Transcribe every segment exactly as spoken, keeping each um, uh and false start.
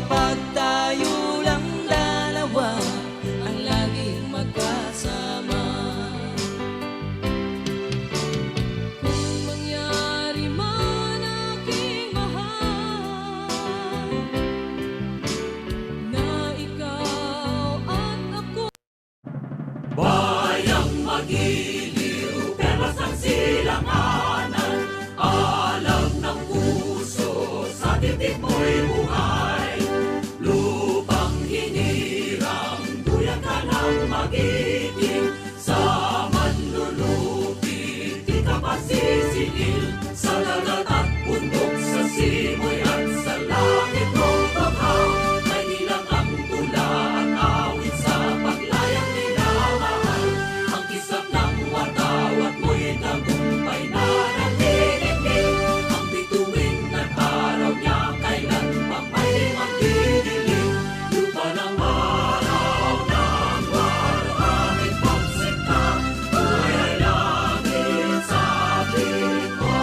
Pag tayo lang dalawa ang laging magkasama. Kung mangyari man, aking mahal, na ikaw at ako Bayang magiliw, perlas ang silanganan. Alam ng puso, sa dibdib mo'y buhay. Lupang hinirang, duyan ka ng magiting. Sa manlulupi, di ka pasisingil. Sa dagat at bundok, sa simoy at sa langit mong tughaw, may ilang ang tula at awit sa paglayang minamahal. Ang kislap ng watawat mo'y tagumpay na nanginginig. Ang bituin at araw niya kailan pang may magdidilim. Lupa ng araw ng waluhangin pagsinta, buhay ay langit sa piling mo.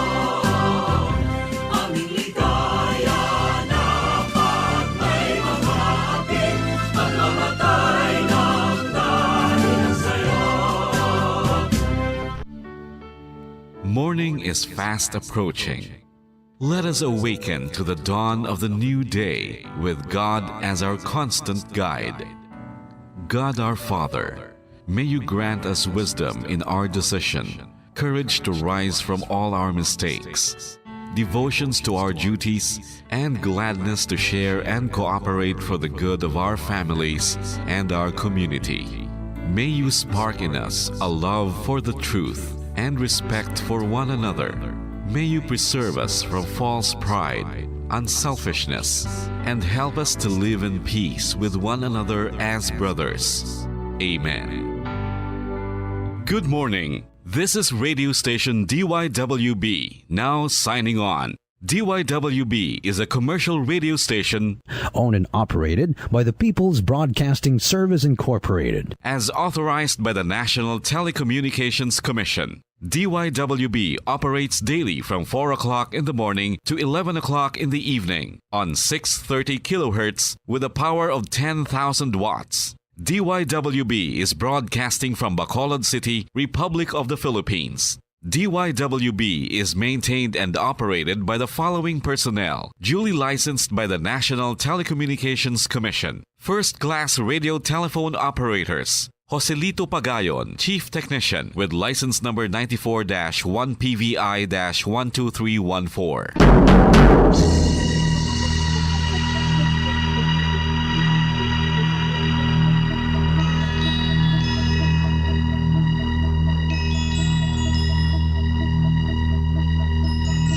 Aming ligaya na pag may mga hapit, pagmamatay ng dahil sa'yo. Morning is fast approaching. Let us awaken to the dawn of the new day with God as our constant guide. God our Father, may you grant us wisdom in our decision, courage to rise from all our mistakes, devotions to our duties, and gladness to share and cooperate for the good of our families and our community. May you spark in us a love for the truth and respect for one another. May you preserve us from false pride, unselfishness, and help us to live in peace with one another as brothers. Amen. Good morning. This is radio station D Y W B, now signing on. D Y W B is a commercial radio station owned and operated by the People's Broadcasting Service Incorporated. As authorized by the National Telecommunications Commission. D Y W B operates daily from four o'clock in the morning to eleven o'clock in the evening on six thirty kilohertz with a power of ten thousand watts. D Y W B is broadcasting from Bacolod City, Republic of the Philippines. D Y W B is maintained and operated by the following personnel, duly licensed by the National Telecommunications Commission. First class radio telephone operators, Joselito Pagayon, Chief Technician, with license number ninety-four dash one P V I dash one two three one four.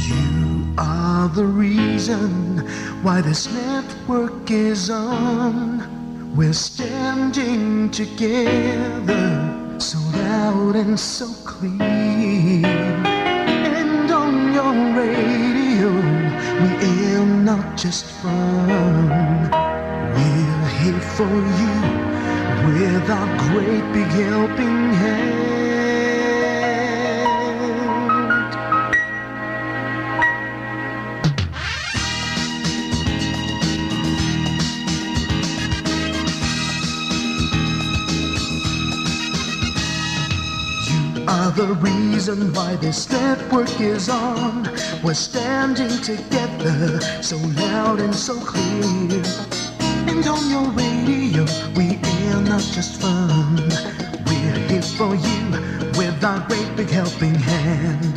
You are the reason why this network is on. We're standing together, so loud and so clear. And on your radio, we aim not just fun. We're here for you with our great big helping hand. You are the reason why this network is on. We're standing together, so loud and so clear. And on your radio, we air not just fun. We're here for you with our great big helping hand.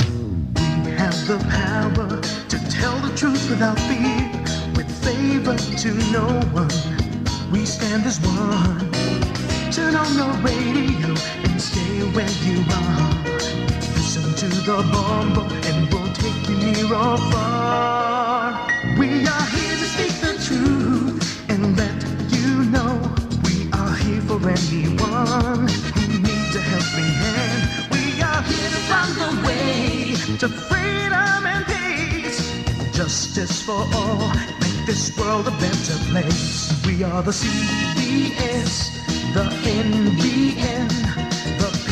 We have the power to tell the truth without fear, with favor to no one. We stand as one. Turn on your radio and stay where you are. Listen to the bombo and we'll take you near or far. We are here to speak the truth and let you know we are here for anyone who needs a helping hand. We are here to find the way to freedom and peace, justice for all, make this world a better place. We are the C B S, the N B N, the P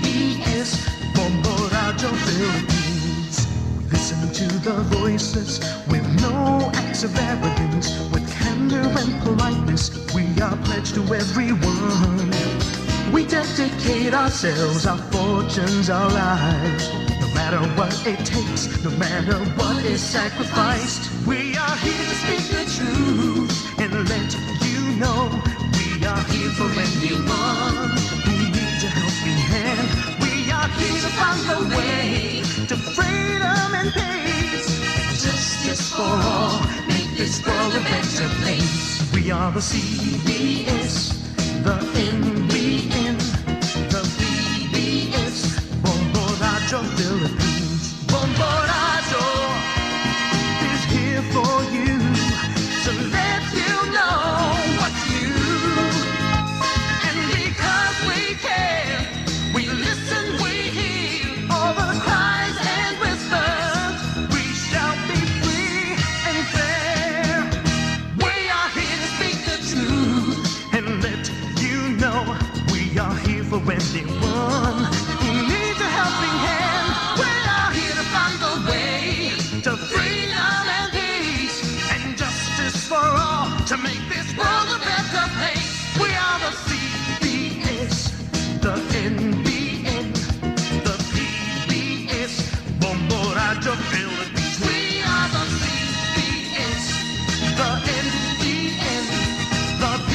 B S, Bombo Radio Philippines. Listen to the voices with no acts of arrogance, with Love and politeness, we are pledged to everyone. We dedicate ourselves, our fortunes, our lives. No matter what it takes, no matter what is sacrificed, we are here to speak the truth and let you know we are here for anyone who needs a helping hand. We are here to find the way to freedom and peace and justice for all. Make this world a better place. We are the C B S, the N B N, the P B S, Bombo Radyo Philippines. Bombo Radyo is here for you to let you know what's new. And because we care, we listen, we hear all the cries and whispers. We shall be free and fair. We are here to speak the truth and let you know we are here for anyone who needs a helping hand. We are here to find the way to freedom and peace and justice for all, to make this world a better place. We are the C B S, the N B N, the P B S, Bombo Radyo Philippines. We are the C B S, the N B N, the P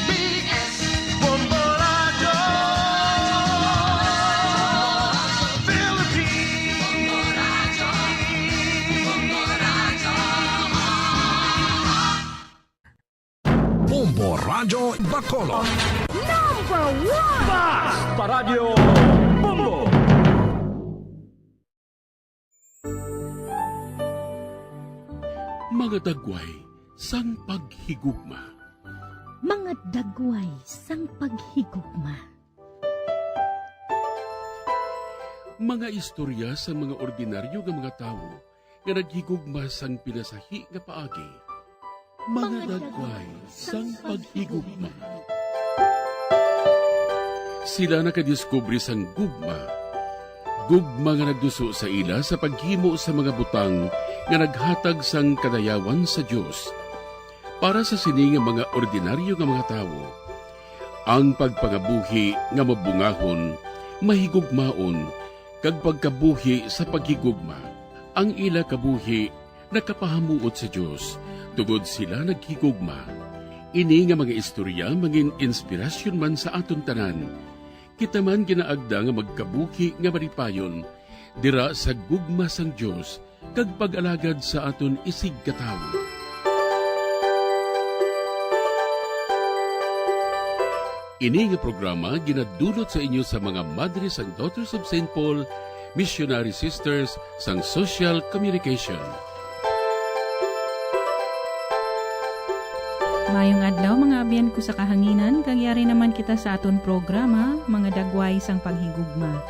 B S, Bombo Radyo Philippines. Bombo Radyo Bacolod. Number one! Basta Radyo Bombo! Mga dagway sang paghigugma. Mga dagway sang paghigugma. Mga istorya sang mga ordinaryo nga mga tawo nga naghigugma sang pinasahi nga paagi. Mga dagway sang paghigugma. Sila nakadiskubre sang gugma. Gugma nga nagduso sa ila sa paghimo sa mga butang nga naghatag sang kadayawan sa Dios para sa sini nga mga ordinaryo nga mga tawo. Ang pagpangabuhi nga mabungahon, mahigugmaon, kag pagkabuhi sa paghigugma. Ang ila kabuhi nakapahamuot sa Dios, tungod sila naghigugma. Ini nga mga istorya mangin-inspirasyon man sa aton tanan. Kita man ginaagda nga magkabuhi nga malipayon dira sa gugma sang Dios kag pag-alagad sa aton isigkatawo. Ini nga programa ginadulot sa inyo sa mga Madre sang Daughters of Saint Paul, Missionary Sisters sang Social Communication. Maayong adlaw, mga abyan ko sa kahanginan, kag yari naman kita sa aton programa, Mga Dagway sang Paghigugma.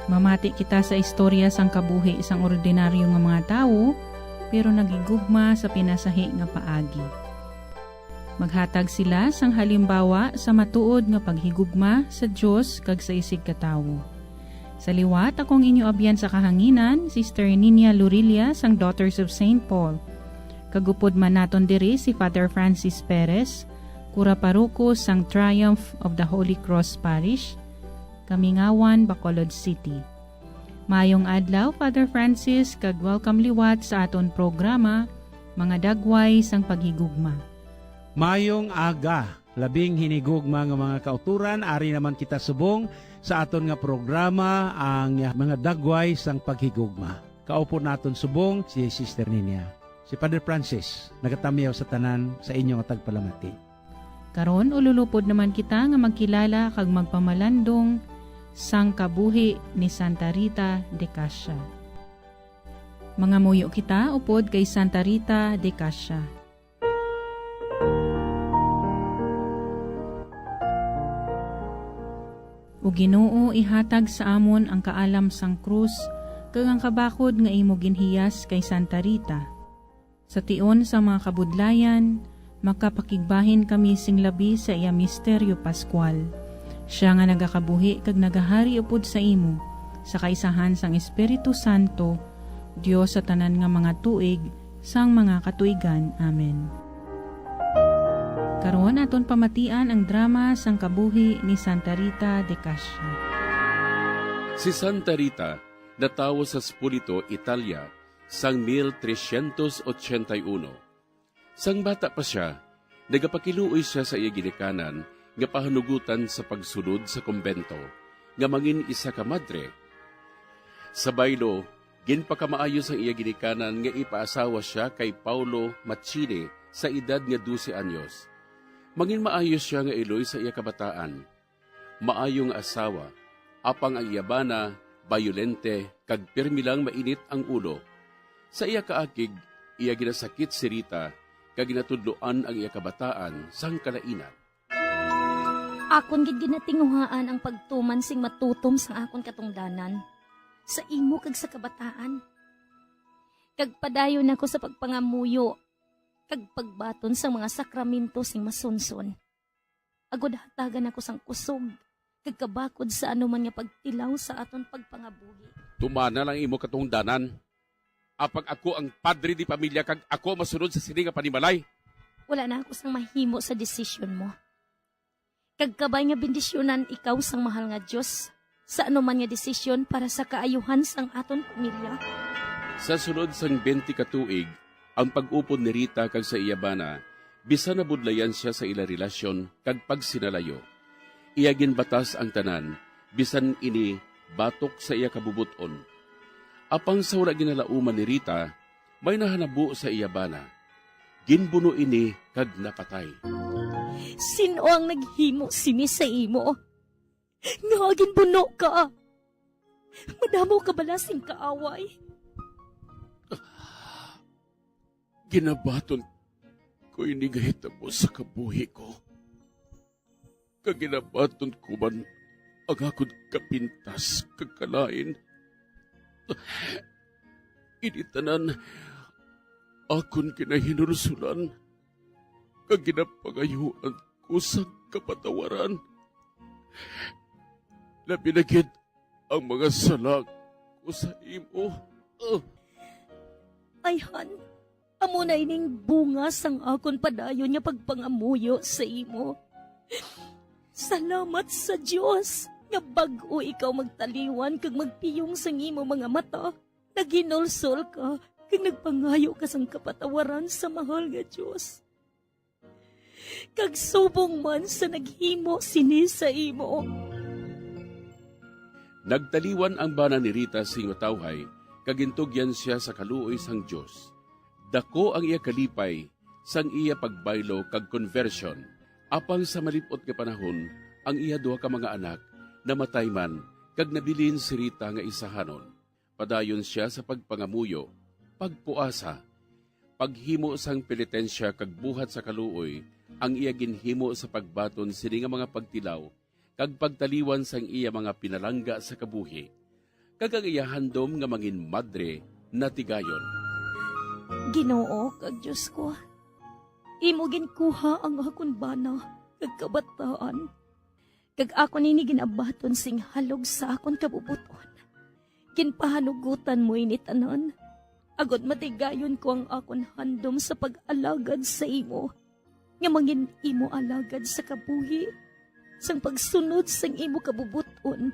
Mamati kita sa istorya sang kabuhi sang ordinaryo nga mga tawo, pero naghigugma sa pinasahi nga paagi. Maghatag sila sang halimbawa sa matuod nga paghigugma sa Dios kag sa isigkatawo. Sa liwat, ako ang inyo abyan sa kahanginan, Sister Ninia Lurilia sang Daughters of Saint Paul. Kag upod man naton diri si Father Francis Perez, kura paroko sang Triumph of the Holy Cross Parish, Kamingawan, Bacolod City. Maayong adlaw, Father Francis, kag welcome liwat sa aton programa, Mga Dagway sang Paghigugma. Maayong aga, labing hinigugma nga mga kauturan, ari naman kita subong sa aton nga programa, ang Mga Dagway sang Paghigugma. Kaupod naton subong si Sister Ninia. Si Father Francis, nagatamyaw sa tanan sa inyo nga tagpalamati. Karon, ululupod naman kita nga magkilala kag magpamalandong sang kabuhi ni Santa Rita de Cascia. Mangamuyo kita upod kay Santa Rita de Cascia. O Ginoo, ihatag sa amon ang kaalam sang krus kag ang kabakod nga imo ginhiyas kay Santa Rita. Sa tion sang mga kabudlayan, makapakigbahin kami sing labi sa iya misteryo pascual. Sia nga nagakabuhi kag nagahari upod sa imo, sa kaisahan sang Espiritu Santo, Dios sa tanan nga mga tuig, sang mga katuigan. Amen. Karon aton pamatian ang drama sang kabuhi ni Santa Rita de Cascia. Si Santa Rita natawo sa Spoleto, Italia, sang mil trescientos ochenta y uno. Sang bata pa sia, nagapakiluoy sia sa iya ginikanan nga pahanugutan sa pagsulod sa kumbento nga mangin isa ka madre. Sa baylo, ginpakamaayo sang iya ginikanan nga ipaasawa sia kay Paolo Macini sa edad nga dose anyos. Mangin maayo sia nga iloy sa iya kabataan. Maayo nga asawa, apang ang iya bana bayolente kag pirmi lang mainit ang ulo. Sa iya kaakig, iya ginasakit si Rita kag ginatudloan ang iya kabataan sang kalainan. Akon gid ginatinguhaan ang pagtuman sing matutom sang akon katungdanan, sa imo kag sa kabataan. Kag padayon ako sa pagpangamuyo kag pagbaton sang mga sakramento sing masunson, agod hatagan ako sang kusog kag kabakod sa anuman nga pagtilaw sa aton pagpangabuhi. Tumana lang imo katungdanan. Apang ako ang padre di pamilya kag ako ang masunod sa sini nga panimalay. Wala na ako sang mahimo sa desisyon mo. Kag kabay nga bendisyonan ikaw sang mahal nga Dios sa anuman nga desisyon para sa kaayuhan sang aton pamilya. Sa sulod sang twenty ka tuig, ang pag-upod ni Rita kag sa iya bana, bisan nabudlayan sia sa ila relasyon kag pagsinalayo. Iya ginbatas ang tanan, bisan ini batok sa iya kabubot-on. Apang sa wala ginalauman ni Rita, may nahanabo sa iya bana. Ginbuno ini kag napatay. Sin-o ang naghimo sini sa imo? Ngaa ginbuno ka? Madamo ka bala sing kaaway? Ginabaton ko ini nga hitabo sa kabuhi ko. Kag ginabaton ko man ang akon kapintas kag kalain. Ini tanan akon ginahinulsulan, kag ginapangayuan ko sang kapatawaran. Labi na gid ang mga sala ko sa imo. Ah. Ayhan, amo na ining bunga sang akon padayon nga pagpangamuyo sa imo. Salamat sa Dios nga bag-o ikaw magtaliwan kag magpiyong sang imo mga mata, naghinulsol ka kag nagpangayo ka sang kapatawaran sa mahal nga Dios. Kag subong man sa naghimo sini sa imo. Nagtaliwan ang bana ni Rita sing matawhay, kag gintugyan sia sa kaluoy sang Dios. Daku ang iya kalipay sang iya pagbaylo kag conversion. Apang sa malip-ot nga panahon, ang iya duha ka mga anak namatay man, kag nabilin si Rita nga isahanon. Padayon sia sa pagpangamuyo, pagpuasa, paghimo sang penitensya kag buhat sa kaluoy, ang iya ginhimo sa pagbaton sini nga mga pagtilaw kag pagtaliwan sang iya mga pinalangga sa kabuhi, kag ang iya handom nga mangin madre natigayon. Ginoo kag Dios ko, imo ginkuha ang akon bana kag kabataan, kag akon ini ginabaton sing halog sa akon kabubot-on. Ginpahanugutan mo ini tanan, agod matigayon ko ang akon handom sa pag-alagad sa imo, nga mangin imo alagad sa kabuhi, sang pagsunod sang imo kabubot-on,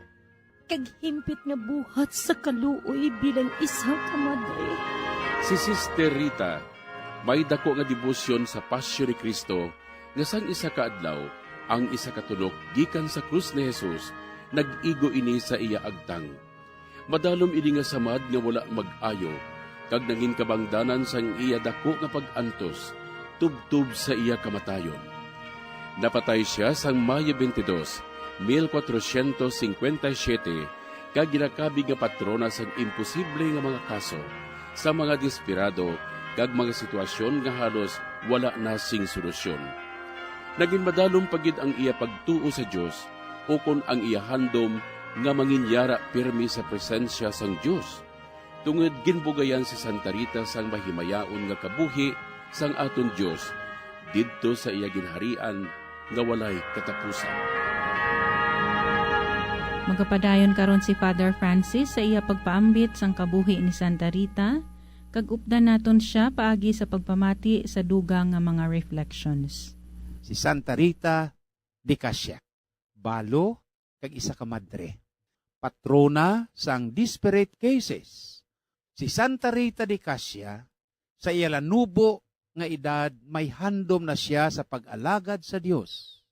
kag himpit nga buhat sa kaluoy bilang isa ka madre. Si Sister Rita may daku nga debosyon sa pasyon ni Cristo, nga sang isa ka adlaw, ang isa ka tunok gikan sa krus ni Jesus nag-igo ini sa iya agtang. Madalom ini nga samad nga wala mag-ayo, kag nangin kabangdanan sang iya daku nga pag-antos, tubtob sa iya kamatayon. Napatay sia sang Mayo twenty-dos, mil cuatrocientos cincuenta y siete, kag ginakabig nga patrona sang imposible nga mga kaso, sa mga desperado kag mga sitwasyon nga halos wala na sing solusyon. Nagin madalom pa gid ang iya pagtuo sa Dios, ukon ang iya handom nga manginyara pirmi sa presensya sang Dios, tungod ginbugayan si Santa Rita sang mahimayaon nga kabuhi sang aton Dios didto sa iya ginharian nga walay katapusan. Magapadayon karon si Father Francis sa iya pagpaambit sang kabuhi ni Santa Rita, kag updan naton sia paagi sa pagpamati sa dugang nga mga reflections. si Santa Rita de Cascia, balo kag isa ka madre, patrona sang desperate cases. Si Santa Rita de Cascia, sa iya lanubo nga edad, may handom na sia sa pag-alagad sa Dios.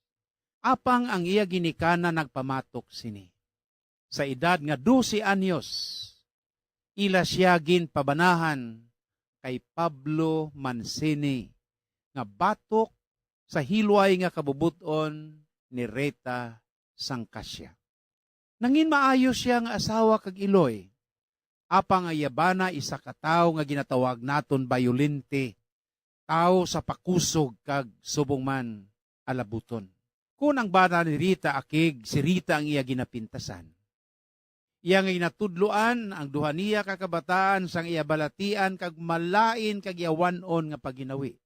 Apang ang iya ginikanan nagpamatok sini. Sa edad nga dose anyos, ila sia ginpabanahan kay Pablo Mancini, nga batok sa hilway nga kabubot-on ni Rita sang Cascia. Nangin maayo sia nga asawa kag iloy, apang ang iya bana isa ka tawo nga ginatawag naton bayolente, tawo sa pakusog kag subong man alabuton. Kon ang bana ni Rita akig, si Rita ang iya ginapintasan. Iya nga ginatudloan ang duha niya ka kabataan sang iya balatian kag malain kag yawan-on nga pagginawi.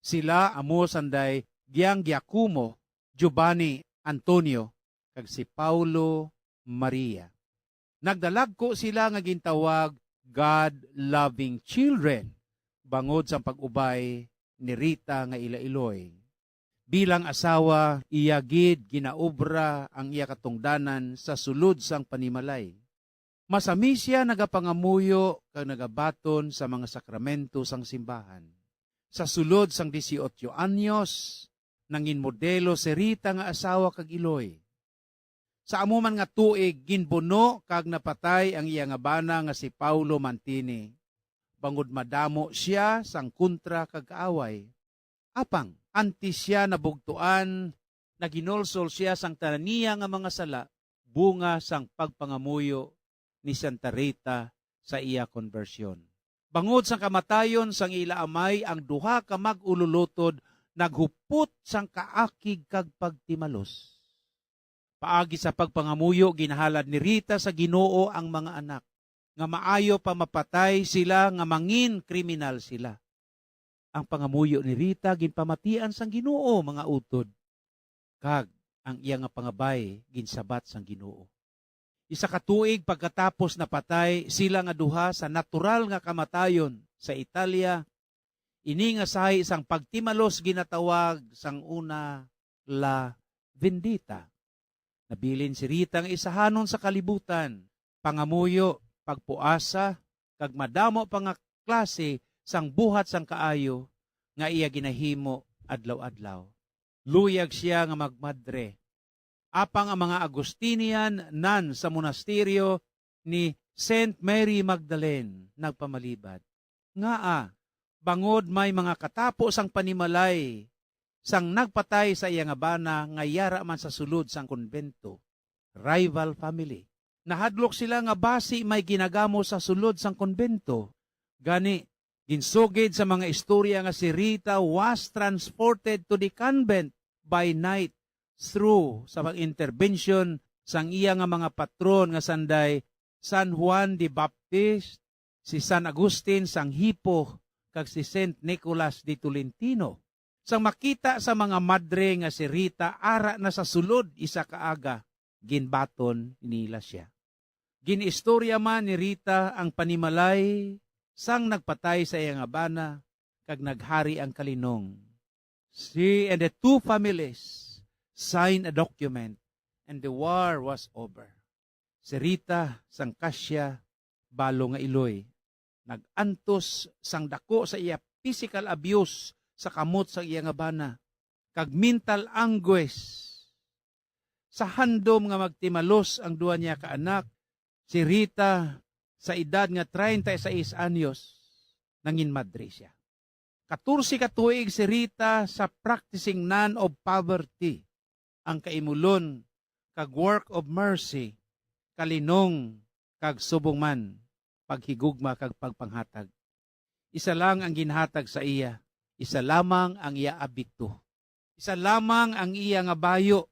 Sila amo sanday Gian Giacomo, Giovanni, Antonio, kag si Paulo Maria. Nagdalagko sila nga gintawag God-loving children bangod sang pag-ubay ni Rita nga ila iloy. Bilang asawa, iya gid ginaobra ang iya katungdanan sa sulod sang panimalay. Masami sia nagapangamuyo kag nagabaton sa mga sakramento sang simbahan. Sa sulod sang dieciocho anyos, nangin modelo si Rita nga asawa kag iloy. Sa amo man nga tuig, ginbuno kag napatay ang iya nga bana nga si Paulo Mantini, bangod madamo sia sang kontra kag kaaway. Apang antes sia nabugtuan, naginulsol sia sang tanan niya nga mga sala, bunga sang pagpangamuyo ni Santa Rita sa iya konbersyon. Bangod sang kamatayon sang ila amay, ang duha ka mag-ululotod naghupot sang kaakig kag pagtimalos. Paagi sa pagpangamuyo, ginahalad ni Rita sa Ginoo ang mga anak, nga maayo pa mapatay sila nga mangin kriminal sila. Ang pangamuyo ni Rita ginpamatian sang Ginoo, mga utod, kag ang iya nga pangabay ginsabat sang Ginoo. Isa ka tuig pagkatapos napatay sila nga duha sa natural nga kamatayon sa Italia, ini nga sahi sang pagtimalos ginatawag sang una La Vendita. Nabilin si Rita nga isahanon sa kalibutan, pangamuyo, pagpuasa, kag madamo pa nga klase sang buhat sang kaayo nga iya ginahimo adlaw-adlaw. Luyag sia nga magmadre. Apang ang mga Agustinian nun sa monasteryo ni Saint Mary Magdalene nagpamalibad. Ngaa, bangod may mga katapo sang panimalay sang nagpatay sa iya nga bana nga yara man sa sulod sang konbento, rival family. Nahadlok sila nga basi may ginagamo sa sulod sang konbento. Gani, ginsugid sa mga istorya nga si Rita was transported to the convent by night through sa pag-intervention sang iya nga mga patron nga sanday San Juan de Baptist, si San Agustin sang Hippo, kag si Saint Nicholas de Tolentino. Sang makita sa mga madre nga si Rita ara na sa sulod isa ka aga, ginbaton nila sia. Gin-istorya man ni Rita ang panimalay sang nagpatay sa iya nga bana, kag naghari ang kalinong. She and the two families signed a document, and the war was over. Si Rita sang Cascia, balo nga iloy, nag-antos sang dako sa iya physical abuse sa kamot sang iya nga bana, kag mental anguish. Sa handom nga magtimalos ang duha niya ka anak, si Rita, sa edad nga treinta y seis anyos, nangin madre sia. Katorse ka tuig si Rita sa practicing nun of poverty, ang kaimulon kag work of mercy, kalinong kag subong man, paghigugma kag pagpanghatag. Isa lang ang ginhatag sa iya, isa lamang ang iya abito. Isa lamang ang iya nga bayo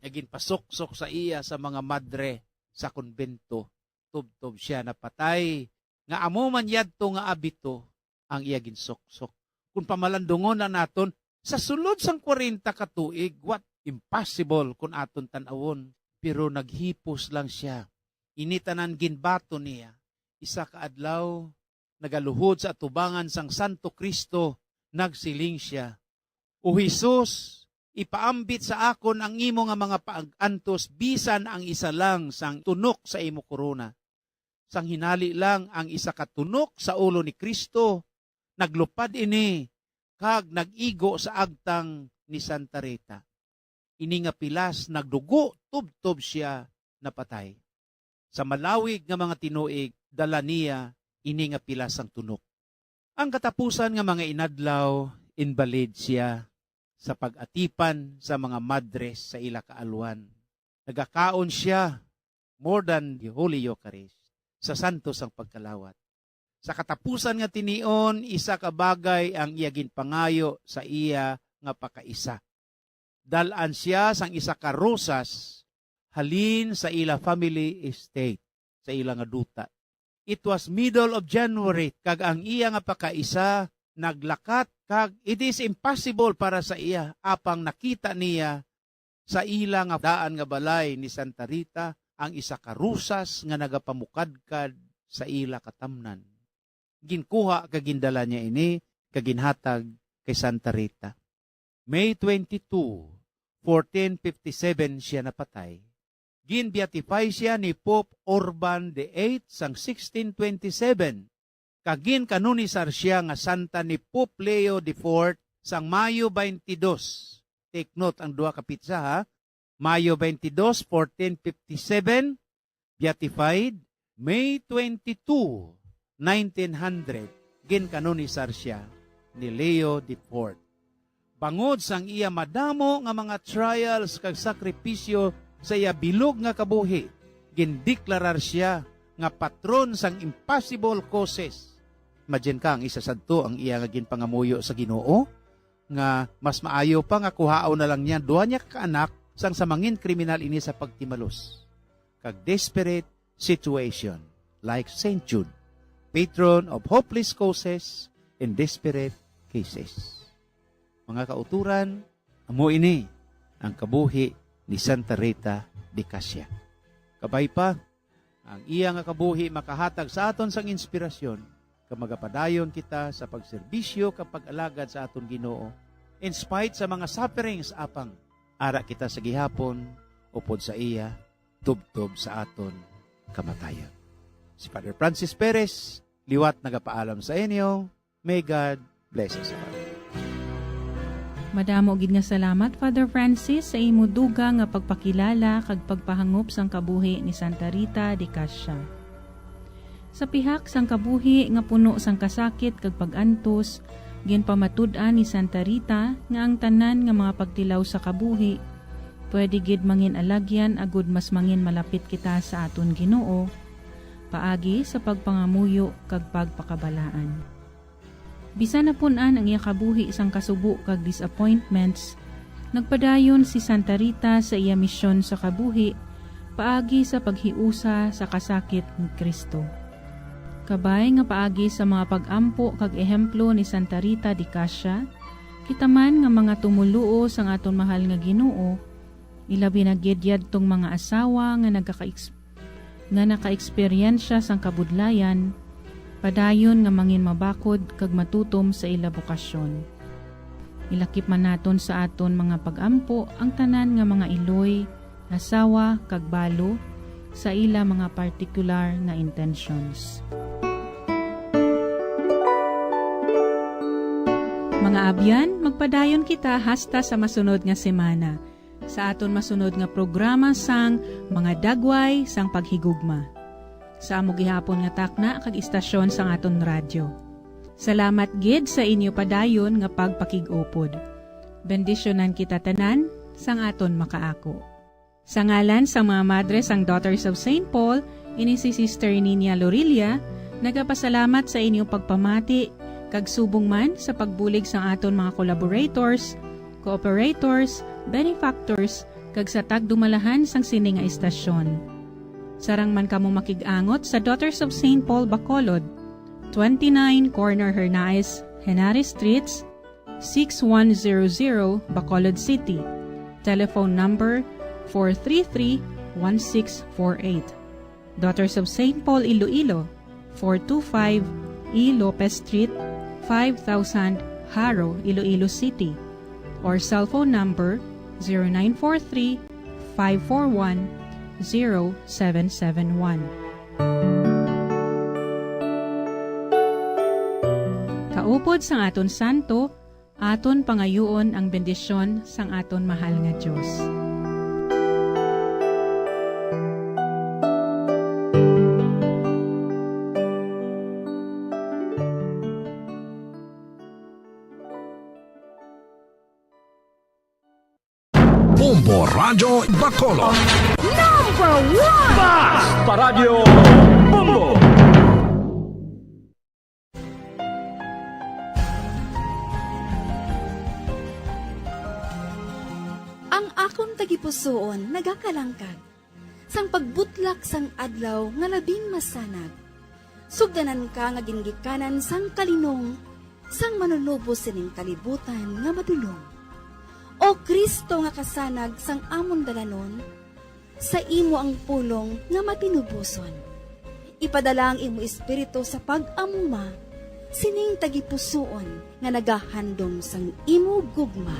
nga ginpasuksok sa iya sa mga madre sa kumbento. Tubtob sia napatay, nga amo man yadto nga abito ang iya ginsuksok. Kung pamalandungon na naton, sa sulod sang kwarenta ka tuig, what impossible kun aton tan-awon. Pero naghipos lang sia. Ini tanan ginbaton niya. Isa ka adlaw, nagaluhod sa atubangan sang Santo Cristo, nagsiling sia, O Jesus, ipaambit sa akon ang imo nga mga pag-antos, bisan ang isa lang sang tunok sa imo korona. Sang hinali lang ang isa ka tunok sa ulo ni Cristo, naglupad ini kag nag-igo sa agtang ni Santa Rita. Ini nga pilas nagdugo tubtob sia napatay. Sa malawig nga mga tinuig, dala niya ini nga pilas sang tunok. Ang katapusan nga mga inadlaw, inbalid sia sa pag-atipan sa mga madres sa ila kaalwan. Nagakaon sia, more than the Holy Eucharist, sa santos sang pagkalawat. Sa katapusan nga tinion, isa ka bagay ang iya ginpangayo sa iya nga pakaisa. Dal-an sia sang isa ka rosas halin sa ila family estate, sa ila nga duta. It was middle of January, kag ang iya nga pakaisa naglakat, kag it is impossible para sa iya, apang nakita niya sa ila nga daan nga balay ni Santa Rita ang isa ka rosas nga nagapamukadkad sa ila katamnan. Ginkuha kag gindala niya ini kag ginhatag kay Santa Rita. May twenty-two, fourteen fifty-seven siya napatay. Gin-beatify siya ni Pope Urban the eighth sang sixteen twenty-seven, kag ginkanonisar siya nga santa ni Pope Leo the fourth sang Mayo twenty-two. Take note ang duha ka petsa, ha? Mayo twenty-two, fourteen fifty-seven, beatified. May twenty-two, nineteen hundred, ginkanonisar siya ni Leo the fourth. Bangod sang iya madamo nga mga trials kag sakripisyo sa iya bilog nga kabuhi, gindeklarar sia nga patron sang impossible causes. Imagine ka, ang isa sadto ang iya nga ginpangamuyo sa Ginoo, nga mas maayo pa nga kuhaon na lang niya duha niya ka anak sang sa mangin kriminal ini sa pagtimalos. Kag desperate situation, like Saint Jude, patron of hopeless causes and desperate cases. Mga kauturan, amo ini ang kabuhi ni Santa Rita de Casia. Kabay pa, ang iya nga kabuhi makahatag sa aton sang inspirasyon, kag magapadayon kita sa pagserbisyo kag pag-alagad sa aton Ginoo, in spite sa mga sufferings, apang ara kita sa gihapon upod sa iya, tubtob sa aton kamatayon. Si Father Francis Perez, liwat nagapaalam sa inyo. May God bless us all. Madamo gid nga salamat, Father Francis, sa imo dugang nga pagpakilala kag pagpahangop sang kabuhi ni Santa Rita de Casia. Sa pihak sang kabuhi nga puno sang kasakit kag pag-antos, ginpamatud-an ni Santa Rita nga ang tanan nga mga pagtilaw sa kabuhi pwede gid mangin alagyan agud mas mangin malapit kita sa aton Ginoo, paagi sa pagpangamuyo kag pagpakabalaan. Bisan napun-an ang iya kabuhi sang kasubo kag disappointments, nagpadayon si Santa Rita sa iya misyon sa kabuhi paagi sa paghiusa sa kasakit ni Cristo. Kabay nga paagi sa mga pag-ampo kag ehemplo ni Santa Rita de Casia, kita man nga mga tumoluo sang aton mahal nga Ginoo, ilabi na gid yadtong mga asawa nga nagaka-ex-, nga nakaeksperyensya sang kabudlayan, padayon nga mangin mabakod kag matutom sa ila bokasyon. Ilakip man naton sa aton mga pag-ampo ang tanan nga mga iloy, asawa, kag balo sa ila mga partikular nga intentions. Mga abyan, magpadayon kita hasta sa masunod nga semana, sa aton masunod nga programa sang Mga Dagway sang Paghigugma, sa amo gihapon nga takna kag istasyon sang aton radyo. Salamat gid sa inyo padayon nga pagpakig-upod. Bendisyonan kita tanan sang aton makaako. Sa ngalan sang mga madre sang Daughters of Saint Paul, ini si Sister Nina Lorilla, nagapasalamat sa inyong pagpamati, kag subong man sa pagbulig sang aton mga collaborators, cooperators, benefactors, kag sa tagdumalahan sang sini nga istasyon. Sarang man kamo makig-angot sa Daughters of Saint Paul Bacolod, twenty-nine Corner Hernaez, Henares Streets, six one zero zero, Bacolod City. Telephone number four three three, one six four eight. Daughters of Saint Paul Iloilo, four two five E Lopez Street, five thousand, Jaro, Iloilo City. or cellphone number zero nine four three, five four one, zero seven seven one. Kaupod sang aton santo, aton pangayuon ang bendisyon sang aton mahal nga Dios. Bombo Radyo Bacolod. Number one! Basta Radyo Bombo! Ang akon tagipusoon nagakalangkag sang pagbutlak sang adlaw nga labing masanag. Sugdanan ka nga gingikanan sang kalinong sang Manunubos sining kalibutan nga madulom. O Cristo nga kasanag sang amon dalanon, sa imo ang pulong nga matinuboson. Ipadala ang imo Espiritu sa pag-amuma sining tagipusoon nga nagahandom sang imo gugma.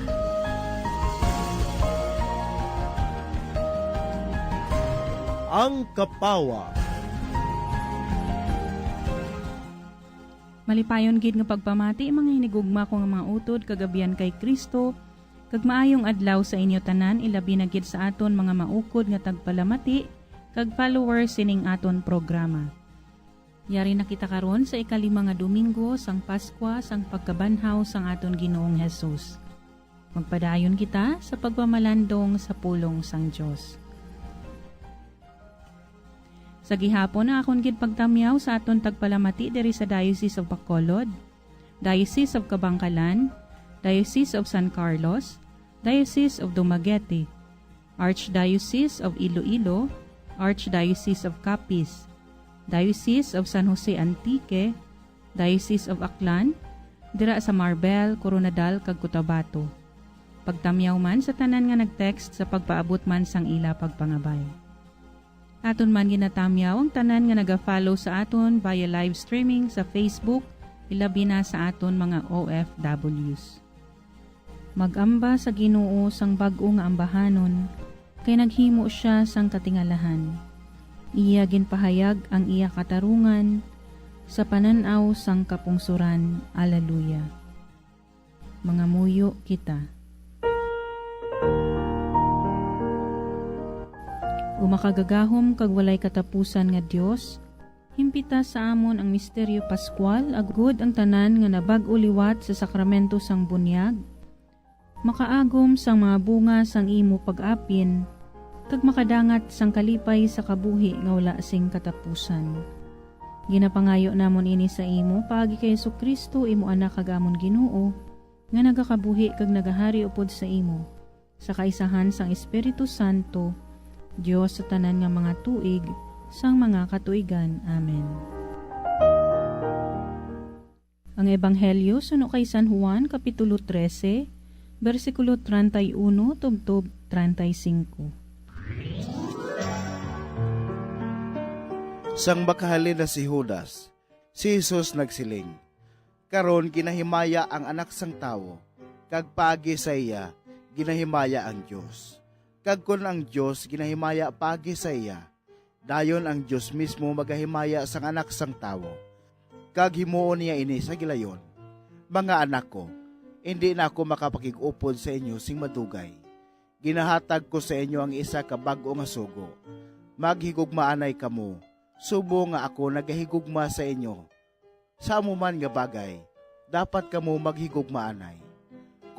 Ang Kapawa. Malipayon gid nga pagpamati, mga hinigugma ko nga mga utod kag abyan kay Cristo, kag maayong adlaw sa inyo tanan, ilabi na gid sa aton mga maukod nga tagpalamati kag followers sining aton programa. Yari na kita karon sa ikalima nga Domingo sang Paskwa sang pagkabanhaw sang aton Ginoong Jesus. Magpadayon kita sa pagpamalandong sa pulong sang Dios. Sa gihapon, ang akon gid pagtamyaw sa aton tagpalamati diri sa Diocese of Bacolod, Diocese of Kabankalan, Diocese of San Carlos, Diocese of Dumaguete, Archdiocese of Iloilo, Archdiocese of Capiz, Diocese of San Jose Antique, Diocese of Aklan, dira sa Marbel, Koronadal, kag Cotabato. Pagtamyaw man sa tanan nga nag-text sa pagpaabot man sang ila pagpangabay. Aton man ginatamyaw ang tanan nga naga-follow sa aton via live streaming sa Facebook, ilabi na sa aton mga O F Ws. Mag-amba sa Ginoo sang bag-o nga ambahanon, kay naghimo sia sang katingalahan. Iya ginpahayag ang iya katarungan sa panan-aw sang kapungsoran. Alleluia. Mangamuyo kita. O makagagahom kag walay katapusan nga Dios, himpita sa amon ang misteryo Pascual, agod ang tanan nga nabag-o liwat sa sakramento sang bunyag makaagom sang mga bunga sang imo pag-apin, kag makadangat sang kalipay sa kabuhi nga wala sing katapusan. Ginapangayo namon ini sa imo paagi kay Jesu-Cristo, imo Anak kag amon Ginoo, nga nagakabuhi kag nagahari upod sa imo, sa kaisahan sang Espiritu Santo, Dios sa tanan nga mga tuig sang mga katuigan. Amen. Ang Ebanghelyo suno kay San Juan, Kapitulo trese, bersikulo treinta y uno tubtob treinta y cinco. Sang makahalin na si Judas, si Jesus nagsiling, "Karon ginahimaya ang Anak sang Tawo, kag paagi sa iya ginahimaya ang Dios. Kag kon ang Dios ginahimaya paagi sa iya, dayon ang Dios mismo magahimaya sang Anak sang Tawo, kag himuon niya ini sa gilayon. Mga anak ko, indi na ako makapakig-upod sa inyo sing madugay. Ginahatag ko sa inyo ang isa ka bag-o nga sugo. Maghigugmaanay kamo, subong nga ako nagahigugma sa inyo. Sa amo man nga bagay, dapat kamo maghigugmaanay.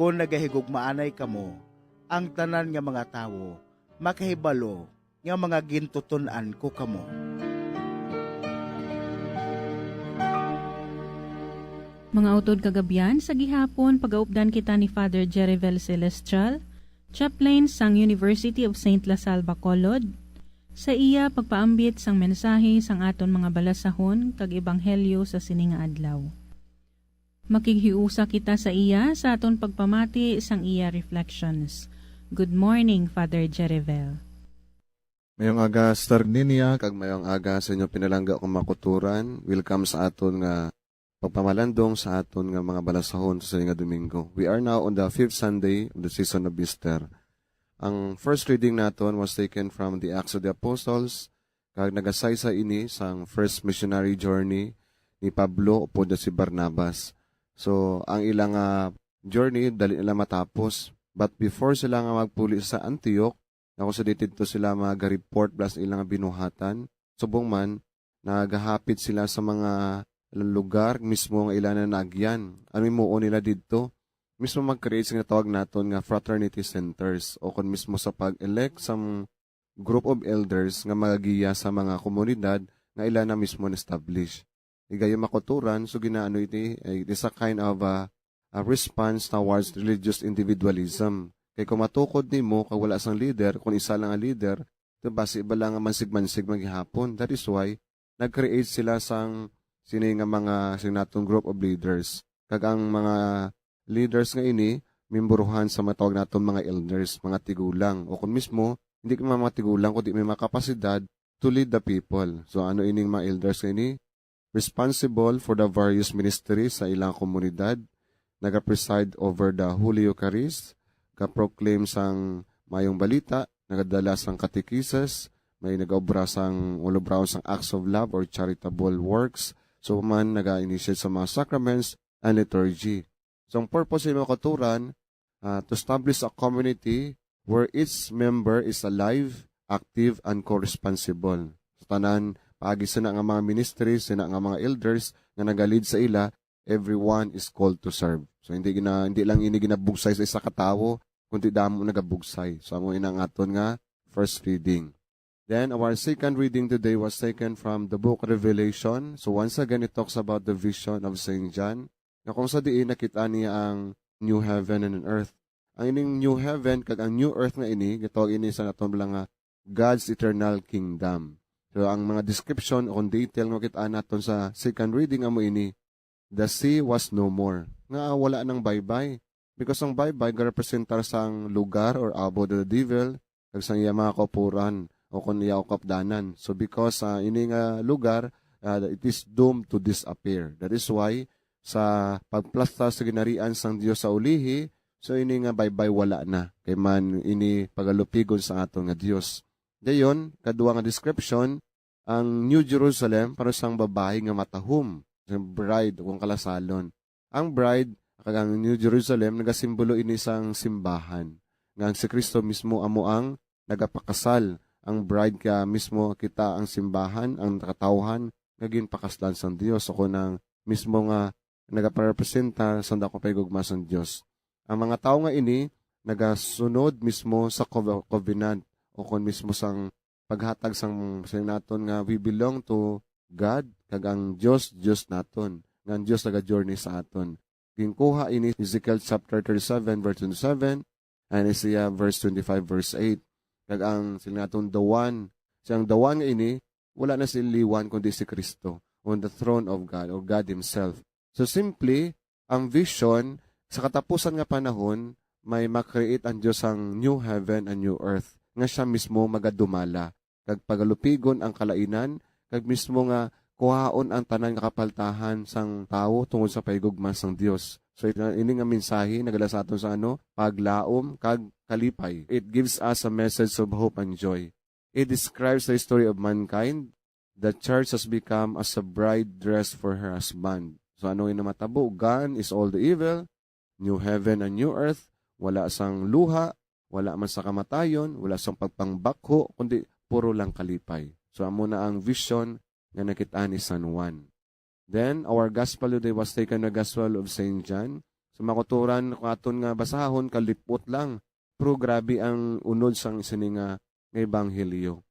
Kon nagahigugmaanay kamo, ang tanan nga mga tawo makahibalo nga mga gintuton-an ko kamo." Mga utod kag abyan, sa gihapon pagaupdan kita ni Father Jerivel Celestial, chaplain sang University of Saint La Salle Bacolod, sa iya pagpaambit sang mensahe sang aton mga balasahon kag ebanghelyo sa sini nga adlaw. Makighiusa kita sa iya sa aton pagpamati sang iya reflections. Good morning, Father Jerivel. Mayong aga, Sister Ninia, kag mayong aga sa inyo pinalangga kong mga kauturan. Welcome sa aton nga pagpamalandong sa aton nga mga balasahon sa sining nga Domingo. We are now on the fifth Sunday of the season of Easter. Ang first reading naton was taken from the Acts of the Apostles, kag nagasaysay ini sang first missionary journey ni Pablo upod na si Barnabas. So, ang ilang, ah, journey, dali nila matapos. But before sila nga magpuli sa Antioch, nga kung sa didto sila maga-report bala sa ilang binuhatan, subong man, nagahapit sila sa mga lugar mismo nga ila na naagyan. Ano himuon nila didto? Mismo mag-create sa ginatawag naton nga fraternity centers, o kon mismo sa pag-elect sang group of elders nga magagiya sa mga komunidad nga ila na mismo na-establish. Higayon makuturan, so ginaano iti, eh, it is a kind of a, a response towards religious individualism. Kay kung matukod nimo kag wala sang leader, kung isa lang ang leader, ito basi ba lang nga mansig-mansig man gihapon. That is why nag-create sila sang sini nga mga, sini naton group of leaders. Kag ang mga leaders nga ini, memburuhan sa matawag naton mga elders, mga tigulang, o kung mismo, hindi ka mga tigulang, kundi may mga kapasidad to lead the people. So, ano ining mga elders nga ini? Responsible for the various ministries sa ilang komunidad, nagapreside over the Holy Eucharist, ga-proclaim sang mayong balita, nagadala sang katekises, may nagaobra sang ulubraon sang acts of love or charitable works, so man naga-initiate sa mga sacraments and liturgy. So, ang purpose sa mga kauturan, ah, to establish a community where each member is alive, active, and co-responsible. Sa tanan, paagi sina nga mga ministries, sina nga mga elders nga nagalead sa ila, everyone is called to serve. So, hindi gina-, hindi lang ini ginabugsay sa isa ka tawo, kundi damo nagabugsay. So, amo ina ang aton nga first reading. Then, our second reading today was taken from the book Revelation. So, once again, it talks about the vision of Saint John, nga kung sa diin nakita niya ang new heaven and an earth. Ang ining new heaven kag ang new earth nga ini, gitawag ini sa naton lang nga God's eternal kingdom. So, ang mga description o kung detail nga makita naton sa second reading amo ini, the sea was no more. Nga wala nang baybay. Because ang baybay garepresentar sang lugar or abode of the devil, kag sang iya mga kaupuran, o kon iya ukapdanan. So, because, ah, ini nga lugar, ah, it is doomed to disappear. That is why, sa pagplastar sa ginharian sang Dios sa ulihi, so ini nga baybay wala na, kay man ini pagalupigon sa aton nga Dios. Dayon, kadua nga description, ang New Jerusalem para sang babayi nga matahom, sang bride o kalasalon. Ang bride kag ang New Jerusalem nagasimbolo ini sang simbahan, nga ang si Cristo mismo amo ang nagapakasal. Ang bride kaya mismo kita ang simbahan, ang katawhan nga ginpakaslan sang Dios, o kon ang mismo nga nagaparepresenta sang dakong pahigugma sang Dios. Ang mga tawo nga ini nagasunod mismo sa cov-, covenant, o kon mismo sang paghatag sang, sa naton nga we belong to God, kag ang Dios, Dios naton, nga ang Dios naga-journey sa aton. Ginkuha ini Ezekiel chapter thirty-seven, verse twenty-seven, and Isaiah verse twenty-five, verse eight. Kag ang sila naton dawan, siyang dawan nga ini, wala na si liwan kundi si Cristo on the throne of God or God Himself. So simply, ang vision, sa katapusan nga panahon, may ma-create ang Dios sang new heaven and new earth, nga siya mismo magadumala, kag pagalupigon ang kalainan, kag mismo nga kuhaon ang tanan nga kapaltahan sang tawo tungod sa pahigugma sang Dios. So, ini nga mensahe nagdala sa aton sa ano, paglaom kag kalipay. It gives us a message of hope and joy. It describes the history of mankind. The church has become as a bride dressed for her husband. So, ano yung namatabo? Gone is all the evil. New heaven and new earth. Wala sang luha, wala man sa kamatayon, wala sang pagpangbakho, kundi puro lang kalipay. So, amo na ang vision nga nakita ni San Juan. Then, our gospel today was taken the Gospel of Saint John. So, makuturan ko aton nga basahon, kalipot lang. Pero grabe ang unod sang sini nga, nga ebanghelyo.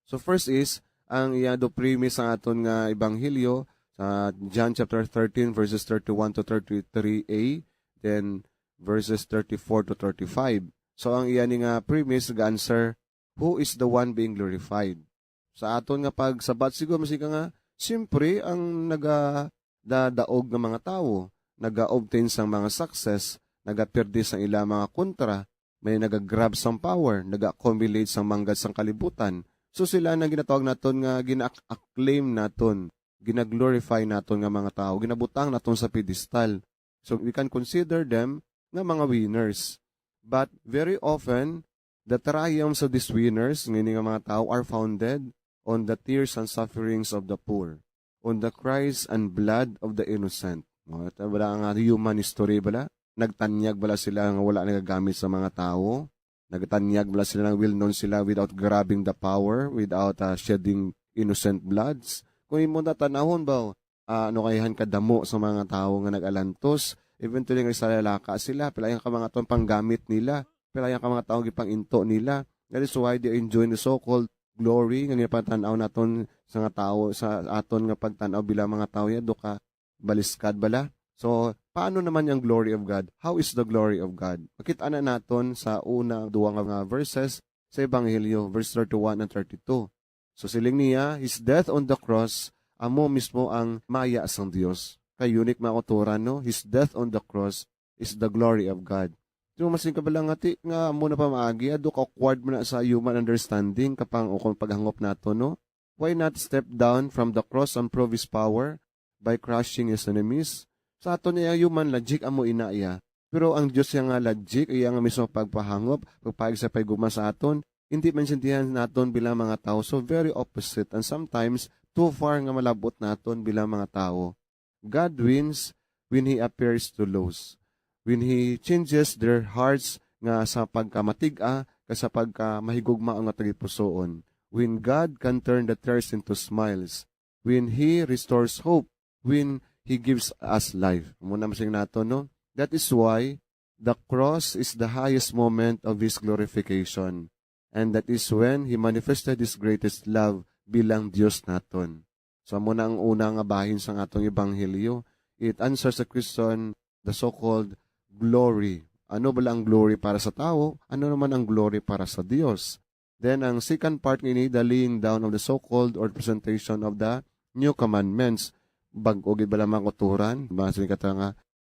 So, first is, ang iya do premise sa aton nga ebanghelyo sa John chapter thirteen, verses thirty-one to thirty-three A, then verses thirty-four to thirty-five. So, ang iya ni nga premise ga-answer, "Who is the one being glorified?" Sa aton nga pagsabat, siguro masika nga, siyempre, ang naga-, da-, daog nga mga tawo, naga-obtain sang mga success, nagapirdi sang ila mga kontra, may naga-grab sang power, naga-accumulate sang manggad sang kalibutan. So, sila na ginatawag naton nga gina-acclaim naton. ginaglorify naton nga mga tawo, ginabutang naton sa pedestal. So we can consider them nga mga winners. But very often, the triumphs of these winners, nga ini nga mga tawo, are founded on the tears and sufferings of the poor, on the cries and blood of the innocent. No, ito bala ang, ah, human history bala? Nagtanyag bala sila nga wala nagagamit sa mga tawo? Nagtanyag bala sila nga well-known sila without grabbing the power, without, ah, shedding innocent bloods? Kung imo tatanawon ba, ah, ano kay han kadamo sa mga tawo nga nag-alantos, eventually nga nagsalalaka sila, pila yang ka mga tawo panggamit nila, pila yang ka mga tawo gipang-into nila. That is why they enjoy the so-called glory nga ginapatan-aw naton sa nga tawo, sa aton nga pagtan-aw bilang mga tawo ya, do ka baliskad bala. So, paano naman ang glory of God? How is the glory of God? Makita na naton sa una, duwa nga mga verses sa Ebanghelyo, verse thirty-one and thirty-two. So, siling niya, "His death on the cross, amo mismo ang maya sang Dios." Kay unique, mga kauturan, no? "His death on the cross is the glory of God." So, masing kabala nga ti, nga amo na pamaagi, ado ka awkward man na sa human understanding, kapang o kung paghangop nato, no? Why not step down from the cross and prove his power by crushing his enemies? Sa aton iya human logic, amo ina iya. Pero ang Dios iya nga logic, iya nga mismo pagpahangop, pagpaig sa paiguma sa aton, hindi maintindihan naton bilang mga tawo. So, very opposite and sometimes too far nga malabot naton bilang mga tawo. God wins when He appears to lose, when He changes their hearts nga sa pagkamatig-a ka sa pagkamahigugmaon nga tagipusoon, when God can turn the tears into smiles, when He restores hope, when He gives us life. Amo na masing nato, no? That is why the cross is the highest moment of His glorification. And that is when He manifested His greatest love bilang Dios naton. So, amo na ang una nga bahin sang atong ebanghelyo. It answers the question, the so-called glory. Ano bala ang glory para sa tawo? Ano naman ang glory para sa Dios? Then, ang second part nga ini, the laying down of the so-called or presentation of the new commandments. Bag-o gid bala, mga kauturan? Mga sining kata nga,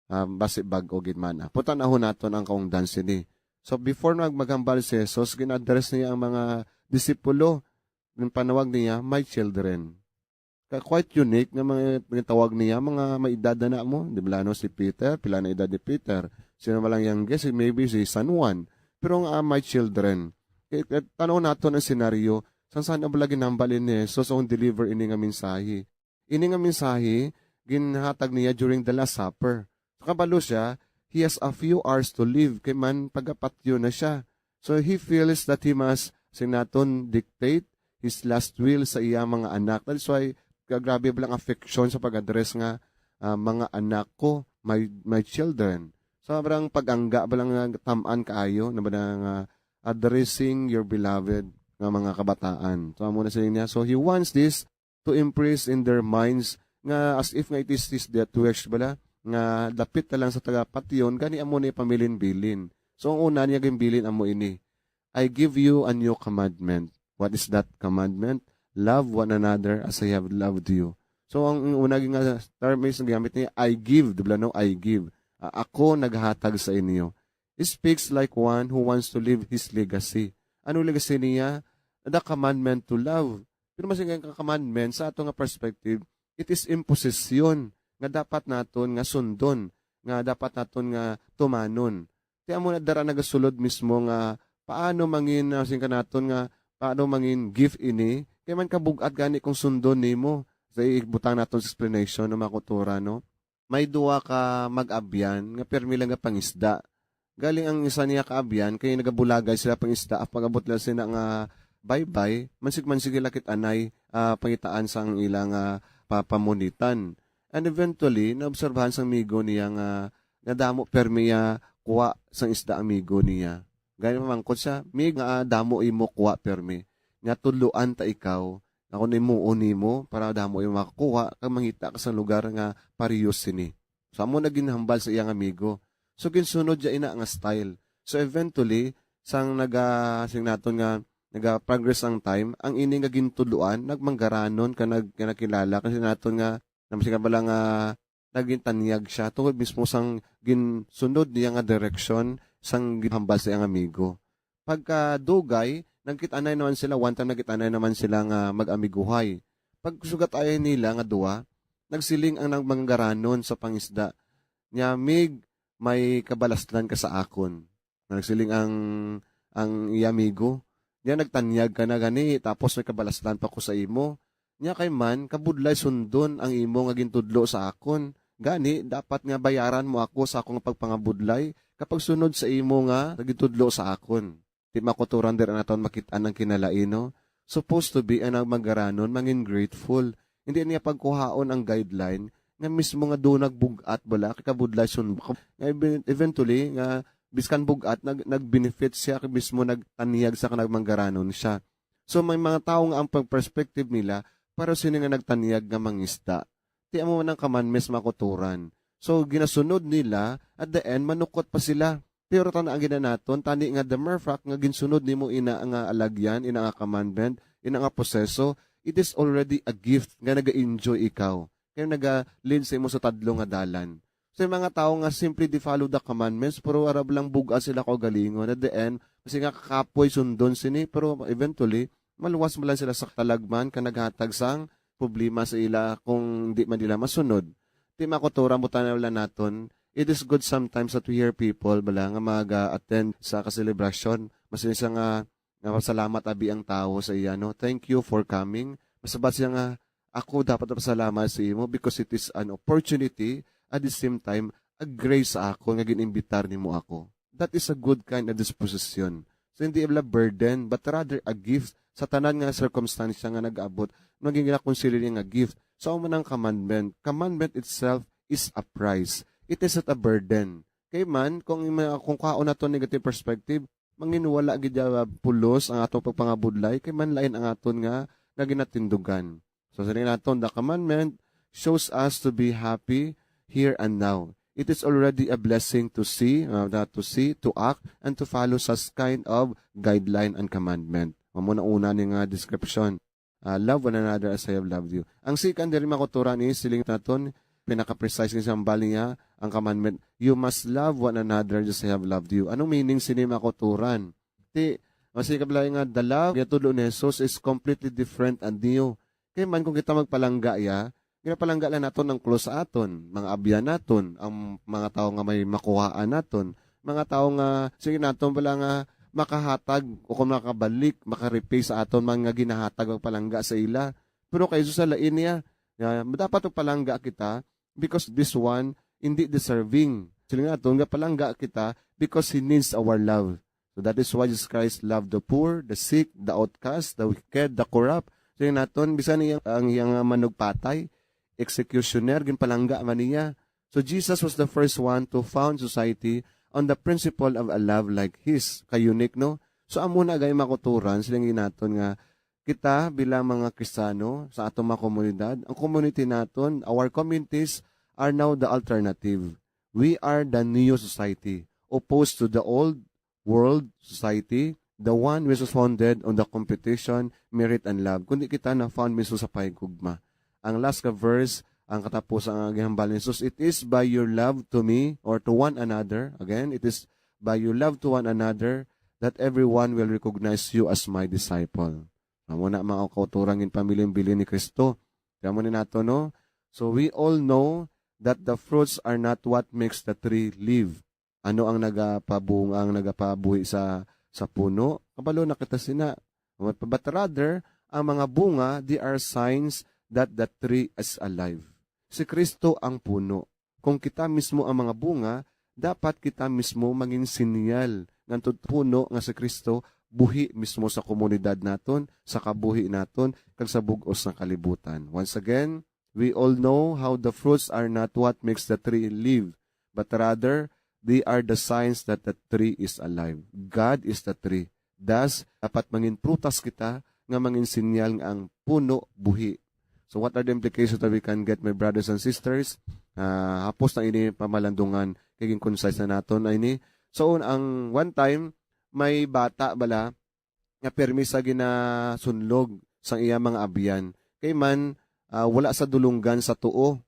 um, basi bag-o gid man. Putan-ahon naton ang kaungdan sini. So, before nag-, maghambal si Jesus, gin-address niya ang mga disipulo. Ang panawag niya, "My children." Ka-, quite unique nga mga, mga tawag niya, mga may edad na, na mo. Di ba, no, si Peter, pila na edad ni Peter? Sino ba lang youngest? Maybe si San Juan. Pero ang, ah, "My children." Kay, kay tanaw naton ang senaryo, san-san ang bala ginhambal ni Jesus ang deliver ini nga mensahe. Ini nga mensahe, ginhatag niya during the Last Supper. So, kabalo siya, he has a few hours to live, kay man pagapatyon na siya. So, he feels that he must, sing naton, dictate his last will sa iya mga anak. That is why, ka-, grabe bala ang affection sa pag-address nga, ah, "Mga anak ko, my, my children." Sobrang pag-angga bala nga tam-an kaayo na ba na nga addressing your beloved nga mga kabataan. So, amo na siling niya. So, he wants this to impress in their minds nga as if nga it is his death wish bala, nga dapit na lang sa tagapatyon, gani amo ni pamilin-bilin. So, ang una niya ginbilin amo ini, "I give you a new commandment." What is that commandment? "Love one another as I have loved you." So, ang una nga term is, ang gamit niya, "I give." Di ba, no? "I give." Ah, "Ako naghatag sa inyo." He speaks like one who wants to leave his legacy. Ano legacy niya? The commandment to love. Pero mas ang commandment, sa ato nga perspective, it is imposition nga dapat naton nga sundon, nga dapat naton nga tumanon. Kaya mo na dara nagasulod mismo nga paano mangin, ah, sing kanaton nga paano mangin gift ini, kay man kabug-at gani kung sundon nimo. Sa ibutang naton sa explanation ng mga kultura, no? May duha ka mag-abyan nga pirmi lang nga pangisda. Galing ang isa niya ka abyan kay nagabulagay sila pangisda, pag-abot lang sila nga baybay, mansig-mansig sila kit-anay, ah, pangitaan sang ilang, ah, pa-, pamunitan. And eventually, naobserbahan sang migo niya nga nadamo permi ya kuha sang isda ang migo niya. Gani pamangkot siya, "Mig, nga, ah, damo imo kuha permi, nga tudloan ta ikaw, ako nimuon nimo para damo imo makakuha, kag mangita ka sa lugar nga parehas sini." So, amo na ginhambal sa iyang amigo. So, ginsunod niya ina nga style. So, eventually, sang naga-, sing naton nga, naga-progress ang time, ang ini nga gintudloan, nagmanggaranon ka nag-, nga nakilala, kasi naton nga, naman siya bala nga, nagintanyag siya, tungod mismo sang ginsunod niya nga direksyon, sang ginhambal sa iyang amigo. Pagkadugay, nagkit-anay naman sila, one time nagkit-anay naman sila nga mag-amiguhay. Pag sugat ay nila nga duwa, nagsiling ang nag-, manggaranon sa pangisda, "Nyamig, may kabalaslan ka sa akon." Nagsiling ang, ang iya amigo, "Nya nagtanyag ka na gani, tapos may kabalaslan pa ko sa imo. Nya kay man, kabudlay sundon ang imo nga gintudlo sa akon. Gani, dapat nga bayaran mo ako sa akong pagpangabudlay kapag sunod sa imo nga gintudlo sa akon." Di makuturan dira naton makit-an ang kinalain, no? Supposed to be ang nagmangaranon mangin grateful. Hindi niya pagkuhaon ang guideline nga mismo nga doon nagbug-at bala kay kabudlay sun nga even-, eventually nga biskan bug-at nag nag-benefit siya kay mismo nagtanyag sa kanang manggaranon siya. So may mga tawo nga ang pag-, perspective nila para sini nga nagtanyag nga mangisda. Ti amo man ang commandments makuturan. So ginasunod nila, at the end manukot pa sila. Pero tana ang ginanaton, tani nga the mere fact nga ginsunod nimo ina nga alagyan, ina nga commandment, ina nga proseso, it is already a gift nga naga-enjoy ikaw. Kaya naga-lead sa imo sa tadlo nga dalan. So yung mga tawo nga simply they follow the commandments, pero arab lang buga sila kaugalingon. At the end, kasi nga kakapoy sundon sini, pero eventually, maluwas mo lang sila sa talagman ka naghatag sang problema sa ila kung di man nila masunod. Ti makuturan mo tanaw lang naton, it is good sometimes that we hear people bala nga mag-attend sa ka-celebration. Mas siya nga, nga pasalamat abi ang tawo sa iya, no? "Thank you for coming." Mas sabat siya nga, "Ako dapat pasalamat sa imo because it is an opportunity, at the same time, a grace sa ako nga ginimbitar nimo ako." That is a good kind of disposition. So, hindi bala burden, but rather a gift sa tanan nga circumstance nga nag-abot, maging ginakonsider niya nga gift. So, amo man ang commandment. Commandment itself is a price. It is not a burden. Kay man, kung, kung kwaon nato negative perspective, mangin wala gid ya pulos ang atong pagpangabudlay, kay man lain ang aton nga, nga ginatindugan. So, sa naton, the commandment shows us to be happy here and now. It is already a blessing to see, uh, not to see, to act, and to follow such kind of guideline and commandment. Amo na una ni nga description. Uh, "Love one another as I have loved you." Ang second diri makuturan is, siling naton, pinaka-precise nga sambal niya, ang commandment, "You must love one another as I have loved you." Anong meaning sini makuturan? Ti, mas kablayan nga, the love nga tudlo ni Jesus is completely different and new. Kay man kung kita magpalangga ya, ginapalangga lang naton ang close sa aton, mga abyan naton, ang mga tawo nga may makuhaan naton, mga tawo nga, sige naton, wala nga makahatag o kung makabalik, makarepay sa aton mga ginahatag o palangga sa ila. Pero kay Jesus, sa lain niya, ya, dapat magpalangga kita because this one, hindi deserving. Sila nga naton nga palangga kita because he needs our love. So that is why Jesus Christ loved the poor, the sick, the outcast, the wicked, the corrupt. So yun naton, bisan iya, ang iyang manugpatay, executioner, ginpalangga man niya. So Jesus was the first one to found society on the principle of a love like his. Ka-unique, no? So amo na gay makuturan silang ginaton nga kita bilang mga Kristiyano sa atong mga komunidad, ang community naton, our communities are now the alternative. We are the new society, opposed to the old world society, the one which was founded on the competition, merit, and love. Kundi kita na-found mismo sa pahigugma. Ang last ka verse, ang katapos ang gihambal ni Jesus, "It is by your love to me or to one another." Again, it is by your love to one another that everyone will recognize you as my disciple. Amo na, mga kauturan, ginpamiling bilin ni Kristo. Kaya mo ni nato, no? So we all know that the fruits are not what makes the tree live. Ano ang nagapabunga, ang nagapabuhi sa, sa puno? Kabalo na kita sina. But, but rather, ang mga bunga, they are signs that the tree is alive. Si Kristo ang puno. Kung kita mismo ang mga bunga, dapat kita mismo mangin sinyal ngadto puno nga si Kristo buhi mismo sa komunidad naton, sa kabuhi naton, kag sa bug-os nga kalibutan. Once again, we all know how the fruits are not what makes the tree live, but rather, they are the signs that the tree is alive. God is the tree. Thus, dapat mangin prutas kita nga mangin sinyal nga ang puno buhi. So what are the implications that we can get, my brothers and sisters? Ah, hapos na ini pamalandungan, kay gin-concise na naton na ini. So, ang one time, may bata bala nga pirmi sa ginasunlog sang iya mga abyan. Kay man, ah, wala sa dulunggan sa tuo.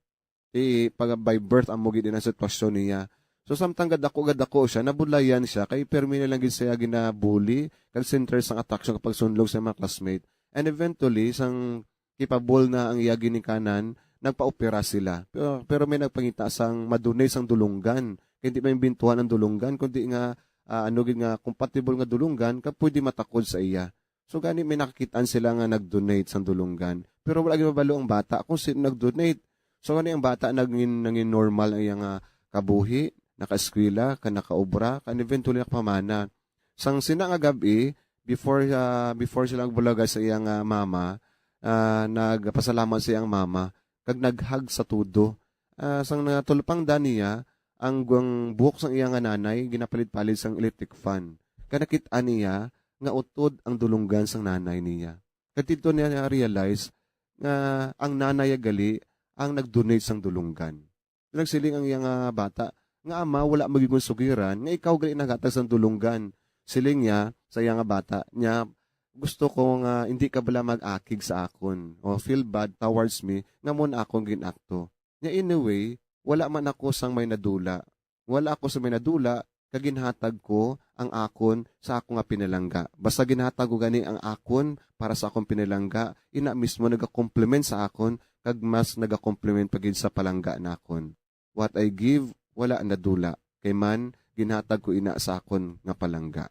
Ti, pag by birth amo gid ang sitwasyon niya. So, samtang gadako-gadako siya, nabudlayan siya, kay pirmi na lang gid siya ginabully, kag center sang attraction kapag sunlog sa mga classmate. And eventually, sang capable na ang iya ginikanan, nagpaopera sila. Pero, pero may nagpangita sang ma-donate sang dulunggan. Kay hindi man bintuhan ang dulunggan, kundi nga, ah, ano gid nga, compatible nga dulunggan, ka pwede matakod sa iya. So, gani may nakakit-an sila nga nag-donate sang dulunggan. Pero wala gid mabalo ang bata kung sino nag-donate. So, gani ang bata nagin-, nangin normal ang iyang, ah, kabuhi, nakaeskwela, ka nakaobra, ka eventually nakapamana. Sang sina nga gab-i, before, ah, before sila magbulaga sa iyang, ah, mama, ah, nagpasalamat sa iyang mama, kag naghag sa tudo. Ah, sang natulpangdan niya, ang, ang buhok sang iya nga nanay, ginapalit-palit sang electric fan. Kag nakit-an niya nga utod ang dulunggan sang nanay niya. Kag didto niya na-realize nga ang nanay gali ang nag-donate sang dulunggan. Nagsiling ang iya nga bata, nga, "Ama, wala magiging sugiran nga ikaw gali naghatag sang dulunggan." Siling niya sa iya nga bata niya, "Gusto ko nga hindi ka bala mag-akig sa akon o feel bad towards me nga mo na akon gin-akto. Nya anyway, wala man ako sang may nadula. Wala ako sa may nadula, kag ginhatag ko ang akon sa ako nga pinalangga. Basta ginhatag ko gani ang akon para sa akon pinalangga, ina mismo nagakomplement sa akon, kag mas nagakomplement pa gid sa palangga nakon. What I give, wala nadula, kay man ginhatag ko ina sa akon nga palangga."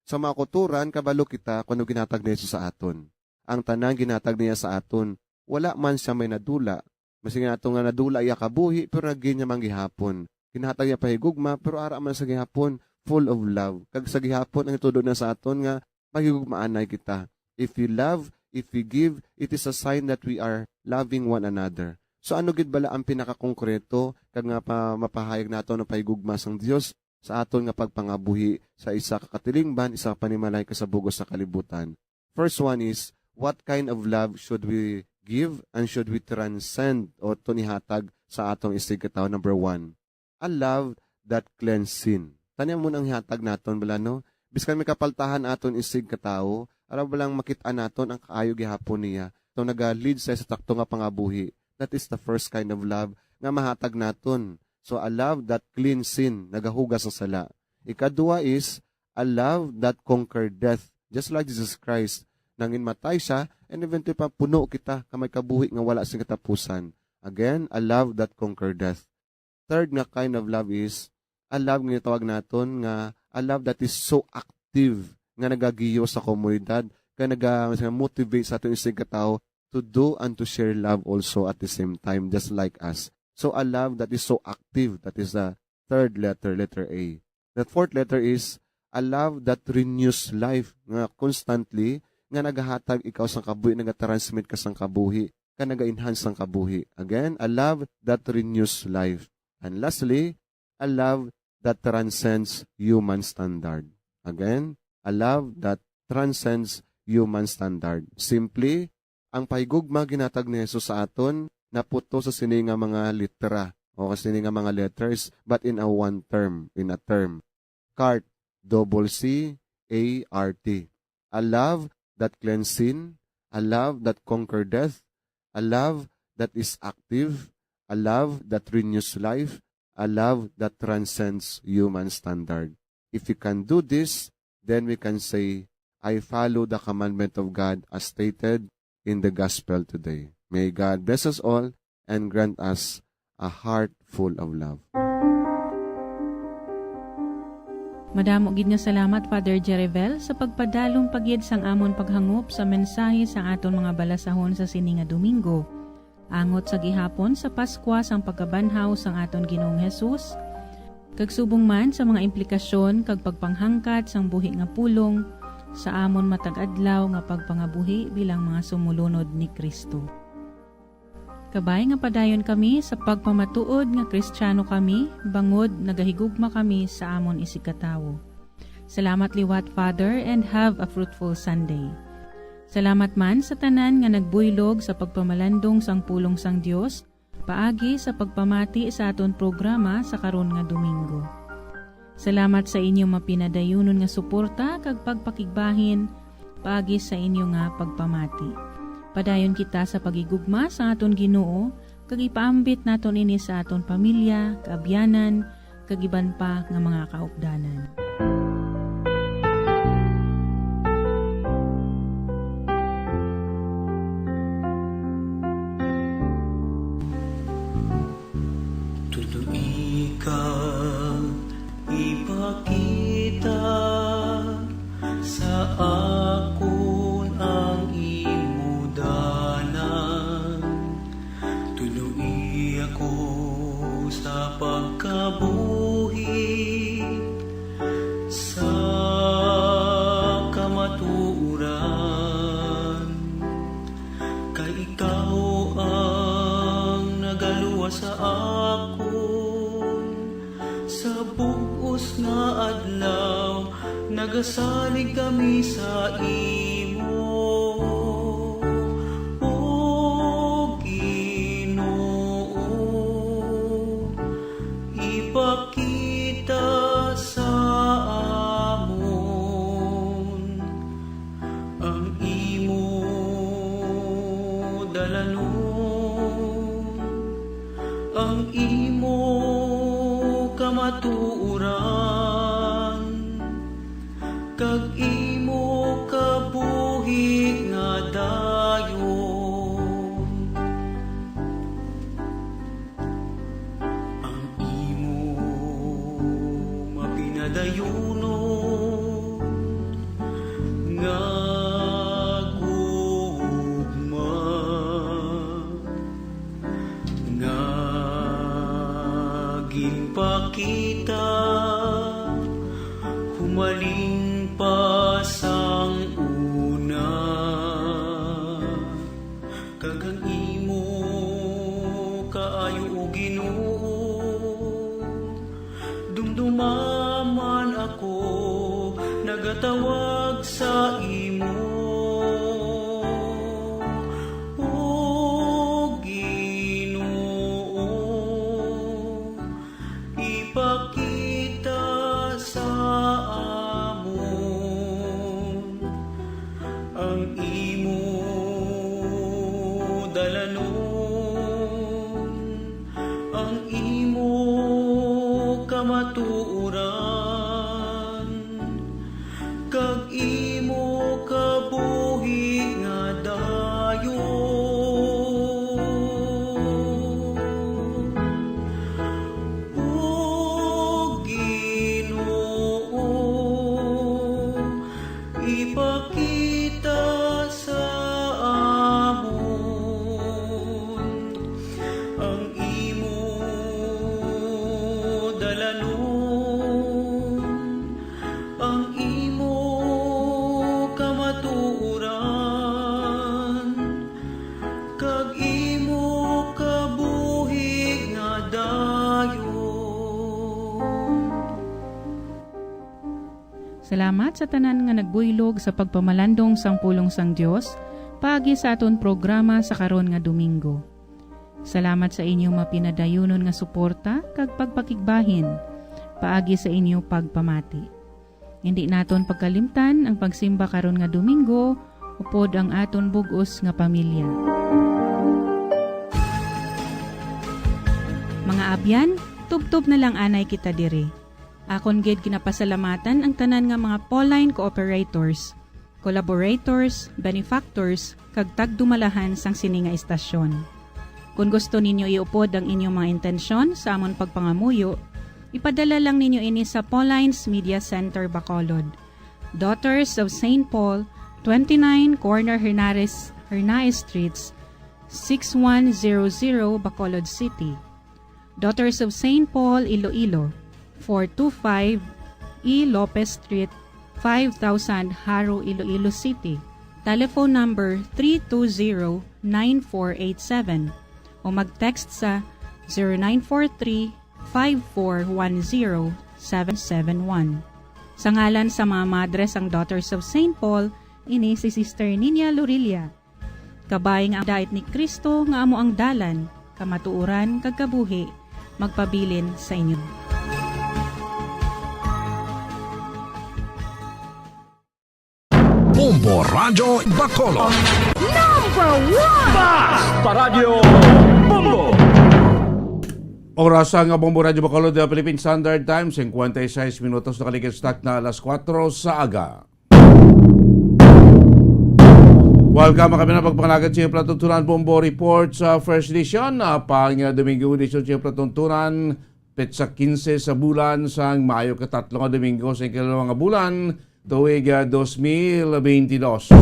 Sa mga kutoran, kabalo kita kung ano ginhatag ni Jesus sa aton. Ang tanan ginhatag niya sa aton. Wala man siya may nadula. Masing ato nga nadula iya kabuhi, pero nagin niya man gihapon. Ginhatag niya pa higugma, pero ara man sa gihapon, full of love. Kag sa gihapon, ang itudo na sa aton nga maghigugmaanay kita. If we love, if we give, it is a sign that we are loving one another. So, ano gid bala ang pinakakongkreto kag nga pa-, mapahayag nato ang pahigugma sang Dios sa aton nga pagpangabuhi sa isa ka katilingban, isa ka panimalay ka sa bug-os sa kalibutan? First one is, what kind of love should we give and should we transcend o to nihatag sa atong isigkatawo? Number one, a love that cleanses sin. Tani mo nang ihatag naton bala, no? Biskan may kapaltahan aton isigkatawo, ara ba lang makit-an naton ang kaayo gihapon niya. So, naga-lead siya sa takto nga pangabuhi. That is the first kind of love nga mahatag naton. So, a love that cleanses sin, nagahugas sa sala. Ikadua is a love that conquered death. Just like Jesus Christ, nangin matay siya, and eventually pa puno kita ka may kabuhi nga wala sing katapusan. Again, a love that conquered death. Third nga kind of love is a love nga tawag naton nga a love that is so active, nga nagagiyo sa komunidad, nga naga-, nga motivate sa aton isig katawo to do and to share love also at the same time, just like us. So a love that is so active, that is the third letter, letter A. The fourth letter is a love that renews life, nga constantly, nga nagahatag ikaw sang kabuhi, nagatransmit ka sang kabuhi, ka naga-enhance sang kabuhi. Again, a love that renews life. And lastly, a love that transcends human standard. Again, a love that transcends human standard. Simply, ang pahigugma ginatag ni Jesus sa aton naputo sa sini nga mga litra o sini nga mga letters, but in a one term, in a term. CART, double C A R T. A love that cleanses sin, a love that conquers death, a love that is active, a love that renews life, a love that transcends human standard. If we can do this, then we can say, "I follow the commandment of God as stated in the gospel today." May God bless us all and grant us a heart full of love. Madamo gid nga salamat, Father Jerivel, sa pagpadalom pa gid sang amon paghangop sa mensahe sang aton mga balasahon sa sini nga Domingo. Angot sa gihapon sa Paskwa sang pagkabanhaw sang aton Ginoong Jesus, kag subong man sa mga implikasyon kag pagpanghangkat sang buhi nga pulong sa amon matag adlaw nga pagpangabuhi bilang mga sumulunod ni Cristo. Kabay nga padayon kami sa pagpamatuod nga Kristiyano kami, bangod nagahigugma kami sa amon isigkatawo. Salamat liwat, Father, and have a fruitful Sunday. Salamat man sa tanan nga nagbuylog sa pagpamalandong sang pulong sang Dios paagi sa pagpamati sa aton programa sa karon nga Domingo. Salamat sa inyo mapinadayunon nga suporta kag pagpakigbahin paagi sa inyo nga pagpamati. Padayon kita sa paghigugma sa aton Ginoo, kag ipaambit naton ini sa aton pamilya, kaabyanan, kag iban pa nga mga kaupdanan. Kita sa akon ang imo dalan, tunoi ako sa pagkabuhi sa kamatuoran, kay ikaw ang nagaluwas sa akon. Sa bug-os nga adlaw, nagasalig kami sa imo, O Ginoo. Ipakita sa amon ang imo dalanon, ang imo kamatuoran, kag imo kabuhi nga dayon. Ang imo mapinadayunon nga gugma nga ginpakita humalin pa sang una. Kag ang imo kaayo, O Ginoo, dumduma man ako nagatawag sa imo, O Ginoo. Ipakita sa amon ang imo dalanon, ang imo kamatuoran, kag imo kabuhi nga dayon. O Ginoo, ipakita sa amon ang imo dalanon, ang imo kamatuoran, kag imo kabuhi nga dayon. Salamat sa tanan nga nagbuylog sa pagpamalandong sang pulong sang Dios paagi sa aton programa sa karon nga Domingo. Salamat sa inyo mapinadayunon nga suporta kag pagpakigbahin paagi sa inyo pagpamati. Hindi naton pagkalimtan ang pagsimba karon nga Domingo upod ang aton bug-os nga pamilya. Mga abyan, tubtob na lang anay kita diri. Akon gid ginapasalamatan ang tanan nga mga Pauline cooperators, collaborators, benefactors, kag tagdumalahan sang sini nga istasyon. Kon gusto ninyo iupod ang inyong mga intensyon sa amon pagpangamuyo, ipadala lang ninyo ini sa Pauline's Media Center, Bacolod, Daughters of Saint Paul, twenty-nine Corner Hernares, Hernaez Streets, six one zero zero, Bacolod City. Daughters of Saint Paul, Iloilo, four two five E Lopez Street, five thousand, Jaro, Iloilo City. Telephone number three two zero nine four eight seven o mag-text sa zero nine four three, five four one zero, seven seven one. Sa ngalan sa mga madre sang Daughters of Saint Paul, ini si Sister Ninia Lorilla. Kabay nga ang dait ni Cristo nga amo ang dalan, kamatuoran, kag kabuhi, magpabilin sa inyo. Bombo Radyo Bacolod. Number one! Basta Radyo Bombo! Oras nga Bombo Radyo Bacolod, uh, Philippine Standard Time, singkwenta y seis minutos, nakaligid sa takna alas kuwatro sa aga. Welcome, kami na pagpangalagad sa inyong palatuntunan, Bombo Report sa First Edition, uh, pang, uh, Domingo Edition sa inyong palatuntunan, petsa quince sa bulan sang Mayo, katatlo nga Domingo sa ikaduha nga bulan, tuig, ah, dos mil bentidós.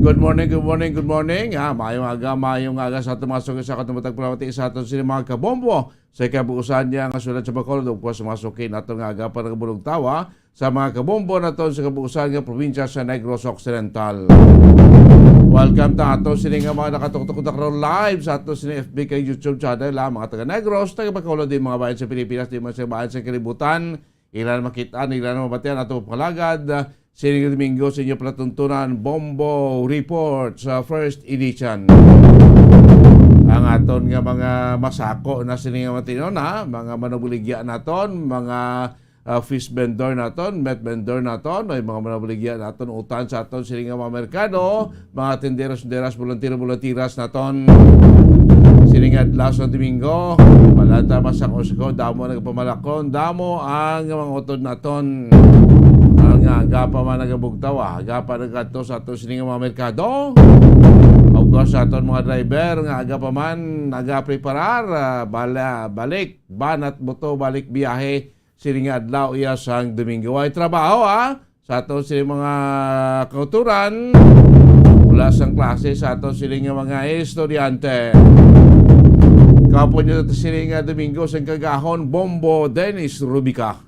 Good morning, good morning, good morning. Ah, maayong aga, maayong aga sa aton mga suki, sa aton matag palamati, sa aton sini mga kabombo sa kabuusan niya nga syudad sa Bacolod, ug sa mga suki naton nga aga pa nagabulog tawa, sa mga kabombo naton sa kabuusan nga probinsya sa Negros Occidental. Welcome ta ato sini nga mga nakatuktok na karon live sa ato sini F B kag YouTube channel, ah, mga taga Negros, taga Bacolod, di mga bayan sa Pilipinas, di man sa bayan sa kalibutan. Ila na makit-an, ila na mabatian ato palagad, ah, sini nga Domingo sa inyo palatuntunan, Bombo Report sa first edition. Ang aton nga mga masako na sini nga matino na, mga manubuligya naton, mga, ah, fish vendor naton, meat vendor naton, ay mga manubuligya naton, utan sa aton sini nga mga merkado, mga tinderos-tinderas, bolantero-bolanteras naton. Sini nga adlaw sa Domingo, palanta masako-sako, damo nagpamalakon, damo ang mga utod naton. Ang aga pa man nagabugtaw, ah, aga pa nagkadto sa aton sini nga mga merkado. Ug sa aton mga driver nga aga pa man nagapreparar, ah, bala, balik, banat buto, balik biyahe, sini nga adlaw iya sang Domingo. Ay trabaho, ah, sa aton sini mga kauturan. Wala sang klase sa aton sini nga mga estudyante. Kapon nyo sini nga Domingo sang kagahon, Bombo Dennis Rubica.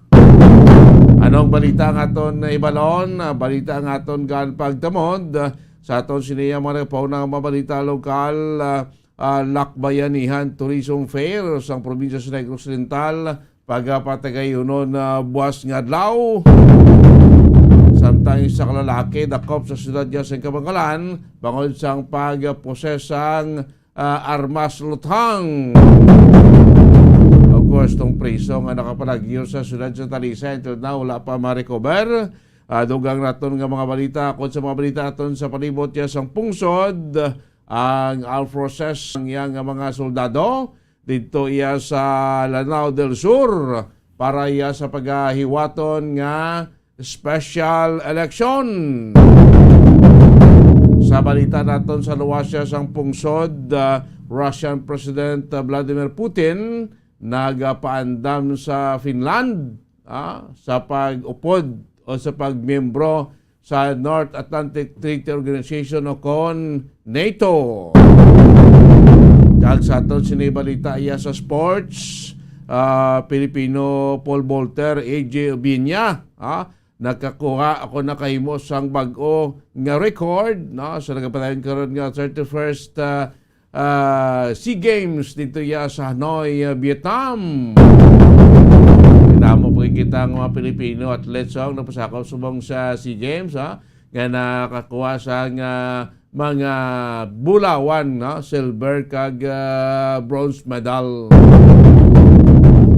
Anong balita nga aton ibalon? Ah, balita nga aton gan pagtamod, ah, sa aton sini nga mga nagpauna nga mga balita lokal, ah, ah, Lakbayanihan Tourism Fair sang probinsya sa Negros Occidental, pagapatagayunon na buwas nga adlaw. Samtang isa ka lalaki dakop sa siyudad niya sa Kabangalan bangod sang pagposes sang, ah, armas luthang. Of course, tong priso nga nakapalagyo sa siyudad sa Talisay, until now, wala pa ma-recover. Ah, dugang naton nga mga balita, kung sa mga balita aton sa palibot niya sang pungsod, ang armed forces ang iya nga mga soldado didto iya sa Lanao del Sur para iya sa pagahiwaton nga special election. Sa balita naton sa luwas siya sang pungsod, ah, Russian President, ah, Vladimir Putin nagapaandam sa Finland, ah, sa pag-upod o sa pagmiyembro sa North Atlantic Treaty Organization o kon NATO. Kag sa aton sini balita iya sa sports, ah, Pilipino pole vaulter A J Ubiña, ah, nakakuha ako nakahimo sang bag-o nga record, no, sa nagapadayon karon nga thirty-first, ah, ah, SEA Games dito ya sa Hanoi, ah, Vietnam. Damo pa kita nga mga Pilipino athletes ang napasakop subong sa SEA Games, ha, nga nakakuha sang mga bulawan, no, silver kag, ah, bronze medal.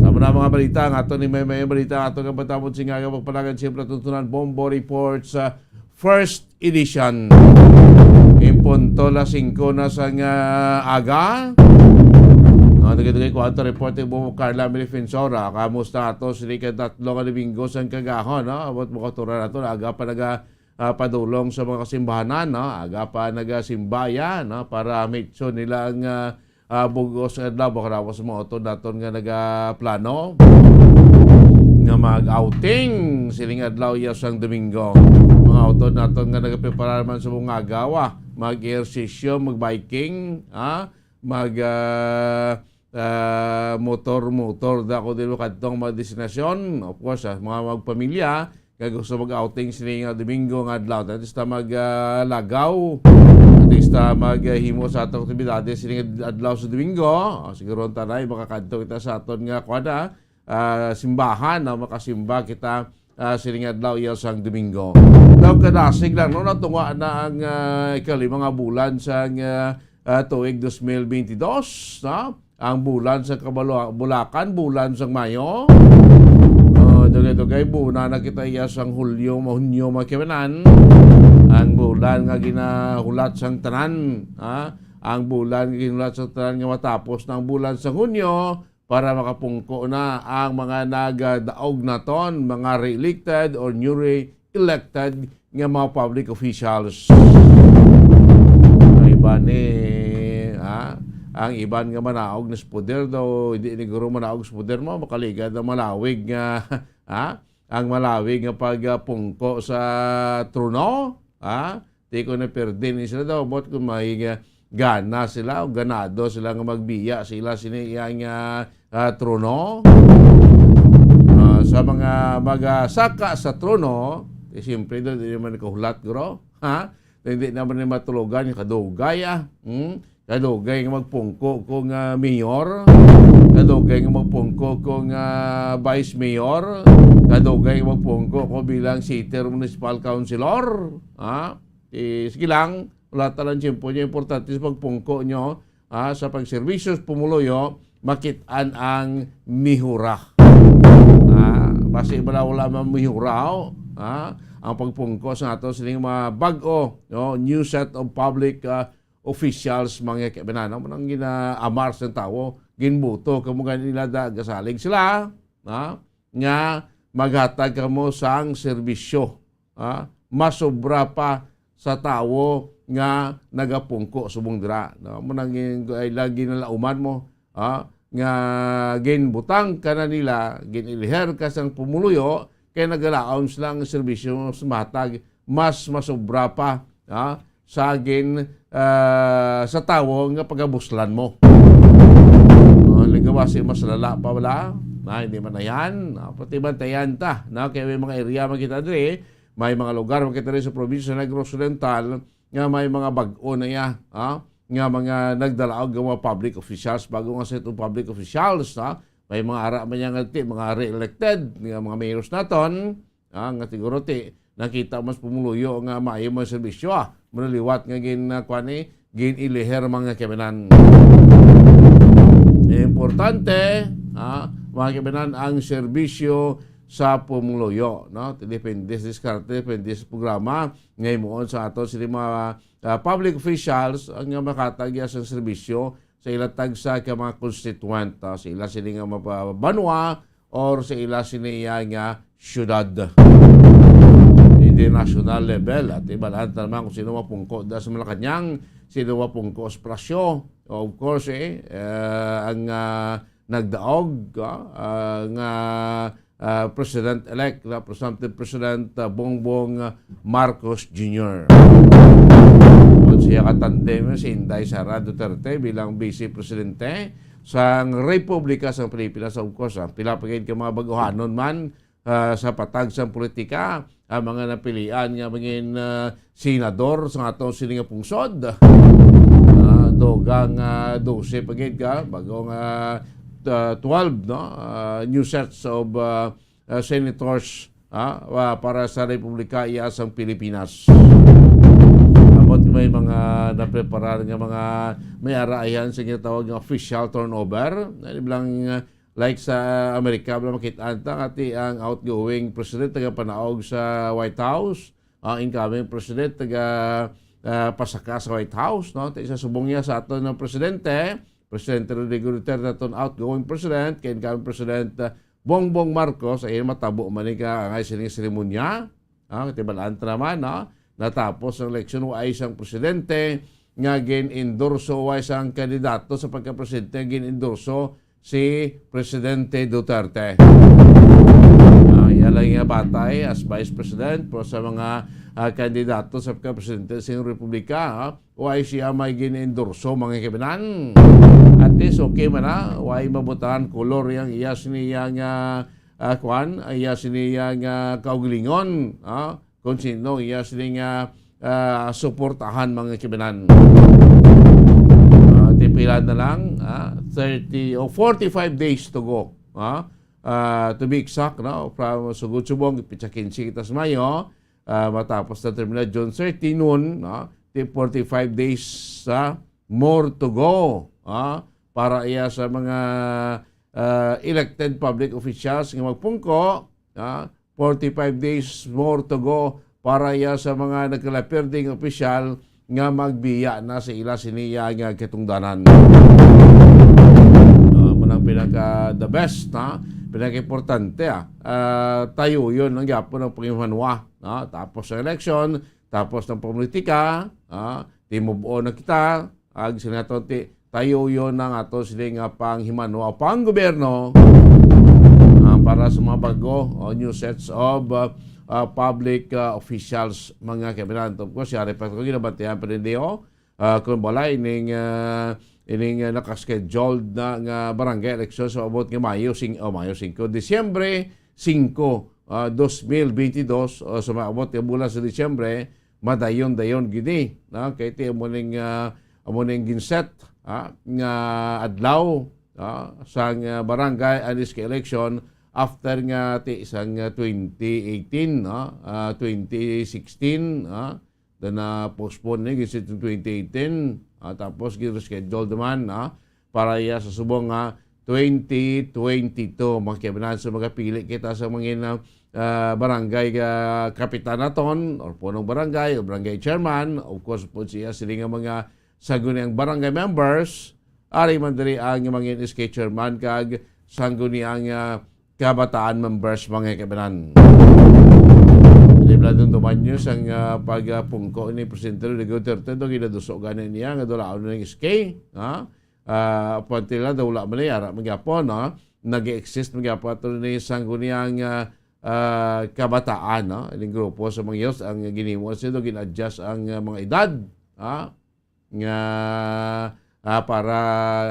Sa mga mga balita nga ato ni may may balita ato nga patapos sing aga pagpalagad siyempre tuntunan Bombo Report sa first edition. In punto las singko na sang aga. Ang dugay-dugay ko ato report ni Bobo Carla Melifensora. Kamusta ato sini ka tatlo nga Domingo sang kagahon, no? Abot mo kauturan nato, aga pa naga, ah, padulong sa mga kasimbahanan, no? Aga pa nagasimbaya, no? Para mitso nila ang, ah, ah, bug-os nga adlaw, baka daw sa mga utod naton nga nagaplano nga mag-outing siling adlaw iya sang Domingo. Mga utod naton nga nagapreparar man sa mga agawa, mag-ehersisyo, mag-biking, ha? Mag, ah, ah, motor-motor da ko dilo kadtong mga destinasyon. Of course, ah, mga magpamilya, nga gusto mag-outing sini nga Domingo nga adlaw. At least ta mag, ah, lagaw. At least ta mag, ah, himo sa atong aktibidades sini nga adlaw sa Domingo. Ah, siguro ang tanay, makakadto kita sa aton nga, kuwan, ah, ah, simbahan, no? Makasimba kita, ah, sini nga adlaw iya sang Domingo. Daw kadasig lang, no? Natunga na ang, ah, ikalima nga bulan sang, ah, ah, tuig dos mil bentidós, no? Ang bulan sa kabalo-, bulakan, bulan sang Mayo. Oh, dugay-dugay, buna na kita iya sang Hulyo, Hunyo, mga kibanan. Ang bulan nga ginahulat sang tanan, ha? Ang bulan nga ginahulat sang tanan nga matapos na ang bulan sang Hunyo para makapungko na ang mga nagadaog naton, mga re-elected or newly elected nga mga public officials. Ay ba ni, ha? Ang iban nga manaog na sa poder daw, hindi ni guro manaog sa poder mo, makaligad ang malawig nga, ha? Ang malawig nga pagpungko sa trono, ha? Di ko na perde ni sila daw, but kung may, ah, gana sila o ganado sila nga magbiya sila sini iya nga, ah, trono. Ah, sa mga magasaka sa trono, eh, siyempre daw, di naman nakahulat, guro. Ha? Hindi naman ni matulogan yung kadugay, ah. Hmm? Kadugay nga magpungko ko nga mayor, kadugay nga magpungko ko nga vice mayor, kadugay nga magpungko ko bilang city municipal councilor. Ha? Eh, sige lang, wala talang tiyempo niya. Importante sa pagpungko nyo, ah, sa pagserbisyo sa pumuluyo, makit-an ang mihura. Ah, basi wala, wala man mihura, oh. Ah, ang pagpungko sa ato sining mga bag-o, no, new set of public, ah, officials, mga kaibanan. Amo nang ginaamar sang tawo, ginbuto kamo gani nila da, gasalig sila, ha, nga maghatag kamo sang serbisyo, ha, masobra pa sa tawo nga nagapungko subong dira, no? Amo nang gin-, ay lagi nalauman mo, ha, nga ginbutang ka na nila, gin-iliher ka sang pumuluyo, kay nagalaom sila ang serbisyo sa matag, mas masobra pa, ha, sa gin-, ah, sa tawo nga pagabuslan mo. Oh, ligawasi mas lala pa wala? Na, hindi man na yan. Ah, pati bantayan ta, na, kay may mga area man kita diri, may mga lugar man kita diri sa probinsya sa Negros Oriental nga may mga bag-o na iya, ha? Nga mga nagdalaog nga mga public officials, bago nga set of public officials, ha? May mga ara man niya nga ti, mga re-elected, nga mga mayors naton, ah, nga siguro ti nakita mas pumuluyo nga maayo man serbisyo, ah, manaliwat nga gin, ah, kuwan, eh, gin-iliher mga kaibanan. Importante, ah, mga kaibanan, ang serbisyo sa pumuluyo, no? Depende sa diskarte, depende sa programa nga himuon sa ato sini mga, ah, public officials ang nga makatag iya sang serbisyo sa ila tagsa ka mga constituent, ah, sa ila sini nga mapabanwa or sa ila sini iya nga syudad. Hindi national level, at ibalaan ta naman kung sino mapungko da sa Malacañang, sino mapungko sa Palacio. Of course, eh, eh, ang, ah, nagdaog, ah, ah, nga, ah, President-elect, na Presumptive President, ah, Bongbong, ah, Marcos Junior Kung siya katandem si Inday Sara Duterte bilang Vice Presidente sang Republika sang Pilipinas, of course, ah, pila pa gid ka mga baguhanon man, ah, sa patag sang politika, ang mga napilian nga mangin, ah, senador sa ato sini nga pungsod. Ah, dugang, ah, dose pa gid ka, bago nga, ah, twelve, no? Ah, new sets of, ah, ah, senators, ah, wa-, para sa Republika iya sang Pilipinas. Ambot may mga napreparar nga mga may araayan sa ginatawag nga official turnover. Ano lang, ah, like sa Amerika, wala makita ta nga ti ang outgoing president taga panaog sa White House, ang incoming president taga, ah, pasaka sa White House, no? Ti sa subong niya sa aton ng presidente, Presidente Rodrigo Duterte, aton outgoing president, kay incoming President, ah, Bongbong Marcos, ay matabo man ni ka angay sining seremonya. Ah, tibalaan ta naman, no? Natapos ang eleksyon, wa isang presidente nga gin-endorso, wa isang kandidato sa pagka-presidente nga gin-endorso si Presidente Duterte. Ah, iya lang nga batay as Vice President, pero sa mga, ah, kandidato sa pagka-presidente sa Republika, ah, wa siya may gin-endorso, mga kaibanan. At least, okay man na, wa mabutangan kolor yang iya sini yang, ah, ah, kwan, iya sini yang, ah, kaugalingon, ah, kung sino iya sini nga, ah, suportahan, mga kaibanan. Ah, ti pila na lang, ah, thirty o forty-five days to go, ah. Ah, to be exact, no, from sugod subong, petsa quince kita sa Mayo, ah, matapos na termina June thirty noon, no, ti forty-five days sa more to go, ah, para iya sa mga, ah, elected public officials nga magpungko, ah, forty-five days more to go para iya sa mga nagkalapirding opisyal nga magbiya na sa ila siniya nga katungdanan. Ah, mao nang pinaka the best, ha? Pinaka-importante, ah. Ah, tayo yun ang gyapon ang pangimanwa, ha? Tapos ang eleksyon, tapos ng politika, ah, ti move on na kita, ag sinaton ti tayo yon ang ato sini nga panghimano o panggobyerno, ah, para sa mga bago o new sets of, ah, ah, public, ah, officials, mga kaibigan. Of course, yari pa ko ginabantayan pa rin diyo, ah, kung wala ining, ah, ining, ah, nakascheduled na nga barangay election sa abot nga Mayo sing-, oh, Mayo singko, Disyembre singko, ah, dos mil benti dos, o sa maabot nga bulan sa Disyembre, madayon-dayon gini, no? Kay ti amo ning, ah, amo ning ginset, ah, nga adlaw, ah, sang, ah, barangay and S K election after nga ti sang, ah, twenty eighteen, no? Ah, twenty sixteen, ah, na na-postpone ni gid sa twenty eighteen, ah, tapos gin-reschedule naman, ah, para iya sa subong nga twenty twenty-two. Mga kaibigan, so magapili kita sa mga, ah, barangay, ah, kapitan naton, or punong barangay, o barangay chairman, of course, po siya, sila nga mga sangguniang barangay members, ari man diri ang mga S K chairman kag sangguniang, ah, kabataan members, mga kaibigan. Di ba, dumduman nyo sang, ah, pagpungko ni Presidente Rodrigo Duterte, do ginaduso gani niya nga dulaon na ng S K, ha? Ah, up until na, wala man ni, ara man gyapon, no? Nag-exist man gyapon ato ni sangguniang, ah, ah, kabataan, no? Ining grupo sa mga youth, ang ginimo sila, gin-adjust ang, ah, mga edad, ha? Nga, ah, para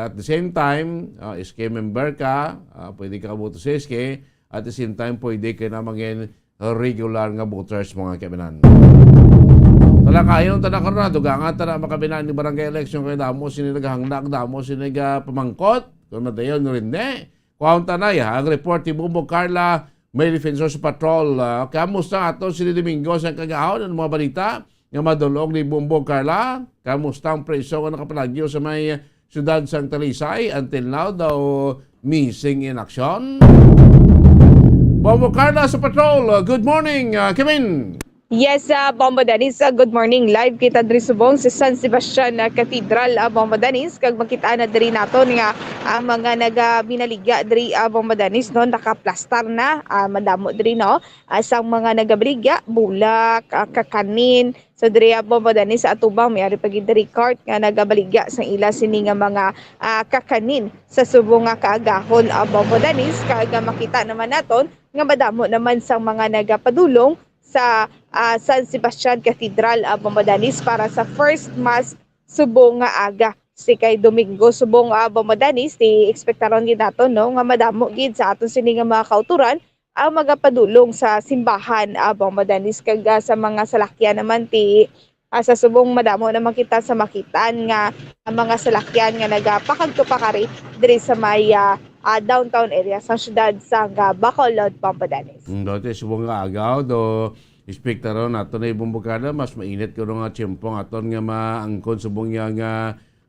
at the same time, ah, S K member ka, ah, pwede ka boto sa S K, at the same time, pwede ka na mangin regular nga voters, mga kaibigan. Talakayon, tana karon, dugangan, tana makabinan ni barangay election kay damo sini naghangnak, damo sini nagapamangkot, kung madayon rin, eh. Kuhaon ta na, ya, ang report ni Bombo Carla, may defensor sa patrol. Ah, kamusta ato si Domingo sa kagahon? Ang mga balita nga madulog ni Bombo Carla? Kamusta ang preso nga nakapalagyo sa may siyudad sang Talisay? Until now, daw missing in action. Bombo Carla sa patrol. Good morning, ah, Kevin. Yes, ah, Bombo Danis, ah, good morning. Live kita diri subong sa San Sebastian, ah, Cathedral, ah, Bombo Danis. Kag makita na diri naton nga ang mga nagabinaligya diri, ah, Bombo Danis, no, nakaplastar na, ah, madamo diri, no. Ah, sang mga nagabaligya, bulak, ah, kakanin. So diri, ah, Bombo Danis, sa atubang may ari pa gid diri cart nga nagabaligya sang ila sini nga mga, ah, kakanin sa subong nga kaagahon, ah, Bombo Danis. Kag, ah, makita naman naton nga madamo naman sang mga nagapadulong sa, ah, San Sebastian Cathedral, ah, Bombo Danis para sa first mass subong nga aga. Si kay Domingo subong, ah, Bombo Danis, ti ekspektaron gid naton, no, nga madamo gid sa aton sini nga mga kauturan ang magapadulong sa simbahan, ah, Bombo Danis, kag, ah, sa mga salakyan naman ti ah, sa subong madamo naman kita sa makitaan nga ang mga salakyan nga nagapakagto pakari diri sa may, ah, ah, downtown area sa siyudad sang, ah, Bacolod, Bombo Danis. Mm, dati subong nga agaw, do, espektaron nato na ibong bukada, mas mainit kuno nga tiyempo nga aton nga maangkon subong niya nga,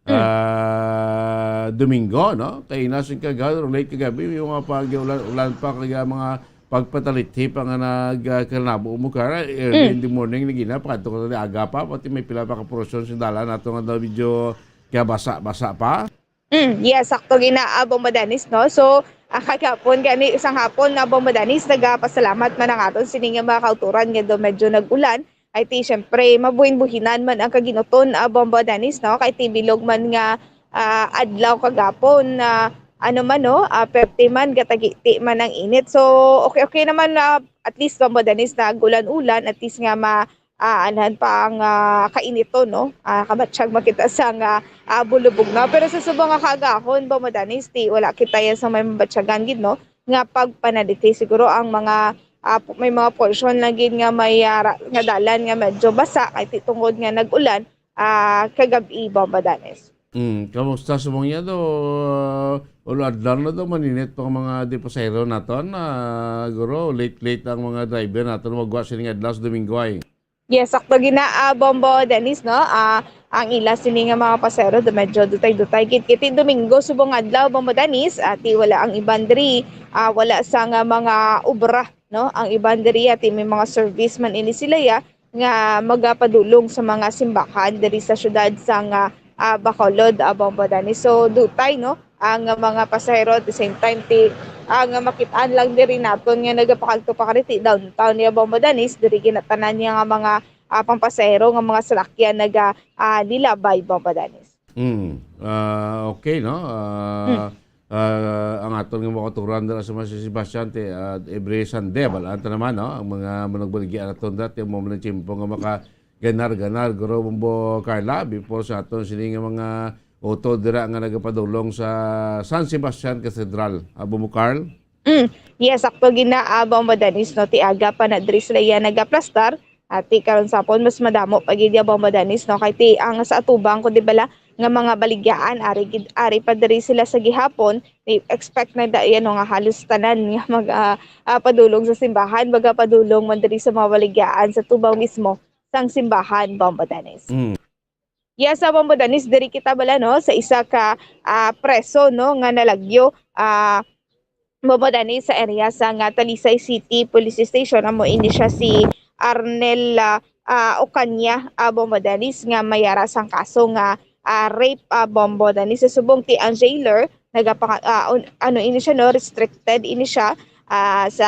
Mm. ah, Domingo, no? Kay ina sing kagaw, late kagabi, yung mga pag-ulan, ulan pa, kaya mga pagpatalithi pa nga nag, ah, kalabo mo, Kara, early Mm. in the morning, nagina, pakadto ko sa aga pa, pati may pila pa ka portion sa dalan nato nga daw medyo kaya basa-basa pa. Mm, yes, sakto gina, ah, Bombo Danis, no? So, ah, kagapon gani, isang hapon na Bombo Danis, nagapasalamat man ang aton sini nga mga kauturan nga daw medyo nag-ulan. Ay ti, syempre, mabuhin-buhinan man ang kaginuton, ah, Bombo Danis, no? Kay ti bilog man nga, ah, adlaw kagapon na, ano man, no? Ah, perte man, gatagiti man ang init. So, okay, okay naman na at least Bombo Danis nag-ulan-ulan, at least nga ma-, ah, anhan pa ang, ah, kainiton, no? Ah, kabatyag makita sa nga, ah, bulubog na. Pero sa subong nga kaagahon, Bombo Danis, ti wala kita yan sa may mabatyagan gid, no? Nga pagpanalithi. Siguro ang mga, ah, pu-, may mga portion lang gid nga may, ah, ra-, nga dalan nga medyo basa, kay ti tungod nga nag-ulan, ah, kagab-i, Bombo Danis. Mm, kamusta sa mga do? Ulo adlaw na do, maninit pa ang mga di pasahero naton. Ah, guro, late-late ang mga driver naton. Magwa sining adlaw sa Domingo ay. Yes, sakto gina, ah, Bombo Dennis, no? Ah, ang ila sini nga mga pasahero do medyo dutay-dutay gid. Kiti Domingo subong adlaw, Bombo Dennis, ati wala ang iban diri, ah, wala sa nga mga obra, no? Ang iban diri ati may mga service man ini sila ya nga magapadulong sa mga simbahan diri sa syudad sa nga, ah, Bacolod, ah, Bombo Dennis. So dutay, no? Ang mga pasahero at the same time ti ang makit-an lang diri naton nga nagapakagto pa kari ti downtown niya Bombo Dennis, diri ginatanan niya nga mga, ah, pampasahero nga mga salakyan naga, ah, nilabay Bombo Dennis. Mm. Ah, okay, no? Ah, ah, ang aton nga mga kautoran dira sa San Sebastian, ti, ah, every Sunday, balaan ta naman, no? Ang mga managbaligya naton dati, ang mga tiyempo nga makaganar-ganar, Guro Bombo Carla, before sa aton sini nga mga utod dira nga nagapadulong sa San Sebastian Cathedral. Abo mo, Carl? Mm. Yes, sakto gid na, ah, Bombo Danis, no? Ti aga pa na diri sila iya nagaplastar. Ati karon sapon, mas madamo pa gid ya, Bombo Danis, no? Kay ti ang sa atubang ko, di bala, nga mga baligyaan, ari gid, ari pa diri sila sa gihapon. Di expect na da, yan, no, nga halos tanan nga mag, ah, ah, padulong sa simbahan, baga padulong man diri sa mga baligyaan sa tubang mismo sang simbahan, Bombo Danis. Mm. Yes, sa Bombo Danis, diri kita bala, no, sa isa ka, ah, preso, no, nga nalagyo, ah, Bombo Danis, sa area sa nga Talisay City Police Station. Amo ini siya si Arnel, ah, ah, Ocaña, ah, Bombo Danis, nga may ara sang kaso nga, ah, rape, ah, Bombo Danis. Sa subong ti ang jailer, nagapaka-, ah, un-, ano ini siya, no, restricted ini siya, ah, sa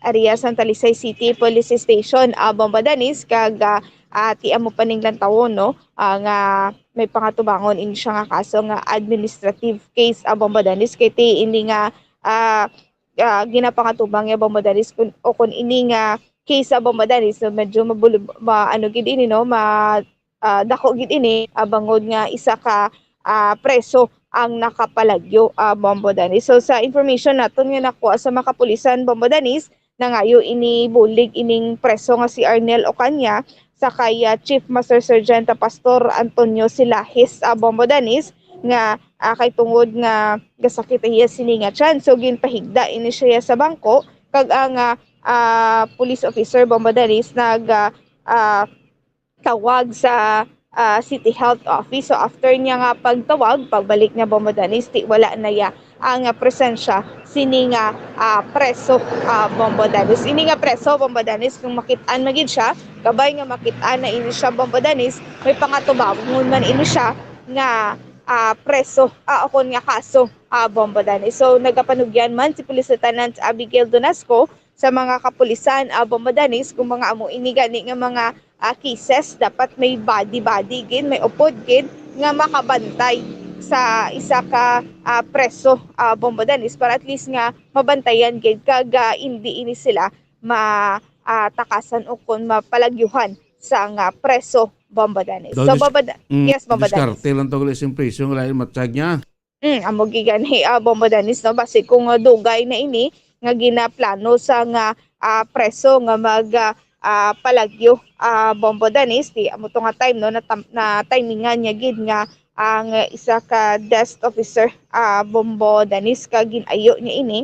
area sang Talisay City Police Station, ah, Bombo Danis, kag, ah, ah, ti amo pa ning lantawon, no, ah, nga may pangatubangon ini siya nga kaso nga administrative case, ah, Bombo Danis, kay ti ini nga, ah, ah, ginapangatubang ya, Bombo Danis, kun, o kun ini nga case, ah, Bombo Danis, so medyo mabulub-, ma-, ano gid ini, no, ma-, ah, dako gid ini, ah, bangod nga isa ka, ah, preso ang nakapalagyo, ah, Bombo Danis. So, sa information naton nga nakuha sa mga kapulisan, Bombo Danis, nangayo ini bulig ining preso nga si Arnel Ocaña sa kay, ah, Chief Master Sergeant, ah, Pastor Antonio Silahis, ah, Bombo Danis, nga, ah, kay tungod nga gasakit iya sini nga tiyan. So, ginpahigda ini siya sa bangko, kag ang, ah, ah, police officer, Bombo Danis, nag, ah, ah, tawag sa, ah, City Health Office. So, after niya nga pagtawag, pagbalik niya, Bombo Danis, ti wala na ya ang, ah, presensya sini nga, ah, preso, ah, Bombo Danis. Ini nga preso, Bombo Danis, kung makit-an man gid siya, kabay nga makit-an na ini siya, Bombo Danis, may pangatubangon man ini siya nga, ah, preso, ah, o kon nga kaso, ah, Bombo Danis. So, nagapanugyan man si Police Lieutenant Abigail Donasco sa mga kapulisan, ah, Bombo Danis, kung mga amo ini gani nga mga, ah, cases, dapat may body-body gid, may upod gid nga makabantay sa isa ka, ah, preso, ah, Bombo Danis, para at least nga mabantayan gid kag, ah, indi ini sila ma, ah, takasan o kon mapalagyuhan sa nga preso, Bombo Danis. Daw So, dis-, Bombo Da-, mm, yes, Bombo Danis. Diskarte lang to gali sing preso nga lain matag niya. Mm, amo gid gani, ah, Bombo Danis, no? Basi kung, ah, dugay na ini nga ginaplano sa nga, ah, preso nga mag, ah, ah, palagyo, ah, Bombo Danis, di amo to nga time, no, na tam-, na timingan niya gid nga ang isa ka desk officer, ah, Bombo Danis, ka gin-ayo niya ini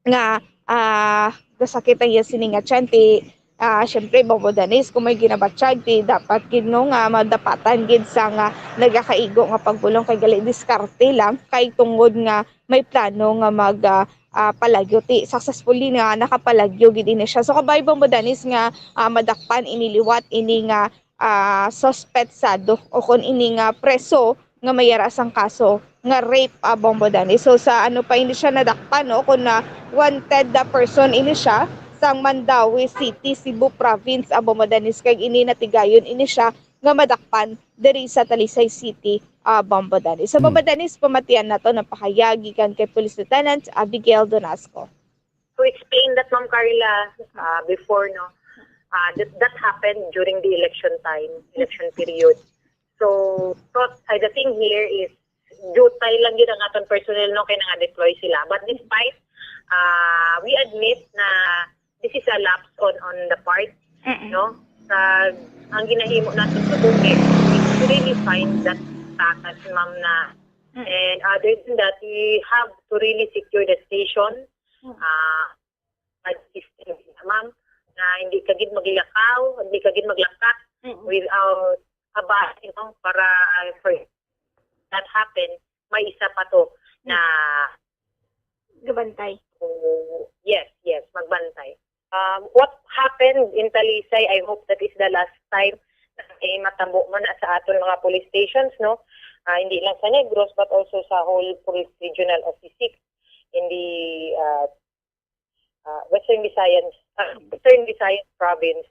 nga, ah, gasakit ang iya sini nga tiyan, ti, ah, syempre, Bombo Danis, kung may ginabatyag, ti dapat gid, no, nga madapatan gid sa nga nagakaigo nga pagbulong, kay gali diskarte lang, kay tungod nga may plano nga mag, ah, ah, palagyo, ti successfully nga nakapalagyo gid ini siya. So, kabay, Bombo Danis, nga, ah, madakpan ini liwat, ini nga, ah, suspetsado o kon ini nga preso nga may ara sang kaso nga rape, ah, Bombo Danis. So, sa ano pa ini siya nadakpan, no, kon na wanted na person ini siya sang Mandaue City, Cebu Province, ah, Bombo Danis, kag ini natigayon ini siya nga madakpan diri sa Talisay City, ah, Bombo Danis. So, Hmm. Bombo Danis, pamatian nato ang pahayag gikan kay Police Lieutenant Abigail Donasco. To explain that, Ma'am Carla, uh, before, no, uh, that, that happened during the election time, election period. So, so, uh, the thing here is, jutay lang yun ang aton personnel, no, kay nanga-deploy sila. But despite, uh, we admit na this is a lapse on, on the part, Mm-mm. no, sa, ang ginahimo natin sa Bukid is to really find that takas, ma'am, na, Mm. and other than that, we have to really secure the station, Mm. ah, pag-system, ma'am, na hindi ka gid maglakaw, hindi ka gid maglakat Mm. without a bus, you know, para, uh, for that happen, may isa pa to Mm. na Gabantay. Oh, yes, yes, magbantay. Um, what happened in Talisay, I hope that is the last time na may matabo man na sa aton mga police stations, no? Ah, hindi lang sa Negros, but also sa whole Police Regional of the Six in the, uh, uh, Western Visayas, uh, Western Visayas province.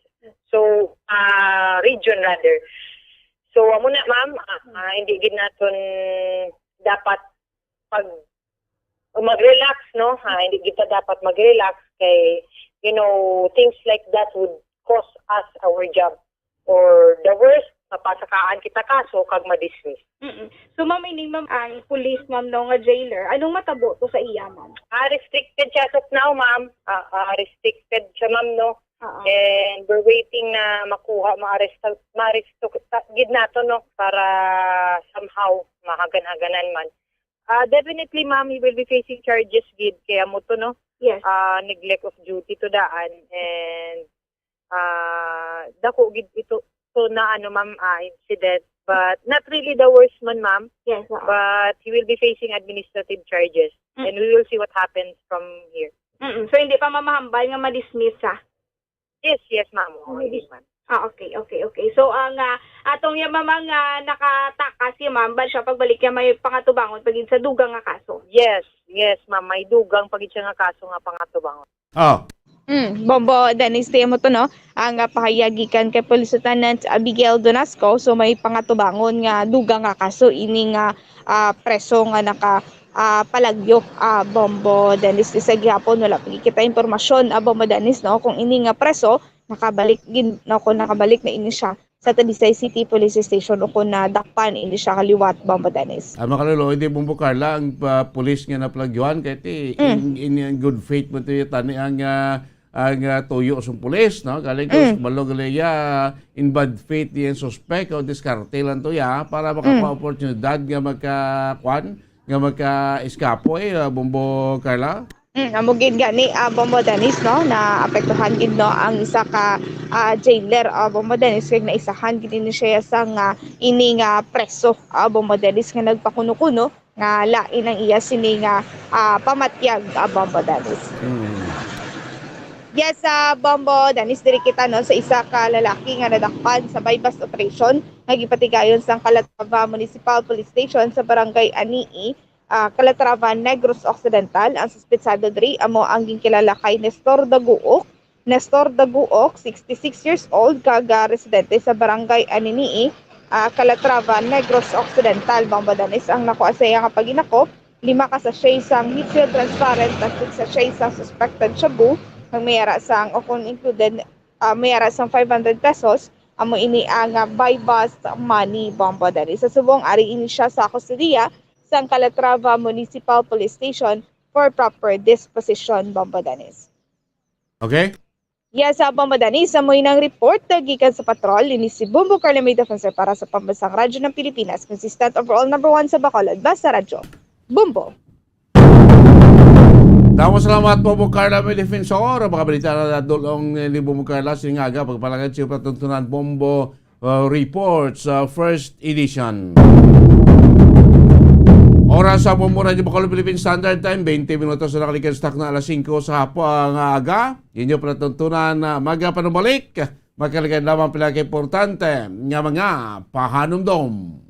So, uh, region rather. So, amo na, ma'am, ah, ah, hindi gid naton dapat pag mag-relax, no? Ha, hindi kita dapat mag-relax kay, you know, things like that would cost us our job. Or the worst, mapasakaan kita kaso kag ma-dismiss. Mm-mm. So, ma'am, ining, ma'am, ang police, ma'am, no, nga jailer, anong matabo to sa iya, ma'am? Ah, restricted siya as of now, ma'am. Ah, ah, restricted siya, ma'am, no? Oo. And we're waiting na makuha, ma-arrest, ma-arrest gid nato, no? Para somehow mahagan-haganan man. Ah, definitely, ma'am, he will be facing charges gid kay amo to, no? Yes. Ah, neglect of duty to daan, and ah, dako gid ito to na, ano, ma'am, ah, incident, but not really the worst man, ma'am. Yes, oo. But he will be facing administrative charges, Mm. and we will see what happens from here. Mm-mm. So, hindi pa mamahambal nga ma-dismiss, ha? Yes, yes, ma'am. Oo, Hindi. yes, ma'am. Ah, okay, okay, okay. So, ang, ah, atong ya, ma'am, ang, ah, nakatakas ya, ma'am, ba siya pagbalik ya may pangatubangon pa gid sa dugang nga kaso? Yes, yes, ma'am. May dugang pa gid siya nga kaso nga pangatubangon. Oh. Mm, Bombo Dennis, ti amo to, no? Ang, ah, pahayag gikan kay Police Lieutenant Abigail Donasco, so may pangatubangon nga dugang nga kaso ini nga, ah, preso nga naka, ah, palagyo, ah, Bombo Dennis. Isa gihapon, wala pa kita impormasyon, ah, Bombo Dennis, no, kung ini nga preso nakabalik gid, no, kung nakabalik na ini siya sa Talisay City Police Station o kung nadakpan ini siya kaliwat, Bombo Dennis. Ah, makalolo, hindi, Bombo Carla, ang, ah, pulis nga naplagyuhan, kay ti, Mm. in, in, in good faith mo to yung tani ang, ah, ang, ah, tuyo sa pulis, no? Galing ko Mm. sa Balog Leia, in bad faith yung suspect o diskarte lang to ya para makakuha Mm. oportunidad nga magka, kwan, nga magka-eskapo, eh, ah, Bombo Carla? Mm, amo gid gani, ah, Bombo Dennis, no, na apektuhan gid, no, ang isa ka, ah, jailer, ah, Bombo Dennis, kag naisahan gid ni siya sang, ah, ini nga preso, ah, Bombo Dennis, nga nagpakuno-kuno nga lain ang iya sini nga, ah, pamatyag, ah, Bombo Dennis. Mm. Yes, ah, Bombo Dennis, diri kita, no, sa isa ka lalaki nga nadakpan sa buy-bust operation nga gipatigayon sang Calatrava Municipal Police Station sa Barangay Anii, ah, Calatrava, Negros Occidental. Ang suspetsado diri amo ang ginkilala kay Nestor Daguok. Nestor Daguok, sixty-six years old, kag, ah, residente sa Barangay Aninii, ah, Calatrava, Negros Occidental. Bombo Dennis, ang nakuha sa iya nga paghinakop, lima ka sachet sang Heatfield transparent, kag six sachet sang suspected shabu, kag may ara sang, o kung included, ah, may ara sang five hundred pesos. Amo ini ang, ah, buy-bust money, Bombo Dennis. Sa subong, ari ini siya sa kustodiya sang Calatrava Municipal Police Station for proper disposition, Bombo Dennis. Okay? Yes, ah, Bombo Dennis, amo ini ang report, ah, gikan sa patrol. Ini si Bombo Carla May Defensor para sa Pambansang Radyo ng Pilipinas, consistent overall number one sa Bacolod. Basta Radyo. Bombo. Damo salamat, Bombo Carla May Defensor. Mga balita na nadulong ni Bombo Carla, sining aga, pagpalangit sa iyo patuntunan, Bombo, uh, Reports, uh, first edition. Oras sa Bombo Radyo Bacolod Philippine Standard Time, twenty minutos na nakalikan sa takna alas singko sa hapon nga aga. Inyo palatuntunan na magapanubalik. Makaligad lamang pila ka importante nga mga pahanumdom.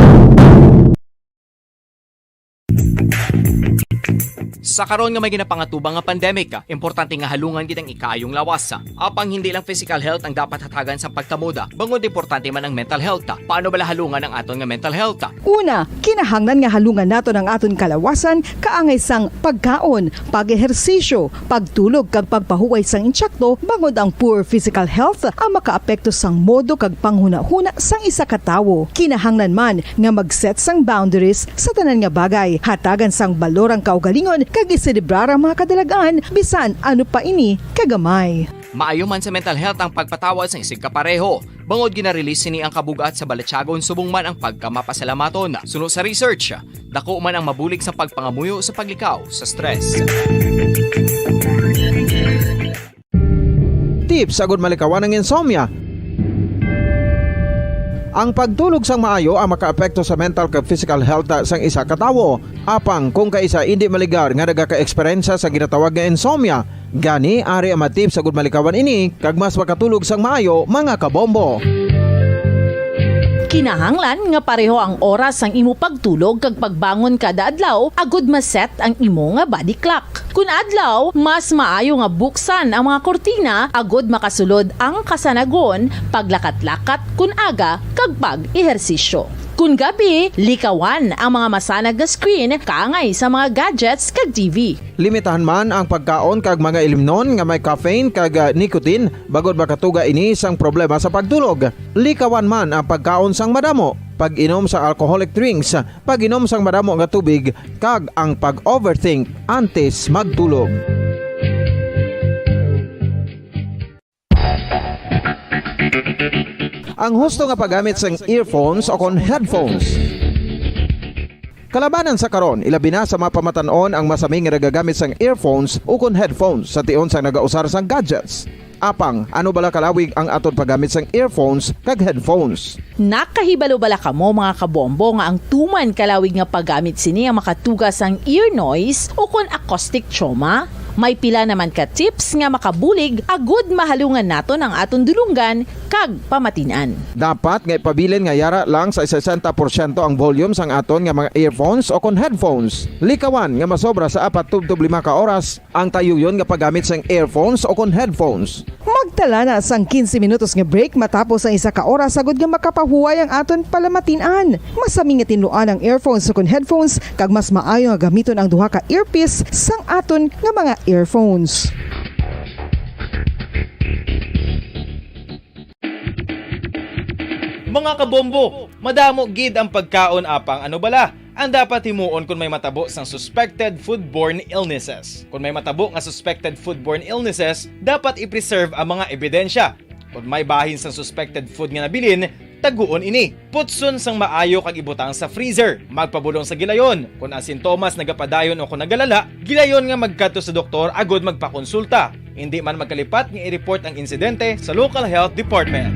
Sa karon nga may ginapangatubang nga pandemic, importante nga halungan gid ang ikaayong lawas. Apang hindi lang physical health ang dapat hatagan sa pagtamod, bangod importante man ang mental health. Paano bala halungan ang aton nga mental health? Una, kinahanglan nga halungan naton ang aton kalawasan kaangay sang pagkaon, pag-ehersisyo, pagtulog kag pagpahuway sang insakto, bangod ang poor physical health ang makaapekto sang modo kag panghunahuna sang isa ka tawo. Kinahanglan man nga mag-set sang boundaries sa tanan nga bagay, hatagan sang balor ang kaugalingon kag iselebrar ang mga kadalagan bisan ano pa ini kagamay. Maayo man sa mental health ang pagpatawad sang isigkapareho, bangod gina-release sini ang kabug-at sa balatyagon subong man ang pagkamapasalamaton. Suno sa research, dako man ang mabulig sa pagpangamuyo sa paglikaw sa stress. Tips agud malikawan ang insomnia. Ang pagtulog sang maayo ang makaapekto sa mental kag physical health sang isa ka tawo. Apang kung kaisa indi maligar nga nagaka-eksperyensya sa ginatawag nga insomnia, gani ari ang mga tips agud malikawan ini kag mas makatulog sang maayo, mga kabombo. Kinahanglan nga pareho ang oras sang imo pagtulog kag pagbangon kada adlaw agud ma-set ang imo nga body clock. Kun adlaw, mas maayo nga buksan ang mga kurtina agud makasulod ang kasanagon, paglakat-lakat kun aga, kag pag-ehersisyo. Kun gabi, likawan ang mga masanag nga screen kaangay sa mga gadgets kag T V. Limitahan man ang pagkaon kag mga ilimnon nga may caffeine kag, ah, nicotine, bangod makatuga ini sang problema sa pagtulog. Likawan man ang pagkaon sang madamo, pag-inom sa alcoholic drinks, pag-inom sang madamo nga tubig, kag ang pag-overthink antes magtulog. Ang husto nga paggamit sang earphones o kon headphones. Kalabanan sa karon, ilabi na sa mga pamatan-on ang masami nga nagagamit sang earphones o kon headphones sa tion sang nagausar sang gadgets. Apang, ano bala kalawig ang aton paggamit sang earphones kag headphones? Nakahibalo bala kamo, mga kabombo, nga ang tuman kalawig nga paggamit sini ang makatuga sang ear noise o kon acoustic trauma? May pila naman ka tips nga makabulig agud mahalungan naton ang aton dulonggan kag pamatin-an. Dapat nga ipabilin nga yara lang sa sesenta porsyento ang volume sang aton nga mga earphones o kon headphones. Likawan nga masobra sa apat tubtob lima ka oras ang tayuyon nga paggamit sang earphones o kon headphones. Magtala na sang quince minutos nga break matapos ang isa ka oras, agud nga makapahuway ang aton palamatin-an. Masami nga tinluan ang earphones o kon headphones, kag mas maayo nga gamiton ang duha ka earpiece sang aton nga mga earphones. Mga kabombo, madamo gid ang pagkaon, apang ano bala ang dapat himuon kon may matabo sang suspected foodborne illnesses? Kon may matabo nga suspected foodborne illnesses, dapat i-preserve ang mga ebidensya. Kon may bahin sang suspected food nga nabilin, taguon ini. Putson sang maayo kag ibutang sa freezer. Magpabulong sa gilayon. Kon ang sintomas nagapadayon o kon nagalala, gilayon nga magkadto sa doktor agud magpakonsulta. Indi man magkalipat nga i-report ang insidente sa local health department.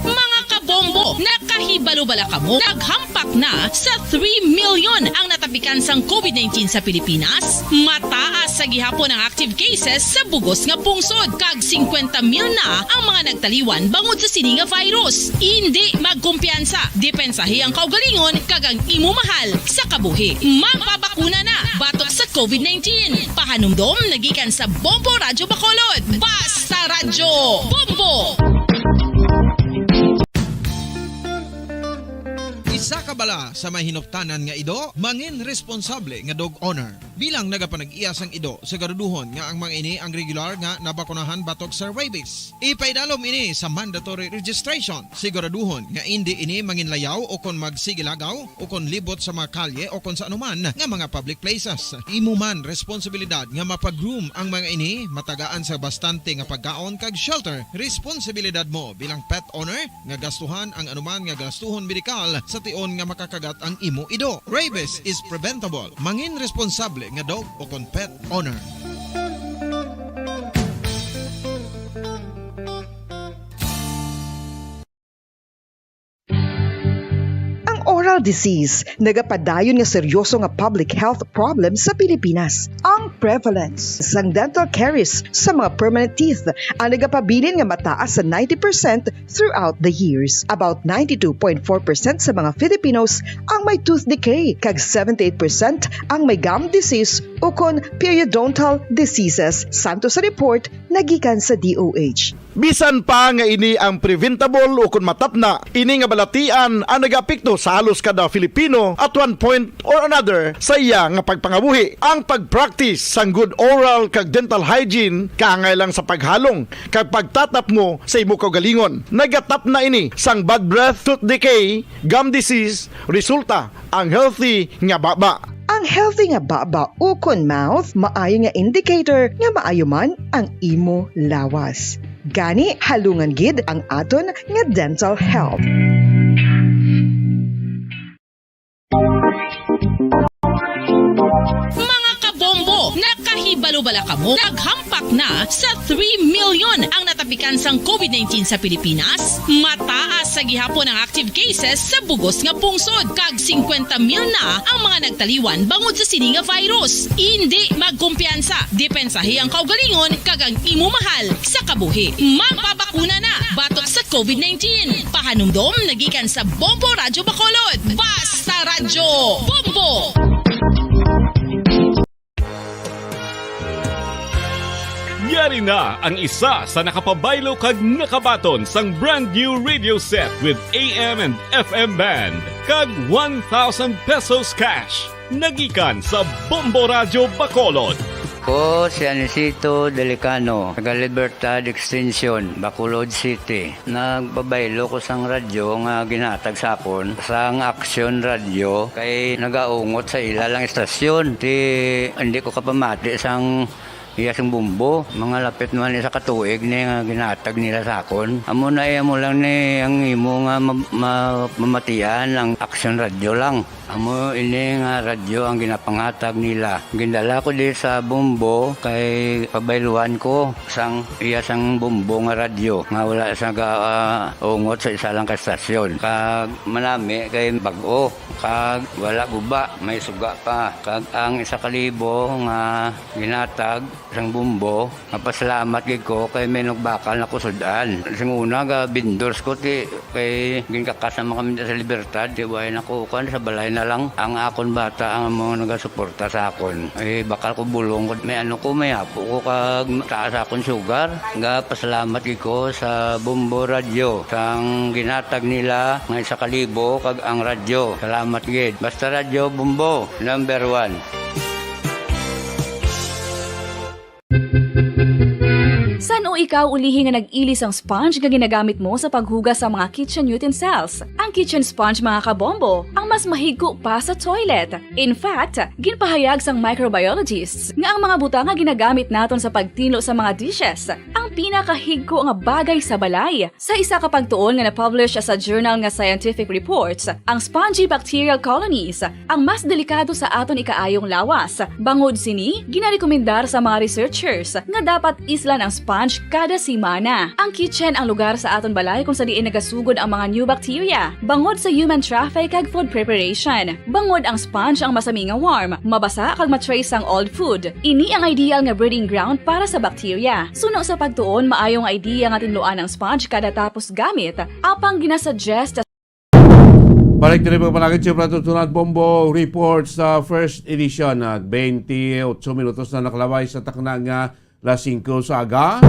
Mga kabombo, nakahibalo bala kamo? Naghampak na sa three million ang natapikan sang covid nineteen sa Pilipinas. Mataas sa gihapon ang active cases sa bugos nga pungsod, kag singkwenta mil na ang mga nagtaliwan bangod sa sini nga virus. Indi magkumpiyansa, depensahi ang kaugalingon kag ang imo mahal sa kabuhi. Magpabakuna na batok sa covid nineteen. Pahanumdom nagikan sa Bombo Radyo Bacolod. Basta Radyo Bombo! Isa ka bala sa may hinuptanan nga ido, mangin responsable nga dog owner. Bilang nagapanag-iya sang ido, siguraduhon nga ang mga ini ang regular nga nabakunahan batok sa rabies. Ipaidalom ini sa mandatory registration. Siguraduhon nga indi ini manginlayaw o kon magsigilagaw o kon libot sa mga kalye o kon sa anuman nga mga public places. Imo man responsibilidad nga mapag-groom ang mga ini, matagaan sa bastante nga pagkaon kag shelter. Responsibilidad mo bilang pet owner nga gastuhan ang anuman nga gastuhon medikal sa tion nga makakagat ang imo ido. Rabies is preventable. Mangin responsable nga dog o kon pet owner. Ang oral disease nagapadayon nga seryoso nga public health problem sa Pilipinas. Ang prevalence sang dental caries sa mga permanent teeth ang nagapabilin nga mataas sa ninety percent throughout the years. About ninety-two point four percent sa mga Filipinos ang may tooth decay, kag seventy-eight percent ang may gum disease ukon periodontal diseases, santo sa report nagikan sa D O H. Bisan pa nga ini ang preventable ukon matapna, ini nga balatian ang nagaapekto sa halos kada Filipino at one point or another sa iya nga pagpangabuhi. Ang pag-practice sang good oral kag dental hygiene kaangay lang sa paghalong kag pagtatapngo sa imo kaugalingon. Nagatapna ini sang bad breath, tooth decay, gum disease, resulta ang healthy nga baba. Ang healthy nga baba ukon mouth maayo nga indicator nga maayo man ang imo lawas. Gani, halungan gid ang aton nga dental health. Mga kabombo, nakahibalo Bala kamo, naghampak na sa three million ang natapikan sang covid nineteen sa Pilipinas. Mataas sa gihapon ang active cases sa bugos nga pungsod, kag singkwenta mil na ang mga nagtaliwan bangod sa sini nga virus. Indi magkumpiyansa, depensahi ang kaugalingon kag ang imo mahal sa kabuhi. Magpabakuna na batok sa covid nineteen. Pahanumdom nagikan sa Bombo Radyo Bacolod. Basta Radyo Bombo! Yari na ang isa sa nakapabaylo kag nakabaton sang brand new radio set with A M and F M band kag one thousand pesos cash. Nagikan sa Bombo Radyo Bacolod. Ko si Anisito Delicano, taga Libertad Extension, Bacolod City. Nagpabaylo ko sang radyo nga ginhatag sa akon sang Action Radio kay nagaungot sa ila lang istasyon. Ti hindi ko kapamati sang iya sing bumbo. Mga lapit naman isa ka tuig ni nga ginhatag nila sa akon. Amo na iya mo lang ni ang imo nga ma- ma- mamatian ang Action Radio lang. Amo ini nga radyo ang ginapanghatag nila. Gindala ko di sa Bombo kay pabayluan ko sang iya sang Bombo nga radyo nga wala sa ga, ah, ungot sa isa lang ka stasyon. Kag manami kay bag-o, kag wala guba, may suga pa. Kag ang isa ka libo nga ginatag sang Bombo, mapasalamat gid ko kay may nagbakal na ko sud-an. Sing una ga vendors ko ti kay ginkakas naman kami sa Libertad, ti way na ko kan sa balay na lang ang akon bata ang mga nagasuporta sa akon. Eh, bakal ko bulong ko, may ano ko, may apo ko kag taas akon sugar. Ga pasalamat gid ko sa Bombo Radio sang ginatag nila nga isa ka libo kag ang radyo. Salamat gid. Basta Radyo Bombo, number one. San-o ikaw ulihi nga nag-ili sang sponge nga ginagamit mo sa paghugas sa mga kitchen utensils? Ang kitchen sponge, mga kabombo, ang mas mahigko pa sa toilet. In fact, ginpahayag sang microbiologists nga ang mga butang nga ginagamit naton sa pagtinlo sa mga dishes ang pinakahigko nga bagay sa balay. Sa isa ka pagtuon nga na-publish sa journal nga Scientific Reports, ang spongy bacterial colonies ang mas delikado sa aton ikaayong lawas. Bangod sini, ginarekomendar sa mga researchers nga dapat islan ang sponge kada semana. Ang kitchen ang lugar sa aton balay kung sa diin nagasugod ang mga new bacteria bangod sa human traffic kag food preparation. Bangod ang sponge ang masami nga warm, mabasa kag ma-trace sang old food. Ini ang ideal nga breeding ground para sa bacteria. Suno sa pagtuon, maayo nga idea nga tinluan ang sponge kada tapos gamit, apang ginasuggest Balik diri, mga panagit, siyempre, tutunan Bombo Report sa first edition. At twenty-eight minutos na nakalabay sa takna nga las singko sa aga.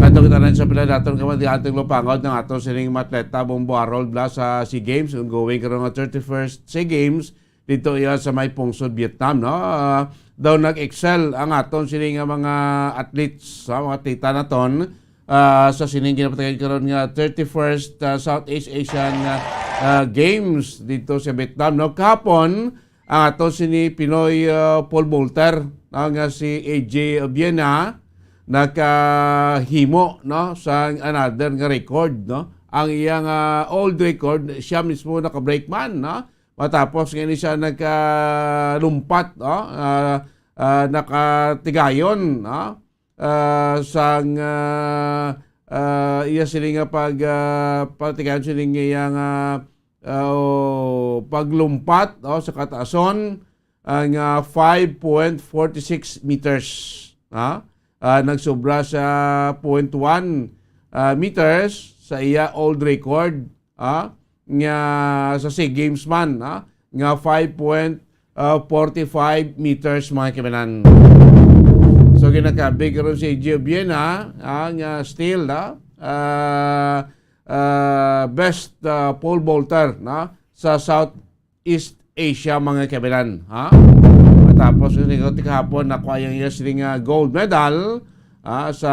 Kadto kita na sa pila naton nga mga ating lupangod ng ato sining mga atleta, Bombo Harold Blas, sa SEA Games. Ongoing karon nga thirty-first SEA Games dito iya sa may pungsod Vietnam, no? Ah, daw nag-excel ang aton sini nga mga athletes, sa mga atleta naton, ah, sa sining ginapatagan karon nga thirty-first, ah, Southeast Asian, ah, ah, Games dito sa Vietnam, no? Kahapon, ang aton sini Pinoy, ah, pole vaulter, ah, nga si A J Obiena, nakahimo, no, sa another nga record, no? Ang iyang, ah, old record, siya mismo naka-break man, no? Matapos nga ini siya nagkalumpat, no? Ah, ah, nakatigayon, no? Ah, sang, ah, ah, iya sini nga pag, ah, patigayon sini nga iya nga, ah, o, paglumpat, oh, sa kataason, ah, nga five point forty six meters, ha? Ah, nagsobra sa point one, ah, meters sa iya old record, ah, nga sa SEA Games man, ah, nga five point forty five meters, mga kaibigan. So, ginakabig karon si Gio Biena, ah, nga still, ah, ah, ah, best, ah, pole vaulter, no, sa Southeast Asia, mga kaibigan, ha? Matapos ni kahapon, nakuha ang iya sini nga gold medal, ah, sa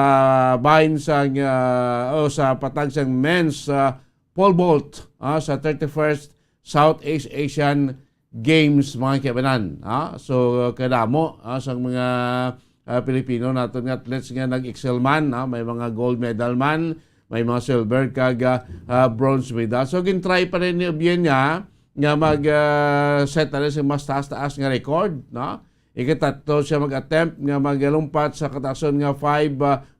bahin sa, ah, o sa patag sa men's, ah, pole vault, ah, sa thirty-first Southeast Asian Games, mga kaibigan, ha? So, kadamo, ah, sa mga, ah, Pilipino naton nga athletes nga nag-excel man, ha? May mga gold medal man, may mga silver kag, ah, ah, bronze medal. So, gintry pa rin ni Obiena nga mag, ah, set na rin sa mas taas-taas nga record, no? Ikatatlo siya mag-attempt nga magalumpat sa kataason nga five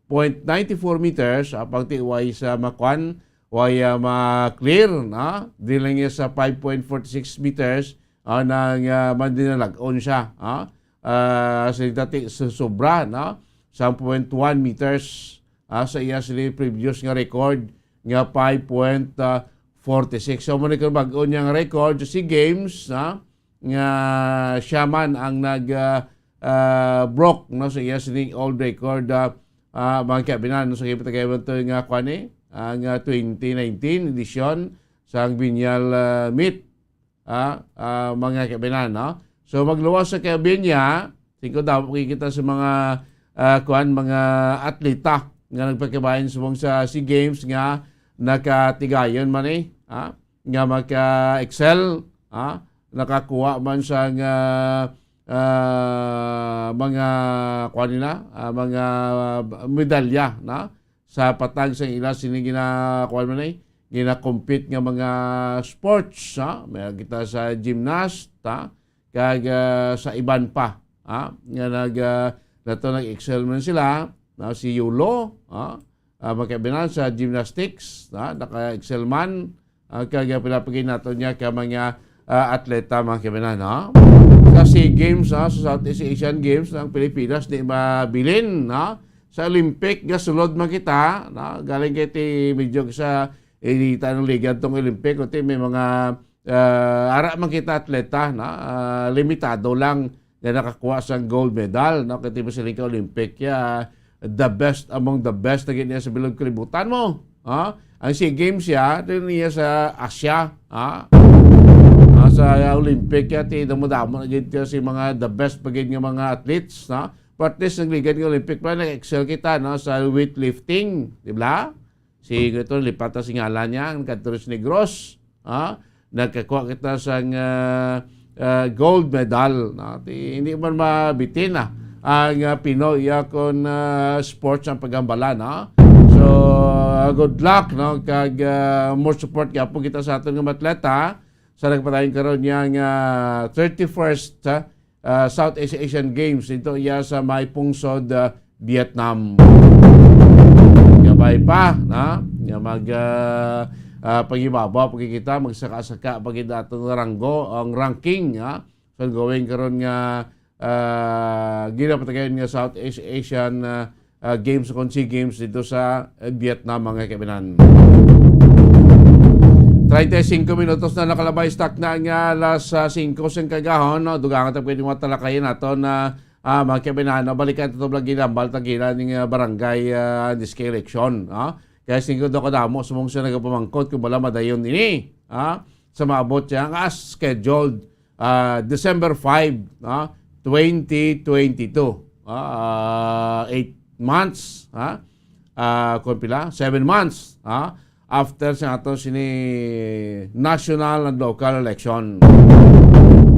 point nine four meters, apang ti way sa makwan, way, ah, ma-clear, na? Dili lang niya sa five point four six meters, ah, nang, ah, mandinalag-on siya, ah. Ah, sa dati, su-, sobra, no? Sa point one meters, ah, sa iya sini previous nga record nga five point forty six. So, mo ni bag-o niyang record sa SEA Games, ah, nga siya man ang nag, ah, ah, broke, no, sa iya sining old record, ah, ah, mga kabinan, no, sa gipatagay man to nga kwan, eh, ang, ah, twenty nineteen edition sa Biennial, ah, Meet, ah, ah, mga kabinan, no? So, magluwas sa kabinya, tingko daw kita sa mga, ah, kwan, mga atleta nga nagpakibayan subong sa SEA Games nga nakatigayon man, eh, ah, nga maka-excel, ah, nakakuha man sang, ah, ah, mga, kuwan nila, ah, mga medalya na sa patag sang ila sini gina-, kuwan man, eh, gina-compete nga mga sports, ha? May kita sa gymnast, ha? Kag, ah, sa iban pa, ha? Nga nag, ah, nato nag-excel man sila, na si Yulo, ha? Ah, magkabinan sa gymnastics, ha? Naka-excel man, ah, kag, ah, pinapigay nato niya ka mga, ah, atleta, mga kabinan, ha? Sa SEA Games, ha? Sa Southeast Asian Games, ang Pilipinas di mabilin, ha? Sa Olympic, nga sulod man kita, na galing kay ti medyo sa inita ng liga tong Olympic, kundi may mga, ah, ara man kita atleta, na, ah, limitado lang nga nakakuha sang gold medal, no? Kay ti ba sila ka Olympic, ya, the best among the best na gid niya sa bilog kalibutan mo, ha? Ang SEA Games ya, diri niya sa Asia, ha? Ah, sa Olympic ya, ti damo-damo na gid ka si mga the best pa gid nga mga athletes, no? But at least, nagligad nga Olympic pa, nag-excel kita, no, sa weightlifting, di ba? Si, ito, lipat na si ngalan niya, ang kadto si Negros, ha? Nagkakuha kita sang, ah, ah, gold medal, no? Di, hindi man mabitin, ah, ang, ah, Pinoy, ah, kon, ah, sports ang pagambala, no? So, ah, good luck, no? Kag, ah, more support gyapon kita sa aton nga mga atleta sa nagpadayon karon niya nga thirty-first, ha? Ah, Southeast Asian Games dito iya sa may pungsod, ah, Vietnam. Gabay pa, na? Nga mag, ah, ah, paghibabaw, pagkikita, magsaka-saka, pagkita ato nga ranggo, ang ranking, ha? So, going karon nga, ah, ginapatagan nga Southeast Asian, ah, ah, Games, kon SEA Games dito sa, eh, Vietnam, mga kaibinan. Treinta y cinco minutos na nakalabay, stock na nga alas, ah, singko sing kagahon, no? Dugangan ta pwede mga talakayan nato na, ah, mga kaibinan, no? Balikan to lagi nambal tagila ning, ah, barangay, ah, district election, no? Kaya singko daw kadamo sa mong siya nagapamangkot kung wala madayon ini, ah, sa maabot siya nga as scheduled, ah, December five, ah, twenty twenty-two. Ah, ah, eight months, ah, ah, kung pila? Seven months, ah, after sa ato sini national and local election.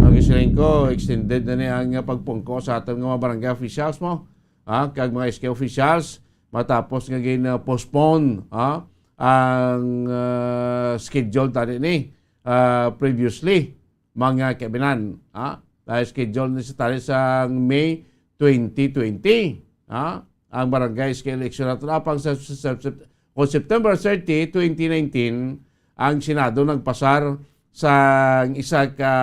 Ang isiling ko, extended na ni ang pagpungko sa aton nga mga barangay officials mo, ah, kag mga S K officials, matapos nga gin-postpone, ah, ang, ah, schedule tani ni, ah, previously, mga kaibinan, ha? Dahil schedule ni sa tali sa May twenty twenty, ha? Ang barangay SK election nato apang sa, sa, sa, kung September thirty, twenty nineteen, ang Senado nagpasar sa isa ka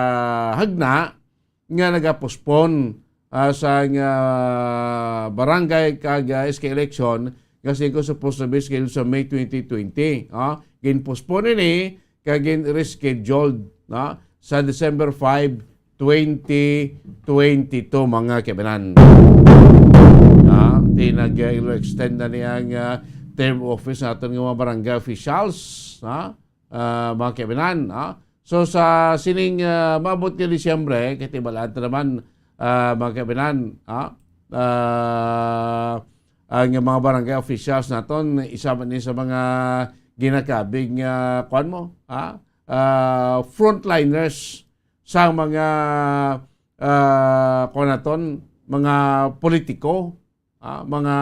hagna nga nagapospon, ah, sa, ah, barangay kag, ah, SK election nga singko supposed to be scheduled sa May twenty twenty, ah. Ginpospon ini kag gin-rescheduled, no, sa December five, twenty twenty-two, mga kaibinan. Ah, ti nag, ah, ilo-extend na niya ang, ah, term of office naton nga mga barangay officials, ha? Ah, mga kaibinan, ha? So, sa sining, ah, maabot nga Disyembre, kay tibalaan ta naman, ah, mga kaibinan, ha? Ah, ang mga barangay officials naton, isa man ni sa mga ginakabig nga, kuwan mo, ha? Ah, frontliners sa mga, ah, kuwan naton, mga politiko, ah, mga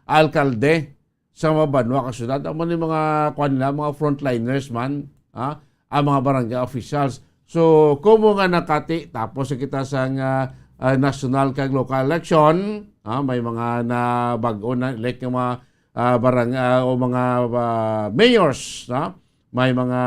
alkalde sa mga banwa kag syudad. Amo ni mga, kuwan nila, mga frontliners man, ah, ang mga barangay officials. So, kumo nga nakati, tapos na kita sa nga, ah, national kag local election, ah, may mga na bag-o na elect nga mga, ah, barang-, ah, o mga, ah, mayors, ah, may mga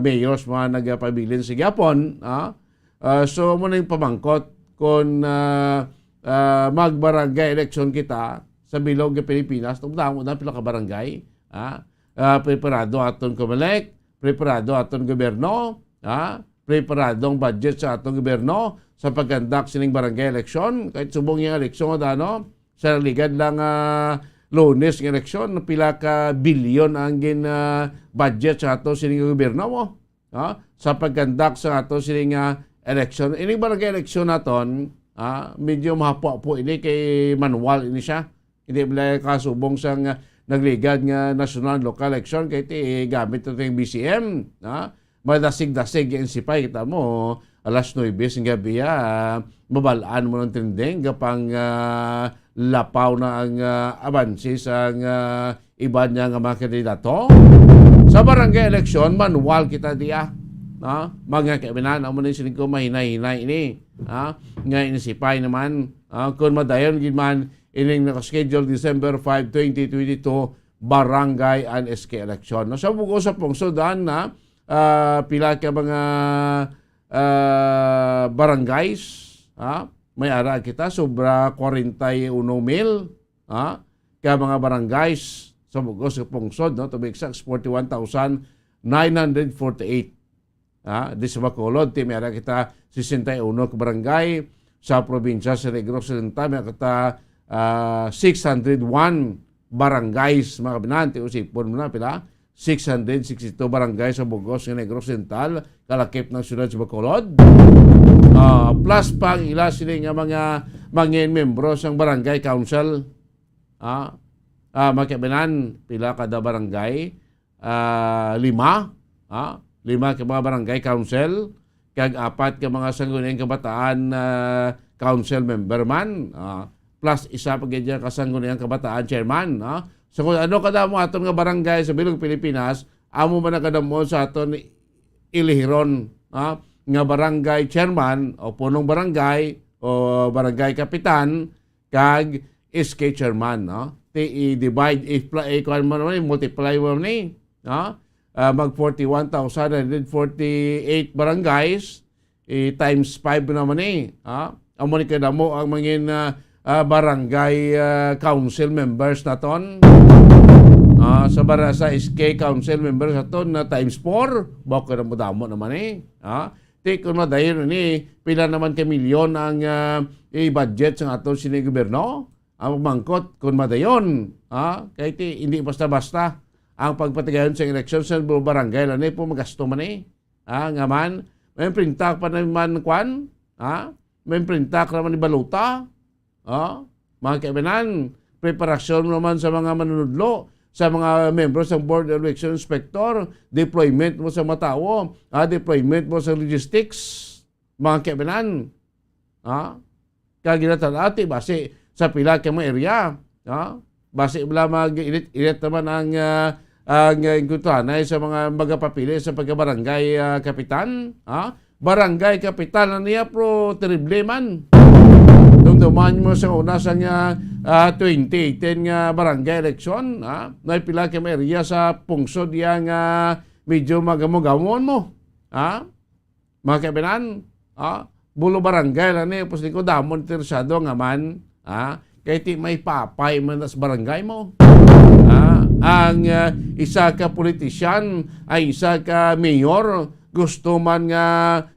mayors mga nagapabilin sa gyapon, ah. Ah, so, mo na yung pamangkot kung, ah, ah, mag-barangay election kita sa bilog nga Pilipinas, tungdamo na pila ka barangay, ah. Ah, preparado aton Comelec, preparado aton gobyerno, ah, preparado ang budget sa aton gobyerno sa pagkandak sining barangay election, kahit subong yung eleksyon nga ano, sa ligad lang, ah, Lunes nga eleksyon, pila ka bilyon ang gin, ah, budget sa ato sining gobyerno mo, ha? Sa pagkandak sa ato sining, ah, eleksyon. Ining barangay eleksyon naton, ah, medyo mahapo-apo ini kay manual ini siya. Hindi bala kasubong sang, ah, nagligad nga national local election kay ti gamit nato yung B C M, ha? Madasig-dasig yung sipay, kita mo, alas nuebe sing gabi, ah, mabalaan mo ng trending, gapang, ah, lapaw na ang, ah, abanse sang, ah, iban niya nga mga kandidato. Sa barangay election, manual kita diya. Ha? Mga kaibinan, amo ni siling ko mahinay-hinay ini. Ha? Nga inisipay naman, ha? Kung madayon gid man ining naka-schedule December five, twenty twenty-two, barangay and S K election. No, sa bugo sa pungsodan na, ah, pila ka mga, ah, barangays, ha? May ara kita, sobra kwarenta y uno mil, ha? Ka mga barangays sa bugo sa pungsod, no? To be exact, forty-one thousand nine hundred forty-eight. Ah, di sa Bacolod, ti may ara kita sesenta y uno ka barangay. Sa probinsya sa Negros Occidental, may ara kita, ah, six hundred one barangays, mga kabinante, usipon mo na, pila? Six hundred sixty-two barangay sa bugos nga Negros Occidental, kalakip ng siyudad sa Bacolod. Ah, plus pa ang ila sila nga mga mangin membro sang barangay council. Ah, ah, mga kabinante, pila kada barangay? Ah, lima, ha? Lima ka mga barangay council, kag apat ka mga sangguniang kabataan, ah, council member man, ah, plus isa pa gid ka sangguniang kabataan chairman, ha? So, kung ano kadamo aton nga barangay sa bilog Pilipinas, amo man ang kadamo sa aton ilihiron, ha? Nga barangay chairman o punong barangay o barangay kapitan, kag S K chairman, no? Ti i-divide, i-pla-, i-, kuwan mo naman, i-multiply mo naman, eh, no? Ah, mag forty-one thousand nine hundred forty-eight barangays, i-times five mo naman, eh, ha? Amo ni kadamo ang mangin, ah, ah, barangay, ah, council members naton. Ah, sa bara-, sa S K council members naton na times four, bako na mo damo naman, eh, ha? Ti, kung madayon ni, pila naman ka milyon ang, ah, i-budget sa aton sini gobyerno? Ang pagmangkot, kung madayon, ha? Kay ti, hindi basta-basta ang pagpatigayon sa eleksyon sa barangay lang ni po magasto man eh. Ha? Nga man, may printa pa naman kwan? Ha? May printa ka naman ni baluta? Oh, mga kaibinan, preparasyon mo naman sa mga manunudlo, sa mga membro sa Board of Election Inspector, deployment mo sa mga tawo, ah, deployment mo sa logistics, mga kaibinan. Ah, kag ginatan-ati, basi sa pila ka mga area, ah, basi bala mag-init-init naman ang, ah, ang, ah, inkutuhanay sa mga magapapili sa pagkabarangay, ah, kapitan, ah, barangay kapitan na niya, pero terrible man. Dumduman mo sa una sa nga, ah, twenty eighteen nga barangay election, ah, may pila ka mga area sa pungsod iya nga medyo magamon-gamon mo. Ah, mga kaibinan, ah, bulo barangay lang ni, upos ni ko damon interesado nga man, ah, kay ti may papay man sa barangay mo. Ah, ang, ah, isa ka politician, ay isa ka mayor, gusto man nga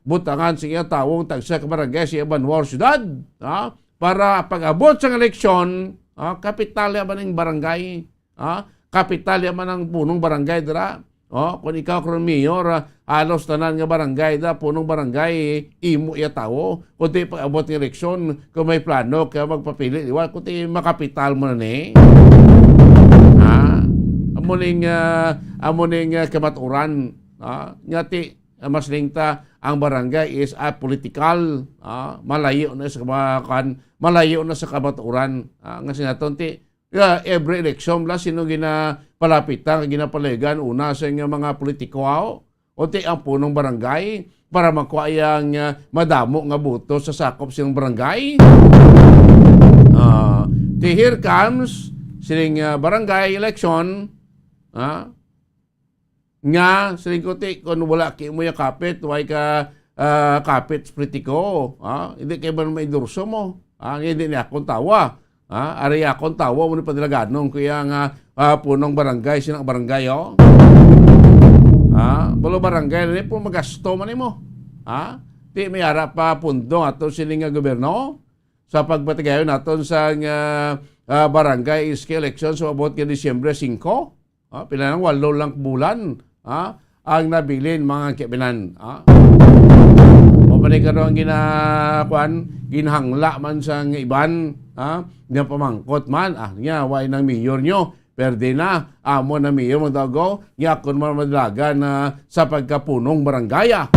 butangan sa iya tawong tagsa ka barangay sa iya banwa o syudad, ah, para pag-abot sa eleksyon, ah, kapital ya ba ning barangay? Ah, kapital ya man ang punong barangay dira. Oh, kung ikaw karon mayor, ah, halos tanan nga barangay da, punong barangay, imo iya tawo. Kung di pag-abot ng eleksyon, kung may plano ka magpapili, di ba? Kung di makapital mo na ni. Ha? Amo ning, ah, amo ning, ah, kamaturan. Ah, nga ti, ah, mas lingta, ang barangay is a political, ah, malayo na sa mga kan, malayo na sa kamaturan. Ah, nga sinaton ti, yeah, every election bala, sino ginapalapitan, ginapalayagan, una sa inyo mga politiko, aw? O ti ang punong barangay, para makuha iya ang, ah, madamo nga boto sa sakop siyang barangay. Ah, ti here comes sining, ah, barangay election, ah, nga siling ko ti, kung wala kay mo ya kapit, way ka, ah, kapit sa politiko, ah, hindi kay man maendorso mo, ah, hindi ni akong tawa. Ah, ari akong tawo mo ni padalaganong kuya nga, ah, punong barangay, sinang barangay, oh. Ah, bulo barangay na ni, puro magasto man nimo. Ah, di may ara pa pundo ato sini nga gobyerno sa pagpatigayon naton sa nga, ah, barangay S K election sa abot nga Disyembre singko. Ah, pila lang, walo lang bulan, ah, ang nabilin, mga kabinan, ah. O pa ni karon ang gina-, kuan, ginhangla man sang iban, ah, nga pamangkot man, ah, nga, way nang mayor nyo, perde na, amo na mayor, magdago, nga ako naman madalagan na sa pagkapunong barangay, ah.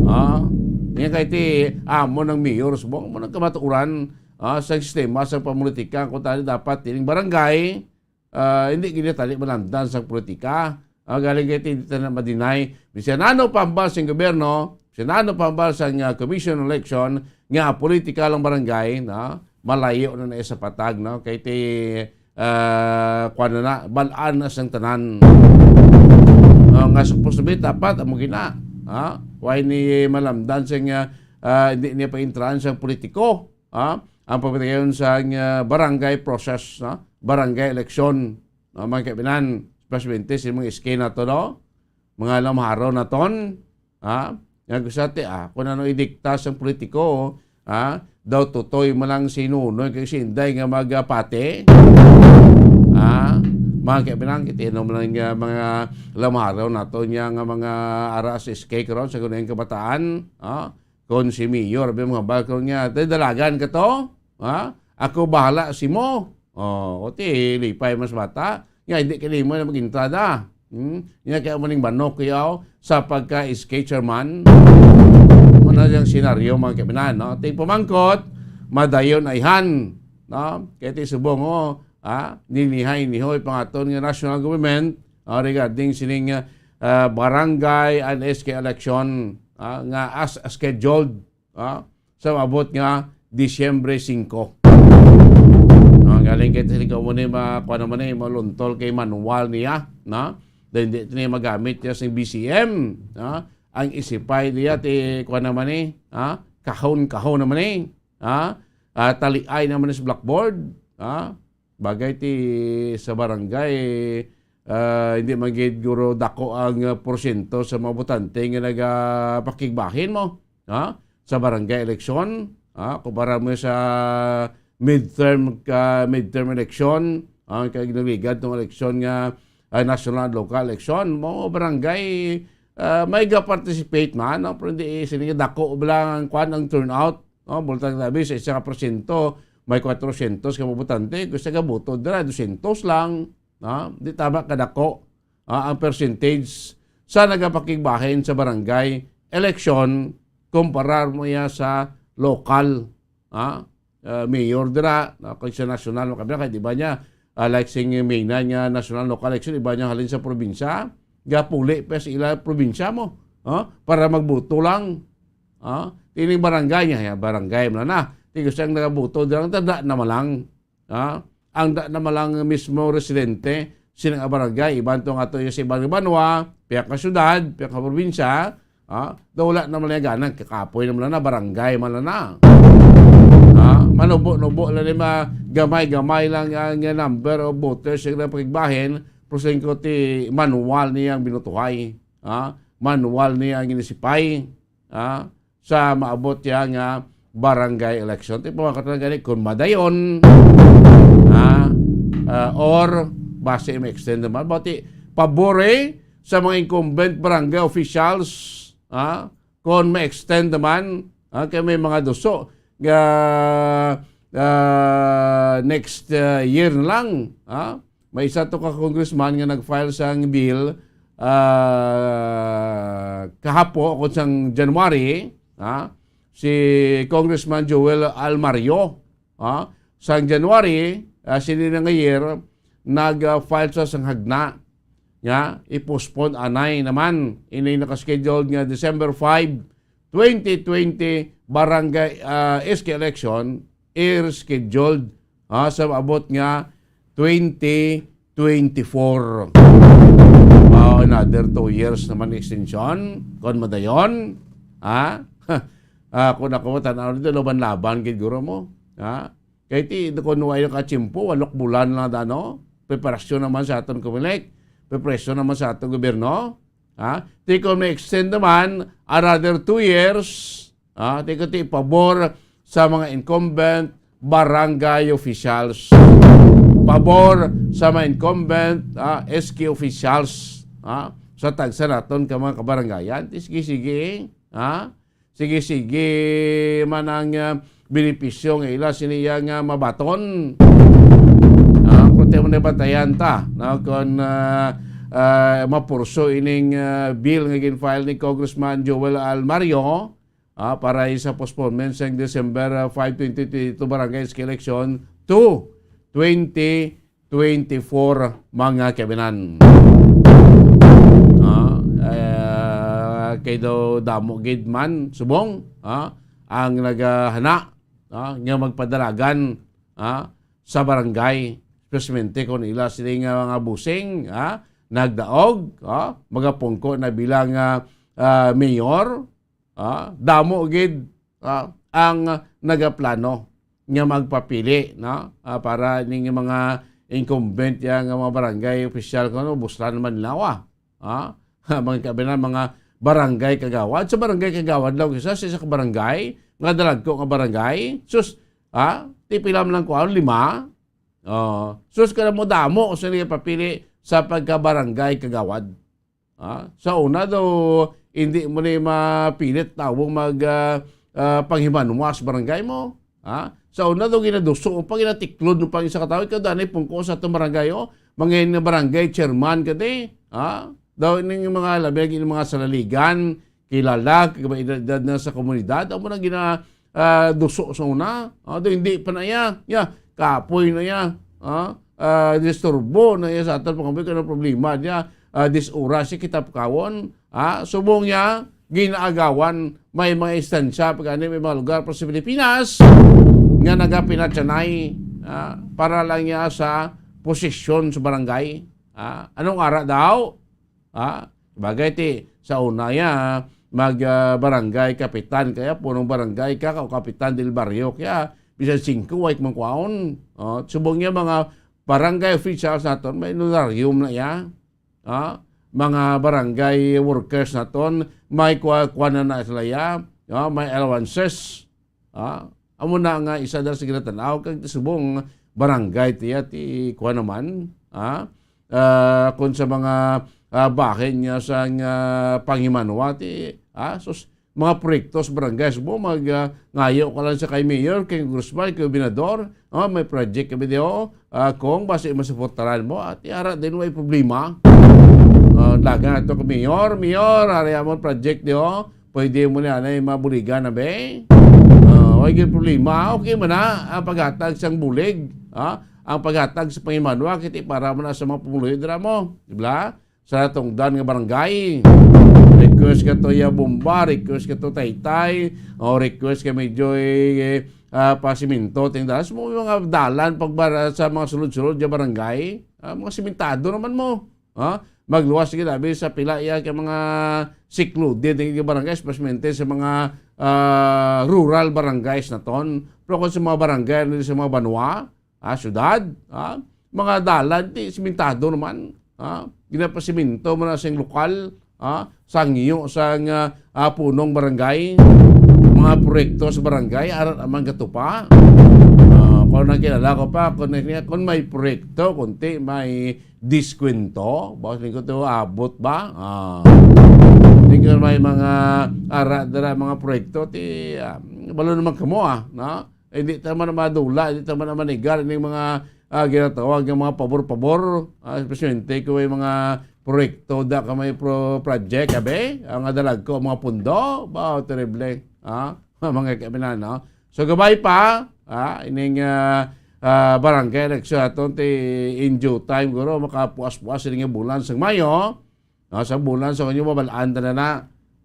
Ah, nga kay ti, amo nang mayor, subong mo nang kamatuoran, ah, sa sistema sa pamulitika, kung tani dapat tining barangay, ah, hindi gid tali malamdan sa politika. Ah, galing kay hindi ta na ma-deny. Bisan ano pa ang hambal sang gobyerno, bisan ano pa ang hambal sang, ah, commission election, nga politika lang barangay, no? Malayo na na sa patag, no? Kay ti, ah, kuwan na na, balaan na sang tanan. Ah, nga supposed to be, dapat, amo gina. Ha? Why ni malamdan sang, ah, ah, hindi niya pa intraan sang politiko? Ah, ang pagpatigayon sa, ah, barangay process, no? Barangay election, no? Mga kaibinan, especially sa mga S K na to, no? Mga lamharo naton, ha? Nga gusto ti, ah, kung ano idikta sang politiko, ha? Daw tutoy mo lang si Nunoy kay si Inday nga magapati. Ha? Mga kaibinan, kita mo lang nga mga lamharo naton niya nga mga ara sa S K karon sa gunayang kabataan, ha? Kon si Mayor, abi mga balkon niya, "Tay, dalagan ka to? Ha? Ako bahala si mo." Oh, o ti, lipay mas bata. Nga, hindi ka nimo na mag-entrada. Hmm? Nga kaya mo ning manok, yaw, sa pagka-S K chairman. Mo na yung senaryo, mga kabinan, no? Ting pamangkot, madayon ayhan, no? Kaya ti subong, oh, ah, ninihay-nihoy pangaton nga national government, ah, regarding sining, ah, barangay and S K election, ah, nga as scheduled, ah, sa maabot nga Disyembre singko. Ah, galing kay sini ko mo ni ma-, kuha naman ni maluntol kay manual niya, na? Then di niya magamit niya sa B C M, ah, ang isipay niya ti kuha naman ni, ah, kahon-kahon naman ni, ah, ah, taliay naman ni sa blackboard, ah, Bagay ti sa barangay, ah, hindi man gid guro dako ang, ah, porsyento sa mga botante nga nagapakigbahin mo, ha? Sa barangay eleksyon, ha? Kumpara mo sa midterm, ka, midterm election, ha? Kay nagligad tong eleksyon nga, ah, national, local election, mo barangay, ah, may ga-participate man, no? Pero hindi, eh, sini nga dako lang ang kwan, ang turnout, no? Bultang tabi sa isa ka porsyento, may kwatrosyentos ka mga botante, kung sa gabuto dira, dosyentos lang. Ah, di tama kadako, ah, ang percentage sa nagapakigbahin sa barangay election kumparar mo iya sa lokal, ah, ah, mayor dira, ah, kung sa national, makabila kay di ba niya, ah, like sing main nga national local election, iba niya halin sa probinsya, gapuli pa sa ila probinsya mo, ah, para magboto lang. Ah, tining barangay niya, ya, barangay mo na na. Ti gusto ang nagaboto dira, ang tanda na malang. Ha? Ang da-, na malang mismo residente, sinang barangay, iban to nga to sa ibang banwa, piyak nga syudad, piyak nga probinsya, ha? Daw wala naman nga ganang kakapoy naman na, barangay man na. Ha? Manubo-nubo lang ni ma-, gamay-gamay lang ang, ang number of voters yung napagbahin, percent ko ti manual niya ang binutuhay. Ha? Manual niya ang inisipay. Ha? Sa maabot ya nga barangay election. Ti pamangkot lang gani kung madayon, ha? Ah, or basi ma-extend naman. Bati, pabor, eh, sa mga incumbent barangay officials, ha? Kung ma-extend naman, ha? Kaya may mga duso nga, ah, next, ah, year na lang, ha? May isa to ka congressman nga nag-file sang bill, ah, kahapo o kung sang January, ha? Si Congressman Joel Almario, ha? Sang January, ah, sini na nga year, nag-file sa sang hagna nga i-postpone anay naman ini naka-scheduled nga December five twenty twenty barangay, ah, S K election are scheduled, ah, sa abot nga twenty twenty-four. Wow, another two years naman extension. Kon madayon, ha? Ah, kung ako, tanaw nito, laban-laban gid guro mo. Ha? Kay ti, kung wala ka tiyempo, walok bulan lang dano. Preparasyon naman sa aton Comelec. Preparasyon naman sa aton gobyerno. Ha? Ti kung may extend naman, another two years, ha? Ti kung ti pabor sa mga incumbent barangay officials. Pabor sa mga incumbent, ah, S K officials, ha? Sa tagsa naton ka mga kabarangayan. Ti sige-sige, ha? Sige-sige man ang, ah, benepisyo nga ila sini nga mabaton. Ah, pero ti mo na bantayan ta, no? Kung, ah, ah, mapurso ining, ah, bill nga gin-file ni Congressman Joel Almario, ah, para sa postponement sa December, ah, five, twenty twenty-two barangay election to twenty twenty-four, mga kaibinan. Ah, eh, kay daw damo gid man subong, ah, ang nagahana, ah, nga magpadalagan, ah, sa barangay, especially kung ila sila nga mga busing, ah, nagdaog, ah, magapungko na bilang, ah, ah, mayor, ah, damo gid, ah, ang nagaplano nga magpapili, no? Ah, para ning mga incumbent ya nga mga barangay official, kuno, buslan naman nila, ah. Ah, mga kabinan, mga barangay kagawad. Sa barangay kagawad lang, isa sa isa ka barangay, mga dalagko nga barangay. Sus, ah, ti pila man lang kuan, lima. Oh, sus, kada mo damo sa nagapapili sa pagka-barangay kagawad. Ah, sa una daw, hindi mo ni mapilit tawong mag, ah, ah, panghimanwa sa barangay mo. Ah, sa una daw, ginaduso mo pa, ginatiklod mo pa ang isa ka tawo, ikaw danay pungko sa atong barangay, oh. Mga barangay chairman ka di, ah. Daw ining mga labi, ining mga salaligan, kilala, kag may edad na sa komunidad, amo nang gina, ah, duso sa una. Ah, daw hindi pa na iya. Ya, kapoy na iya. Ah, ah, disturbo na iya sa aton pangabay, kay ano problema niya. Ah, disura siya kita pagkawon. Ah, subong niya, ginaagawan, may mga instansya, pag ano, may mga lugar pa sa Pilipinas, nga nagapinatsanay, ah, para lang niya sa posisyon sa barangay. Ah, anong ara daw? Ha? Bagay ti, sa una ya, mag, ah, barangay kapitan kaya, punong barangay ka, o kapitan del barrio kaya, bisan singko, way man kwaon. Oh, subong niya mga barangay officials naton, may honorarium na ya. Ha? Mga barangay workers naton, may kwa, kwa na na sila ya. Ha? May allowances. Ah, amo na nga isa dala sa ginatanaw kag subong barangay tiya ti kuha naman, ah, ah, kung sa mga, ah, bahin niya sa nga panghimanwa ti, ah, sus, mga proyekto sa barangay subong mag, ah, ngayo ka lang sa kay mayor, kay congressman, kay gobernador, ah, may project kami diyo, ah, kung basi masuportaran mo, at ara din may problema. Ah, laga to kay mayor, mayor, ari amon project diyo, pwede mo ni anay mabuligan na, be? Ah, way gyud problema. Okay man na ang paghatag sang bulig, ha? Ang paghatag sa pangimanwa, kiti para man na sa mga pumuluyo dira mo, di ba? Sa tungdan nga barangay. Request ka to ya bomba, request ka to taytay, o request ka medyo, eh, ah, pasiminto, ting dalas mo mga dalan pagbara sa mga sulod-sulod nga barangay. Ah, mga simentado naman mo. Ha? Magluwas gid abi sa pila iya ka mga siklodin nga barangay, especially sa mga, ah, rural barangays naton. Pero kung sa mga barangay, ano, sa mga banwa, ah, syudad, ah, mga dalan, ti, simentado naman. Ah, ginapasiminto mo na sing lokal, ah, sangyo sang, ah, ah, punong barangay, mga proyekto sa barangay, arat amang gatupa. Ah, kung nang kilala ko pa, kung, kung may proyekto, kunti may diskwento, boss, lingkod to, abot ba? Ah. Lingkod may mga ara dira, mga proyekto, ti, ah, balo naman kamo, ah, no? Eh, di ta man madula, di ta man manigar ning mga, ah, ginatawag nga mga pabor-pabor, ah, especially kung may mga proyekto da ka may pro-, project, abi, ang adalag ko, mga pundo, ba, terrible, ah, mga kaibigan, no? So, gabay pa, ah, ining, ah, ah, barangay election aton ti in due time, guro, makapuas-puas ini nga bulan sa Mayo, no? Sa bulan sa inyo, mabalaan ta na na.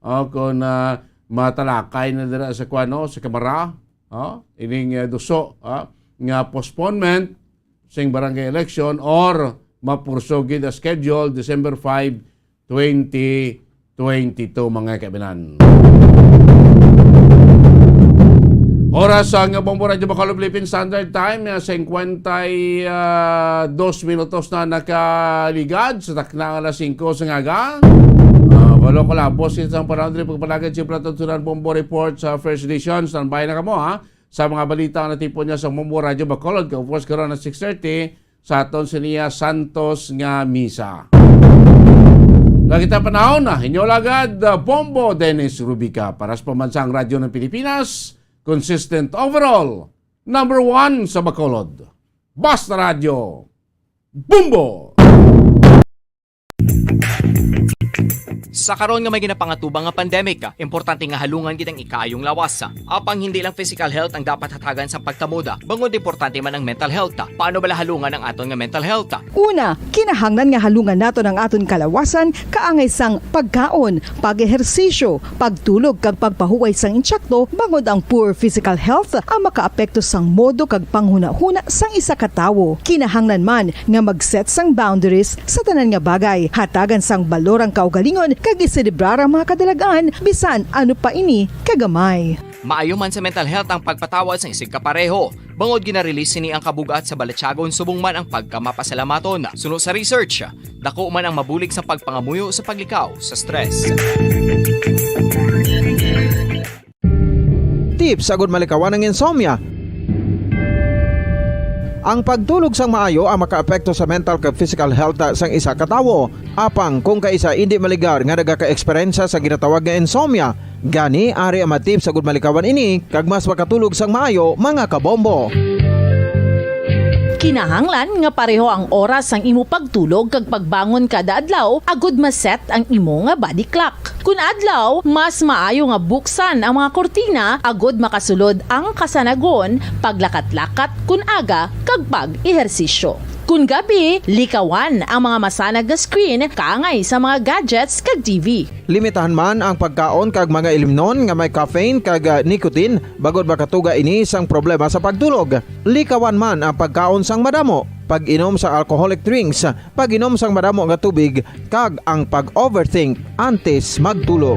O, kung, ah, matalakay na dira sa kuwan, no, sa Kamara, ha? Ining, eh, duso, ha, nga postponement sing barangay election or mapurso gid ang schedule December five, twenty twenty-two, mga kaibinan. Oras sa nga Bombo Radyo Bacolod Philippine Standard Time, eh, singkwenta y dos minutos na nakaligad sa takna nga alas singko sa aga. Ah, walo kalabos sa panahon diri pagpalagad sa Plato Tunan Bombo Report sa First Edition. Standby na kamo, ha? Sa mga balita nga natipon niya sa Bombo Radyo Bacolod, kaupos karon na six thirty, sa aton siniya Santos nga misa. Nga kita panahon na, inyo lagad, uh, Bombo Dennis Rubica para sa Pambansang Radyo ng Pilipinas, consistent overall, number one sa Bacolod. Basta Radyo, Bombo! Sa karon nga may ginapangatubang nga pandemic, importante nga halungan gid ang ikaayong lawas. Apang hindi lang physical health ang dapat hatagan sang pagtamod, bangod importante man ang mental health. Paano bala halungan ang aton nga mental health? Una, kinahanglan nga halungan naton ang aton kalawasan kaangay sang pagkaon, pag-ehersisyo, pagtulog kag pagpahuway sang insakto, bangod ang poor physical health ang makaapekto sang modo kag panghunahuna sang isa ka tawo. Kinahanglan man nga mag-set sang boundaries sa tanan nga bagay, hatagan sang balor ang kaugalingon kag iselebrar ang mga kadalagan bisan ano pa ini kagamay. Maayo man sa mental health ang pagpatawad sang isigkapareho, bangod gina-release sini ang kabug-at sa balatyagon subong man ang pagkamapasalamaton. Suno sa research, dako man ang mabulig sa pagpangamuyo sa paglikaw sa stress. Tips agud malikawan ang insomnia. Ang pagtulog sang maayo ang makaapekto sa mental kag physical health sang isa ka tawo. Apang kung kaisa indi maligar nga nagaka-eksperyensya sa ginatawag nga insomnia, gani ari ang mga tips agud malikawan ini kag mas makatulog sang maayo, mga kabombo. Kinahanglan nga pareho ang oras sang imo pagtulog kag pagbangon kada adlaw agud ma-set ang imo nga body clock. Kun adlaw, mas maayo nga buksan ang mga kurtina agud makasulod ang kasanagon, paglakat-lakat kun aga, kag pag-ehersisyo. Kun gabi, likawan ang mga masanag nga screen kaangay sa mga gadgets kag T V. Limitahan man ang pagkaon kag mga ilimnon nga may caffeine kag, ah, nicotine, bangod makatuga ini sang problema sa pagtulog. Likawan man ang pagkaon sang madamo, pag-inom sa alcoholic drinks, pag-inom sang madamo nga tubig, kag ang pag-overthink antes magtulog.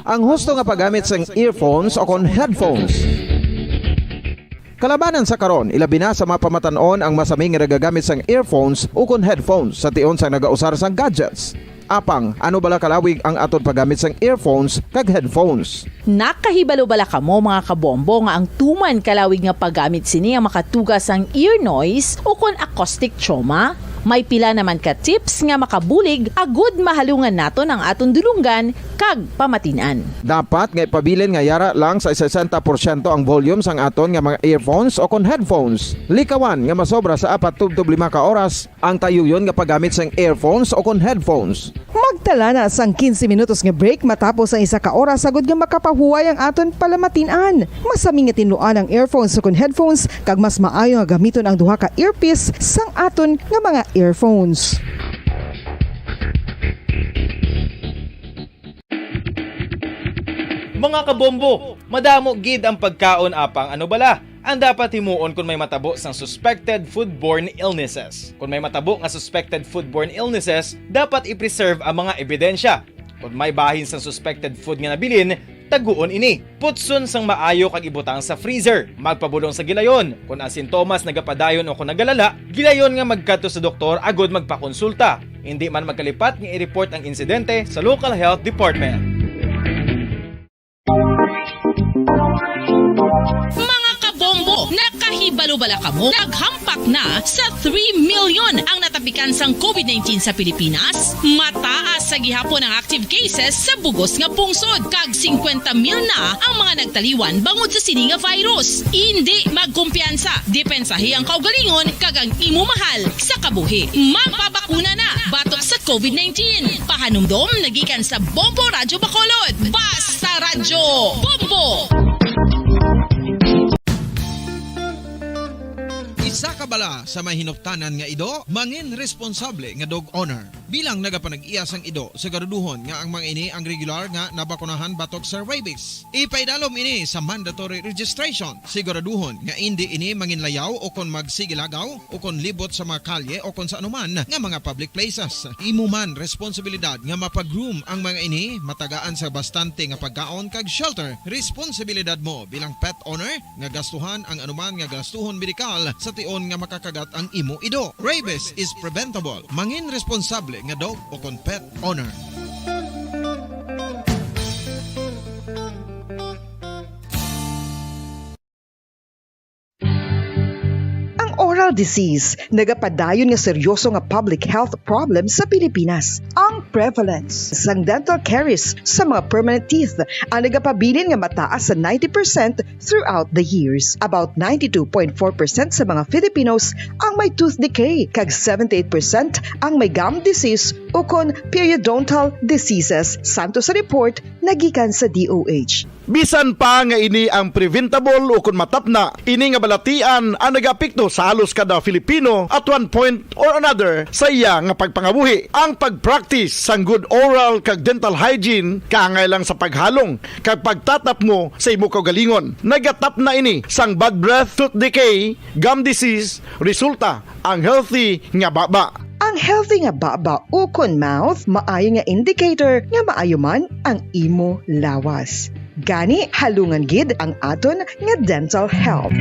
Ang husto nga paggamit sang earphones o kon headphones. Kalabanan sa karon, ilabi na sa mga pamatan-on ang masami nga nagagamit sang earphones o kon headphones sa tion sang nagausar sang gadgets. Apang, ano bala kalawig ang aton paggamit sang earphones kag headphones? Nakahibalo bala kamo, mga kabombo, nga ang tuman kalawig nga paggamit sini ang makatuga sang ear noise o kon acoustic trauma? May pila naman ka tips nga makabulig agud mahalungan naton ang aton dulonggan kag pamatin-an. Dapat nga ipabilin nga yara lang sa sesenta porsyento ang volume sang aton nga mga earphones o kon headphones. Likawan nga masobra sa apat tubtob lima ka oras ang tayuyon nga paggamit sang earphones o kon headphones. Magtala na sang quince minutos nga break matapos ang isa ka oras agud nga makapahuway ang aton palamatin-an. Masami nga tinluan ang earphones o kon headphones, kag mas maayo nga gamiton ang duha ka earpiece sang aton nga mga earphones. Mga kabombo, madamo gid ang pagkaon, apang ano bala ang dapat himuon kon may matabo sang suspected foodborne illnesses? Kon may matabo nga suspected foodborne illnesses, dapat i-preserve ang mga ebidensya. Kon may bahin sang suspected food nga nabilin, taguon ini. Putson sang maayo kag ibutang sa freezer. Magpabulong sa gilayon. Kon ang sintomas nagapadayon o kon nagalala, gilayon nga magkadto sa doktor agud magpakonsulta. Indi man magkalipat nga i-report ang insidente sa local health department. Mga kabombo, nakahibalo bala kamo? Naghampak na sa three million ang natapikan sang COVID nineteen sa Pilipinas. Mataas sa gihapon ang active cases sa bugos nga pungsod, kag singkwenta mil na ang mga nagtaliwan bangod sa sini nga virus. Indi magkumpiyansa, depensahi ang kaugalingon kag ang imo mahal sa kabuhi. Magpabakuna na batok sa COVID nineteen. Pahanumdom nagikan sa Bombo Radyo Bacolod. Basta Radyo Bombo! Isa ka pala sa may hinuptanan nga ido, mangin responsable nga dog owner. Bilang nagapanag-iya sang ido, siguraduhon nga ang mga ini ang regular nga nabakunahan batok sa rabies. Ipaidalom ini sa mandatory registration. Siguraduhon nga indi ini manginlayaw o kon magsigilagaw o kon libot sa mga kalye o kon sa anuman nga mga public places. Imo man responsibilidad nga mapag-groom ang mga ini, matagaan sa bastante nga pagkaon kag shelter. Responsibilidad mo bilang pet owner nga gastuhan ang anuman nga gastuhon medikal sa tion nga makakagat ang imo ido. Rabies is preventable. Mangin responsable nga dog o kon pet owner. Ang oral disease nagapadayon nga seryoso nga public health problem sa Pilipinas. Ang prevalence sang dental caries sa mga permanent teeth ang nagapabilin nga mataas sa ninety percent throughout the years. About ninety-two point four percent sa mga Filipinos ang may tooth decay, kag seventy-eight percent ang may gum disease ukon periodontal diseases, santo sa report nagikan sa D O H. Bisan pa nga ini ang preventable ukon matapna, ini nga balatian ang nagaapekto sa halos kada Filipino at one point or another sa iya nga pagpangabuhi. Ang pag-practice sang good oral kag dental hygiene kaangay lang sa paghalong kag pagtatapngo sa imo kaugalingon. Nagatapna ini sang bad breath, tooth decay, gum disease, resulta ang healthy nga baba. Ang healthy nga baba ukon mouth maayo nga indicator nga maayo man ang imo lawas. Gani, halungan gid ang aton nga dental health.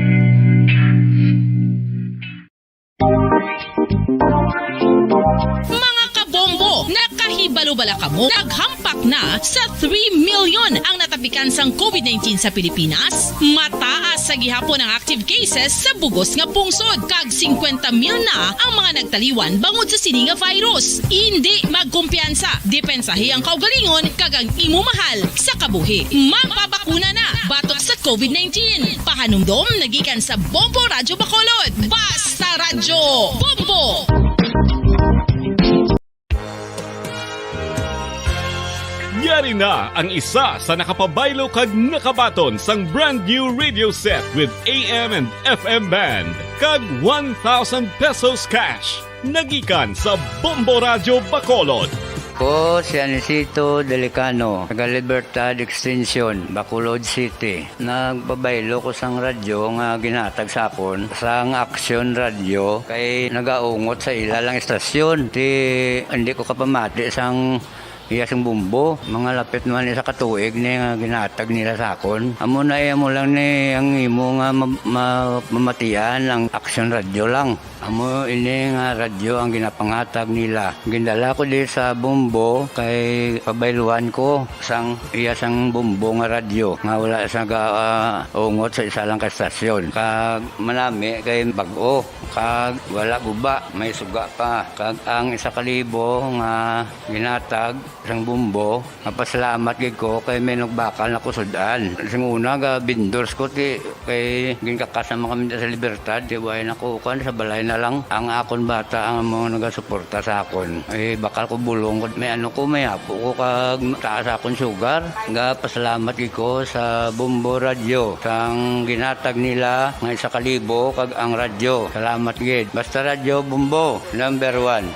Mga kabombo, nakahibalo bala kamo? Naghampak na sa three million ang natapikan sang covid nineteen sa Pilipinas. Mataas sa gihapon ang active cases sa bugos nga pungsod, kag singkwenta mil na ang mga nagtaliwan bangod sa sini nga virus. Indi magkumpiyansa, depensahi ang kaugalingon kag ang imo mahal sa kabuhi. Magpabakuna na batok sa covid nineteen. Pahanumdom nagikan sa Bombo Radyo Bacolod. Basta Radyo Bombo! Yari na ang isa sa nakapabaylo kag nakabaton sang brand new radio set with A M and F M band kag one thousand pesos cash. Nagikan sa Bombo Radyo Bacolod. Ko si Anisito Delicano, taga Libertad Extension, Bacolod City. Nagpabaylo ko sang radyo nga ginhatag sa akon sang Aksyon Radyo kay nagaungot sa ila lang istasyon. Ti, hindi ko kapamati sang iya sing bumbo. Mga lapit naman isa ka tuig ni nga ginhatag nila sa akon. Amo na, eh, amo lang ni ang imo nga ma-, ma-, mamatian ang Aksyon Radyo lang. Amo ini nga radyo ang ginapanghatag nila. Gindala ko di sa Bombo kay pabayluan ko sang iya sang Bombo nga radyo nga wala sa ga, ah, ungot sa isa lang ka stasyon. Kag manami kay bag-o, kag wala guba, may suga pa. Kag ang isa ka libo nga ginhatag sang Bombo, mapasalamat gid ko kay may nagbakal na ko sud-an. Sing una, ga vendors ko, ti, kay ginkakas naman kami sa Libertad, ti, way na ko, kuan, sa balay na lang. Ang akon bata ang mga nagasuporta sa akon. Eh, bakal ko bulong ko, may ano ko, may apo ko, kag taas akon sugar. Ga pasalamat gid ko sa Bombo Radyo, sang ginhatag nila nga isa ka libo, kag ang radyo. Salamat gid. Basta Radyo Bombo, number one.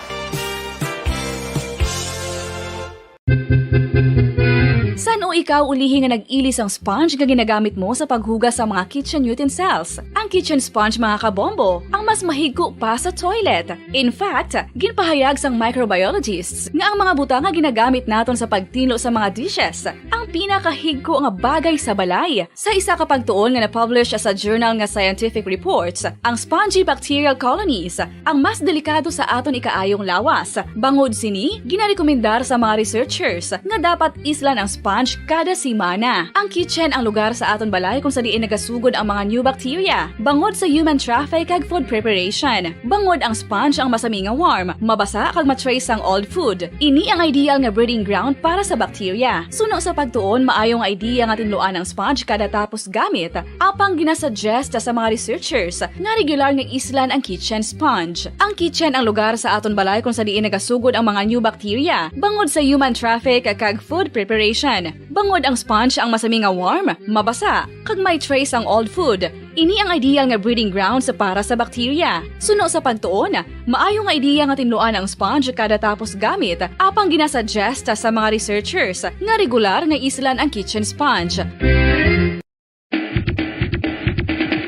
San-o ikaw ulihi nga nag-ili sang sponge nga ginagamit mo sa paghugas sa mga kitchen utensils? Ang kitchen sponge, mga kabombo, ang mas mahigko pa sa toilet. In fact, ginpahayag sang microbiologists nga ang mga butang nga ginagamit naton sa pagtinlo sa mga dishes ang pinakahigko nga bagay sa balay. Sa isa ka pagtuon nga na-publish sa journal nga Scientific Reports, ang spongy bacterial colonies ang mas delikado sa aton ikaayong lawas. Bangod sini, ginarekomendar sa mga researchers nga dapat islan ang sponge kada semana. Ang kitchen ang lugar sa aton balay kung sa diin nagasugod ang mga new bacteria bangod sa human traffic kag food preparation. Bangod ang sponge ang masami nga warm, mabasa kag ma-trace sang old food. Ini ang ideal nga breeding ground para sa bacteria. Suno sa pagtuon, maayo nga idea nga tinluan ang sponge kada tapos gamit, apang ginasuggest sa mga researchers nga regular nga islan ang kitchen sponge. Ang kitchen ang lugar sa aton balay kung sa diin nagasugod ang mga new bacteria bangod sa human traffic kag food preparation. Bangod ang sponge ang masami nga warm, mabasa, kag may trace ang old food, ini ang ideal nga breeding grounds para sa bakterya. Suno sa pagtuon, maayo nga ideya nga tinluan ang sponge kada tapos gamit, apang ginasuggest sa mga researchers nga regular nga islan ang kitchen sponge.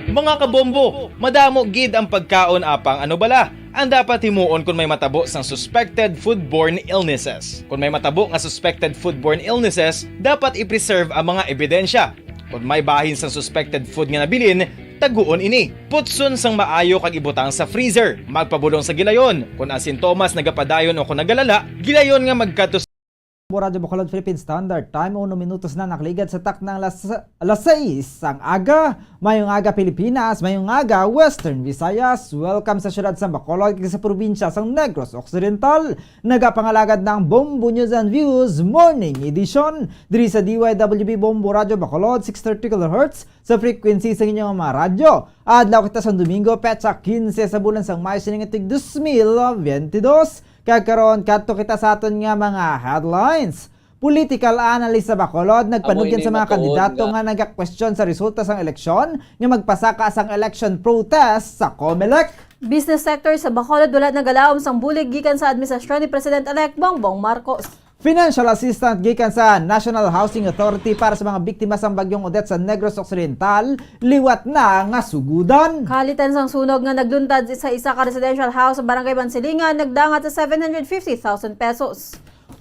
Mga kabombo, madamo gid ang pagkaon apang ano bala ang dapat himuon kon may matabo sang suspected foodborne illnesses. Kon may matabo nga suspected foodborne illnesses, dapat i-preserve ang mga ebidensya. Kon may bahin sang suspected food nga nabilin, taguon ini. Putson sang maayo kag ibutang sa freezer. Magpabulong sa gilayon. Kon ang sintomas nagapadayon o kon nagalala, gilayon nga magkadto sa Radyo Bacolod Philippine Standard Time, uno minutos na nakaligad sa taknang las, alas sais sang aga. Mayong aga Pilipinas, mayong aga Western Visayas. Welcome sa siyudad sang Bacolod kag sa probinsya sang Negros Occidental. Nagapangalagad na ang Bombo News and Views Morning Edition diri sa D Y W B Bombo Radyo Bacolod, six thirty kilohertz sa frequency sa inyong mga radyo. Adlaw kita sa Domingo, petsa quince sa bulan sang Mayo sining tuig dos mil veintidós. Kag karon, kadto kita sa aton nga mga headlines. Political analyst sa Bacolod nagpanugyan sa mga kandidato nga nagakwestiyon sa resulta sang eleksyon nga magpasaka sang election protest sa Comelec. Business sector sa Bacolod wala nagalaom sang bulig gikan sa administrasyon ni President-elect Bongbong Marcos. Financial assistance gikan sa National Housing Authority para sa mga biktima sang Bagyong Odette sa Negros Occidental liwat na nga sugudan. Kalitan sang sunog nga nagluntad sa isa ka residential house sa Barangay Bansilingan nagdangat sa seven hundred fifty thousand pesos.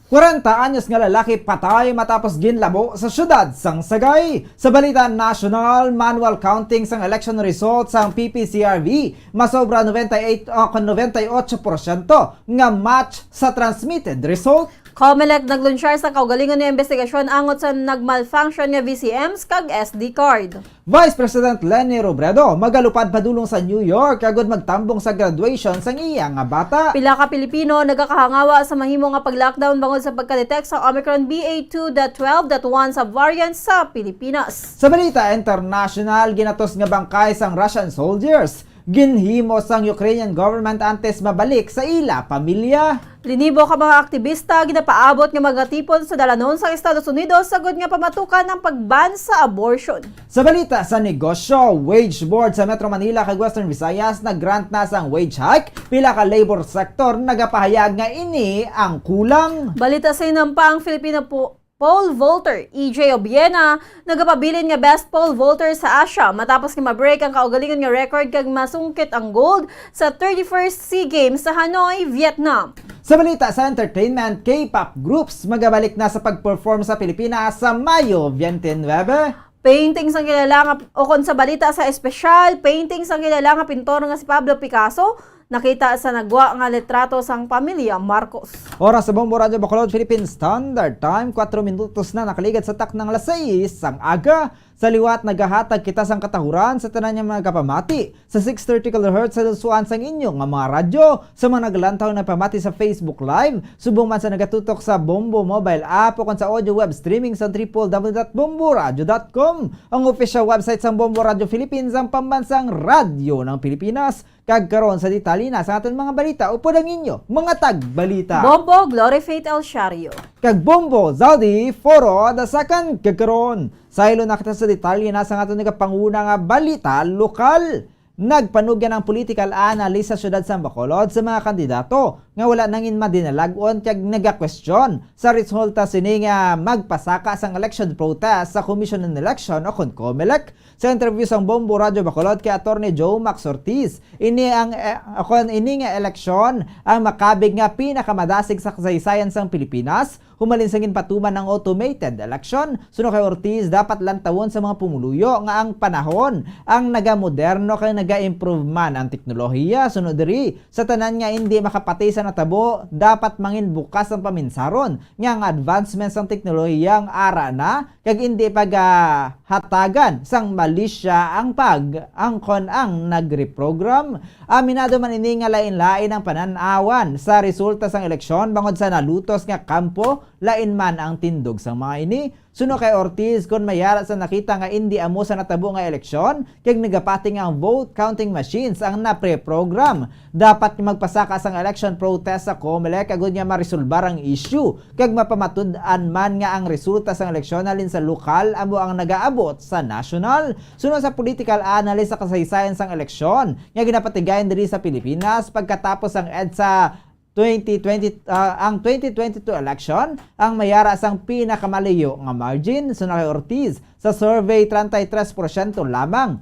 Kwarenta anyos nga lalaki patay matapos ginlabo sa siyudad sang Sagay. Sa balita nasyonal, manual counting sang election result sang P P C R V masobra ninety-eight o kon ninety-eight porsyento nga match sa transmitted result. Comelec naglunsyar sa kaugalingon nga investigasyon angot sa nagmalfunction nga V C Ms kag S D card. Vice President Leni Robredo magalupad padulong sa New York agud magtambong sa graduation sang iya nga bata. Pila ka Pilipino nagakahangawa sa mahimo nga pag-lockdown bangod sa pagka-detect sa Omicron B A two dot twelve dot one subvariant sa Pilipinas. Sa balita international, ginatos nga bangkay sang Russian soldiers ginhimo sang Ukrainian government antes mabalik sa ila pamilya. Linibo ka mga aktibista ginapaabot nga magatipon sa dalanon sa Estados Unidos sagod nga pamatukan ang pag-ban sa abortion. Sa balita sa negosyo, Wage Board sa Metro Manila kag Western Visayas nag-grant na sang wage hike. Pila ka labor sector nagapahayag nga ini ang kulang. Balita sa hinampa ang Filipino po pole vaulter, E J Obiena, nagapabilin nga best pole vaulter sa Asia matapos nga ma-break ang kaugalingon nga record kag masungkit ang gold sa thirty-first SEA Games sa Hanoi, Vietnam. Sa balita sa entertainment, K-pop groups magabalik na sa pag-perform sa Pilipinas sa Mayo twenty-nine. Painting sang kilala nga, o kon sa balita sa espesyal, painting sang kilala nga pintor nga si Pablo Picasso nakita sa nagwa nga litrato sang pamilya Marcos. Oras sa Bombo Radyo Bacolod, Philippine Standard Time, kuwatro minutos na nakaligad sa taknang alas sais sang aga. Sa liwat, nagahatag kita sang katahuran sa tanan nga mga kapamati sa six thirty kilohertz sa lusuan sang inyo nga mga radyo, sa mga naglantaw nga pamati sa Facebook Live, subong man sa nagatutok sa Bombo mobile app o kon sa audio web streaming sa triple W dot bomboradio dot com, ang official website sang Bombo Radio Philippines, ang pambansang radyo ng Pilipinas. Kag karon sa detalye na sa aton mga balita upod ang inyo mga tagbalita. Bombo Glory Faith El Shario. Kag Bombo Zaldi Foro the second. Kag karon, saylo na kita sa detalye na sa aton nagapanguna nga balita lokal. Nagpanugyan ang political analyst sa siyudad sang Bacolod sa mga kandidato nga wala nangin madinalag-on kag nagakwestiyon sa resulta sini nga magpasaka sang election protest sa Commission on Election o kon Comelec. Sa interview sang Bombo Radyo Bacolod kay Attorney Joe Max Ortiz, ini ang eh, kon ini nga eleksyon ang makabig nga pinakamadasig sa kasaysayan sang Pilipinas. Humalin sa ginpatuman ang automated election, suno kay Ortiz, dapat lantawon sa mga pumuluyo nga ang panahon ang nagamoderno kag naga-improve man ang teknolohiya. Suno diri, sa tanan nga indi makapati sa natabo, dapat mangin bukas ang paminsaron nga ang advancement sang teknolohiya ang ara na kag indi pagahatagan sang malisya ang pag ang kon ang nagreprogram. Aminado man ini nga lain-lain ang panan-awan sa resulta sang eleksyon bangod sa nalutos nga kampo Lain man ang tindog sang mga ini. Suno kay Ortiz, kon may ara sa nakita nga indi amo sa natabo nga eleksyon, kag nagapati nga ang vote counting machines ang napre-program, dapat nga magpasaka sang election protest sa Comelec agud nga maresolbar ang issue, kag mapamatud-an man nga ang resulta sang eleksyon halin sa lokal amo ang nagaabot sa national. Suno sa political analyst sa kasaysayan sang eleksyon nga ginapatigayon diri sa Pilipinas, pagkatapos ang EDSA twenty twenty, ah, ang twenty twenty-two election ang may ara sang pinakamalayo nga margin. Suno kay Ortiz, sa survey, treinta y tres porsyento lamang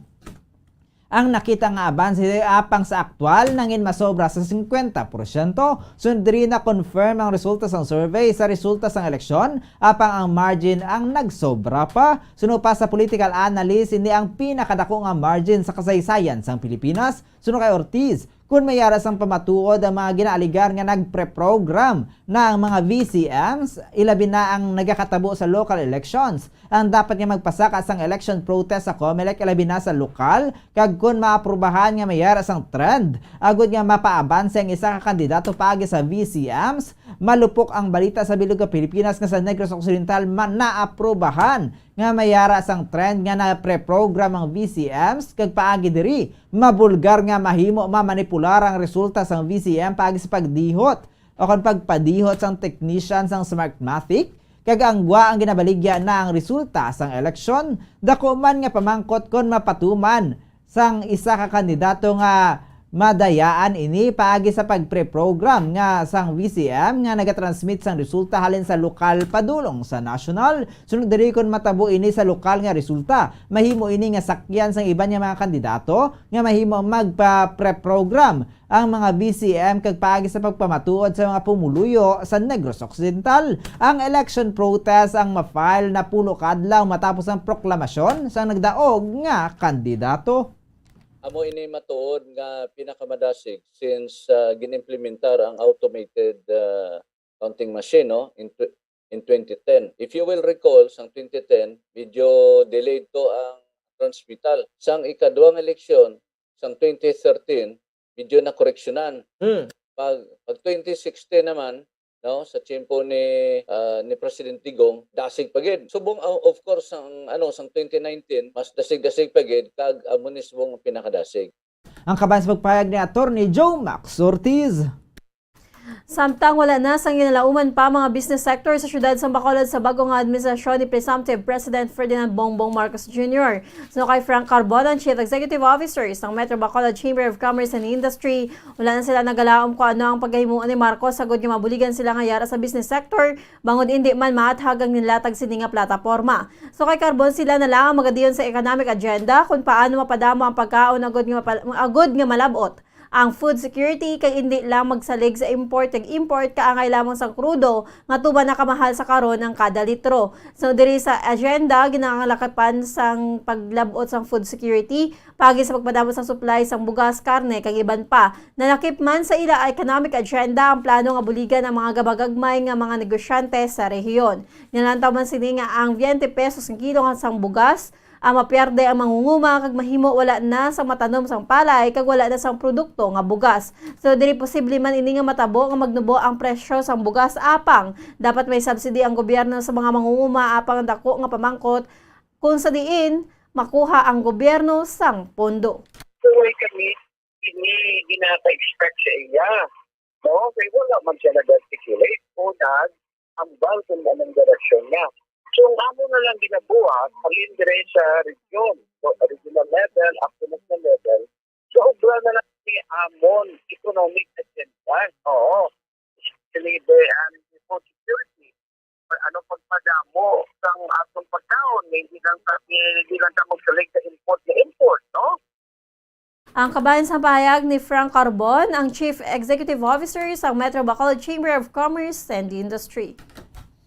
ang nakita nga abanse, apang sa aktual nangin masobra sa singkwenta porsyento. Suno diri, na-confirm ang resulta sang survey sa resulta sang eleksyon, apang ang margin ang nagsobra pa. Suno pa sa political analyst, ini ang pinakadako nga margin sa kasaysayan sang Pilipinas. Suno kay Ortiz, kon may ara sang pamatuod ang mga ginaaligar nga nagpreprogram na ang mga V C Ms, ilabi na ang nagakatabo sa local elections, ang dapat nga magpasaka sang election protest sa Comelec, ilabi na sa lokal, kag kon maaprubahan nga may ara sang trend, agud nga mapaabanse ang isa ka kandidato paagi sa V C Ms, malupok ang balita sa bilog nga Pilipinas nga sa Negros Occidental man naaprubahan nga may ara sang trend nga napreprogram ang V C Ms, kag paagi diri, mabulgar nga mahimo mamanipular ang resulta sang V C M paagi sa pagdihot o kon pagpadihot sang technician sang Smartmatic, kag ang gwa ang ginabaligya na ang resulta sang eleksyon. Dako man nga pamangkot kon mapatuman sang isa ka kandidato nga madayaan ini paagi sa pagpreprogram nga sang V C M nga nagatransmit sang resulta halin sa lokal padulong sa national. Suno diri, kon matabo ini sa lokal nga resulta, mahimo ini nga sakyan sang iban nga mga kandidato nga mahimo magpa-preprogram ang mga V C M kag paagi sa pagpamatuod sa mga pumuluyo sa Negros Occidental. Ang election protest ang ma-file napulo ka adlaw matapos ang proklamasyon sang nagdaog nga kandidato. Amo ini matuod nga pinakamadasig since, ah, ginimplementar ang automated, ah, counting machine, no, in tw-, in twenty ten. If you will recall, sang twenty ten, medyo delayed to ang transmittal. Sang ikaduhang eleksyon, sang twenty thirteen, medyo nakoreksyonan. Hmm. Pag, pag twenty sixteen naman, no, sa tiyempo ni, ah, ni President Digong, dasig pa gid. Subong, ah, of course, ang, ano, sang twenty nineteen, mas dasig-dasig pa gid, kag amo ni subong ang pinakadasig. Ang kabahin sa pagpahayag ni Attorney Joe Max Ortiz. Samtang wala na sang ginalauman pa mga business sector sa siyudad sang Bacolod sa bag-o nga administrasyon ni Presumptive President Ferdinand Bongbong Marcos Junior. Suno kay Frank Carbon, ang Chief Executive Officer sang Metro Bacolod Chamber of Commerce and Industry, wala na sila nagalaom kung ano ang pagkahimuon ni Marcos, agud nga mabuligan sila nga yara sa business sector, bangod indi man maathag ang ginlatag sini nga plataporma. Suno kay Carbon, sila na lang ang magadiyon sa economic agenda kung paano mapadamo ang pagkaon agud nga mapal-, agud nga malab-ot ang food security, kay indi lang magsalig sa import kag import, kaangay lamang sang krudo nga tuman na kamahal sa karon ang kada litro. So, diri sa agenda, ginangalakipan sang paglab-ot sang food security, paagi sa pagpadamo sang supply sang bugas, karne, kag iban pa. Nalakip man sa ila economic agenda ang plano nga buligan ang mga gabagagmay nga mga negosyante sa rehiyon. Nilantaw man sini nga ang veinte pesos ang kilo nga sang bugas, ang mapierde ang mangunguma kag mahimo wala na sang matanom sang palay kag wala na sang produkto nga bugas. So, diri posible man ini nga matabo nga magnubo ang presyo sang bugas, apang dapat may subsidy ang gobyerno sa mga mangunguma, apang dako nga pamangkot kung sa diin makuha ang gobyerno sang pondo. Suway kami, ini ginapa-expect sa iya, no? Kay wala man siya nag-articulate o nag-ambal kung anong direksyon niya. So, ang amo na lang ginabuhat, halin dire sa region, so, regional level, up to national level, sa obra na lang ni amon economic agenda. Oo. Deliver and food security. Ano pagpadamo sang atong pagkaon, hindi lang ta-, hindi lang ta magsalig sa import na import, no? Ang kabahin sa pahayag ni Frank Carbon, ang Chief Executive Officer sa Metro Bacolod Chamber of Commerce and Industry.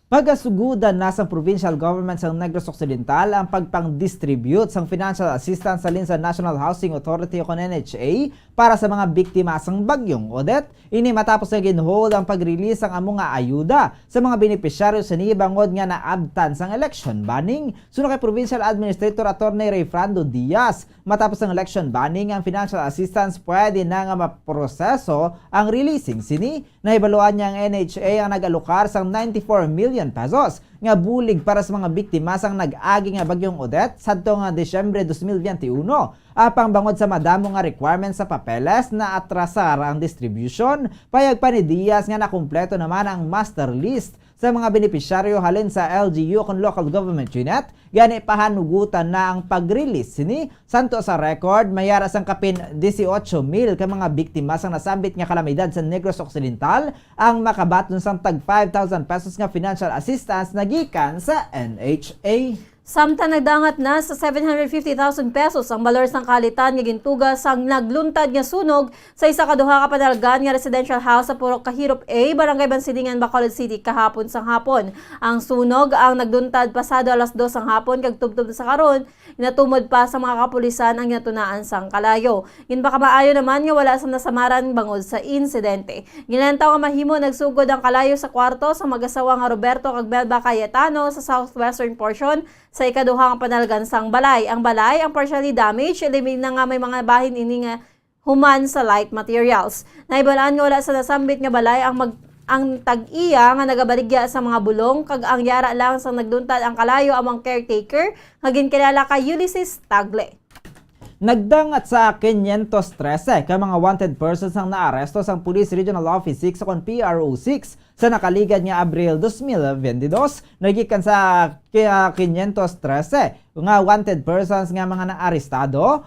Pagasugudan na sa provincial government sa Negros Occidental ang pagpang-distribute sang financial assistance halin sa National Housing Authority o kon N H A para sa mga biktima sang Bagyong Odette. Ini matapos nga gin-hold ang pag-release sang amo nga ayuda sa mga benepisyaryo sini bangod nga naabtan sang election banning. Suno kay Provincial Administrator Attorney Rayfrando Diaz, matapos ang election banning ang financial assistance, pwede na nga maproseso ang releasing sini. Nahibaluan niya ang N H A ang nag-alokar sang ninety-four million pesos nga bulig para sa mga biktima sang nag-agi nga Bagyong Odette sadto nga Disyembre dos mil bente uno. Apang bangod sa madamo nga requirements sa papeles, naatrasar ang distribution. Pahayag pa ni Diaz nga nakumpleto naman ang master list sa mga benepisyaryo halin sa L G U kon local government unit, gani pahanugutan na ang pag-release sini. Santo sa record, may ara sang kapin dieciocho mil ka mga biktima sang nasambit nga kalamidad sa Negros Occidental ang makabaton sang tag five thousand pesos nga financial assistance na gikan sa N H A. Samtang nagdangat na sa seven hundred fifty thousand pesos ang balor sang kalitan nga gintuga sang nagluntad nga sunog sa isa ka duha ka panalgan nga residential house sa Purok Kahirop A, Barangay Bansilingan, Bacolod City, kahapon sang hapon. Ang sunog ang nagluntad pasado alas dos sang hapon kag tubtob sa karon, natumod pa sa mga kapulisan ang natunaan sang kalayo. Ginpakamaayo naman nga wala sa nasamaran bangod sa insidente. Ginlantaw nga mahimo nagsugod ang kalayo sa kwarto sa mag-asawa nga Roberto kag Melba Cayetano sa southwestern portion sa ikaduha nga panalgan sang balay. Ang balay ang partially damaged, labi na nga may mga bahin ini nga human sa light materials. Nahibalaan nga wala sa nasambit nga balay ang mag-, ang tag-iya nga nagabaligya sa mga bulong, kag ang yara lang sang nagluntad ang kalayo amo ang caretaker nga ginkilala kay Ulysses Tagle. Nagdangat sa quinientos trese ka mga wanted persons ang naaresto sang Police Regional Office six o kon P R O six sa nakaligad nga Abril dos mil bente dos. Nagikan sa ki-, ah, quinientos trese nga wanted persons nga mga naarestado,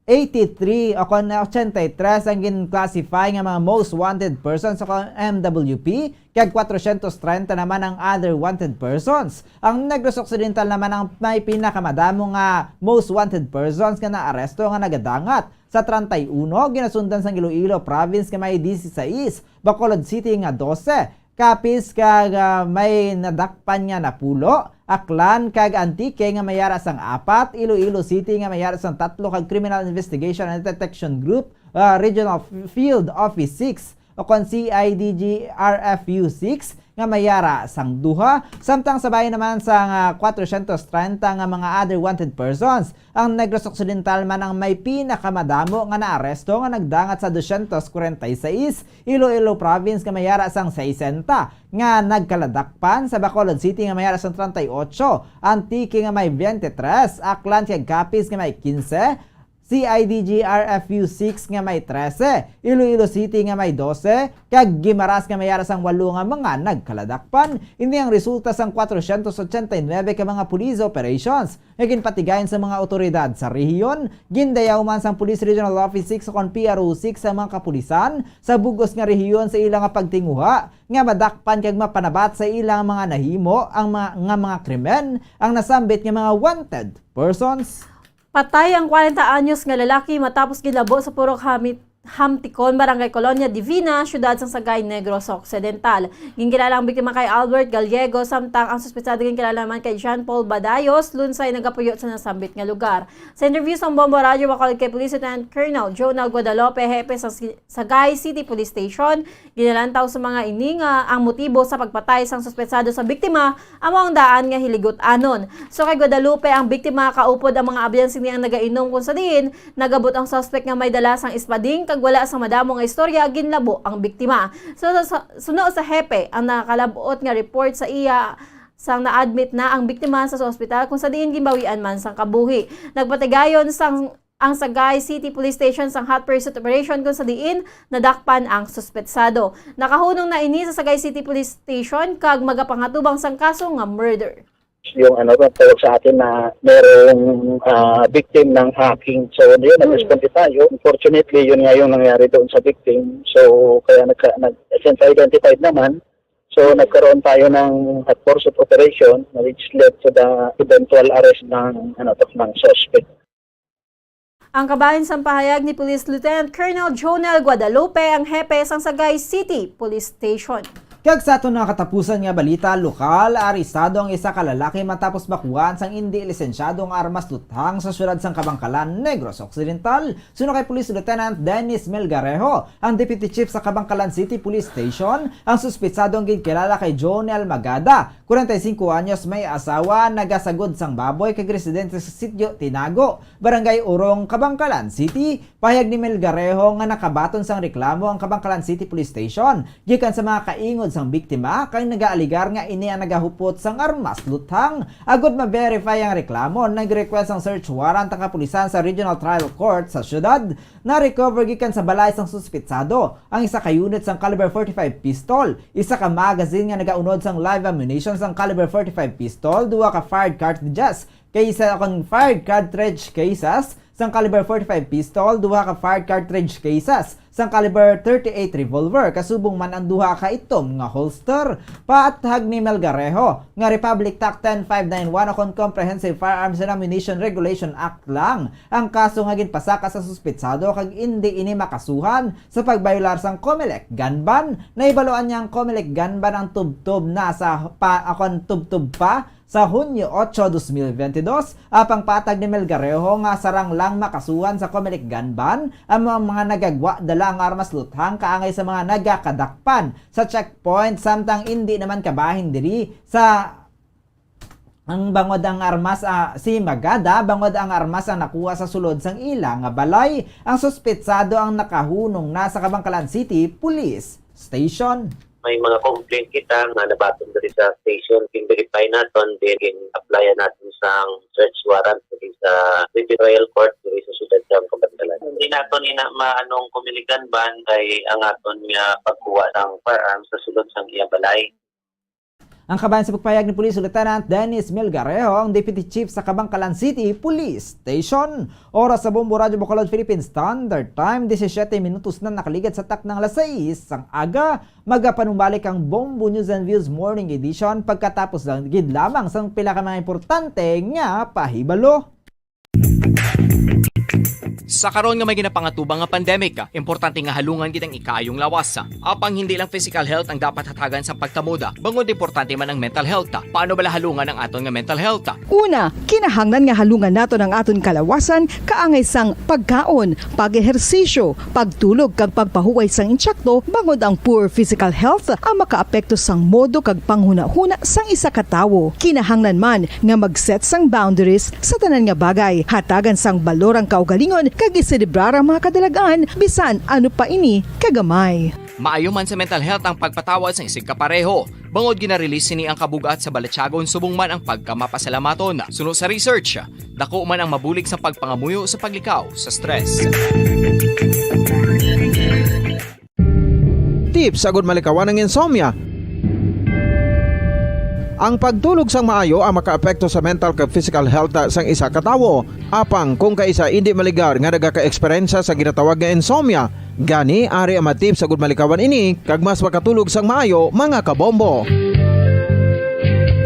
eighty-three o kon ochenta y tres ang gin-classify nga mga most wanted persons o kon M W P, kag kwatrocientos treinta naman ang other wanted persons. Ang Negros Occidental naman ang may pinakamadamo nga most wanted persons nga naaresto nga nagadangat. Sa treinta y uno, ginasundan sang Iloilo Province nga may dieciséis, Bacolod City nga doce, Capiz kag, ah, may nadakpan nga napulo, Aklan kag Antique nga may ara sang apat, Iloilo City nga may ara sang tatlo, kag Criminal Investigation and Detection Group, ah, Regional F-, Field Office six o kon C I D G R F U six nga may ara sang duha, samtang sa bahin naman sang, ah, kwatrocientos treinta nga mga other wanted persons. Ang Negros Occidental man ang may pinakamadamo nga naaresto nga nagdangat sa dosyentos kwarenta y seis, Iloilo Province nga may ara sang sesenta nga nagkaladakpan, sa Bacolod City nga may ara sang treinta y ocho, Antique nga may bente tres, Aklan kag Capiz nga may quince, C I D G R F U six nga may trese, Iloilo City nga may doce, kag Guimaras nga may ara sang walo nga mga nagkaladakpan. Ini ang resulta sang kwatrocientos ochenta y nuebe ka mga police operations nga ginpatigayon sa mga awtoridad sa rehiyon. Gindayaw man sang Police Regional Office six o kon P R O six sa mga kapulisan sa bug-os nga rehiyon sa ila nga pagtinguha nga madakpan kag mapanabat sa ilang mga nahimo ang mga, nga mga krimen ang nasambit nga mga wanted persons. Patay ang kwarenta anyos nga lalaki matapos gilabo sa Purok Hamit-, Hamtikon, Barangay Colonia Divina, siyudad sang Sagay, Negros Occidental. Ginkilala ang biktima kay Albert Gallego, samtang ang suspetsado ginkilala naman kay Jean Paul Badayos, lunsay nagapuyo sa nasambit nga lugar. Sa interview sang Bombo Radyo Bacolod kay Police Lieutenant Colonel Jonel Guadalupe, hepe sa si-, Sagay City Police Station, ginalantaw sa mga ini nga ang motibo sa pagpatay sang suspetsado sa biktima amo ang daan nga hiligot-anon. So kay Guadalupe, ang biktima kaupod ang mga abyan sini ang nagainom, kung sa diin nagabot ang suspect nga may dala sang espading kag wala sang madamo nga istorya, ginlabo ang biktima. So sa, sa suno sa hepe ang nakalab-ot nga report sa iya sang na-admit na ang biktima sa, sa ospital, kung sa diin ginbawian man sang kabuhi. Nagpatigayon sang ang Sagay City Police Station sang hot pursuit operation, kung sa diin nadakpan ang suspetsado. Nakahunong na ini sa Sagay City Police Station kag magapangatubang sang kaso nga murder. Yung ano, tawag sa atin na merong, ah, victim ng hacking. So, yun, Mm. nag-respond tayo. Unfortunately, yun nga yung nangyari doon sa victim. So, kaya nagka-, nag-, since identified naman, so, nagkaroon tayo ng hot pursuit operation, which led to the eventual arrest ng, ano, ng suspect. Ang kabahin sang pahayag ni Police Lieutenant Colonel Jonel Guadalupe, ang hepe sang Sagay City Police Station. Kag sa aton nga katapusan nga balita lokal, arestado ang isa ka lalaki matapos makuhaan sang indi lisensyado nga armas luthang sa siyudad sang Kabankalan, Negros Occidental. Suno kay Police Lieutenant Dennis Melgarejo, ang Deputy Chief sa Kabankalan City Police Station, ang suspetsado ang ginkilala kay Jonel Magada, kwarenta y singko anyos, may asawa, nagasagod sang baboy kag residente sa Sitio Tinago, Barangay Urong, Kabankalan City. Pahayag ni Melgarejo nga nakabaton sang reklamo ang Kabankalan City Police Station gikan sa mga kaingod ang biktima kag nagaaligar nga ini ang nagahupot sang armas luthang. Agud ma-verify ang reklamo, nag-request ang search warrant ang kapulisan sa Regional Trial Court sa siyudad. Na-recover gikan sa balay sang suspitsado ang isa ka unit sang caliber forty-five pistol, isa ka magazine nga nagaunod sang live ammunition sang caliber forty-five pistol, duha ka fired cartridges, kaysa kon fired cartridge cases sang caliber forty-five pistol, duha ka fired cartridge cases sang caliber thirty-eight revolver, kasubong man ang duha ka itom nga holster. Paathag ni Melgarejo nga Republic Tax ten five nine one o kon Comprehensive Firearms and Ammunition Regulation Act lang ang kaso nga ginpasaka sa suspitsado kag indi ini makasuhan sa pagbayolar sang Comelec gun ban. Nahibaluan niya ang Comelec gun ban ang tubtob na sa pa, akon tubtob pa sa Hunyo otso, dos mil bentidós, apang patag ni Melgarejo nga sarang lang makasuhan sa Comelec gun ban ang mga, mga nagagwa dala ang armas luthang kaangay sa mga nagakadakpan sa checkpoint, samtang indi naman kabahin diri sa ang bangod ang armas, ah, si Magada, bangod ang armas ang nakuha sa sulod sang ila nga balay. Ang suspitsado ang nakahunong na sa Kabankalan City Police Station. May mga complaint kita nga nabaton diri sa station. Gin-verify naton, then gin-applyan naton sang search warrant diri sa City Trial Court diri sa siyudad sa Kabankalan. Hindi naton ina maanong kumilikan ban kay ang aton nga pagkuha sang firearms sa sulod sang iya balay. Ang kabahin sa pagpahayag ni Police Lieutenant Dennis Melgarejo, ang Deputy Chief sa Kabankalan City Police Station. Oras sa Bombo Radyo Bacolod Philippine Standard Time, disisiete minutos na nakaligad sa taknang alas sais sang aga. Magapanumbalik ang Bombo News and Views Morning Edition pagkatapos lang gid lamang sang pila ka mga importante nga pahibalo. Sa karon nga may ginapangatubang nga pandemic, importante nga halungan gid ang ikaayong lawas. Apang hindi lang physical health ang dapat hatagan sa pagtamod, bangod importante man ang mental health. Paano bala halungan ang aton nga mental health? Una, kinahanglan nga halungan naton ang aton kalawasan kaangay sang pagkaon, pag-ehersisyo, pagtulog kag pagpahuway sang insakto, bangod ang poor physical health ang makaapekto sang modo kag panghunahuna sang isa ka tawo. Kinahanglan man nga mag-set sang boundaries sa tanan nga bagay, hatagan sang balor ang kaugalingon kag iselebrar ang mga kadalag-an bisan ano pa ini kagamay. Maayo man sa mental health ang pagpatawad sang isigkapareho, bangod gina-release sini ang kabug-at sa balatyagon subong man ang pagkamapasalamaton. Suno sa research, dako man ang mabulig sa pagpangamuyo sa paglikaw sa stress. Tips agud malikawan ang insomnia. Ang pagtulog sang maayo ang makaapekto sa mental kag physical health sang isa ka tawo. Apang kung kaisa indi maligar nga nagaka-eksperyensya sa ginatawag nga insomnia, gani ari ang mga tips agud malikawan ini kag mas makatulog sang maayo, mga kabombo.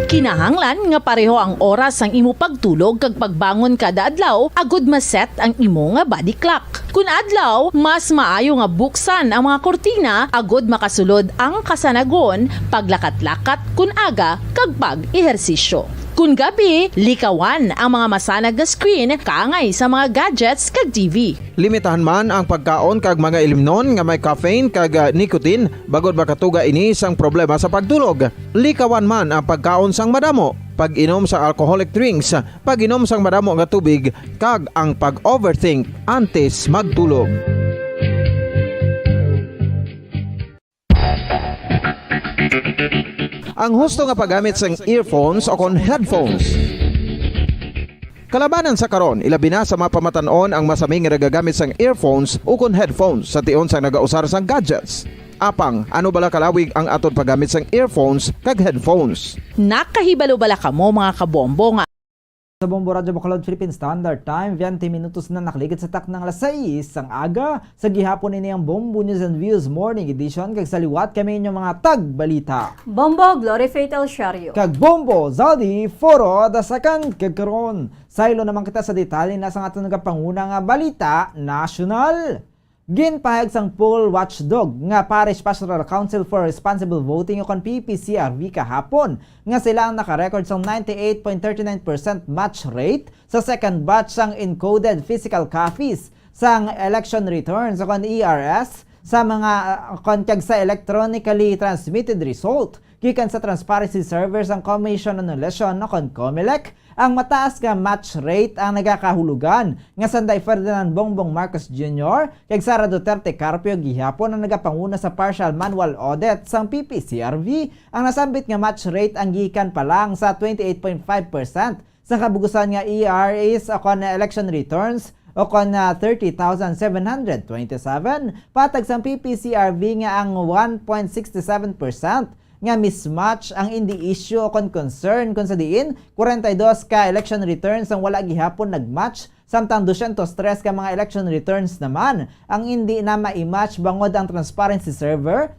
Kinahanglan nga pareho ang oras sang imo pagtulog kag pagbangon kada adlaw agud ma-set ang imo nga body clock. Kun adlaw, mas maayo nga buksan ang mga kurtina agud makasulod ang kasanagon, paglakat-lakat kun aga, kag pag-ehersisyo. Kun gabi, likawan ang mga masanag nga screen kaangay sa mga gadgets kag T V. Limitahan man ang pagkaon kag mga ilimnon nga may caffeine kag, ah, nicotine, bangod makatuga ini sang problema sa pagtulog. Likawan man ang pagkaon sang madamo, pag-inom sa alcoholic drinks, pag-inom sang madamo nga tubig, kag ang pag-overthink antes magtulog. Ang husto nga paggamit sang earphones o kon headphones. Kalabanan sa karon, ilabi na sa mga pamatan-on ang masami nga nagagamit sang earphones o kon headphones sa tion sang nagausar sang gadgets. Apang, ano bala kalawig ang aton paggamit sang earphones kag headphones? Nakahibalo bala kamo, mga kabombo, nga sa Bombo Radyo Bacolod Philippine Standard Time, twenty minutos na nakaligid sa taknang alas sais sang aga. Sa gihapon, ini ang Bombo News and Views Morning Edition, kag sa liwat kami inyong mga tagbalita. Bombo Glory Faith El Shario. Kag Bombo Zaldi Foro da Sakan. Kag karon, saylo naman kita sa detalye na sang aton nagapanguna nga balita nasyonal. Ginpahayag sang Poll Watchdog nga Parish Pastoral Council for Responsible Voting o kon P P C R V kahapon nga sila ang naka-record sang ninety-eight point thirty-nine percent match rate sa second batch sang encoded physical copies sang election returns o kon E R S sa mga, ah, kon kag sa electronically transmitted result gikan sa transparency server sang Commission on Election o kon Comelec. Ang mataas nga match rate ang nagakahulugan nga sanday Ferdinand Bongbong Marcos Junior kag Sara Duterte Carpio gihapon ang nagapanguna sa partial manual audit sang P P C R V. Ang nasambit nga match rate ang gikan pa lang sa twenty-eight point five percent sa kabugusan nga E R As o kon election returns o kon, ah, thirty thousand seven hundred twenty-seven. Patag sang P P C R V nga ang one point six seven percent nga mismatch ang indi issue o kon concern, kung sa diin forty-two ka election returns ang wala gihapon nag-match, samtang two hundred three ka mga election returns naman ang indi na ma-match bangod ang transparency server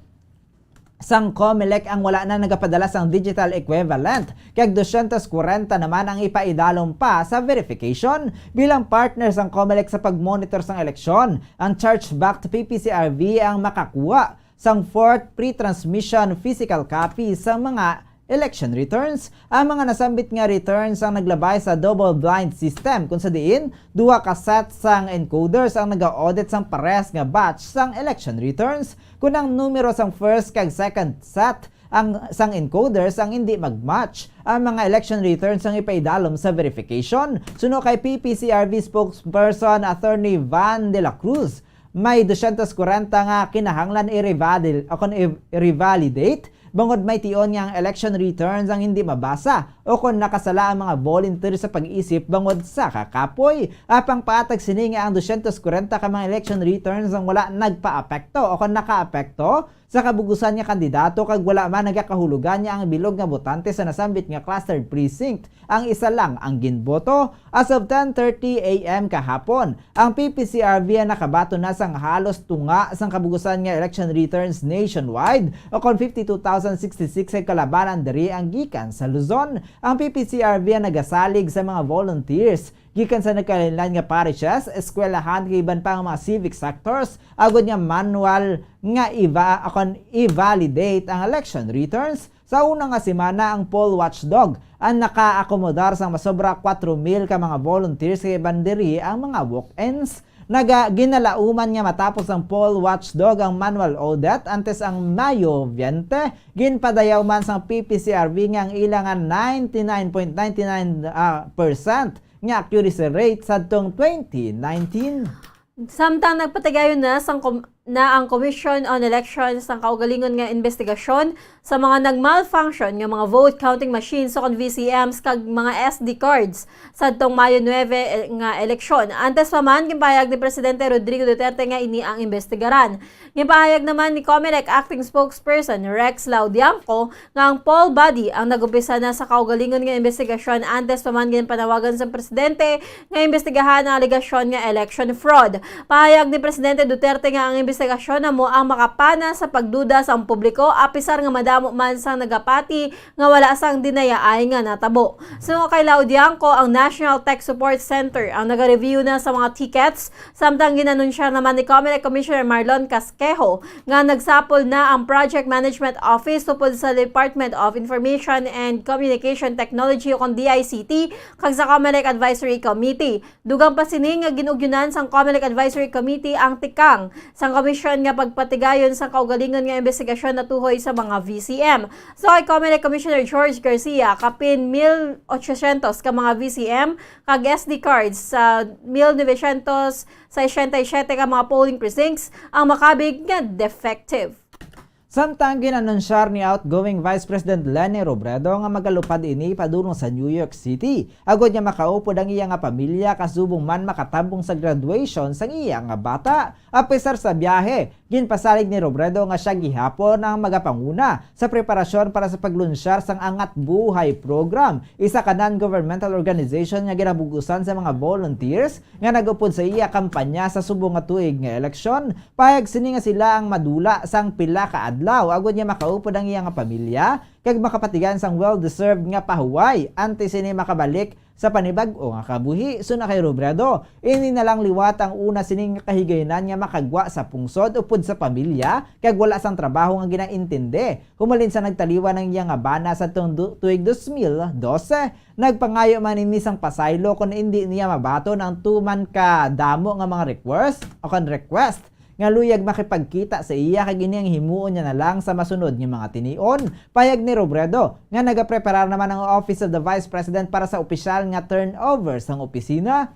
sang Comelec ang wala na nagapadala sang digital equivalent, kag two hundred forty naman ang ipaidalom pa sa verification. Bilang partner sang Comelec sa pag-monitor sang eleksyon, ang chargebacked P P C R V ang makakuha sang fourth pre-transmission physical copy sang mga election returns. Ang mga nasambit nga returns ang naglabay sa double blind system, kung sa diin duha ka set sang encoders ang naga-audit sang pares nga batch sang election returns. Kon ang numero sang first kag second set ang sang encoders ang hindi mag-match, ang mga election returns ang ipaidalom sa verification. Suno kay P P C R V spokesperson Attorney Van de la Cruz, may two hundred forty nga kinahanglan i-revalid-, o kon i-, i-revalidate bangod may tion nga ang election returns ang hindi mabasa o kon nakasala ang mga volunteer sa pag-isip bangod sa kakapoy. Apang patag sini nga ang two hundred forty ka mga election returns ang wala nagpaapekto o kon nakaapekto sa kabugusan nga kandidato kag wala man nagakahulugan nga ang bilog nga botante sa nasambit nga clustered precinct ang isa lang ang ginboto. As of ten thirty A M kahapon, ang P P C R V ang nakabaton na sang halos tunga sang kabugusan nga election returns nationwide, o kon fifty-two thousand sixty-six ka kalabanan diri ang gikan sa Luzon. Ang P P C R V ang nagasalig sa mga volunteers gikan sa nagkalainlain nga parishes, eskwelahan, kag iban pa nga mga civic sectors, agod nga manual nga iva-, akon i-validate ang election returns. Sa una nga semana, ang poll watchdog ang nakaakomodar sang masobra kwatro mil ka mga volunteers, kag iban diri ang mga walk-ins. Naga-, ginalauman nga matapos ang poll watchdog ang manual audit antes ang Mayo twenty, ginpadayaw man sang P P C R V nga ang ila nga ninety-nine point nine nine, ah, percent nga accuracy rate sadtong twenty nineteen. Samtang nagpatigayon na sang kom-, na ang Commission on Elections sang kaugalingon nga investigasyon sa mga nag-malfunction nga mga vote counting machines o kon V C Ms kag mga S D cards sadtong Mayo nuebe, eh, nga eleksyon. Antes pa man, ginpahayag ni Presidente Rodrigo Duterte nga ini ang imbestigaran. Ginpahayag naman ni Comelec Acting Spokesperson Rex Laudianco nga ang poll body ang nag-umpisa na sa kaugalingon nga investigasyon antes pa man ginpanawagan sa presidente nga imbestigahan ang alegasyon nga election fraud. Pahayag ni Presidente Duterte nga ang imbestigasyon amo ang makapana sa pagduda sa ang publiko, apisar nga madamo man sang nagapati nga wala sang dinayaay nga natabo. Suno kay Laudianco, ang National Tech Support Center ang naga-review na sa mga tickets, samtang gin-anunsyar naman ni Comelec Commissioner Marlon Casquejo nga nagsapol na ang Project Management Office upod sa Department of Information and Communication Technology o kon D I C T kag sa Comelec Advisory Committee. Dugang pa sini nga gin-ugyonan sang Comelec Advisory Committee ang tikang sang komisyon nga pagpatigayon sang kaugalingon nga imbestigasyon natuhoy sa mga V C M. Suno kay Comelec Commissioner George Garcia, kapin mil ochocientos ka mga V C M kag S D cards sa mil novecientos sesenta y siete ka mga polling precincts ang makabig nga defective. Samtang gin-anunsyar ni outgoing Vice President Leni Robredo nga magalupad ini padulong sa New York City, agod nga makaupod ang iya nga pamilya kasubong man makatabong sa graduation sang iya nga bata. Apisar sa biyahe, ginpasalig ni Robredo nga sia gihapon ang magapanguna sa preparasyon para sa paglunsyar sang Angat Buhay Program, isa ka non-governmental organization nga ginabugusan sa mga volunteers nga nag-upod sa iya kampanya sa subong nga tuig nga eleksyon. Pahayag sini nga sila ang madula sang pila ka adlaw agod nga makaupod ang iya nga pamilya kag makapatigayon sang well-deserved nga pahuway antes sini makabalik sa panibag-o nga kabuhi. Suno kay Robredo, ini na lang liwat ang una sini nga kahigayunan nga makagwa sa pungsod upod sa pamilya kag wala sang trabaho nga ginaintindi. Humalin sa nagtaliwan ang iya nga bana sa tung-, du-, tuig dos mil dose, nagpangayo man ini sang pasaylo kon indi niya mabaton ang tuman ka damo nga mga request o kon request nga luyag makipagkita sa iya kag ini ang himuon niya na lang sa masunod nga mga tinion. Pahayag ni Robredo nga nagapreparar naman ang Office of the Vice President para sa opisyal nga turnover sang opisina.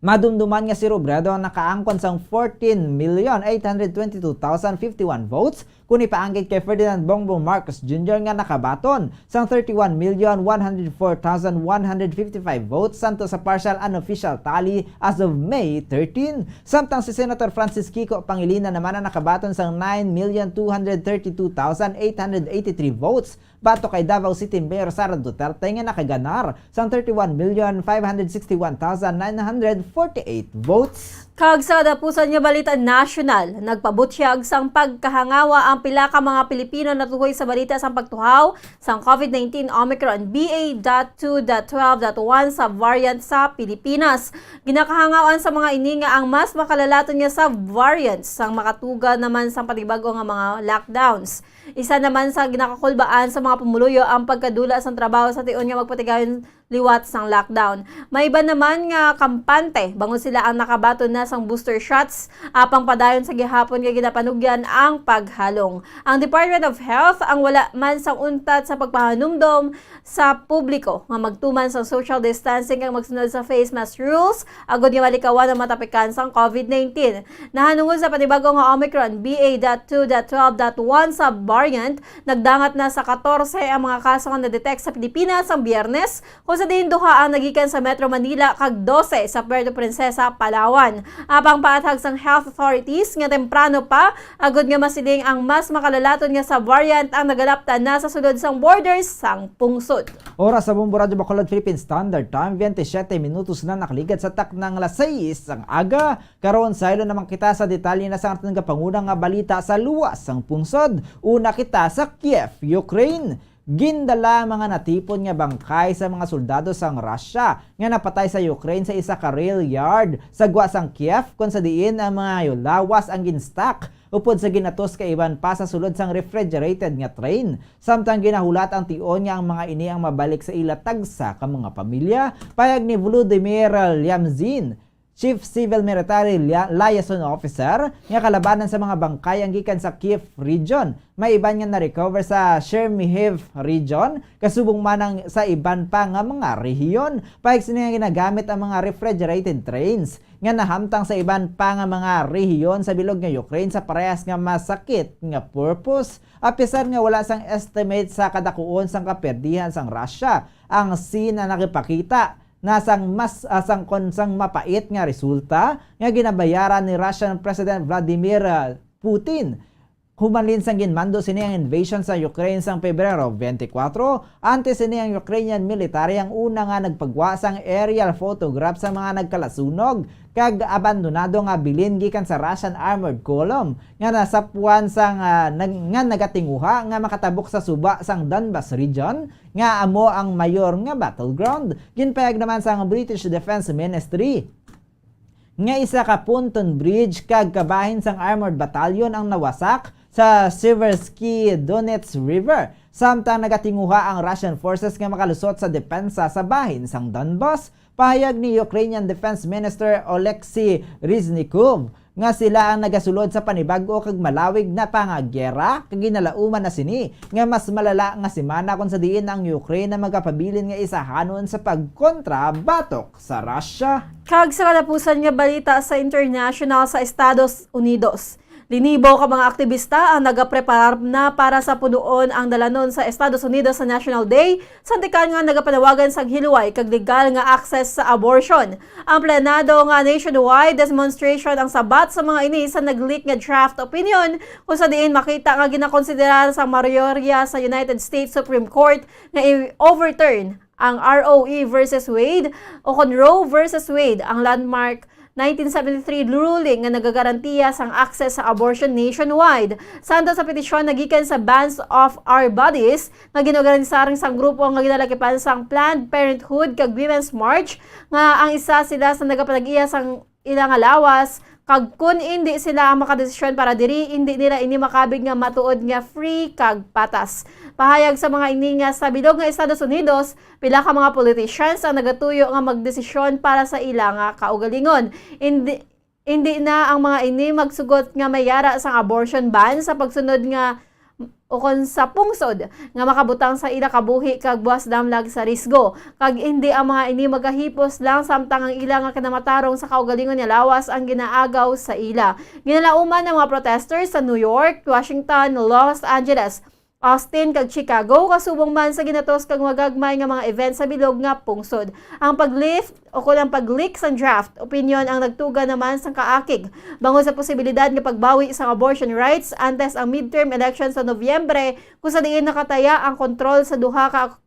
Madumduman nga si Robredo ang nakaangkon sang fourteen million eight hundred twenty-two thousand fifty-one votes, kun ipaanggid kay Ferdinand Bongbong Marcos Junior nga nakabaton sang thirty-one million one hundred four thousand one hundred fifty-five votes santo sa partial unofficial tally as of May thirteen. Samtang si Senator Francis Kiko Pangilinan naman ang nakabaton sang nine million two hundred thirty-two thousand eight hundred eighty-three votes batok kay Davao City Mayor Sara Duterte nga nakaganar sang thirty-one million five hundred sixty-one thousand nine hundred forty-eight votes. Kag sa katapusan nga balita nasyonal, nagpabutyag sang pagkahangawa ang pila ka mga Pilipino natuhoy sa balita sang pagtuhaw sang COVID nineteen Omicron B A dot two dot twelve dot one sa variant sa Pilipinas. Ginakahangawan sa mga ini nga ang mas makalalaton nga sa variant sang makatuga naman sang panibag-o nga mga lockdowns. Isa naman sa ginakakulbaan sa mga pumuluyo ang pagkadula sang trabaho sa tion nga magpatigayon liwat sang lockdown. May iban naman nga kampante bangod sila ang nakabaton na sang booster shots, apang padayon sa gihapon nga ginapanugyan ang paghalong. Ang Department of Health ang wala man sang untat sa pagpahanumdom sa publiko nga magtuman sang social distancing kag magsunod sa face mask rules agod nga malikawan ang matapikan sang COVID nineteen. Nahanungod sa panibag-o nga Omicron B A dot two dot twelve dot one subvariant, nagdangat na sa katorse ang mga kaso nga na-detect sa Pilipinas sang Biyernes, kung sa diin duha ang nagikan sa Metro Manila kag dose sa Puerto Princesa, Palawan. Apang paathag sang health authorities nga temprano pa agod nga masiling ang mas makalalaton nga subvariant ang nagalaptan na sa sulod sang borders sang pungsod. Oras sa Bombo Radyo Bacolod, Philippine Standard Time, twenty-seven minutos na nakaligad sa taknang alas sais sang aga. Karon, saylo naman kita sa detalye na sang aton nagapanguna nga balita sa luwas sang pungsod. Una kita sa Kiev, Ukraine. Gindala ang mga natipon nga bangkay sa mga soldado sang Russia nga napatay sa Ukraine sa isa ka rail yard sa gwa sang Kiev, kon sa diin ang mga lawas ang ginstock upod sa ginatos ka iban pa sa sulod sang refrigerated nga train. Samtang ginahulat ang tion nga ang mga ini ang mabalik sa ila tagsa ka mga pamilya, pahayag ni Volodymyr Lyamzin, Chief Civil Military Lia-, Liaison Officer, nga kalabanan sa mga bangkay ang gikan sa Kyiv region. May iban nga na-recover sa Chernihiv region, kasubong man ang sa iban pa nga mga rehiyon. Pahayag sini nga ginagamit ang mga refrigerated trains nga nahamtang sa iban pa nga mga rehiyon sa bilog nga Ukraine sa parehas nga masakit nga purpose. Apisar nga wala sang estimate sa kadakuon sang kaperdihan sang Russia, ang scene ang nakipakita na sang mas, ah, sang kon sang mapait nga resulta nga ginabayaran ni Russian President Vladimir, ah, Putin. Human lin sang ginmando sini ang invasion sa Ukraine sang Pebrero twenty-four, antes sini ang Ukrainian military ang una nga nagpagwa sang aerial photograph sa mga nagkalasunog kag abandonado nga bilin gikan sa Russian armored column nga nasapwan sang, ah, nag-, nga nagatinguha nga makatabok sa suba sang Donbas region, nga amo ang mayor nga battleground. Ginpahayag naman sang British Defense Ministry nga isa ka pontoon bridge kag kabahin sang armored battalion ang nawasak sa Seversky Donets River, samtang nagatinguha ang Russian forces nga makalusot sa depensa sa bahin sang Donbas. Pahayag ni Ukrainian Defense Minister Oleksiy Reznikov nga sila ang nagasulod sa panibag-o kag malawig na pangagyera, kag ginalauman na sini nga mas malala nga semana kon sa diin ang Ukraine ang magapabilin nga isahanon sa pagkontra batok sa Russia. Kag sa katapusan nga balita sa international, sa Estados Unidos, linibo ka mga aktibista ang nagapreparar na para sa punuon ang dalanon sa Estados Unidos sa National Day, sa antikan nga nagapanawagan sang hiluway kag legal nga access sa abortion. Ang planado nga nationwide demonstration ang sabat sa mga ini sa nag-leak nga draft opinion, kung sa diin makita nga ginakonsiderar sa mayorya sa United States Supreme Court nga i-overturn ang Roe versus Wade, o kon Roe versus Wade, ang landmark nineteen seventy-three ruling nga nagagarantiya sang access sa abortion nationwide. Santo sa petisyon nagikan sa Bands of Our Bodies nga ginaorganisar sang grupo nga ginalakipan sang Planned Parenthood kag Women's March, nga ang isa sila sa nagapanag-iya sang ila nga lawas, kag kun indi sila ang makadesisyon para diri, indi nila ini makabig nga matuod nga free kag patas. Pahayag sa mga ini nga sa bilog nga Estados Unidos, pila ka mga politicians ang nagatuyo nga magdesisyon para sa ila nga kaugalingon. Indi, Indi na ang mga ini magsugot nga may yara sang abortion ban sa pagsunod nga ukon sa pungsod nga makabutang sa ila kabuhi kag buas damlag sa risgo, kag indi ang mga ini magahipos lang samtang ang ila nga kinamatarong sa kaugalingon nga lawas ang ginaagaw sa ila. Ginalauman ang mga protesters sa New York, Washington, Los Angeles, Austin, kag Chicago, kasubong man sa ginatos kag magagmay nga mga event sa bilog nga pungsod. Ang pag-lift o kon ang pag-leak sang draft opinion ang nagtuga naman sang kaakig bangod sa posibilidad nga pagbawi sang abortion rights antes ang midterm election sa Nobyembre, kung sa diin nakataya ang kontrol sa duha ka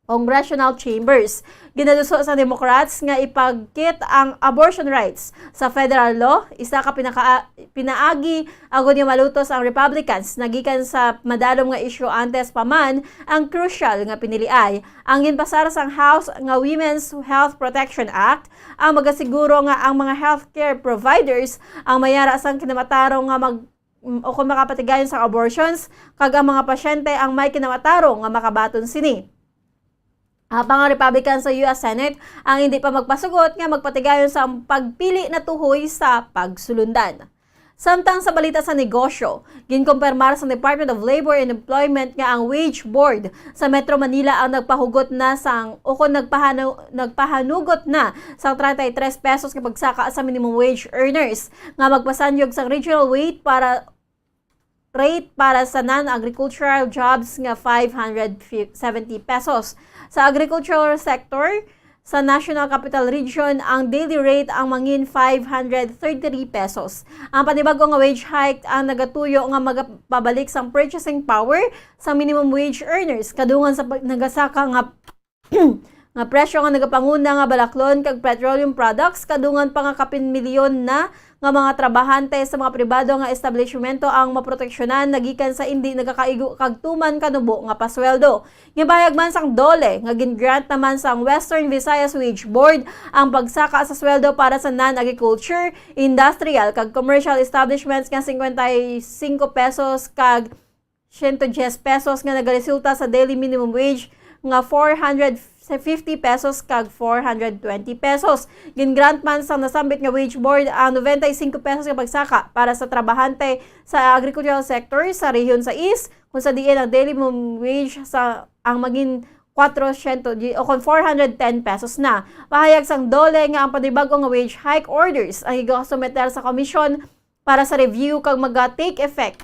congressional chambers. Ginaduso sa Democrats nga ipagkit ang abortion rights sa federal law, isa ka pinaka-, pinaagi agud nga malutos ang Republicans nagikan sa madalom nga isyu antes pa man ang crucial nga piniliay. Ang ginpasar sang House nga Women's Health Protection Act ang magasiguro nga ang mga healthcare providers ang mayara sang kinamatarong nga mag-, o kung makapatigayon sang abortions, kag ang mga pasyente ang may kinamatarong nga makabaton sini. Apang ang Republican sa U S Senate ang hindi pa magpasugot nga magpatigayon sa pagpili na tuhoy sa pagsulundan. Samtang sa balita sa negosyo, ginkumpirmar sa Department of Labor and Employment nga ang Wage Board sa Metro Manila ang nagpahugot na sang, o kon nagpahanu-, nagpahanugot na sang treinta y tres pesos nga pagsaka sa minimum wage earners nga magpasanyog sang regional rate para rate para sa non-agricultural jobs nga five hundred seventy pesos. Sa agricultural sector, sa National Capital Region, ang daily rate ang mangin five hundred thirty-three pesos. Ang panibag-o nga wage hike ang nagatuyo nga magapabalik sang purchasing power sa minimum wage earners, kadungan sa pag-, nagasaka nga nga presyo nga nagapanguna nga balaklon kag petroleum products, kadungan pa nga kapin milyon na nga mga trabahante sa mga pribado nga establishmento ang maproteksyonan nagikan sa indi nagakaigo kag tuman kanubo nga pasweldo. Gipahayag man sang DOLE nga gin-grant naman sang Western Visayas Wage Board ang pagsaka sa sweldo para sa non-agriculture, industrial, kag commercial establishments nga cincuenta y cinco pesos kag siyento diyes pesos nga nagaresulta sa daily minimum wage nga four hundred fifty pesos kag four hundred twenty pesos. Gin-grant man sang nasambit nga wage board ang noventa y cinco pesos nga pagsaka para sa trabahante sa agricultural sector sa Rehiyon sais, kung sa diin ang daily minimum wage sa ang magin kwatro siyento o kon four hundred ten pesos na. Pahayag sang DOLE nga ang panibag-o nga wage hike orders ang igasumiter sa komisyon para sa review kag maga-take effect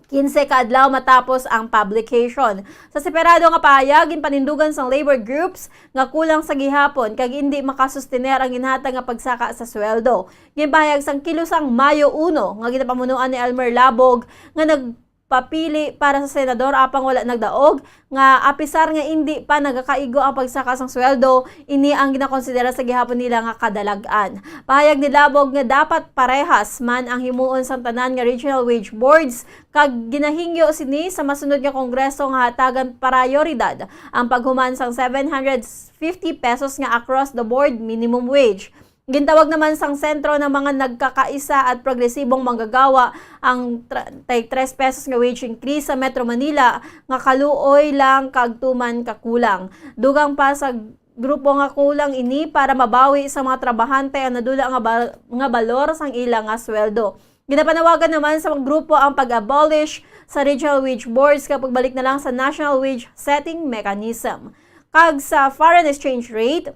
kinse ka adlaw matapos ang publication. Sa separado nga pahayag, ginpanindugan sang labor groups nga kulang sa gihapon kag indi makasustener ang ginhatag nga pagsaka sa sweldo. Ginpahayag sang kilusang Mayo uno nga ginapamunuan ni Elmer Labog nga nagpapili para sa senador apang wala nagdaog nga apisar nga indi pa nagakaigo ang pagsaka sang sweldo, ini ang ginakonsidera sa gihapon nila nga kadalag-an. Pahayag ni Labog nga dapat parehas man ang himuon sang tanan nga regional wage boards, kag ginahingyo sini sa masunod nga Kongreso nga hatagan prayoridad ang paghuman sang seven hundred fifty pesos nga across the board minimum wage. Gintawag naman sang sentro ng mga nagkakaisa at progresibong manggagawa ang tra-, treinta y tres pesos nga wage increase sa Metro Manila nga kaluoy lang kag tuman kakulang. Dugang pa sa grupo nga kulang ini para mabawi sa mga trabahante ang nadula nga ba-, nga balor sang ila nga sweldo. Ginapanawagan naman sa grupo ang pag-abolish sa regional wage boards kag pagbalik na lang sa national wage setting mechanism. Kag sa foreign exchange rate,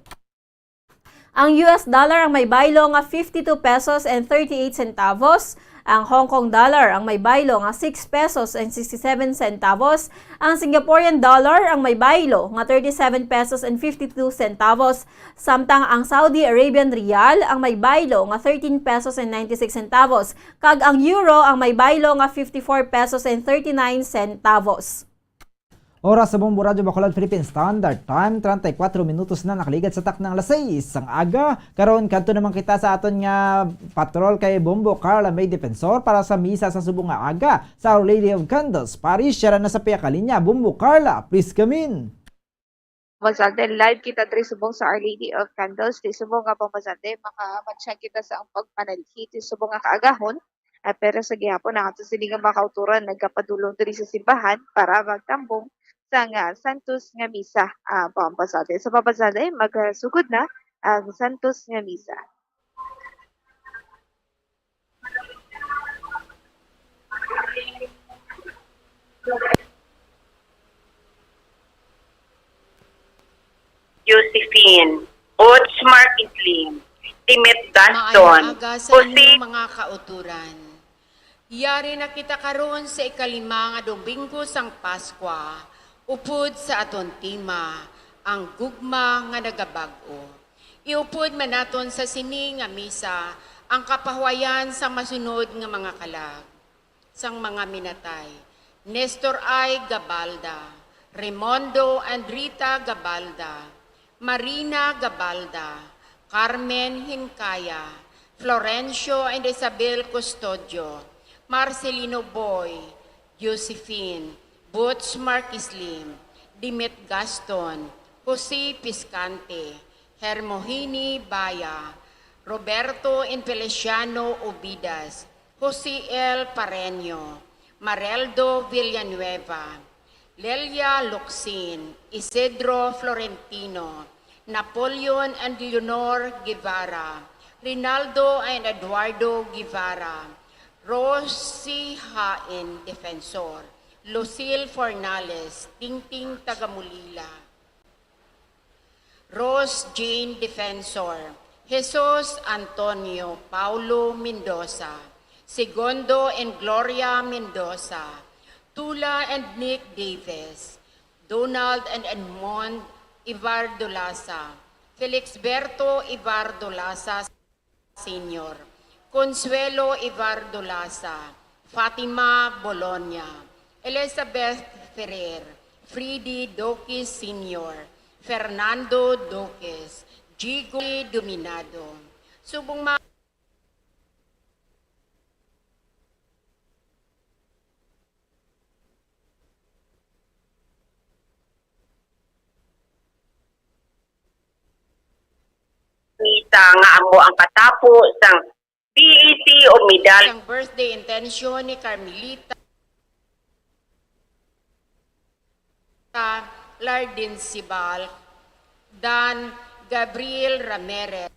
ang U S dollar ang may baylo nga fifty-two pesos and thirty-eight centavos, ang Hong Kong dollar ang may baylo nga six pesos and sixty-seven centavos, ang Singaporean dollar ang may baylo nga thirty-seven pesos and fifty-two centavos, samtang ang Saudi Arabian riyal ang may baylo nga thirteen pesos and ninety-six centavos, kag ang euro ang may baylo nga fifty-four pesos and thirty-nine centavos. Oras sa Bombo Radyo Bacolod Philippine Standard Time, treinta y cuatro minutos na nakaligad sa taknang alas sais sang aga. Karon, kadto naman kita sa aton nga patrol kay Bombo Carla May Defensor para sa misa sa subong nga aga sa Our Lady of Candles Parish. Siya na sa piyakalinya. Bombo Carla, please come in. Pambasante, live kita diri subong sa Our Lady of Candles. Di subong nga pambasante, makamatsyag kita sa ang pagpanalhid di subong nga kaagahon. Ah, pero sa gihapon, ang ato sini nga mga kauturan nagkapadulong diri sa simbahan para magtambong sa nga Santos nga Misa. Ah, pambasante, sa pambasante, magsugod na ang Santos nga Misa. Boots Mark Slim, Timit Gaston, Maayong aga sa inyo, Jose mga kauturan. Yari na kita karon sa ikalima nga Domingo sang Paskwa, upod sa aton tema, ang gugma nga nagabag-o. Iupod man naton sa sini nga misa ang kapahuwayan sang masunod nga mga kalag sang mga minatay: Nestor I. Gabalda, Raimundo and Rita Gabalda, Marina Gabalda, Carmen Hincaya, Florencio and Isabel Custodio, Marcelino Boy, Josephine, Boots Marquis Lim, Dimit Gaston, Jose Piscante, Hermohini Baya, Roberto and Feliciano Obidas, Jose L. Pareño, Mareldo Villanueva, Lelia Locsin, Isidro Florentino, Napoleon and Leonor Guevara, Rinaldo and Eduardo Guevara, Rosie Hain Defensor, Lucille Fornales, Tingting Tagamulila, Rose Jane Defensor, Jesus Antonio Paulo Mendoza, Segundo and Gloria Mendoza, Tula and Nick Davis, Donald and Edmond Ivar Dolaza, Felixberto Ivar Dolaza Senior, Consuelo Ivar Dolaza, Fatima Bolonia, Elizabeth Ferrer, Freddy Doquis Senior, Fernando Doquis, Jigo Dominado. Subong ma- Misa nga amo ang katapo sang B E C o medal. Ang birthday intention ni Carmelita Lardin Sibal, Dan Gabriel Ramirez,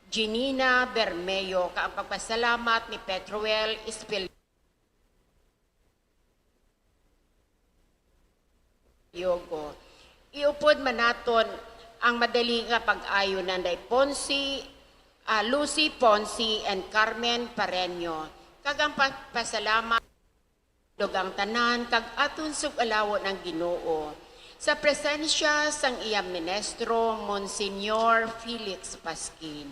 Janina Bermeo, kag ang pagpasalamat ni Petroel Espil- Yogo. Iupod man naton ang madali nga pag-ayo ni Nanday Ponce, ah, Lucy Ponce and Carmen Pareño, kag ang pa-, pasalamat dugang tanan kag aton sug-alawon ang Ginoo sa presensya sang iya ministro, Monsignor Felix Pasquin.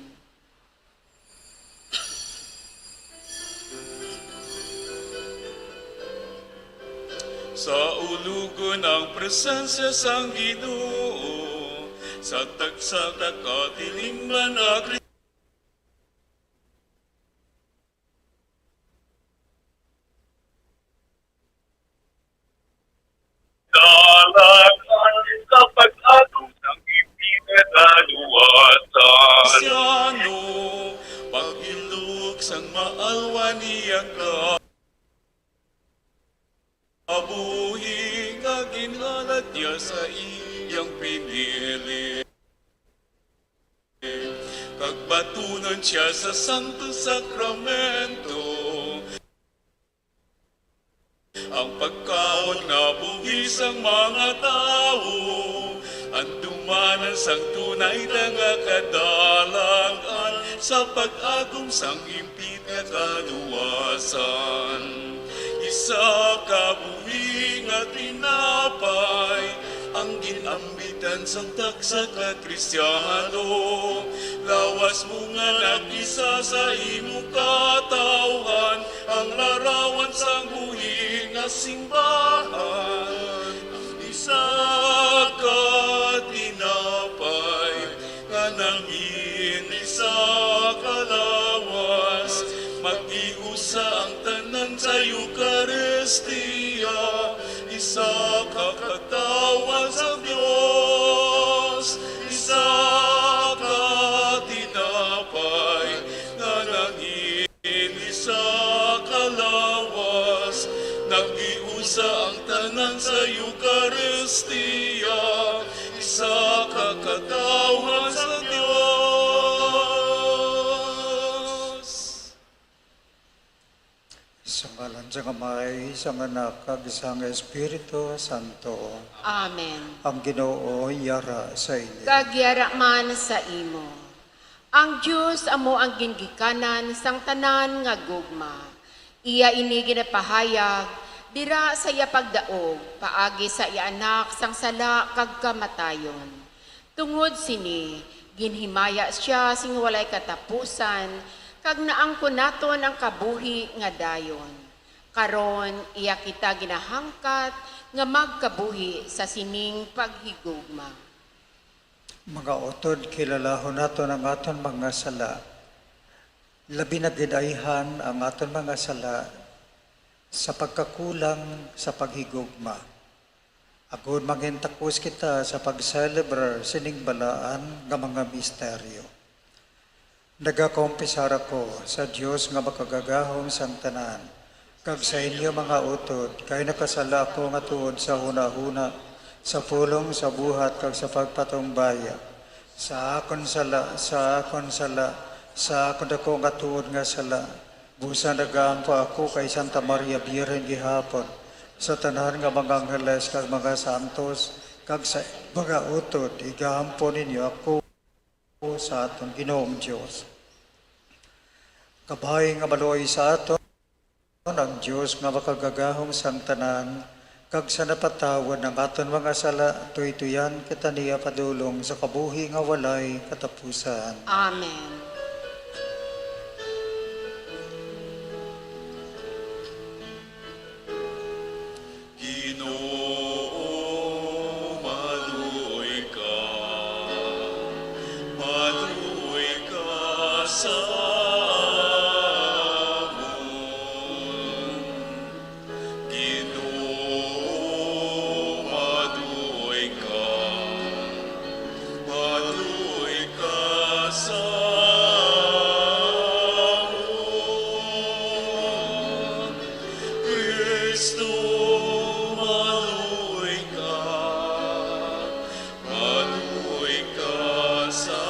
Sa ulogon ang presensya sang Ginoo, sa tagsa ka katilingban nga Kri- Dalan sa pag-ato sang ipinagaluwasan. Kristiano, pagilog sang maalwan niya ka. Kabuhi nga ginhalad niya sa iyang pinili, kag batunon siya sa Santo Sakramento. Ang pagkaon nga buhi sang mga tawo, andumanan sang tunay na nga kadalag-an sa pag-agom sang impit nga kaluwasan. Isa ka buhi nga tinapay ang ginambitan sang tagsa ka Kristiano. Lawas mo nga nag-isa sa imo katawhan ang larawan sang buhi nga simbahan. Isa ka tinapay nga nangin isa ka lawas, maghiusa ang tanan sa Eukaristia, isa ka katawhan sa Dios, isa ka tinapay nga nangin isa ka lawas, naghiusa ang tanan sa Eukaristia, isa ka katawhan sa Dios. So, Sa ngalan sang Amay, sang Anak, kag sang Espiritu Santo. Amen. Ang Ginoo yara sa inyo. Kag yara man sa imo. Ang Dios amo ang gingikanan sang tanan nga gugma. Iya ini ginapahayag dira sa iya pagdaog paagi sa iya Anak sang sala kag kamatayon. Tungod sini, ginhimaya sia sing walay katapusan, kag naangkon naton ang kabuhi nga dayon. Karon, iya kita ginahangkat nga magkabuhi sa sining paghigugma. Mga utod, kilalahon naton ang aton mga sala. Labi na gid ayhan ang aton mga sala sa pagkakulang sa paghigugma. Agod mangintakos kita sa pag-celebrar sining balaan nga mga misteryo. Nagakumpisar ako sa Dios nga makagagahom sang tanan, kag sa inyo, mga utod, kay nakasala ako nga tuod sa hunahuna, sa pulong, sa buhat, kag sa pagpatungbaya. Sa akon sala, sa akon sala, sa akon dako nga tuod nga sala. Busa nagaampo ako kay Santa Maria Birhen gihapon, sa tanan nga mga angheles kag mga santos, kag sa mga utod, igaampo ninyo ako sa aton Ginoong Dios. Kabay nga maluoy sa aton ang Dios nga makagagahom sang tanan, kag sa napatawad ang aton mga sala, tuytuyan kita niya padulong sa kabuhi nga walay katapusan. Amen. Ginoo, maluoy ka, maluoy ka sa amon. Ginoo, maluoy ka, maluoy ka sa amon. Cristo, maluoy ka, maluoy ka sa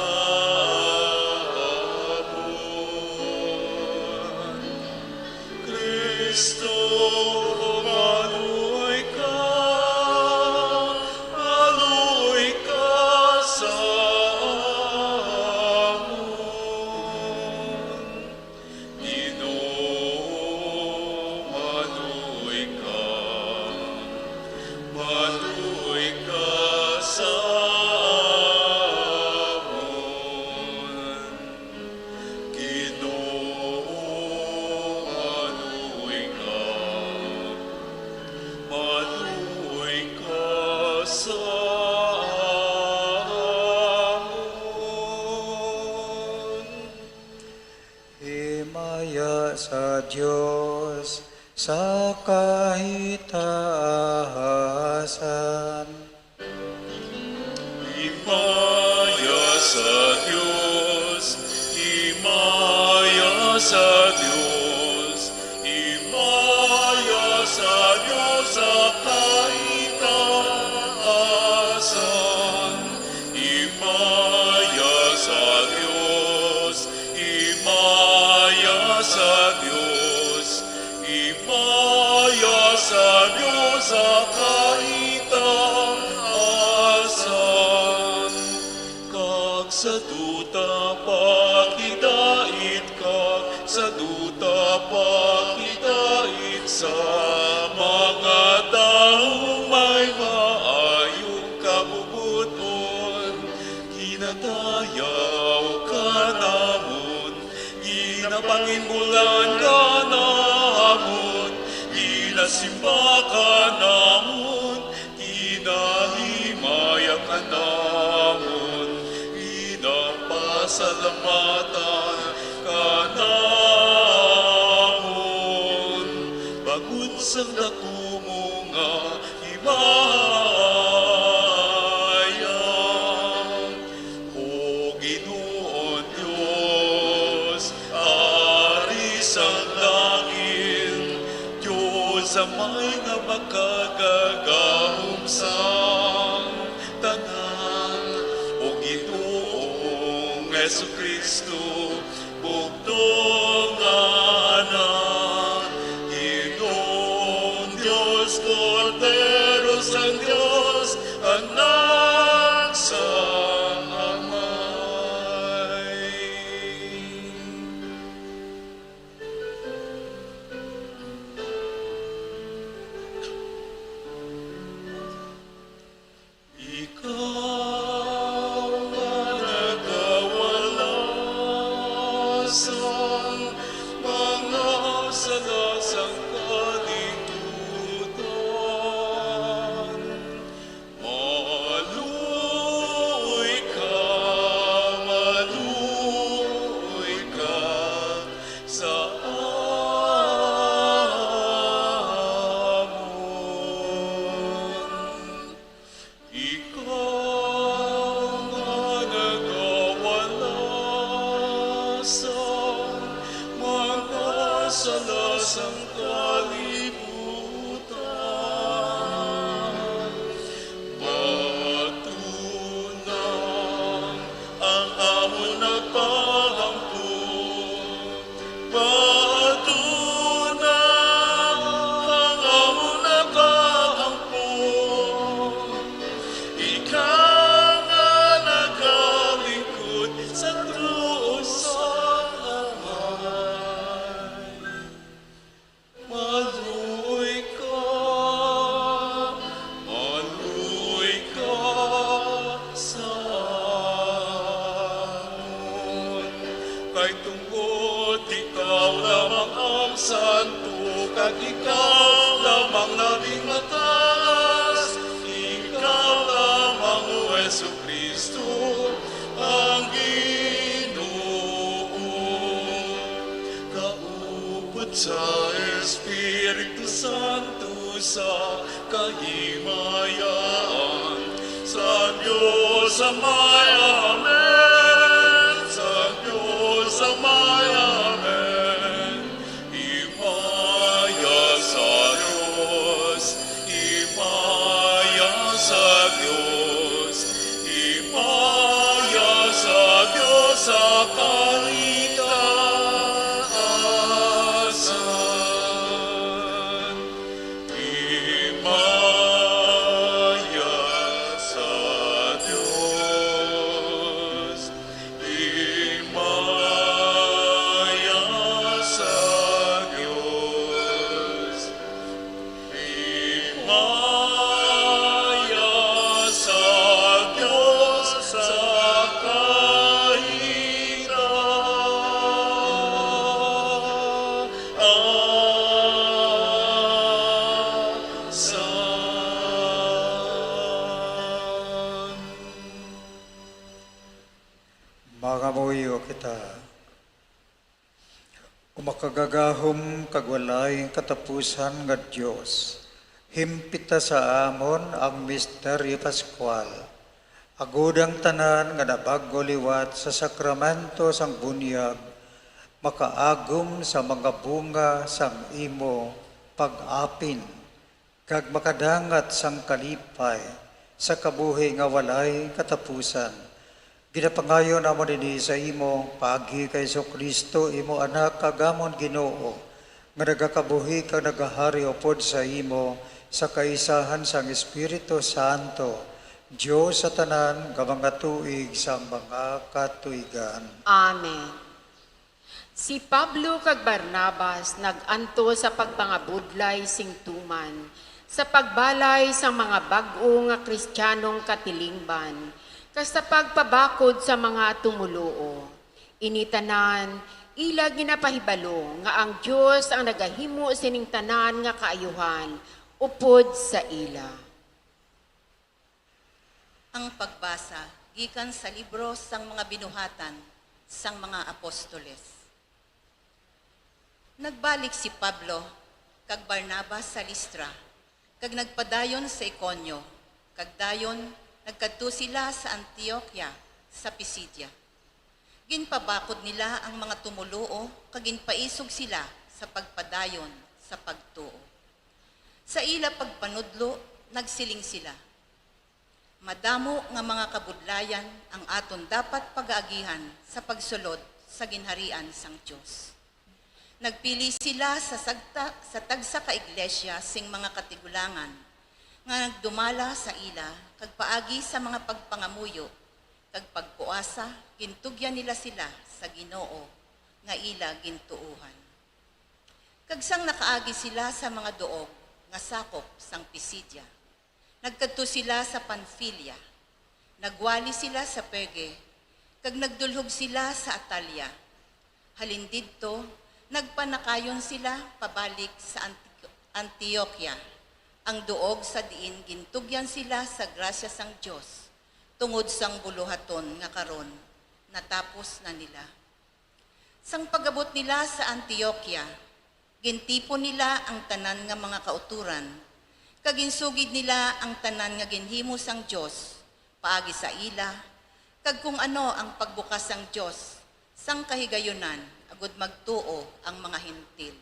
amon. Cristo, maluoy ka, maluoy ka sa amon. Ginoo, maluoy ka, maluoy ka sa amon. Ginoo, maluoy ka, maluoy ka sa amon. Himaya sa Dios sa kahitaasan. Himaya sa Dios, himaya sa Dios, himaya sa Dios sa kahitaasan. Himaya sa Dios, himaya sa Dios, himaya sa Dios sa kahitaasan. Kag sa duta pagdidait, kag sa duta pagdidait sa mga tawo may maayong kabubut-on. Ginadayaw ka namon, ginapanginbulan ka namon, ginasimba ka namon, ginahimaya ka namon, ginapasalamatan ka namon, bangod sang dako mo nga himaya. O Ginoo Dios, Ari sang langit, Dios Amay nga makagagahom sang tanan, o Ginoong Jesu-Cristo, bugtong nga Anak, sang mga sala sang kalibutan. Maluoy ka, maluoy ka sa amon. Ikaw nga nagawala sa mga sala sang kalibutan, bato na ang amon nagpahangpo. Bato na ang amon nagpahangpo. Ikaw nga nagalingkod sa tuo sa Amay. Maluoy ka, maluoy ka sa amon. Kay tungod ikaw lamang ang santo, kag ikaw lamang labing mataas, ikaw lamang, O Jesu-Cristo, ang Ginoo. Kaupod sa Espiritu Santo sa kahimayaan sa Dios Amay. Amen. Sa Dios Amay. Amen. Himaya sa Dios, himaya sa Dios, himaya sa Dios sa kaligtasan. Himaya sa Dios, himaya sa Dios, himaya sa Dios sa kahimayaan. Mangamuyo kita. O makagagahom kag walay katapusan nga Dios, himpita sa amon ang misteryo pascual, agod ang tanan nga nabag-o liwat sa sakramento sang bunyag makaagom sa mga bunga sang imo pag-apin, kag makadangat sang kalipay sa kabuhi nga walay katapusan. Ginapangayo namon ini sa imo paagi kay Jesu-Cristo, imo Anak, kag amon Ginoo, nga nagakabuhi kag nagahari upod sa imo sa kaisahan sang Espiritu Santo, Dios sa tanan nga mga tuig sang mga katuigan. Amen. Si Pablo kag Barnabas nag-antos sa pagpangabudlay sing tuman, sa pagbalay sang mga bag-o nga Kristiyanong katilingban, kag sa pagpabakod sa mga tumoluo. Ini tanan ila ginapahibalo nga ang Dios ang nagahimo sining tanan nga kaayuhan upod sa ila. Ang pagbasa gikan sa libro sang mga binuhatan sang mga apostoles. Nagbalik si Pablo kag Barnabas sa Listra, kag nagpadayon sa Iconio, kag dayon nagkadto sila sa Antioquia sa Pisidia. Ginpabakod nila ang mga tumoluo kag ginpaisog sila sa pagpadayon sa pagtuo. Sa ila pagpanudlo, nagsiling sila, "Madamo nga mga kabudlayan ang aton dapat pagaagihan sa pagsulod sa ginharian sang Dios." Nagpili sila sa sagta, sa tagsa ka iglesia sing mga katigulangan nga nagdumala sa ila, kag paagi sa mga pagpangamuyo kag pagpuasa, gintugyan nila sila sa Ginoo nga ila gintuohan. Kag sang nakaagi sila sa mga duog nga sakop sang Pisidia, nagkadto sila sa Panfilia. Nagwali sila sa Perge, kag nagdulhog sila sa Atalia. Halin didto, nagpanakayon sila pabalik sa Anti-, Antioquia, ang duog sa diin gintugyan sila sa grasya sang Dios tungod sang buluhaton nga karon natapos na nila. Sang pag-abot nila sa Antioquia, gintipon nila ang tanan nga mga kautoran, kag ginsugid nila ang tanan nga ginhimo sang Dios paagi sa ila, kag kon ano ang pagbukas sang Dios sang kahigayunan agud magtuo ang mga Hentil.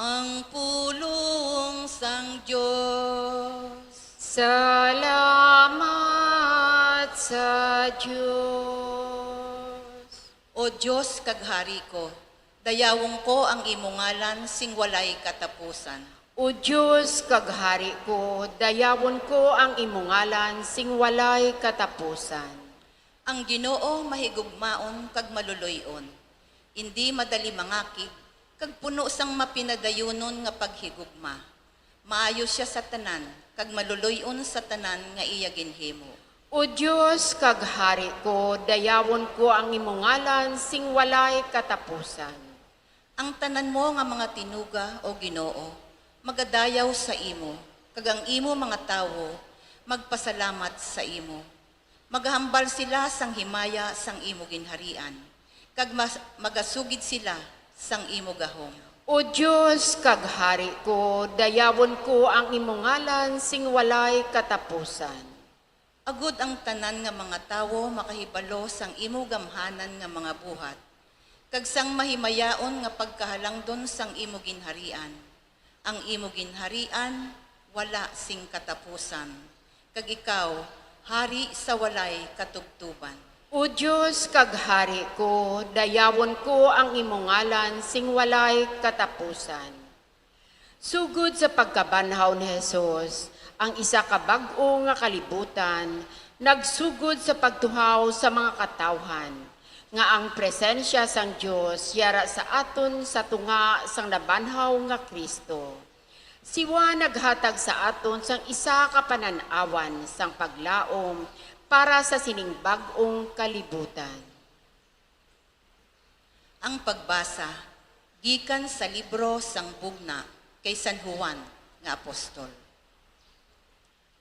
Ang pulong sang Dios. Salamat sa Dios. O Dios kag Hari ko, dayawon ko ang imo ngalan sing walay katapusan. O Dios kag Hari ko, dayawon ko ang imo ngalan sing walay katapusan. Ang Ginoo mahigugmaon kag maluloy-on, indi madali mangakig, kag puno sang mapinadayunon nga paghigugma. Maayo sia sa tanan, kag maluloy-on sa tanan nga iya ginhimo. O Dios kag Hari ko, dayawon ko ang imo ngalan sing walay katapusan. Ang tanan mo nga mga tinuga, O Ginoo, magadayaw sa imo, kag ang imo mga tawo magpasalamat sa imo. Magahambal sila sang himaya sang imo ginharian, kag mas-, magasugid sila sang imo gahom. O Dios kag Hari ko, dayawon ko ang imo ngalan sing walay katapusan. Agud ang tanan nga mga tawo makahibalo sang imo gamhanan nga mga buhat, kag sang mahimayaon nga pagkahalangdon sang imo ginharian. Ang imo ginharian wala sing katapusan, kag ikaw hari sa walay katubtoban. O Dios kag Hari ko, dayawon ko ang imo ngalan sing walay katapusan. Sugod sa pagkabanhaw ni Jesus, ang isa ka bag-o nga kalibutan nagsugod sa pagtuhaw sa mga katawhan nga ang presensya sang Dios yara sa aton sa tunga sang nabanhaw nga Cristo. Si Juan naghatag sa aton sang isa ka panan-awan sang paglaom para sa sining bag-ong kalibutan. Ang pagbasa gikan sa libro sang Bugna kay San Juan nga apostol.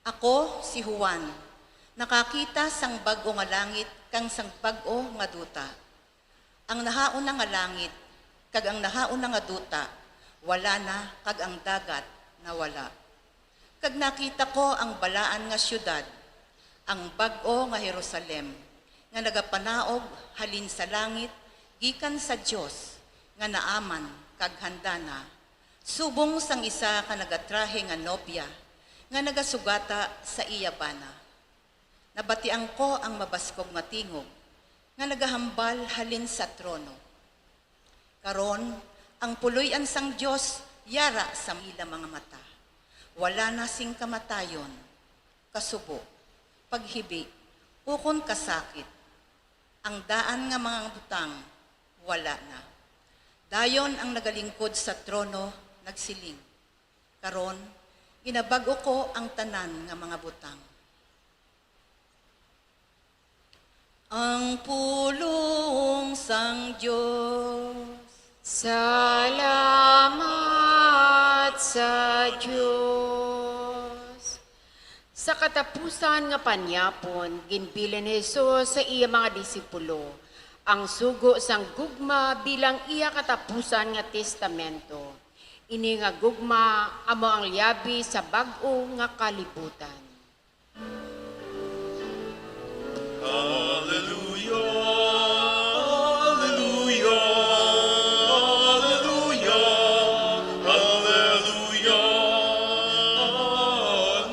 Ako, si Juan, nakakita sang bag-o nga langit kag sang bag-o nga duta. Ang nahauna nga langit kag ang nahauna nga duta wala na, kag ang dagat nawala. Kag nakita ko ang balaan nga siyudad, ang bag-o nga Jerusalem, nga nagapanaog halin sa langit gikan sa Dios, nga naaman kag handa na, subong sang isa ka nagatrahe nga nobya nga nagasugata sa iya bana. Nabatian ko ang mabaskog nga tingog nga nagahambal halin sa trono. Karon, ang puloy-an sang Dios yara sa ila mga mata. Wala na sing kamatayon, kasubo, paghibi, ukon kasakit. Ang daan nga mga butang wala na. Dayon ang nagalingkod sa trono nagsiling, "Karon, ginabag-o ko ang tanan nga mga butang." Ang pulong sang Dios. Salamat sa Dios. Sa katapusan nga panyapon, ginbilin ni Jesus sa iya mga disipulo ang sugo sang gugma bilang iya katapusan nga testamento. Ini nga gugma amo ang liyabi sa bag-o nga kalibutan. Alleluia, alleluia, alleluia, alleluia,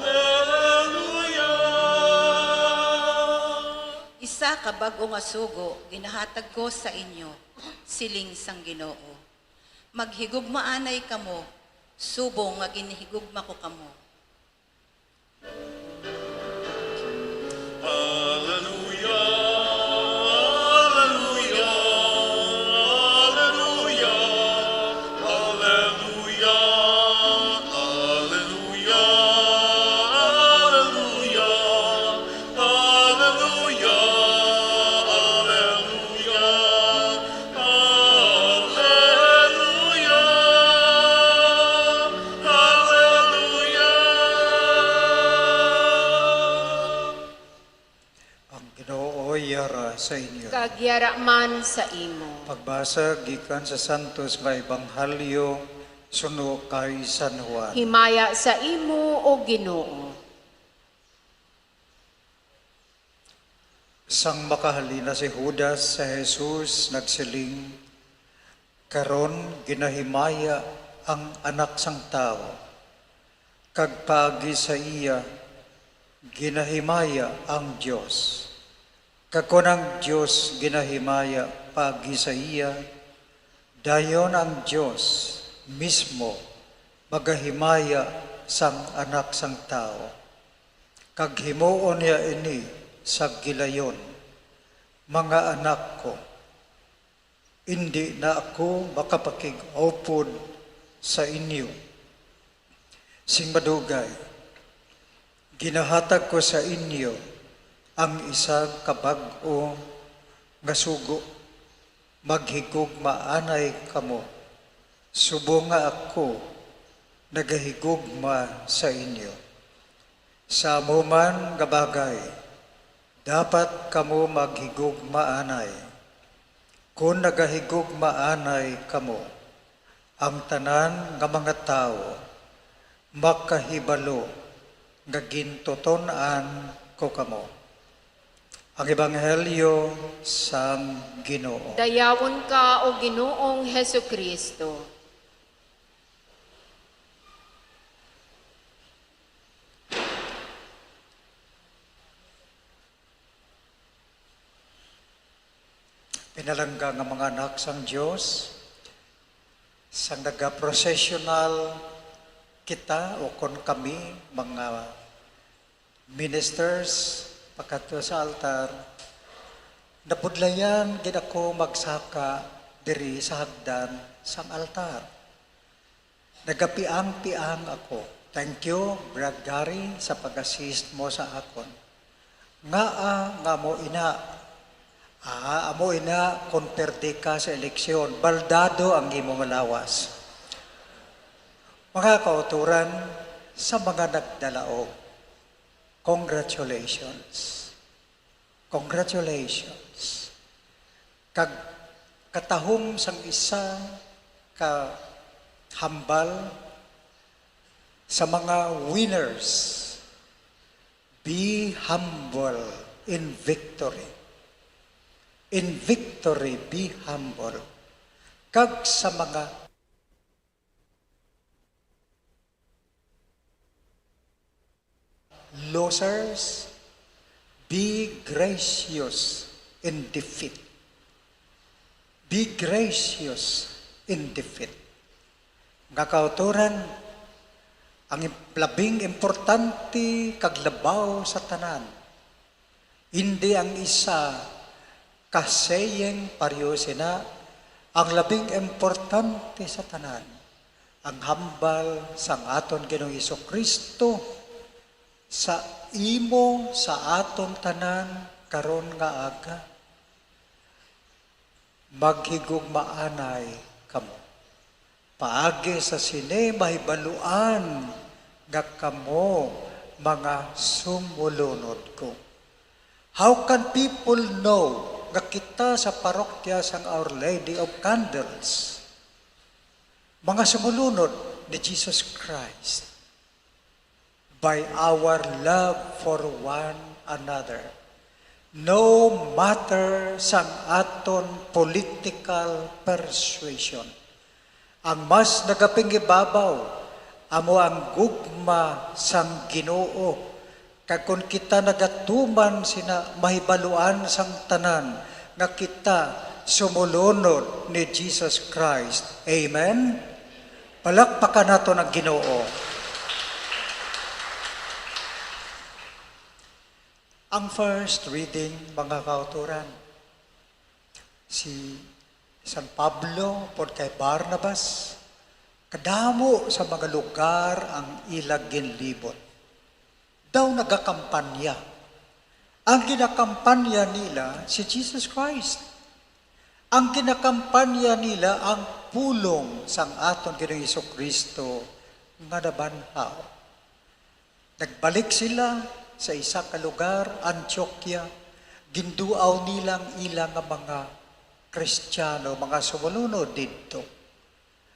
alleluia. Isa ka bag-o nga sugo ginahatag ko sa inyo, siling sang Ginoo. Maghigugmaanay kamo, subong nga ginhigugma ko kamo. Alleluia, alleluia, alleluia, alleluia, alleluia, alleluia, alleluia, alleluia. Kag yara man sa imo. Pagbasa gikan sa Santos nga Ebanghelyo suno kay San Juan. Himaya sa imo, O Ginoo. Sang makahalin na si Judas, si Jesus nagsiling, "Karon ginahimaya ang Anak sang Tawo, kag paagi sa iya ginahimaya ang Dios. Kag kon ang Dios ginahimaya paagi sa iya, dayon ang Dios mismo magahimaya sang Anak sang Tawo, kag himuon niya ini sa gilayon. Mga anak ko, indi na ako makapakig-upod sa inyo sing madugay. Ginahatag ko sa inyo ang isa ka bag-o nga sugo. Maghigugmaanay kamo, subong nga ako nagahigugma sa inyo. Sa amo man nga bagay, dapat kamo maghigugmaanay. Kon nagahigugmaanay kamo, ang tanan nga mga tawo makahibalo nga gintuton-an ko kamo." Ang Ebanghelyo sang Ginoo. Dayawon ka, O Ginoong Jesu-Cristo. Pinalangga nga mga anak sang Dios, sang naga-processional kita, o kon kami, mga ministers, pakadto sa altar, nabudlayan gid ako magsaka diri sa hagdan sang altar. Nagapiang-piang ako. Thank you, Brad Gary, sa pag-assist mo sa akon. Ngaa nga amo ina? Ah, amo ina, kon perde ka sa eleksyon, baldado ang imo nga lawas. Mga kauturan, sa mga nagdalaog, congratulations. Congratulations. Kag katahom sang isa ka hambal sa mga winners, be humble in victory. In victory, be humble. Kag sa mga losers, be gracious in defeat. Be gracious in defeat. Nga kauturan, ang im-, labing importante kag labaw sa tanan, indi ang isa ka saying, pareho sina, ang labing importante sa tanan, ang hambal sang aton Ginoong Jesu-Cristo sa imo, sa aton tanan karon nga aga. Maghigugmaanay kamo. Paagi sa sini mahibaluan nga kamo mga sumulunod ko. How can people know nga kita sa parokya sang Our Lady of Candles mga sumulunod ni Jesus Christ? By our love for one another, no matter sang aton political persuasion. Ang mas nagapangibabaw amo ang gugma sang Ginoo, kag kon kita nagatuman sina, mahibaluan sang tanan nga kita sumulunod ni Jesus Christ. Amen? Palakpakan naton ang Ginoo. Ang first reading, mga kauturan, si San Pablo upod kay Barnabas, kadamo sa mga lugar ang ila ginlibot. Daw nagakampanya. Ang ginakampanya nila si Jesus Christ. Ang ginakampanya nila ang pulong sang aton Ginoong Jesu-Cristo nga nabanhaw. Nagbalik sila sa isa ka lugar, Antioquia. Ginduaw nilang ila nga mga Kristiyano, mga sumulunod didto.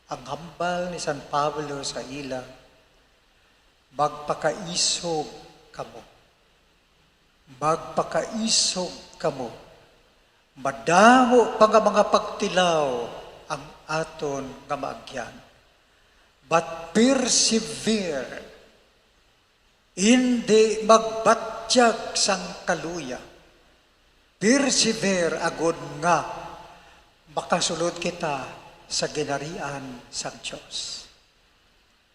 Ang hambal ni San Pablo sa ila, "Magpakaisog kamo. Magpakaisog kamo. Madamo pa nga mga pagtilaw ang aton nga maagyan. But persevere." Indi magbatyag sang kaluya. Persevere agod nga makasulod kita sa ginharian sang Dios.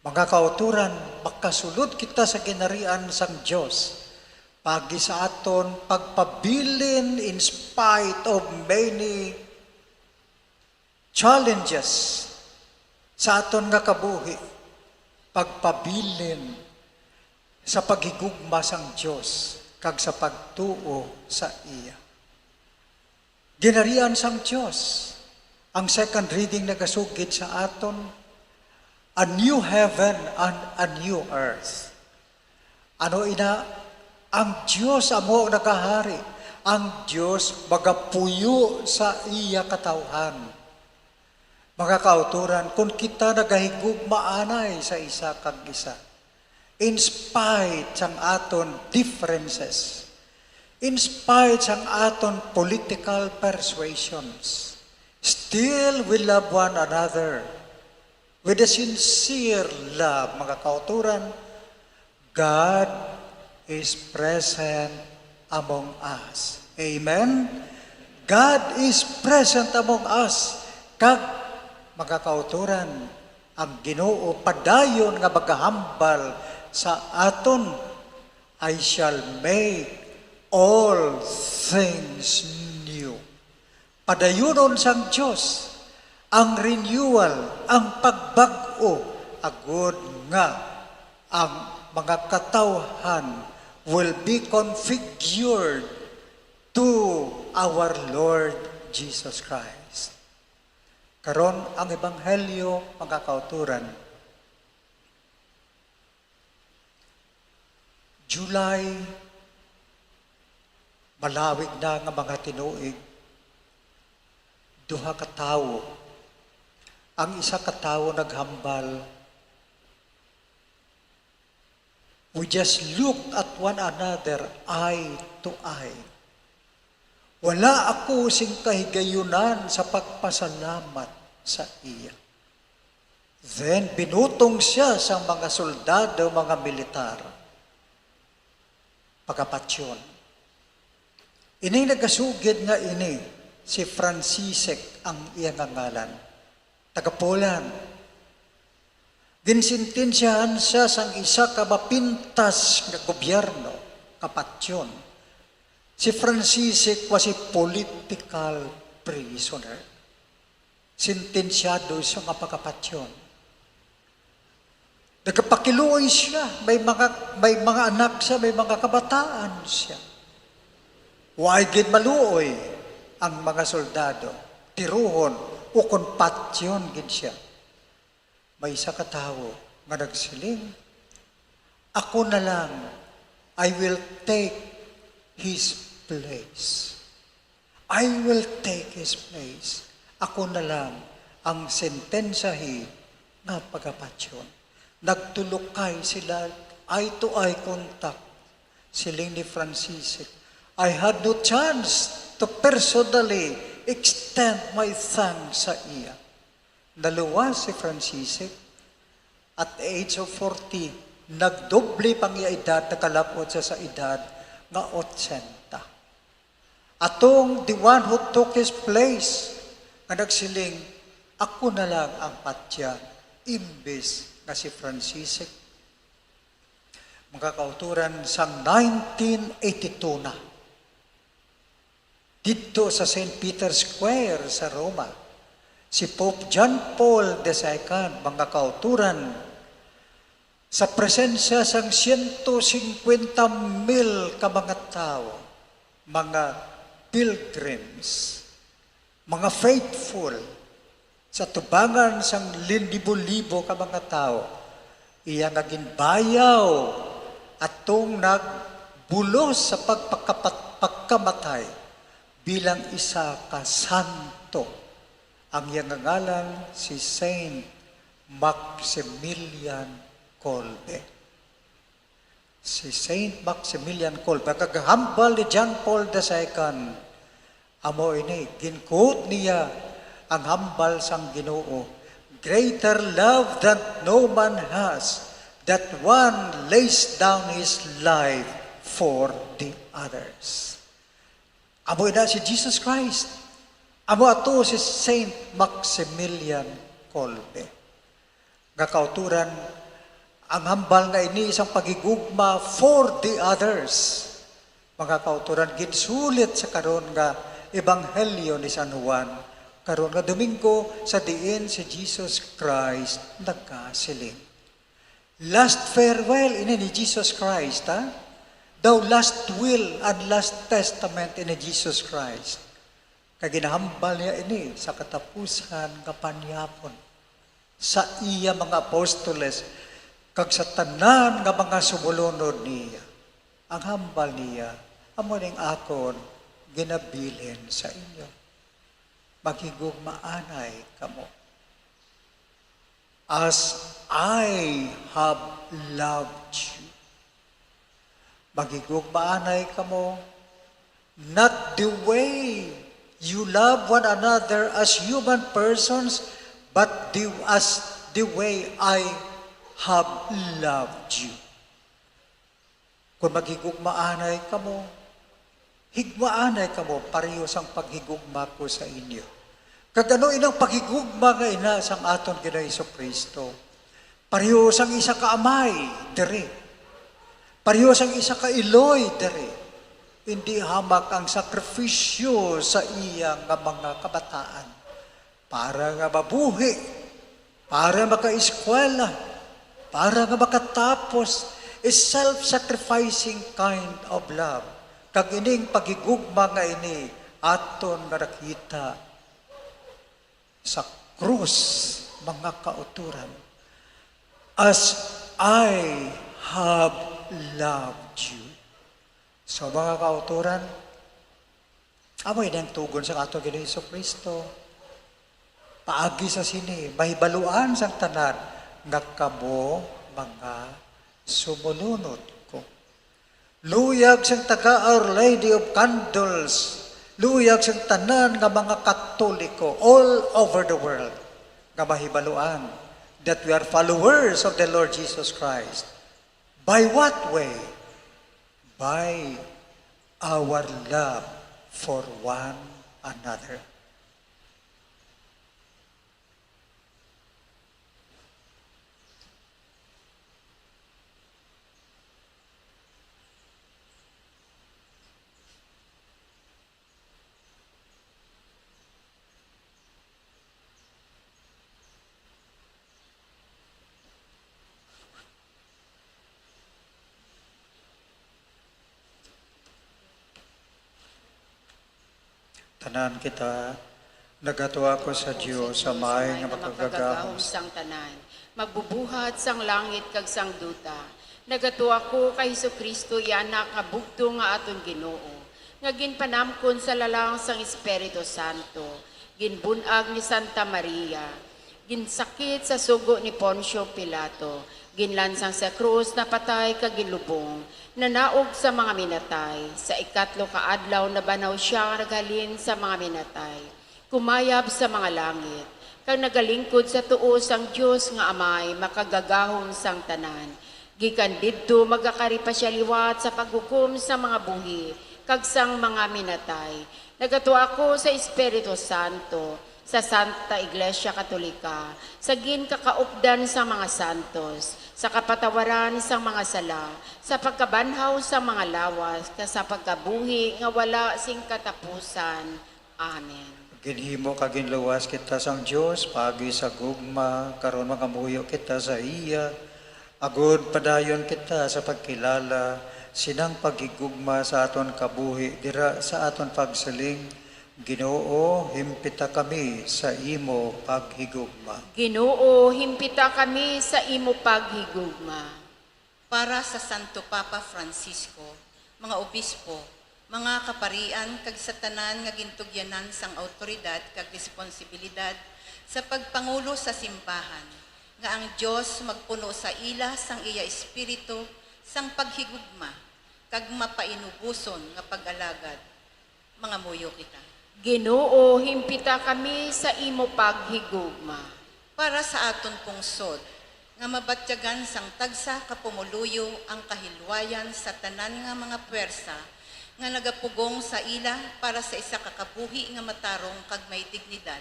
Mga kauturan, makasulod kita sa ginharian sang Dios paagi sa aton pagpabilin in spite of many challenges sa aton nga kabuhi, pagpabilin sa paghigugma sang Dios kag sa pagtuo sa iya. Ginharian sang Dios, ang second reading nagasugid sa aton, a new heaven and a new earth. Ano ina? Ang Dios amo ang nagahari. Ang Dios magapuyo sa iya katawhan. Mga kauturan, kung kita nagahigugma anay sa isa kag isa, in spite sang aton differences, in spite sang aton political persuasions, still we love one another with a sincere love, mga kauturan. God is present among us. Amen? God is present among us. Kag, mga kauturan, ang Ginoo padayon nga magahambal sa aton, "I shall make all things new." Padayunon sang Dios ang renewal, ang pagbag-o, agud nga ang mga katawhan will be configured to our Lord Jesus Christ. Karon, ang ebanghelyo, mga kauturan, July, malawig na nga mga tinuig, duha ka tawo. Ang isa ka tawo naghambal, "We just look at one another eye to eye. Wala ako sing kahigayunan sa pagpasalamat sa iya." Then, binutong siya sa mga soldado, mga militar, pagapatyon. Ining nagasugid nga ini, si Francisek ang iya nga ngalan, taga Poland. Ginsintensyahan siya sang isa ka mapintas nga gobyerno, kapatyon. Si Francisek was a political prisoner. Sentensyado siya nga pagapatyon. Nagapakiluoy siya, may mga, may mga anak siya, may mga kabataan siya. Wa gid maluoy ang mga soldado, tiruhon o kon patyon gid siya. May isa ka tawo nga nagsiling, "Ako na lang, I will take his place. I will take his place. Ako na lang ang sentensahi nga pagapatyon." Nagtulokay sila, eye to eye contact. Siling ni Francisek, "I had no chance to personally extend my thanks sa iya." Naluwas si Francisek. At the age of forty, nagdoble pa ang iya edad, nakalab-ot siya sa edad nga otsenta. Atong the one who took his place, nga nagsiling, "Ako na lang ang patya," imbis nga si Francisek. Mga kauturan, sang nineteen eighty-two na, didto sa Saint Peter's Square sa Roma, si Pope John Paul the Second, mga kauturan, sa presensya sang siyento singkwenta mil ka mga tawo, mga pilgrims, mga faithful, sa tubangan sang linlibo-libo ka mga tawo, iya nga ginbayaw atong nagbulos sa pagpakapat-, pag-, kamatay bilang isa ka santo. Ang iya nga ngalan si Saint Maximilian Kolbe. Si Saint Maximilian Kolbe, kagahambal ni John Paul the Second, amo ini, gin-quote niya ang hambal sang Ginoo, "Greater love that no man has, that one lays down his life for the others." Amo ina si Jesus Christ. Amo ato si Saint Maximilian Kolbe. Nga kauturan, ang hambal nga ini isang paghigugma for the others. Mga kauturan, ginsulit sa karon nga ebanghelyo ni San Juan, karon nga Domingo, sa diin si Jesus Christ nagasiling. Last farewell ini ni Jesus Christ, ha? Daw last will and last testament ini Jesus Christ. Kag ginahambal niya ini sa katapusan nga panihapon sa iya mga apostoles kag sa tanan nga mga sumulunod niya. Ang hambal niya, amo ning akon ginabilin sa inyo. Maghigugmaanay kamo as I have loved you. Maghigugmaanay kamo, not the way you love one another as human persons, but the, as the way I have loved you. Kung maghigugmaanay kamo, higmaanay kamo pareho sang paghigugma ko sa inyo. Kag ano inang paghigugma nga ina sang aton Ginoong Jesu-Cristo? Pareho sang isa ka amay diri. Pareho sang isa ka iloy diri. Hindi hamak ang sakripisyo sa iya nga mga kabataan para nga mabuhi, para makaeskwela, para nga makatapos, a self-sacrificing kind of love. Kag ining paghigugma nga ini aton nga nakita sa krus, mga kauturan, "As I have loved you." So, mga kauturan, amo ini ang tugon sang aton Ginoong Jesu-Cristo. Paagi sa sini, mahibaluan sang tanan nga kamo mga sumulunod ko. Luyag sang taga Our Lady of Candles, luyag sang tanan nga mga Katoliko all over the world nga mahibaluan that we are followers of the Lord Jesus Christ. By what way? By our love for one another. Tanan kita, nagatua ko sa Dios, Amay nga makagagahom sang tanan, magbubuhat sang langit kag sang duta. Nagatua ko kay Jesu-Cristo, iya Anak nga bugtong nga aton Ginoo, nga ginpanamkon sa lalang sang Espiritu Santo, ginbun-ag ni Santa Maria, ginsakit sa sugo ni Poncio Pilato, ginlansang sa krus, napatay kag ginlubong, nanaog sa mga minatay, sa ikatlo ka adlaw nabanhaw sia nga naghalin sa mga minatay, kumayab sa mga langit, kag nagalingkod sa tuo sang Dios nga Amay makagagahom sang tanan. Gikan didto magakari pa sia liwat sa paghukom sang mga buhi kag sang mga minatay. Nagatua ako sa Espiritu Santo, sa Santa Iglesia Katolika, sa ginkakaupdan sang mga santos, sa kapatawaran sang mga sala, sa pagkabanhaw sang mga lawas, kag sa pagkabuhi nga wala sing katapusan. Amen. Ginhimo kag ginluwas kita sang Dios paagi sa gugma, karon mangamuyo kita sa iya, agod padayon kita sa pagkilala sinang paghigugma sa aton kabuhi dira sa aton pagsiling, "Ginoo, himpita kami sa imo paghigugma." Ginoo, himpita kami sa imo paghigugma. Para sa Santo Papa Francisco, mga obispo, Mga kaparian, kag sa tanan nga gintugyanan sang awtoridad kag responsibilidad sa pagpangulo sa simbahan, nga ang Dios magpuno sa ila sang iya Espiritu sang paghigugma kag mapainuboson nga pag-alagad. Mangamuyo kita. Ginoo, himpita kami sa imo paghigugma. Para sa aton pungsod, nga mabatyagan sang tagsa ka pumuluyo ang kahilwayan sa tanan nga mga pwersa nga nagapugong sa ila para sa isa ka kabuhi nga matarong kag may dignidad.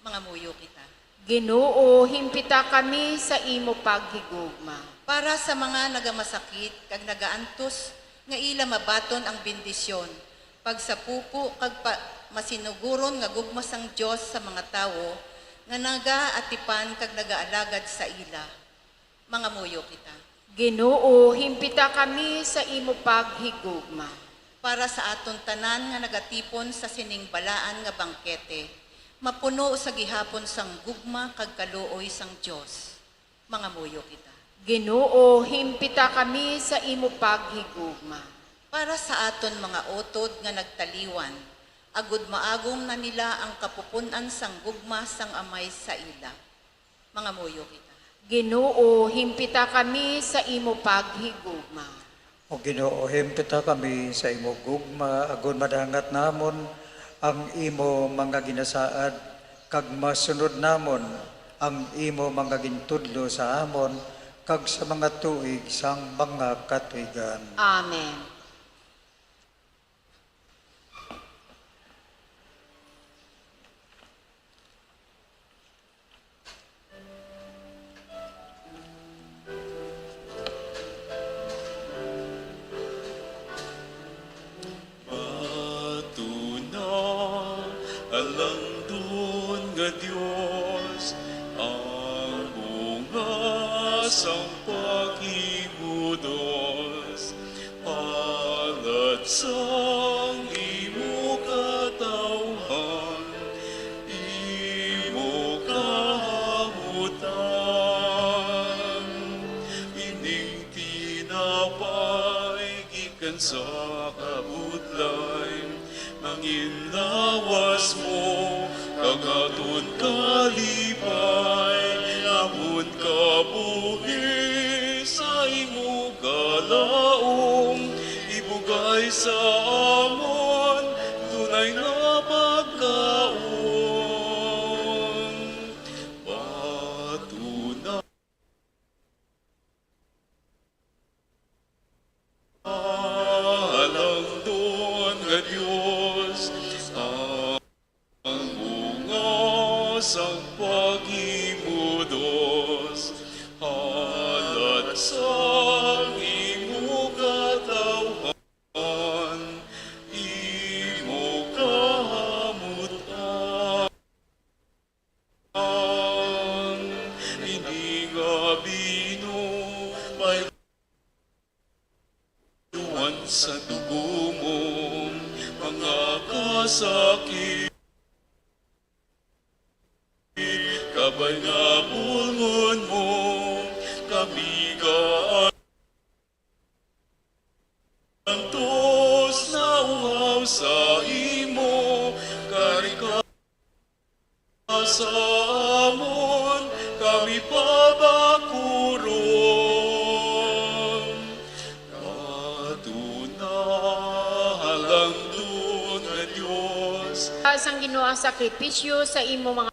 Mangamuyo kita. Ginoo, himpita kami sa imo paghigugma. Para sa mga nagamasakit kag nagaantos nga ila mabaton ang bendisyon, pagsapupo kag pa-, masinuguron nga gugma sang Dios sa mga tawo nga nagaatipan kag nagaalagad sa ila. Mangamuyo kita. Ginoo, himpita kami sa imo paghigugma. Para sa aton tanan nga nagatipon sa sining balaan nga bangkete, mapuno sa gihapon sang gugma kag kaluoy sang Dios. Mangamuyo kita. Ginoo, himpita kami sa imo paghigugma. Para sa aton mga utod nga nagtaliwan, agud maagom na nila ang kapupun-an sang gugma sang Amay sa ila. Mangamuyo kita. Ginoo, himpita kami sa imo paghigugma. O Ginoo, himpita kami sa imo gugma, agud madangat namon ang imo mga ginasaad, kag masunod namon ang imo mga gintudlo sa amon kag sa mga tuig sang mga katuigan. Amen. Matuna, halangdon nga Dios, ang bunga sang paghimudos, halad sang imo katawhan, imo kahamutan. Ining tinapay gikan sa kabudlay, manginlawas mo, kag aton kalipay, amon kabuhi sa imo kalaom, ibugay sa amon tunay nga pagkaon. Matuna, halangdon nga Dios, ang bunga sang paghimudos, halad sang imo katawhan, imo kahamutan. Ang ini nga bino may duwan sa dugo mo, mga kasakit, kabay nga pulngon mo, kami ka Antos nauhaw sa imo, kari ka sa amon, kami pabakuron. Matuna, halangdon nga Dios. Sang Ginoo ang sakripisyo sa imo mga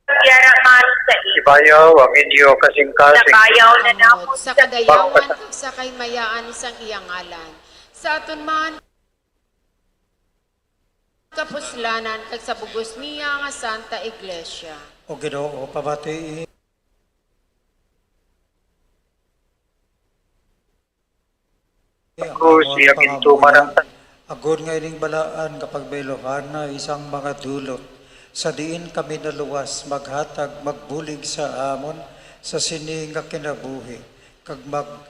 Yara man sa imo. Ibayaw ang inyo kasingkasing. Nabayaw na namon sa kadayawan kag sa kahimayaan sang iya ngalan. Sa aton man kapuslanan kag sa bug-os niya nga Santa Iglesia. O Ginoo, pamati. Ako siya gintuman ang tan- Agod nga ining balaan nga pagbayluhan na isang mga dulot, sa diin kami naluwas maghatag, magbulig sa amon sa sini nga kinabuhi, kag mag-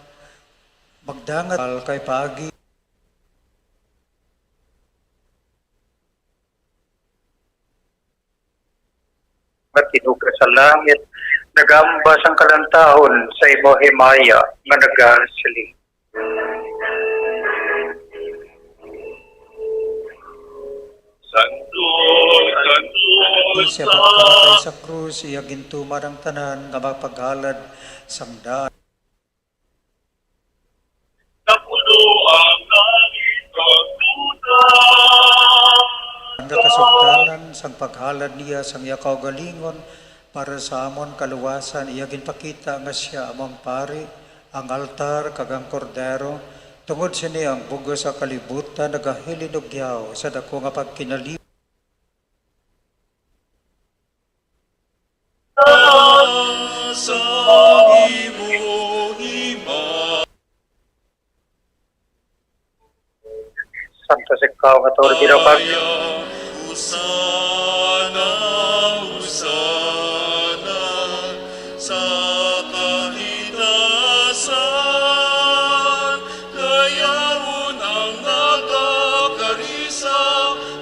Magdangat kay paagi. Nga tinuga sa langit, nagamba sang kalantahon sa imo himaya nga nagasiling. Santo, santo, Di siya pagpatay sa krus, iya gintuman ang tanan nga mapaghalad sang daan. Napuno ang langit kag duta. Ang kasugtanan sang paghalad niya sang iya kaugalingon para sa amon kaluwasan, iya ginpakita nga sia amo ang pari, ang altar, kag ang Kordero. Tungod sini ang bug-os sa kalibutan nagahilinugyaw sa daku nga pagkinalip. Sa imo hima. Santo si ikaw nga Tuhan, Ginoo kag Hosana, Hosana sa kahitasan. Dayawon ang nakakari sa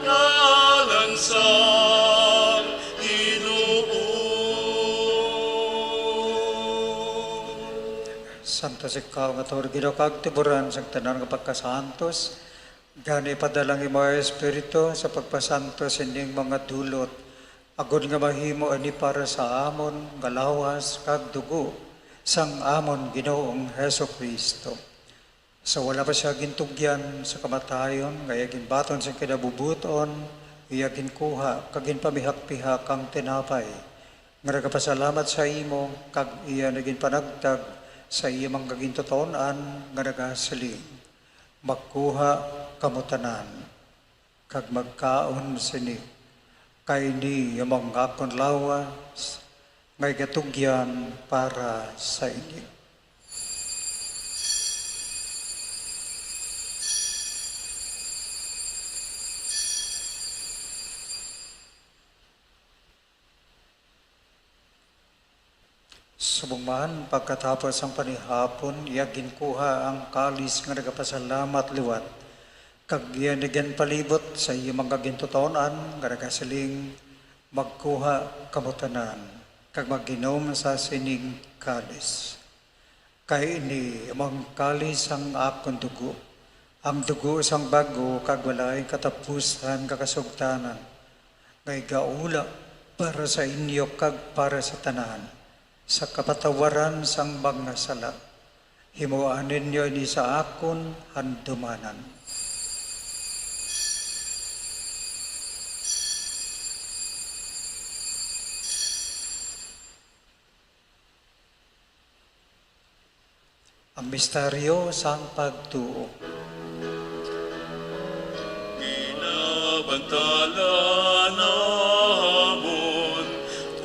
ngalan sang Ginoo. Santo si ikaw nga Tuhan, Ginoo kag tiburan sang tanan nga pagkasantos. Gani, ipadala ang imo Espiritu sa pagpasantos sining mga dulot, agod nga mahimo ini para sa amon nga lawas kag dugo sang amon Ginoong Jesu-Cristo. Sa wala pa sia gintugyan sa kamatayon, nga iya ginbaton sing kinabubuton, iya ginkuha kag ginpamihak-pihak ang tinapay, nga nagapasalamat sa imo, kag iya na ginpanagtag sa iya mga gintuton-an, nga nagasiling: Magkuha kamo tanan kag magkaon sini, kay ini amo ang akon lawas nga igatugyan para sa inyo. Subong man, pagkatapos sang panihapon, iya ginkuha ang kalis nga nagapasalamat liwat, kag iya ginpalibot sa iya mga gintuton-an nga nagasiling: Magkuha kamo tanan, kag mag-inom sa sining kalis. Kay ini amo ang kalis sang akon dugo, ang dugo sang bag-o kag walay katapusan nga kasugtanan, nga igaula para sa inyo kag para sa tanan, sa kapatawaran sang mga sala. Himuan ninyo ini sa akon handumanan. Ang misteryo sang pagtuo. Ginabantala namon,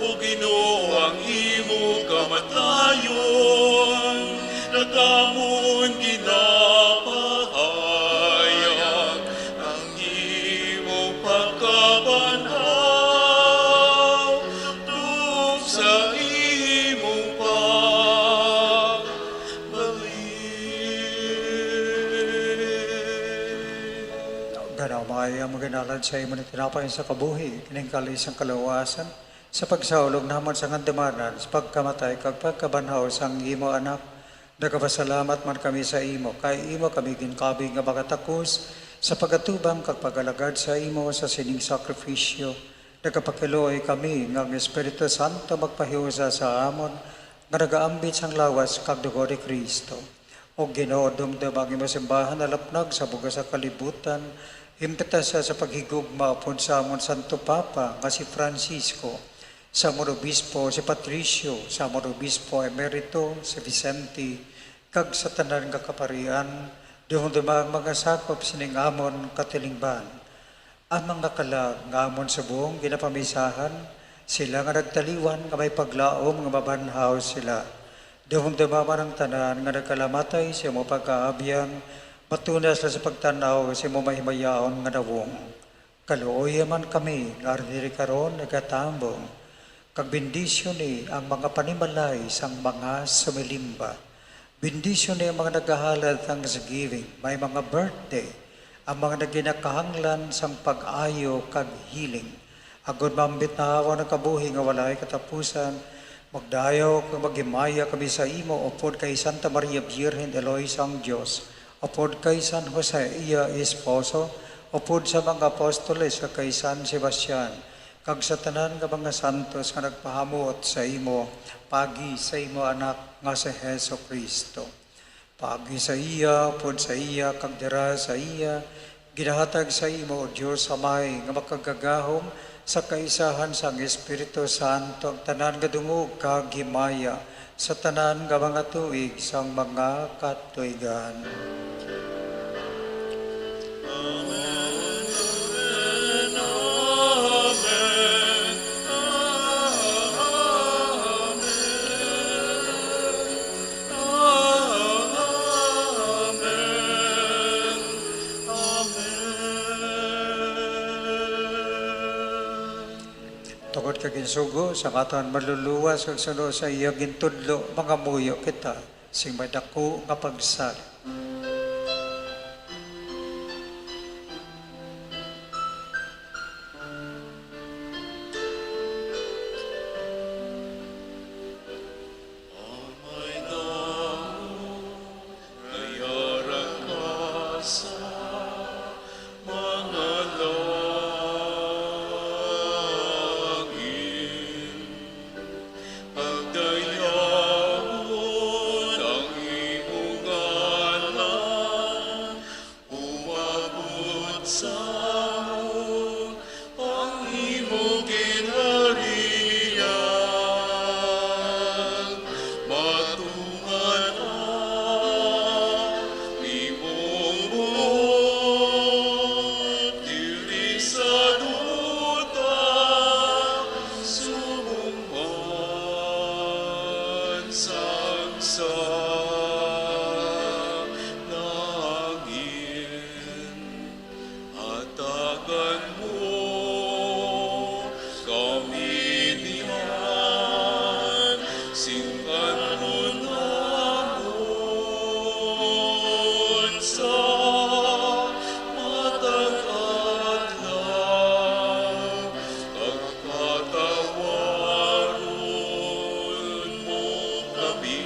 O Ginoo, ang imo kamatayon, kag amon ginapahayag ang imo pagkabanhaw, tub sa imong pagbalik. Ganaw, mga iya, maginalad sa imo ni tinapay sa kabuhi, kining kalis sang kaluwasan, sa pagsaulog namon sang handumanan, sa pagkamatay kag pagkabanhaw sang imo Anak. Nagapasalamat man kami sa imo, kay imo kami ginkabig nga makatakos sa pagatubang kag pag-alagad sa imo sa sining sakrifisyo. Nagapakiluoy kami nga ang Espiritu Santo magpahiusa sa amon nga nagaambit sang lawas kag dugo ni Cristo. O Ginoo, dumduma ang imo simbahan nalapnag sa bug-os sa kalibutan, himpita sia sa paghigugma upod sa amon Santo Papa nga si Francisco, sa amon obispo si Patricio, sa amon obispo emerito si Vicente, kag sa tanan nga kaparian, dumduma ang mga sakop sining amon katilingban. Ang mga kalag nga amon subong ginapamisahan, sila nga nagtaliwan nga may paglaom nga mabanhaw sila. Dumduma man ang tanan nga nagkalamatay sa imo pagkaabyan, matuna sila sa pagtan-aw sa imo mahimayaon nga nawong. Kaluoya man kami nga ari diri karon nagatambong, kag bendisyoni ang mga panimalay sang mga sumilimba. Bendisyoni ang mga nagahalad thanksgiving, may mga birthday, ang mga naginakahanglan sang pag-ayo kag healing. Agod maambit na ang kabuhi nga walay katapusan, magdayaw kag maghimaya kami sa imo upod kay Santa Maria Birhen, Iloy sang Dios, upod kay San Jose, iya esposo, upod sa mga apostoles, kag kay San Sebastian, kag sa tanan nga mga santos nga nagpahamot sa imo, pagi sa imo Anak nga si Jesu-Cristo. Pagi sa iya, upod sa iya, kag dira sa iya, ginahatag sa imo, O Dios Amay, nga makagagahom sa kaisahan sang Espiritu Santo, ang tanan nga dungog kag himaya sa tanan nga mga tuig sang mga katuigan. Amen, amen, amen, amen, amen, amen. Tungod kay ginsugo sa aton Manluluwas kag suno sa iya gintudlo, mangamuyo kita sing may dako nga pagsalig. Amay namon, nayara ka sa mga langit, pagdayawon ang imo ngalan, umabot sa amon ang imo ginharian, matuman ang imong buot diri sa duta, subong man sang sa langit. Hatagan mo kami niyan sing kan-on namon sa matag adlaw, kag patawaron mo kami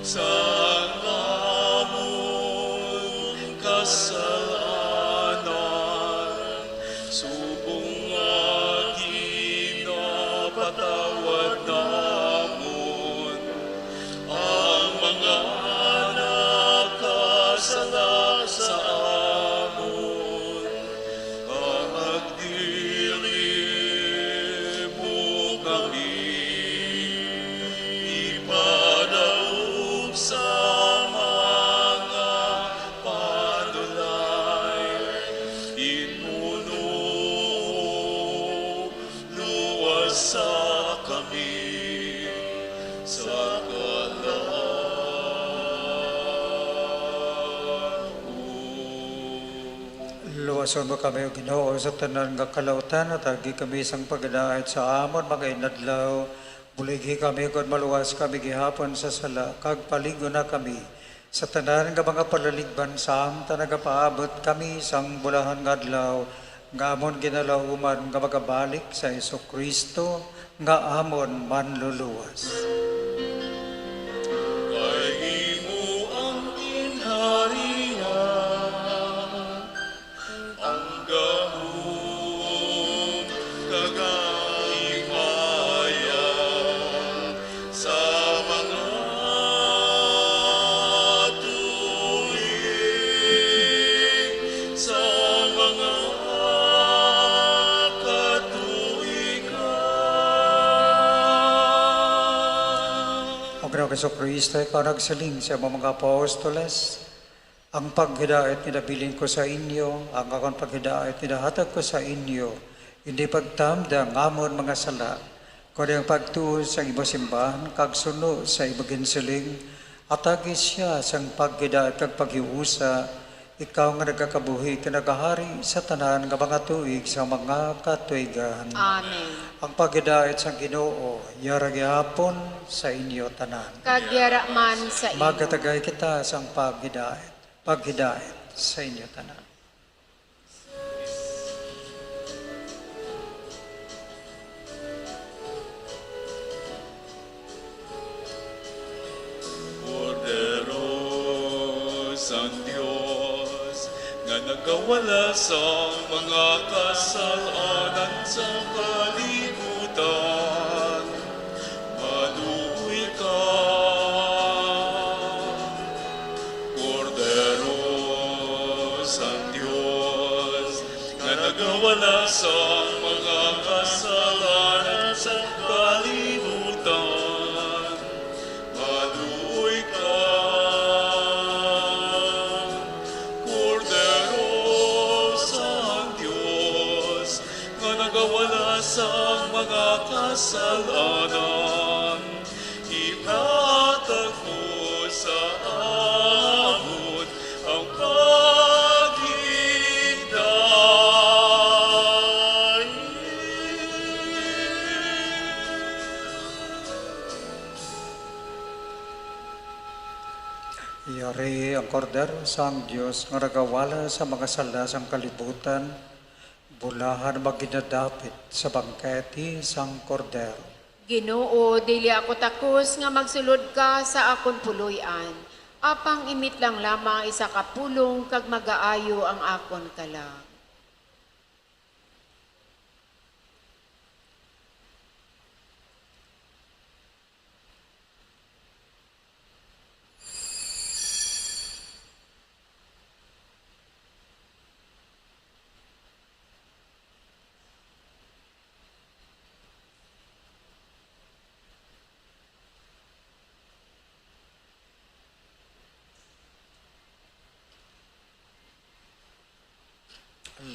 sang amon kasalanan, subong nga ginapatawad namon ang mga nakasala sa amon. Kag dili mo kami ipadaog sa mga panulay, inmuno luwasa kami sa kalaut. Luwason mo kami, O Ginoo, sa tanan nga kalautan, at agi kami sang pagdait sa amon mga inadlaw. Buligi kami kon maluwas kami gihapon sa sala, kag palig-on na kami sa tanan nga mga palaligban, samtang nagapaabot kami sang bulahan nga adlaw nga amon ginalauman nga magabalik sa Jesu-Cristo nga amon Manluluwas. Kay imo ang ginharian, ang gahom kag ang himaya sa mga tuig, sa mga katuigan. O Ginoong Jesu-Cristo, ikaw nagsiling sa imong mga apostoles, "Ang paghidait nga nabilin ko sa inyo, ang akon paghidait nga nahatag ko sa inyo, indi pagtamda ang amon mga sala, kundi ang pagtuo sa imo simbahan kag suno sa imo ginsiling, hatagi sia sang paghidait kag paghiusa, Ikaw nga nagakabuhi kag nagahari sa tanan nga mga tuig sa mga katuigan. Amen. Ang paghidait sang Ginoo yara gihapon sa inyo tanan. Kag yara man sa imo. Magkatagay kita sang paghidait, paghidait sa inyo tanan. Kordero sang Dios, nga nagawala sang mga kasal-anan sa kalibutan, maluoy ka. Kordero sang Dios, nga nagawala sang mga kasalanan sa kalibutan, maluoy ka. Kordero sang Dios, nga nagawala sang mga kasalanan, ihatag mo sa amon ang paghidait. Yari ang Kordero sang Dios nga nagawala sa mga sala sang kalibutan, bulahan magginadapit sa bangkete sang Kordero. Ginoo, dili ako takos nga magsulod ka sa akon puloy-an, apang imit lang lamang isa ka pulong kag magaayo ang akon kalag.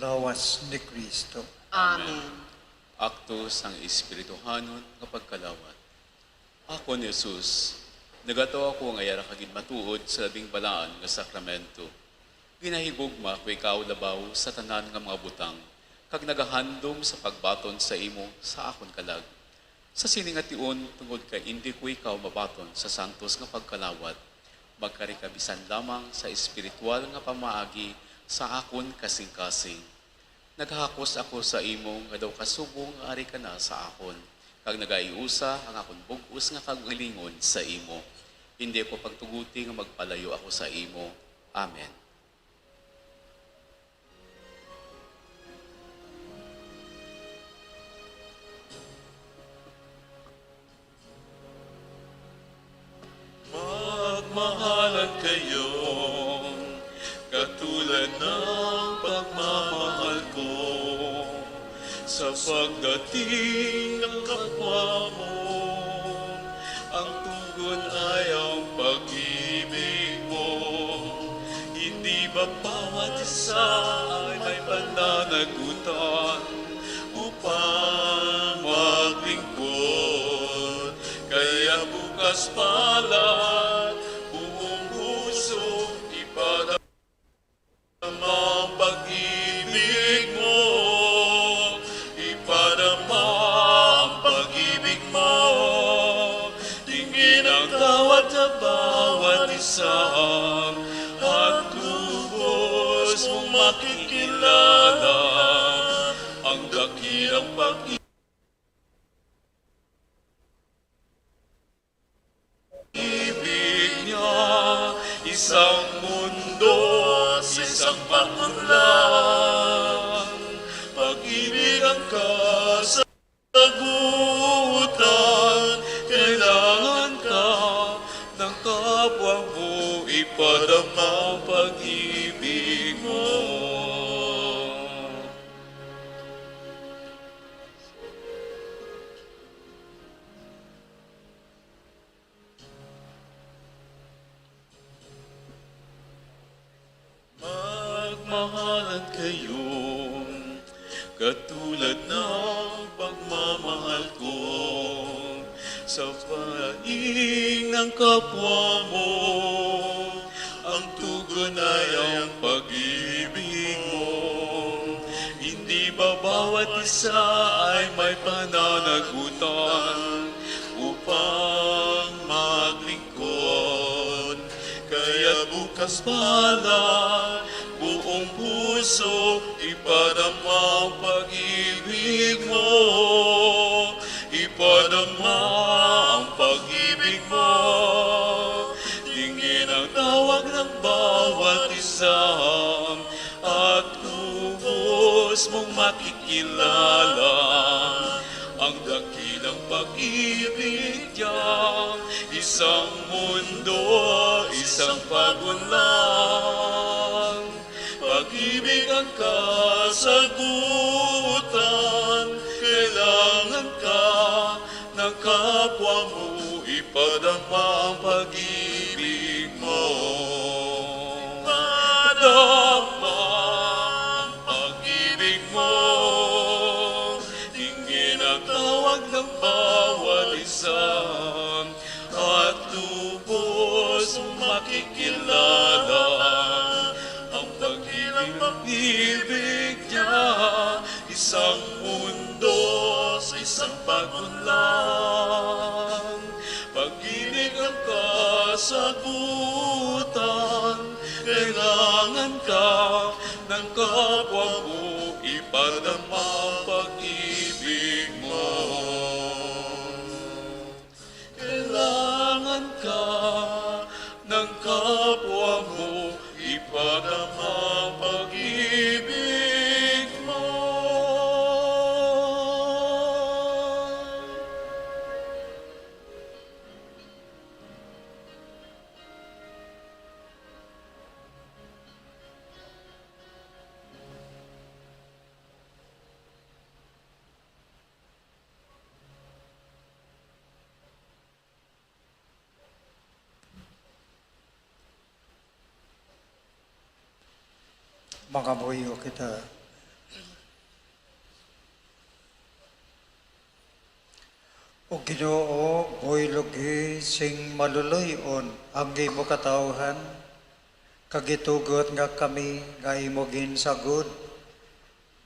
Lawas ni Cristo. Amen. Akto sang espirituhanon nga pagkalawat. Akon Jesus, nagatuo ako nga yara ka ginmatuod sa labing balaan nga sakramento. Ginahigugma ko ikaw labaw sa tanan nga mga butang, kag nagahandom sa pagbaton sa imo sa akon kalag. Sa sini nga tion, tungod kay indi ko ikaw mabaton sa santos nga pagkalawat, magkari ka bisan lamang sa espiritual nga pamaagi sa akon kasingkasing. Nagahakos ako sa imo nga daw kasubong nga ari ka na sa akon, kag nagaiusa ang akon bug-os nga kaugalingon sa imo. Indi ko pagtuguti nga magpalayo ako sa imo. Amen. Magmahalan kayo, katulad ng pagmamahal ko sa pagdating ng kapwa mo. Ang tugon ay ang pag-ibig mo. Hindi ba bawat isa ay may pananagutan upang maglingkod? Kaya bukas pa lang, buong puso ipadama ang pag-ibig mo. Ipadama ang pag-ibig mo. Tingin ang tawad sa bawat isa at lubos mong makikilala ang dakilang pag-ibig niya. Isang mundo sa isang pakurlan. Pag-ibig ang kasagutan. Kailangan ka ng kapwa mo. Ipadama ang pag-ibig mo. Magmahalan kayo katulad ng pagmamahal ko sa paing ng kapwa mo. Ang tugon ay ang pag Isa ay may pananagutan upang maglingkod. Kaya bukas pa lang, buong puso, ipadama ang pag-ibig mo. Ipadama ang pag-ibig mo. Dingin ang tawag ng bawat isa at lubos mong makikilala ang dakilang pag-ibig niya. Isang mundo, isang pag-unlad. Pag-ibig ang kasagutan. Kailangan ka ng kapwa mo, ipadama ang pag-ibig mo. Ipadama ang pag-ibig mo. Dingin ang tawag ng bawat isa at lubos makikilala ang dakilang pag-ibig niya. Isang mundo sa isang pag-unlad. Pag-ibig ang kasagutan. Kailangan ka ng kapwa mo, ipadama ang pag-ibig mo. Kailangan ka ng kapwa mo, ipadama ang pag-ibig mo. Mangamuyo kita. O Ginoo, buhilogi sing maluloy-on ang imo katawuhan, kag itugot nga kami nga imo ginsagod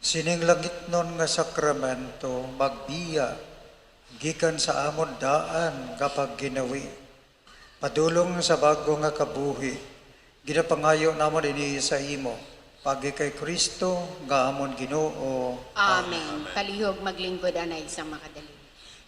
sining langitnon nga sakramento magbiya gikan sa amon daan nga pagginawi. Padulong sa bag-o nga kabuhi, ginapangayo namon ini sa imo, paagi kay Cristo nga amon Ginoo. Amen. Amen. Palihog maglingkod anay sang makadali.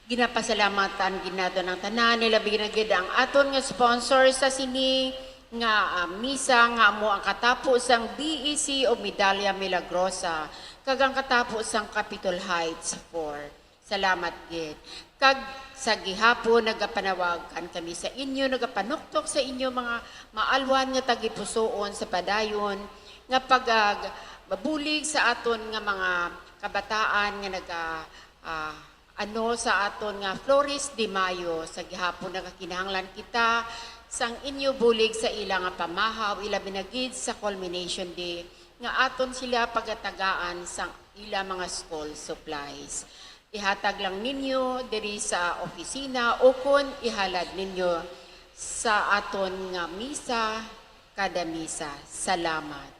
Ginapasalamatan gid naton ang tanan, nilabi na gid ang aton nga sponsor sa sini nga, ah, misa, nga amo ang katapo sang B E C o Medalla Milagrosa kag ang katapo sang Capitol Heights four. Salamat gid. Kag sa gihapon nagapanawagan kami sa inyo, nagapanuktok sa inyo mga maalwan nga tagipusoon sa padayon nga pag-, ah, mabulig sa aton nga mga kabataan nga naga-, ah, ano, sa aton nga Flores de Mayo. Sa gihapon nagakinahanglan kita sang inyo bulig sa ila nga pamahaw, ilabi na gid sa culmination day nga aton sila pagatagaan sang ila mga school supplies. Ihatag lang ninyo diri sa opisina o kon ihalad ninyo sa aton nga misa kada misa. Salamat.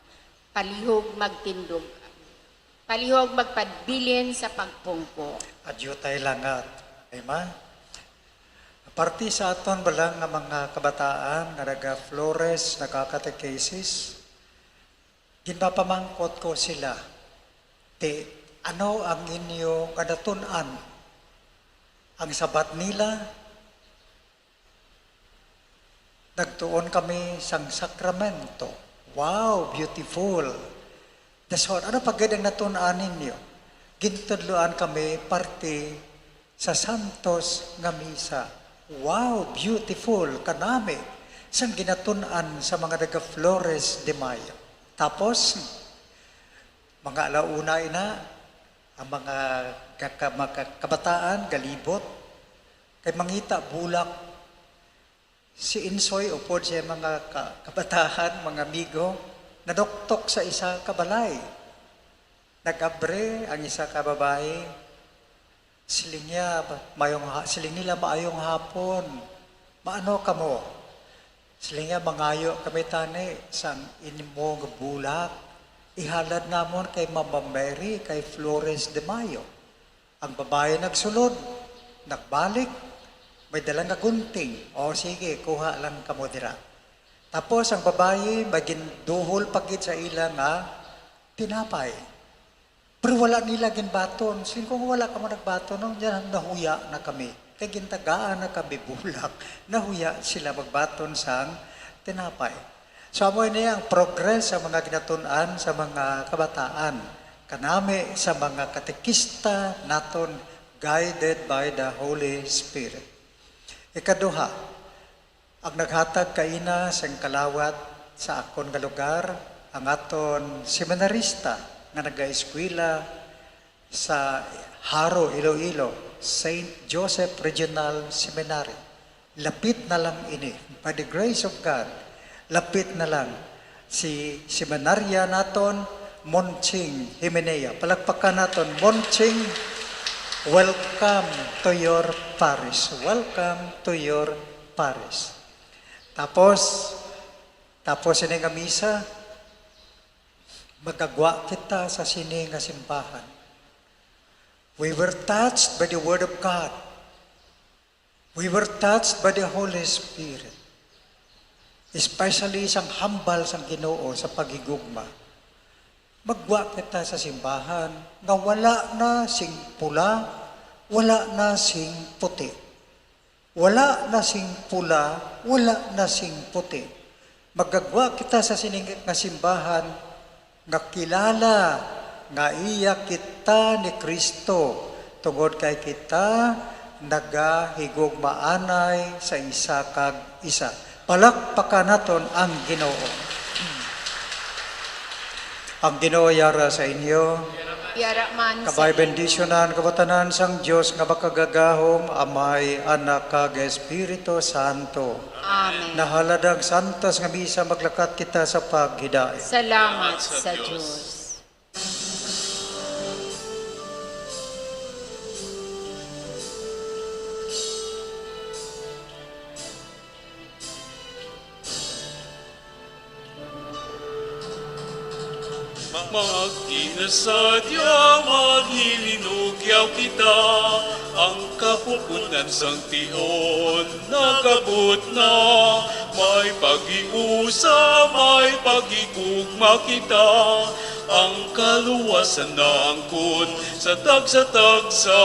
Palihog magtindog. Palihog magpabilin sa pagpungko. Adyo tay langat, Emma. Parte sa aton bala nga mga kabataan nga naga-Flores, nagka-catechesis, ginpapamangkot ko sila, ti, ano ang inyo kadatun-an? Ang sabat nila, nagtuon kami sang sakramento. Wow, beautiful. Dason, ano pa gid ang natun-an ninyo? Gintudloan kami parte sa Santos nga Misa. Wow, beautiful, kanami sang ginatun-an sa mga taga Flores de Mayo. Tapos, mga alauna ina, ang mga kaka-, mga kabataan galibot kay mangita bulak. Si Insoy upod sa iyang mga ka-, kabataan, mga amigo, naduktok sa isa ka balay. Nag-abre ang isa ka babayi. Siling niya, "Mayong ha-," siling nila, "Maayong hapon. Maano kamo?" Siling niya, "Mangayo kami tani sang imo nga bulak." Ihalad namon kay Mama Mary, kay Flores de Mayo. Ang babayi nagsulod, nagbalik, may dala nga gunting. O sige, kuha lang kamo dira. Tapos ang babayi, may ginduhol pa gid sa ila nga tinapay. Pero wala nila ginbaton. Sin kung wala kamo nagbaton, no, diyan nahuya na kami. Kay gintagaan na kami bulak. Nahuya sila magbaton sang tinapay. So, amo ini ang progress sa mga ginatun-an sa mga kabataan. Kanami sa mga katekista naton, guided by the Holy Spirit. Ikaduha, ang naghatag kaina sing kalawat sa akon nga lugar, ang aton seminarista nga nagaeskwela sa Jaro, Iloilo, Saint Joseph Regional Seminary. Lapit na lang ini. By the grace of God, lapit na lang si seminarya naton, Monching Himenea. Palakpakan naton, Monching, welcome to your parish. Welcome to your parish. Tapos, tapos ini nga misa, magagwa kita sa sini nga simbahan. We were touched by the Word of God. We were touched by the Holy Spirit. Especially sang hambal sang Ginoo sa paghigugma. Magwa kita sa simbahan nga wala na sing pula, wala na sing puti. Wala na sing pula, wala na sing puti. Magagwa kita sa sini nga simbahan nga kilala nga iya kita ni Cristo, tungod kay kita nagahigugmaanay sa isa kag isa. Palakpakan naton ang Ginoo. Ang Ginoo yara sa inyo. Yara man sa Kabay inyo. Bendisyonan kabutanan sang Dios nga makagagahom, Amay, Anak, kag Espiritu Santo. Amen. Nahalad ang santos nga misa, maglakat kita sa paghidait. Salamat sa Dios. Magkinasadya, maghilinugyaw kita, ang kapupunan sang tion nagabot na. May paghiusa, may paghigugma kita, ang kaluwasan naangkon sa tagsa-tagsa.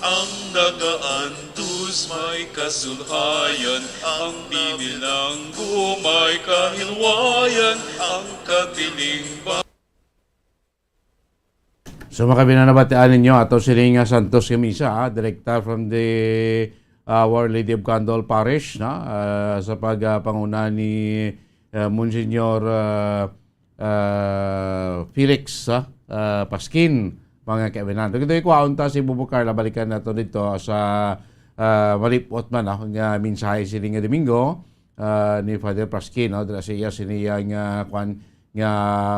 Ang nagaan Tus may kasulhayan, ang binilanggo may kahilwayan, ang katiling ba- So, mga kabinanabatian ninyo, ato sini nga santos nga misa, ah, direkta from the, ah, Our Lady of Condol Parish, no? Ah, sa pag, ah, panguna ni, ah, Monsignor, ah, ah, Felix, ah, ah, Pasquin, mga kaibigan. Ito, ito, kuhaon ta si Bubo Carla, balikan nato dito sa, ah, malipot man, ah, nga mensahe sini nga Domingo, ah, ni Father Pasquin, no? Dira sa iya, sini iya nga, kwan, nga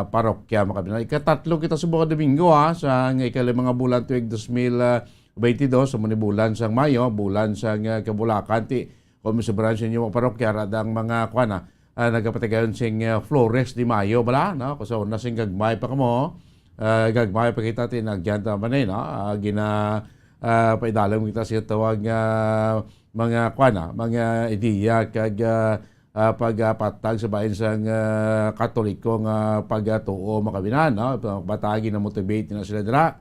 parokya, mga kaibigan. Ikatatlo kita sa buwan Domingo, ah, sa nga ikalima nga bulan tuig dos mil, ah, baynte dos, sa muni bulan sang Mayo, bulan sang, ah, kabulakan, ti, kung masobran sa inyo mga parokya, radang mga, kwan, ah, ah, nagapatigayon sing, ah, Flores de Mayo bala, no? Kung sa una sing gagmay pa kamo, ah, gagmay pa kita, tinagyan ta man, eh, no? Ah, gina-, ah, paidalom kita sa tawag nga mga, kwan, ah, mga ideya kag, ah, ah, pagpatag sa bahin sang, ah, Katoliko nga pagtuo, mga kabinanabatian, no? Bata gina-motivate na sila dira,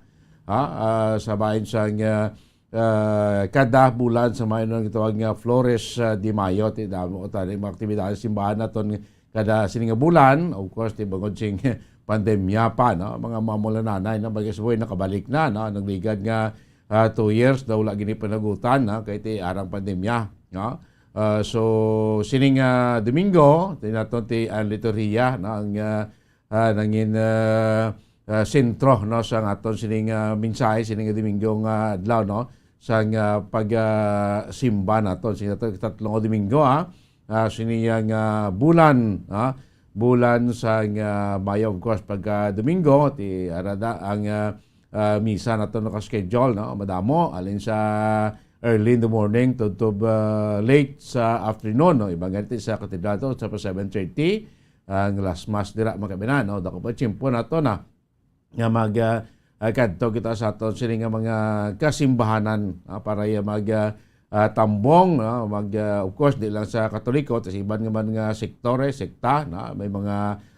ah, ah, sa bahin sang, ah, ah, kada bulan sa may nang gitawag nga Flores, ah, de Mayo, ti damo tani mga aktibidad sa simbahan naton kada sini nga bulan. Of course, ti bangod sing pandemya pa, no? Mga mamulananay, no? Bagay sa buhay, nakabalik na, no? Nagligad nga, ah, two years daw wala gini panagutan, no? Kay ti arang pandemya, no? Ah, so, sining, ah, Domingo, ti naton ti ang liturhiya, no? Ang, ah, ah, nangin, ah, ah, sentro, no, sa aton sining, ah, mensahe sining Domingo nga adlaw, no, sa nga pag, ah, simba naton sa aton ikatatlo nga Domingo, ah, ah, sini nga bulan, ah, bulan sa nga Mayo, of course, pagka Domingo, ti arada ang, ah, ah, misa naton naka-schedule, no, madamo, alin sa early in the morning to, to, ah, late sa afternoon, no, iban gani sa katedral to sa seven thirty, ang last mass dira, mga kaabyanan, no? Dako pa tiyempo nato na nga mag, ah, ah, kadto kita sa aton sini nga mga kasimbahanan, ah, para iya mag, ah, ah, tambong, no? Mag, ah, of course, di lang sa Katoliko, tas iban nga man nga sektores, sekta, no? May mga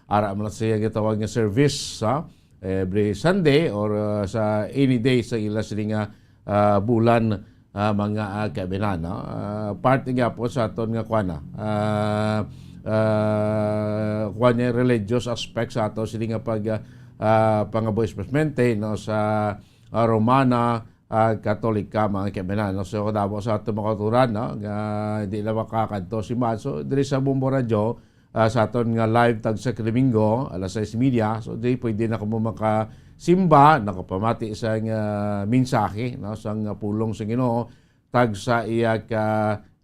ara man sa iya gitawag nga service, ha? Every Sunday or, ah, sa any day sa ila sini nga, ah, bulan, ah, mga, ah, kaabyanan, no? Ah, parte nga po sa aton nga kuan na, ah, ah, kuan niya, religious aspect sa ato sini nga pag, ah, ah, pangabuhi, especialmente, no, sa, ah, Romana, ah, Katolika, mga kaabyanan, no? So, kadamo sa ato mga kauturan, no, nga di na makakadto si Mads. So, diri sa Bombo Radyo, ah, sa aton nga live tagsa ka Domingo, alas sais media. So, di pwede na kamo makasimba, nakapamati sa nga mensahe, no, sa nga pulong sa Ginoo, tagsa iya ka,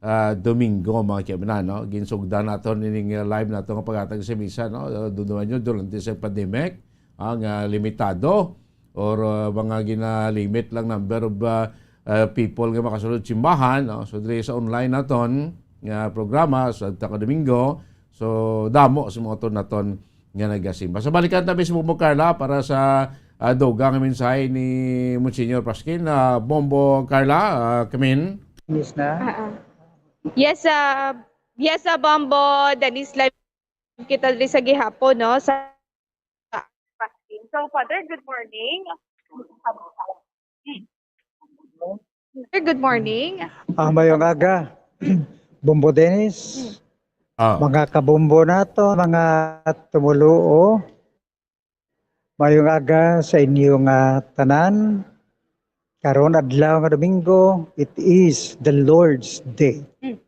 ah, Domingo, mga kaabyanan, no? Ginsugdan nato nining, ah, live nato nga paghatag sa misa, no? Ah, dumduman nyo, durante sa pandemic, ah, nga limitado or, ah, mga ginalimit lang number of, ah, ah, people nga makasulod simbahan, no? So, diri sa online naton nga programa sa Tagsa ka Domingo, so, damo sa mga utod naton nga nagasimba. So, balikan ta mismo mo, Carla, para sa, ah, dugang nga mensahe ni Monsignor Pasquin. Ah, Bombo, Carla, ah, kamin. Miss na? Ah, ah. Yes, ah, yes, ah, Bombo, Dennis, live kita diri sa gihapon, no? Sa Pasquin. So, Father, good morning. Sir, good morning. Ah, mayong aga, Bombo Dennis, Ah. mga kabombo nato, mga tumuluo. Mayong aga sa inyo nga tanan. Karon adlaw nga Domingo, it is the Lord's Day. Mm.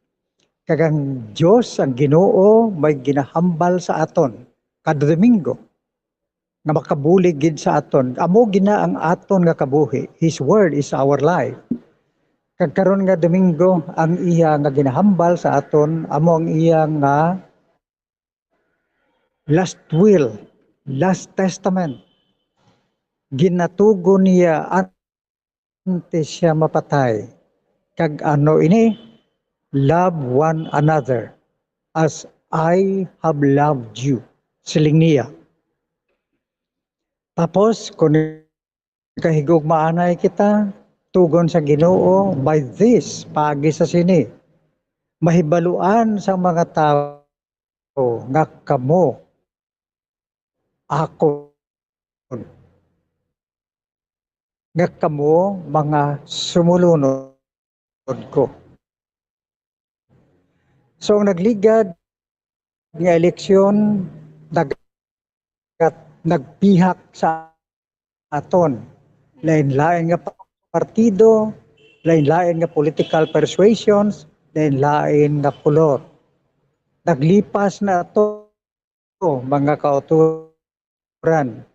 Kag ang Dios, ang Ginoo, may ginahambal sa aton kada Domingo nga makabulig gid sa aton. Amo gina ang aton nga kabuhi. His word is our life. Kag karon nga Domingo, ang iya nga ginahambal sa aton amo ang iya nga last will, last testament. Ginatugon niya antes siya mapatay. Kag ano ini? "Love one another as I have loved you," siling niya. Tapos, kung kahigugmaanay kita, tugon sa Ginoo, by this, paagi sa sini, mahibaluan sang mga tawo nga kamo akon, nga kamo mga sumulunod ko. So, ang nagligad nga eleksyon, nag-, nagpihak sa aton. Lain-lain nga pa-, partido, lain-lain nga political persuasions, lain-lain nga kolor. Naglipas na ato, mga kauturan.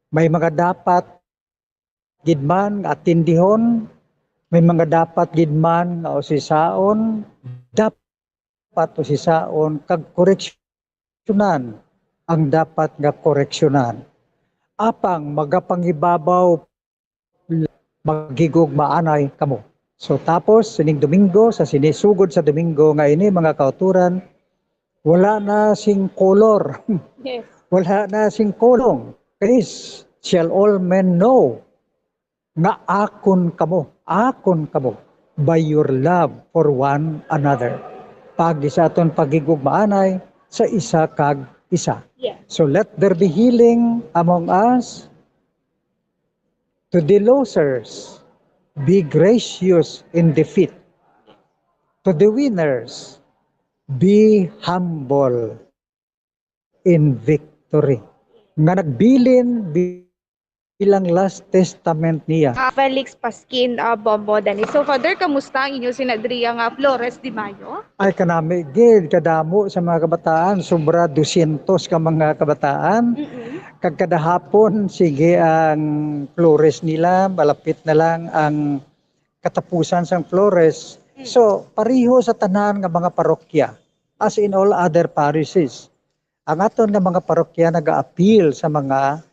May mga dapat gid man nga atindihon, may mga dapat gid man nga usisaon, dapat usisaon kag koreksyonan ang dapat nga koreksyonan. Apang magapangibabaw, maghigugmaanay kamo. So, tapos, sining Domingo, sa sini, sugod sa Domingo nga ini, mga kauturan, wala na sing kolor. Yes. Wala na sing kolong. This shall all men know nga akon kamo, akon kamo, by your love for one another. Paagi sa aton paghigugmaanay sa isa kag isa. Yeah. So let there be healing among us. To the losers, be gracious in defeat. To the winners, be humble in victory. Nga nagbilin bi-, bilang last testament niya. Ah, Felix Pasquin, ah, Bombo, Dennis. So, Father, kamusta ang inyo sinadriya nga Flores de Mayo? Ay, kanami gid, kadamo sa mga kabataan, sobra dosyentos ka mga kabataan. Mm-mm. Kag kada hapon, sige ang Flores nila, malapit na lang ang katapusan sang Flores. Mm. So, pareho sa tanan nga mga parokya, as in all other parishes, ang aton nga mga parokya nag-a-appeal sa mga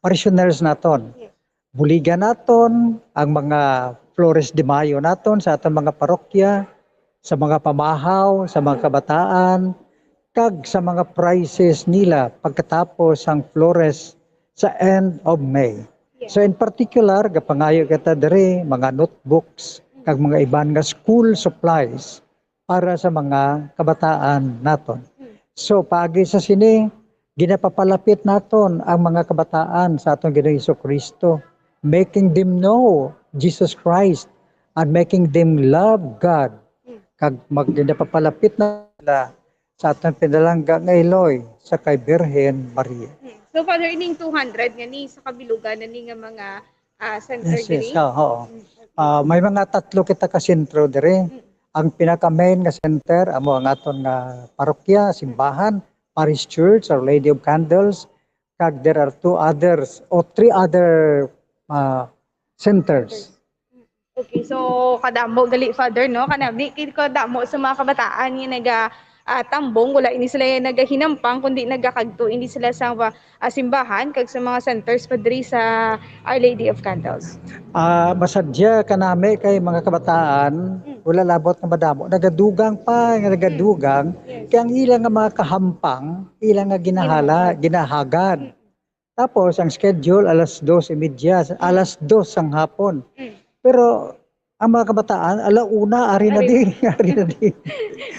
parishioners naton. Yes. Buligan naton ang mga Flores de Mayo naton sa aton mga parokya, sa mga pamahaw, sa mga kabataan, kag sa mga prices nila pagkatapos sang Flores sa end of May. Yeah. So, in particular, gapangayo kita diri mga notebooks kag mga iban nga school supplies para sa mga kabataan naton. Mm. So, paagi sa sini, ginapapalapit naton ang mga kabataan sa aton Ginoong Jesu-Cristo, making them know Jesus Christ and making them love God. Mm. Kag mag-, ginapapalapit na sila sa aton pinalangga nga Iloy sa kay Birhen Maria. Mm. So, Father, ining two hundred nga ni sa kabilugan na ni nga mga, ah, center Yes, yes. diri? Oo, oo. Mm, okay. Ah, may mga tatlo kita ka sentro diri. Mm. Ang pinaka-main nga center amo ang aton nga parokya, simbahan, parish church, Our Lady of Candles, kag there are two others o three other, ah, centers. Okay, so kadamo gali, Father, no? Kanami, kay kadamo sa mga kabataan nga naga, ah, tambong, wala ini sila nagahinampang, kundi nagakadto ini sila sa, ah, simbahan kag sa mga centers pa diri sa Our Lady of Candles. Ah, masadya kanami kay mga kabataan, Mm. wala labot nga madamo, nagadugang pa, nga nagadugang, Yes. kay ang ila nga mga kahampang, ila nga ginahala, Ginahala. ginahagad. Mm. Tapos, ang schedule, alas dos y media, Mm. alas dos sang hapon. Mm. Pero, ang mga kabataan, ala una, ari na Ari. di, ari na di.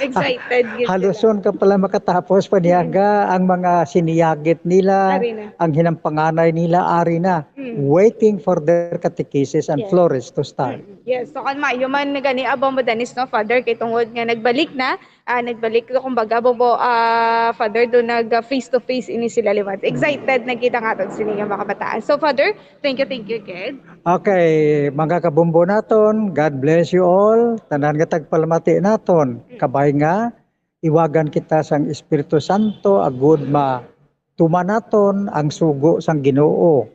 Excited gyud sila. Haluson ka pala makatapos, paniaga, Mm. ang mga siniyagit nila, Ari na. ang hinampanganay nila, ari na, Mm. waiting for their catechesis and Yes. Flores to start. Mm. Yes, so, kan maayo man na gani, ah, Bombo Dennis, no, Father, kay tungod nga nagbalik na, ah, nagbalik, kumbaga, Bombo, ah, Father, do nag, ah, face to face ini sila liwat. Excited na kita nga aton sini nga mga kabataan. So, Father, thank you, thank you, kid. Okay, mga kabombo naton, God bless you all. Tanan nga tagpalamati naton. Mm. Kabay nga, iwagan kita sang Espiritu Santo, agud ma-, tuman naton ang sugo sang Ginoo.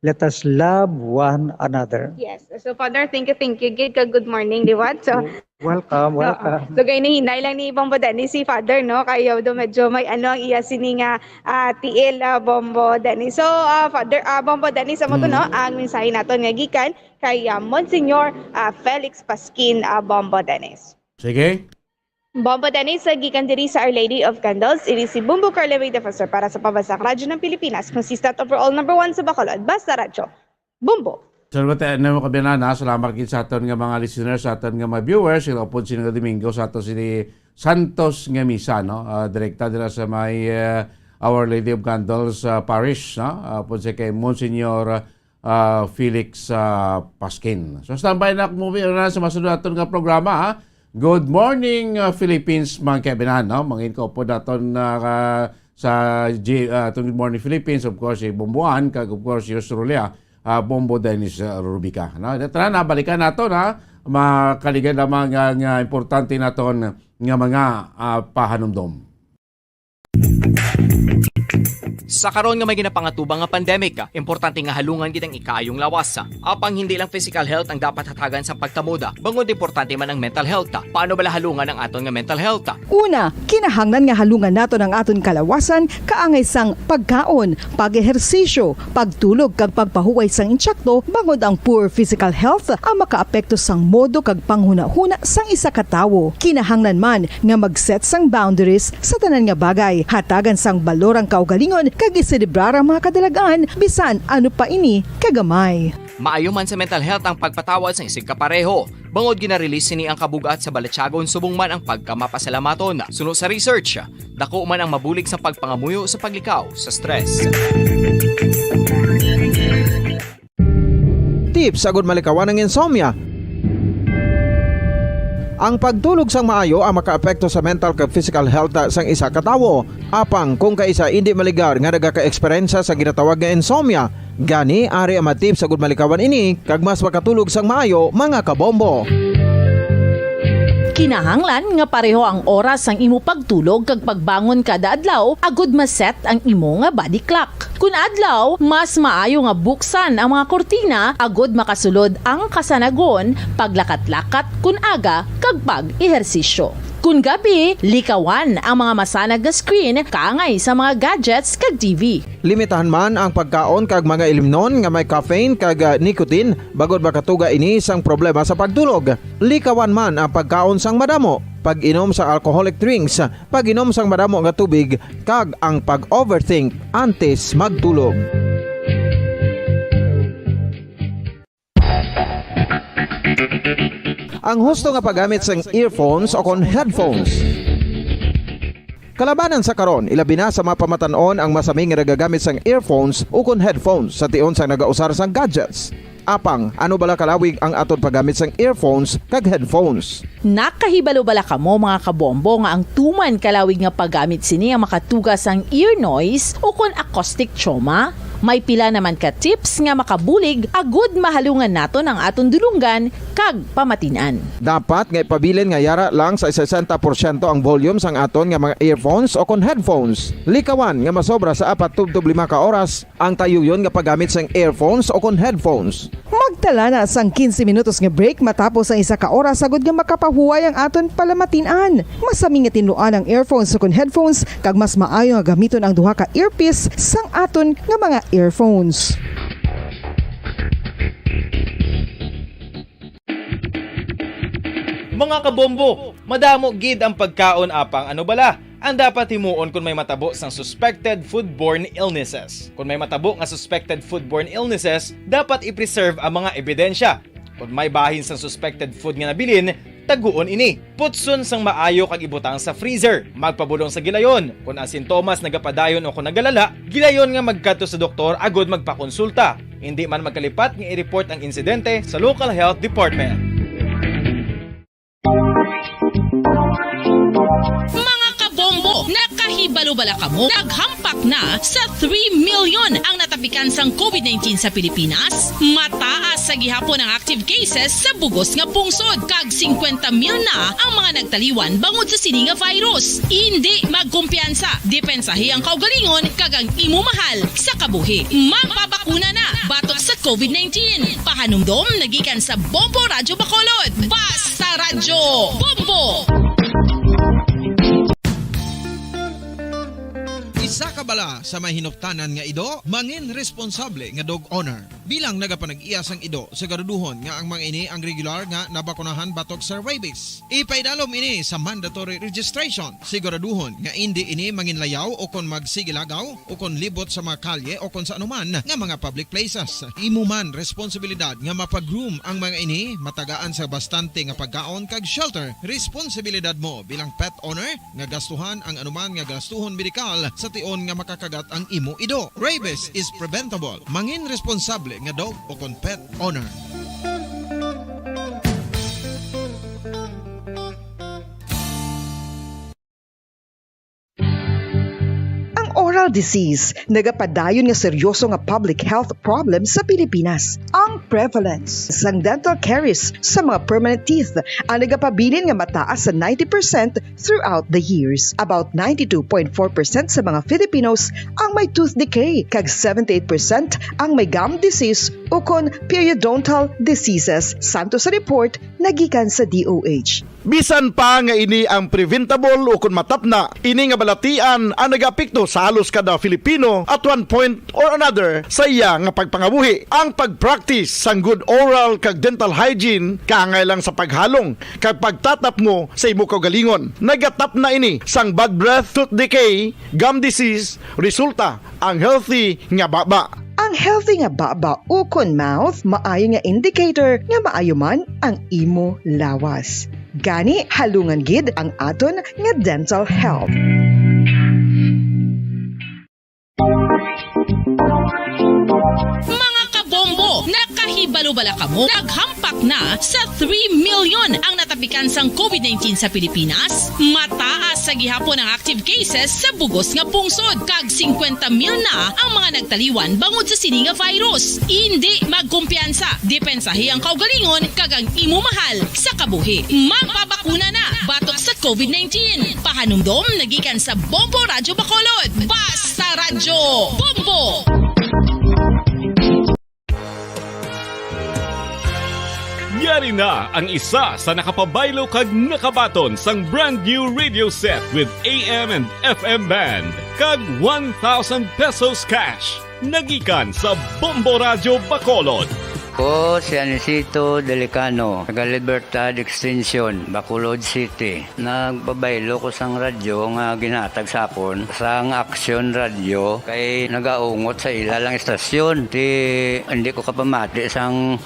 Let us love one another. Yes. So, Father, thank you, thank you, gid, kag good morning, liwat. So, Welcome, Oo. welcome. So, kay nahinay lang ni Bombo Dennis si Father, no? Kaya do medyo may ano ang iya sini nga, ah, tiil, ah, Bombo Dennis. So, ah, Father, ah, Bombo Dennis, amo to, no? Mm. Ang mensahe naton nga gikan kay, ah, Monsignor, ah, Felix Pasquin, ah, Bombo Dennis. Sige. Bombo Dennis, ah, gikan diri sa Our Lady of Candles, ini si Bombo Carla May Defensor para sa Pambansang Radyo ng Pilipinas, consistent overall number one sa Bacolod. Basta Radyo. Bombo. Salamat, eh, ano, kabiyanan, ha? Salamat gid sa aton nga mga listeners, sa aton nga mga viewers, sila upod sini nga Domingo sa aton sini Santos nga Misa, no? Ah, direkta dira sa may, eh, Our Lady of Candles, ah, Parish, no? Ah, upod sa kay Monsignor, ah, Felix, ah, Pasquin. So, standby na, movie na sa masunod naton nga programa, ha? Good morning, ah, Philippines, mga kabiyanan, no? Mangin ko po naton, ah, sa G-, ah, aton Good Morning Philippines, of course, si Bomboan, kag, of course, si Australia, ah, Bombo Dennis, ah, Rubica, no? Tara na, balikan nato na makaligan lamang nga, nga importante naton nga mga, ah, pahanumdom. Sa karon nga may ginapangatubang nga pandemic, importante nga halungan gid ang ikaayong lawas. Apang hindi lang physical health ang dapat hatagan sa pagtamod, bangod importante man ang mental health. Paano bala halungan ang aton nga mental health? Una, kinahanglan nga halungan naton ang aton kalawasan kaangay sang pagkaon, pag-ehersisyo, pagtulog kag pagpahuway sang intsakto, bangod ang poor physical health ang makaapekto sang modo kag panghunahuna sang isa ka tawo. Kinahanglan man nga mag-set sang boundaries sa tanan nga bagay, hatagan sang balor ang kaugalingon kag iselebrar ang mga kadalag-an bisan ano pa ini kagamay. Maayo man sa mental health ang pagpatawad sang isigkapareho. Bangod gina-release sini ang kabug-at sa balatyagon subong man ang pagkamapasalamaton. Suno sa research, dako man ang mabulig sa pagpangamuyo sa paglikaw sa stress. Tips agud malikawan ang insomnia. Ang pagtulog sang maayo ang makaapekto sa mental kag physical health sang isa ka tawo. Apang kung kaisa indi maligar nga nagaka-eksperyensya sa ginatawag nga insomnia, gani ari ang mga tips agud malikawan ini kag mas makatulog sang maayo, mga kabombo. Kinahanglan nga pareho ang oras sang imo pagtulog kag pagbangon kada adlaw agud ma-set ang imo nga body clock. Kun adlaw, mas maayo nga buksan ang mga kurtina agud makasulod ang kasanagon, paglakat-lakat kun aga, kag pag-ehersisyo. Kun gabi, likawan ang mga masanag nga screen kaangay sa mga gadgets kag T V. Limitahan man ang pagkaon kag mga ilimnon nga may caffeine kag, ah, nicotine, bangod makatuga ini sang problema sa pagtulog. Likawan man ang pagkaon sang madamo. pag-inom sang alcoholic drinks, pag-inom sang madamo nga tubig, kag ang pag-overthink antes magtulog. Ang husto nga paggamit sang earphones o kon headphones. Kalabanan sa karon, ilabi na sa mga pamatan-on ang masami nga nagagamit sang earphones ukon headphones sa tion sang nagausar sang gadgets. Apang, ano bala kalawig ang aton paggamit sang earphones kag headphones? Nakahibalo bala kamo, mga kabombo, nga ang tuman kalawig nga paggamit sini ang makatuga sang ear noise ukon acoustic trauma? May pila naman ka tips nga makabulig agud mahalungan naton ang aton dulonggan kag pamatin-an. Dapat nga ipabilin nga yara lang sa sesenta porsyento ang volume sang aton nga mga earphones o kon headphones. Likawan nga masobra sa apat tubtob lima ka oras ang tayuyon nga paggamit sang earphones o kon headphones. Magtala na sang quince minutos nga break matapos ang isa ka oras, agud nga makapahuway ang aton palamatin-an. Masami nga tinluan ang earphones o kon headphones, kag mas maayo nga gamiton ang duha ka earpiece sang aton nga mga earphones. Mga kabombo, madamo gid ang pagkaon, apang ano bala ang dapat himuon kon may matabo sang suspected foodborne illnesses? Kon may matabo nga suspected foodborne illnesses, dapat i-preserve ang mga ebidensya. Kon may bahin sang suspected food nga nabilin, taguon ini. Putson sang maayo kag ibutang sa freezer. Magpabulong sa gilayon. Kon ang sintomas nagapadayon o kon nagalala, gilayon nga magkadto sa doktor agud magpakonsulta. Indi man magkalipat nga i-report ang insidente sa local health department. Mga kabombo, nakahibalo bala kamo? Naghampak na sa three million ang natapikan sang covid nineteen sa Pilipinas. Mataas sa gihapon ang active cases sa bugos nga pungsod, kag singkwenta mil na ang mga nagtaliwan bangod sa sini nga virus. Indi magkumpiyansa, depensahi ang kaugalingon kag ang imo mahal sa kabuhi. Magpabakuna na batok sa covid nineteen. Pahanumdom nagikan sa Bombo Radyo Bacolod. Basta Radyo Bombo! Isa ka bala sa may hinuptanan nga ido, mangin responsable nga dog owner. Bilang nagapanag-iya sang ido, siguraduhon nga ang mga ini ang regular nga nabakunahan batok sa rabies. Ipaidalom ini sa mandatory registration. Siguraduhon nga indi ini manginlayaw o kon magsigilagaw o kon libot sa mga kalye o kon sa anuman nga mga public places. Imo man responsibilidad nga mapa-groom ang mga ini, matagaan sa bastante nga pagkaon kag shelter. Responsibilidad mo bilang pet owner nga gastuhan ang anuman nga gastuhon medikal sa tion nga makakagat ang imo ido. Rabies is preventable. Mangin responsable nga dog o kon pet owner. Ang oral disease nagapadayon nga seryoso nga public health problem sa Pilipinas. Ang prevalence sang dental caries sa mga permanent teeth ang nagapabilin nga mataas sa ninety percent throughout the years. About ninety-two point four percent sa mga Filipinos ang may tooth decay, kag seventy-eight percent ang may gum disease ukon periodontal diseases, santo sa report nagikan sa D O H. Bisan pa nga ini ang preventable ukon matapna, ini nga balatian ang nagaapekto sa halos kada Filipino at one point or another sa iya nga pagpangabuhi. Ang pag-practice sang good oral kag dental hygiene kaangay lang sa paghalong kag pagtatapmo sa imo kaugalingon. Nagatapna ini sang bad breath, tooth decay, gum disease, resulta ang healthy nga baba. Ang healthy nga baba ukon mouth maayo nga indicator nga maayo man ang imo lawas. Gani, halungan gid ang aton nga dental health. Mga kabombo, nakahibalo bala kamo? Naghampak na sa three million ang natapikan sang covid nineteen sa Pilipinas. Mataas sa gihapon ang active cases sa bugos nga pungsod, kag singkwenta mil na ang mga nagtaliwan bangod sa sini nga virus. Indi magkumpiyansa, depensahi ang kaugalingon kag ang imo mahal sa kabuhi. Magpabakuna na batok sa covid nineteen. Pahanumdom nagikan sa Bombo Radyo Bacolod. Basta Radyo Bombo! Yari na ang isa sa nakapabaylo kag nakabaton sang brand new radio set with A M and F M band kag one thousand pesos cash. Nagikan sa Bombo Radyo Bacolod. Ko si Anisito Delicano, taga Libertad Extension, Bacolod City. Nagpabaylo ko sang radyo nga ginhatag sa akon sang Aksyon Radyo kay nagaungot sa ila lang istasyon. Ti, hindi ko kapamati sang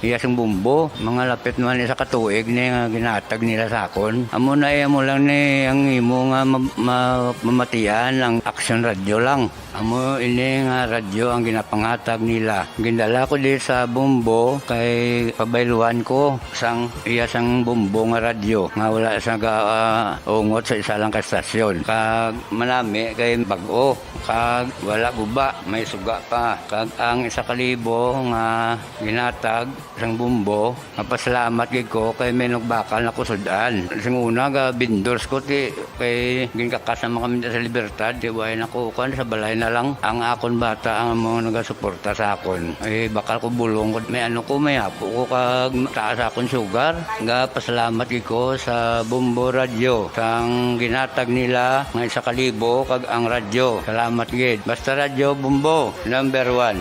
iya sing bumbo. Mga lapit man isa ka tuig ni nga ginhatag nila sa akon. Amo na, eh, amo lang ni ang imo nga ma-, ma-, mamatian ang Aksyon Radyo lang. Amo ini nga radyo ang ginapangatag nila. Gindala ko di sa bumbo kay pabayluan ko sang iya sang bumbo nga radyo nga wala sa ga-, ah, ungot sa isa lang ka estasyon. Kag manami kay bag-o, kag wala guba, may suga pa. Kag ang isa ka libo nga ginatag sang bumbo, mapasalamat gid ko kay may nagbakal na kusud-an. Sing una, ga vendors ko, ti, kay ginkakas naman kami sa Libertad, ti, way na ko, kuwan, sa balay na lang. Ang akon bata ang mga nagasuporta sa akon. Ay, bakal ko bulong ko, may ano ko, may apo ko, kag taas akon sugar. Ga pasalamat gid ko sa Bombo Radio, sang ginatag nila nga isa ka libo, kag ang radyo. Salamat gid. Basta Radyo Bombo, number one.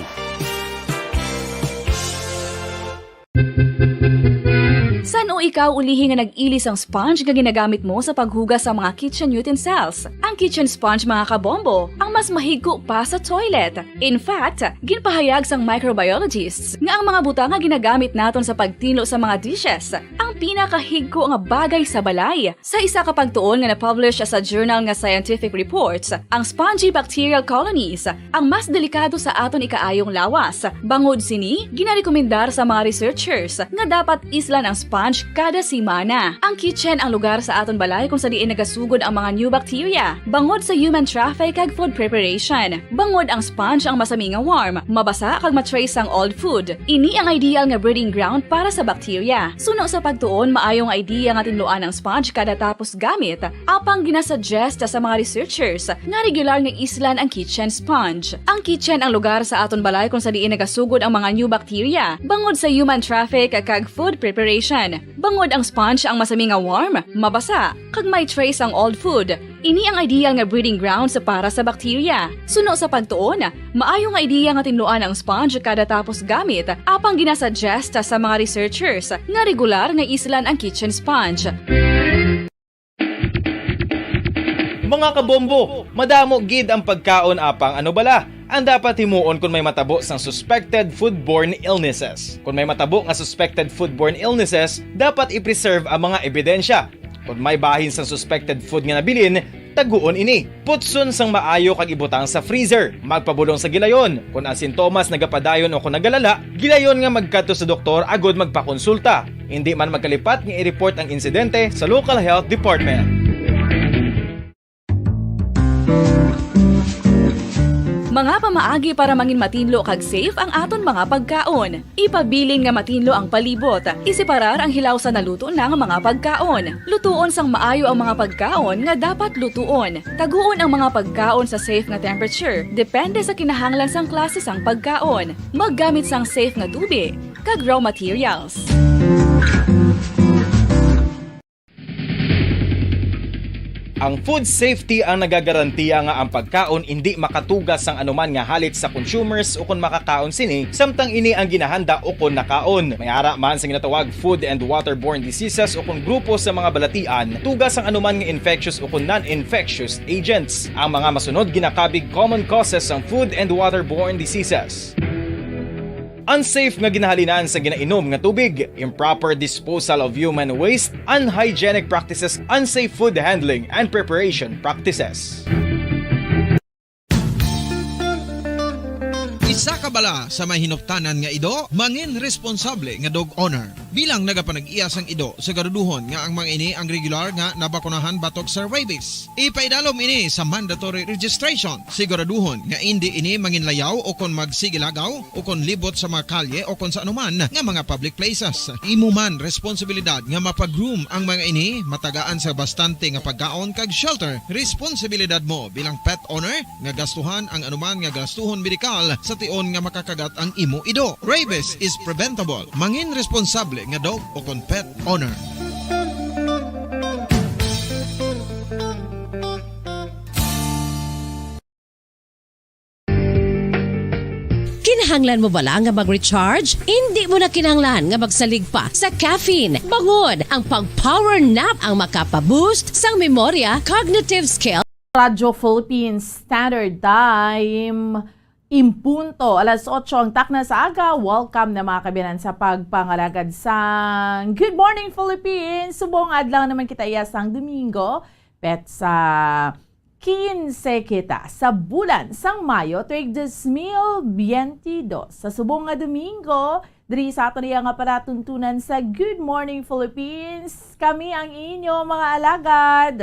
San-o ikaw ulihi nga nag-ili sang sponge nga ginagamit mo sa paghugas sa mga kitchen utensils? Ang kitchen sponge, mga kabombo, ang mas mahigko pa sa toilet. In fact, ginpahayag sang microbiologists nga ang mga butang nga ginagamit naton sa pagtinlo sa mga dishes ang pinakahigko nga bagay sa balay. Sa isa ka pagtuon nga na-publish sa journal nga Scientific Reports, ang spongy bacterial colonies ang mas delikado sa aton ikaayong lawas. Bangod sini, ginarekomendar sa mga researchers nga dapat islan ang sponge kada semana. Ang kitchen ang lugar sa aton balay kung sa diin nagasugod ang mga new bacteria, bangod sa human traffic kag food preparation. Bangod ang sponge ang masami nga warm, mabasa kag ma-trace sang old food. Ini ang ideal nga breeding ground para sa bacteria. Suno sa pagtuon, maayo nga idea nga tinluan ang sponge kada tapos gamit. Apang ginasuggest sa mga researchers nga regular nga islan ang kitchen sponge. Ang kitchen ang lugar sa aton balay kung sa diin nagasugod ang mga new bacteria, bangod sa human traffic kag food preparation. Bangod ang sponge ang masami nga warm, mabasa, kag may trace ang old food. Ini ang ideal nga breeding grounds para sa bacteria. Suno sa pagtuon, maayo nga idea nga tinluan ang sponge kada tapos gamit, apang ginasuggest sa mga researchers nga regular nga islan ang kitchen sponge. Mga kabombo, madamo gid ang pagkaon, apang ano bala ang dapat himuon kon may matabo sang suspected foodborne illnesses? Kon may matabo nga suspected foodborne illnesses, dapat i-preserve ang mga ebidensya. Kon may bahin sang suspected food nga nabilin, taguon ini. Putson sang maayo kag ibutang sa freezer. Magpabulong sa gilayon. Kon ang sintomas nagapadayon o kon nagalala, gilayon nga magkadto sa doktor agud magpakonsulta. Indi man magkalipat nga i-report ang insidente sa local health department. Mga pamaagi para mangin matinlo kag safe ang aton mga pagkaon. Ipabilin nga matinlo ang palibot. Iseparar ang hilaw sa naluto na nga mga pagkaon. Lutuon sang maayo ang mga pagkaon nga dapat lutuon. Taguon ang mga pagkaon sa safe nga temperature, depende sa kinahanglan sang klase sang pagkaon. Maggamit sang safe nga tubig kag raw materials. Ang food safety ang nagagarantiya nga ang pagkaon indi makatuga sang anuman nga halit sa consumers ukon makakaon sini, samtang ini ang ginahanda ukon nakaon. May ara man sa ginatawag food and waterborne diseases ukon grupo sa mga balatian, tuga sang anuman nga infectious ukon non-infectious agents. Ang mga masunod ginakabig common causes sang food and waterborne diseases. Unsafe nga ginahalinan sa ginainom nga tubig, improper disposal of human waste, unhygienic practices, unsafe food handling and preparation practices. Isa ka bala sa may hinuptanan nga ido, mangin responsable nga dog owner. Bilang nagapanag-iya sang ido, siguraduhon nga ang mga ini ang regular nga nabakunahan batok sa rabies. Ipaidalom ini sa mandatory registration. Siguraduhon nga indi ini manginlayaw o kon magsigilagaw o kon libot sa mga kalye o kon sa anuman nga mga public places. Imo man responsibilidad nga mapa-groom ang mga ini, matagaan sa bastante nga pagkaon kag shelter. Responsibilidad mo bilang pet owner nga gastuhan ang anuman nga gastuhon medikal sa tion nga makakagat ang imo ido. Rabies is preventable. Mangin responsable nga dog o kon pet owner. Kinahanglan mo bala nga mag-recharge? Hindi mo na kinahanglan nga magsalig pa sa caffeine. Bangod, ang pag-power nap ang makapa-boost sang memorya, cognitive skill. Radyo Philippines Standard Time. Impunto, alas otso ang takna sa aga. Welcome na, mga kabiyanan, sa pagpangalagad sang Good Morning Philippines. Subong adlaw naman kita iya sang Domingo, petsa quince kita sa bulan sang Mayo, tuig dos mil biyente dos. Sa subong nga Domingo, diri sa aton iya nga palatuntunan sa Good Morning Philippines, kami ang inyo mga alagad.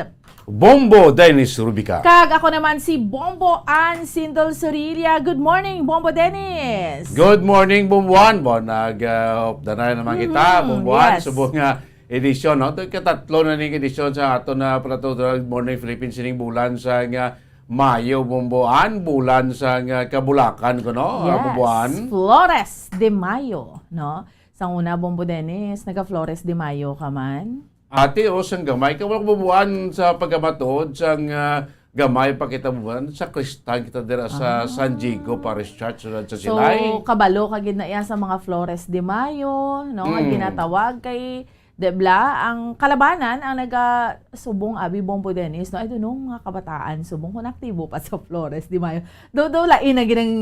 Bombo Dennis Rubica. Kag ako naman si Bombo Ann Sindol Sorilla. Good morning, Bombo Dennis. Good morning, Bombo Ann. Bon, nag, uh, updanay naman kita, Mhm, Bombo Ann. yes. Subong nga edisyon, no? Ito katatlo na ning edisyon sa aton na palatuntunan Good Morning Philippines sining bulan sa nga Mayo, Bombo Ann, bulan sa nga kabulakan ko, no? Ah, Yes, Bombo Ann. Flores de Mayo, no? Sang una, Bombo Dennis, naga-Flores de Mayo ka man? Ati, o, sang gamay ka, wala ko bubuan sa pagkamatuod sang, ah, gamay pa kita bubuan. Sa Kristan kita dira sa Ah. San Diego Parish Church, sa So, Silay. kabalo ka gid na iya sa mga Flores de Mayo, no, nga Mm. ginatawag kay, di bala, ang kalabanan ang naga-, subong abi, Bombo Dennis, no? I don't know, mga kabataan, subong kung aktibo pa sa Flores de Mayo. Do, do, lain na gid ang,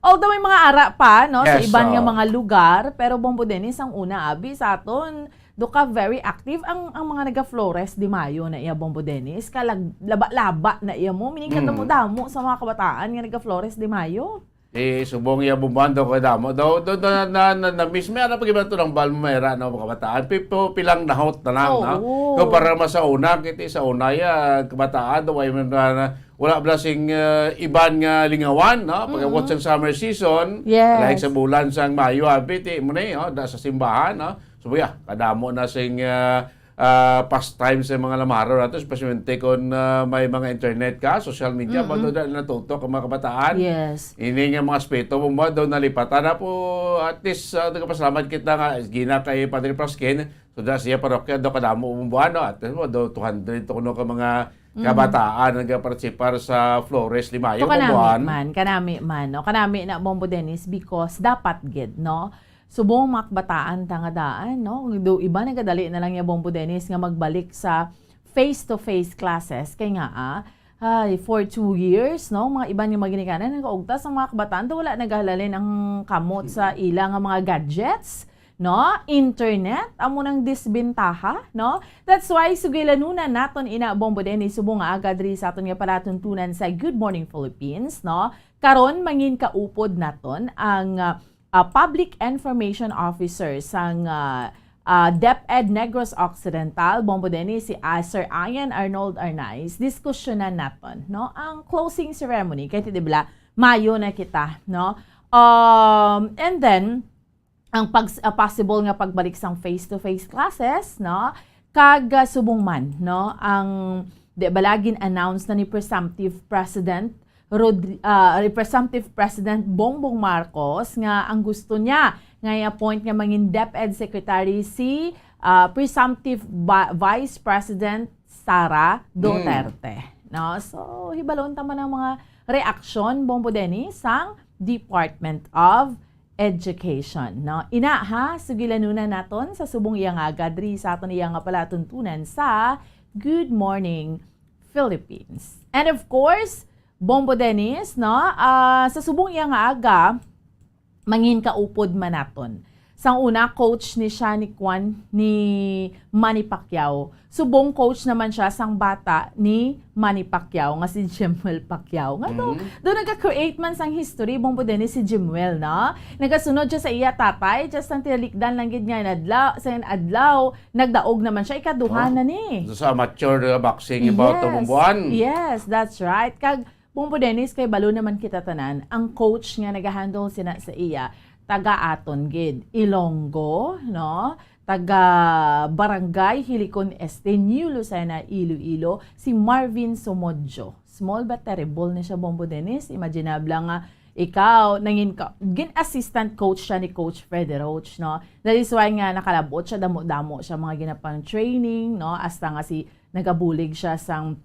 although may mga ara pa, no, sa Yes, iban nga oo. mga lugar, pero Bombo Dennis, ang una abi sa aton, do ka very active ang, ang mga naga Flores de Mayo na iya, Bombo Dennis, kalag-, laba-laba na iya mo, meaning Mm. kadamo-damo sa mga kabataan nga naga Flores de Mayo. Eh, subong iya bumbando ko damo. Do, do, do, na, na, na, na, miss, may ara pa gibato ng bal mo, may ara, no, mga kabataan. Pi-, pi-, pilang nahot na lang, no? Oo. Kumpara mo sa una, kiti sa una, ya, kabataan, do, ay, na, na, wala bala sing, eh, iban nga lingawan, no? Pag-abot Mm. sang summer season, Yes. like sa bulan sang Mayo, abi, ti mo ni, oh, da sa simbahan, no? So, yeah, kadamo na sing, ah, ah, pastime sa mga lamaro nato, especially kung, ah, may mga internet ka, social media, Mm-mm. ba, do, da, natutok ang mga kabataan? Yes. Ini nga mga aspeto mo ba, do, nalipatan na po, at least, ah, nagpasalamat kita nga, gina kay Padre Pasquin, so, da, siya parokya, do, kadamo mo buwan, no? At least, mo, do, two hundred to, kuno ka mga Mm. kabataan nagapartisipar sa Flores de Mayo, So, kanami Bombo Ann. man, kanami man, no? Kanami na, Bombo Dennis, because dapat gid, no? Subong mga kabataan ta nga daan, no? Do, iba nagadali na lang ya, Bombo Dennis, nga magbalik sa face-to-face classes. Kay nga, ah, ay, for two years, no? Mga iban nga mga ginikanan, nagaugtas ang mga kabataan, do wala nagahalalin ang kamot sa Mm. ila nga mga gadgets, no? Internet, amo nang disbentaha, no? That's why, sugilanunan naton ina, Bombo Dennis, subong nga aga diri sa aton nga palatuntunan sa Good Morning Philippines, no? Karon, mangin kaupod naton ang, ah, ah, Public Information Officer sang, ah, ah, DepEd Negros Occidental, Bombo Dennis, si, ah, Sir Ian Arnold Arnaiz. Diskusyonan naton, no, ang closing ceremony. Kay, di bala, Mayo na kita, no? Um, and then, ang pag-, ah, possible nga pagbalik sang face-to-face classes, no? Kag, ah, subong man, no, ang, di bala, gin-announce na ni Presumptive President Rod-, ah, Representative President Bongbong Marcos nga ang gusto niya nga i-appoint nga mangin DepEd Secretary si, ah, Presumptive Ba-, Vice President Sara Mm. Duterte. No? So, hibalon ta man ang mga reaksyon, Bombo Dennis, sang Department of Education, no? Ina, ha, sugilanunan naton sa subong iya nga aga diri sa aton iya nga palatuntunan sa Good Morning Philippines. And of course, Bombo Dennis, no? Ah, sa subong iya nga aga, mangin kaupod man naton. Sang una, coach ni siya ni Kwan, ni Manny Pacquiao. Subong coach naman siya sang bata ni Manny Pacquiao, nga si Jimwell Pacquiao. Nga do, Mhm. do nagka-create man sang history, Bombo Dennis, si Jimwell, no? Nagasunod siya sa iya tatay, just ang tinalikdan lang gid nga adlaw, sa adlaw, nagdaog naman siya, ikaduha Oh, na ni. Sa amateur, uh, boxing, about Yes. tumumbuan. Yes, that's right. Kag, Bombo Dennis, kay balo naman kita tanan, ang coach nga nagahandle sina sa iya, taga aton gid, Ilonggo, no? Taga Barangay Hilicon Este, New Lucena, Iloilo, si Marvin Somodjo. Small but terrible ni siya, Bombo Dennis. Imaginable nga ikaw, nangin ka, gin assistant coach siya ni Coach Freddy Roach, no? That is why nga nakalabot siya, damo-damo siya mga ginapang training, no? Hasta nga si, nagabulig siya sang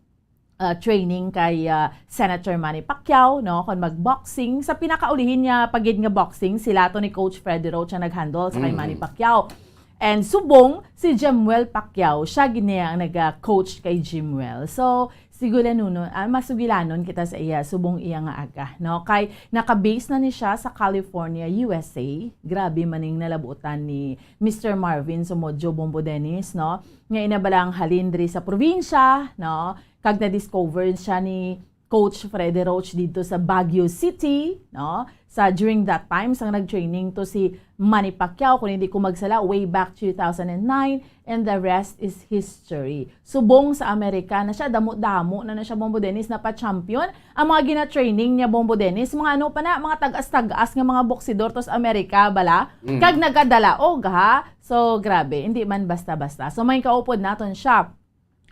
ah, training kay, ah, Senator Manny Pacquiao, no, kon mag-boxing. Sa pinakaulihin niya pa gid nga boxing, sila to ni Coach Freddy Roach ang nag-handle sa kay Manny Mm. Pacquiao. And subong si Jemuel Pacquiao, siya gid niya ang nag-coach kay Jemuel. So, sigulanon, ah, masugilanon kita sa iya subong iya nga aga, no? Kay naka-base na ni siya sa California, U S A. Grabe man ning nalabutan ni Mister Marvin Sumodyo, Bombo Dennis, no? Nga ina bala ang halin diri sa probinsya, no? Kag na-discover siya ni Coach Freddy Roach dito sa Baguio City, no? Sa, during that time, sang nag-training to si Manny Pacquiao, kung hindi ko magsala, way back two thousand and nine, and the rest is history. Subong sa Amerika na siya, damo-damo na na siya, Bombo Dennis, napa-champion. Ang mga gina-training niya, Bombo Dennis, mga ano pa na, mga tagas-tagas nga mga boksidor to sa Amerika, bala? Mm. Kag nagadalaog, ha? So, grabe, hindi man basta-basta. So, may kaupod naton siya.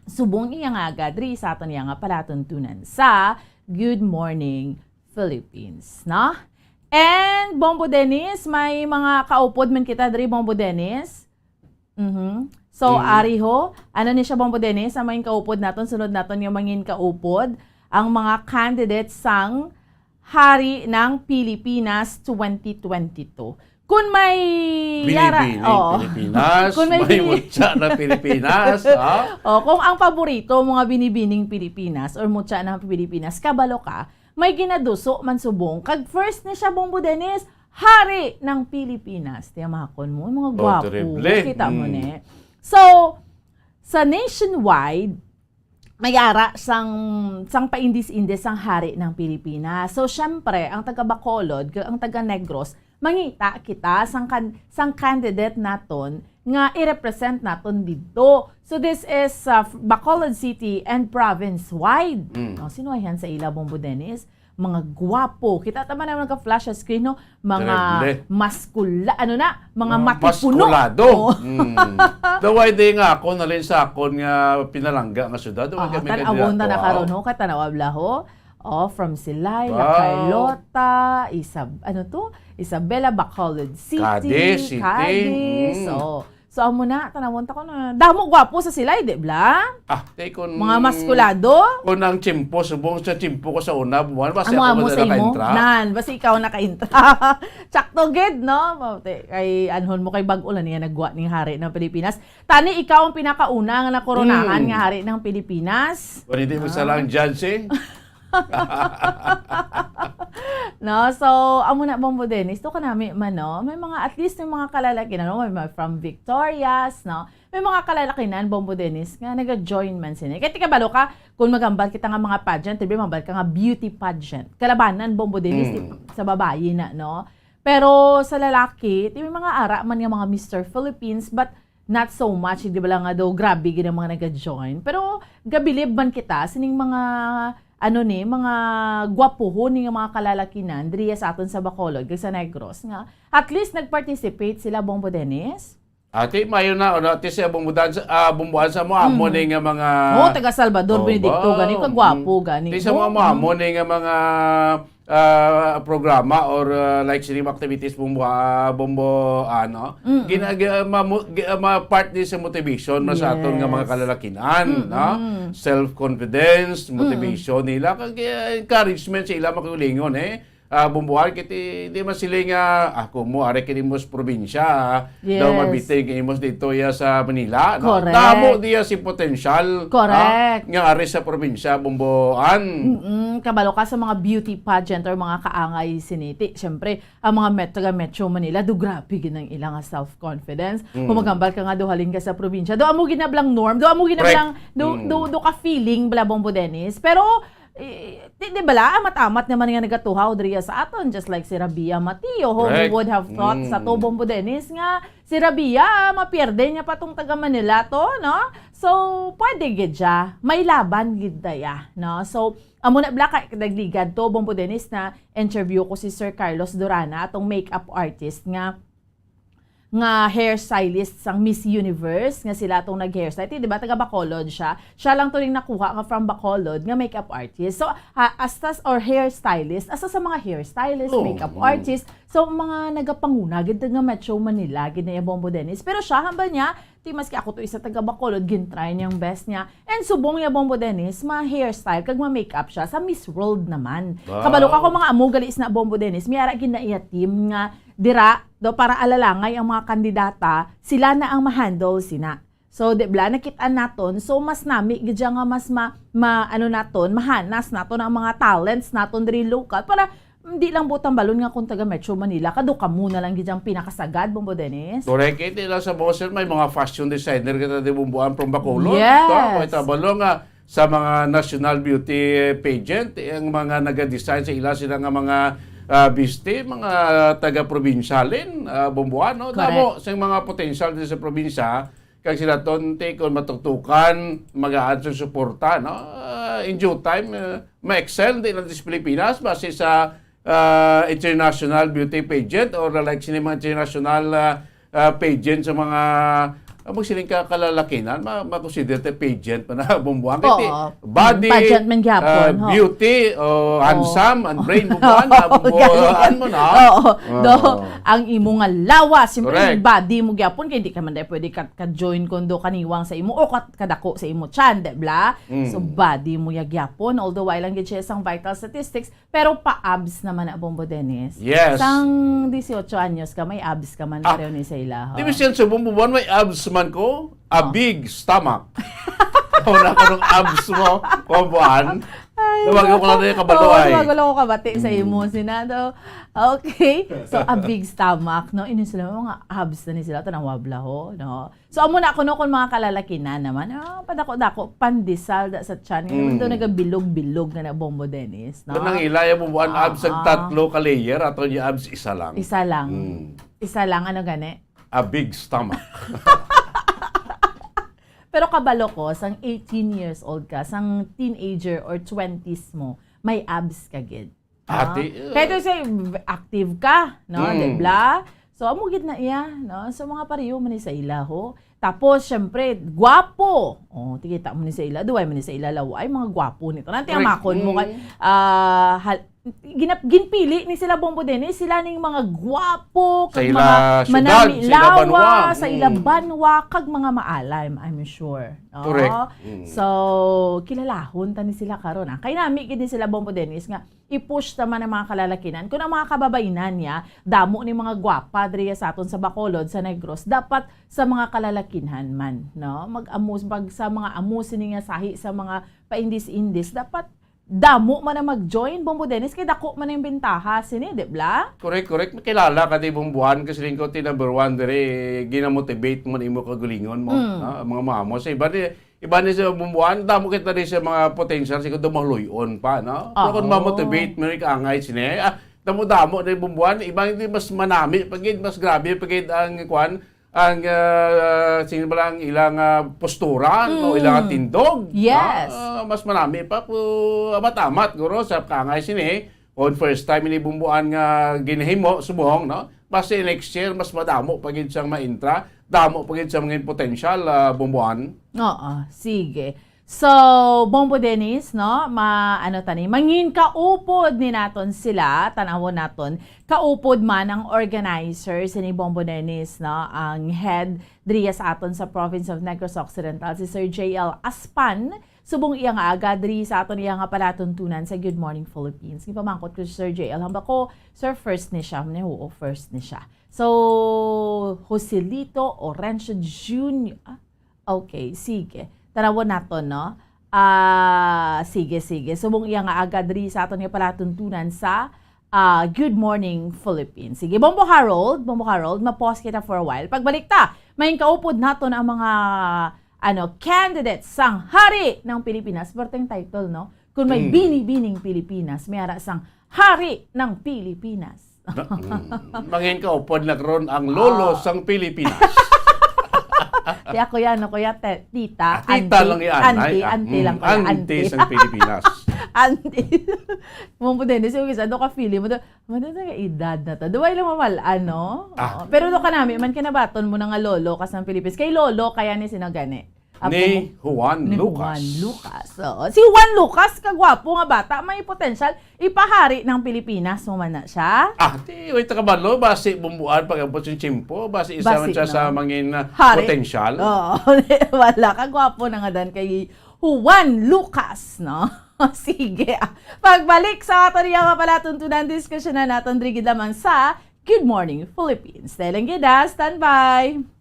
Subong iya nga aga, diri sa aton iya nga palatuntunan sa Good Morning Philippines, no? And, Bombo Dennis, may mga kaupod man kita diri, Bombo Dennis. Mhm. So, Mm. ari ho, ano ni siya, Bombo Dennis, ang mangin kaupod naton, sunod naton nga mangin kaupod, ang mga candidates sang Hari ng Pilipinas twenty twenty-two. Kung may yara, Binibining oo. Pilipinas, Kung may may bini- mutya na Pilipinas, ha? Oh, kung ang paborito mo nga binibining Pilipinas or mutya ng Pilipinas, kabalo ka, may ginaduso man subong. Kag first ni siya, Bombo Dennis, hari ng Pilipinas. Tiyamakon mo, mga Oh, gwapo. terrible. Kita mo Mm. ni. So, sa nationwide, may ara sang, sang paindis-indis sang hari ng Pilipinas. So, syempre, ang taga Bacolod, kag ang taga Negros, mangita kita sang kan-, sang candidate naton nga i-represent naton didto. So, this is, uh, Bacolod City and province-wide. Mm. Oh, sino yan sa ila, Bombo Dennis? Mga gwapo. Kita ta man ang nagka-flash sa screen, no? Mga Terrible. maskula-, ano na? Mga Mga matipuno. maskulado. Oh. Mm. Daw ay di nga ako, nalin sa akon nga pinalangga nga syudad. Daw ay Ah, kami tan-awon ta na kandidato, karon, ah. ho, kay tan-awa bala, ho. Oh, from Silay, La Wow. Carlota, Isab-, ano to? Isabela, Bacolod City, Cadiz City, Cadiz. mm. Oh. So, amo na, tan-awon ta ko na. Damo gwapo sa Silay, di bala? Ah, te, kung... Mga maskulado. Kung ang tiyempo, subong sa tiyempo ko sa una, buwan, basta Amo, ako amo na sa imo? nakaintra. Nan, basta ikaw nakaintra. Tsakto gid, no? Mao, te, kay anhon mo kay bag-o lang niya nagwa ning hari ng Pilipinas. Tani, ikaw ang pinakauna nga nakoronahan Mm. nga hari ng Pilipinas. Kung hindi mo Ah. sa lang judge, eh. No, so, amo na, Bombo Dennis, to kanami man, no? May mga, at least may mga kalalakinan, no? May mga from Victorias, no? May mga kalalakinan, Bombo Dennis, nga naga-join man sini. Kaya tika balo ka, kung magambal kita nga mga pageant, di ba, magambal ka nga beauty pageant. Kalabanan, Bombo Dennis, Mm. di, sa babayi na, no? Pero sa lalaki, di may mga ara man nga mga Mister Philippines, but not so much, di ba lang nga daw, grabe gid ang mga naga-join. Pero gabilib man kita sining mga, ano ni, mga gwapuhon ni nga mga kalalakinan diri sa aton sa Bacolod, kag sa Negros, nga at least nag-participate sila, Bombo Dennis. Ate, mayo na, ano, ate, siya bumbuan sa, ah, bumbuan sa mo, amo Mhm. ni nga mga... Oh, taga Salvador, Oh, Benedicto, wow. gani, kagwapo, Mm. gani. Di sa mga Oh, mo, amo ni nga mga, ah, programa or, ah, like, sini activities, bumbu-, ah, bumbu-, ano, Mm-mm. gina-, gi-, ah, mamu-, gi-, ah, ma-, part ni sa motivation na sa aton nga mga Yes. kalalakinan, Mm-mm. no? Self-confidence, Mm-mm. motivation nila, kag, ah, encouragement sa ila makaulingon, eh. Ah, bumbuan, kiti, di man sila nga, ako mo, ari kini mo sa probinsya, ah. Daw Yes. mabitin kini mo dito ya sa Manila, no? Correct. Damo diya si potensyal, Correct. ah, nga ari sa probinsya, bumbuan. Mm, kabalo ka sa mga beauty pageant or mga kaangay siniti. Siyempre, ang mga met-, taga Metro Manila, do grabe gid ang ilang self-confidence. Mm. Kung magambal ka nga, do halin ka sa probinsya. Do amo ginablang norm, do amo ginablang, Correct. do, Mm. do, do ka feeling bala, Bombo Dennis. Pero, eh, di, di bala, amat-amat naman nga nagatuhaw diri sa aton, just like si Rabia Matio, who Correct. would have thought sa Mm. to, Bombo Dennis, nga si Rabia, mapierde niya pa tong taga Manila to, no? So, pwede gid siya. May laban gid daya, no? So, amo na bala kay nagligad to, Bombo Dennis, na interview ko si Sir Carlos Durana, atong makeup artist nga nga hairstylist sang Miss Universe, nga sila tong nag-hairstyle. Ti, di ba, taga Bacolod siya? Siya lang to ning nakuha nga from Bacolod nga makeup artist. So, ha, astas or hairstylist, astas sa mga hairstylist, Oo, makeup oo. artist, so, mga nagapanguna gid nga Metro Manila gid na iya, Bombo Dennis. Pero siya, hambal niya, ti, maski ako to isa taga Bacolod, gin-try niya ang best niya. And subong niya, Bombo Dennis, ma-hairstyle kag ma-makeup siya sa Miss World naman. Wow. Kabalo ka kung mga amo gali sina, Bombo Dennis, may ara gid na iya team nga dira do para alalangay ang mga kandidata, sila na ang ma-handle sina. So, di bla, nakit-an naton. So, mas nami gid siya nga mas ma, ma, ano naton, mahanas naton ang mga talents naton diri local para, mm, di lang buot hambalon nga kung taga Metro Manila ka, do kamo na lang gid ang pinakasagad, Bombo Dennis. Correct. Eh, di lang sa Boston, may mga fashion designer kita di Bomboan from Bacolod. Yes. Ito, kung ita balo nga sa mga national beauty pageant, ang mga nag-design sa ila sila nga mga, ah, biste, mga taga-probinsya lin, ah, Bomboan, no? Correct. Damo sa mga potential din sa probinsya, kag sila tonti kung matuktukan, magaan sa suporta, no? Ah, in due time, ah, ma-excel din natin sa Pilipinas, base sa, ah, international beauty pageant or like sini mga international, ah, ah, pageant sa mga, ah, magsiling ka kalalakinan, ma-, ma-consider te pageant pa na, Bomboan. Kay ti-, Oo. Body, Pageant man gyapon, ah, ho. beauty, oh, Oo. handsome, and brain, Bomboan, ah, Oo, Bomboan galing. mo na. Oo. Oo. Do, ang imo nga lawas, siyempre, Correct. body mo gyapon, kay di ka man dai pwede ka, ka-join kundo kaniwang sa imo o ka-, kadako sa imo tiyan, di bla? Mm. So, body mo ya gyapon, all the while lang gid siya sang vital statistics, pero pa-abs naman na, Bombo Dennis. Yes. Sang dieciocho anyos ka, may abs ka man Ah. pareho ni sa ila, ho? Di ba siya sa Bomboan, may abs man ko? A Oh. big stomach. Ano na, anong abs mo, Bomboan? Ay, Tawag ko naku. lang na yung kabalo Oo, ay. tawag ko lang ko kabati sa Mm. imo, Senado. Okay. So, a big stomach, no? Ini sila, mga abs na ni sila, tanawa bla, ho, no? So, amo na kuno kung mga kalalakinan naman, ah, padako-dako, pandesal da sa tiyan. Nga naman Mm. to nagabilog-bilog nga na, Bombo Dennis, no? Nang ilaya mo buwan Ah, abs ang ah. tatlo ka layer, ato niya abs isa lang. Isa lang. Mm. Isa lang, ano gani? A big stomach. Pero kabalo ko, sang eighteen years old ka, sang teenager or twenties mo, may abs ka gid. No? Ate, uh, Kaya to say, active ka, no? Mm. Di bla? So, amo gid na iya, no? So, mga pareho man ni sa ila, ho. Tapos, syempre, gwapo. Oh, tikita mo ni sa ila, duway man ni sa ila, laway, mga gwapo nito. Nanti Correct. amakon mo kay, Mm. ah, hal-, ginap-, ginpili ni sila Bombo Dennis, sila ning mga gwapo, Sa kag ila mga syudad, manami sa ila lawas, banwa. sa ila Mm. banwa, kag mga maalay, I'm sure. No? Correct. Mm. So, kilalahon ta ni sila karon, ah. Kay nami gid ni sila Bombo Dennis nga i-push ta man ang mga kalalakinan. Kung ang mga kababayenan niya, damo ni mga gwapa diri sa aton sa Bacolod, sa Negros, dapat sa mga kalalakinhan man, no? Mag-amo, pag sa mga amo sini nga sahi sa mga paindis-indis, dapat damo man ang mag-join, Bombo Dennis, kay dako man ang bintaha sini, di bla? Correct, correct. Makilala ka di Bomboan, kasi rin ko ti number one diri, ginamotivate mo na imo kagalingon mo. Mm. Ah, mga mamo. Sa iba ni, iba ni sa Bomboan, damo kita di sa mga potential, siguro dumaluyon pa, no? Pero kung Oo. mamotivate mo, ikaangay sini, ah, damo-damo na yung Bomboan, iba hindi mas manami, pagid, mas grabe, pagid ang, kwan, ang, ah, sino ba lang ilang, ah, postura, no, Mm. ilang tindog, Yes. ah, mas manami pa po, amat-amat, guro, sa kaangay sini, on first time ini Bomboan nga ginahimo, subong, no? Basta next year, mas madamo pa gid siyang maintra, damo pa gid sa mga potential, ah, Bomboan. Oo, sige. So, Bombo Dennis, no, ma-, ano tani, mangin kaupod ni naton sila, tanawon naton, kaupod man ang organizer sini Bombo Dennis, no, ang head diriya sa aton sa Province of Negros Occidental, si Sir J L Aspan, subong iya nga aga diri sa aton iya nga palatuntunan sa Good Morning Philippines. Gipamangkot ko si Sir J L, hamba ko, Sir, first ni siya, ni, oo, first ni siya. So, Joselito Orencio Junior, ah, Okay, sige. Tanawon naton, no? Ah, sige, sige. Subong iya nga aga diri sa aton nga palatuntunan sa, ah, Good Morning Philippines. Sige, Bombo Harold, Bombo Harold, ma-pause kita for a while. Pagbalik ta, may kaupod naton ang mga, ano, candidates sang Hari ng Pilipinas. Perting title, no? Kung may Mm. binibining Pilipinas, may ara sang Hari ng Pilipinas. Na, mm, mangin kaupod na karon ang lolo Ah. sang Pilipinas. Di ako yan, ako yan, te-, tita, Ah, tita auntie, lang yan, auntie, ay, ah, auntie lang mm, pala, auntie auntie. sang Pilipinas. Auntie. Mo po din, kasi yung isa, ano ka feeling mo, ano na nga edad na to? Duway lang mamal-an, no? Ah. Oo. Pero do kanami, man kinabaton mo na nga lolo ka sa Pilipinas. Kay lolo, kaya ni sinagani. Apo Ni mo, Juan ni Lucas. Juan Lucas. Oo. Si Juan Lucas, kagwapo nga bata, may potensyal. Ipahari ng Pilipinas mo man na siya? Ah, di, wait, kabalo, basi bumbuan pag-abot sa tiyempo, basi isa man Basi, siya sa no? mangin, ah, Hari. potensyal. Oo. Wala, kagwapo na nga dan kay Juan Lucas, no? Sige. Ah, pagbalik sa ato niya nga palatuntunan, diskusyonan naton diri gid lamang sa Good Morning Philippines. Dahil lang gid, ah, standby.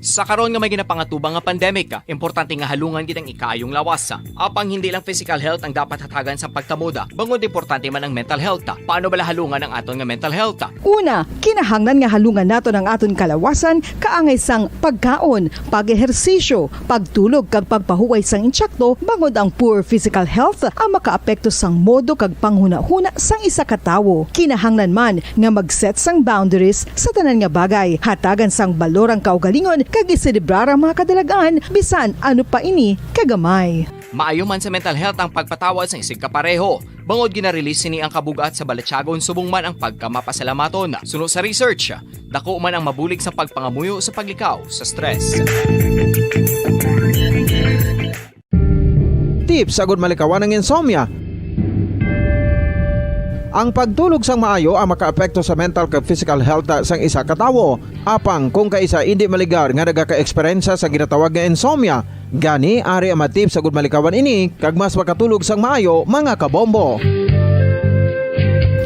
Sa karon nga may ginapangatubang nga pandemic, importante nga halungan gid ang ikaayong lawas. Apang hindi lang physical health ang dapat hatagan sa pagkamoda, bangod importante man ang mental health. Paano bala halungan ang aton nga mental health? Una, kinahanglan nga halungan naton ang aton kalawasan kaangay sang pagkaon, pag-ehersisyo, pagtulog kag pagpahuway sang insakto, bangod ang poor physical health ang makaapekto sang modo kag panghunahuna sang isa ka tawo. Kinahanglan man nga mag-set sang boundaries sa tanan nga bagay, hatagan sang balor ang kaugalingon kag iselebrar ang mga kadalagan bisan ano pa ini kagamay. Maayo man sa mental health ang pagpatawad sang isigkapareho, bangod gina-release sini ang kabug-at sa balatyagon subong man ang pagkamapasalamaton. Suno sa research, dako man ang mabulig sa pagpangamuyo sa paglikaw sa stress. Tips agud malikawan ang insomnia. Ang pagtulog sang maayo ang makaapekto sa mental kag physical health sang isa ka tawo. Apang kung kaisa indi maligar nga nagaka-eksperyensya sa ginatawag nga insomnia, gani ari ang mga tips agud malikawan ini kag mas makatulog sang maayo, mga kabombo.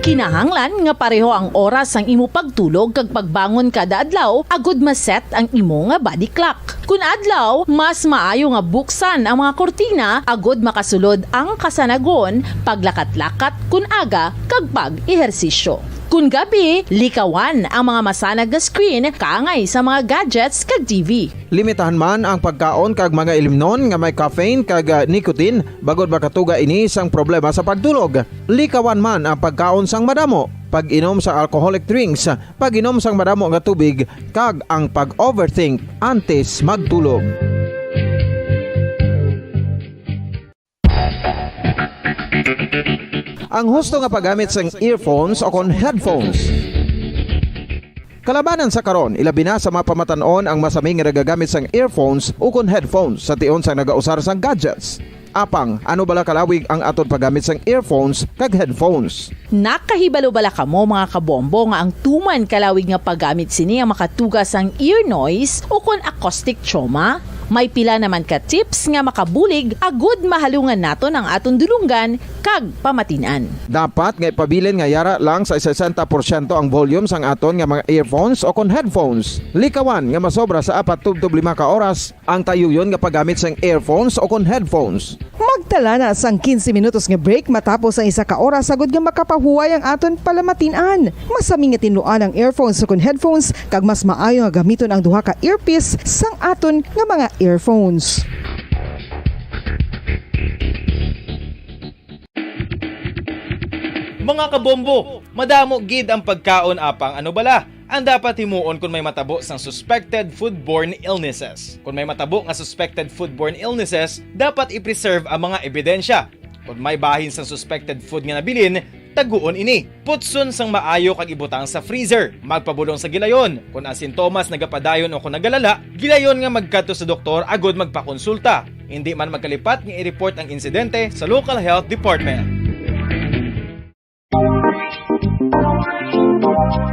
Kinahanglan nga pareho ang oras sang imo pagtulog kag pagbangon kada adlaw agud ma-set ang imo nga body clock. Kun adlaw, mas maayo nga buksan ang mga kurtina agud makasulod ang kasanagon, paglakat-lakat kun aga, kag pag-ehersisyo. Kun gabi, likawan ang mga masanag nga screen kaangay sa mga gadgets kag T V. Limitahan man ang pagkaon kag mga ilimnon nga may caffeine kag, ah, nicotine, bangod makatuga ini sang problema sa pagtulog. Likawan man ang pagkaon sang madamo, pag-inom sa alcoholic drinks, pag-inom sang madamo nga tubig, kag ang pag-overthink antes magtulog. Ang husto nga paggamit sang earphones o kon headphones. Kalabanan sa karon, ilabi na sa mga pamatan-on ang masami nga nagagamit sang earphones o kon headphones sa tion sang nagausar sang gadgets. Apang, ano bala kalawig ang aton paggamit sang earphones kag headphones? Nakahibalo bala kamo, mga kabombo, nga ang tuman kalawig nga paggamit sini ang makatuga sang ear noise o kon acoustic trauma? May pila naman ka tips nga makabulig agud mahalungan naton ang aton dulonggan kag pamatin-an. Dapat nga ipabilin nga yara lang sa sesenta porsyento ang volume sang aton nga mga earphones o kon headphones. Likawan nga masobra sa apat tubtob lima ka oras ang tayuyon nga paggamit sang earphones o kon headphones. Magtala na sang quince minutos nga break matapos ang isa ka oras, agud nga makapahuway ang aton palamatin-an. Masami nga tinluan ang earphones o kon headphones, kag mas maayo nga gamiton ang duha ka earpiece sang aton nga mga earphones. Mga kabombo, madamo gid ang pagkaon, apang ano bala ang dapat himuon kon may matabo sang suspected foodborne illnesses? Kon may matabo nga suspected foodborne illnesses, dapat i-preserve ang mga ebidensya. Kon may bahin sang suspected food nga nabilin, taguon ini. Putson sang maayo kag ibutang sa freezer. Magpabulong sa gilayon. Kon ang sintomas nagapadayon o kon nagalala, gilayon nga magkadto sa doktor agud magpakonsulta. Indi man magkalipat nga i-report ang insidente sa local health department.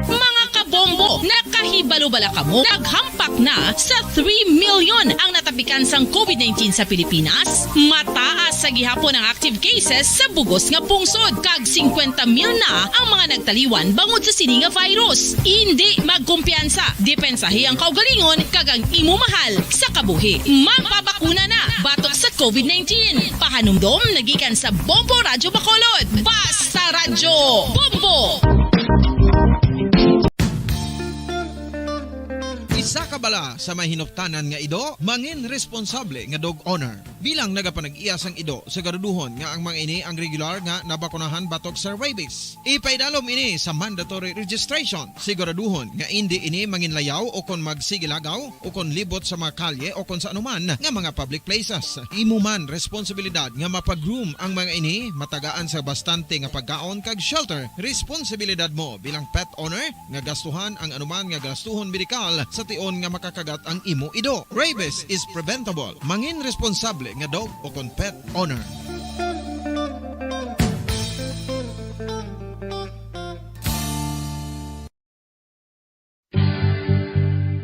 Mga kabombo, nakahibalo bala kamo? Naghampak na sa three million ang natapikan sang covid nineteen sa Pilipinas. Mataas sa gihapon ang active cases sa bugos nga pungsod, kag singkwenta mil na ang mga nagtaliwan bangod sa sini nga virus. Indi magkumpiyansa, depensahi ang kaugalingon kag ang imo mahal sa kabuhi. Magpabakuna na batok sa covid nineteen. Pahanumdom nagikan sa Bombo Radyo Bacolod. Basta Radyo Bombo! Isa ka bala sa may hinuptanan nga ido, mangin responsable nga dog owner. Bilang nagapanag-iya sang ido, siguraduhon nga ang mga ini ang regular nga nabakunahan batok sa rabies. Ipaidalom ini sa mandatory registration. Siguraduhon nga indi ini manginlayaw o kon magsigilagaw o kon libot sa mga kalye o kon sa anuman nga mga public places. Imo man responsibilidad nga mapag-groom ang mga ini, matagaan sa bastante nga pagkaon kag shelter. Responsibilidad mo bilang pet owner nga gastuhan ang anuman nga gastuhon medikal sa tion nga makakagat ang imo ido. Rabies is preventable. Mangin responsable nga dog o kon pet owner.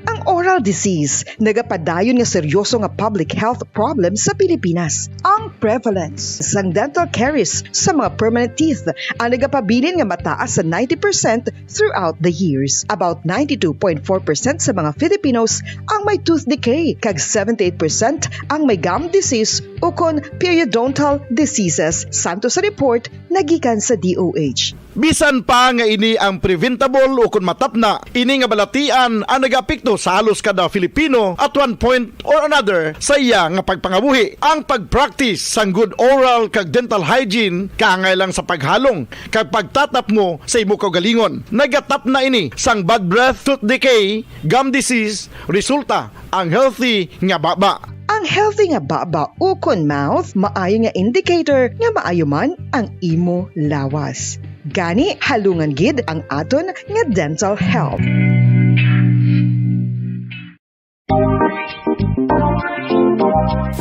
Ang oral disease nagapadayon nga seryoso nga public health problem sa Pilipinas. Ang prevalence sang dental caries sa mga permanent teeth ang nagapabilin nga mataas sa ninety percent throughout the years. About ninety-two point four percent sa mga Filipinos ang may tooth decay, kag seventy-eight percent ang may gum disease ukon periodontal diseases, santo sa report nagikan sa D O H. Bisan pa nga ini ang preventable ukon matapna, ini nga balatian ang nagaapekto sa halos kada Filipino at one point or another sa iya nga pagpangabuhi. Ang pag-practice sang good oral kag dental hygiene kaangay lang sa paghalong kag pagtatapngo sa imo kaugalingon. Nagatapna ini sang bad breath, tooth decay, gum disease, resulta ang healthy nga baba. Ang healthy nga baba ukon mouth maayo nga indicator nga maayo man ang imo lawas. Gani, halungan gid ang aton nga dental health.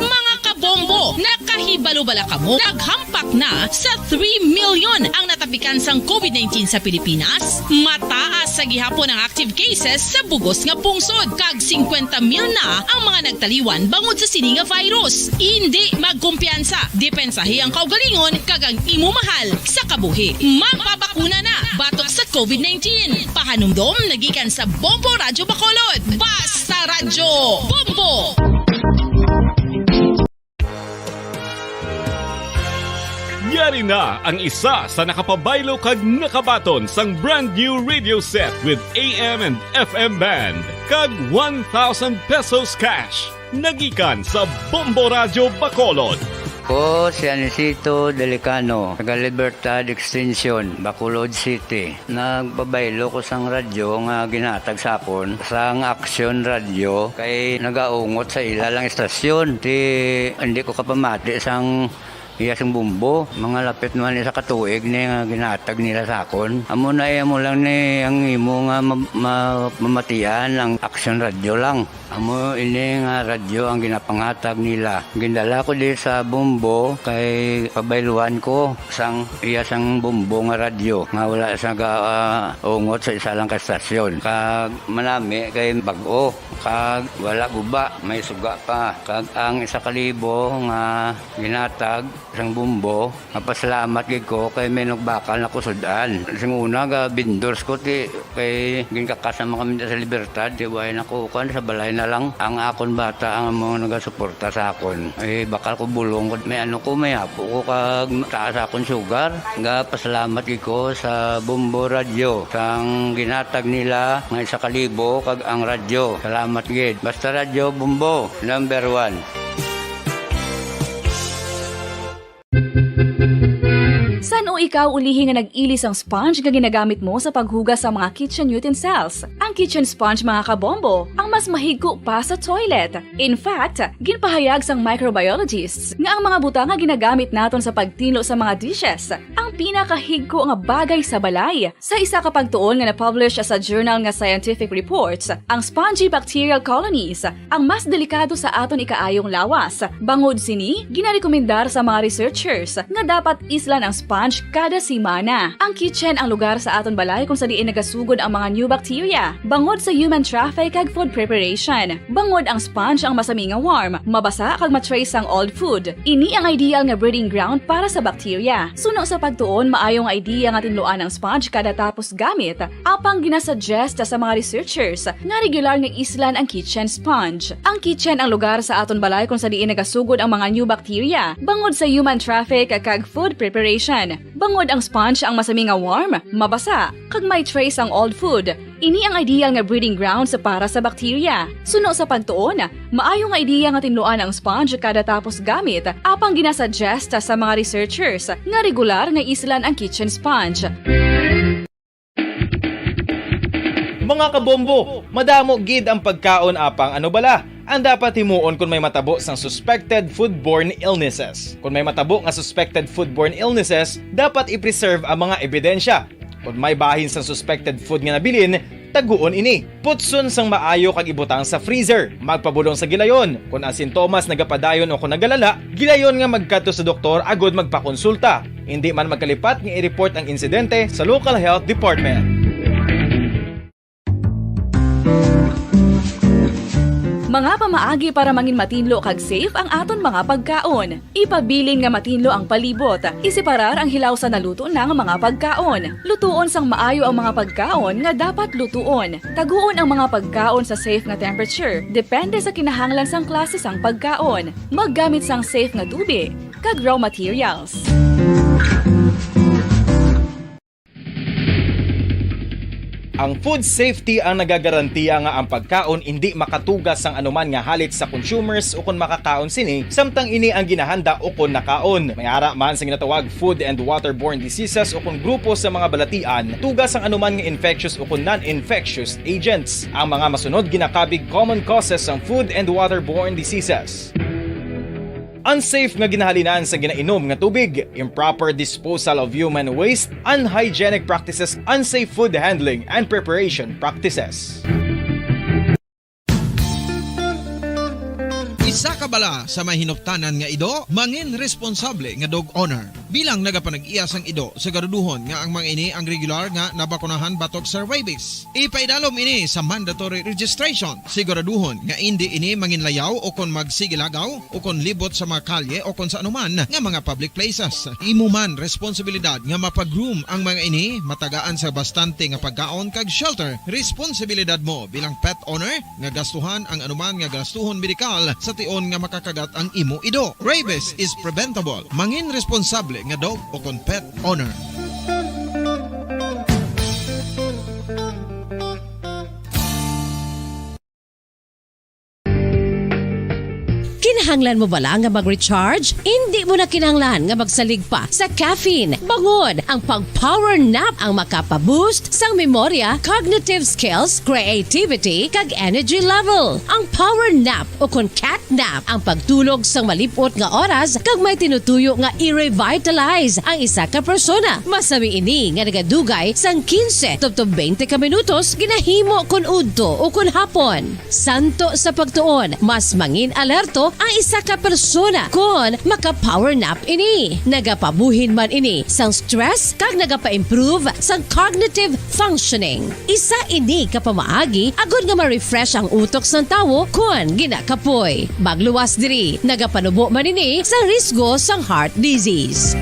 Mga kabombo, nakahibalo bala kamo? Naghampak na sa three million ang natapikan sang COVID nineteen sa Pilipinas. Mataas sa gihapon ang active cases sa bugos nga pungsod, kag singkwenta mil na ang mga nagtaliwan bangod sa sini nga virus. Indi magkumpiyansa, depensahi ang kaugalingon kag ang imo mahal sa kabuhi. Magpabakuna na batok sa COVID nineteen. Pahanumdom nagikan sa Bombo Radyo Bacolod. Basta Radyo Bombo! Yari na ang isa sa nakapabaylo kag nakabaton sang brand new radio set with A M and F M band kag one thousand pesos cash. Nagikan sa Bombo Radyo Bacolod. Ko si Anisito Delicano, taga Libertad Extension, Bacolod City. Nagpabaylo ko sang radyo nga ginhatag sa akon sang Aksyon Radyo kay nagaungot sa ila lang istasyon. Ti hindi ko kapamati sang iya sing bumbo. Mga lapit naman isa ka tuig ni nga ginhatag nila sa akon. Amo na iya mo lang ni ang imo nga ma- ma- mamatian ang Aksyon Radyo lang. Amo ini nga radyo ang ginapanghatag nila. Gindala ko di sa Bombo kay pabayluan ko sang iya sang Bombo nga radyo nga wala sa ga, ah, ungot sa isa lang ka stasyon. Kag manami kay bag-o kag wala guba, may suga pa. Kag ang isa ka libo nga ginatag sang Bombo, mapasalamat gid ko kay may nagbakal na ko sud-an. Sing una ga vendors ko ti kay ginkakas naman kami sa Libertad, ti way na ko kuan sa balay na lang. Ang akon bata ang amo nagasuporta sa akon. Eh, bakal ko bulong ko. May ano ko, may apo ko kag taas akon sugar. Ga pasalamat gid ko sa Bombo Radyo sang ginatag nila nga isa ka libo kag ang radyo. Salamat gid. Basta Radyo Bombo, number one. San-o ikaw ulihi nga nag-ili sang sponge nga ginagamit mo sa paghugas sa mga kitchen utensils? Ang kitchen sponge, mga kabombo, ang mas mahigko pa sa toilet. In fact, ginpahayag sang microbiologists nga ang mga butang nga ginagamit naton sa pagtinlo sa mga dishes ang pinakahigko nga bagay sa balay. Sa isa ka pagtuon nga na-publish sa journal nga Scientific Reports, ang spongy bacterial colonies ang mas delikado sa aton ikaayong lawas. Bangod sini, ginarekomendar sa mga researchers nga dapat islan ang sponge kada semana. Ang kitchen ang lugar sa aton balay kung sa diin nagasugod ang mga new bacteria bangod sa human traffic kag food preparation. Bangod ang sponge ang masami nga warm, mabasa kag ma-trace sang old food. Ini ang ideal nga breeding ground para sa bacteria. Suno sa pagtuon, maayo nga idea nga tinluan ang sponge kada tapos gamit. Apang ginasuggest sa mga researchers nga regular nga islan ang kitchen sponge. Ang kitchen ang lugar sa aton balay kung sa diin nagasugod ang mga new bacteria bangod sa human traffic kag food preparation. Bangod ang sponge ang masami nga warm, mabasa, kag may trace ang old food. Ini ang ideal nga breeding grounds para sa bakterya. Suno sa pagtuon, maayo nga ideya nga tinluan ang sponge kada tapos gamit, apang ginasuggest sa mga researchers nga regular nga islan ang kitchen sponge. Mga kabombo, madamo gid ang pagkaon, apang ano bala ang dapat himuon kon may matabo sang suspected foodborne illnesses? Kon may matabo nga suspected foodborne illnesses, dapat i-preserve ang mga ebidensya. Kon may bahin sang suspected food nga nabilin, taguon ini. Putson sang maayo kag ibutang sa freezer. Magpabulong sa gilayon. Kon ang sintomas nagapadayon o kon nagalala, gilayon nga magkadto sa doktor agud magpakonsulta. Indi man magkalipat nga i-report ang insidente sa local health department. Mga pamaagi para mangin matinlo kag safe ang aton mga pagkaon. Ipabilin nga matinlo ang palibot. Iseparar ang hilaw sa naluto na nga mga pagkaon. Lutuon sang maayo ang mga pagkaon nga dapat lutuon. Taguon ang mga pagkaon sa safe nga temperature, depende sa kinahanglan sang klase sang pagkaon. Maggamit sang safe nga tubig kag raw materials. Ang food safety ang nagagarantiya nga ang pagkaon indi makatuga sang anuman nga halit sa consumers ukon makakaon sini, samtang ini ang ginahanda ukon nakaon. May ara man sa ginatawag food and waterborne diseases ukon grupo sa mga balatian, tuga sang anuman nga infectious ukon non-infectious agents. Ang mga masunod ginakabig common causes sang food and waterborne diseases. Unsafe nga ginahalinan sa ginainom nga tubig, improper disposal of human waste, unhygienic practices, unsafe food handling and preparation practices. Isa ka bala sa may hinuptanan nga ido, mangin responsable nga dog owner. Bilang nagapanag-iya sang ido, siguraduhon nga ang mga ini ang regular nga nabakunahan batok sa rabies. Ipaidalom ini sa mandatory registration. Siguraduhon nga indi ini manginlayaw o kon magsigilagaw o kon libot sa mga kalye o kon sa anuman nga mga public places. Imo man responsibilidad nga mapag-groom ang mga ini, matagaan sa bastante nga pagkaon kag shelter. Responsibilidad mo bilang pet owner nga gastuhan ang anuman nga gastuhon medikal sa tion nga makakagat ang imo ido. Rabies is preventable. Mangin responsable nga dog o kon pet owner. Kinahanglan mo bala nga mag-recharge? Indi mo na kinahanglan nga magsalig pa sa caffeine. Bangon, ang pag-power nap ang makapa-boost sang memorya, cognitive skills, creativity, kag energy level. Ang power nap o kon cat nap ang pagtulog sang malip-ot nga oras kag may tinutuyo nga i-revitalize ang isa ka persona. Masami ini nga nagadugay sang quince tubtob twenty ka minutos ginahimo kon udto o kon hapon. Santo sa pagtuon, mas mangin-alerto ang isa ka persona kon maka-power nap ini. Nagapabuhin man ini sang stress kag nagapa-improve sang cognitive functioning. Isa ini ka pamaagi agod nga ma-refresh ang utok sang tawo kon ginakapoy. Magluwas diri, nagapanubo man ini sa risgo sang heart disease.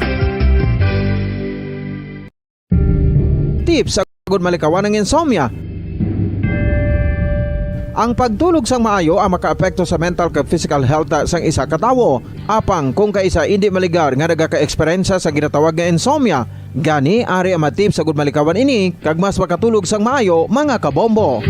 Tips agud malikawan ang insomnia. Ang pagtulog sang maayo ang makaapekto sa mental kag physical health sang isa ka tawo. Apang kung kaisa indi maligar nga nagaka-eksperyensya sa ginatawag nga insomnia, gani ari ang mga tips agud malikawan ini kag mas makatulog sang maayo, mga kabombo.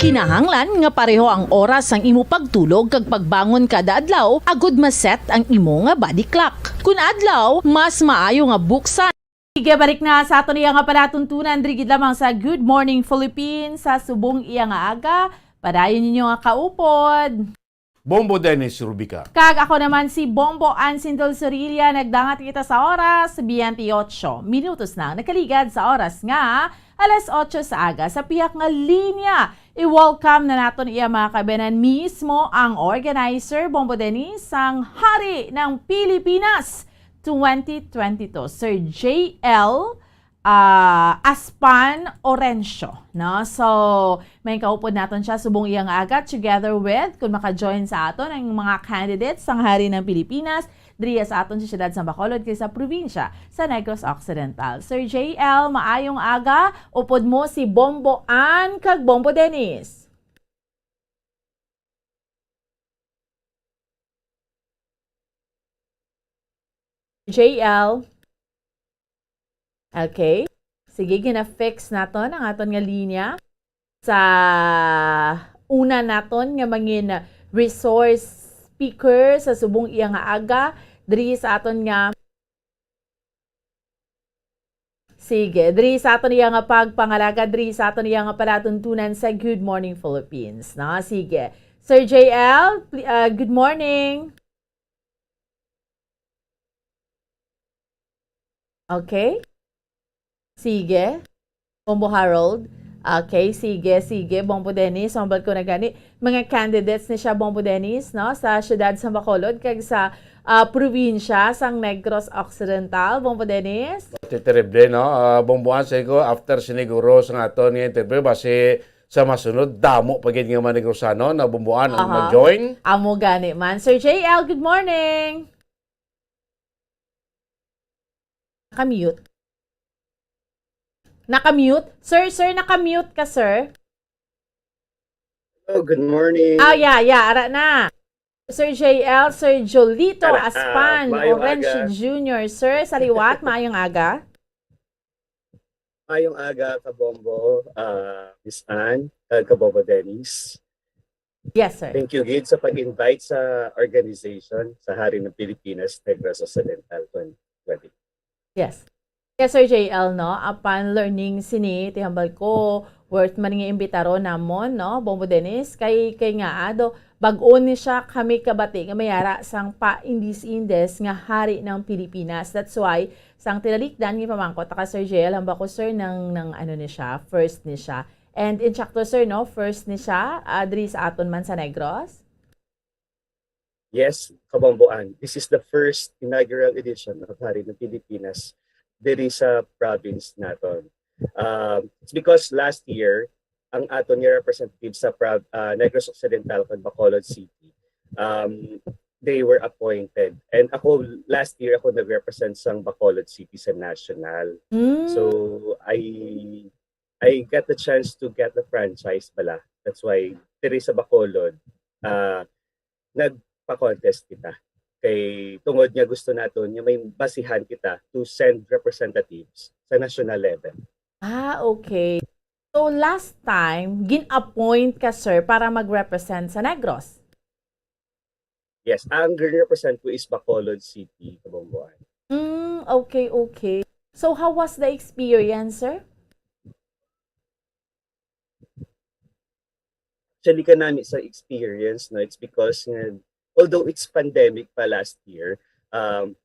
Kinahanglan nga pareho ang oras sang imo pagtulog kag pagbangon kada adlaw agud ma-set ang imo nga body clock. Kun adlaw, mas maayo nga buksan. Sige, balik na sa aton iya nga palatuntunan diri gid lamang sa Good Morning Philippines sa subong iya nga aga. Padayon ninyo nga kaupod. Bombo Dennis Rubica. Kag ako naman si Bombo Ansin Dulzurilla. Nagdangat kita sa oras, twenty-eight minutos na ang nakaligad sa oras nga alas otso sa aga. Sa pihak nga linya, i-welcome na naton iya mga kabayanan mismo ang organizer, Bombo Dennis, sang Hari ng Pilipinas twenty twenty-two, Sir J L ah, Aspan Orencio, no? So, may kaupod naton siya subong iya nga aga, together with, kung maka-join sa aton, ang mga candidates sang Hari ng Pilipinas, diriya sa aton sa siyudad sa Bacolod, kag sa probinsya sa Negros Occidental. Sir J L, maayong aga. Upod mo si Bombo Ann kag Bombo Dennis. J L. Okay. Sige, gina-fix naton ang aton nga linya sa una naton nga mangin resource speaker sa subong iya nga aga diri sa aton nga Sige, diri sa aton iya nga pagpangalaga, diri sa aton iya nga palatuntunan sa Good Morning Philippines, no? Sige. Sir J L, pl- uh, good morning. Okay? Sige. Bombo Harold. Okay, sige, sige. Bombo Dennis, hambal ko na gani. Mga candidates ni siya, Bombo Dennis, no? Sa siyudad sa Bacolod, kag sa ah, probinsya sang Negros Occidental, Bombo Dennis. Ti terrible, no? Ah, Bomboan, sa ko, after siniguro sa nga aton nga interview, basi sa masunod, damo pa gid nga mga Negrosano na Bomboan ang Aha. mag-join. Amo gani man. Sir J L, good morning. Naka-mute. Naka-mute? Sir, sir, naka-mute ka, sir? Hello, good morning. Ah, yeah, yeah. Ara na. Sir J L, Sir Jolito Ara, ah, Aspan, mayong Orencio aga. Junior. Sir, sa liwat, maayong aga. Mayong aga, Kabombo, ah, Miss Anne, kag Kabombo Dennis. Yes, sir. Thank you gid sa pag-invite sa organization sa Hari ng Pilipinas, Negros Occidental twenty twenty. Yes. Yes, Sir J L, no? Apan learning sini, tihambal ko, worth man nga imbitaron namon, no? Bombo Dennis, kay, kay nga, ado, bag-o ni siya kami kabati nga mayara sang pa-Indies-Indies nga hari ng Pilipinas. That's why, sang tinalikdan, nga pamangkot ka, Sir J L, hamba ko, sir, nang, nang ano ni siya, first ni siya. And in sakto, sir, no? First ni siya, ah, diri sa aton man sa Negros? Yes, Kabomboan. This is the first inaugural edition of Hari ng Pilipinas diri sa province naton. Um, it's because last year, ang aton nga representative sa Prav- uh, Negros Occidental kag Bacolod City, um, they were appointed. And ako, last year, ako nag-represent sang Bacolod City sa national. Mm. So, I I got the chance to get the franchise bala. That's why diri sa Bacolod, ah, nagpa-contest kita. Kay tungod nga gusto naton nga may basihan kita to send representatives sa national level. Ah, okay. So last time, gin-appoint ka, sir, para mag-represent sa Negros? Yes, ang gin-represent ko is Bacolod City, Kabomboan. Mm, okay, okay. So how was the experience, sir? Actually, kanami sa experience, no, it's because nga, although it's pandemic pa last year, um,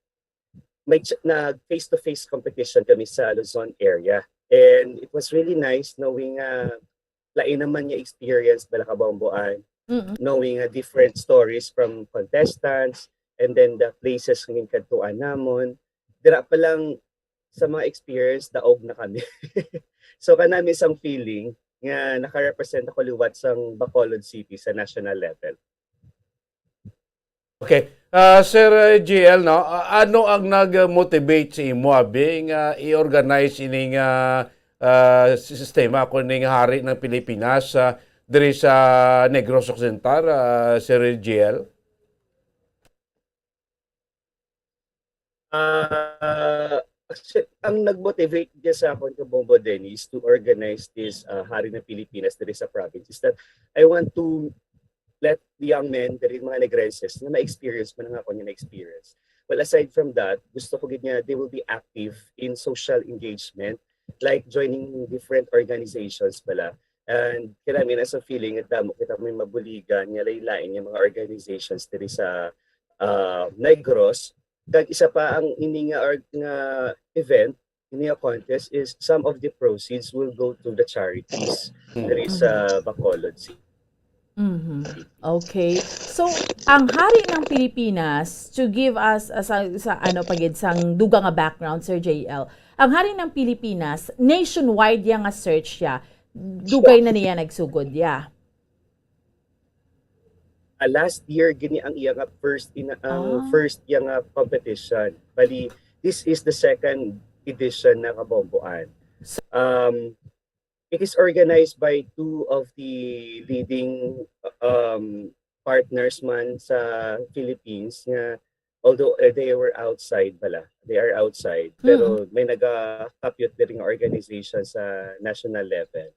may ch- nag face-to-face competition kami sa Luzon area. And it was really nice knowing nga lain naman nga experience bala, Kabomboan, Mm-mm. knowing nga different stories from contestants, and then the places nga ginkadtuan namon. Dira pa lang sa mga experience, daog na kami. So, kanami sang feeling nga naka-represent ako liwat sang Bacolod City sa national level. Okay. Ah, Sir, uh, G L, no, ah, ano ang nag-motivate sa imo, abi, nga i-organize ining ah, ah, si- sistema kuning hari ng Pilipinas, ah, diri sa Negros Occidental, ah, Sir G L? Ah, actually, ang nag-motivate niya sa akon, Kabombo Dennis, to organize this ah, Hari ng Pilipinas diri sa province is that I want to let the young men, diri, mga Negrenses, na ma-experience man ang akon nga na-experience. Well, aside from that, gusto ko gid nga they will be active in social engagement, like joining different organizations bala. And kailangan na sa feeling at damo kita may mabuligan nga lain-lain nga mga organizations diri sa ah, Negros. Kag isa pa, ang ini nga org- nga event, ini nga contest is some of the proceeds will go to the charities diri sa Bacolod City. Mhm. Okay. So, ang Hari ng Pilipinas, to give us uh, sa, sa ano pa gid, sang dugang nga background, Sir J L, ang Hari ng Pilipinas, nationwide ya nga search ya. Dugay na niya nagsugod ya. Ah, last year gini ang iya nga first in ang Ah. first iya nga competition. Bali, this is the second edition na, Kabomboan. Um, it is organized by two of the leading um, partners man sa Philippines nga although, eh, they were outside pala, they are outside, pero may naga-compute diri nga organization sa national level.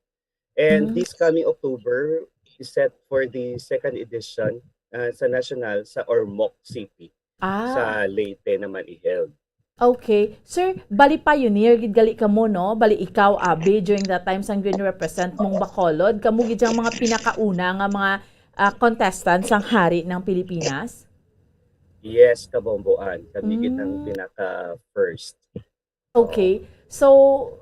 And this coming October is set for the second edition, ah, sa national sa Ormoc City, Ah, sa Leyte naman i-held. Okay. Sir, bali pioneer gid gali kamo, no? Bali ikaw, Abi, during that time sang gin-represent mong Bacolod, kamo gid ang mga pinakauna nga mga, ah, contestants sang Hari ng Pilipinas? Yes, kabomboan. Kami gid ang Mm. pinaka first. Okay. So,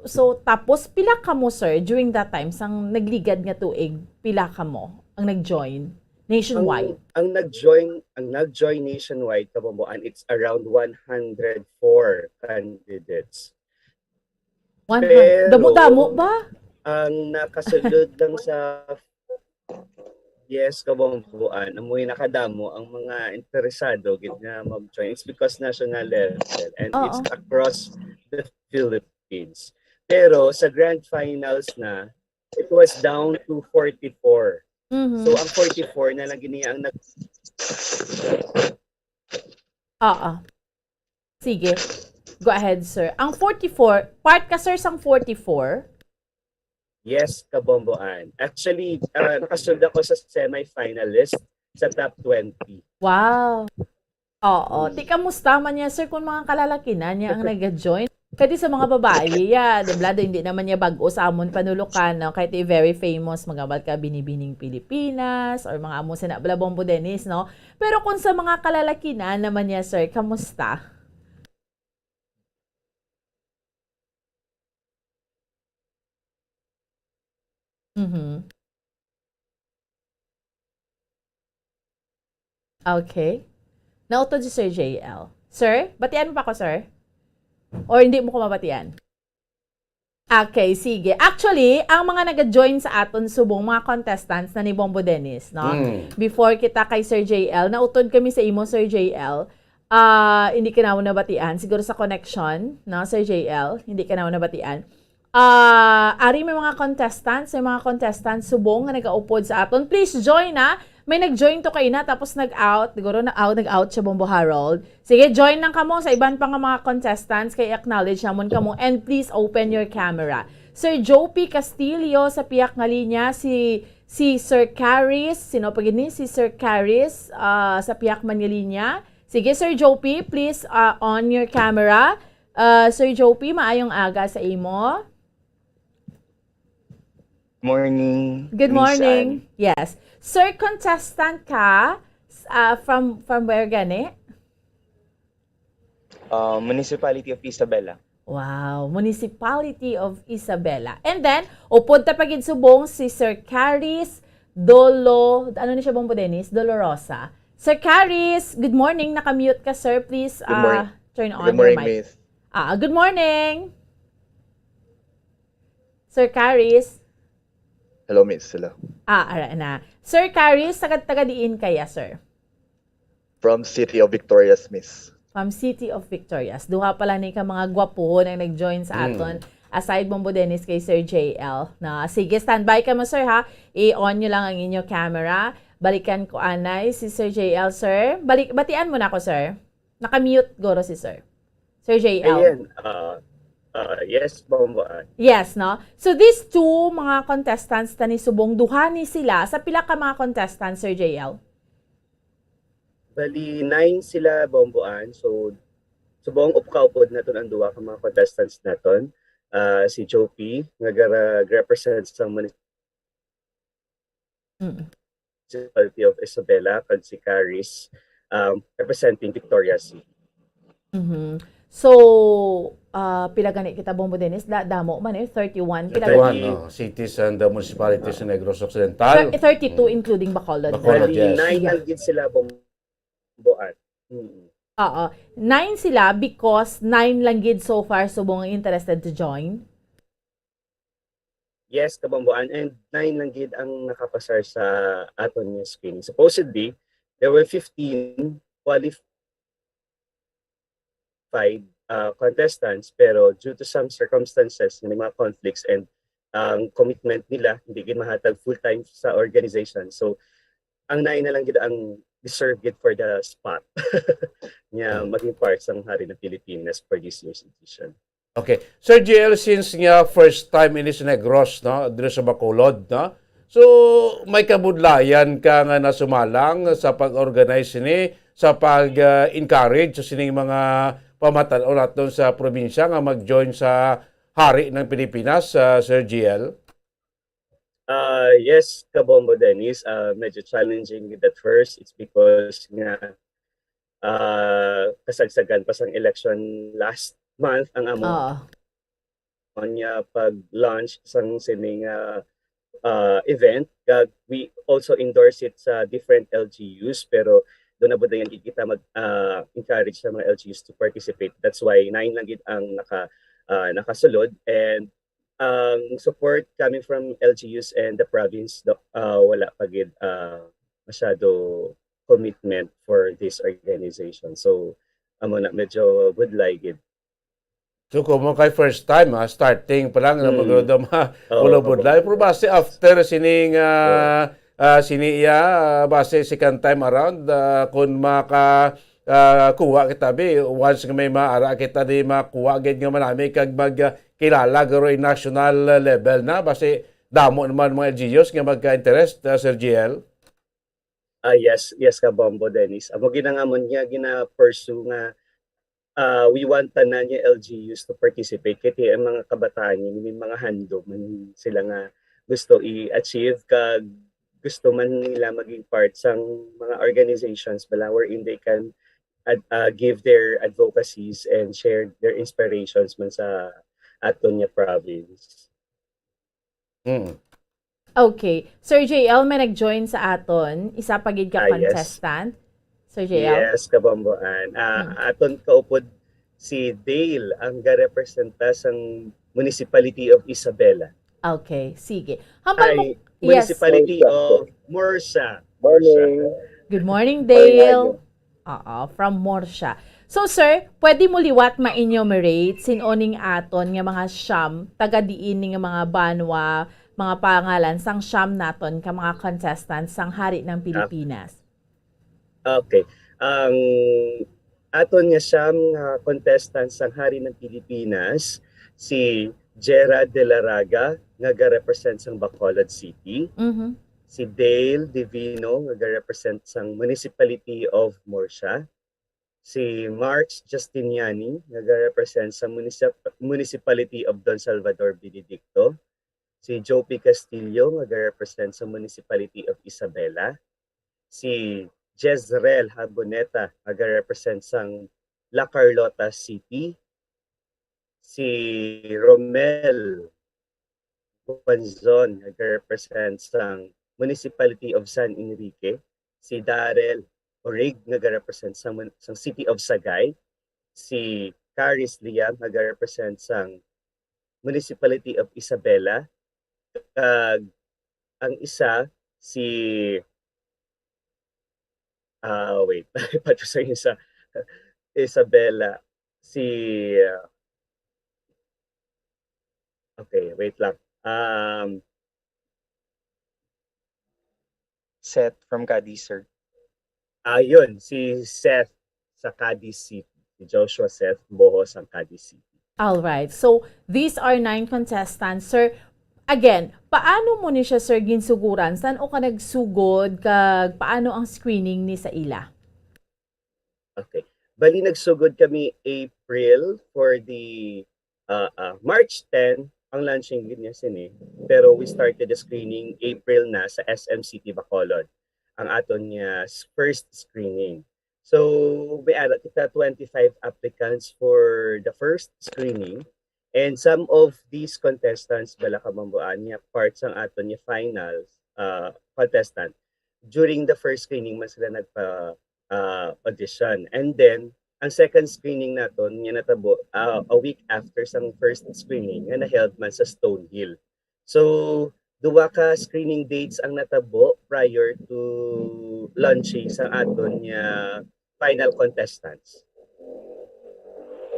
so tapos pila kamo, sir, during that time sang nagligad nga tuig? Pila kamo ang nag-join nationwide? Ang, ang nag-join, ang nag-join nationwide, kabomboan, it's around one hundred four candidates. One hundred. Pero Damo-damo ba? Ang nakasulod lang sa Yes, kabomboan. Amoy nakadamo ang mga interesado gid nga mag-join. It's because national level and Oo. it's across the Philippines. Pero sa grand finals na, it was down to forty-four. Mhm. So, ang forty-four na lang gid niya ang nag- Oo. Sige. Go ahead, sir. Ang forty-four, part ka, sir, sang forty-four? Yes, kabomboan. Actually, ah, nakasulod ako sa semifinalist sa top twenty. Wow. Oo. Mm. Ti, kamusta man niya, sir, kung mga kalalakinan niya ang nag-join? Kadi sa mga babae, ya, di ba, hindi naman niya bag-o sa amon panulukan, no? Kahit i-very famous, magabat ka Binibining Pilipinas, or mga amo sina bala Bombo Dennis, no? Pero kung sa mga kalalakinan naman niya, sir, kamusta? Mhm. Okay. Nautod si Sir J L. Sir, batian mo pa ko, sir? Or hindi mo ko mabatian? Okay, sige. Actually, ang mga nag-join sa aton subong mga contestants na ni Bombo Dennis, no? Mm. Before kita kay Sir J L, nautod kami sa imo, Sir J L. Ah, hindi ka na nabatian. Siguro sa connection, no, Sir J L? Hindi ka na nabatian. Ah, ari may mga contestants, may mga contestants subong nga nagaupod sa aton. Please join, ha. May nag-join to kaina, tapos nag-out. Siguro na-out, nag-out siya, Bombo Harold. Sige, join lang kamo sa iban pa nga mga contestants, kay acknowledge namon kamo. And please open your camera. Sir Joe P Castillo sa piyak nga linya, si, si Sir Caris, sino pa gid ni? Si Sir Caris, ah, sa piyak man nga linya. Sige, Sir Joe P, please, ah, on your camera. Ah, Sir Joe P, maayong aga sa imo. Morning, Good Miss morning. Anne. Yes. Sir, contestant ka, s-, ah, from, from where gani? Uh, Municipality of Isabela. Wow, Municipality of Isabela. And then, upod ta pa gid subong si Sir Caris Dolo, ano ni siya, Bombo Dennis? Dolorosa. Sir Caris, good morning. Naka-mute ka, sir. Please, Good morning. ah, turn on Good your morning, mic. Miss. Ah, good morning. Sir Caris. Hello, Miss. Hello. Ah, ara na. Sir Caris, taga, taga diin kaya, sir? From City of Victorias, Miss. From City of Victorias. Duha pala ni ka mga gwapuhon ang nag-join sa Mm. aton. Aside Bombo Dennis kay Sir J L. Na, sige, standby ka mo, sir, ha? I-on nyo lang ang inyo camera. Balikan ko anay si Sir J L, sir. Balik, batian mo na ako, sir. Naka-mute guro si sir. Sir J L. Ayan, ah, ah, yes, Bombo Ann. Yes, no? So these two mga contestants ta ni subong, duha ni sila. Sa pila ka mga contestants, Sir J L? Bali, nine sila, Bombo Ann. So, subong upkaupod naton ang duha ka mga contestants naton. Ah, si Joe P, nga gara-, represent sa municipality Mm. of Isabela, kag si Caris, um, representing Victoria City. Mhm. So, ah, pila gani kita, Bombo Dennis? Da-, damo man eh, thirty-one. Pila Thirty-one, gani? Oh. Cities and the municipalities in Negros Occidental. Thir-, thirty-two, Mm. including Bacolod. Bacolod, Bali, yes. nine Yeah. lang gid sila, Bombo Ann. Mm. Oo. Nine sila because nine lang gid so far subong ang interested to join. Yes, Kabombo Ann, and nine lang gid ang nakapasar sa aton nga screening. Supposedly, there were fifteen qualified, uh, contestants, pero due to some circumstances, may mga conflicts and ang commitment nila, hindi gid mahatag full time sa organization. So, ang nine na lang gid ang deserve it for the spot nga maging part sang Hari ng Pilipinas for this year's edition. Okay. Sir G L, since nga first time ini sa Negros, no, diri sa Bacolod, no? So, may kabudlayan ka nga nasumalang sa pag-organize ini, sa pag-encourage sa sining mga pamatan-on naton sa probinsya nga mag-join sa Hari ng Pilipinas, ah, Sir G L? Uh, yes, Kabombo Dennis, uh, medyo challenging at first. It's because nga uh, kasagsagan pa sang election last month ang amo Oo. niya pag-launch sang sining uh, uh, event. Kag we also endorse it sa different L G Us, pero doon na budayan kita mag uh, encourage sa mga L G Us to participate. That's why nine lang gid ang naka uh, nakasulod, and ang support coming from L G Us and the province, Doc, uh, wala pa gid uh, masyado commitment for this organization. So amo na, medyo budlay gid. So kung mo kay first time, ha, starting pa lang, mm. Magro daw ma Oo, ulo budlay. Pero base after sining ah, ah, sini iya, ah, base second time around, ah, kung maka ah, kuha kita bi, once nga may maara kita di makuha gid nga manami kag mag ah, kilala garo in national level na, base damo naman mga L G Us nga magka-interest, ah, Sir G L. Ah, yes, yes, Kabombo Dennis. Amo ginangamon nga gina-pursue nga ah, we want tanan nga L G Us to participate, kay ang mga kabataan yun, may mga handom man sila nga gusto i-achieve, kag gusto man nila maging part sang mga organizations bala wherein they can ad- ah, give their advocacies and share their inspirations man sa aton nga province. Mm. Okay. Sir J L, may nag-join sa aton. Isa pa gid ka Ah, yes. Contestant. Sir J L? Yes, Kabomboan. Ah, aton kaupod si Dale ang garepresenta sang Municipality of Isabela. Okay, sige. Hambal mo, Ay, yes. Municipality of Murcia. Morning. Good morning, Morning, Dale. Oo, from Murcia. So, sir, pwede mo liwat ma-enumerate sin-o ning aton nga mga siyam, taga diin ni nga mga banwa, mga pangalan sang siyam naton ka mga contestants sang Hari ng Pilipinas? Okay. Ang aton nga siyam nga contestants sang Hari ng Pilipinas, si Gerard de la Raga nga ga-represent sang Bacolod City, Mhm. si Dale Divino nga ga-represent sang Municipality of Murcia, si Marks Justiniani nga ga-represent sa municip- Municipality of Don Salvador Benedicto, si Joe P. Castillo nga ga-represent sa Municipality of Isabela, si Jezreel Haboneta nga ga-represent sang La Carlota City, si Romel Buanzon nga ga-represent sang Municipality of San Enrique, si Darrell Orig nga ga-represent sang, mun- sang City of Sagay, si Caris Liam nga ga-represent sang Municipality of Isabela, kag ang isa si ah wait, pato sa isa, Isabela, si ah, okay, wait lang. Um, Seth from Cadiz, sir. Ayun, si Seth sa Cadiz City. Si Joshua Seth Boho sa Cadiz City. All right. So, these are nine contestants. Sir, again, paano mo ni siya, sir, ginsuguran? San o ka nagsugod? Kag paano ang screening ni sa ila? Okay. Bali, nagsugod kami April for the uh, uh, March ten ang launching gid niya sini. Pero we started the screening April na sa S M City Bacolod. Ang aton niya s- first screening. So, may ara kita twenty-five applicants for the first screening. And some of these contestants, bala ka mambuan niya, part sang aton niya finals uh, contestant. During the first screening man sila nagpa uh, audition. And then, ang second screening naton nga natabo uh, a week after sang first screening nga na-held man sa Stonehill. So, duwa ka screening dates ang natabo prior to launching sa aton nga final contestants.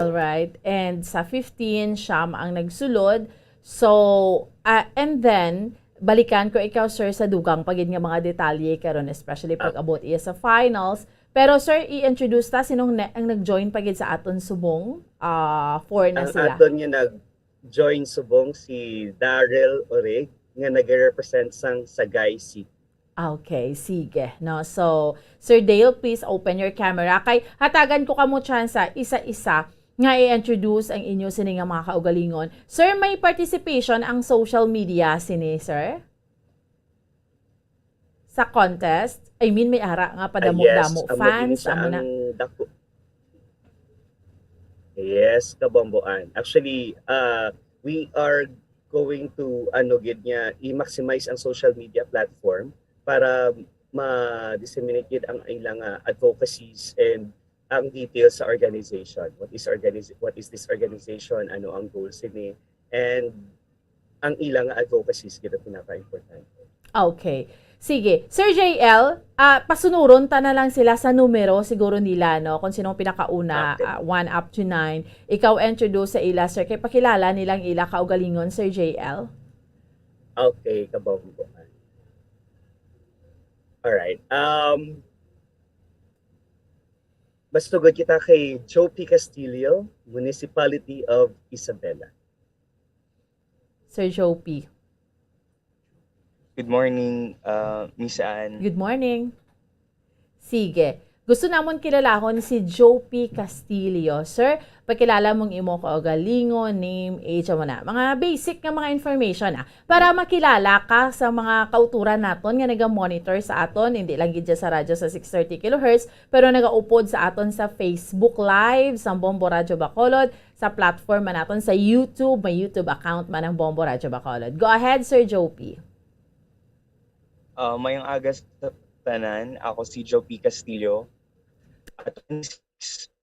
All right. And sa fifteen, siyam ang nagsulod. So, ah, and then, Balikan ko ikaw, sir, sa dugang pa gid nga mga detalye karon, especially pag abot iya sa finals. Pero, sir, i-introduce ta sinong ne-, ang nag-join pa gid sa aton subong, ah, four na Ang sila. aton nga nag-join subong si Daryl Orig nga nag-represent sang Sagay City. Okay, sige, no? So, Sir Dale, please open your camera. Kay hatagan ko kamo tsansa isa-isa nga i-introduce ang inyo sini nga mga kaugalingon. Sir, may participation ang social media sini, sir? Sa contest? I mean, may ara nga Ah, yes, padamo-damo amo din fans, siya amo na. ang dako. Yes, kabomboan. Actually, uh, we are going to, ano gid niya, i-maximize ang social media platform para ma-disseminate gid ang ilang, ah, advocacies and ang details sa organization. What is organiz-, what is this organization? Ano ang goals ini? And ang ilang advocacies gid ang pinaka-importante. Okay. Sige. Sir J L, ah, pasunuron ta na lang sila sa numero siguro nila, no? Kung sinong pinakauna, Okay. ah, one up to nine. Ikaw introduce sa ila, sir, kay pakilala nilang ila kaugalingon, Sir J L. Okay, kabombo. Alright. Um, mas tugod kita kay Joe P. Castillo, Municipality of Isabela. Sir Joe P. Good morning, uh, Miss Anne. Good morning. Sige. Gusto namon kilalahon si Joe P. Castillo. Sir, pakilala mong imo kaugalingon, name, age, amo na. Mga basic nga mga information, ah. Para makilala ka sa mga kauturan naton nga naga-monitor sa aton, hindi lang gid dyan sa radyo sa six thirty kilohertz, pero nagaupod sa aton sa Facebook Live, sa Bombo Radyo Bacolod, sa platform man naton sa YouTube, may YouTube account man ang Bombo Radyo Bacolod. Go ahead, Sir Joe P. Ah, mayong aga sa tanan. Ako si Joe P. Castillo. At twenty-six,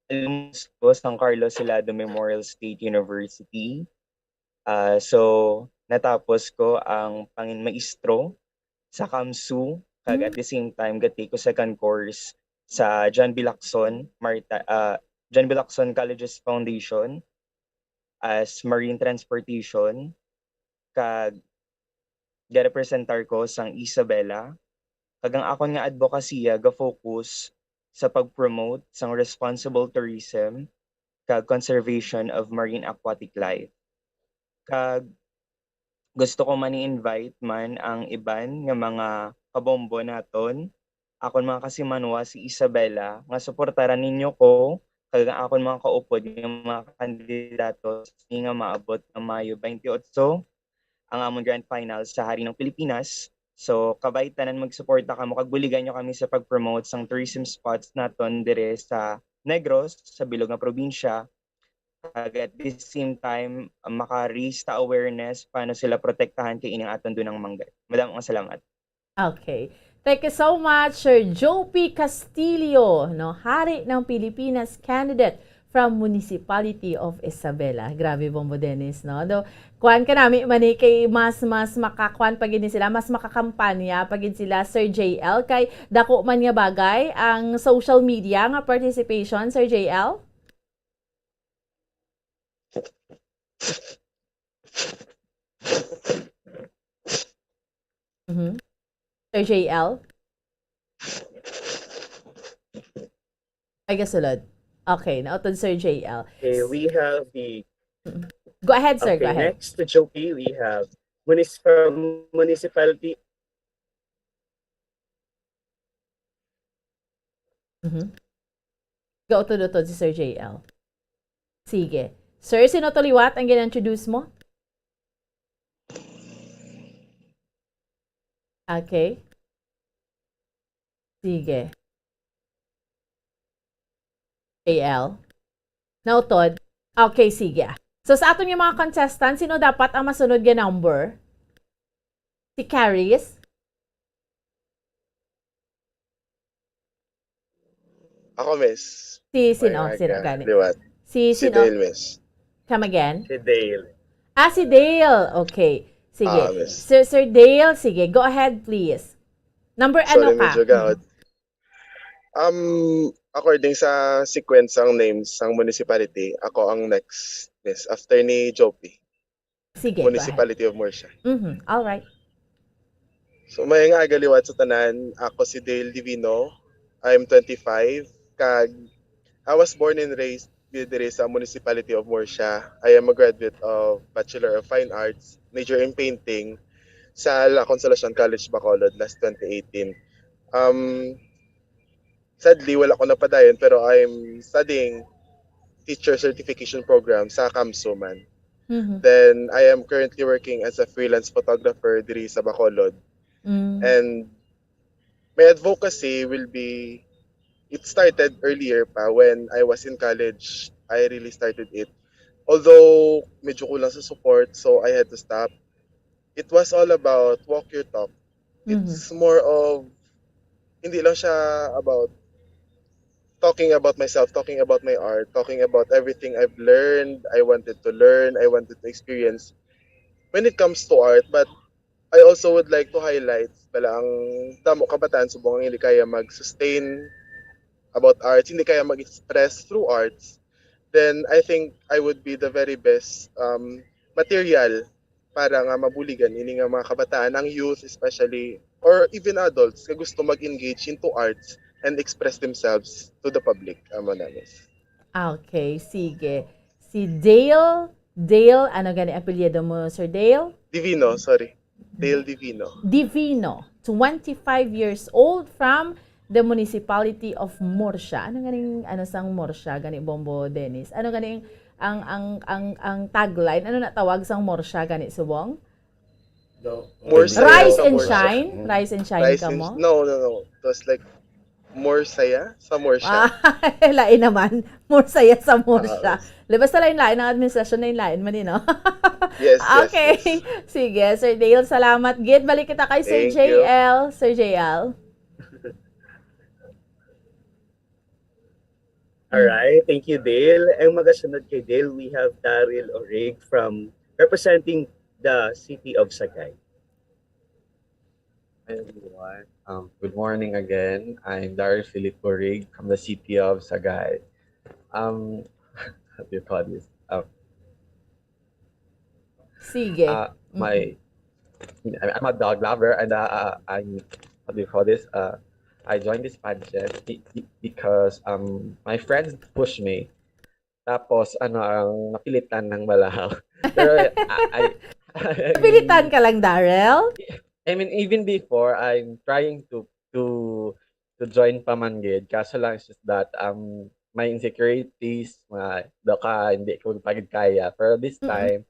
alumnus ko sa Carlos Salado Memorial State University. Ah, so, natapos ko ang pangin maestro sa CamSU, kag at Hmm. the same time, gatake ko second course sa John B. Lacson Marita-, ah, John B. Lacson Colleges Foundation as Marine Transportation, kag garepresentar ko sang Isabela, kag ang akon nga adbokasiya ga-focus sa pag-promote sang responsible tourism kag conservation of marine aquatic life. Kag gusto ko man i-invite man ang iban nga mga kabombo naton, akon mga kasimanwa si Isabela, nga suportaran ninyo ko kag ang akon mga kaupod nga mga kandidato sa nga maabot nga Mayo twenty-eight ang amon grand final sa Hari ng Pilipinas. So, kabay tanan, magsuporta kamo kag buligan nyo kami sa pag-promote sang tourism spots naton dire sa Negros, sa bilog nga probinsya. Kag at the same time, maka-raise ta awareness paano sila protektahan kay ining aton dunang manggad. Madamo nga salamat. Okay. Thank you so much, Sir Joe P. Castillo, no, Hari ng Pilipinas candidate from Municipality of Isabela. Grabe, Bombo Dennis, no? Do, kuan ka nami man eh, kay mas, mas makakuan pa gid ni sila, mas makakampanya pa gid sila, Sir J L, kay dako man nga bagay ang social media nga participation, Sir J L? Mhm. Sir J L? Ay, gasulod. Okay, nautod, Sir J L. Okay, we have the Mm. Go ahead, sir. Go Okay, ahead. next to Joe P, we have munis-, from municipality. Mhm. Gautod-utod si Sir J L. Sige. Sir, sino to liwat ang gin-introduce mo? Okay. Sige. J L? Nautod? Okay, sige. So, sa aton nga mga contestant, sino dapat ang masunod nga number? Si Caris? Ako, miss. Si sino? May Sino aga, gani? Liwat. Si Si sino? Dale, miss. Come again? Si Dale. Ah, si Dale. Okay. Sige. Ah, miss. Sir, Sir Dale, sige. Go ahead, please. Number ano Sorry, ka? medyo gahot. Mm. Um, according sa sequence sang names sang municipality, ako ang next, miss, after ni Joe P. Sige, go ahead. Municipality of Murcia. Mhm. All right. So, maayong aga liwat sa tanan. Ako si Dale Divino. I'm twenty-five. Kag, I was born and raised diri sa Municipality of Murcia. I am a graduate of Bachelor of Fine Arts, major in painting, sa La Consolacion College, Bacolod, last twenty eighteen. Um, sadly, wala ko napadayon, pero I'm studying teacher certification program sa CAMSU man. Mhm. Then, I am currently working as a freelance photographer diri sa Bacolod. Mm. And my advocacy will be, it started earlier pa when I was in college. I really started it. Although, medyo kulang sa support, so I had to stop. It was all about walk your talk. Mhm. It's more of, hindi lang siya about talking about myself, talking about my art, talking about everything I've learned, I wanted to learn, I wanted to experience when it comes to art. But I also would like to highlight, bala, ang damo kabataan subong ang hindi kaya mag-sustain about arts, hindi kaya mag-express through arts, then I think I would be the very best um, material para nga mabuligan ini nga mga kabataan, ang youth especially, or even adults nga gusto mag-engage into arts and express themselves to the public. Amo na, miss. Okay, sige. Si Dale, Dale, ano gani apelyido mo, Sir Dale? Divino, sorry. Dale Divino. Divino, twenty-five years old, from the municipality of Murcia. Ano ganing, ano sang Murcia gani, Bombo Dennis? Ano ganing ang ang ang ang tagline? Ano na tawag sang Murcia gani subong? No. More Hindi. saya Rise sa and Murcia. shine, rise and shine Rise ka and- mo. No, no, no. It was like more saya sa Murcia. Ah, lain naman. More saya sa Murcia. Ah, Di basta lain-lain ang administrasyon, lain-lain man, eh, no? Yes, yes, Okay. yes. Sige, Sir Dale, salamat gid. Balik kita kay Sir Thank you. J L. Sir J L. Alright, thank you, Dale. Ang magasunod kay Dale, we have Daryl Orig from, representing the city of Sagay. Hi, everyone. Um, good morning again. I'm Daryl Philip Orig from the city of Sagay. Um, what do you call this? Um, Sige. uh, my, I'm a dog lover and uh, uh, I'm, what do you call this? Uh, I joined this pageant be- be- because um my friends pushed me. Tapos ano ang napilitan ng malahaw. Pero I, I, I Napilitan ka lang, Daryl? I mean, even before, I'm trying to to to join pa man gid. Kaso lang, it's just that um my insecurities, mga doka, hindi ko pa gid kaya. Pero this Mm-mm. time,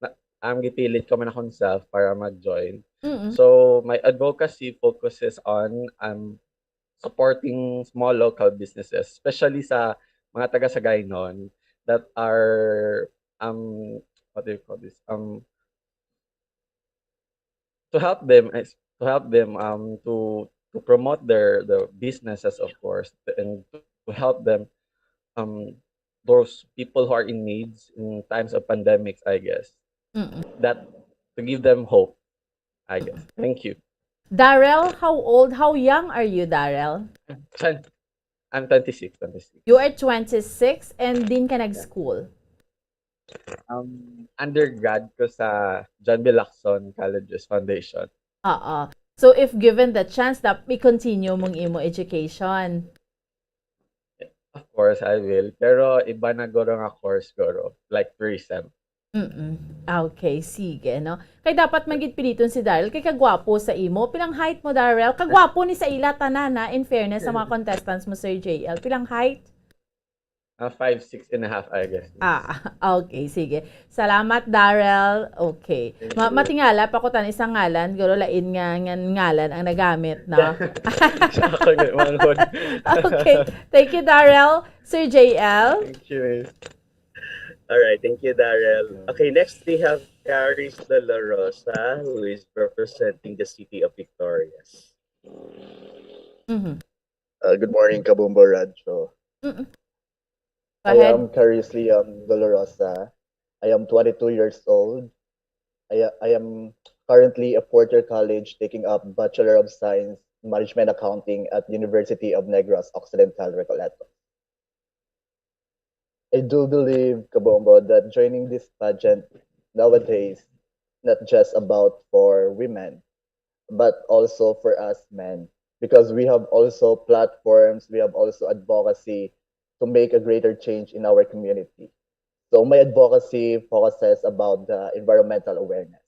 na, ang gipilit ko man akong self para mag-join. Mm-mm. So my advocacy focuses on um supporting small local businesses, especially sa mga taga Sagaynon that are um what do you call this? Um to help them is to help them um to to promote their their businesses, of course, and to help them um those people who are in needs in times of pandemics, I guess. Mm-mm. That to give them hope, I guess. Thank you. Daryl, how old, how young are you, Daryl? Twen- I'm twenty-six, twenty-six. You are twenty-six and din ka nag-school. Um, undergrad ko sa John B. Lacson Colleges Foundation. Oo. So if given the chance, that i-continue mong imo education. Of course, I will. Pero iba na guro nga course guro, like tourism. Mm-mm. Ah, okay, sige, no? Kay dapat man gid piliton si Daryl, kay kagwapo sa imo. Pilang height mo, Daryl? Kagwapo ni sa ila tanan, na, in fairness sa mga contestants mo, Sir J L. Pilang height? Uh, five, six and a half, I guess. Ah, okay, sige. Salamat, Daryl. Okay. Thank Ma- you. Matingala pa ko tan isang ngalan, guro lain nga, nga ngalan ang nagamit, no? Sa akin, manghod. Okay. Thank you, Daryl. Sir J L? Thank you, miss. All right, thank you, Daryl. Okay, next we have Caris Dolorosa, who is representing the city of Victorias. Mhm. Uh, good morning, Kabombo Radyo. Mm-mm. Go I ahead. am Caris Liam Dolorosa. I am twenty-two years old. I, I am currently a fourth year college taking up Bachelor of Science in Management Accounting at University of Negros Occidental Recoletos. I do believe, Kabombo, that joining this pageant nowadays not just about for women, but also for us men, because we have also platforms, we have also advocacy to make a greater change in our community. So my advocacy focuses about the environmental awareness,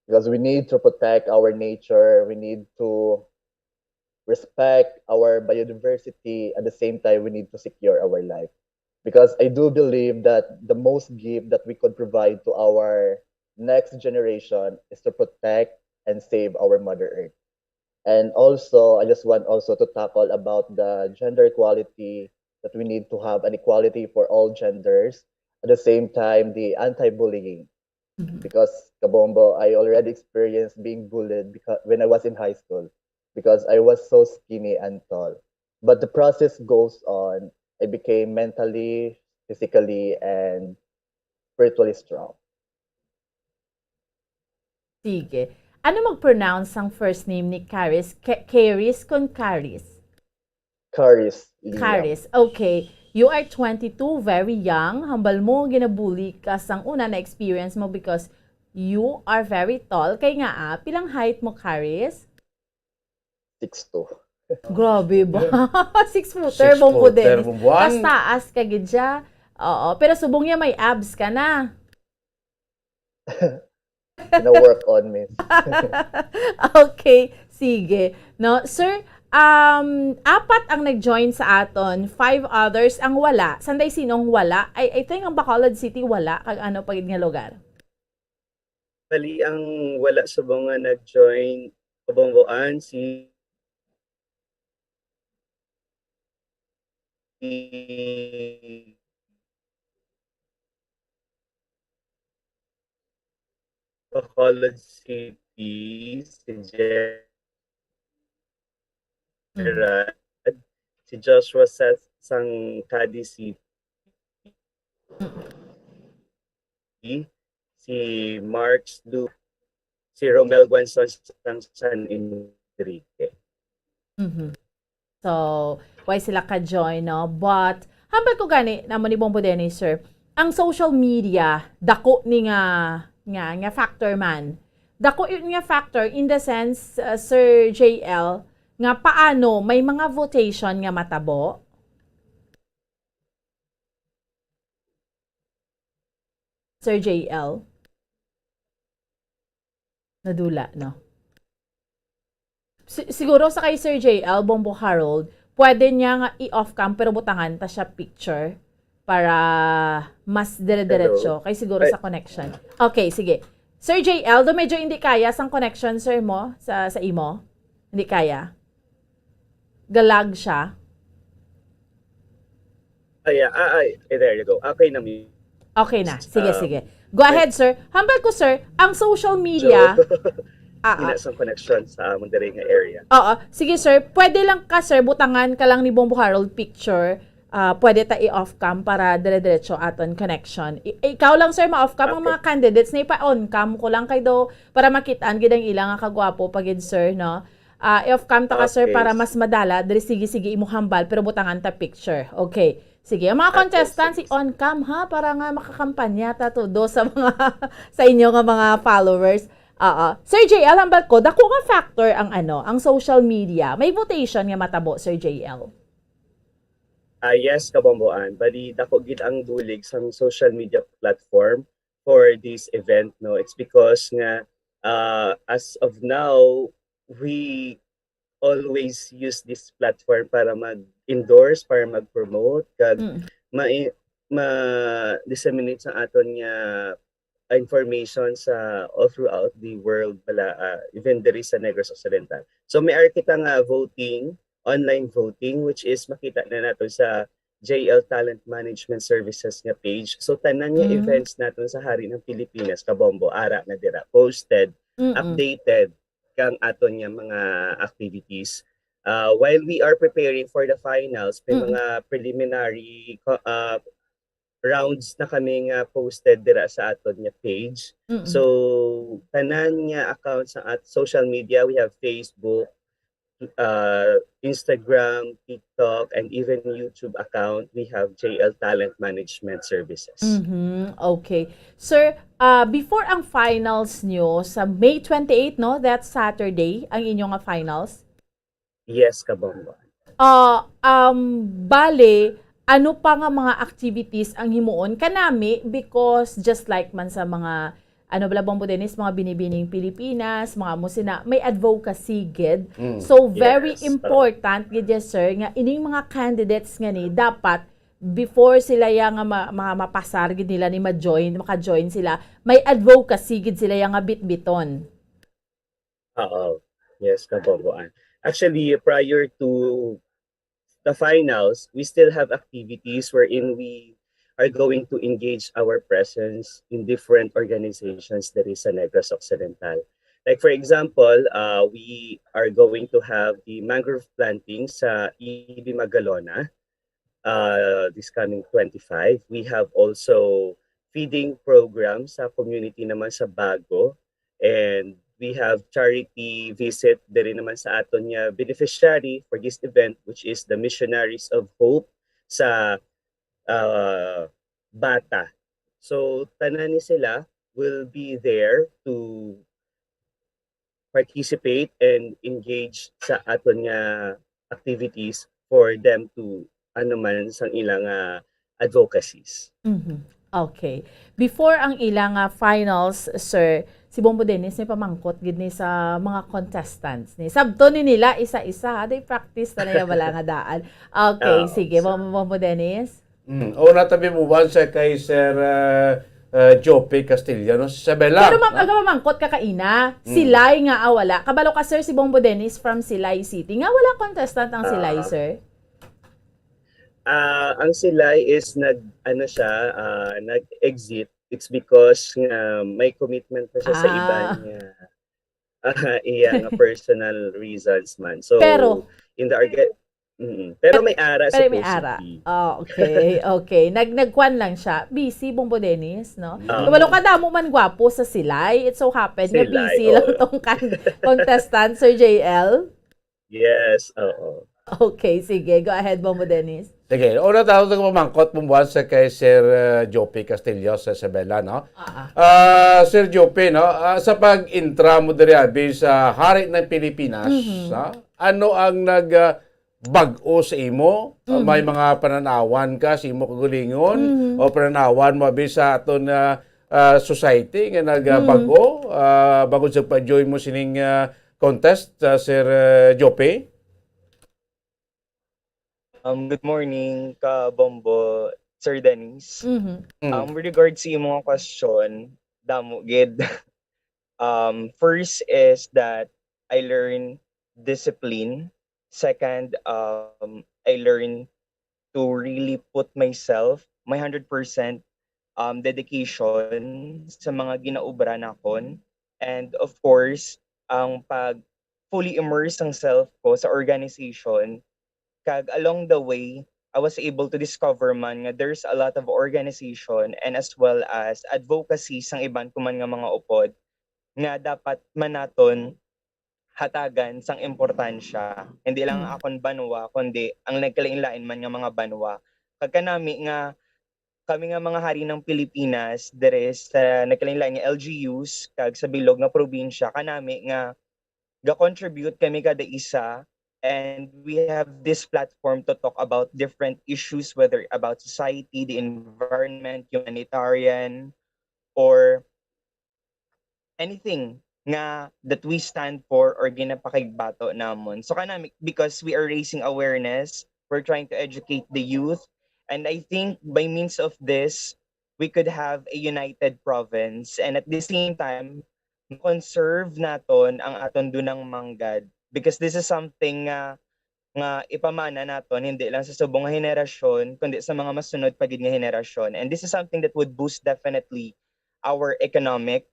because we need to protect our nature, we need to respect our biodiversity, at the same time, we need to secure our life. Because I do believe that the most gift that we could provide to our next generation is to protect and save our Mother Earth. And also, I just want also to tackle about the gender equality, that we need to have an equality for all genders. At the same time, the anti-bullying. Mhm. Because, Kabombo, I already experienced being bullied because when I was in high school, because I was so skinny and tall. But the process goes on. I became mentally, physically, and spiritually strong. Sige. Ano mag-pronounce ang first name ni Karis? Ke- Keris kon Karis? Karis Liam. Karis. Okay. You are twenty-two, very young. Hambal mo, ginabuli ka sang una na experience mo because you are very tall. Kay nga, ah, pilang height mo, Karis? Six two. Grabe ba? Six footer, Six Bombo footer, Dennis. Bomboan. Taas-taas ka gid siya. Oo, pero subong niya may abs ka na. Gina-work on, miss. Okay, sige. No, sir, um, apat ang nag-join sa aton, five others ang wala. Sanday sinong wala? I, I think ang Bacolod City wala, kag ano pa gid nga lugar? Bali, ang wala subong nga nag-join, Kabomboan, si Bacolod City, si Gerard, si Joshua sa sang Cadiz City, si Marks Du, si Romel Guanzon sang San Enrique. Mhm. So, why sila ka-join, no? But, hambal ko gani, namo ni Bombo Dennis, sir, ang social media, dako ni nga, nga, nga factor man. Dako yun nga factor in the sense, uh, Sir J L, nga paano may mga votation nga matabo? Sir J L? Nadula, no? Si- siguro sa kay Sir J L, Bombo Harold, pwede niya nga i-off cam pero butangan ta siya picture para mas dire-diretso. Kay siguro Ay. Sa connection. Okay, sige. Sir J L, do medyo hindi kaya sang connection, sir, mo? Sa, sa imo? Hindi kaya? Galag siya? Ay, ah, ay, eh, there you go. Okay na mi. Okay na. Sige, Um, sige. Go ahead, sir. Hambal ko, sir, ang social media. So, Ah, ah. Ina sang connection sa amon diri nga area. Oo. Sige, sir. Pwede lang ka, sir, butangan ka lang ni Bombo Harold picture. Ah, pwede ta i-off cam para dire-diretso aton connection. I- ikaw lang, sir, ma-off cam. Ang Okay. Mga candidates na ipa-on cam ko lang kay do para makitaan gid ang ila nga kagwapo pa gid, sir, no? Ah, i-off cam ta ka, sir, Okay. Para mas madala. Diri, sige, sige, imo hambal, pero butangan ta picture. Okay. Sige, ang mga Okay, contestants, sige. I-on cam, ha, para nga makakampanya ta todo sa mga sa inyo nga mga followers. Oo. Sir J L, hambal ko, dako nga factor ang ano, ang social media. May votation nga matabo, Sir J L. Ah, yes, Kabomboan. Bali, dako gid ang bulig sang social media platform for this event, no? It's because nga, ah, as of now, we always use this platform para mag-endorse, para mag-promote, kag Mm. ma- ma-disseminate sa aton nga information sa all throughout the world, bala, ah, even diri sa Negros Occidental. So, may ara kita nga voting, online voting, which is makita na nato sa J L Talent Management Services nga page. So, tanan nga Mm. events naton sa Hari ng Pilipinas, Kabombo, ara na dira, posted, Mm-mm. updated kang aton nga mga activities. Uh, while we are preparing for the finals, may Mm. mga preliminary co- uh, rounds na kami nga posted dira sa aton nga page. Mm-mm. So, tanan nga accounts sa at social media, we have Facebook, uh, Instagram, TikTok, and even YouTube account, we have J L Talent Management Services. Mhm. Okay. Sir, ah, before ang finals nyo sa May twenty-eight, no? That Saturday, ang inyo nga finals? Yes, Kabombo. Ah, um, bale, ano pa nga mga activities ang himuon kanami? Because just like man sa mga, ano bala, Bombo Dennis, mga binibining Pilipinas, mga amo sina, may advocacy gid. Mm. So, very Yes, oo. Important gid, yes, sir, nga ining mga candidates nga ni, dapat before sila ya nga ma- ma- mapasar gid nila ni ma-join, maka-join sila, may advocacy gid sila ya nga bitbiton. Oo. Yes, Kabomboan. Actually, prior to the finals, we still have activities wherein we are going to engage our presence in different organizations that is sa Negros Occidental. Like, for example, uh, we are going to have the mangrove planting sa E B Magalona uh, this coming twenty-five. We have also feeding program sa community naman sa Bago. And we have charity visit diri naman sa aton nga beneficiary for this event, which is the Missionaries of Hope sa uh, Bata. So, tanan ni sila will be there to participate and engage sa aton nga activities for them to, ano man, sang ilang ah, advocacies. Mhm. Okay. Before ang ilang ah, finals, sir, si Bombo Dennis may pamangkot gid ni sa mga contestants ni. Sabto ni nila isa-isa, ha? They practice na nila wala nga daan. Okay, Oo, sige, so- Bombo, Bombo Dennis. Mm. Una tabi mo sa kay Sir uh, uh, Jope Castillo, no? Si Isabela. Pero ma'am, No? aga mamangkot ka kaina, Mm. Silay nga ah, wala. Kabalo ka, sir, si Bombo Dennis from Silay City. Nga wala contestant ang Silay, Ah. Sir? Ah, ang Silay is nag, ano siya, ah, nag-exit. It's because nga may commitment na siya sa Ah. iba niya. Ah, iya nga personal reasons man. So, Pero- in the arga- Mm-mm. Pero may ara Pero may supposedly. ara. Oh, okay, okay. Nag nagkuan lang siya. Busy, Bombo Dennis, no? Oo. Kabalo ka, damo man gwapo sa Silay. It so happen nga Silay, busy lang oo. tong kan contestant, Sir J L. Yes, oo. Okay, sige. Go ahead, Bombo Dennis. Sige, una tayo itong mamangkot pumbuan sa kay Sir uh, Jope Castillo sa Isabela, no? Ah, ah. Ah, Sir Jope, no? Ah, sa pag-intra mo diri abi sa Hari ng Pilipinas, Mhm. no? Ano ang nag ah, bag-o sa imo? Ah, Mhm. May mga pananawan ka sa imo kagalingon Mhm. o pananawan mo abi sa aton ah, ah, society nga Mhm. nagbago ah, bangod sa pa-join mo sining ah, contest, ah, Sir ah, Jope? Um, good morning, ka Bombo, Sir Dennis. Mhm. Mm. Um, with regard sa imong question, damo gid. Um, first is that I learn discipline. Second, um, I learn to really put myself, my hundred percent um, dedication sa mga ginaobra nakon. And of course, ang pag fully immerse ang self ko sa organization. Kag along the way, I was able to discover man nga there's a lot of organization and as well as advocacy sang iban ko man nga mga upod nga dapat man naton hatagan sang importansya. Hindi lang ang Mm. akon banwa, kundi ang nagkalain-lain man nga mga banwa. Kag kanami nga, kami nga mga hari ng Pilipinas, dire sa nagkalain-lain nga L G Us, kag sa bilog nga probinsya, kanami nga ga-contribute kami kada isa, and we have this platform to talk about different issues, whether about society, the environment, humanitarian, or anything nga that we stand for or ginapakigbato namon. So kanami, because we are raising awareness, we're trying to educate the youth, and I think by means of this, we could have a united province, and at the same time, conserve naton ang aton dunang manggad, because this is something nga nga ipamana naton hindi lang sa subong nga henerasyon kundi sa mga masunod pa gid nga henerasyon, and this is something that would boost definitely our economic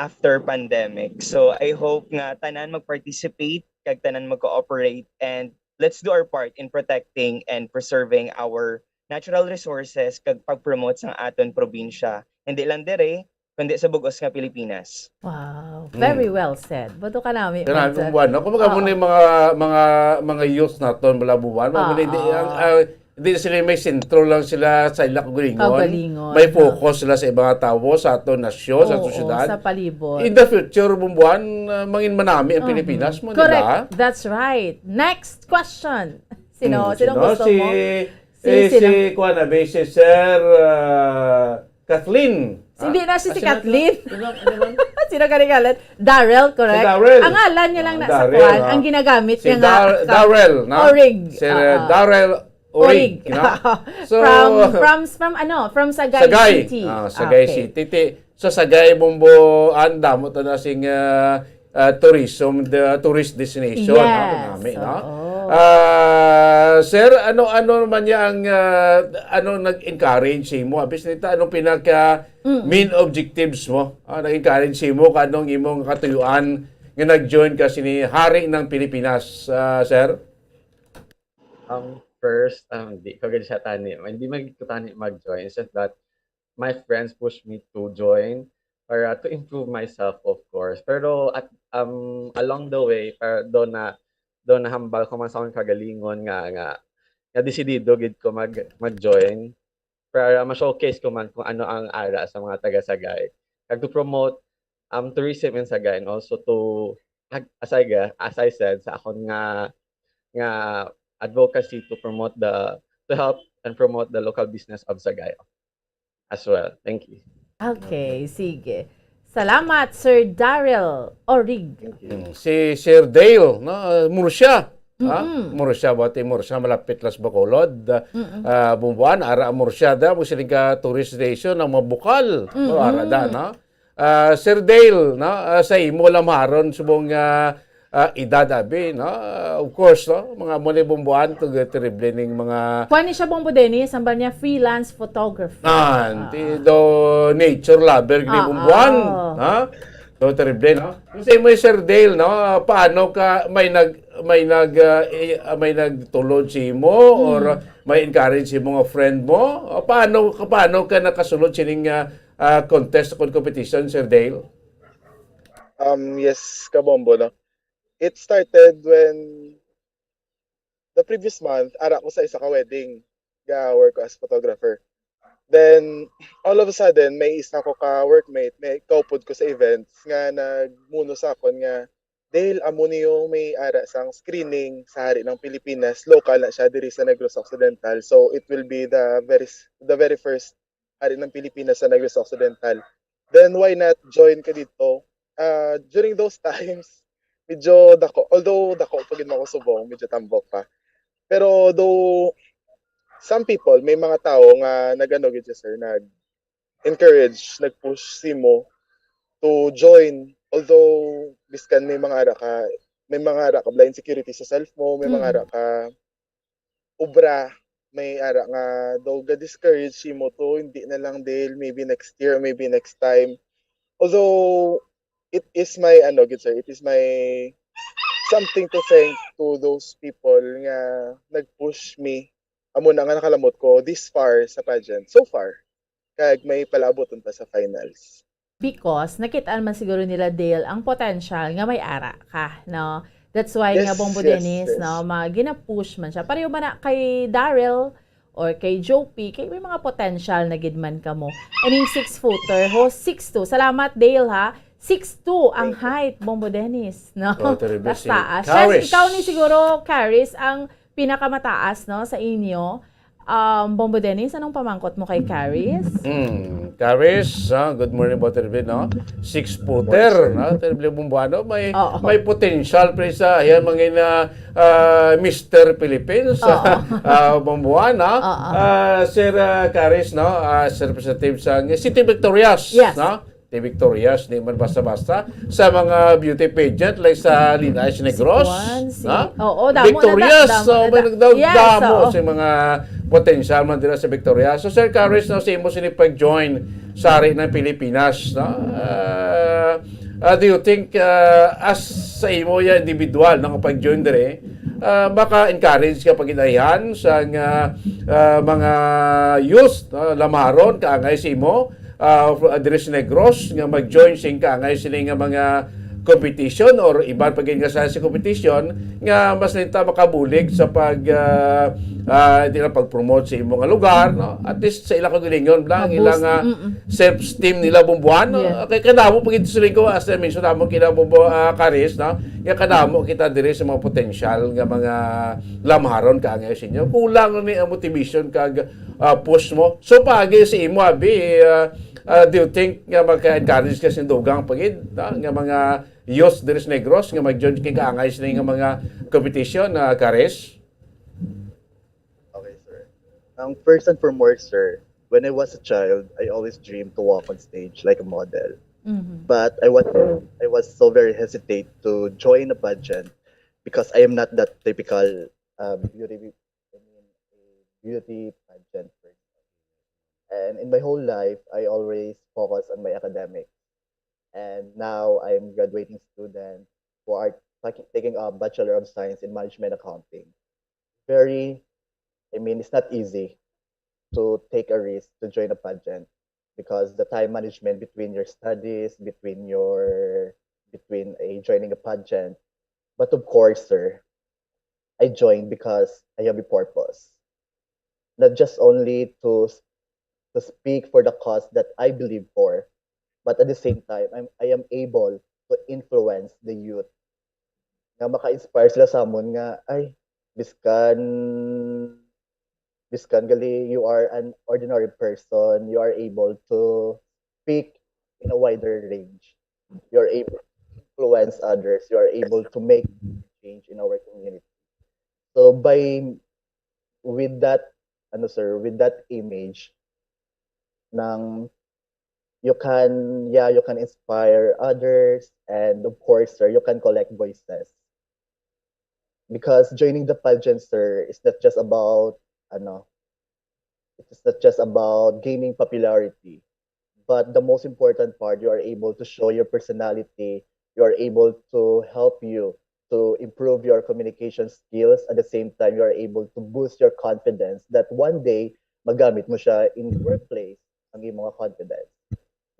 after pandemic. So I hope nga tanan mag-participate kag tanan mag-cooperate, and let's do our part in protecting and preserving our natural resources kag pag-promote sang aton probinsya, hindi lang dire kundi sa bug-os nga Pilipinas. Wow, very well said. Buto ka nami. Kana ang buwan, no? Kumbaga mo na yung mga, mga, mga youth naton, wala buwan. Mga hindi, ang, ah, hindi sila may sentro lang sila sa ila kaugalingon. Kaugalingon. May focus sila sa ibang tawo, sa aton nasyon, sa Oo, sosyedad. Sa palibot. In the future, bumbuan, uh, mangin manami ang Pilipinas mo, di ba? Correct. That's right. Next question. Sino, Hmm, sino sino? gusto Si, mo? eh, sino? Si, kuwan na, si Sir uh, Kathleen. Hindi na siya si Kathleen. Sino, sino man? Sino ka ngalan? Daryl, correct? Si Daryl. Ang ngalan niya lang Ah, na sa Daryl, kuwan. ah. Ang ginagamit Si niya nga. Dar- Daryl, no? Orig. Si Ah, uh, ah. Daryl Orig. Orig. No? So, from, from, from ano? From Sagay Sagay. City. Ah, Sagay Okay. City. Ti- Sa Sagay, Bumbo, ang damo to na sing uh, uh, tourism, the tourist destination. Yes, Ha, nami, no? Oo. Ah, sir, ano ano naman niya ang ah, ano nag-encourage sa imo? Abis nita, anong pinaka main objectives mo? Ah, nag-encourage sa imo kanong imong katuyuan nga nag-join ka sini Hari ng Pilipinas, ah, sir? Um, first, um, di ko gid siya tani. Hindi man gid ko tani mag-join. It's just that my friends pushed me to join para to improve myself, of course. Pero at, um, along the way, para do na do nahambal ko man sa akong kagalingon nga nga nga desidido gid ko mag mag-join para ma-showcase ko man kung ano ang ara sa mga taga Sagay. Kag to promote um tourism in Sagay and also to ag- as I ga- as I said sa akon nga nga advocacy to promote the to help and promote the local business of Sagay as well. Thank you. Okay, sige. Salamat, Sir Daryl Orig. Mm, Si Sir Dale, no? Uh, Murcia. Ha? Murcia, buhat Murcia, malapit lang sa Bacolod. Uh, Bumbuan, ara ang Murcia da, mo siling ka tourist station, ang mga bukal. No, ara da, no? Uh, Sir Dale, no? Uh, sa imo lamaron subong uh, uh, edad abi, no? Uh, of course, no? Mga mo ni Bumbuan, tug terrible ning mga Kuan ni siya, Bombo Dennis, ang ba niya freelance photographer. Ah, ti do nature lover gini Ah, Bumbuan, ah. Ha? Do terrible, no? Kasi mo Sir Dale, no? Paano ka may nag may nag ah, eh, ah, may nagtulod sa imo or may encourage sa imo nga friend mo? O paano paano ka nakasulod sining ah, ah, contest o competition, Sir Dale? Um, yes, kabombo, no? It started when the previous month, ara ko sa isa ka wedding, ga work ko as photographer. Then, all of a sudden, may isa ko ka workmate, may kaupod ko sa events, nga nagmuno sa akon nga, Dale, amo niyo may ara sang screening sa Hari ng Pilipinas. Local na siya diri sa Negros Occidental. So, it will be the very the very first Hari ng Pilipinas sa Negros Occidental. Then, why not join ka dito? Ah, during those times, medyo dako. Although dako pa gid man ko subong, medyo tambok pa. Pero though some people, may mga tao nga nagano gid siya, sir, nag-encourage, nag-push simo to join. Although biskan may mga ara ka, may mga ara ka blind security sa self mo, may mga Mm. ara ka obra, may ara nga daw ga-discourage simo to, hindi na lang, Dale, maybe next year, maybe next time. Although it is my ano gid, sir, it is my something to thank to those people nga nag-push me. Amo na nga nakalamot ko this far sa pageant, so far, kag may palaaboton pa sa finals. Because nakit-an man siguro nila, Dale, ang potential nga may ara ka, no? That's why nga Yes, Bombo yes, Dennis, yes. No, mga ginapush man siya. Pareho man na kay Daryl or kay Joe P, kay may mga potential na gid man kamo. Aning six-footer, ho, six two. Salamat, Dale, ha? Six two ang height, Bombo Dennis, no? Oh, terrible. Si Taas. Karis. Ikaw ni siguro, Karis, ang pinakamataas, no, sa inyo. Um, Bombo Dennis, anong pamangkot mo kay Karis? Mm, Karis, ah, good morning, Bote David, no? Six-footer, no? Terrible Bumbuano. May, Oo. may potential pa sa yan, mga na, ah, Mister Philippines, Oo. ah, Bumbuan, no? Oo. Ah, Sir ah, Karis, no? Ah, Sir Representative sa City Victorias, Yes. No? City Victorias, di man basta-basta. Sa mga beauty pageant, like sa Linais Negros, Kuan, si- no? Oo, damo na, Victorias, da- damo so, na, may da- nagdaw- Yes, damo oo. sa mga potential man dira sa Victorias. So, Sir Karis, no, sa imo sini pag-join sa Hari ng Pilipinas, no? Ah, ah, do you think, ah, as sa imo ya individual, no, pag-join dire, ah, maka-encourage ka paginayan sa nga, ah, mga youth, no, lamaron, kaangay sa imo, ah, fro-, ah, diri sa Negros nga mag-join sing kaangay sini nga mga competition or iban pa gid nga sa, sa competition nga mas ninta makabulig sa pag, ah, ah, di lang pag-promote sa imo nga lugar, no? At least sa ila kaugalingon, bala, ang Maboost, ilang, ah, mm-mm. self-esteem nila, Bombo, no? Yeah. Kay kadamo pa gid, siling ko, as I mentioned, damo kina, Bombo, ah, Karis, no? Nga kadamo kita diri sa mga potensyal nga mga lamharon kaangay sa inyo. Kulang ni ang motivation kag, ah, push mo. So, paagi sa imo, abi, ah, ah, do you think nga magka-encourage ka sa dugang pa gid, no? Nga mga youth diri sa Negros nga mag-join kay kaangay sini nga mga competition, ah, Karis? Okay, sir. Um, first and foremost, sir, when I was a child, I always dreamed to walk on stage like a model. Mm-hmm. But I was I was so very hesitate to join a pageant because I am not that typical, um, beauty, I mean, a beauty pageant person. And in my whole life, I always focus on my academics. And now I'm graduating student who are taki-, taking a Bachelor of Science in Management Accounting. Very, I mean, it's not easy to take a risk to join a pageant because the time management between your studies, between your, between a joining a pageant. But of course, sir, I joined because I have a purpose. Not just only to s-, to speak for the cause that I believe for, but at the same time, I'm, I am able to influence the youth nga maka-inspire sila sa amon nga, ay, biskan, biskan gali you are an ordinary person, you are able to speak in a wider range. You are able to influence others. You are able to make change in our community. So by, with that, ano, sir, with that image ng you can, yeah, you can inspire others, and of course, sir, you can collect voices. Because joining the pageant, sir, is not just about, ano, it's not just about gaining popularity. But the most important part, you are able to show your personality. You are able to help you to improve your communication skills. At the same time, you are able to boost your confidence that one day, magamit mo siya in the workplace, ang imong confidence.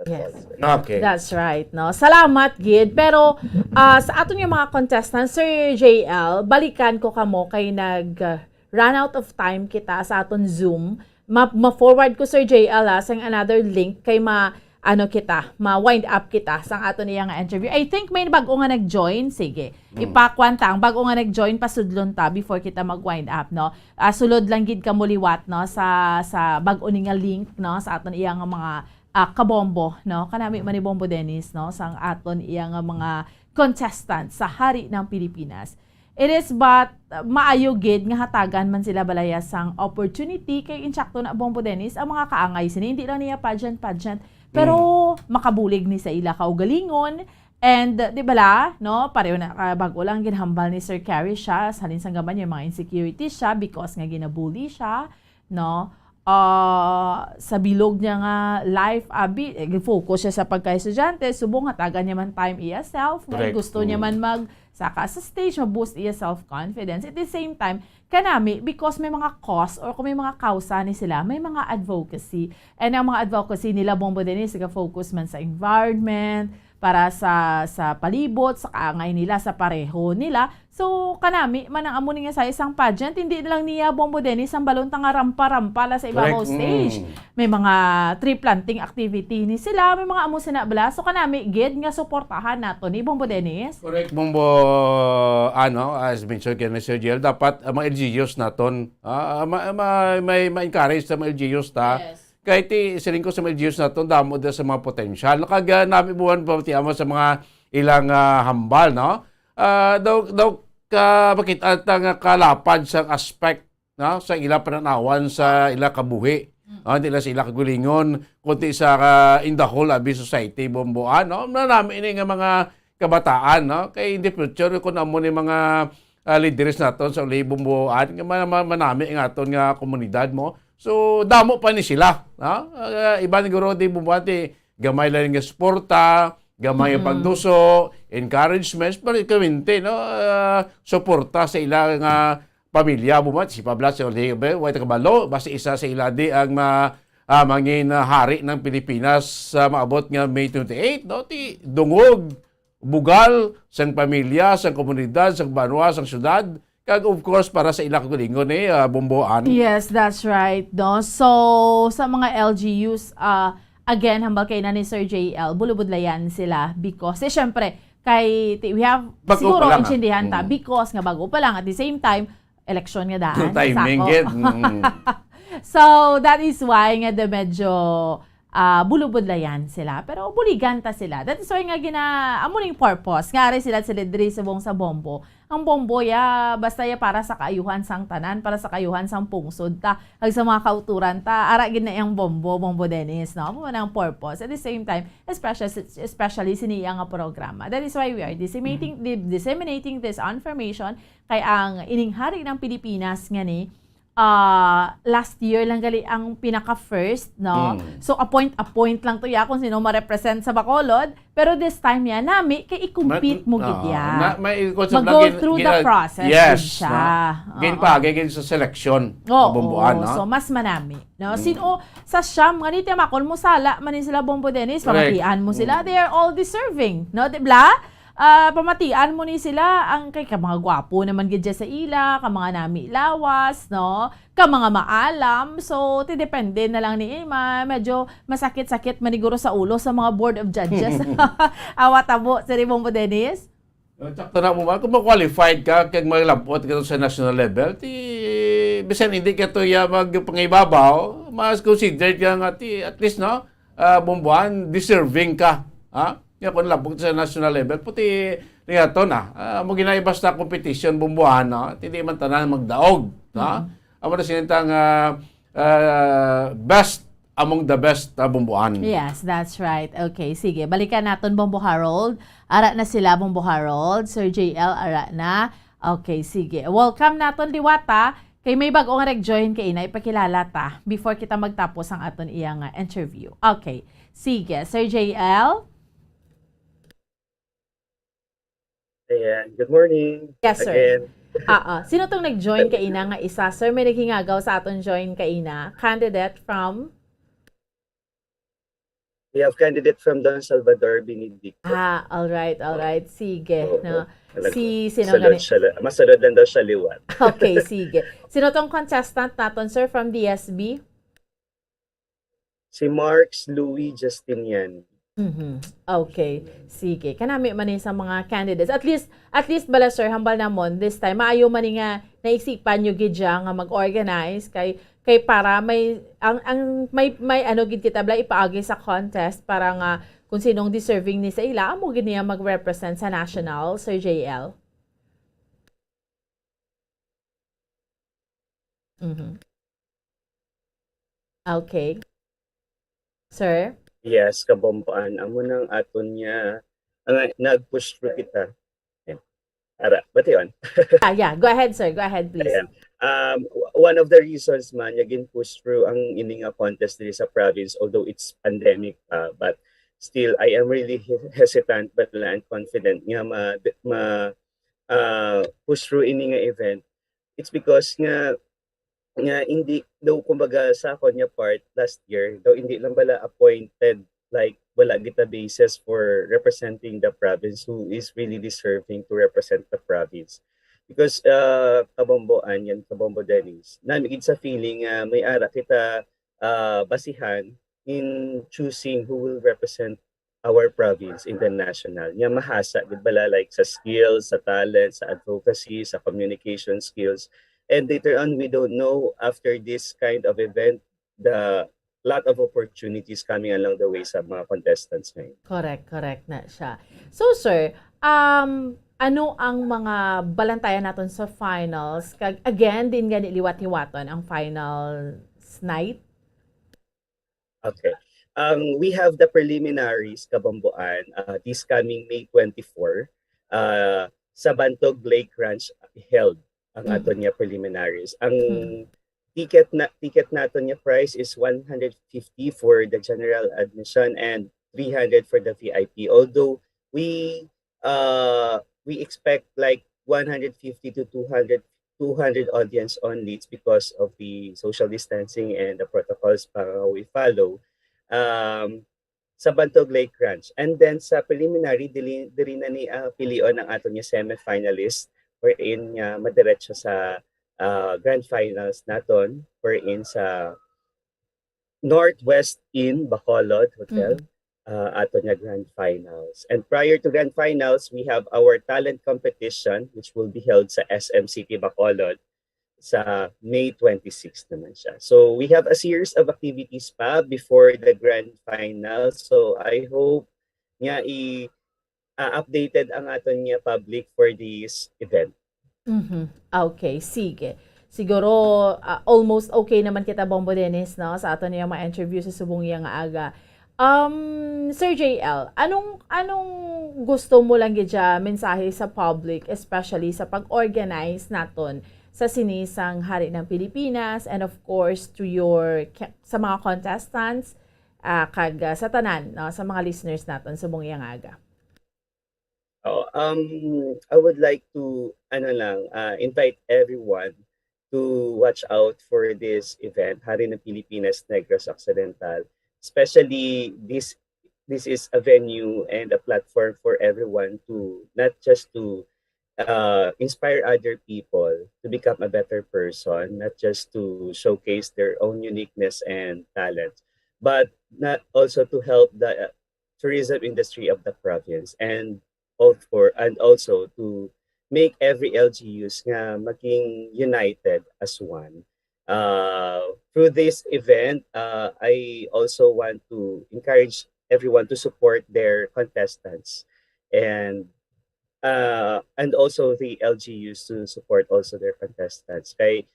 That's all, Yes. sir. Okay. That's right, no? Salamat, gid. Pero, ah, sa aton nga mga contestants, Sir J L, balikan ko kamo kay nag, ah, run out of time kita sa aton Zoom. Ma-, ma-forward ko, Sir J L, ah, sang another link kay ma-, ano kita, ma-wind up kita sang aton iya nga interview. I think may bag-o nga nag-join. Sige. Mm. Ipakwan ta ang bag-o nga nag-join, pasudlon ta before kita mag-wind up, no? Ah, sulod lang gid kamo liwat, no, sa, sa bag-o ni nga link, no, sa aton iya nga mga, ah, kabombo, no? Kanami man ni Bombo Dennis, no, sang aton iya nga mga contestant sa Hari ng Pilipinas. It is but, uh, maayo gid nga hatagan man sila balaya sang opportunity kay insakto na, Bombo Dennis, ang mga kaangay sini, hindi lang niya pageant, pageant, pero Mm. makabulig ni sa ila kaugalingon. And, uh, di bala, no, pareho na ka, bag-o lang ginhambal ni Sir Carrie siya, sa halin sang gaman yung mga insecurity siya because nga ginabully siya, no? Ah, sa bilog niya nga life, abi, eh, focus siya sa pagka-estudyante, subong hatagan niya man time iya self, may Correct. gusto niya Mm. man mag-, saka sa stage, ma-boost iya self-confidence. At the same time, kanami, because may mga cause or kung may mga kausa ni sila, may mga advocacy. And ang mga advocacy nila, Bombo Dennis, nag-focus man sa environment, para sa, sa palibot, sa kaangay nila, sa pareho nila. So, kanami man ang amo ni nga sa isang pageant, hindi lang niya Bombo Dennis ang balon ta nga rampa-rampa la sa ibabaw Correct. stage. Mm. May mga tree planting activity ni sila, may mga amo sina bala. So, kanami gid nga suportahan nato ni Bombo Dennis. Correct, Bombo, ano, as mentioned kay Mister J L, dapat ang mga L G Us naton, ah, ma-, ma-, may ma-encourage sa mga L G Us ta. Yes. Kay ti, siling ko sa mga L G Us naton, damo da sa mga potensyal. Kag, ah, nami buwan pa ti ama sa mga ilang, ah, hambal, no? Ah, daw, daw ka, makita ta nga kalapad sa aspect, no? Sa ila pananawan, sa ila kabuhi. Mm. Ah, hindi lang sa ila kagulingon, kundi sa, ah, in the whole, abi, society, bumbuan, no? Nanami ini nga mga kabataan, no? Kay in the future, kung amo ni mga, ah, leaders naton sa ulibong buwan, nga ma-, ma-, manami ang aton nga komunidad mo. So, damo pa ni sila, no? Ah, iban guro di bubuan ti gamay lang nga suporta, gamay ang Mm. pagduso, encouragement, pero ikaw hindi, no? Ah, suporta sa ila nga pamilya, bubuan, si Pablo, si Jorge, be, way ta kabalo, basta isa sa ila di ang ma-, ah, mangin, ah, hari ng Pilipinas sa maabot nga May twenty-eight, no? Ti dungog, bugal sang pamilya, sang komunidad, sang banwa, sang syudad, kag of course para sa ila kaugalingon ni, ah, Bombo Ann. Yes, that's right, no? So, sa mga L G Us, ah, again, hambal kay na ni Sir J L, bulubudlayan sila because, eh, syempre, kay ti-, we have, Bago siguro, pa lang, ah. Intindihan ta, Mm. because nga bago pa lang, at the same time, eleksyon nga daan, Timing sakto. Gid. Mm. So, that is why nga the medyo, ah, bulubudlayan sila. Pero buligan ta sila. That is why nga gina-, amo ning purpose. Nga ari sila, sila diri subong sa Bombo. Ang Bombo, ya, basta ya para sa kaayuhan sang tanan, para sa kaayuhan sang pungsod ta, kag sa mga kauturan ta. Ara gid na yang Bombo, Bombo Dennis, no? Amo na ang purpose. At the same time, especially, especially sini iya nga programa. That is why we are disseminating, di-, disseminating this information kay ang ining hari ng Pilipinas nga ni, ah, last year lang gali ang pinaka first, no? Mm. So, appoint, appoint lang to ya kung sino ma-represent sa Bacolod. Pero this time ya, nami kay i-compete Ma-, mo gid ah, ya. na-, may ikot sa Mag-go vlog, through the gina-, process yes, gid siya. na-, Oo. Ginpaagi gid sa seleksyon, Oo, Bombo Ann, no? So, mas manami, no? Mm. Sino sa siyam nga ni tiyamakon mo sala man ni sila, Bombo Dennis, Correct. Pamatian mo sila, Mm. they are all deserving, no? Di bla? Ah, pamatian mo ni sila, ang kay ka mga gwapo naman gid dyan sa ila, ka mga nami lawas, no? Ka mga maalam. So, ti depende na lang ni, ma-, medyo masakit-sakit maniguro sa ulo sa mga board of judges. Awa tabo, Sir Bombo Dennis? Uh, sakto na mo, kung ma-qualified ka, kag malabot ka sa national level, ti, bisan hindi ka to ya magpangibabaw, mas considered ka nga, ti, at least, no? Ah, Bombo Ann, deserving ka. Ha? Nga kung labot sa national level, puti, niya to na. Ah, mo ginay basta competition, Bombo Ann, no? Hindi man tanan magdaog, ha? Mm. Amo na sininta nga, ah, best among the best, ah, Bombo Ann. Yes, that's right. Okay, sige. Balikan naton, Bombo Harold. Ara na sila, Bombo Harold. Sir J L, ara na. Okay, sige. Welcome naton liwat, ha. Kay may bag-o nga nag-join kay ina, ipakilala ta before kita magtapos ang aton iyang, ah, interview. Okay. Sige, Sir J L. Ayan. Good morning. Yes, sir. Again. Ah, ah. Sino tong nag-join kaina nga isa? Sir, may naghingagaw sa aton join kaina. Candidate from? We have candidate from Don Salvador Benedicto. Ah, all right, all right. Sige, Oo. no? Alam ko, Si, sino salod gani? siya li-, masalod lang daw siya liwat. Okay, sige. Sino tong contestant naton, sir, from D S B? Si Marks Louis Justinian. Mhm. Okay. Sige. Kanami man ni sa mga candidates. At least, at least bala, sir, hambal namon, this time, maayo man ni nga naisipan nyo gid siya nga mag-organize kay, kay para may, ang, ang, may, may ano gid kita bala ipaagi sa contest para nga kung sinong deserving ni sa ila, amo gid niya mag-represent sa national, Sir J L. Mhm. Okay. Sir? Yes, Kabombo Ann. Amo nang aton niya, ang, nag-push through kita. Eh, ara, bation. Ah, yeah. Go ahead, sir. Go ahead, please. Ayan. Um, w-, one of the reasons man nga gin-push through ang ini nga contest diri sa province, although it's pandemic pa, but still, I am really he-, hesitant but and confident nga ma-, ma-, ah, push through ini nga event. It's because nga, nga hindi daw, kumbaga, sa akon nga part last year, daw hindi lang bala appointed, like, wala kita basis for representing the province who is really deserving to represent the province. Because, uh, Kabombo Ann, Kabombo Dennis, nami gid sa feeling nga may ara kita, uh, basihan in choosing who will represent our province international. Nga mahasa gid bala, like, sa skills, sa talent, sa advocacy, sa communication skills. And later on, we don't know, after this kind of event, the lot of opportunities coming along the way sa mga contestants ngayon. Correct, correct na siya. So, sir, um, ano ang mga balantayan naton sa finals? Kag again, din gani liwat-liwaton ang finals night? Okay. Um, we have the preliminaries, Kabombo Ann, uh, this coming May twenty-four, uh, sa Bantog Lake Ranch held ang Mm. aton nga preliminaries. Ang Mm. ticket na, ticket naton nga price is one hundred fifty for the general admission and three hundred for the V I P. Although we, uh, we expect, like, one hundred fifty to two hundred, two hundred audience only. It's because of the social distancing and the protocols pa nga we follow, um, sa Bantog Lake Ranch. And then sa preliminary, dili, diri na ni, ah, pilion ang aton nga semifinalist, wherein nga madiretso sa, ah, grand finals naton, wherein sa Northwest Inn Bacolod Hotel, Mm. ah, aton nga grand finals. And prior to grand finals, we have our talent competition, which will be held sa S M City Bacolod sa May twenty-six naman siya. So we have a series of activities pa before the grand final. So I hope nga i ah, updated ang aton nga public for this event. Mhm. Okay, sige. Siguro, ah, almost okay naman kita, Bombo Dennis, no, sa aton nga mga interview sa subong iya nga aga. Um, Sir J L, anong, anong gusto mo lang gid siya mensahe sa public, especially sa pag-organize naton sa sinisang Hari ng Pilipinas, and of course to your ca- sa mga contestants, ah, kag, ah, sa tanan, no, sa mga listeners naton subong iya nga aga? Oh, um, I would like to, ano lang, uh, invite everyone to watch out for this event, Hari ng Pilipinas, Negros Occidental. Especially this, this is a venue and a platform for everyone to not just to uh, inspire other people to become a better person, not just to showcase their own uniqueness and talent, but not also to help the uh, tourism industry of the province and of course and also to make every L G Us nga maging united as one. Uh, through this event, uh, I also want to encourage everyone to support their contestants and uh, and also the L G Us to support also their contestants. Kay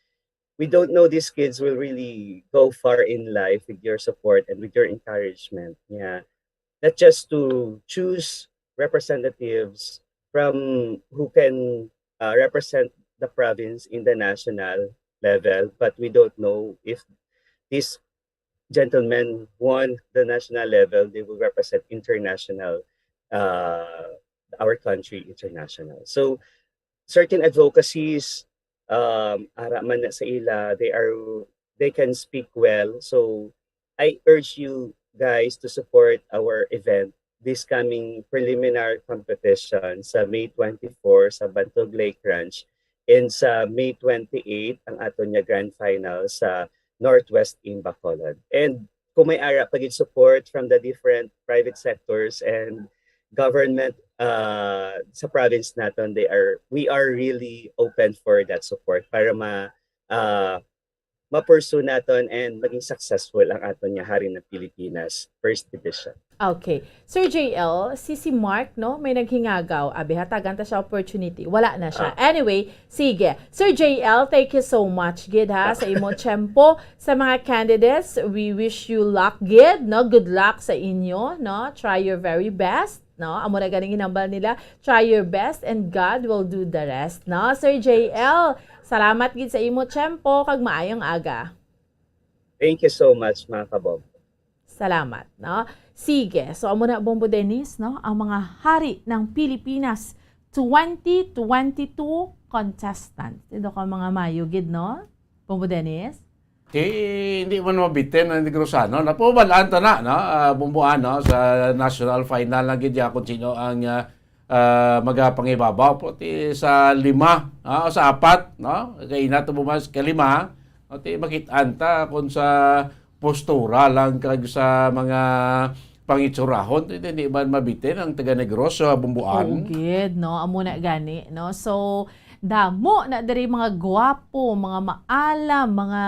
we don't know these kids will really go far in life with your support and with your encouragement. Yeah. Not just to choose representatives from who can uh, represent the province in the national level, but we don't know if these gentlemen won the national level, they will represent international, uh, our country international. So certain advocacies, um, ara man na sa ila, they are, they can speak well. So I urge you guys to support our event this coming preliminary competition sa May twenty-four sa Bantog Lake Ranch and sa May twenty-eight ang aton nga grand final sa Northwest in Bacolod. And kung may ara pa gid support from the different private sectors and government uh, sa province naton, they are we are really open for that support para ma uh, ma-pursue naton and maging successful ang aton nga Hari ng Pilipinas First Division. Okay. Sir J L, si si Mark, no, may naghingagaw. Abi, hatagan ta siya opportunity. Wala na siya. Ah. Anyway, sige. Sir J L, thank you so much gid ha sa imo tiyempo. Sa mga candidates, we wish you luck gid, no? Good luck sa inyo, no? Try your very best, no? Amo na ganing hinambal nila, try your best and God will do the rest, no? Sir J L, salamat gid sa imo tiyempo kag maayong aga. Thank you so much, mga kabombo. Salamat, no? Sige, so amo na, Bombo Dennis, no? Ang mga hari ng Pilipinas twenty twenty-two contestant. Ito ka mga mayo gid, no? Bombo Dennis? Di, hindi man mabitin ang Negrosano. Napubalaan ta na, no? Ah, bumbuan, no? Sa national final na gid ya kung sino ang ah, ah, magapangibabaw. Pero ti sa lima, ah, o sa apat, no? Kay nato mo mas kalima, no? Ti makit-an ta kung sa postura lang kag sa mga pangitsurahon, ti hindi man mabitin ang taga Negros sa bumbuan. Oo, gid, no? Amo na gani, no? So, damo na diri mga gwapo, mga maalam, mga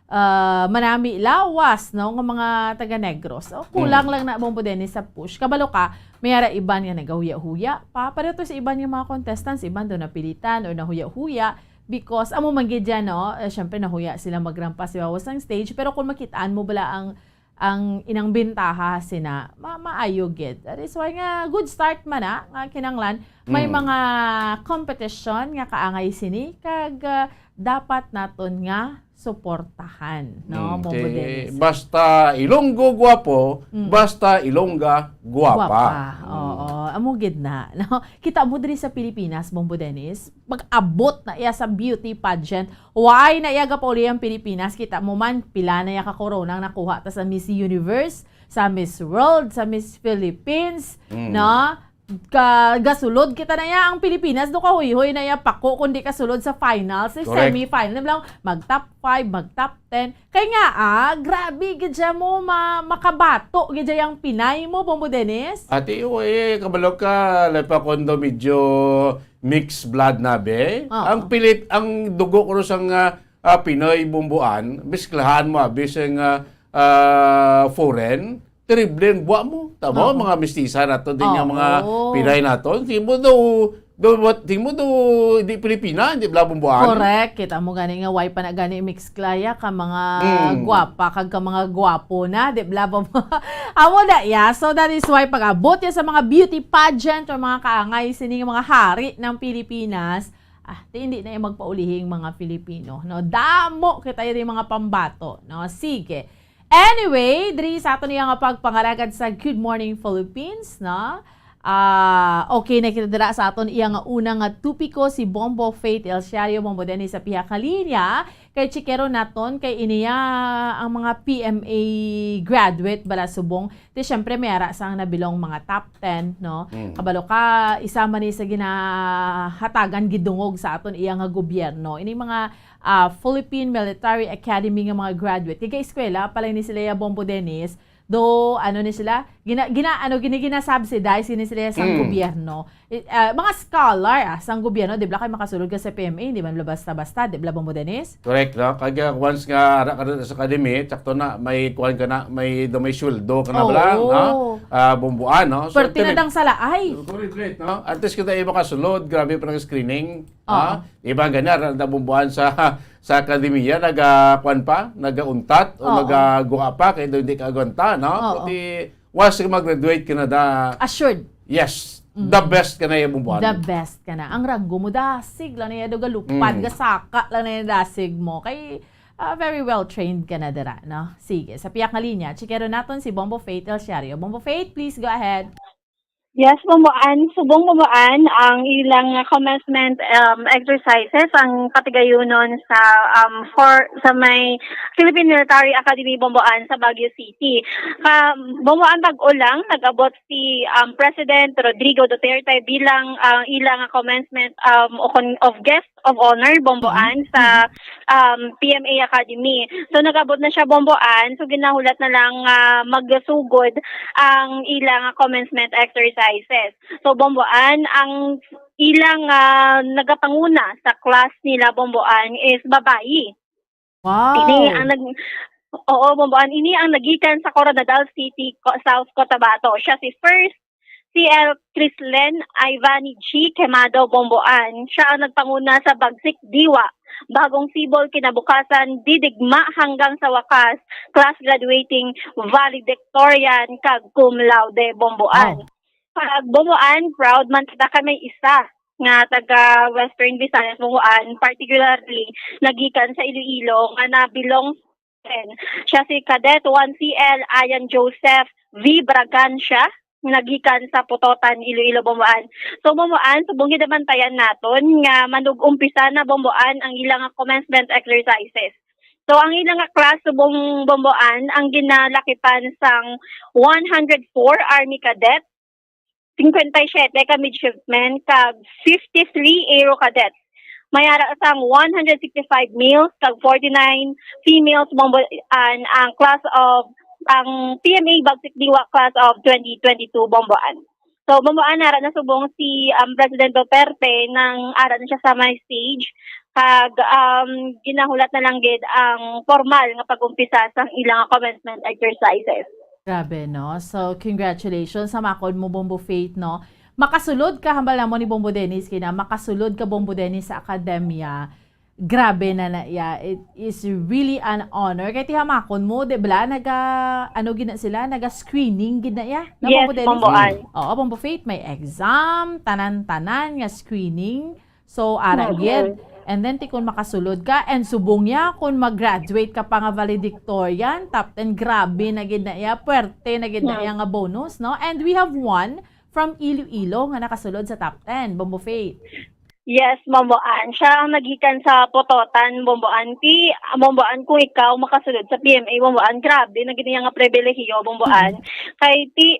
ah, manami lawas, no, nga mga taga Negros. O, kulang lang na, Bombo Dennis, sa push. Kabalo ka, may ara iban nga nagahuya-huya pa. Pareho to sa iban nga mga contestants, iban daw napilitan or nahuya-huya because amo man gid yan, no? Eh, syempre, nahuya sila magrampas sa bawas ng stage. Pero kung makitaan mo bala ang ang inang bintaha sina, ma maayo gid. That is why nga good start man na nga kinanglan may Mm. mga competition nga kaangay sini kag ah, dapat naton nga suportahan, no, Mm, Bombo kay Dennis? Basta Ilonggo guwapo, Mm. basta Ilongga guwapa. Guwapa. Mm. Oo, amo gid na, no? Kita mo diri sa Pilipinas, Bombo Dennis, mag-abot na iya sa beauty pageant. Why na iya gapauli ang Pilipinas? Kita mo man, pila na iya ka corona ang nakuha ta sa Miss Universe, sa Miss World, sa Miss Philippines, Mm. no? Ka, gasulod kita na iya ang Pilipinas, do kahuyhoy na iya pako, kundi kasulod sa finals, sa Correct. semifinal, na lang, mag top five, mag top ten. Kay nga, ah, grabe gid siya mo, ma-, makabato gid siya ang Pinay mo, Bombo Dennis. Ate, uy, kabalo ka, lahat pa kondo medyo mixed blood na, be. Oo. Ang Pilip-, ang dugo ko sang, ah, ah, Pinoy bumbuan, bisklahan mo, abi, sang, ah, ah, foreign, terrible ang buwa mo. Tama, Oo. mga mestiza nato din yung mga Oo. Pinay nato. Di mo daw, daw, what, di mo daw, di Pilipina, di bla bumbuan. Correct. Kita mo gani nga, why pa na gani mix klaya ka mga Mm. gwapa, kag ka mga gwapo na, di bla ba mo? Amo na, yeah. So, that is why pag-abot ya sa mga beauty pageant or mga kaangay, sining mga hari ng Pilipinas, ah, di, hindi na yung magpaulihing mga Filipino, no? Damo kita yung mga pambato, no? Sige. Anyway, diri sa aton iya nga pagpangalagad sa Good Morning Philippines, no? Ah, okay na kita dira sa aton iya nga una nga topiko, si Bombo Faith El Siario. Bombo, din sa pihak nga linya, kay chikero naton, kay iniya ang mga P M A graduate bala subong. Di, syempre, may ara sang nabilong mga top ten, no? Mm. Kabalo ka, isa man ni sa ginahatagan gidungog sa aton iya nga gobyerno. Ini mga, ah, Philippine Military Academy nga mga graduate. Kay eskwela pa lang ni sila ya, Bombo Dennis. Do, ano ni sila? Gina, gina, ano, gini, gina-subsidize gini sila sang Mm. gobyerno. I, ah, mga scholar, ah, sang gobyerno, di ba, kay makasulod ka sa P M A, di man basta-basta, di ba, Bombo Dennis? Correct, no? Kag, ah, once nga ara ka sa academy, sakto na, may kuwan ka na, may, do may sweldo ka na bala, Oo. no? Ah, bumbuan, no? So, Pwerte na tini- dang salaay. Correct, correct, no? At least kita yung makasulod, grabe pa ng screening, Oo. ha? Iba nga na, ra-, nabumbuan sa, sa akademiya, naga, kuwan pa, nagauntat, o Oo. nagaguha pa, kaya daw hindi ka agwanta, no? Oo. Pati, once ka mag-graduate ka na da, Assured. yes, Mm. the best ka na yung bumbuan. The best ka na. Ang ranggo mo, dasig lang na yan, galupad, Mm. gasaka lang na yung dasig mo. Kay, ah, very well trained ka na dira, no? Sige, sa piyak nga linya, chikero naton si Bombo Faith El Siario. Bombo Faith, please go ahead. Yes, Bomboan. Subong Bomboan, ang ilang commencement, um, exercises ang patigayunon sa, um, for, sa may Philippine Military Academy Bomboan sa Baguio City. Ka, Bomboan, bag-o lang, nag-abot si, um, President Rodrigo Duterte bilang, uh, ilang commencement, um, o kon-, of guest of honor, Bomboan, Mhm. sa, Mhm. um, P M A Academy. So, nag-abot na siya, Bomboan. So, ginahulat na lang, ah, magsugod ang ilang commencement exercises. So, Bomboan, ang ilang, ah, nagapanguna sa class nila, Bomboan, is babayi. Wow. Ini ang nag-, oo, Bomboan, ini ang nagikan sa Koronadal City, Co-, South Cotabato. Siya si First C L Crislen Ivani G Quemado Bomboan. Siya ang nagpanguna sa Bagsik Diwa, Bagong Sibol, Kinabukasan, Didigma, hanggang sa wakas, class graduating valedictorian kag cum laude, Bomboan. Wow. Kag Bomboan, proud man kita kay may isa nga taga Western Visayas, Bomboan, particularly nagikan sa Iloilo, nga nabilong ten. Siya si Cadet one C L Ian Joseph V Bragancia, nagikan sa Pototan, Iloilo, Bomboan. So, Bomboan, subong ginabantayan naton nga manug-umpisa na, Bomboan, ang ilang commencement exercises. So, ang ilang class subong, Bomboan, ang ginalakipan sang one hundred four Army Cadet, cinquenta y siete ka midshipmen, kag fifty-three Aero Cadets. May ara sang one hundred sixty-five males kag forty-nine females, Bomboan, ang class of, ang P M A Bagsik Diwa class of twenty twenty-two, Bomboan. So, Bomboan, ara na subong si, um, President Duterte nang ara na siya sa may stage, kag, um, ginahulat na lang gid ang formal nga pag-umpisa sang ilang commencement exercises. Grabe, no? So, congratulations sa makon mo, Bombo Faith, no? Makasulod ka, hambal namo ni Bombo Dennis, kina, makasulod ka, Bombo Dennis, sa akademya. Grabe na na iya. It is really an honor. Kay tihamakon mo, di ba? Naga, ano gid na sila? Naga-screening gid na iya. Na, Yes, Bombo Dennis? Bomboan. Oo, Bombo Faith, may exam, tanan-tanan nga screening. So, ara Mm-mm. gid. And then, ti kun makasulod ka, and subong niya, kun mag-graduate ka pa nga valedictorian, top ten, grabe na gid na iya, puwerte na gid na iya nga bonus, no? And we have one from Iloilo nga nakasulod sa top ten, Bombo Faith. Yes, Bombo Ann. Siya ang nagikan sa Pototan, Bombo Ann. Ti, Bombo Ann, kung ikaw makasulod sa P M A, Bombo Ann, grabe na gid iya nga pribilehiyo, Bombo Ann. Kay ti,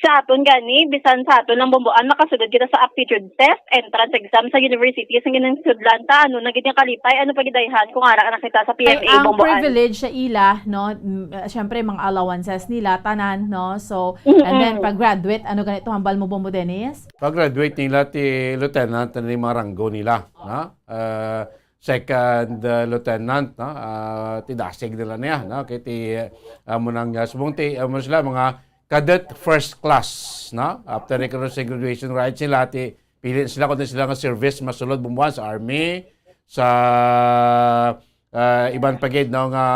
sa aton gani, bisan sa aton lang, Bombo Ann, makasulod kita sa aptitude test, entrance exam sa university, sa ginansudlan ta, ano na gid yung kalipay, ano pa gid dayhan kung ara na kita sa P M A, Bombo Ann. Privilege sa ila, no? Mm, uh, syempre, mga allowances nila, tanan, no? So, and then, pag graduate, ano ganito hambal mo, Bombo Dennis? Pag graduate nila, ti lieutenant na ni mga ranggo nila, no? Uh, second, uh, lieutenant, no? Uh, ti dasig nila niya, no? Kay ti, uh, mo nang, uh, subong ti, uh, mo sila, mga cadet first class, no? After recognition graduation rights nila, ti pili sila kung sila nga service masulod, Bombo Ann, sa army, sa, uh, iban pa gid, no, nga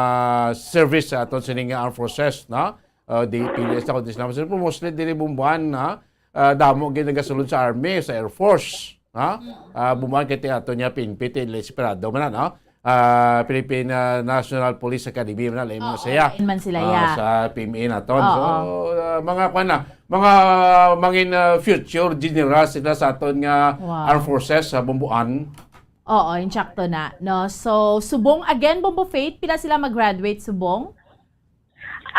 service sa aton sining armed forces, no? Uh, di pili sila kung sila masulod. Mostly dili, Bombo Ann, no? Uh, damo gid nagasulod sa army, sa air force, no? Uh, Bombo Ann, kay ti ato niya P N P, ti desperado man na, no? Ah, Philippine, ah, National Police Academy, man, lain man sila. Lain man sila, ah, ya, sa P M A naton. So, ah, mga kwan na, mga mangin, ah, future general sila sa aton nga armed forces sa Bombo Ann. Oo, insakto na, no? So, subong again, Bombo Faith, pila sila mag-graduate subong?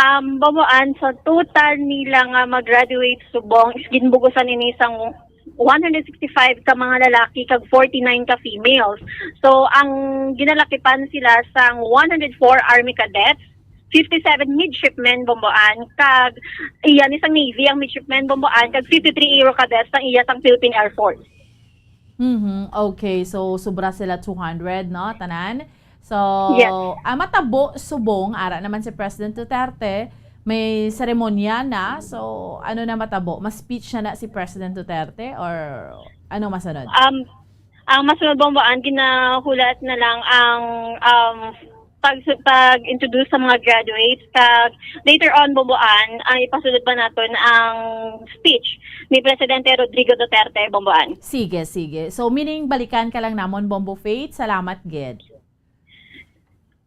Um, Bombo Ann, sa total nila nga mag-graduate subong, is ginbugusan ini sang one hundred sixty-five ka mga lalaki kag forty-nine ka females. So, ang ginalakipan sila sang one hundred four army cadets, fifty-seven midshipmen, Bombo Ann, kag iya ni sang Navy ang midshipmen, Bombo Ann, kag fifty-three aero cadets ang iya sang Philippine Air Force. Mhm. Okay, so sobra sila two hundred, no, tanan? So, yes, ah, matabo subong, ara naman si President Duterte, may seremonya na. So, ano na matabo? Mas speech na na si President Duterte or ano masunod? Um, ang masunod, Bombo Ann, ginahulat na lang ang, um, pag, pag-introduce sa mga graduates, kag later on, Bombo Ann, ang ipasulod pa naton ang speech ni Presidente Rodrigo Duterte, Bombo Ann. Sige, sige. So, meaning, balikan ka lang namon, Bombo Faith. Salamat gid.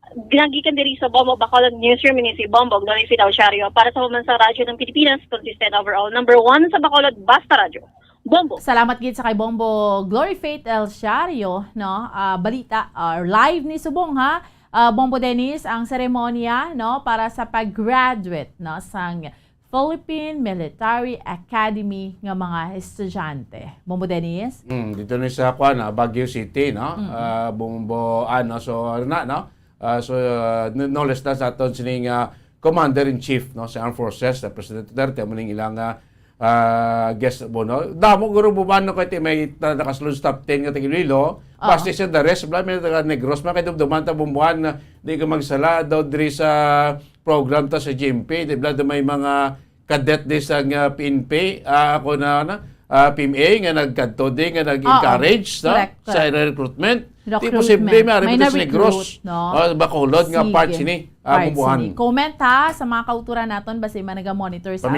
Nagikan diri sa Bombo Bacolod Newsroom, ini si Bombo Glory Fidel Siario para sa Pambansang Radyo ng Pilipinas, consistent overall number one sa Bacolod, Basta Radyo. Bombo. Salamat gid sa kay Bombo Glory Faith El Siario, no? Ah, balita, ah, live ni subong, ha? Ah, Bombo Dennis, ang seremonya, no, para sa pag-graduate, no, sang Philippine Military Academy nga mga estudyante. Bombo Dennis? Mm, dito ni sa, kuwan, ah, Baguio City, no? Mm. Ah, Bombo, ano, so, ano na, no? Ah, so, ah, no, no less than sa aton sining, ah, Commander-in-Chief, no, sa Armed Forces, sa President Duterte, amo ning ilang, ah, ah, guest, Bombo, no? Damo guro buban, no, kay ti may ta-, nakasulod sa top ten nga taga Iloilo. Oo. Basta sa the rest, bla, may taga Negros, mga kadumduman ta, Bombo Ann, na di ka magsala daw diri sa program ta sa G M P, di bla, may mga cadet di sa nga P N P, ah, ako na, na, ah, P M A nga nagkadto di, nga nag-encourage, no, sa recruitment. Di posible may ari sa Negros, no? Ah, Bacolod nga part sini, ah, Bombo Ann. Comment, ha, sa mga kauturan naton, basi man naga-monitor sa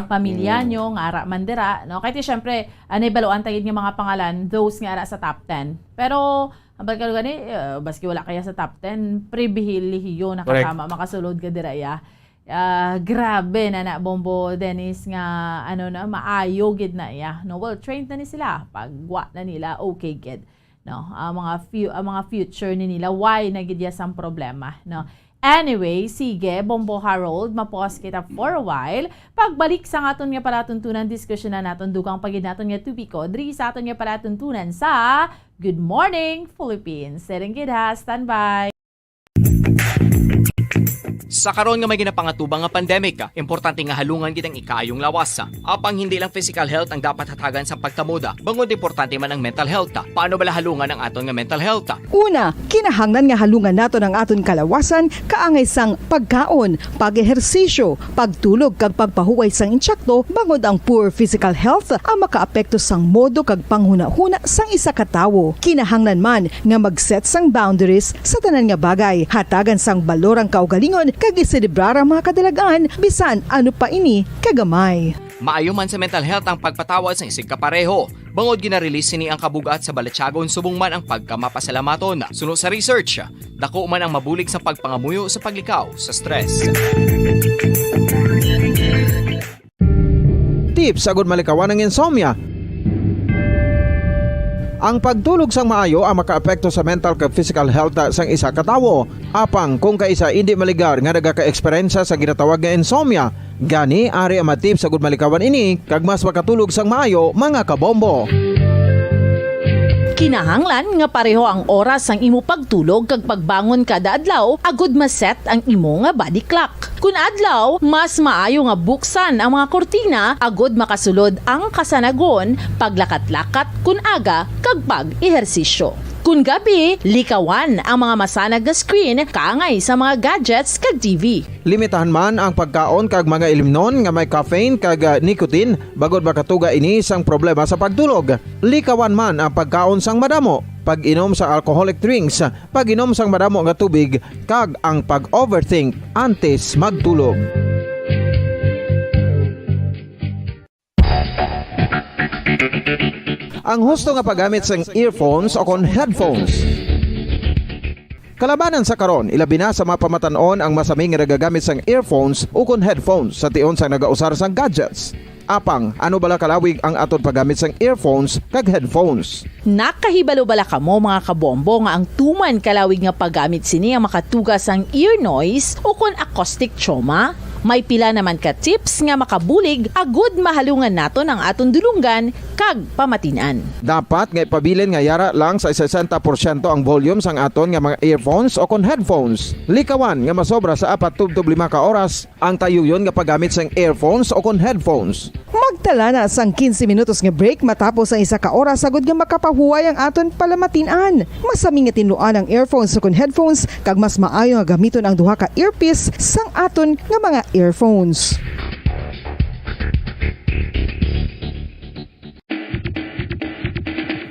pamilya nyo, nga ara man dira, no? Kay ti, syempre, anay baluan ta gid nga mga pangalan, those nga ara sa top ten. Pero, ang pagkalo gani, eh, baski wala kaya sa top ten, pribilehiyo na kasama, makasulod ka dira, ya. Ah, grabe na na, Bombo Dennis, nga, ano na, maayo gid na iya, no? Well trained na ni sila. Pagwa na nila, okay gid, no? Ang mga fu-, ang mga future ni nila, why na gid iya sang problema, no? Anyway, sige, Bombo Harold, ma-pause kita for a while. Pagbalik sa aton nga palatuntunan, diskusyonan naton, dugang pa gid naton nga topiko, diri sa aton nga palatuntunan sa Good Morning Philippines. Siring gid, ha, standby. Sa karon nga may ginapangatubang nga pandemic, importante nga halungan gid ang ikaayong lawas. Apang hindi lang physical health ang dapat hatagan sa pagtamuda, bangod importante man ang mental health. Paano bala halungan ang aton nga mental health? Una, kinahanglan nga halungan naton ang aton kalawasan kaangay sang pagkaon, pag-ehersisyo, pagtulog kag pagpahuway sang insakto, bangod ang poor physical health ang makaapekto sang modo kag panghunahuna sang isa ka tawo. Kinahanglan man nga mag-set sang boundaries sa tanan nga bagay, hatagan sang balor ang kaugalingon, Giselebrar ang mga kadalagan, bisan ano pa ini kagamay. Maayo man sa mental health ang pagpatawad sang isigkapareho, bangod gina-release sini ang kabug-at sa balatyagon subong man ang pagkamapasalamaton. Suno sa research, dako man ang mabulig sa pagpangamuyo sa paglikaw sa stress. Tips agud malikawan ang insomnia. Ang pagtulog sang maayo ang makaapekto sa mental kag physical health sang isa ka tawo. Apang kung kaisa indi maligar nga nagaka-eksperyensya sa ginatawag nga insomnia, gani ari ang mga tips agud malikawan ini kag mas makatulog sang maayo, mga kabombo. Kinahanglan nga pareho ang oras sang imo pagtulog kag pagbangon kada adlaw agud ma-set ang imo nga body clock. Kun adlaw, mas maayo nga buksan ang mga kurtina agud makasulod ang kasanagon, paglakat-lakat kun aga, kag pag-ehersisyo. Kun gabi, likawan ang mga masanag nga screen kaangay sa mga gadgets kag T V. Limitahan man ang pagkaon kag mga ilimnon nga may caffeine kag, ah, nicotine, bangod makatuga ini sang problema sa pagtulog. Likawan man ang pagkaon sang madamo, pag-inom sa alcoholic drinks, pag-inom sang madamo nga tubig, kag ang pag-overthink antes magtulog. Ang husto nga paggamit sang earphones o kon headphones. Kalabanan sa karon, ilabi na sa mga pamatan-on ang masami nga nagagamit sang earphones o kon headphones sa tion sang nagausar sang gadgets. Apang, ano bala kalawig ang aton paggamit sang earphones kag headphones? Nakahibalo bala kamo, mga kabombo, nga ang tuman kalawig nga paggamit sini ang makatuga sang ear noise o kon acoustic trauma? May pila naman ka tips nga makabulig agud mahalungan naton ang aton dulonggan kag pamatin-an. Dapat nga ipabilin nga yara lang sa sesenta porsyento ang volume sang aton nga mga earphones o kon headphones. Likawan nga masobra sa apat tubtob lima ka oras ang tayuyon nga paggamit sang earphones o kon headphones. Magtala na sang quince minutos nga break matapos ang isa ka oras, agud nga makapahuway ang aton palamatin-an. Masami nga tinluan ang earphones o kon headphones, kag mas maayo nga gamiton ang duha ka earpiece sang aton nga mga earphones.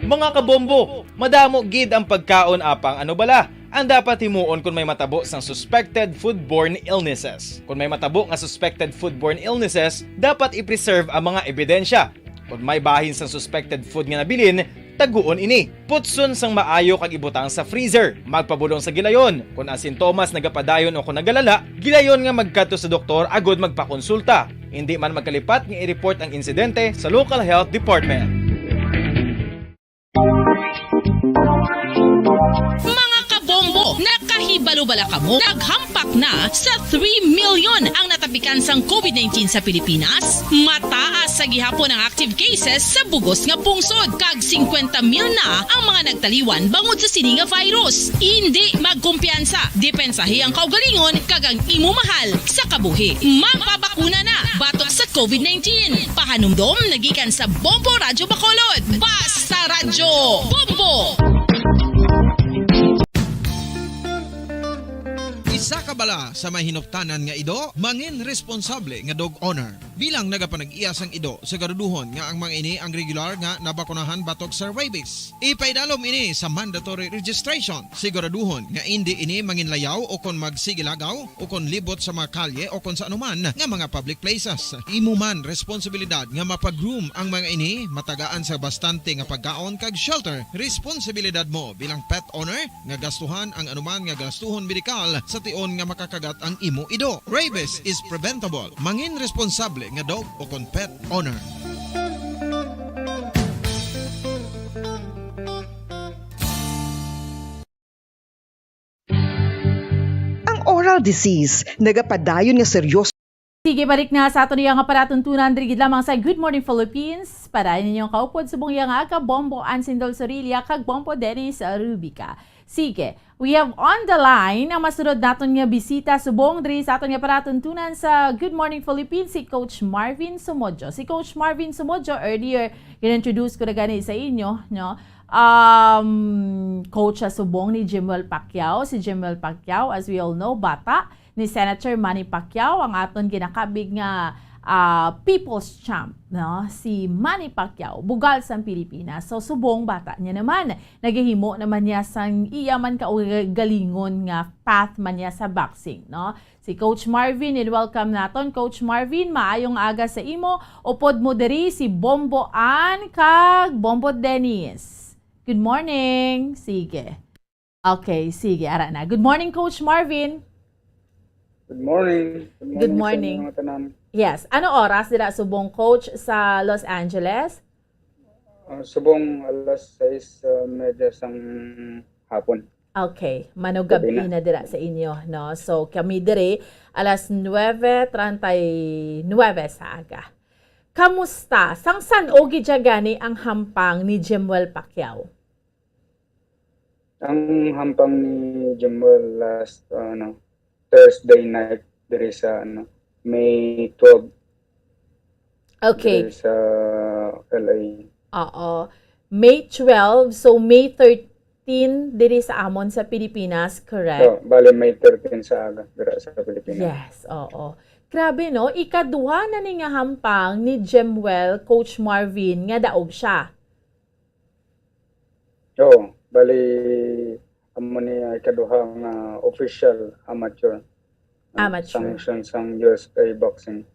Mga kabombo, madamo gid ang pagkaon, apang ano bala ang dapat himuon kon may matabo sang suspected foodborne illnesses? Kon may matabo nga suspected foodborne illnesses, dapat i-preserve ang mga ebidensya. Kon may bahin sang suspected food nga nabilin, taguon ini. Putson sang maayo kag ibutang sa freezer. Magpabulong sa gilayon. Kon ang sintomas nagapadayon o kon nagalala, gilayon nga magkadto sa doktor agud magpakonsulta. Indi man magkalipat nga i-report ang insidente sa local health department. Mga kabombo, nakahibalo bala kamo? Naghampak na sa three million ang natapikan sang covid nineteen sa Pilipinas. Mataas sa gihapon ang active cases sa bugos nga pungsod, kag singkwenta mil na ang mga nagtaliwan bangod sa sini nga virus. Indi magkumpiyansa, depensahi ang kaugalingon kag ang imo mahal sa kabuhi. Magpabakuna na batok sa covid nineteen. Pahanumdom na gikan sa Bombo Radyo Bacolod. Basta Radyo Bombo! Isa ka bala sa may hinuptanan nga ido, mangin responsable nga dog owner. Bilang nagapanag-iya sang ido, siguraduhon nga ang mga ini ang regular nga nabakunahan batok sa rabies. Ipaidalom ini sa mandatory registration. Siguraduhon nga indi ini manginlayaw o kon magsigilagaw o kon libot sa mga kalye o kon sa anuman nga mga public places. Imo man responsibilidad nga mapag-groom ang mga ini, matagaan sa bastante nga pagkaon kag shelter. Responsibilidad mo bilang pet owner nga gastuhan ang anuman nga gastuhon medikal sa tion nga makakagat ang imo ido. Rabies is preventable. Mangin responsable nga dog o kon pet owner. Ang oral disease nagapadayon nga seryoso. Sige, balik na sa aton iya nga palatuntunan diri gid lamang sa Good Morning Philippines. Para ninyong kaupod subong iya nga aga, Bombo Ansindol Sorilla kag Bombo Dennis Rubica. Sige, we have on the line ang masunod naton nga bisita subong diri sa aton nga palatuntunan sa Good Morning Philippines, si Coach Marvin Sumodyo. Si Coach Marvin Sumodyo, earlier, gin-introduce ko na gani sa inyo, no? Um, coach siya subong ni Jimwell Pacquiao. Si Jimwell Pacquiao, as we all know, bata ni Senator Manny Pacquiao, ang aton ginakabig nga, ah, people's champ, no? Si Manny Pacquiao, bugal sang Pilipinas. So, subong bata niya naman. Nagahimo naman niya sang iya man kaugalingon nga path man niya sa boxing, no? Si Coach Marvin, in welcome naton. Coach Marvin, maayong aga sa imo. Upod mo diri si Bombo Ann kag Bombo Dennis. Good morning. Sige. Okay, sige, ara na. Good morning, Coach Marvin. Good morning. Good morning. Sa mga tanan. Yes. Ano oras dira subong, Coach, sa Los Angeles? Uh, subong alas sais uh, medya sang hapon. Okay. Manugab-i na dira sa inyo, no? So, kami diri, alas nuebe treinta y nueve sa aga. Kamusta? Sang san-o gid gani ang hampang ni Jimwell Pacquiao? Ang hampang ni Jimwell last uh, ano, Thursday night diri sa ano, May twelve. Okay. Diri sa L A. Oo. May twelve, so May thirteen diri sa amon sa Pilipinas, correct? So, bali May thirteen sa aga dira sa Pilipinas. Yes, oo. Grabe, no? Ikaduha na ni nga hampang ni Jimwell, Coach Marvin, nga daog siya. Oo, bali amo ni ang ikaduha nga official amateur uh, Amateur. Sanction sang U S A boxing.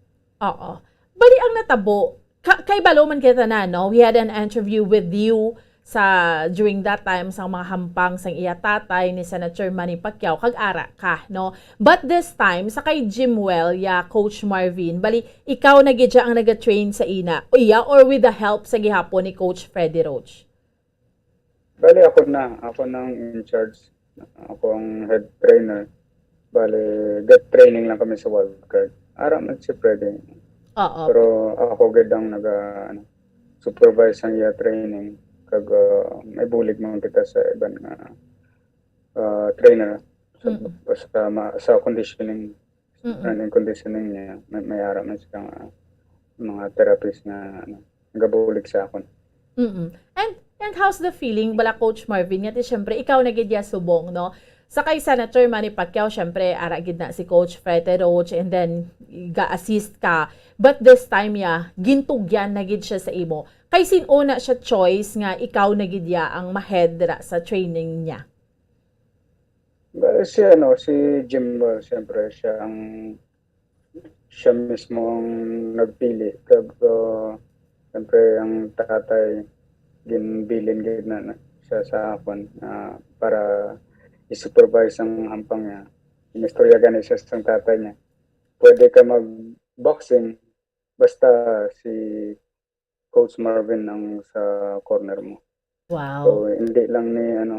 Oo. Bali ang natabo, ka- kay balo man kita na, no? We had an interview with you sa during that time sa mga hampang sang iya tatay ni Senator Manny Pacquiao, kag ara ka, no? But this time, sa kay Jimwell, ya Coach Marvin, bali ikaw na gid siya ang nag-train sa ina, iya, or with the help sa gihapon ni Coach Freddy Roach? Bali ako na, ako nang in charge. Ako ang head trainer. Bali, get training lang kami sa wildcard. Ara man si Freddy. Oo. Pero ako gid ang naga ano, supervise ang iya training. Kag uh, may bulig man kita sa iban nga uh, trainer sa, Mm. sa, ma- sa conditioning Mm-mm. Running conditioning niya, may, may ara man siya nga mga therapist nga ano, nagabulig sa akon. Mm-mm. And and how's the feeling bala, Coach Marvin, nga ti syempre ikaw na gid ya subong, no? Sa kay Senator Manny Pacquiao, syempre ara gid na si Coach Freddy Roach, and then ga-assist ka. But this time ya, gintugyan na gid siya sa imo. Kay sin-o na siya choice nga ikaw na gid ya ang ma-head dira sa training niya? Well, si ano, si Jimwell, siyempre siya ang siya mismo ang nagpili kag uh, siyempre ang tatay ginbilin gid na, na siya sa akon uh, para i-supervise ang hampang niya. Inistorya gani siya sa tatay niya. Pwede ka mag-boxing basta si Coach Marvin ang sa corner mo. Wow. So, hindi lang ni ano,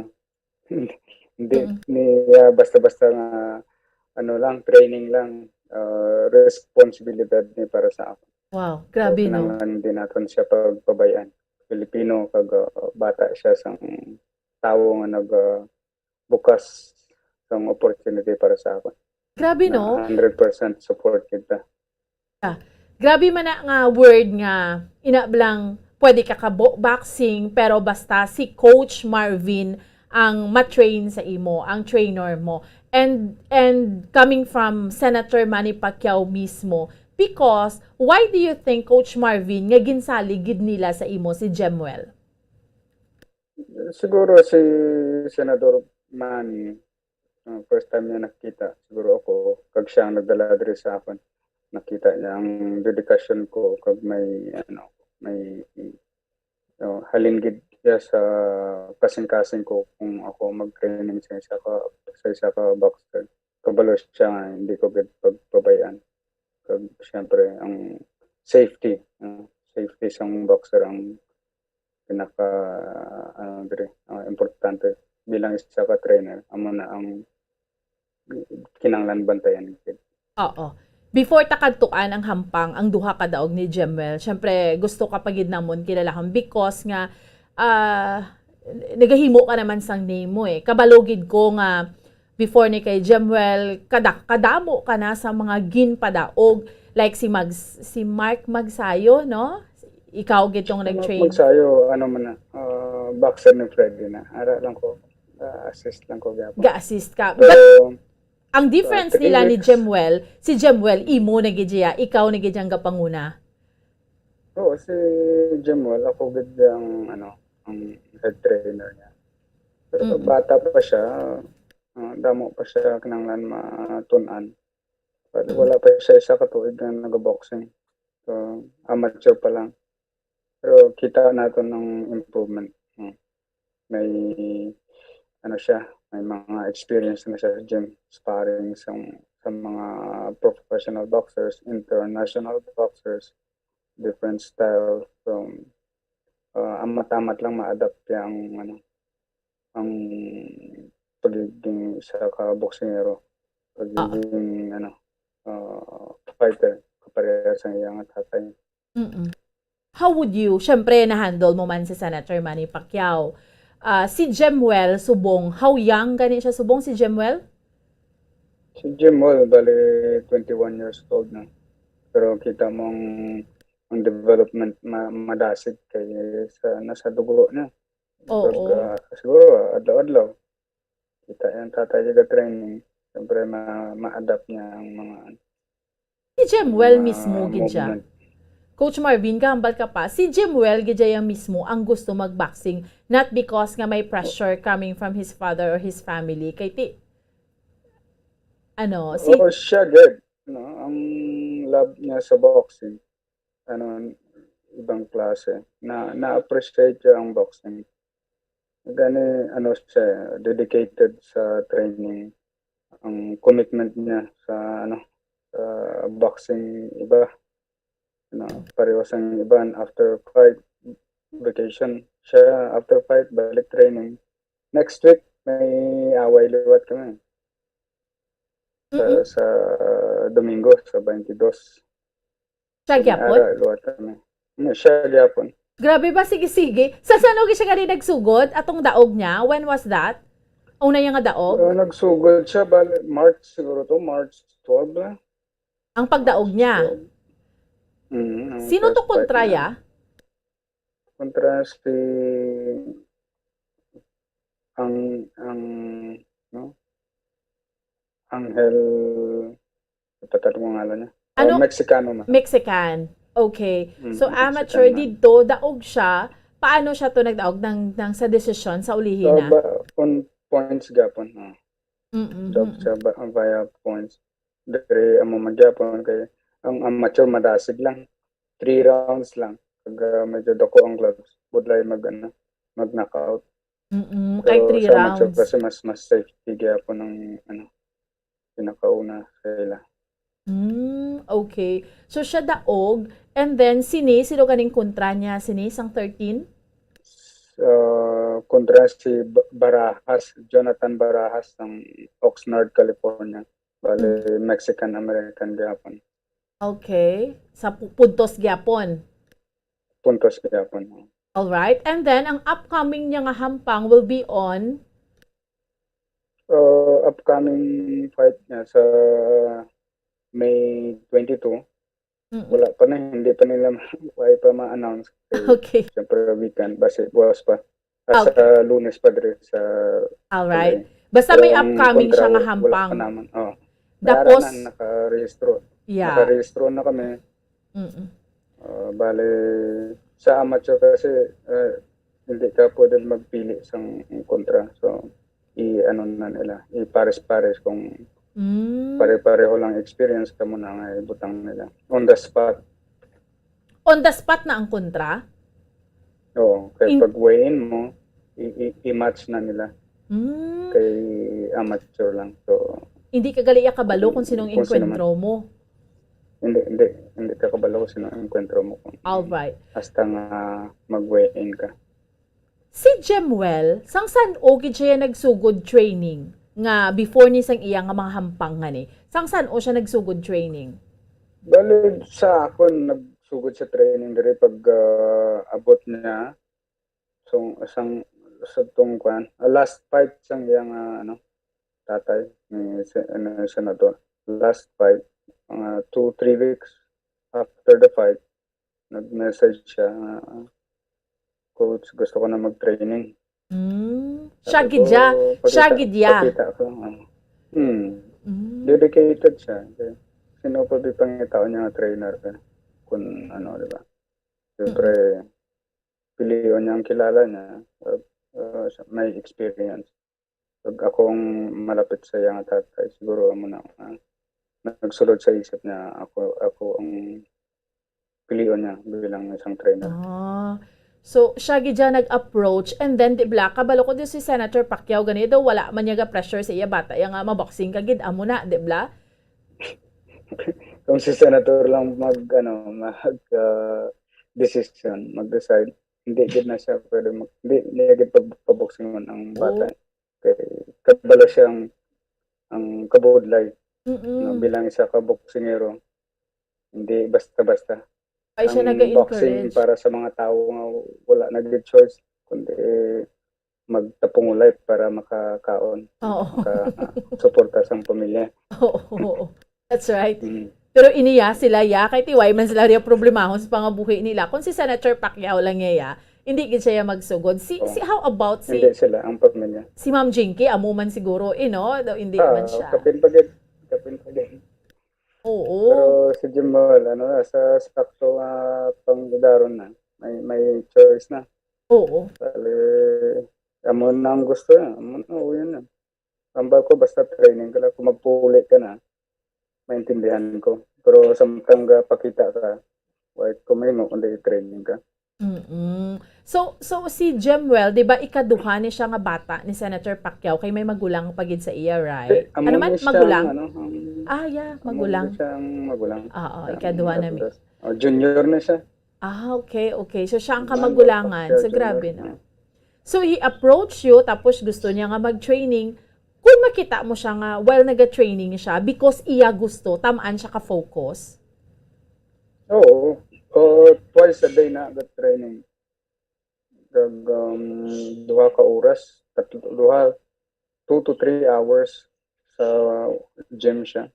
hindi Mm. ni ah, basta-basta nga ano lang, training lang, ah, responsibilidad ni para sa ako. Wow, grabe, no? Kinahanglan din naton siya pagpabayan. Pilipino kag ah, bata siya sang tawo nga nag ah, bukas sang opportunity para sa ako. Grabe, Na no? Hundred percent support kita. Grabe man na nga word nga ina blang pwede ka ka bo- boxing, pero basta si Coach Marvin ang ma-train sa imo, ang trainer mo. And and coming from Senator Manny Pacquiao mismo, because why do you think, Coach Marvin, nga ginsalig gid nila sa imo si Jemwell? Siguro si Senador Manny, uh, first time niya nakita, siguro ako, kag siya ang nagdala diri sa akon. Nakita niya ang dedikasyon ko, kag may, ano, may uh, halin gid siya sa kasing-kasing ko kung ako mag-training sa isa ka sa isa ka boxer. Kabalo siya nga hindi ko gid pagpabayaan. Kag siyempre ang safety, uh, safety sang boxer ang pinaka ano diri, uh, importante bilang isa ka trainer. Amo na ang kinahanglan bantayan gid. Oo. Before ta kadtuan ang hampang ang duha ka daog ni Jemwell, syempre gusto ka pa gid namon kilalahon because nga ah, nagahimo ka naman sang name mo eh. Kabalo gid ko nga before ni kay Jemwell, kada kadamo ka na sa mga ginpadaog, like si Mags, si Mark Magsayo, no? Ikaw gid tong nag-train. Magsayo, ano man na, uh, boxer ni Freddy na. Ara lang ko, uh, assist lang ko gyapon. Ga-assist ka. But Pero Ang difference nila ni Jemwell, si Jemwell, imo na gid siya, ikaw na gid ang gapanguna. Oo, si Jemwell, ako gid ang, ano, ang head trainer niya. Pero Mm. bata pa siya, ah, damo pa siya kinahanglan matun-an. But Mm. wala pa siya isa ka tuig nga nag-boxing. So, amateur pa lang. Pero kita naton ang improvement. Mm. May, ano siya, may mga experience na siya sa gym, sparring sa, sa mga professional boxers, international boxers, different style. So, ah, amat-amat lang ma-adapt niya ang, ano, ang pagiging isa ka boksingero, pagiging, ano, ah, fighter, kapareha sa iya nga tatay. Mm-mm. How would you, syempre, na-handle mo man si Senator Manny Pacquiao. Ah, si Jemwell subong, how young gani siya subong si Jemwell? Si Jemwell, bali, twenty-one years old na. Pero kita mo ang, ang development ma-, madasig kay sa, nasa dugo niya. Oo. Pag, ah, siguro, adlaw-adlaw. Kita yung tatay niya training. Siyempre, ma-, ma-adapt niya ang mga, ano, Si Jemwell mga mismo gid siya. movement. Coach Marvin, kahambal ka pa, si Jemwell gid siya mismo ang gusto mag-boxing, not because nga may pressure coming from his father or his family. Kay ti-, ano, si Oo, siya gid, no? Ang love niya sa boxing, ano, ibang klase. Na, na-appreciate niya ang boxing. Gani, ano siya, dedicated sa training. Ang commitment niya sa, ano, sa boxing, iba. Ano, pareho sang iban, after fight, vacation. Siya, after fight, balik training. Next week, may away liwat kami. Sa, Mm-mm. sa Domingo, sa twenty-two. Siya gyapon? Ara, luwat kami. Ano, siya gyapon. Grabe ba? Sige, sige. Sa san-o gid siya gani nagsugod? Atong daog niya? When was that? Una niya nga daog? Uh, nagsugod siya, bali, March siguro to, March twelve na. Ang pagdaog niya? Twelve. Mm, ang Sino to first fight kontra niya. ya? Kontra si ang, ang, no? Angel, patad ko ang ngalan niya. Ano? Oh, Mexicano man. Mexican. Okay. Mm, So, Mexican amateur man. didto, daog siya. Paano siya to nagdaog nang, nang sa desisyon sa ulihi So, na? ba, on points gapon, oh. Mm-mm, Daog mm-mm. siya ba, via points. Diri amo man gyapon kay ang amateur madasig lang. Three rounds lang. Pag, ah, medyo dako ang gloves, budlay mag, ano, mag-knockout. Mm-mm, kay Pero three sa amateur rounds. kasi mas, mas safety gyapon ang, ano, pinakauna sa ila. Mm, okay. So, siya daog, and then sini, sino ganing kontra niya, sini, sang thirteen? Ah, kontra si Ba-, Barajas, Jonathan Barajas ng Oxnard, California. Bale, Mm. Mexican-American gyapon. Okay. Sa pu-, puntos gyapon. Puntos gyapon. All right. And then, ang upcoming niya nga hampang will be on? Uh, upcoming fight niya sa May twenty-two. Mm-mm. Wala pa na, hindi pa nila ma-, wala pa ma-announce. Kay, Okay. siyempre, weekend, basi buwas pa. Ah, sa Okay. Lunes pa diri sa All right. Tulay. Basta may Pero ang upcoming siya kontra, nga wa-, wala hampang. pa naman. Oh. May ara Tapos, na, nakarehistro. Yeah. Nakarehistro na kami. Mm-mm. Ah, bale, sa amateur kasi, eh, hindi ka pwede magpili sang kontra. So, i-ano na nila, i-pares-pares kung Mm. pare-pareho lang experience, kamo na nga ibutang nila. On the spot. On the spot na ang kontra? Oo, kay In- pag weigh-in mo, i-, i-, i-match na nila. Mm. Kay amateur lang. So, Hindi ka gali iya kabalo kung sinong kung sino man. engkwentro mo. Hindi, hindi, hindi ka kabalo kung sinong engkwentro mo kung All right. hasta nga mag-weigh-in ka. Si Jemwell, sang san-o gid siya nagsugod training nga before ni sang iya nga mga hampang nga ni? Sang san-o siya nagsugod training? Bali, sa akon, nagsugod sa training diri pag, ah, abot niya. So, sang, sa tong, kuan, ah, last fight sang iya nga, ano, tatay ni se-, ano, senador. Last fight, mga two, three weeks after the fight, nag-message siya nga, "Coach, gusto ko na mag-training." Mm. Siya Sabi gid ko, siya. Siya "Pakita, gid ya. pakita ko." Hmm. Mm. Dedicated siya. Okay? Sino pa di pangitaon niya nga trainer? Eh? Kung ano, di ba? Siyempre, pilion niya ang kilala niya. Uh, uh, siya- may experience. Pag ako ang malapit sa iya nga tatay, siguro amo na nga nagsulod sa isip niya, ako ako ang pilion niya bilang isang trainer. Ah. So, siya gid siya nag-approach, and then, di bala, kabalo ko din si Senator Pacquiao gani daw, wala man niya ga-pressure sa iya bata, iya nga maboxing ka gid, amo na, di bala? Kung si senator lang mag ano, mag uh, decision, mag-decide, hindi gid na siya pwede mag, hindi niya gid pag paboxingon ang bata. Kay kabalo siya ang, ang kabudlay no, Mm-mm. bilang isa ka boksingero. Hindi basta-basta. Ay, siya Ang boxing naga-encourage. Para sa mga tawo nga wala na gid choice kundi magtapungulay para makakaon, Oo. Maka suporta sang pamilya. Oo. That's right. Mm. Pero iniya sila ya, kay tiway man sila riya problemahon sa pangabuhi nila. Kung si Senator Pacquiao lang niya ya, hindi gid siya ya magsugod. Si, Oo. si how about si Hindi sila ang pamilya. si Ma'am Jinky, amo man siguro, eh, no? Daw hindi Ah, man siya. Kapin pa gid. Kapin pa gid. Oo. Pero si Jimwell, ano, sa sakto nga pang-idaron na, may, may choice na. Oo. Bali, amo na ang gusto niya. Amo na, o yun na. Tambal ko, basta training ka lang. Kung magpuli ka na, maintindihan ko. Pero samtang ga pakita ka, wait ko may mo, kundi training ka. Mm. So, so si Jemwell, di ba, ikaduha ni siya nga bata ni Senator Pacquiao, kay may magulang pa gid sa iya, right? Eh, amo Ano man, ni siyang, magulang? Ano, ang, Ah, yeah, amo magulang. ni siyang magulang. Oo, Ang ikaduha na mi. ikaduha. Oh, junior na siya. Ah, okay, okay. So, siya ang Junior, kamagulangan. Pacquiao So, grabe, Junior. No? So, he approached you, tapos gusto niya nga mag-training. Kung makita mo siya nga, while naga-training siya, because iya gusto, tamaan siya ka-focus? Oo. O, twice a day na the training. Kag, um, duha ka oras, tatlo, duha, two to three hours sa gym siya.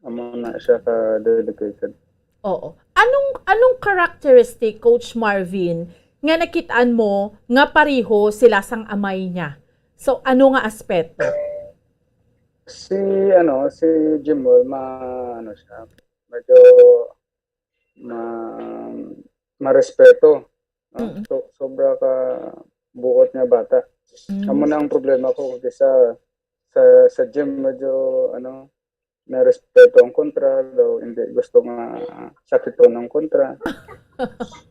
Amo na siya ka-dedicated. Oo. Anong, anong characteristic, Coach Marvin, nga nakitaan mo nga pareho sila sang amay niya? So, ano nga aspeto? Si, ano, si Jimwell, ma, ano siya, medyo ma, marespeto. No? Mm. So, sobra ka buot nga bata. Mm. Amo na ang problema ko kasi sa, sa, sa gym, medyo, ano, may respeto ang kontra, daw hindi gusto nga sakiton ang kontra.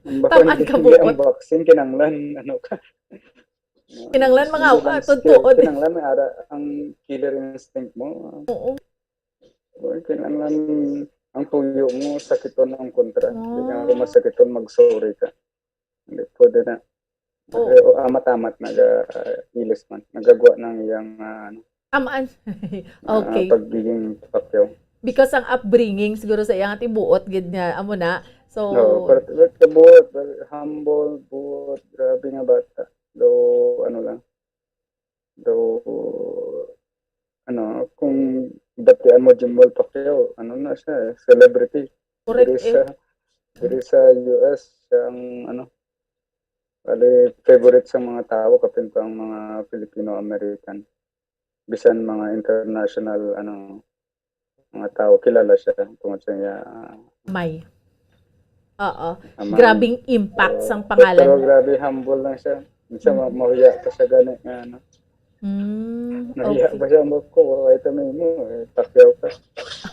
Ang baka Tamaan hindi ka hindi ang buot. Boxing, kinanglan, ano ka. Kinanglan mga, Hindi lang ah, skill, tutuod. Kinanglan may ara ang killer instinct mo. Oo. Well, kinanglan ang tuyo mo, sakiton ang kontra. Hindi nga Ah. ako masakiton, mag-sorry ka. Hindi, pwede na. Oo. Kasi, o, amat-amat, naga, uh, ilis man. Nagagwa ng iyang, ah, ano, Tamaan. ah, Okay. Pagiging Pacquiao. Because ang upbringing siguro sa iyang tibuot gid nga amo na. So, No, pero, pero buot, very humble, buot, grabe nga bata. Though, ano lang. Though, ano, kung batian mo Jimwell Pacquiao, ano na siya, eh, celebrity. Correct, Diri eh. Sa, diri sa U S, siya ang, ano, bali, favorite sa mga tao, kapin pa ang mga Filipino-American. Bisan mga international, ano, mga tao, kilala siya tungod sa iya, ah, May. Oo. Amay. Grabing impact sang Pero pangalan. Grabe, humble lang siya. Minsan ma- mahuya pa siya gani nga, ano. Mm, Nahiya okay. Pa siya mo ko, wala ito may mo, eh, Pacquiao ka.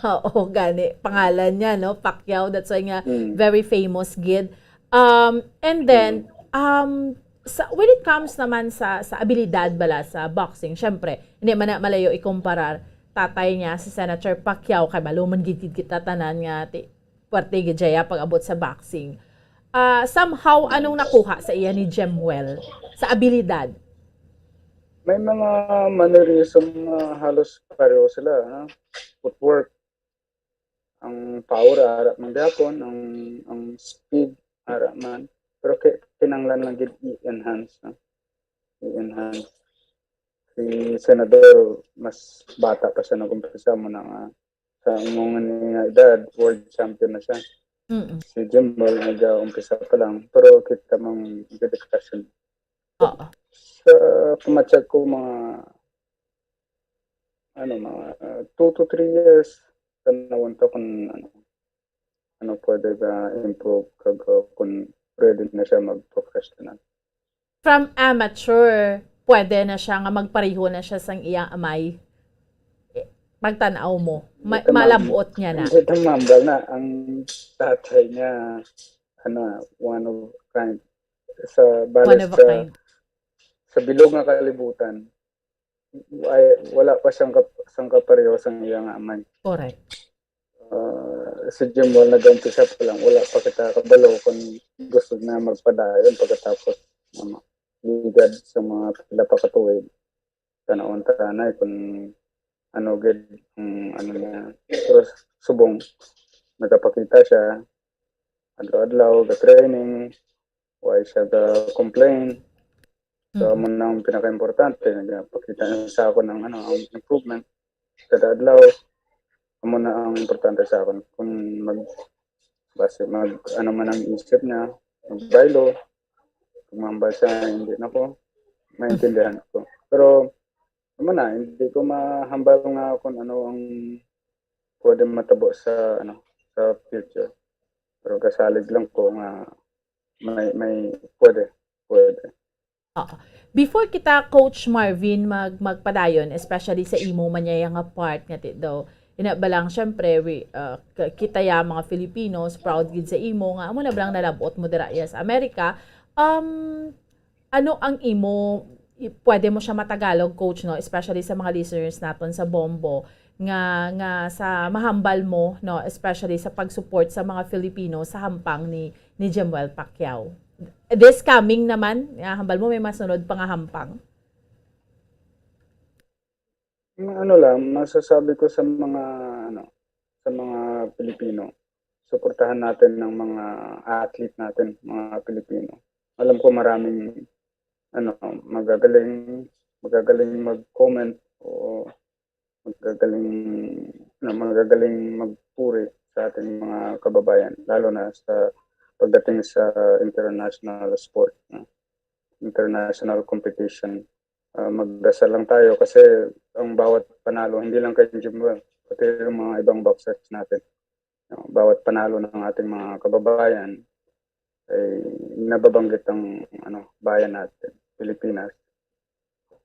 Oo, gani. Pangalan niya, no? Pacquiao. That's why nga, Mm. Very famous gid. Um, and then, um, sa, when it comes naman sa sa abilidad bala sa boxing, syempre, hindi man na malayo ikumparar tatay niya si Senator Pacquiao, kay balo man gid kita tanan nga ti, puwerte gid siya pag-abot sa boxing. Ah, somehow, anong nakuha sa iya ni Jemwell sa abilidad? May mga mannerism nga halos pareho sila, ha? Footwork, ang power ara man gyapon, ang ang speed ara man. Pero ki- kinanglan lang gid i-enhance, no? I-enhance. Si Senador, mas bata pa siya nag-umpisa mo na nga sa imong nga edad, world champion na siya. Mm. Si Jimwell, nag-umpisa pa lang, pero kita mang dedikasyon. Oo. Sa pamatsag ko, mga ano, mga, ah, two to three years, tan-awon ta kung, ano, ano pwede ba improve kag, ah, kung ready na siya mag-professional. From amateur, pwede na siya nga magpareho na siya sang iya amay. Eh, pagtan-aw mo, ma-, Hindi ta ma-, malab-ot niya na. Hindi ta mahambal na ang tatay niya, ano, one of a kind. Sa, bale, One of a sa, kind. sa bilog nga kalibutan, ay, wala pa siyang kap-, sang kapareho sang iya nga amay. Correct. Ah, si Jimwell nag-umpisa pa lang, wala pa kita kabalo kung gusto na magpadayon pagkatapos, ano, ligad sa mga pila pa ka tuig. Tan-awon ta anay kung ano gid ang ano niya. Pero subong, nagapakita siya, adlaw-adlaw, ga-training, wala siya ga-complain. So, Mm. amo na ang pinaka-importante, nagapakita na sa akon ang, ano, ang improvement kada adlaw. Amo na ang importante sa akon. Kung mag-, basi mag-, ano man ang isip niya, magbaylo, kung mahambal siya, hindi na ko, maintindihan ko. Pero, amo na, hindi ko mahambal nga kung ano ang pwede matabo sa, ano, sa future. Pero kasalig lang ko nga may, may pwede, pwede. Oo. Before kita, Coach Marvin, mag-, magpadayon, especially sa imo man niya nga part nga ti-, daw, ina ba lang, syempre, we, uh, k-, kita ya mga Filipinos, proud gid sa imo, nga amo na ba lang nalab-ot mo dira, yes, America. Um, ano ang imo, i-, pwede mo siya matagalog, Coach, no? Especially sa mga listeners naton sa Bombo, nga, nga sa mahambal mo, no? Especially sa pag-support sa mga Filipino sa hampang ni, ni Jimwell Pacquiao. This coming naman, nga hambal mo may masunod pa nga hampang? Ang ano lang, masasabi ko sa mga, ano, sa mga Pilipino, suportahan natin ang mga athlete natin, mga Pilipino. Alam ko maraming, ano, magagaling, magagaling mag-comment o magagaling, na magagaling magpuri sa ating mga kababayan, lalo na sa pagdating sa international sport, no? International competition. Ah, magdasal lang tayo kasi ang bawat panalo, hindi lang kay Jimwell, pati yung mga ibang boxers natin, no? Bawat panalo ng ating mga kababayan ay nababanggit ang, ano, bayan natin, Pilipinas.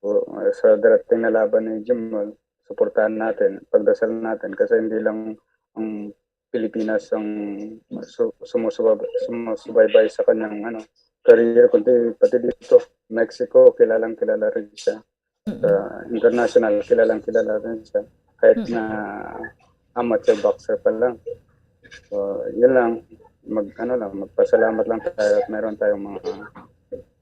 O, sa darating na laban ni Jimwell, suportahan natin, pagdasal natin kasi hindi lang ang Pilipinas ang su-, sumusubab-, sumusubaybay sa kanyang, ano, career, kundi pati dito, Mexico, kilalang kilala rin siya. Mm-mm. Sa international, kilalang kilala rin siya. Kahit Mm-mm. na amateur boxer pa lang. So, yun lang. Mag, ano lang, magpasalamat lang tayo at meron tayong mga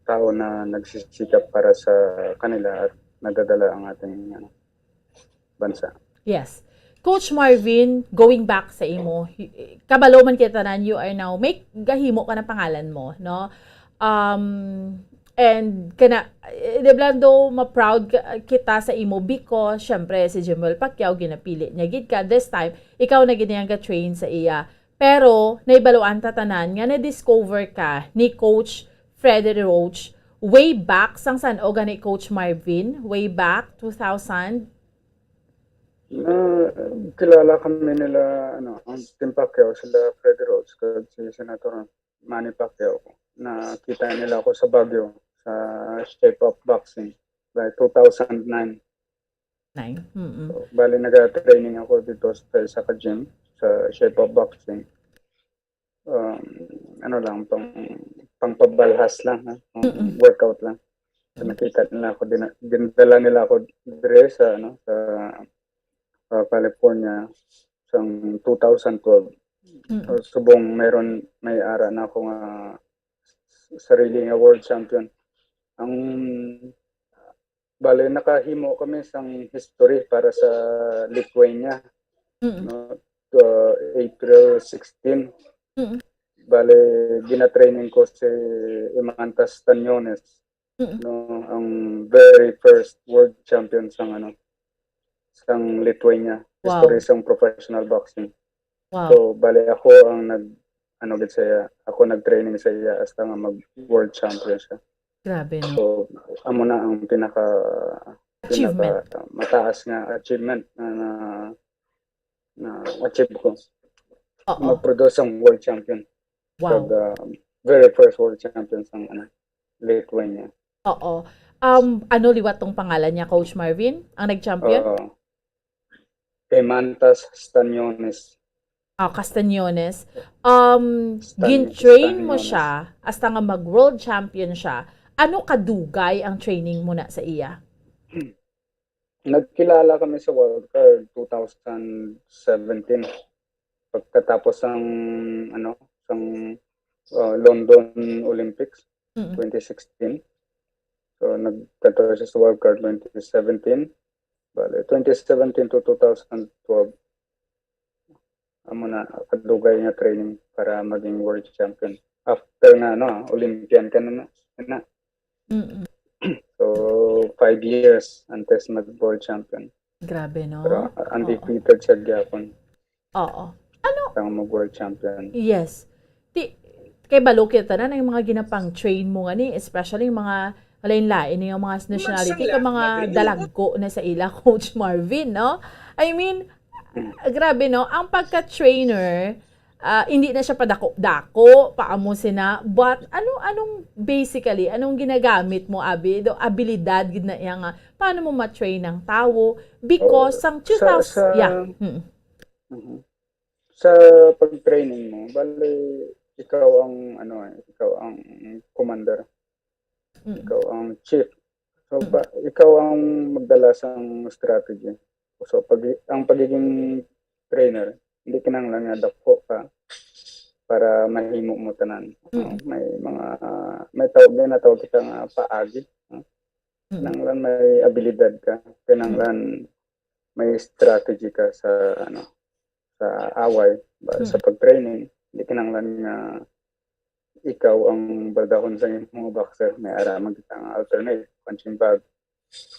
tao na nagsisikap para sa kanila at nadadala ang ating, ano, bansa. Yes. Coach Marvin, going back sa imo, y-, kabalo man kita tanan, you are now, may gahimo ka na pangalan mo, no? Um, and kana, eh, di ba, though ma-proud ka, kita sa imo because, syempre, si Jimwell Pacquiao, ginapili niya gid ka. This time, ikaw na gid ang ga-train sa iya. Pero, naibaluan ta tanan nga na-discover ka ni Coach Freddy Roach way back sang san-o gani, Coach Marvin? Way back, two thousand? Na, kilala kami nila, ano, ang Team Pacquiao, sila Freddy Roach, kag si Senator Manny Pacquiao. Nakita nila ako sa Baguio, sa Shape Up Boxing, like, two thousand nine. Nine? Mm-mm. So, bali, nag-training ako dito sa isa ka gym, sa Shape Up Boxing. Um, ano lang, pang, pangpabalhas lang, ha? Pang Mm-mm. workout lang. So, Mm. nakita nila ako, dina-, dinala nila ako dire sa, ano, sa, sa California sang two thousand twelve. Mm. So, subong meron, may ara na ako nga sarili nga world champion. Ang, bale, nakahimo kami sang history para sa Lithuania, Mm. no? Uh, April sixteen. Mm. Bale, gina-training ko si Imantas Tanyones, Mm. no? Ang very first world champion sang, ano, sang Lithuania. Wow. History sang professional boxing. Wow. So, bale, ako ang nag-, ano gid sa iya, ako nag-training sa iya hasta nga mag-world champion siya. Grabe, no? So, amo na ang pinaka, Achievement. pinaka, um, mataas nga achievement na, na, na achieve ko. Oo. Mag-produce ang world champion. Wow. Pag, ah, very first world champion sang, ano, Lithuania. Oo. Um, ano liwat tong pangalan niya, Coach Marvin? Ang nag-champion? Oo. Kay Mantas Staniones. Ah, Castañones. Um, Stan- gin-train mo Staniones. Siya hasta nga mag-world champion siya. Ano kadugay ang training mo na sa iya? Nagkilala kami sa wildcard two thousand seventeen. Pagkatapos sang, ano, sang, uh, London Olympics, Mm. twenty sixteen. So, nagkadto siya sa wildcard twenty seventeen. Bale, twenty seventeen to two thousand twelve, amo na kadugay nga training para maging world champion. After nga, ano, Olympian ka na, na, na. Mm-mm. So, five years antes mag-world champion. Grabe, no? Pero undefeated siya gyapon. Oo. Ano? Ang mag-world champion. Yes. Ti, kay balo kita na ng mga ginapang-train mo nga ni, especially yung mga lain-lain yung mga nationality, ka mga dalagko na sa ila, Coach Marvin, no? I mean, grabe, no? Ang pagka-trainer, ah, hindi na siya padako-dako, paamo sina, but ano, anong basically, anong ginagamit mo, abi? Do, abilidad gid na iya nga, paano mo ma-train ang tawo? Because Oo. Sang Sa- two thousand, sa- yeah. Mm. Mhm. Sa pag-training mo, bali, ikaw ang, ano, eh, ikaw ang commander. Mm. Ikaw ang chief. So, Mm. pa, ikaw ang magdala sang strategy. So, pag, ang pagiging trainer, hindi kinahanglan nga dako ka para mahimo mo tanan. Mm. May mga, ah, may tawag, ginatawag kita nga paagi. No? Mm. Kinahanglan may abilidad ka. Kinahanglan may strategy ka sa, ano, sa away, ba, Mm. sa pag-training. Hindi kinahanglan nga ikaw ang baldahon sa imong boxer. May ara man kita nga alternate, punching bag.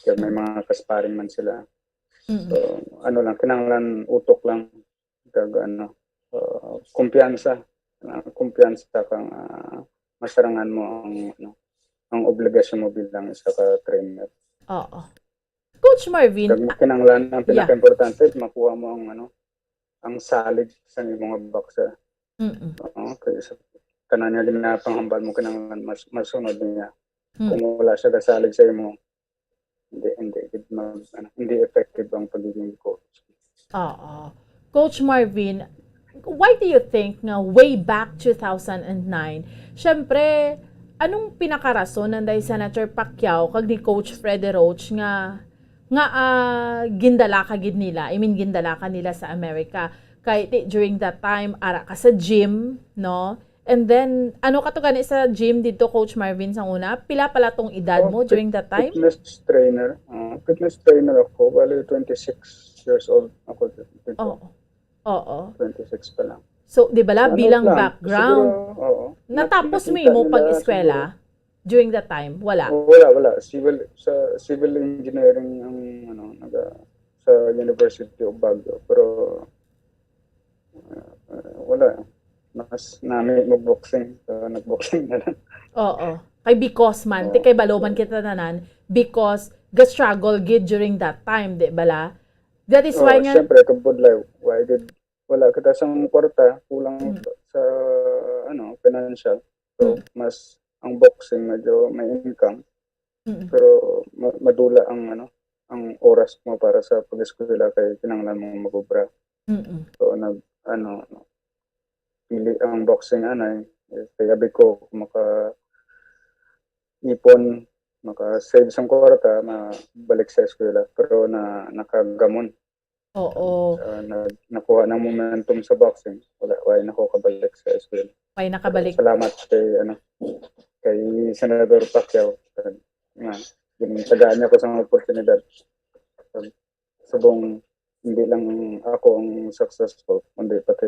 Kaya may mga kasparing man sila. Mm. So, ano lang, kinahanglan utok lang. Kag, ano, uh, kumpiyansa. Uh, kumpiyansa kang, uh, masarangan mo ang, ano, ang obligasyon mo bilang isa ka trainer. Oo. Coach Marvin, Kag kinahanglan, ang Yeah. pinaka-importante, makuha mo ang, ano, ang salig sa imong boxer. Mm-mm. Oo, kay sa tanan nga ginapanghambal mo, kinahanglan mas, masunod niya. Mm. Kung wala siya kasalig sa imo, hindi, hindi gid mag-, ano, hindi effective ang pagiging coach. Oo. Coach Marvin, why do you think nga way back two thousand and nine, syempre, anong pinakarason nanday Senator Pacquiao kag ni Coach Freddy Roach nga, nga, ah, gindala ka gid nila? I mean, gindala ka nila sa America. Kay ti-, during that time, ara ka sa gym, no? And then, ano ka to gani sa gym dito, Coach Marvin, sang una? Pila pala tong edad Oh, mo fit-, during that time? Fitness trainer. Ah, fitness trainer ako. Bali, twenty-six years old ako dito. Oo. Oo. Twenty-six pa lang. So, di bala, Ano bilang lang, background, siguro, oo. natapos mo Nakita imo nila pag-eskwela siguro. During that time? Wala? Oh, wala, wala. Civil, sa civil engineering ang, ano, naga, sa University of Baguio. Pero, uh, uh, wala. Mas nami mag-boxing. So, nag-boxing na lang. Oo. Kay because man, Oo. Ti kay balo man kita tanan, because ga-struggle gid during that time, di bala? That is why Oo, nga, syempre, kabudlay. Why gid, wala kita sang kwarta, kulang Mm. sa, ano, financial. So, Mm. mas ang boxing medyo may income, Mm. pero ma-, madula ang, ano, ang oras mo para sa pag-eskwela kay kinahanglan mo mag-obra. Mm-mm. So, nag, ano, pili ang boxing anay, eh, kay abi ko, kung maka ipon, maka-save sang kwarta, mabalik sa eskwela. Pero na, nakagamon. Oo. Ah, na, nakuha ng momentum sa boxing. Wala, wala na ako kabalik sa eskwela. May nakabalik. Salamat kay, ano, kay Senador Pacquiao. Nga, gintagaan niya ko sa oportunidad. Subong, hindi lang ako ang successful, kundi pati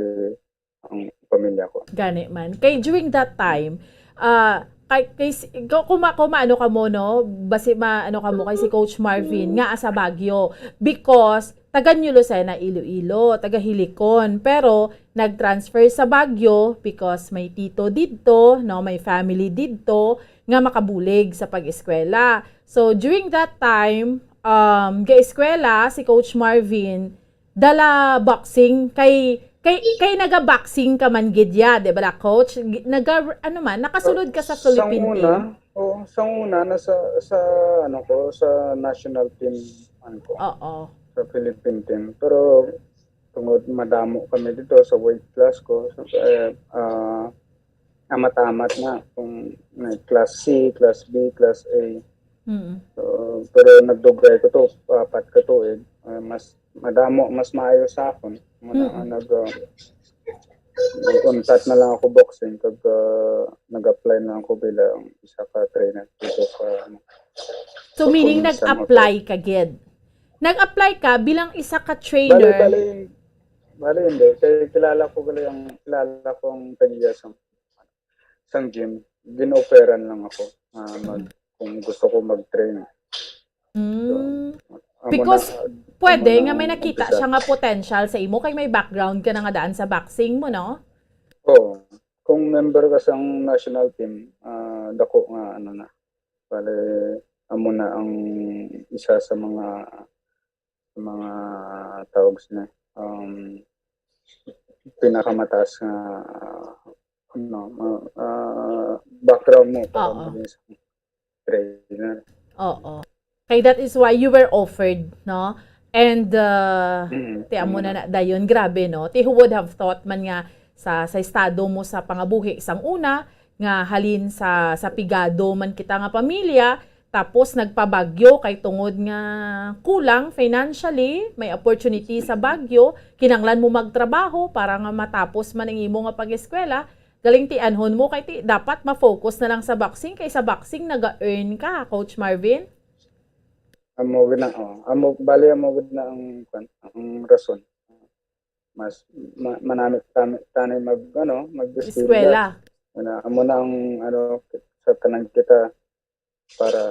ang pamilya ko. Gani man. Kay during that time, ah, kay, kay si-, ko-, kuma-, kumaano ka mo, no? Basi ma-, ano ka mo kay si Coach Marvin, nga sa Baguio. Because, taga New Lucena, Iloilo, taga Hilicon. Pero, nag-transfer sa Baguio because may tito didto, no? May family didto nga makabulig sa pag-eskwela. So, during that time, um, ga-eskwela si Coach Marvin, dala boxing kay, kay, kay naga-boxing ka man gid ya, di ba la, Coach? Gi-, naga, ano man, nakasulod ka sa Philippine team? Sang una, oo, sang una, nasa, sa, ano ko, sa national team, ano ko, Oo. sa Philippine team. Pero, tungod madamo kami dito sa weight class ko, so, eh, ah, amat-amat na kung may class C, class B, class A. Mm. So, pero nagdugay ko to, apat ka tuig. Ah, mas madamo, mas maayo sa akon. Muna Mm. nga nag, ah, nag-untat na lang ako boxing kag, ah, nag-apply na ako bilang isa ka trainer dito sa, ano, So, sa meaning probinsya mo, nag-apply ka gid? Nag-apply ka bilang isa ka Bali, trainer? bali, bali hindi. Kay kilala ko gali ang, kilala ko ang tagiya sang, sang gym. Gin-offeran lang ako, ah, mag, Mm. kung gusto ko mag-train. So, Mm. amo Because na, pwede amo na nga may ang nakita umpisa. siya nga potential sa imo kay may background ka na nga daan sa boxing mo, no? Oo. Kung member ka sang national team, ah, dako nga ano na. Bale, amo na ang isa sa mga, sa mga tawag sina, um, pinakamataas nga, ano, ma-, ah, background mo para Oo. maging isang trainer. Oo. Kay that is why you were offered, no? And, uh, Mm, ti amo amo na na. na dayon, grabe, no? Ti who would have thought man nga sa, sa estado mo sa pangabuhi sang una, nga halin sa, sa pigado man kita nga pamilya, tapos nagpabagyo kay tungod nga kulang financially, may opportunity sa Baguio, kinanglan mo magtrabaho para nga matapos man ang imo nga pag-eskwela, galing ti anhon mo kay ti dapat ma-focus na lang sa boxing, kay sa boxing naga-earn ka, Coach Marvin? Amo gid na, oh. Amo, bali, amo gid na ang, kwan, ang rason. Mas ma-, manamit-tamit tani mag, ano, mag-eskwela. Eskwela. Ano, amo na ang, ano, sa tanan kita para,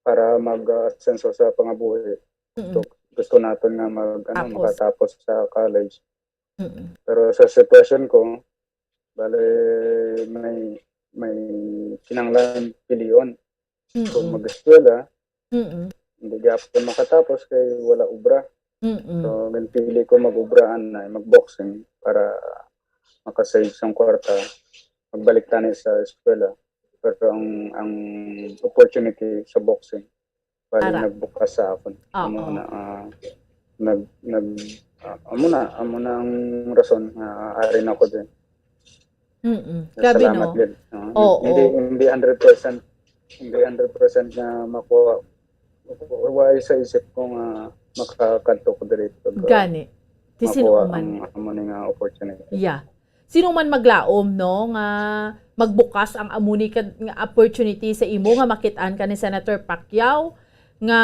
para mag-asenso sa pangabuhi. Mm-mm. So, gusto naton nga mag, ano, Tapos. makatapos sa college. Mm-mm. Pero sa sitwasyon ko, bale, may, may kinahanglan pilion. So, Mm-mm. mag-eskwela, Mm-mm. hindi gyapon makatapos kay wala obra. Mm-mm. So, ginpili ko mag-obra, anay, mag-boxing para makasave sang kwarta, magbalik tani sa eskwela. Pero ang, ang opportunity sa boxing, bali Ara. nagbukas sa akon. Oo. Amo na, ah, nag, nag, ah, amo na, amo na ang rason nga ari na ko din. Mm-mm. Grabe, Salamat no? din. Ah, Oo. hindi, hindi hundred percent, hindi hundred percent na makuha. Wa sa isip ko nga makakadto ko diri pag, ah, Gani. Ti sino makuha man. ang amo ni nga opportunity. Yeah. Sino man maglaom, no, nga magbukas ang amo ni ka, nga opportunity sa imo nga makit-an ka ni Senator Pacquiao nga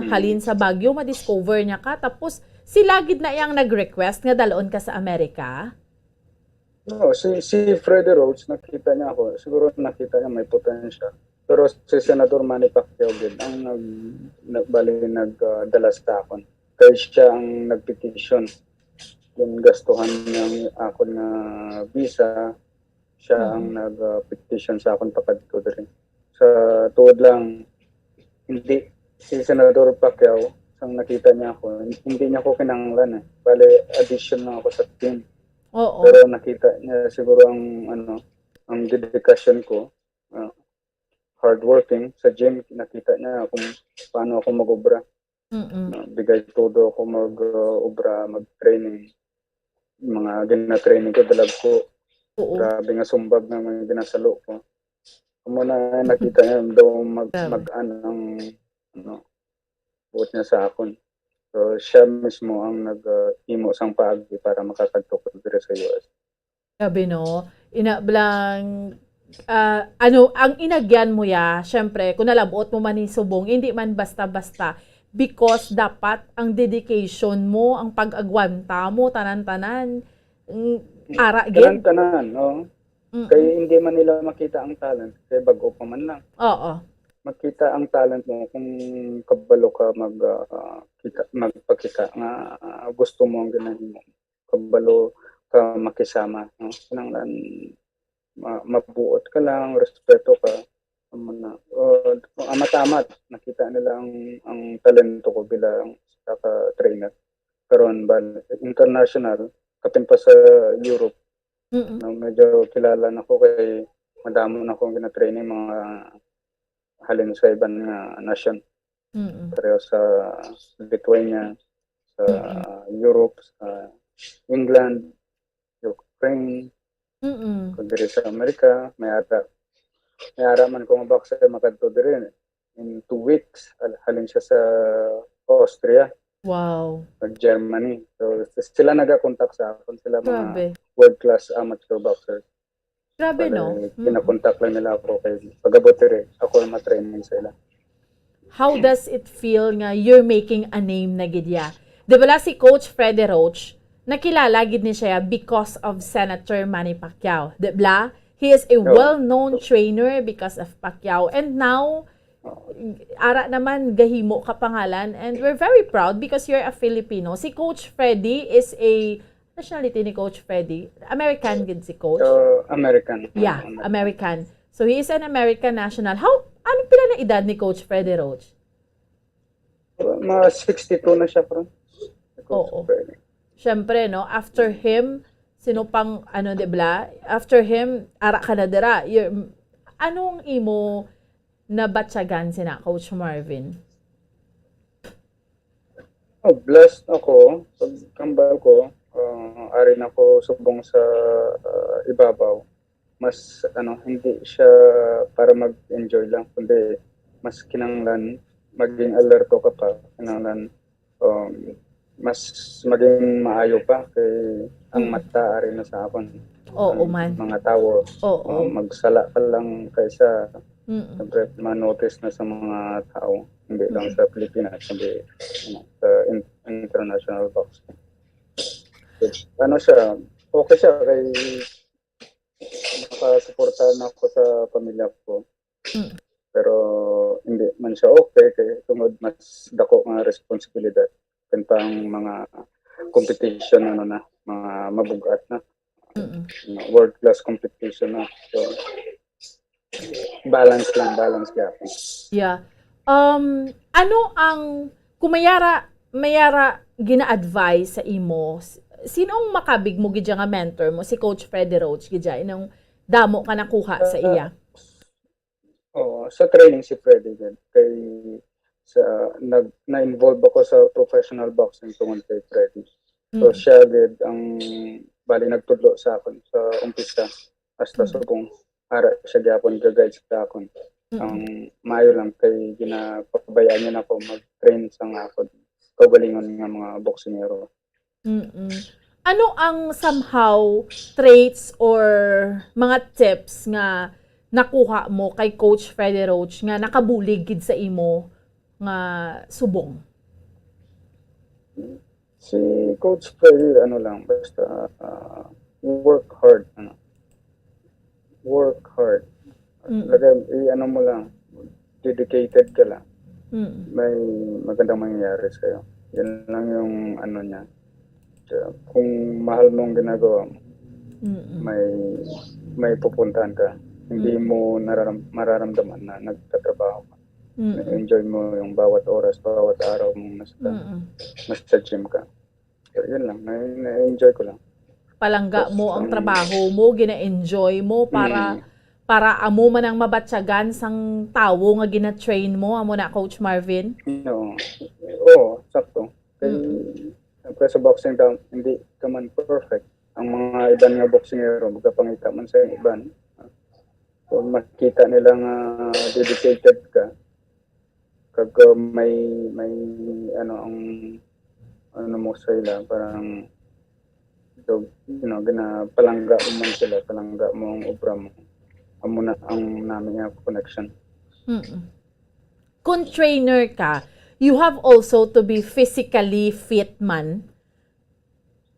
Mm. halin sa Baguio, ma-discover niya ka. Tapos, sila gid na iyang nag-request nga dalon ka sa Amerika? No, si, si Freddie Roach, nakita niya ako. Siguro nakita niya may potential. Pero si Senador Manny Pacquiao gid ang nag, nag, bali nag, ah, dala sa akon. Kay siya ang nag-petition. Yung gastuhan niya ang akon nga visa, siya Mhm. ang nag, ah, petition sa akon pakadto diri. Sa tuod lang, hindi, si Senador Pacquiao, sang nakita niya ako, hindi niya ko kinahanglan eh. Bale, addition lang ako sa team. Oo. Pero nakita niya siguro ang, ano, ang dedikasyon ko, ah, hardworking sa gym, nakita niya kung paano ako mag-obra. Mm-mm. Ah, bigay todo ako mag, ah, obra, mag-training. Mga gina-training ko, dalag ko. Oo. Grabe nga sumbag nga mga ginasalo ko. Amo na nakita niya daw mag, Grabe. mag-an ang, ano, buot niya sa akon. So, siya mismo ang nag, ah, himo sang paagi para makakadto ko diri sa U S. Grabe, no? Ina, blang, ah, ano, ang inagyan mo ya, syempre, kung nalabot mo man ni subong, hindi man basta-basta. Because dapat ang dedication mo, ang pag-agwanta mo, tanan-tanan, mm, Mm. ara gid. Tanan-tanan, no? Mm-mm. Kay hindi man nila makita ang talent, kay bag-o pa man lang. Oo. Makita ang talent mo kung kabalo ka mag, ah, kita, magpakita nga, ah, gusto mo ang ginahimo. Kabalo ka makisama, no? Kinahanglan ma-, mabuot ka lang, respeto ka. Amo na. O, kung amat-amat, nakita nila ang, ang talento ko bilang isa ka trainer. Karon ba, international, kapin pa sa Europe, Mm-mm. no, medyo kilala na ko kay madamo na akong gina-training mga halin sa iban nga nasyon. Mm-mm. Pareho sa Lithuania, sa Mm-mm. Europe, sa England, Ukraine, Mm-mm. kung diri sa Amerika, may ara. May ara man ko nga boxer makadto diri in two weeks. Al- Halin siya sa Austria, Wow. sa Germany. So, s- sila nagakontak sa akon. Sila mga Grabe. world-class amateur boxers. Grabe, Bale, no? Mm. ginakontak lang nila ako kay pag-abot diri, ako ang matraining sa ila. How does it feel nga you're making a name na gid ya? Di ba la si Coach Freddy Roach, nakilala gid ni siya because of Senator Manny Pacquiao. Di ba? He is a Oo. well-known trainer because of Pacquiao. And now, ara naman gahimo ka pangalan, and we're very proud because you're a Filipino. Si Coach Freddy is a, nationality ni Coach Freddy? American gid si Coach? So, American. Yeah, Ano, American. So he is an American national. How, anong pila na edad ni Coach Freddy Roach? Mga sixty-two na siya, bro. Oo. Siyempre, no, after him, sino pang, ano, di ba? After him, ara ka na dira. You're, anong imo nabatyagan sina Coach Marvin? Oh, blessed ako. Pagkambal ko, ah, ari na ko subong sa, ah, ibabaw. Mas, ano, hindi siya para mag-enjoy lang, kundi mas kinahanglan maging alerto ka pa. Kinahanglan, um, mas maging maayo pa kay ang Mm. mata ari na sa akon. Oo Ang man. mga tawo, Oo. uh, magsala ka lang kaysa Mm-mm. siyempre ma-notice na sa mga tao, hindi lang Mm. sa Pilipinas, kundi, ano, sa in- international boxing. Ano siya, okay siya kay nakasuporta na ako sa pamilya ko. Mm. Pero hindi man siya okay kay tungod mas dako nga responsibilidad kan pang mga competition, ano na, mga mabugat na. Mm-mm. Mga world class competition na. So, balance lang, balance gapon. Yeah. Um, ano ang, kung mayara, mayara gina-advise sa imo, s- sinong makabig mo gid nga mentor mo? Si Coach Freddy Roach gid, inong damo ka nakuha sa iya? Oo, sa training si Freddy din. Kay sa nag na-involve ako sa professional boxing tungod kay Freddy. So Mm. siya gid ang bali nagtudlo sa akon sa umpisa hasta Mm. subong ara siya gyapon ga-guide sa akon. Mm. Ang maayo lang kay ginapabayaan niya na ako mag-train sa nga akon kaugalingon nga mga boksingero. Mm-mm. Ano ang somehow traits or mga tips nga nakuha mo kay Coach Freddy Roach nga nakabulig gid sa imo nga subong? Si Coach Freddy, ano lang, basta ah, work hard, ano. Work hard. Mm. Lagay, i-ano mo lang, dedicated ka lang. Mm. May magandang mangyayari sa'yo. Yan lang yung ano niya. Kaya kung mahal mo ang ginagawa mo, Mm-mm. may may pupuntahan ka. Hindi Mm. mo nararam- mararamdaman na nagtatrabaho ka. Mm-mm. Na-enjoy mo yung bawat oras, bawat araw mong nasa, Mm-mm. nasa gym ka. So, yun lang. Na- Na-enjoy ko lang. Palangga Tapos, mo ang ang- trabaho mo, gina-enjoy mo para Mm. para amo man ang mabatyagan sang tawo nga gina-train mo, amo na, Coach Marvin? Oo. Oo, sakto. Kay, Mm. siyempre sa boxing daw, hindi ka man perfect. Ang mga iban nga boksingero, magapangita man sa iban. Kung makita nila nga dedicated ka, kag uh, may, may, ano, ang, ano mo sa ila, parang, so, you know, ginapalangga mo man sila, palangga mo ang obra mo. Amo na ang nami nga connection. Mm-mm. Kung trainer ka, you have also to be physically fit man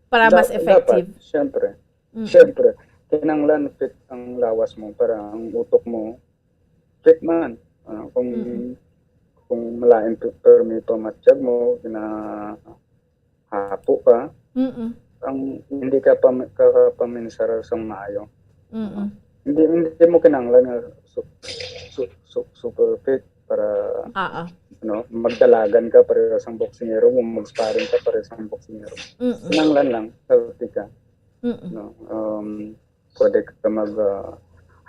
para mas Dap- effective. Dapat, siyempre. Mm-mm. Siyempre, kinahanglan fit ang lawas mo para ang utok mo fit man. Ah, kung Mm-mm. kung malain pi- permi pa matyag mo, ginahapo ka, Mm-mm. ang hindi ka pa kakapaminsara sa maayo. Mm-mm. Hindi hindi mo kinahanglan nga su, su, su, super fit para Ah, ah. ano, magdalagan ka pareho sang boksingero mo, mag-sparring ka pareho sang boksingero. Mm-mm. Kinahanglan lang, healthy ka. Mm-mm. No? Um, pwede ka mag, ah,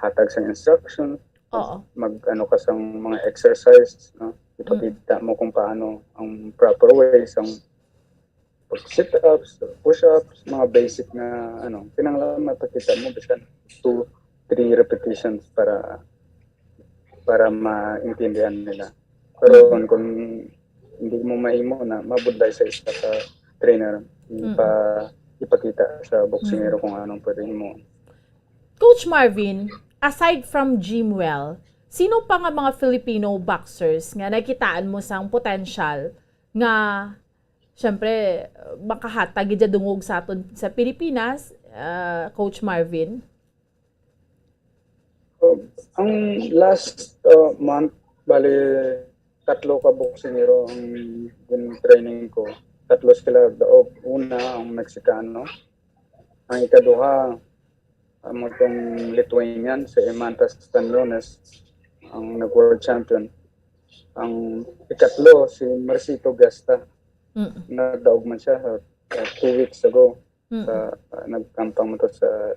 hatag sa instruction, Oo. mag ano ka sa mga exercise, no? Ipakita mo kung paano ang proper way sa sit-ups, push-ups, mga basic na ano, kinahanglan mapakita mo bisan two, three repetitions para para maintindihan nila. Pero Mm. kung hindi mo mahimo na, mabudlay sa isa ka trainer, ipa, ipakita sa boksingero kung anong pwede mo. Coach Marvin, aside from Jimwell, sino pa nga mga Filipino boxers nga nakitaan mo sang potential nga, syempre, makahatag gid dungog sa aton sa Pilipinas, ah, Coach Marvin? Oh, ang last uh, month, bali, tatlo ka boksingero ang gin-training ko. Tatlo sila daog. Una, ang Mexicano. Ang ikaduha, ang itong Lithuanian, si Imantas Staniones, ang nag-world champion. Ang ikatlo, si Marcito Gasta. Mm. Nagdaog man siya uh, two weeks ago. Mm. Sa, uh, nagkampang mo to sa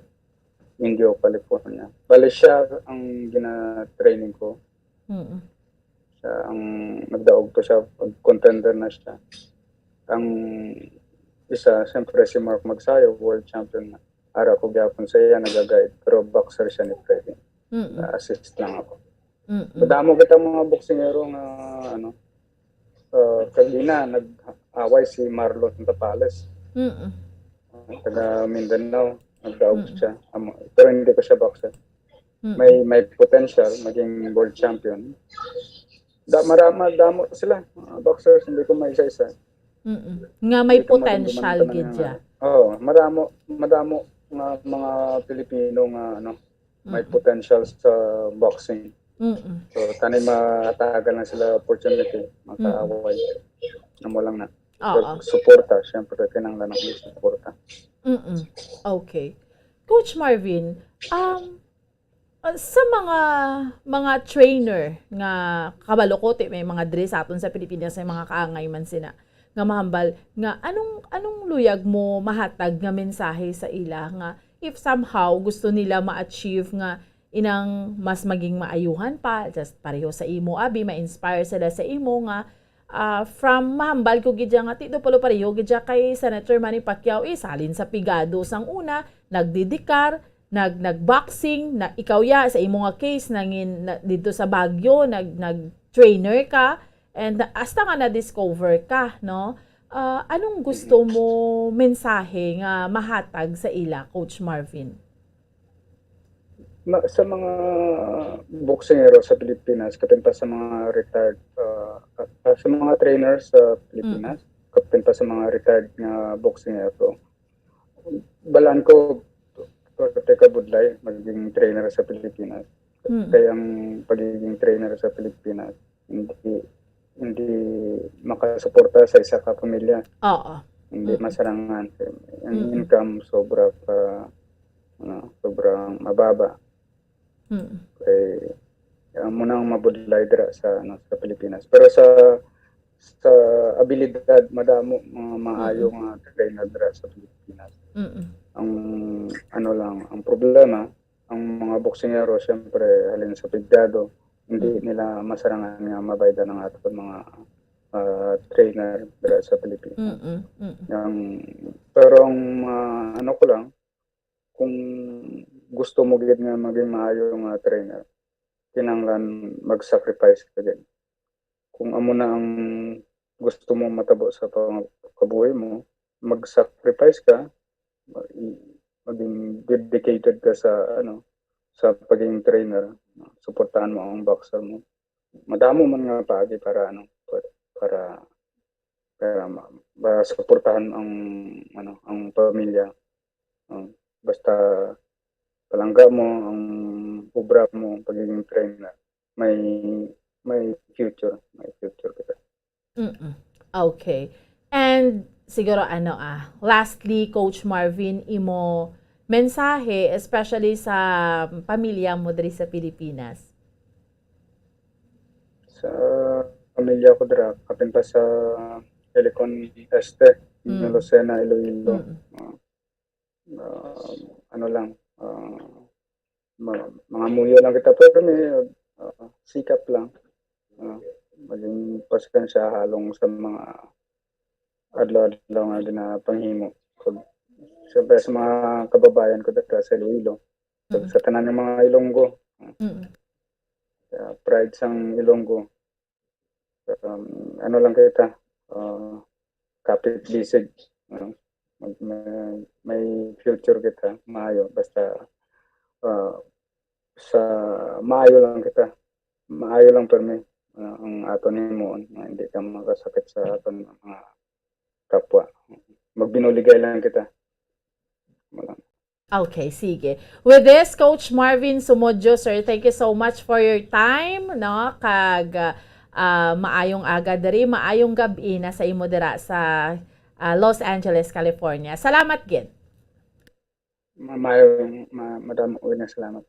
Indio, California. Bali siya ang gina-training ko. Mm. Siya ang nagdaog to siya, pag contender na siya. Ang isa, siyempre si Mark Magsayo, world champion na. Ara ko gyapon sa iya nagaguide, pero boxer siya ni Freddy. Mm. Na-assist lang ako. Mm. Madamo kita mga boksingero nga ano, uh, kagina nag-away si Marlon Tapales. Mm. Taga Mindanao, nagdaog Mm. siya. Amo, pero hindi ko siya boxer. Mm. May may potential maging world champion. Da marama damo sila, mga boxers, hindi ko maisa-isa. Mm. Nga may Hindi ko potential madumduman gid tanan siya. nga- Oo, maramo madamo nga mga Pilipino nga ano, may Mm. potential sa boxing. Mm. So, tani matagal na sila opportunity, makaaway. Amo lang na. Oo. Suporta, syempre, kinahanglan ang suporta. Mm. Okay. Coach Marvin, um, uh, sa mga mga trainer nga kabalo ko, ti may mga diri sa aton sa Pilipinas, may mga kaangay man sina nga mahambal nga anong anong luyag mo mahatag nga mensahe sa ila nga if somehow gusto nila ma-achieve nga inang mas maging maayuhan pa, just pareho sa imo, abi, ma-inspire sila sa imo nga, ah, from mahambal ko gid nga ti do palo pareho gid kay Senator Manny Pacquiao, eh, salin sa pigado sang una, nagdidikar, nag nagboxing, na ikaw ya sa imo nga case nangin na, dito sa Baguio, nag nag-trainer ka, and hasta nga na-discover ka, no? Ah, anong gusto mo mensahe nga mahatag sa ila, Coach Marvin? Ma- sa mga boksingero sa Pilipinas, kapin pa sa mga retired, ah, ah, sa mga trainers sa Pilipinas, kapin pa sa mga retired nga boksingero, balan ko, pwerte ka budlay maging trainer sa Pilipinas. Mm. Kaya ang pagiging trainer sa Pilipinas, hindi hindi makasuporta sa isa ka pamilya. Oo. Hindi Mm. masarangan. Ang Mm. income sobra pa, ano, sobrang mababa. Mm. Kay amo nang mabudlay dira sa, ano, sa Pilipinas. Pero sa sa abilidad, madamo mga maayo nga trainer dira sa Pilipinas. Mm. Ang ano lang, ang problema, ang mga boksingero, siyempre, halin sa pigado, hindi nila masarangan nga mabaydan ang aton mga, ah, trainer dira sa Pilipinas. Mm. Mm. Ang, pero ang, ah, ano ko lang, kung gusto mo gid nga maging maayo nga trainer, kinahanglan mag-sacrifice ka gid. Kung amo na ang gusto mo matabo sa pang-, kabuhi mo, mag-sacrifice ka, mag-, maging dedicated ka sa, ano, sa pagiging trainer. Suportahan mo ang boxer mo. Madamo man nga paagi para, ano, para, para, para ma-, para suportahan ang, ano, ang pamilya. Oh, basta palangga mo ang obra mo, ang pagiging trainer. May, may future, may future kita. Mm. Okay. And siguro ano, ah, lastly, Coach Marvin, imo mensahe, especially sa pamilya mo diri sa Pilipinas? Sa pamilya ko dira, kapin pa sa Helicon Este, Mm. Lucena, Iloilo. Mm. Ah, ah, ano lang, ah, ma-, mga muyo lang kita, pero may, ah, sikap lang. Ah, maging pasensya halong sa mga adlaw-adlaw nga ginapanghimo. Kag siyempre sa mga kababayan ko dito sa Iloilo. Sa, Mm. sa tanan ng mga Ilonggo. Mm. Sa pride sang Ilonggo. Um, ano lang kita, ah, kapit bisig, ano? Mag-, may, may future kita, maayo. Basta, ah, sa maayo lang kita. Maayo lang permi, ah, ang aton himuon, nga hindi ka makasakit sa aton mga kapwa. Magbinuligay lang kita. Wala. Okay, sige. With this, Coach Marvin Sumodyo, sir, thank you so much for your time, no? Kag, ah, ah, maayong aga diri, maayong gab-i na sa imo dira sa, ah, Los Angeles, California. Salamat gid. Ma-, maayong, ma-, madamo nga salamat.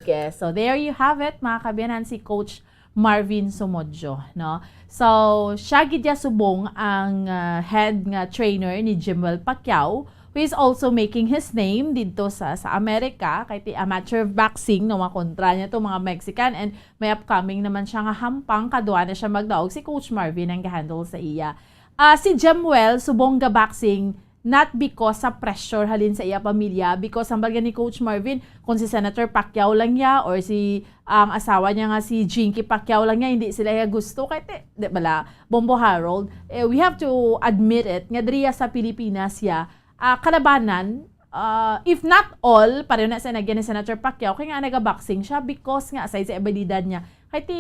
Okay, so there you have it, mga kaabyanan, si Coach Marvin Sumodyo, no? So, siya gid ya subong ang, ah, head nga trainer ni Jimwell Pacquiao, who is also making his name didto sa, sa Amerika, kay ti amateur boxing, no, makontra niya to mga Mexican, and may upcoming naman siya nga hampang, kadwa na siya magdaog, si Coach Marvin ang ga-handle sa iya. Ah, si Jimwell, subong ga-boxing, not because sa pressure halin sa iya pamilya, because hambal gani ni Coach Marvin, kung si Senator Pacquiao lang niya or si, ang asawa niya nga si Jinky Pacquiao lang niya, hindi sila iya gusto. Kay ti, di bala, Bombo Harold, eh, we have to admit it, nga diriya sa Pilipinas ya, ah, kalabanan, ah, if not all, pareho na sa nagyan ni Senator Pacquiao, kay nga nagaboxing siya because nga aside sa abilidad niya. Kay ti,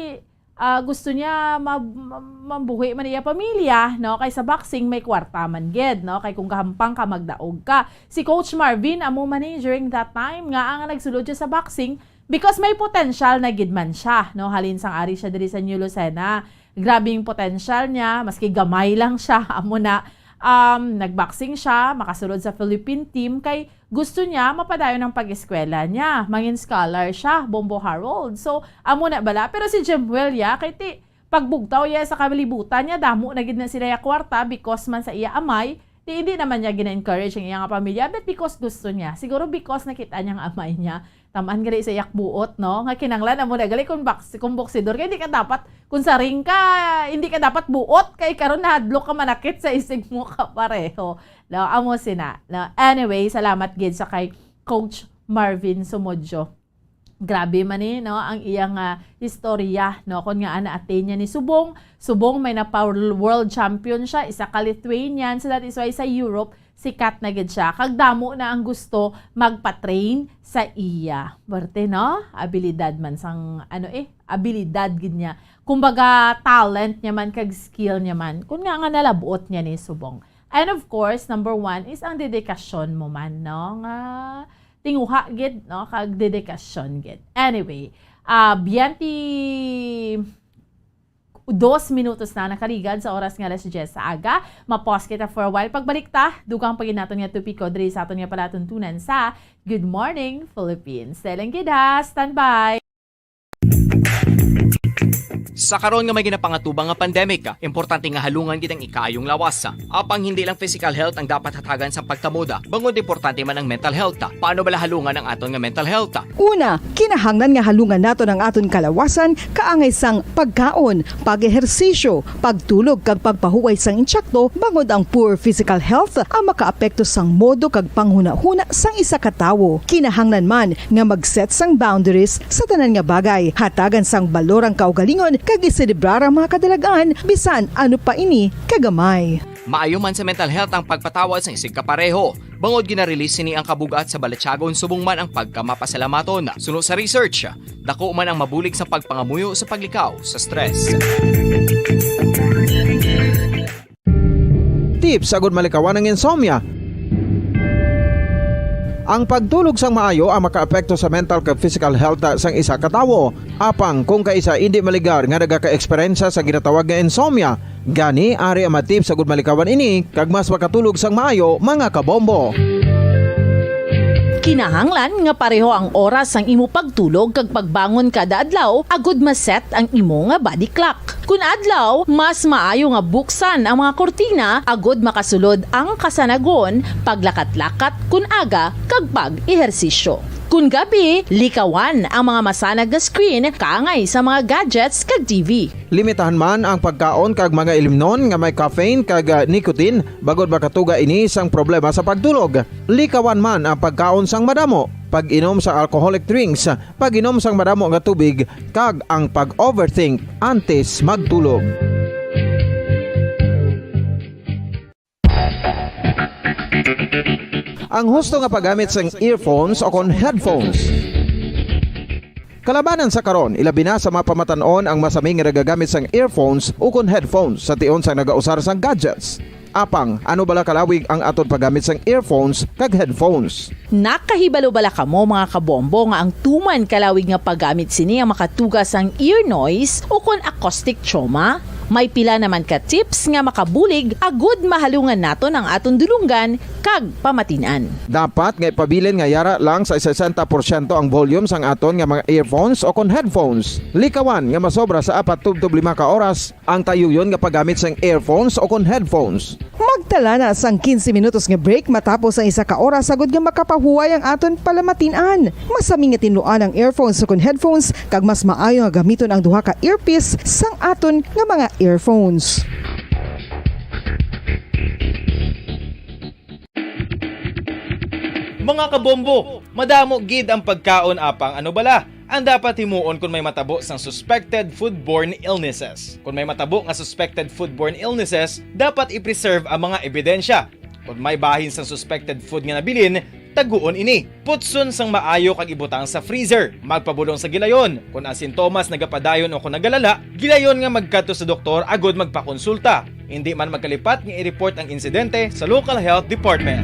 ah, gusto niya ma-, ma-, mabuhi man iya pamilya, no? Kay sa boxing, may kwarta man gid, no? Kay kung gahampang ka, magdaog ka. Si Coach Marvin, amo man ni, during that time, nga ang nagsulod siya sa boxing, because may potential na gid man siya, no? Halin sang ari siya diri sa New Lucena. Grabe yung potential niya, maski gamay lang siya, amo na, um, nagboxing siya, makasulod sa Philippine team, kay gusto niya mapadayon ang pag-eskwela niya. Mangin scholar siya, Bombo Harold. So, amo na bala. Pero si Jimwell, ya, kay ti, pagbugtaw ya sa kalibutan niya, damo na gid na sila ya kwarta because man sa iya amay, ti hindi naman niya gina-encourage ang iya nga pamilya, but because gusto niya. Siguro because nakita niya ang amay niya. Taman gali sa iyak buot, no? Nga kinanglan, amo na gali kung box-, kung boksidor, kay hindi ka dapat, kung sa ring ka, hindi ka dapat buot, kay karon nahadlok ka manakit sa isig mo kapareho. No, amo sina. No, anyway, salamat gid sa kay Coach Marvin Sumodyo. Grabe man ni, no, ang iyang, ah, istorya, no, kung nga na-attain niya ni subong, subong may napa world champion siya, isa ka Lithuanian, so that is why sa Europe, sikat na gid siya. Kag damo na ang gusto magpa-train sa iya. Berte, no? Abilidad man sang, ano eh, abilidad gid niya. Kumbaga, talent niya man kag skill niya man. Kung nga nga nalabot niya ni subong. And of course, number one is ang dedikasyon mo man, no? Nga tinguha gid, no? Kag dedikasyon gid. Anyway, ah, biyente dos minutos na nakaligad sa oras nga alas diyes sa aga. Ma-pause kita for a while. Pagbalik ta, dugang pa gid naton nga topiko diri sa aton nga palatuntunan sa Good Morning Philippines. Dali lang gid ha, standby. Sa karon nga may ginapangatubang nga pandemic, importante nga halungan gid ang ikaayong lawas. Apang hindi lang physical health ang dapat hatagan sa pagtamod, bangod importante man ang mental health. Paano bala halungan ang aton nga mental health? Una, kinahanglan nga halungan naton ang aton kalawasan kaangay sang pagkaon, pag-ehersisyo, pagtulog kag pagpahuway sang insakto, bangod ang poor physical health ang makaapekto sang modo kag panghunahuna sang isa ka tawo. Kinahanglan man nga mag-set sang boundaries sa tanan nga bagay, hatagan sang balor ang kaugalingon kag iselebrar ang mga kadalagan bisan ano pa ini kagamay. Maayo man sa mental health ang pagpatawad sang isig kapareho. Bangod gina-release sini ang kabug-at sa balatyagon subong man ang pagkamapasalamaton. Suno sa research, dako man ang mabulig sa pagpangamuyo sa paglikaw sa stress. Tips agud malikawan ang insomnia. Ang pagtulog sang maayo ang makaapekto sa mental kag physical health sang isa ka tawo. Apang kung kaisa indi maligar nga nagaka-eksperyensya sa ginatawag nga insomnia, gani ari ang mga tips agud malikawan ini kag mas makatulog sang maayo, mga kabombo. Kinahanglan nga pareho ang oras sang imo pagtulog kag pagbangon kada adlaw agud ma-set ang imo nga body clock. Kun adlaw, mas maayo nga buksan ang mga kurtina agud makasulod ang kasanagon, paglakat-lakat kun aga, kag pag-ehersisyo. Kun gabi, likawan ang mga masanag nga screen kaangay sa mga gadgets kag T V. Limitahan man ang pagkaon kag mga ilimnon nga may caffeine kag, ah, nicotine, bangod makatuga ini sang problema sa pagtulog. Likawan man ang pagkaon sang madamo, pag-inom sa alcoholic drinks, pag-inom sang madamo nga tubig, kag ang pag-overthink antes magtulog. Ang husto nga paggamit sang earphones o kon headphones. Kalabanan sa karon, ilabi na sa mga pamatan-on ang masami nga nagagamit sang earphones o kon headphones sa tion sang nagausar sang gadgets. Apang, ano bala kalawig ang aton paggamit sang earphones kag headphones? Nakahibalo bala kamo, mga kabombo, nga ang tuman kalawig nga paggamit sini ang makatuga sang ear noise o kon acoustic trauma? May pila naman ka tips nga makabulig agud mahalungan naton ang aton dulonggan kag pamatin-an. Dapat nga ipabilin nga yara lang sa sesenta porsyento ang volume sang aton nga mga earphones o kon headphones. Likawan nga masobra sa apat tubtob lima ka oras ang tayuyon nga paggamit sang earphones o kon headphones. Magtala na sang quince minutos nga break matapos ang isa ka oras, agud nga makapahuway ang aton palamatin-an. Masami nga tinluan ang earphones o kon headphones, kag mas maayo nga gamiton ang duha ka earpiece sang aton nga mga earphones. Mga kabombo, madamo gid ang pagkaon, apang ano bala ang dapat himuon kon may matabo sang suspected foodborne illnesses? Kon may matabo nga suspected foodborne illnesses, dapat i-preserve ang mga ebidensya. Kon may bahin sang suspected food nga nabilin, taguon ini. Putson sang maayo kag ibutang sa freezer. Magpabulong sa gilayon. Kon ang sintomas nagapadayon o kon nagalala, gilayon nga magkadto sa doktor agud magpakonsulta. Indi man magkalipat nga i-report ang insidente sa local health department.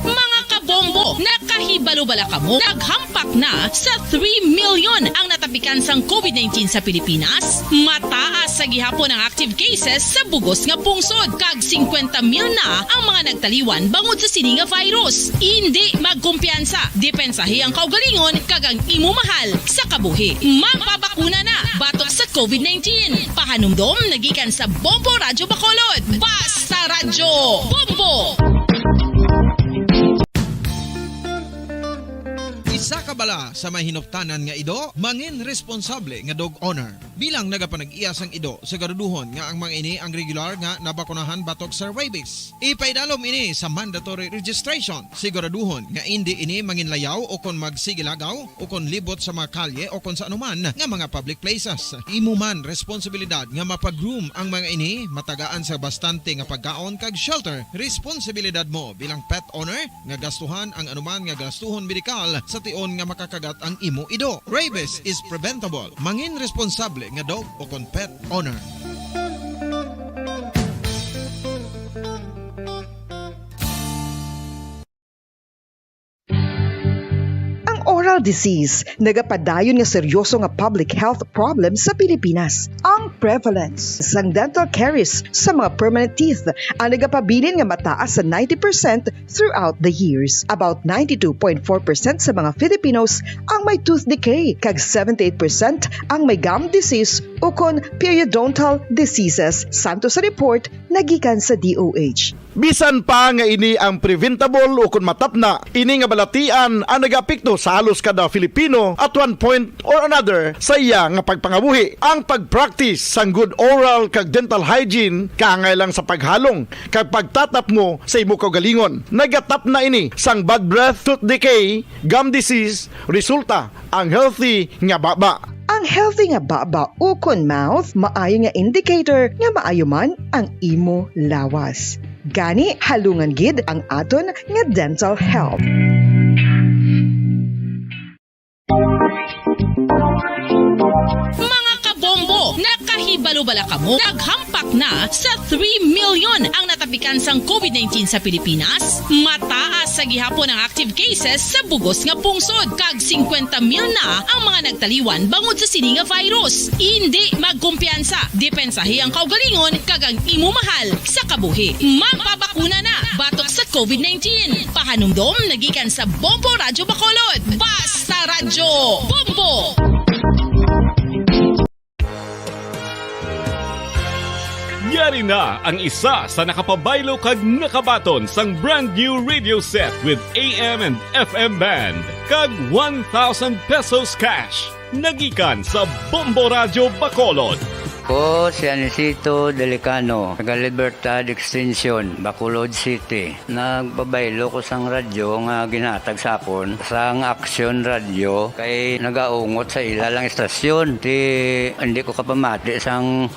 Mga kabombo, nakahibalo bala kamo? Naghampak na sa three million ang natapikan sang covid nineteen sa Pilipinas. Mataas sa gihapon ang active cases sa bugos nga pungsod, kag singkwenta mil na ang mga nagtaliwan bangod sa sini nga virus. Indi magkumpiyansa, depensahi ang kaugalingon kag ang imo mahal sa kabuhi. Magpabakuna na batok sa covid nineteen. Pahanumdom nagikan sa Bombo Radyo Bacolod. Basta Radyo Bombo! Isa ka bala sa may hinuptanan nga ido, mangin responsable nga dog owner. Bilang nagapanag-iya sang ido, siguraduhon nga ang mga ini ang regular nga nabakunahan batok sa rabies. Ipaidalom ini sa mandatory registration. Siguraduhon nga indi ini manginlayaw o kon magsigilagaw o kon libot sa mga kalye o kon sa anuman nga mga public places. Imo man responsibilidad nga mapag-groom ang mga ini, matagaan sa bastante nga pagkaon kag shelter. Responsibilidad mo bilang pet owner nga gastuhan ang anuman nga gastuhon medikal sa tion nga makakagat ang imo ido. Rabies is preventable. Mangin responsable nga dog o kon pet owner. Ang oral disease nagapadayon nga seryoso nga public health problem sa Pilipinas. Ang prevalence sang dental caries sa mga permanent teeth ang nagapabilin nga mataas sa ninety percent throughout the years. About ninety-two point four percent sa mga Filipinos ang may tooth decay, kag seventy-eight percent ang may gum disease ukon periodontal diseases, santo sa report nagikan sa D O H. Bisan pa nga ini ang preventable ukon matapna, ini nga balatian ang nagaapekto sa halos kada Filipino at one point or another sa iya nga pagpangabuhi. Ang pag-practice sang good oral kag dental hygiene kaangay lang sa paghalong kag pagtatapngo sa imo kaugalingon. Nagatapna ini sang bad breath, tooth decay, gum disease, resulta ang healthy nga baba. Ang healthy nga baba ukon mouth maayo nga indicator nga maayo man ang imo lawas. Gani, halungan gid ang aton nga dental health. Mga kabombo, nakahi- Ibalo bala kamo, naghampak na sa three million ang natapikan sang covid nineteen sa Pilipinas. Mataas sa gihapon ang active cases sa bugos nga pungsod, kag singkwenta mil na ang mga nagtaliwan bangod sa sini nga virus. Indi magkumpiyansa, depensahi ang kaugalingon kag ang imo mahal sa kabuhi. Magpabakuna na batok sa covid nineteen. Pahanumdom nagikan sa Bombo Radyo Bacolod. Basta Radyo Bombo! Yari na ang isa sa nakapabaylo kag nakabaton sang brand new radio set with A M and F M band kag one thousand pesos cash. Nagikan sa Bombo Radyo Bacolod. Ko si Anisito Delicano, taga Libertad Extension, Bacolod City. Nagpabaylo ko sang radyo nga ginhatag sa akon sang Aksyon Radyo kay nagaungot sa ila lang istasyon. Ti, hindi ko kapamati sang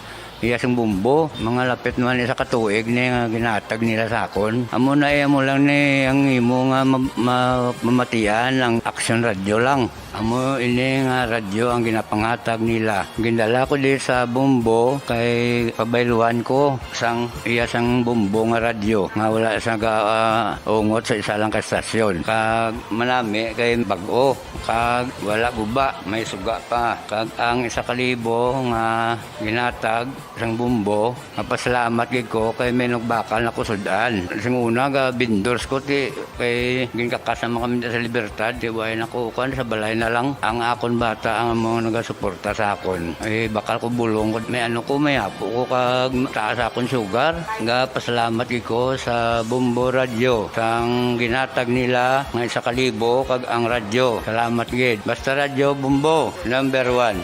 iya sing Bombo. Mga lapit naman isa ka tuig ni nga ginhatag nila sa akon. Amo na, eh, amo lang ni ang imo nga ma-, ma-, mamatian ang Aksyon Radyo lang. Amo ini nga radyo ang ginapanghatag nila. Gindala ko di sa Bombo kay pabayluan ko sang iya sang Bombo nga radyo nga wala sa ga, ah, ungot sa isa lang ka stasyon. Kag manami kay bag-o, kag wala guba, may suga pa. Kag ang isa ka libo nga ginhatag sang Bombo, mapasalamat gid ko kay may nagbakal na ko sud-an. Sing una, ga vendors ko, ti, kay ginkakas naman kami sa Libertad, ti, way na ko, kuan, sa balay na lang. Ang akon bata ang amo nagasuporta sa akon. Eh, bakal ko bulong ko, may ano ko, may apo ko, kag taas akon sugar. Ga pasalamat gid ko sa Bombo Radyo, sang ginhatag nila nga isa ka libo, kag ang radyo. Salamat gid. Basta Radyo Bombo, number one.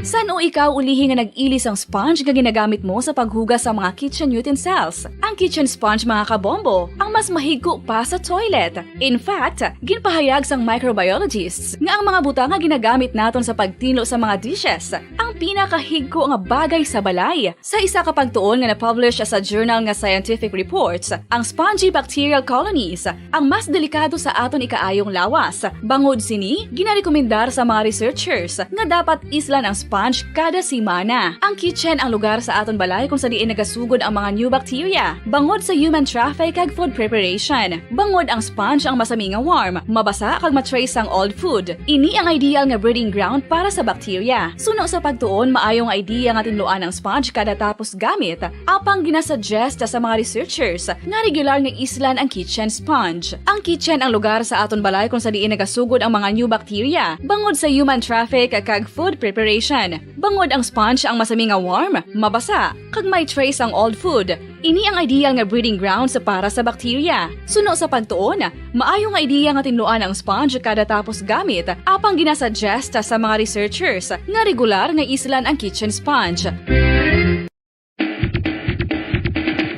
San-o ikaw ulihi nga nag-ili sang sponge nga ginagamit mo sa paghugas sa mga kitchen utensils? Ang kitchen sponge, mga kabombo, ang mas mahigko pa sa toilet. In fact, ginpahayag sang microbiologists nga ang mga butang nga ginagamit naton sa pagtinlo sa mga dishes ang pinakahigko nga bagay sa balay. Sa isa ka pagtuon nga na-publish sa journal nga Scientific Reports, ang spongy bacterial colonies ang mas delikado sa aton ikaayong lawas. Bangod sini, ginarekomendar sa mga researchers nga dapat islan ang sponge kada semana. Ang kitchen ang lugar sa aton balay kung sa diin nagasugod ang mga new bacteria bangod sa human traffic kag food preparation. Bangod ang sponge ang masami nga warm, mabasa kag ma-trace sang old food. Ini ang ideal nga breeding ground para sa bacteria. Suno sa pagtuon, maayo nga idea nga tinluan ang sponge kada tapos gamit, apang ginasuggest sa mga researchers nga regular nga islan ang kitchen sponge. Ang kitchen ang lugar sa aton balay kung sa diin nagasugod ang mga new bacteria bangod sa human traffic kag food preparation. Bangod ang sponge ang masami nga warm, mabasa, kag may trace ang old food, ini ang ideal nga breeding grounds para sa bacteria. Suno sa pagtuon, maayo nga ideya nga tinluan ang sponge kada tapos gamit, apang ginasuggest sa mga researchers nga regular nga islan ang kitchen sponge.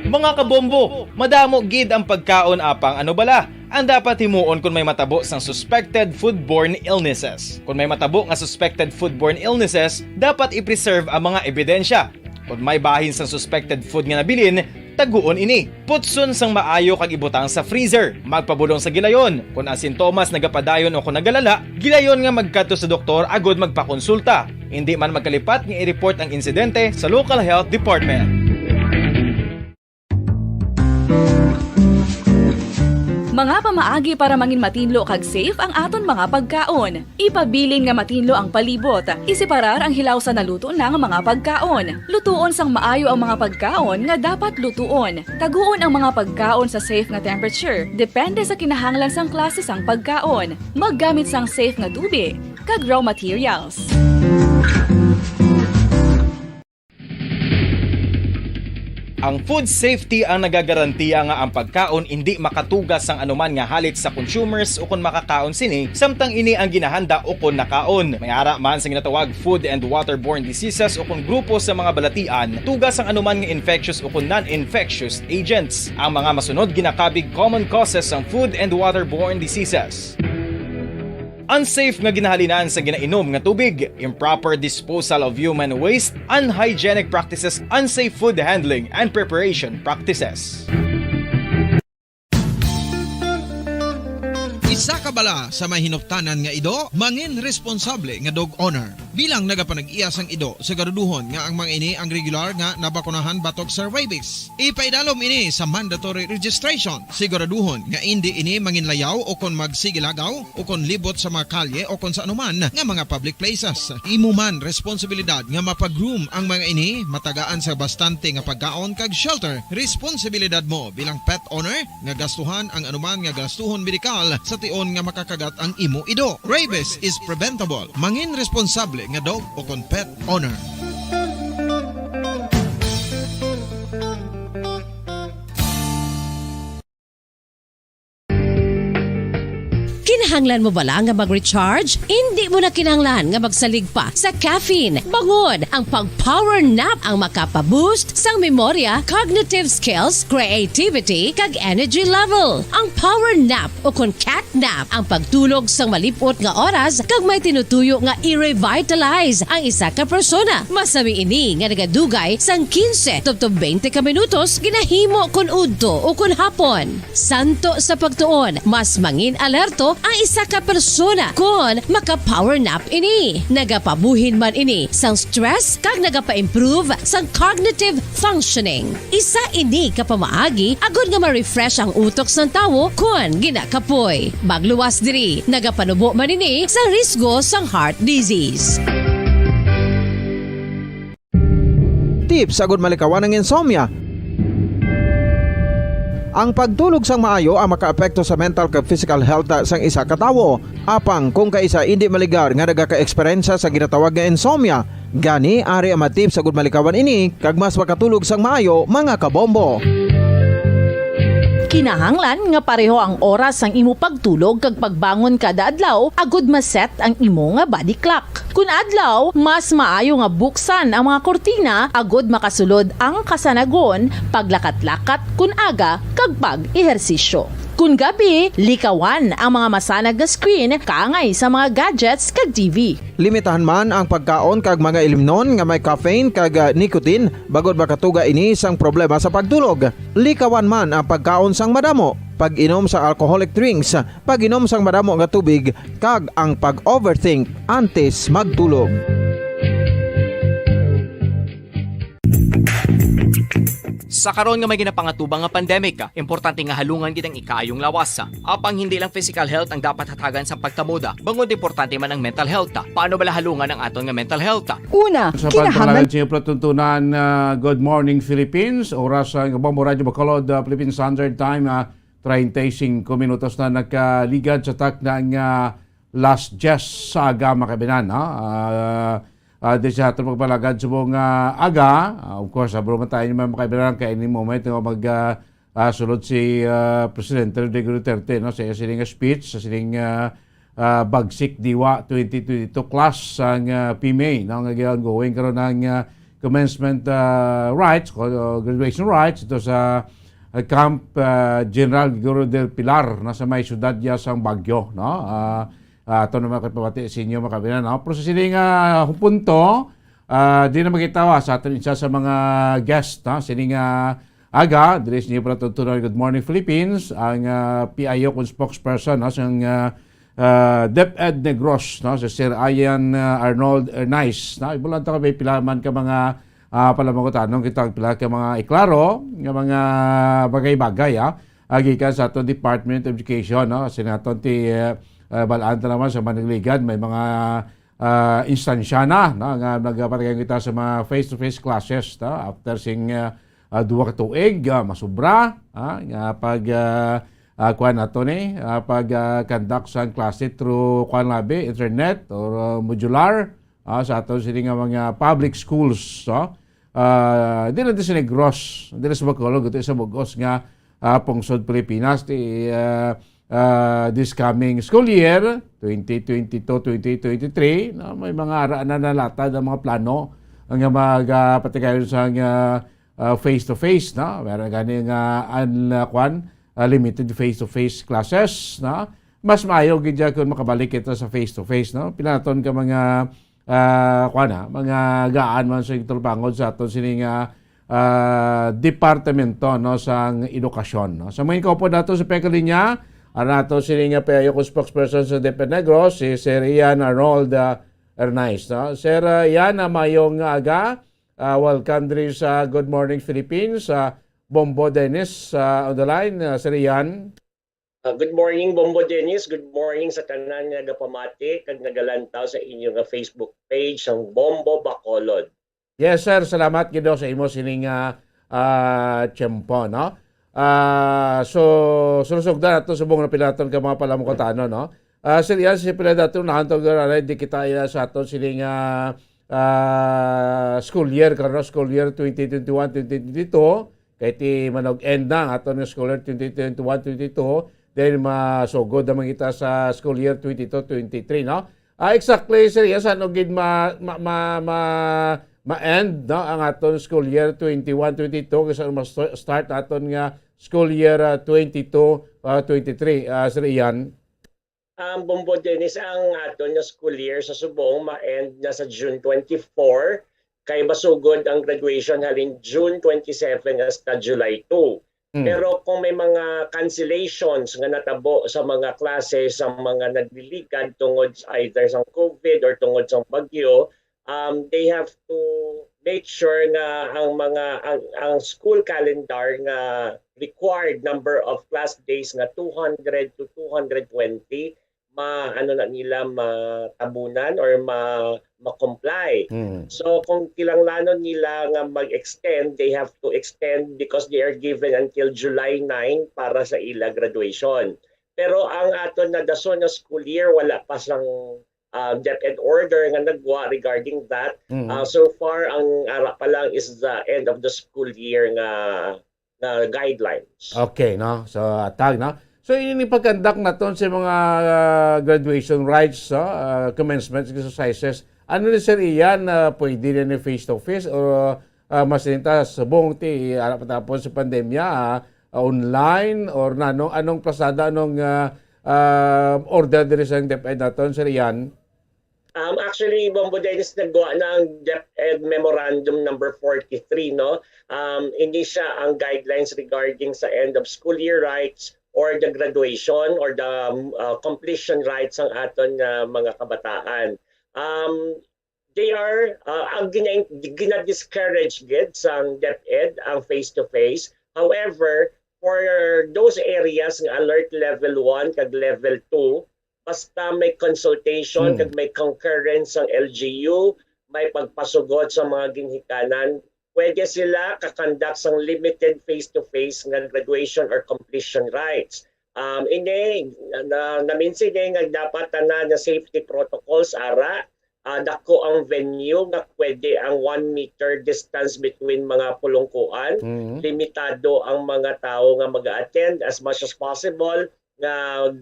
Mga kabombo, madamo gid ang pagkaon, apang ano bala ang dapat himuon kon may matabo sang suspected foodborne illnesses? Kon may matabo nga suspected foodborne illnesses, dapat i-preserve ang mga ebidensya. Kon may bahin sang suspected food nga nabilin, taguon ini. Putson sang maayo kag ibutang sa freezer. Magpabulong sa gilayon. Kon ang sintomas nagapadayon o kon nagalala, gilayon nga magkadto sa doktor agud magpakonsulta. Indi man magkalipat nga i-report ang insidente sa local health department. Mga pamaagi para mangin matinlo kag safe ang aton mga pagkaon. Ipabilin nga matinlo ang palibot. Iseparar ang hilaw sa naluto na nga mga pagkaon. Lutuon sang maayo ang mga pagkaon nga dapat lutuon. Taguon ang mga pagkaon sa safe nga temperature, depende sa kinahanglan sang klase sang pagkaon. Maggamit sang safe nga tubig kag raw materials. Ang food safety ang nagagarantiya nga ang pagkaon indi makatugas sang anuman nga halit sa consumers ukon makakaon sini, samtang ini ang ginahanda ukon nakaon. May ara man sa ginatawag food and waterborne diseases ukon grupo sa mga balatian, tugas sang anuman nga infectious ukon non-infectious agents. Ang mga masunod ginakabig common causes sang food and waterborne diseases. Unsafe nga ginahalinan sa ginainom nga tubig, improper disposal of human waste, unhygienic practices, unsafe food handling and preparation practices. Sa kabala sa may hinuptanan nga ido, mangin responsable nga dog owner. Bilang nagapanag-iya sang ido, siguraduhon nga ang mga ini ang regular nga nabakunahan batok sa rabies. Ipaidalom ini sa mandatory registration. Siguraduhon nga indi ini manginlayaw o kon magsigilagaw o kon libot sa mga kalye o kon sa anuman nga mga public places. Imo man responsibilidad nga mapag-groom ang mga ini, matagaan sa bastante nga pagkaon kag shelter. Responsibilidad mo bilang pet owner nga gastuhan ang anuman nga gastuhon medikal sa tion nga makakagat ang imo ido. Rabies is preventable. Mangin responsable nga dog o kon pet owner. Kinahanglan mo bala nga mag-recharge? Indi mo na kinahanglan nga magsalig pa sa caffeine. Bangod ang pag-power nap ang makapa-boost sang memorya, cognitive skills, creativity, kag energy level. Ang power nap o kon cat nap ang pagtulog sang malip-ot nga oras kag may tinutuyo nga i-revitalize ang isa ka persona. Masami ini nga nagadugay sang quince tubtob twenty ka minutos ginahimo kon udto o kon hapon. Santo sa pagtuon, mas mangin alerto ang isa ka persona kon maka-power nap ini. Nagapabuhin man ini sang stress kag nagapa-improve sang cognitive functioning. Isa ini ka pamaagi agod nga ma-refresh ang utok sang tawo kon ginakapoy. Magluwas diri, nagapanubo man ini sa risgo sang heart disease. Tips agud malikawan ang insomnia. Ang pagtulog sang maayo ang makaapekto sa mental kag physical health sang isa ka tawo. Apang kung kaisa indi maligar nga nagaka-eksperyensya sa ginatawag nga insomnia, gani ari ang mga tips agud malikawan ini kag mas makatulog sang maayo, mga kabombo. Kinahanglan nga pareho ang oras sang imo pagtulog kag pagbangon kada adlaw agud ma-set ang imo nga body clock. Kun adlaw, mas maayo nga buksan ang mga kurtina agud makasulod ang kasanagon, paglakat-lakat kun aga, kag pag-ehersisyo. Kun gabi, likawan ang mga masanag nga screen kaangay sa mga gadgets kag T V. Limitahan man ang pagkaon kag mga ilimnon nga may caffeine kag, ah, nicotine, bangod makatuga ini sang problema sa pagtulog. Likawan man ang pagkaon sang madamo, pag-inom sa alcoholic drinks, pag-inom sang madamo nga tubig, kag ang pag-overthink antes magtulog. Sa karon nga may ginapangatubang nga pandemic, importante nga halungan gid ang ikaayong lawas. Apang hindi lang physical health ang dapat hatagan sa pagkamuda, bangod importante man ang mental health. Paano bala halungan ang aton nga mental health? Una, sa kinahanglan pagpalagan sa inyo palatuntunan, ah, Good Morning Philippines, oras sa Bombo Radyo Bacolod, ah, Philippine Standard Time, ah, treinta y cinco minutos na nagkaligad sa takna nga last yes sa aga, mga kaibigan, no? Ah, ah, di sa aton pagpalagad subong nga aga, ah, of course, abro man tayo naman, mga kaibigan, kay any moment nga mag, ah, ah, sulod si, ah, Presidente Rodrigo Duterte, no, sa iya sining speech, sa sining, ah, ah, Bagsik Diwa twenty twenty-two class sang, ah, P M A, no, nga ongoing karon ang, ah, commencement, ah, rites, o, o graduation rites ito sa, ah, Camp, ah, General Gregorio del Pilar, na sa may siyudad ya sang Baguio, no? Ah, ah, ato naman kay pabati sa inyo, mga kabinan, no? Pero sa sini nga punto, ah, di na makitawa sa aton isa sa mga guest, no? Sini nga aga, diri sa inyo pala tuntunan, Good Morning Philippines, ang, ah, P I O kung spokesperson, no? Sang, ah, ah, DepEd Negros, no? Si Sir Ian, ah, Arnold Ernaiz, no? Ibulan ta ka may pila man ka mga, ah, palamangutanong kita, pila ka mga iklaro, nga mga bagay-bagay, ah, ah, gikan sa aton Department of Education, no? Sa naton ti, eh, eh, balaan ta naman sa managligad, may mga, ah, instansya na, no? Nga nagapatagan kita sa mga face-to-face classes, no? After sing, ah, ah, duha ka tuig, ah, masubra, ah, nga pag, ah, ah, kuwan nato ni, ah, pag, ah, conduct sang klase through kuwan labi, internet or, ah, modular, ah, sa aton sini nga mga public schools, no? Ah, di lang sa Negros, di lang sa Bacolod, kundi sa bug-os nga, ah, pungsod Pilipinas, ti, ah, ah, this coming school year, twenty twenty-two, twenty twenty-three, no, may mga ara na nalatad ang mga plano nga mag, ah, patigayon sa, ah, ah, face-to-face, no? Meron gani nga, an-, ah, kwan, ah, limited face-to-face classes, no? Mas maayo gid siya kung makabalik kita sa face-to-face, no? Pila naton ka mga, ah, kwan, ah, mga gaan man sa tulpangon sa aton sini nga, ah, departamento, no, sang edukasyon, no? Sa mga kaupod nato sa pagkalinya, Ang ato sini nga P I O ko spokesperson sa DepEd Negros, si Sir Ian Arnold, ah, Ernaiz, no? Sir, ah, Ian, ah, mayong aga. Ah, welcome diri sa Good Morning Philippines. Ah, Bombo Dennis, ah, on the line. Ah, Sir Ian. Ah, good morning, Bombo Dennis. Good morning sa tanan nga nagapamati kag nagalantaw sa inyo nga Facebook page, ang Bombo Bacolod. Yes, sir. Salamat gid sa imo sining, ah, ah, tiyempo, no? Ah, so, sulusugdan nato subong na pila naton ka mga palamukatano, no? Ah, Sir Ian, si pila dato na hantog na di kita iya sa aton sining, ah, ah, school year, karon school year twenty twenty-one, twenty twenty-two. Kay ti manog-end na ang aton nga school year twenty twenty-one, twenty-two. Then masugod naman kita sa school year twenty-two, twenty-three, no? Ah, exactly, Sir Ian, sa ano gid ma, ma, ma, ma, ma-end, no, ang aton school year twenty-one, twenty-two, kay sa mas start aton nga school year, ah, twenty-two, ah, twenty-three, ah, Sir Ian? Ang Bombo Dennis, ang aton nga school year sa subong ma-end na sa June twenty-four, kay masugod ang graduation halin June twenty-seven hasta July two. Mm. Pero kung may mga cancellations nga natabo sa mga klase sa mga nagliligad tungod either sa COVID or tungod sa bagyo, um, they have to make sure nga ang mga, ang, ang school calendar nga required number of class days nga two hundred to two hundred twenty, ma-, ano na nila, matabunan or ma-, ma-comply. Mm. So, kung kilanglanon nila nga mag-extend, they have to extend because they are given until July nine para sa ila graduation. Pero ang aton na dason nga school year, wala pa sang, ah, DepEd order nga nagwa regarding that. Mm. Ah, so far, ang ara pa lang is the end of the school year nga, nga guidelines. Okay, no? So, atag, no? So, ini pagkandak naton sa mga, ah, graduation rites, ah, ah, commencement exercises. Ano ni, Sir Ian, ah, pwede na ni face to face or, ah, mas rin ta subong ti ara pa tapos sa pandemya, ah, ah, online or na, anong, anong pasada, anong, ah, ah, order diri sa DepEd naton, Sir Ian? Um, actually, Bombo Dennis, nagwa na ang DepEd Memorandum number forty-three, no? Um, ini siya ang guidelines regarding sa end of school year rites or the graduation or the, um, uh, completion rites sang aton nga mga kabataan. Um, they are, uh, ang gina-, gina-discourage gid sang DepEd ang face-to-face. However, for those areas nga alert level one kag level two, basta may consultation, mm, kag may concurrence sang L G U, may pagpasugot sa mga ginhikanan, pwede sila ka-conduct sang limited face-to-face nga graduation or completion rites. Um, ini, na, na, naminsan ini nga dapat tanan nga safety protocols ara, ah, dako ang venue nga pwede ang one meter distance between mga pulungkuan. Mhm. Limitado ang mga tawo nga mag-attend as much as possible, nga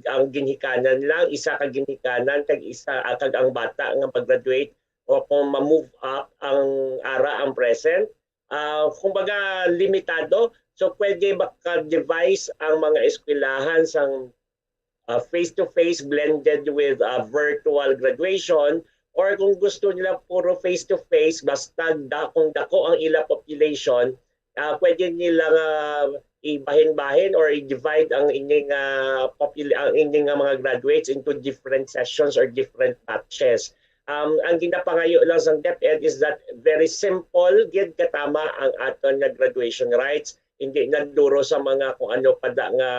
ang ginhikanan lang, isa ka ginhikanan, kag isa, ah, kag ang bata nga mag-graduate, o kung ma-move up ang ara ang present. Ah, kumbaga, limitado. So, pwede maka-devise ang mga eskwelahan sang, ah, face-to-face blended with, ah, virtual graduation, or kung gusto nila puro face-to-face, basta da-, kung dako ang ila population, ah, pwede nila nga ibahin-bahin or i-divide ang ining, ah, popul-, ang ining, ah, mga graduates into different sessions or different batches. Um, ang ginapangayo lang sang DepEd is that very simple gid katama ang aton nga graduation rites. Hindi na duro sa mga kung ano pa da nga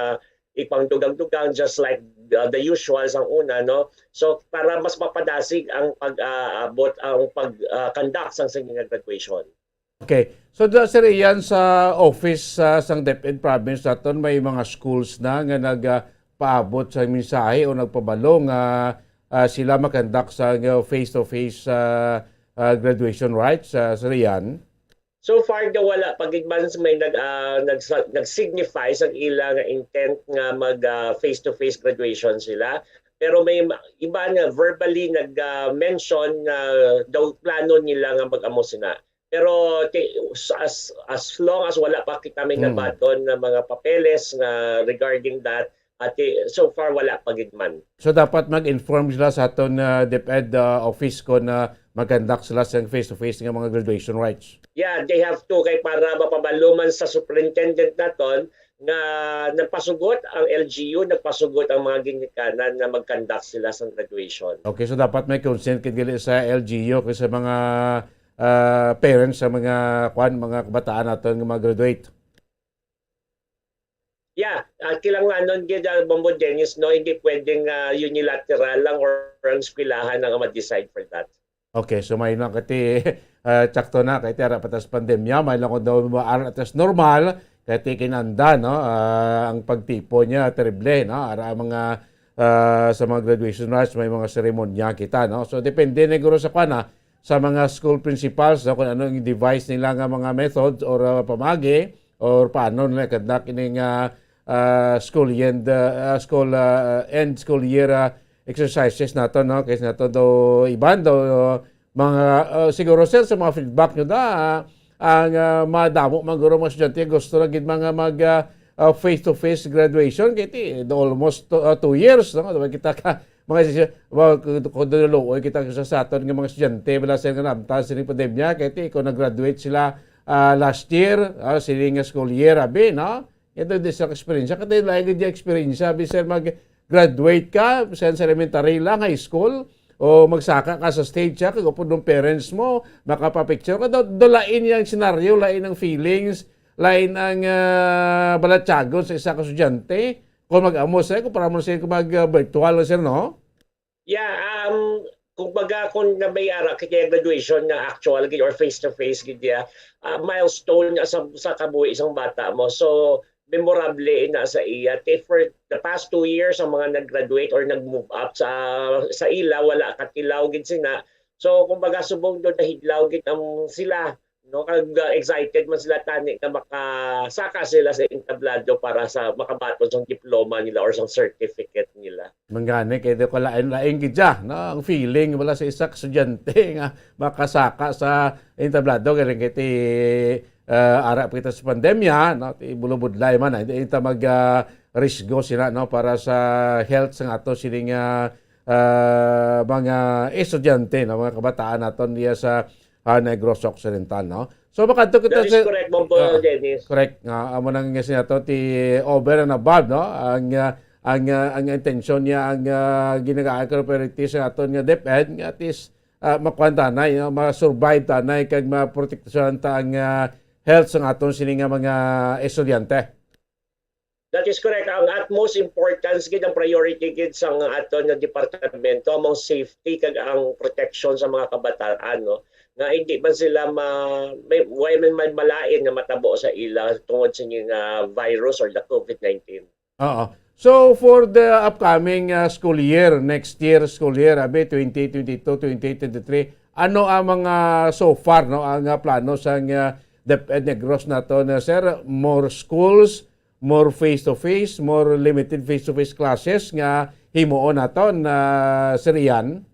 ipangdugang-dugang, just like the, the usual sang una, no? So, para mas mapadasig ang pag-aabot, ang pag, ah, conduct sang sini nga graduation. Okay. So, da, Sir Ian, sa office, ah, sang DepEd province naton, may mga schools na nga nag, ah, paabot sa mensahe o nagpabalo nga, ah, sila makandak sa, ah, face-to-face, ah, ah, graduation rites, ah, Sir Ian? So far, daw wala pa gid man may nag, ah, nagsa-, nag-signify sa ila nga intent nga mag, ah, face-to-face graduation sila. Pero may ma-, iba nga verbally nag, ah, mention nga daw plano nila nga mag-amo sina. Pero ti-, as, as long as wala pa kita may, hmm, nabaton na mga papeles nga regarding that, at ti-, so far wala pa gid man. So dapat mag-inform sila sa aton, ah, DepEd, ah, office kung, ah, mag-conduct sila sa face-to-face nga mga graduation rites. Yeah, they have to, kay para mapabalo man sa superintendent naton, nga nagpasugot ang L G U, nagpasugot ang mga ginikanan nga mag-conduct sila sa graduation. Okay, so dapat may consent kid gali sa L G U kay sa mga ah, parents sa mga kwan, mga kabataan naton nga mag-graduate. Yeah, uh, kinahanglanon gid, uh, Bombo Dennis, no, hindi pwedeng uh, unilateral lang or ang eskwelahan ang ma-decide for that. Okay, so may na kati uh, tsakto na kay ara pa tas pandemya, may lang daw mo ara tas normal kay kinanda, no, uh, ang pagtipon niya terrible, no, ara ang mga uh, sa mga graduation rush may mga seremonya kita, no, so depende na guro sa kwana sa mga school principals, no, kung ano ang device nila nga mga methods or uh, pamagi or paano nila conduct ining uh, uh, school end uh, school uh, end school year uh, exercises nato, no, kay nato do iban do uh, mga uh, siguro sir sa mga feedback nyo da uh, ang uh, madamo man guro mga estudyante gusto na gid mga mag uh, uh, face to face graduation kay ti almost to, uh, two years, no, diba kita ka mga sisyo, well, kung doon luoy kita sa saton nga mga estudyante wala sila nga namta sa pandemya kay ti kung nag-graduate sila uh, last year uh, sila nga school year abi, no, ito di sa experience kaya lain gid experience abi sir mag graduate ka sa elementary lang, high school, o magsaka ka sa stage siya kag upod ng parents mo makapapicture ka daw, daw lain yang senaryo, lain ang feelings, lain ang uh, balatyagon sa isa ka estudyante kung mag-amo sir, kung para mo sir kung mag-virtual sir, no? Yeah, um, kung baga kung na may ara kaya graduation na actual gid or face to face gid ya, uh, milestone na sa sa kabuhi isang bata mo. So memorable na sa iya. Te for the past two years ang mga nag-graduate or nag-move up sa sa ila wala katilaw gid sina. So kumbaga subong do nahidlaw gid ang sila, no, kag uh, excited man sila tani nga makasaka sila sa entablado para sa makabaton sang diploma nila or sang certificate nila. Mangani kay di ko lain-lain gid siya, no, ang feeling wala sa isa ka estudyante nga makasaka sa entablado kay kay ti uh, ara pa kita sa pandemya, no, ti bulubudlay man, hindi kita mag uh, risgo sila, no, para sa health sa ato sining uh, uh, mga estudyante, no, mga kabataan naton diya sa uh, Negros Occidental, no? So makadto kita That is sa correct, Bombo uh, Dennis. Correct. Nga amo nang nga siya to ti over and above, no? Ang uh, ang uh, ang intention niya ang uh, ginagaan ko priority sa aton nga DepEd nga at least uh, makuan tanay, no? Ma-survive tanay kag maprotektahan ta ang uh, health sa aton sini nga mga estudyante. That is correct. Ang utmost importance gid ang priority gid sa nga aton nga departamento among safety kag ang protection sa mga kabataan, no, nga hindi man sila ma may way man may malain nga matabo sa ila tungod sa nga virus or the COVID nineteen. Oo. So for the upcoming uh, school year, next year school year, abi twenty twenty-two, twenty twenty-three, ano ang mga so far, no, ang uh, plano sa uh, DepEd Negros nato na sir, more schools, more face-to-face, more limited face-to-face classes nga himuon naton, ah, Sir Ian?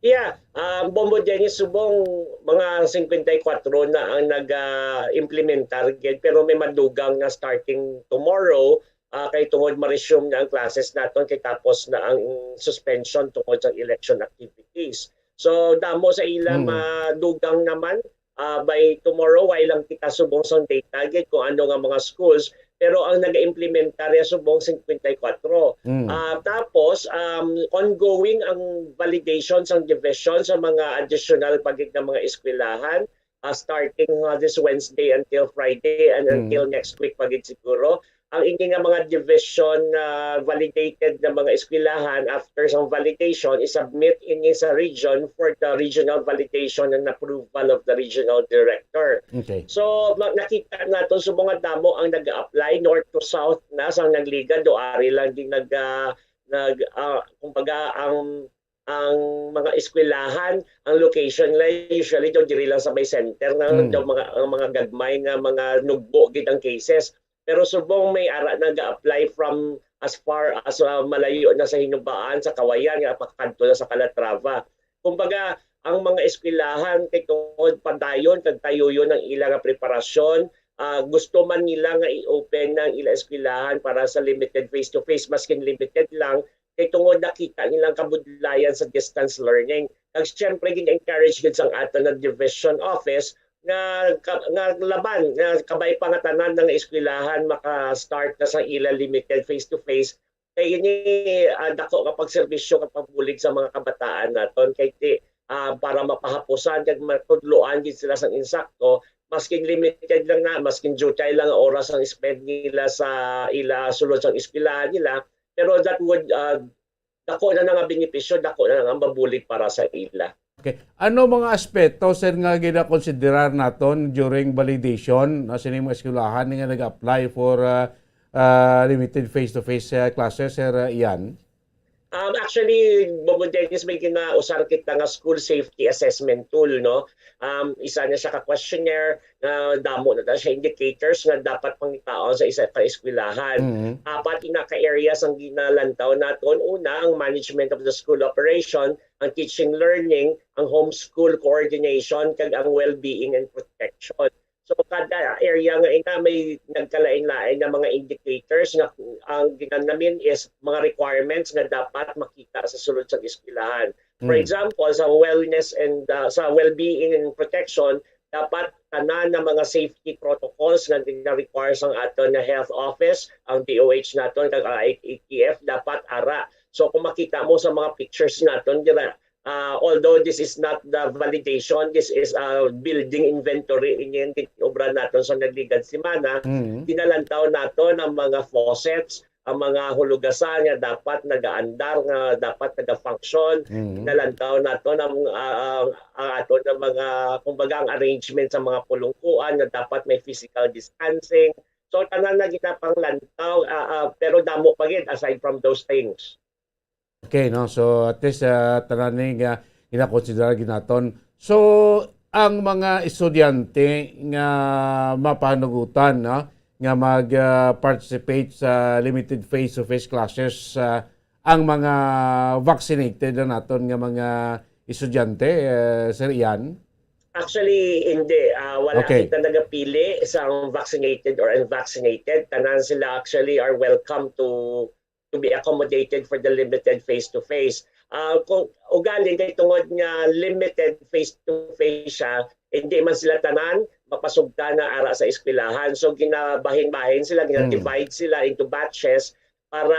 Yeah, ah, Bombo Dennis, subong mga singkwenta y kwatro na ang nag-implementar gid, pero may madugang na starting tomorrow, ah, kay tungod ma-resume na ang classes naton kay tapos na ang suspension tungod sa election activities. So damo sa ila Hmm. madugang naman, ah, by tomorrow, way lang kita subong sang data gid kung ano nga mga schools, pero ang nag-implementar ya subong singkwenta y kwatro. Mm. Ah, tapos, um, ongoing ang validation sang division sa mga additional pa gid nga mga eskwelahan, ah, starting, ah, this Wednesday until Friday and Mm. until next week pa gid siguro. Ang ini nga mga division na validated na mga eskwelahan, after sang validation, isubmit ini sa region for the regional validation and approval of the regional director. Okay. So, ma- nakita nato sa mga damo ang nag-apply north to south na sang nagliga do ari lang din nag ah, nag ah, kumbaga ang ang mga eskwelahan, ang location nila usually daw diri lang sa may center na Mm. daw mga ang mga gagmay nga mga nugbo gid ang cases. Pero subong may ara nag-apply from as far as uh, malayo na sa Hinubaan, sa Kawayan, nga pakadto na sa Calatrava. Kumbaga, ang mga eskwelahan kay tungod padayon kag tayuyon ang ila nga preparasyon, uh, gusto man nila nga i-open ang ila eskwelahan para sa limited face-to-face, maskin limited lang, kay tungod nakita nila ang kabudlayan sa distance learning. Kag siyempre, gin-encourage gid sang aton nga division office nga ka-, nga laban nga kabay pa nga tanan nga eskwelahan maka-start na sa ila limited face-to-face, kay ini, ah, dako nga pagserbisyo nga pagbulig sa mga kabataan naton, kay ti, ah, para mapahapusan kag matudloan gid sila sang insakto, maskin limited lang na, maskin diutay lang ang oras ang spend nila sa ila sulod sang eskwelahan nila, pero that would, ah, dako na nga benepisyo, dako na nga mabulig para sa ila. Okay. Ano mga aspeto, sir, nga ginakonsiderar naton during validation, no, sining mga eskwelahan nga nag-apply for, ah, ah, limited face-to-face, ah, classes, Sir, ah, Ian? Um, actually, Bobo Dennis, may ginausar kita nga school safety assessment tool, no? Um, isa na siya ka questionnaire nga damo na ta siya indicators nga dapat pangitaon sa isa ka eskwelahan. Mhm. Apat ina ka areas ang ginalantaw naton. Una, ang management of the school operation, ang teaching learning, ang homeschool coordination, kag ang well-being and protection. So kada area nga ina may nagkalain-lain nga mga indicators nga ang ginanamin is mga requirements nga dapat makita sa sulod sa eskwelahan. For Mm. example, sa wellness and uh, sa well-being and protection, dapat tanan na mga safety protocols nga gina-require sang aton nga health office, ang D O H naton kag ang I T F dapat ara. So kung makita mo sa mga pictures naton dira, uh, although this is not the validation, this is a building inventory, ini ang gin-obra naton sa nagligad semana. Mm. Ginalantaw naton ang mga faucets, ang mga hulugasan nga dapat nagaandar, nga dapat nagafunction. Mm. Ginalantaw naton ang, ah, ang, ang aton nga mga, kumbaga, ang arrangement sa mga pulungkuan nga dapat may physical distancing. So tanan na ginapanglantaw, ah, ah, pero damo pa gid aside from those things. Okay, no? So at least, ah, tanan ni nga ginakonsiderar gid naton. So ang mga estudyante nga mapanugutan, no, nga mag, ah, participate sa limited face-to-face classes, ah, ang mga vaccinated na naton nga mga estudyante, eh, Sir Ian? Actually, hindi. Ah, wala Okay. kita nagapili sa vaccinated or unvaccinated. Tanan sila actually are welcome to to be accommodated for the limited face-to-face. Ah, kung ugaling kay tungod nga limited face-to-face siya, hindi man sila tanan mapasugta na ara sa eskwelahan. So ginabahin-bahin sila, gina-divide sila into batches para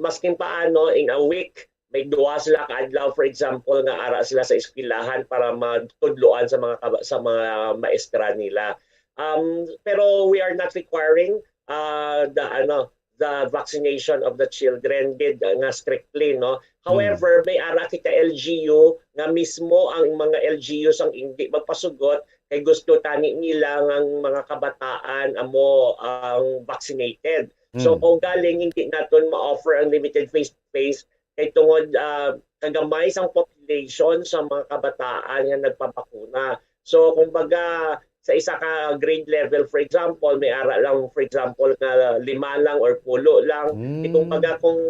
maskin paano in a week may duha sila ka adlaw, for example, nga ara sila sa eskwelahan para matudloan sa mga kaba- sa mga maestra nila. Um, pero we are not requiring uh, the ano the vaccination of the children gid nga strictly, no. However, may ara kita L G U nga mismo ang mga L G U sang hindi magpasugot kay gusto tani nila nga ang mga kabataan amo ang vaccinated. So Mm. kung galing hindi naton ma-offer ang limited face-to-face kay tungod ah, kagamay sang population sa mga kabataan nga nagpabakuna. So kumbaga sa isa ka grade level, for example, may ara lang, for example, nga lima lang or pulo lang. Mm. Di kumbaga kung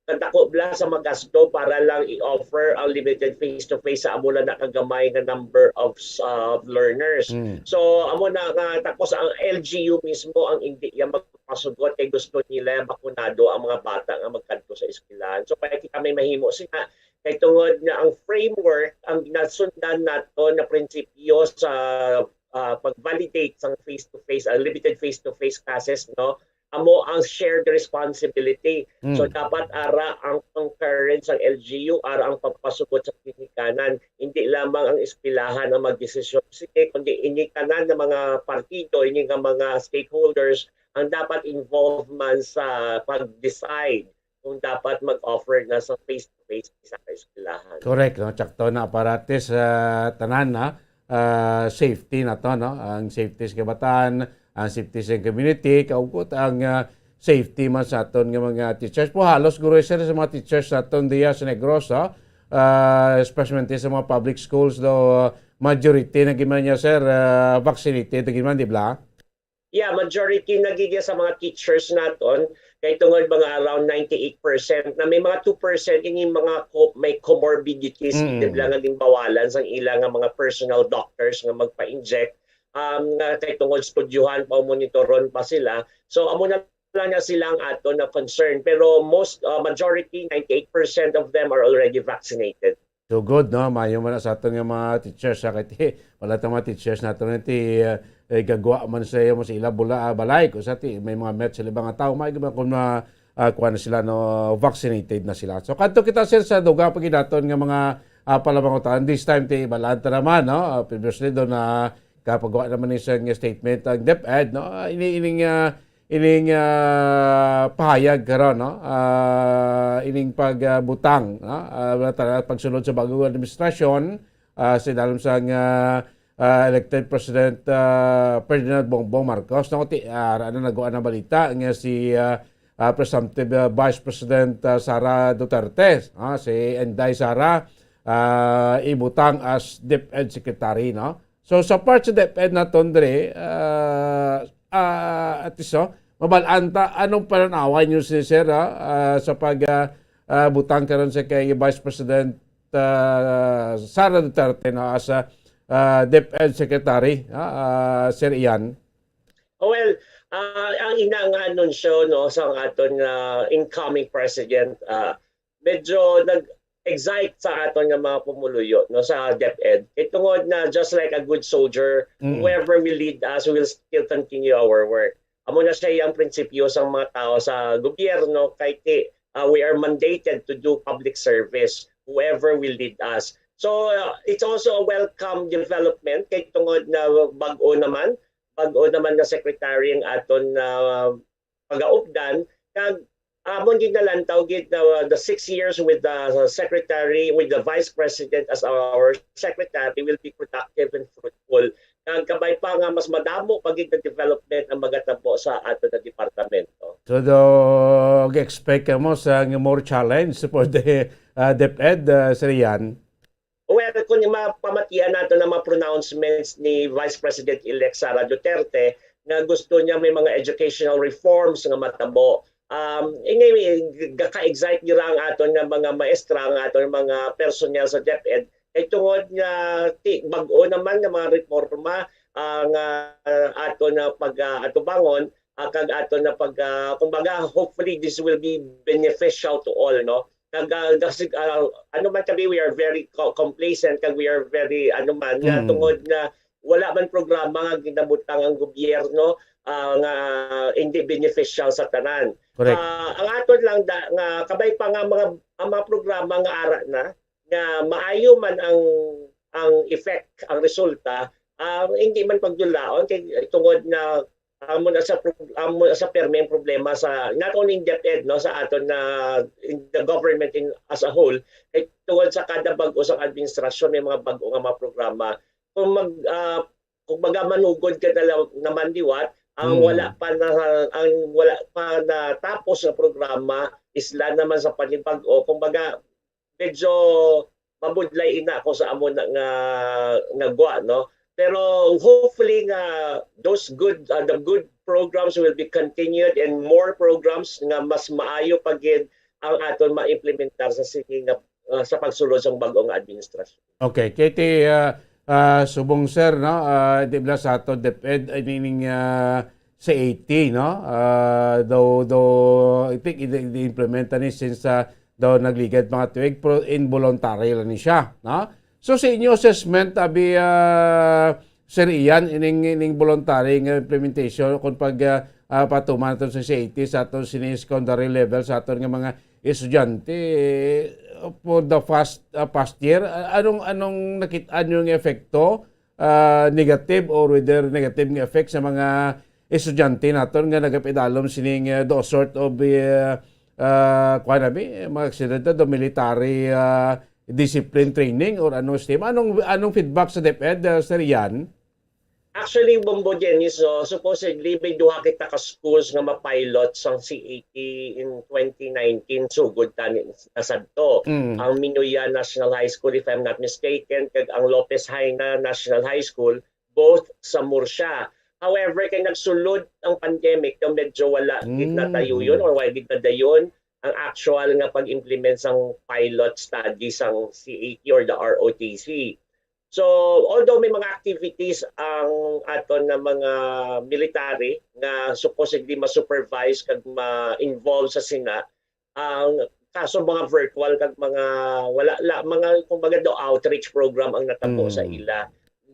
kadako bala sa magasto para lang i-offer ang limited face-to-face sa amo lang na kagamay nga number of uh, learners. Mm. So amo na nga, tapos ang L G U mismo ang hindi ya magpasugot kay gusto nila bakunado ang mga bata nga magkadto sa eskwelahan. So kaya kita may mahimo sina kay tungod nga ang framework, ang ginasundan nato na prinsipyo sa ah, pag-validate sang face-to-face, ah, limited face-to-face classes, no, amo ang shared responsibility. So Mm. dapat ara ang concurrence sang L G U, ara ang pagpasugot sa ginikanan. Hindi lamang ang eskwelahan ang magdesisyon, sige, kundi ini tanan nga mga partido, ini nga mga stakeholders ang dapat involved man sa pag-decide kung dapat mag-offer na sa face-to-face sa eskwelahan. Correct, no? Tsakto na para at least, ah, tanan na, ah, safety naton, no? Ang safety sa kabataan, ang safety sa community, kaugot ang, ah, safety man sa aton nga mga teachers. Po halos guro, sir, sa mga teachers naton diya sa Negros, ah, ah, especially sa mga public schools do, ah, majority na gid man niya, sir, ah, vaccinated na gid man, di ba? Yeah, majority na gid sa mga teachers naton kay tungod mga around ninety-eight percent na may mga two percent ini mga co- may comorbidities, Mm. di ba, nga ginbawalan sang ila nga mga personal doctors nga magpa-inject, um, nga kay tungod studyuhan pa, monitoron pa sila. So amo na lang na sila ang aton na concern, pero most uh, majority, ninety-eight percent of them are already vaccinated. So good, no? Mayo man sa aton nga mga teachers, ha? Kay ti, wala tang mga teachers nato nga ti, uh, eh, gagwa man sa iyo mo sa ila bula, ah, balay, ko sa ti, may mga met sa iba nga tao, may iba kung na, ah, kuha na sila, no, vaccinated na sila. So, kadto kita, sir, sa dugang paginaton nga mga, ah, palamangutan. This time, ti, balaan ta naman, no? Ah, previously, doon na kapagawa naman ni sa nga statement ang DepEd, no? Ah, ini, ining, ah, ining, ah, pahayag karon, no? Ah, ining pagbutang, no? Ah, wala ta-, pagsulod sa bagong administrasyon, ah, sa ilalim sang, ah, ah, elected President, ah, Ferdinand Bongbong Marcos, no? Ti, ah, ara na nagwa na balita nga si, ah, ah, presumptive, ah, Vice President, ah, Sara Duterte, ah, si Inday Sara, ah, ibutang as DepEd Secretary, no? So, sa part sa DepEd naton diri, ah, ah, at least, oh, mabal-an ta, anong pananawan niyo si Sir, ah, ah, sa pag, ah, ah, butang karon sa kay Vice President, ah, Sara Duterte, no, as a, ah, DepEd Secretary, ah, ah, Sir Ian? Oh, well, ah, ang ina nga anunsyo, no, sa aton nga incoming president, ah, medyo nag-excite sa aton nga mga pumuluyo, no, sa DepEd. Kay tungod na, just like a good soldier, Mm. whoever will lead us will still continue our work. Amo na siya ang prinsipyo sa mga tao sa gobyerno, kay ti, ah, we are mandated to do public service, whoever will lead us. So, ah, it's also a welcome development, kay tungod na bag-o naman, bag-o naman nga secretary ang aton, ah, pagaupdan, kag amon gid nalantaw gid na, uh, the six years with the secretary, with the vice president as our secretary will be productive and fruitful. Kag kabay pa nga mas madamo pa gid nga development ang magatabo sa aton nga departamento. So, do, expect mo sa more challenge for the, uh, DepEd, uh, Sir Ian? Well, kung mapamatian nato ang mga pronouncements ni Vice President-elect Sara Duterte nga gusto niya may mga educational reforms nga matabo, um, ini, gaka-excite nila ang aton nga mga maestra, ang aton mga personnel sa DepEd. Kay tungod nga ti, bag-o naman nga mga reforma, ah, nga, ah, aton na pag, ah, atubangon, ah, kag aton na pag, ah, kumbaga, hopefully this will be beneficial to all, no? Kag, ah, kasi, ah, ano man kami, we are very co-, complacent, kag we are very, ano man, nga Mm. tungod nga wala man programa nga ginabutang ang gobyerno, ah, nga hindi beneficial sa tanan. Correct. Ah, ang aton lang da, nga kabay pa nga mga, ang mga programa nga ara na, nga maayo man ang, ang effect, ang resulta, ah, hindi man pagdulaon kay tungod na amo na sa pro-, amo na sa permi ang problema sa, not only in DepEd, no, sa aton na in the government in, as a whole, kay tungod sa kada bag-o sang administrasyon may mga bag-o nga mga programa. Kung mag, ah, kung baga manugod ka na lang naman liwat, ang Mm. wala pa na, ang wala pa natapos nga programa, isla naman sa panibag-o. Kung baga, medyo mabudlay ina ako sa amo na nga, nga gwa, no? Pero hopefully nga those good, uh, the good programs will be continued and more programs nga mas maayo pa gid ang aton ma-implementar sa sini nga, uh, sa pagsulod sa bag-o nga administrasyon. Okay, K T, uh, uh, subong sir, no? Uh, di ba sa ato DepEd, ay nining, uh, sa eighty, no? Uh, do, do, I think, i-, i-implement ni since, uh, daw nagligad mga tuig, pero involuntary lang ni siya, no? So, sa inyo assessment, abi, ah, Sir Ian, ining, ining voluntary nga implementation, kung pag, ah, ah, patuman naton sa C A T, sa aton sini secondary level, sa aton nga mga estudyante, eh, for the past, ah, past year, ah, anong, anong nakit-, anyo nga epekto, ah, negative or whether negative nga effect sa mga estudyante naton nga nagapidalom sining, ah, those sort of, ah, ah, kuwan na bi, mga aksidente, the military, ah, discipline training or anong scheme? Anong, anong feedback sa DepEd, ah, Sir Ian? Actually, Bombo Dennis, no, supposedly may duha kita ka schools nga ma-pilot sang C A T in twenty nineteen, sugod tani nasadto. Mm. Ang Minuya National High School, if I'm not mistaken, kag ang Lopez Jaena National High School, both sa Murcia. However, kay nagsulod ang pandemic, daw medyo wala gid Mm. natayo yun or wala gid nadayon ang actual nga pag-implement sang pilot study sang C A T or the R O T C. So, although may mga activities ang aton na mga military nga supposedly ma-supervise kag ma-involve sa sina, ang kaso mga virtual kag mga wala la, mga kumbaga daw outreach program ang natabo sa Mm. ila.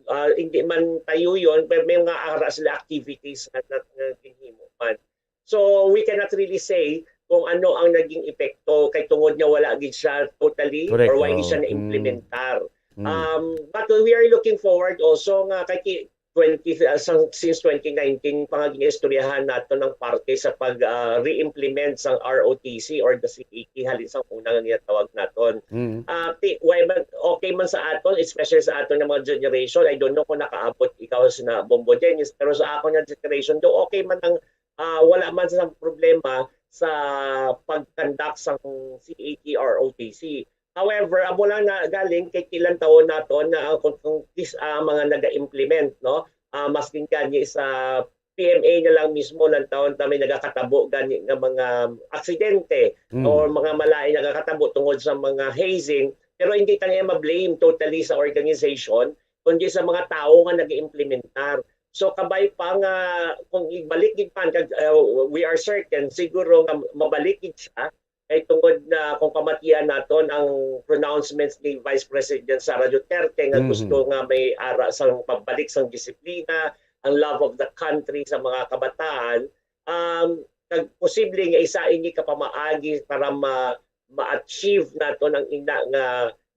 Ah, hindi man tayo yon, pero may mga ara sila activities nga, nga ginhimo man. So we cannot really say kung ano ang naging epekto kay tungod nga wala gid siya totally Correct. or wala gid siya Oh. na-implementar. Mm. Um, but we are looking forward also nga kay ki- twenty uh, sang, since twenty nineteen pa nga ginaistoryahan nato ng parte sa pag uh, re-implement sang R O T C or the C A T halin sang una nga ginatawag naton. Mm. Ah, ti, why man, okay man sa aton, especially sa aton nga mga generation, I don't know kung nakaabot ikaw sa na Bombo Dennis, pero sa akon nga generation, do okay man ang ah, wala man sa problema sa pag-conduct sang C A T R O T C. However, amo lang na galing kay kilang taon naton na ang kung, kung kis, ah, mga naga-implement, no? Ah, mas gani sa P M A na lang mismo lang taon ta may nagakatabo gani nga mga aksidente Mm. o mga malain nagakatabo tungod sa mga hazing, pero hindi ta niya ma-blame totally sa organization kundi sa mga tawo nga nag-implementar. So kabay pa nga kung ibalik gid man kag uh, we are certain siguro nga mabalik gid siya kay tungod na kung pamatian naton ang pronouncements ni Vice President Sara Duterte nga Mhm. gusto nga may ara sang pagbalik sang disiplina, ang love of the country sa mga kabataan, um, kag posible nga isa ini ka pamaagi para ma ma-achieve naton ang ina nga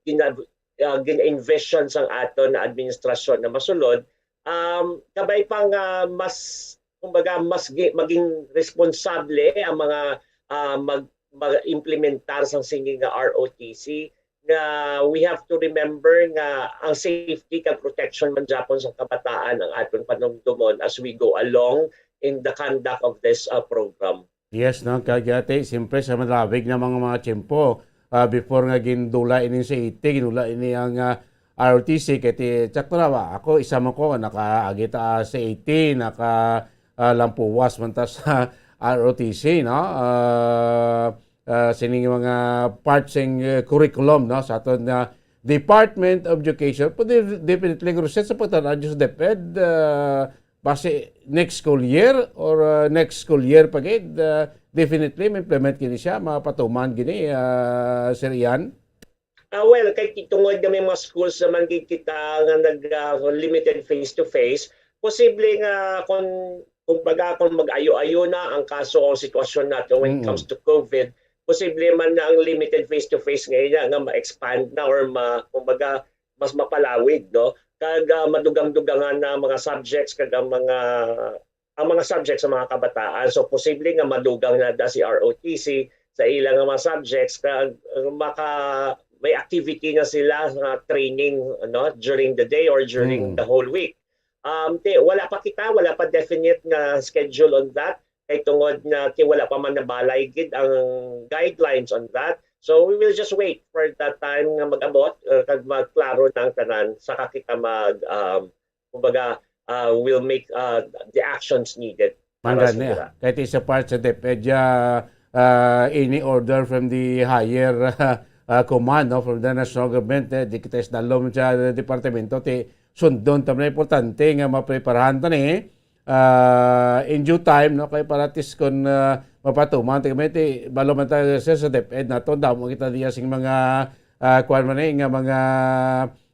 gina, ah, gina-envision sang aton na administrasyon na masulod, um, kabay pa nga mas, kumbaga, mas gi- maging responsable ang mga ah, mag mag-implementar sang sini nga R O T C nga we have to remember nga ang safety kag protection man gyapon sa kabataan ang aton panumdumon as we go along in the conduct of this uh, program. Yes, no? Kaya ti, siyempre sa malawig na mga mga tiyempo, ah, before nga gindula ini sa C A T, gindula ini ang ah, R O T C, kay ti, tsakto na ba? Ako, isa mo ko, nakaagi ta ah, sa C A T, naka ah, lampuwas man ta sa R O T C, no? Ah, ah, sining mga parts sing eh, curriculum, no? Sa aton nga Department of Education, pero de- definitely, Rosette, sa pagtanaw sa DepEd, ah, base next school year or uh, next school year pa gid, uh, definitely ma-implement gini siya, mapatuman gini, uh, Sir Ian. Ah, well, kay tungod nga may mga schools naman gid kita nga nag uh, limited face to face, posible nga kung kumbaga kung mag-ayo-ayo na ang kaso o sitwasyon natin when it Mm. comes to COVID, posible man na ang limited face to face nga ina nga ma-expand na or ma kumbaga mas mapalawig, no? Kag uh, madugang-dugangan na mga subjects kag ang mga ang mga subjects sa mga kabataan. So posible nga madugang na da si R O T C sa ilang mga subjects kag uh, maka may activity na sila nga training, ano, during the day or during Mm. the whole week. Um, te, wala pa kita, wala pa definite nga schedule on that. Kay tungod nga ti wala pa man nabalay gid ang guidelines on that. So we will just wait for that time nga mag-abot uh, kag magklaro na ang tanan saka kita mag um, kumbaga uh, will make uh, the actions needed. Mangga niya. Kaya ti sa part sa DepEd, uh, any order from the higher uh, uh, command, no, from the national government, eh, di kita isdalom sa departamento, ti sundon ta man importante nga mapreparahan ta ni uh, in due time, no, kay para tis kon uh, mapatuman ti kami ti balo man ta sa sa DepEd nato, damo kita diya sing mga uh, kuan man ni nga mga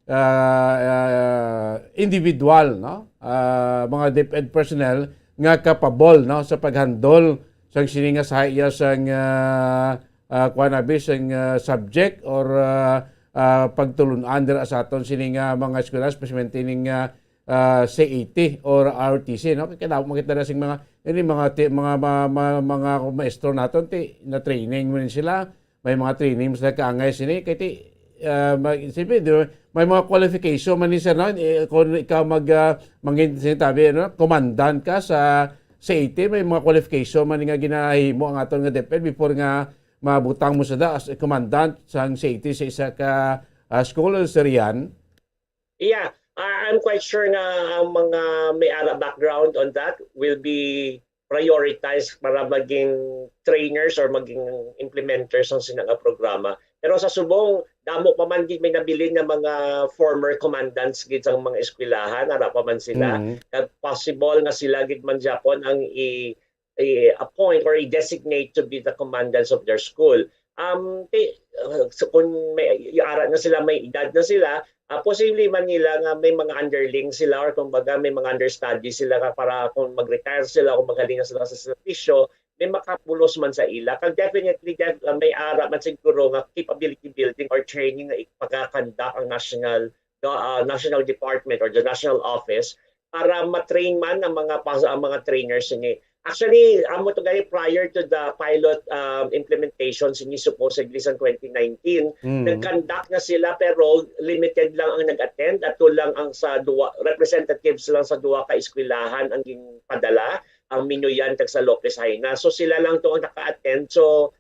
uh, uh, individual, no, uh, mga DepEd personnel nga capable, no, sa paghandle sang sini nga sa iya sang uh, uh, kuan abi sang uh, subject or uh, uh, pagtulun-an dira sa aton sini nga mga eskwela, especially ning uh, uh, C A T or R T C, no? Kaya mo kita na sing mga ini mga ti, mga mga, mga, mga maestro naton ti na training mo sila, may mga training sila kaangay sini kay ti uh, may, siyempre, di, may mga qualification man ni sir, no? Eh, kung ikaw mag uh, mangin sinabi, no? Commandant ka sa C A T, may mga qualification man nga ginahimo ang aton nga DepEd before nga mabutang mo sa da as a commandant sa C A T sa isa ka uh, school, Sir Ian? Yeah, uh, I'm quite sure nga ang mga may ara background on that will be prioritized para maging trainers or maging implementers ng sinang programa. Pero sa subong, damo pa man gid may nabilin nga mga former commandants gid sa mga eskwelahan, ara pa man sila. Mm-hmm. Possible nga sila gid man gyapon ang i i-appoint or i-designate to be the commandants of their school. Um, ti, uh, so kung may ara na sila, may edad na sila, uh, posible man nila nga may mga underling sila or kumbaga may mga understudy sila nga para kung mag-retire sila o maghaling na sila sa serbisyo, may makapulos man sa ila. Kag definitely, def, uh, may ara man siguro nga capability building or training nga ipagakandak ang national the, uh, national department or the national office para ma-train man ang mga pas- ang mga trainers ni. Actually, amo to gani prior to the pilot um, implementation sini supposedly sa twenty nineteen, Mm. nag-conduct na sila pero limited lang ang nag-attend, ato lang ang sa duwa representatives lang sa duwa ka eskwelahan ang ginpadala, ang Minuyan kag sa Lopez Jaena. So sila lang to ang naka-attend. So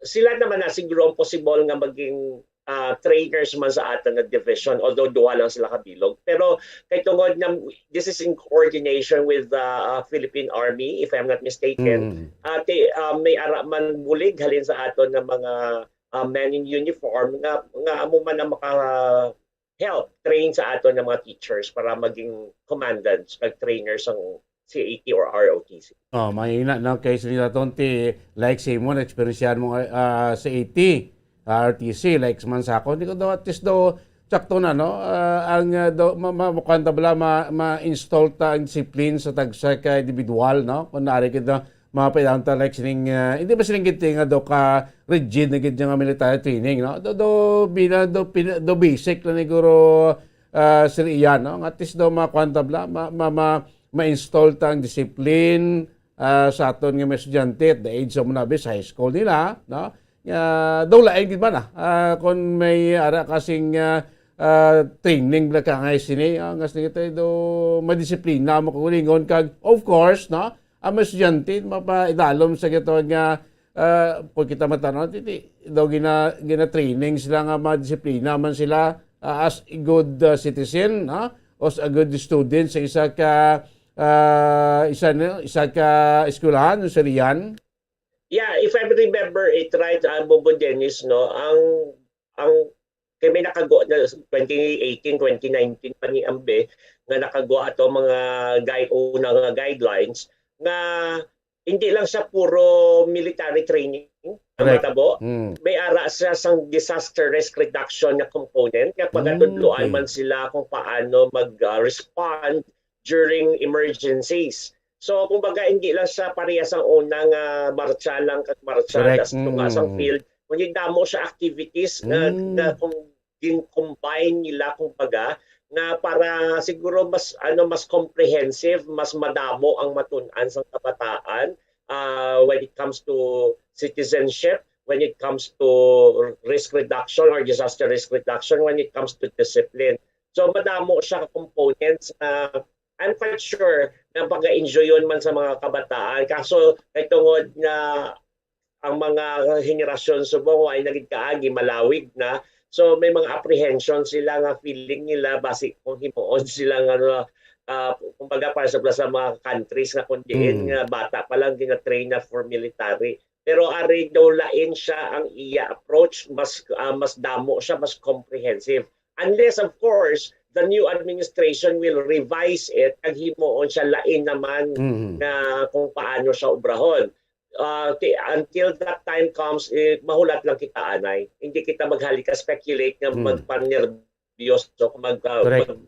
sila naman na siguro ang possible nga maging ah, trainers man sa aton nga division, although duha lang sila kabilog. Pero kay tungod nga this is in coordination with the ah, Philippine Army, if I'm not mistaken, Mm. ati ah, may ara man bulig halin sa aton nga mga ah, men in uniform nga nga amo man ang maka help train sa aton nga mga teachers para maging commandants kag trainers ang C A T or R O T C. Oh, mahina na kay sila tonti, like si mo, na-experiencehan mo ah, sa A T, ah, R T C, like man sa ako. Hindi ko daw, at least daw, sakto na, no? Ah, ang ah, daw, ma, ma, kuwan ta bala, ma, ma-install ta ang discipline sa tagsa ka individual, no? Kung nari kita, mapailangan ta, like, sining, ah, hindi ba sining ginti nga daw ka rigid na gid nga military training, no? Do, do, bina, do, pina, do basic na siguro, ah, Sir Ian, no? At least do makuan ta bala, ma, ma, ma, ma-install ta ang discipline ah, sa aton nga mga estudyante at the age of, muna bis, high school nila, no? Nga daw lain gid man, ah, ah, kung may ara kasing ah, ah, training bala ka nga sini, ah, nga sige tayo do madisiplina mo kagulingon kag, of course, no? Ang mga estudyante mapaidalom sa gito nga ah, kung kita matanaw, titi, daw gina, gina-training sila nga madisiplina man sila ah, as a good ah, citizen, no? As a good student sa isa ka ah, isa na, isa ka eskwelahan, Sir Rian. Yeah, if I remember it right, uh, Bobo Dennis, no, ang ang kay may nakagwa na twenty eighteen, twenty nineteen pa ni Ambe nga nakagwa ato mga gui-, una nga guidelines nga hindi lang siya puro military training ang Correct. Matabo. Mm. May ara siya sang disaster risk reduction nga component nga pagatudloan Mm. man sila kung paano mag-, ah, respond during emergencies. So, kumbaga, hindi lang siya parehas ang una nga marcha lang kag marcha Correct. tas tunga sang Mm. field. Kundi damo siya activities nga, Mm. nga kung gin-combine nila, kumbaga, nga para siguro mas, ano, mas comprehensive, mas madamo ang matun-an sang kabataan, ah, when it comes to citizenship, when it comes to risk reduction or disaster risk reduction, when it comes to discipline. So, madamo siya ka components na I'm quite sure na pag-enjoyon man sa mga kabataan. Kaso, kay tungod nga ang mga henerasyon subong ay naging kaagi, malawig na. So, may mga apprehension sila nga feeling nila basi kung himuon sila nga, ano, ah, kumbaga, para sa, sa mga countries nga kung diin Mm. nga bata pa lang gina-train na for military. Pero ari daw lain siya ang iya approach, mas, ah, mas damo siya, mas comprehensive. Unless, of course, the new administration will revise it, kag himuon siya lain naman Mm. nga kung paano siya obrahon. Ah, ti-, until that time comes, eh, mahulat lang kita, anay. Hindi kita maghali ka speculate nga Mm. magpanerbyos o mag, ah, Correct. mag,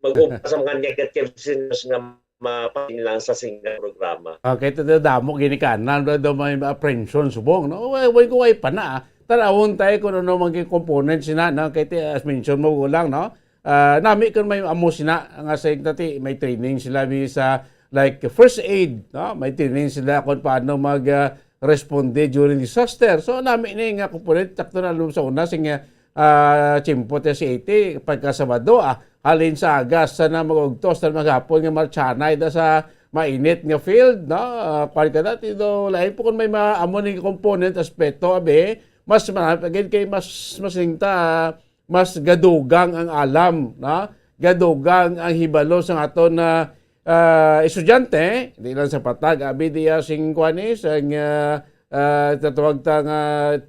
mag-ubra sa mga negative signals nga mapain lang sa single programa. Okay, ito daw damo ginikanan, daw, daw may apprehension subong, no? Way, way ko way pa na, ah. Tanawon tayo kung ano mga components sina, no? Kay ti-, as mention mo lang, no? Ah, nami kung may amo sina nga sa tati, may training sila bi sa, like, first aid, no? May training sila kung paano mag, ah, responde during disaster. So, nami ni nga component, takto na lum sa una, sing, ah, tiyempo ti si A T, pagka Sabado, ah, halin sa aga, sa na mag-ugtos, sa maghapon nga martsanay da sa mainit nga field, no? Ah, kuwan ka dati, do, lain po kung may ma-, amo ni component, aspeto, abi, mas marami, again, kay mas, mas ringta, ah, mas gadugang ang alam, no? Gadugang ang hibalo sa aton na, ah, estudyante, di lang sa patag, abi diya sing kuwan ni, sang, ah, ah, tatawag ta nga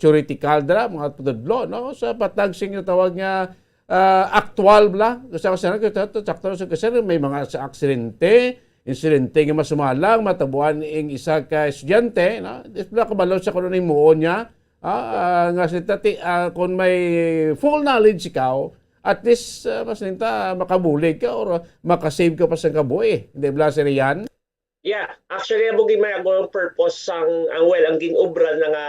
theoretical dira, mga patudlo, no? Sa patag sing tatawag nga, ah, aktual bala. Kasi ako sana, kita to, sakto na sa kasi may mga sa aksidente, insidente nga masumalang, matabuan ing isa ka estudyante, no? Di sila kabalo sa kung ano himuon niya, Ah, ah, nga si tati, ah, kung may full knowledge ikaw, at least, ah, mas ninta makabulig ka or makasave ka pa sa kabuhi. Di ba, Sir Ian? Yeah, actually, amo gid may ang purpose sang, ang, well, ang ginobra na nga,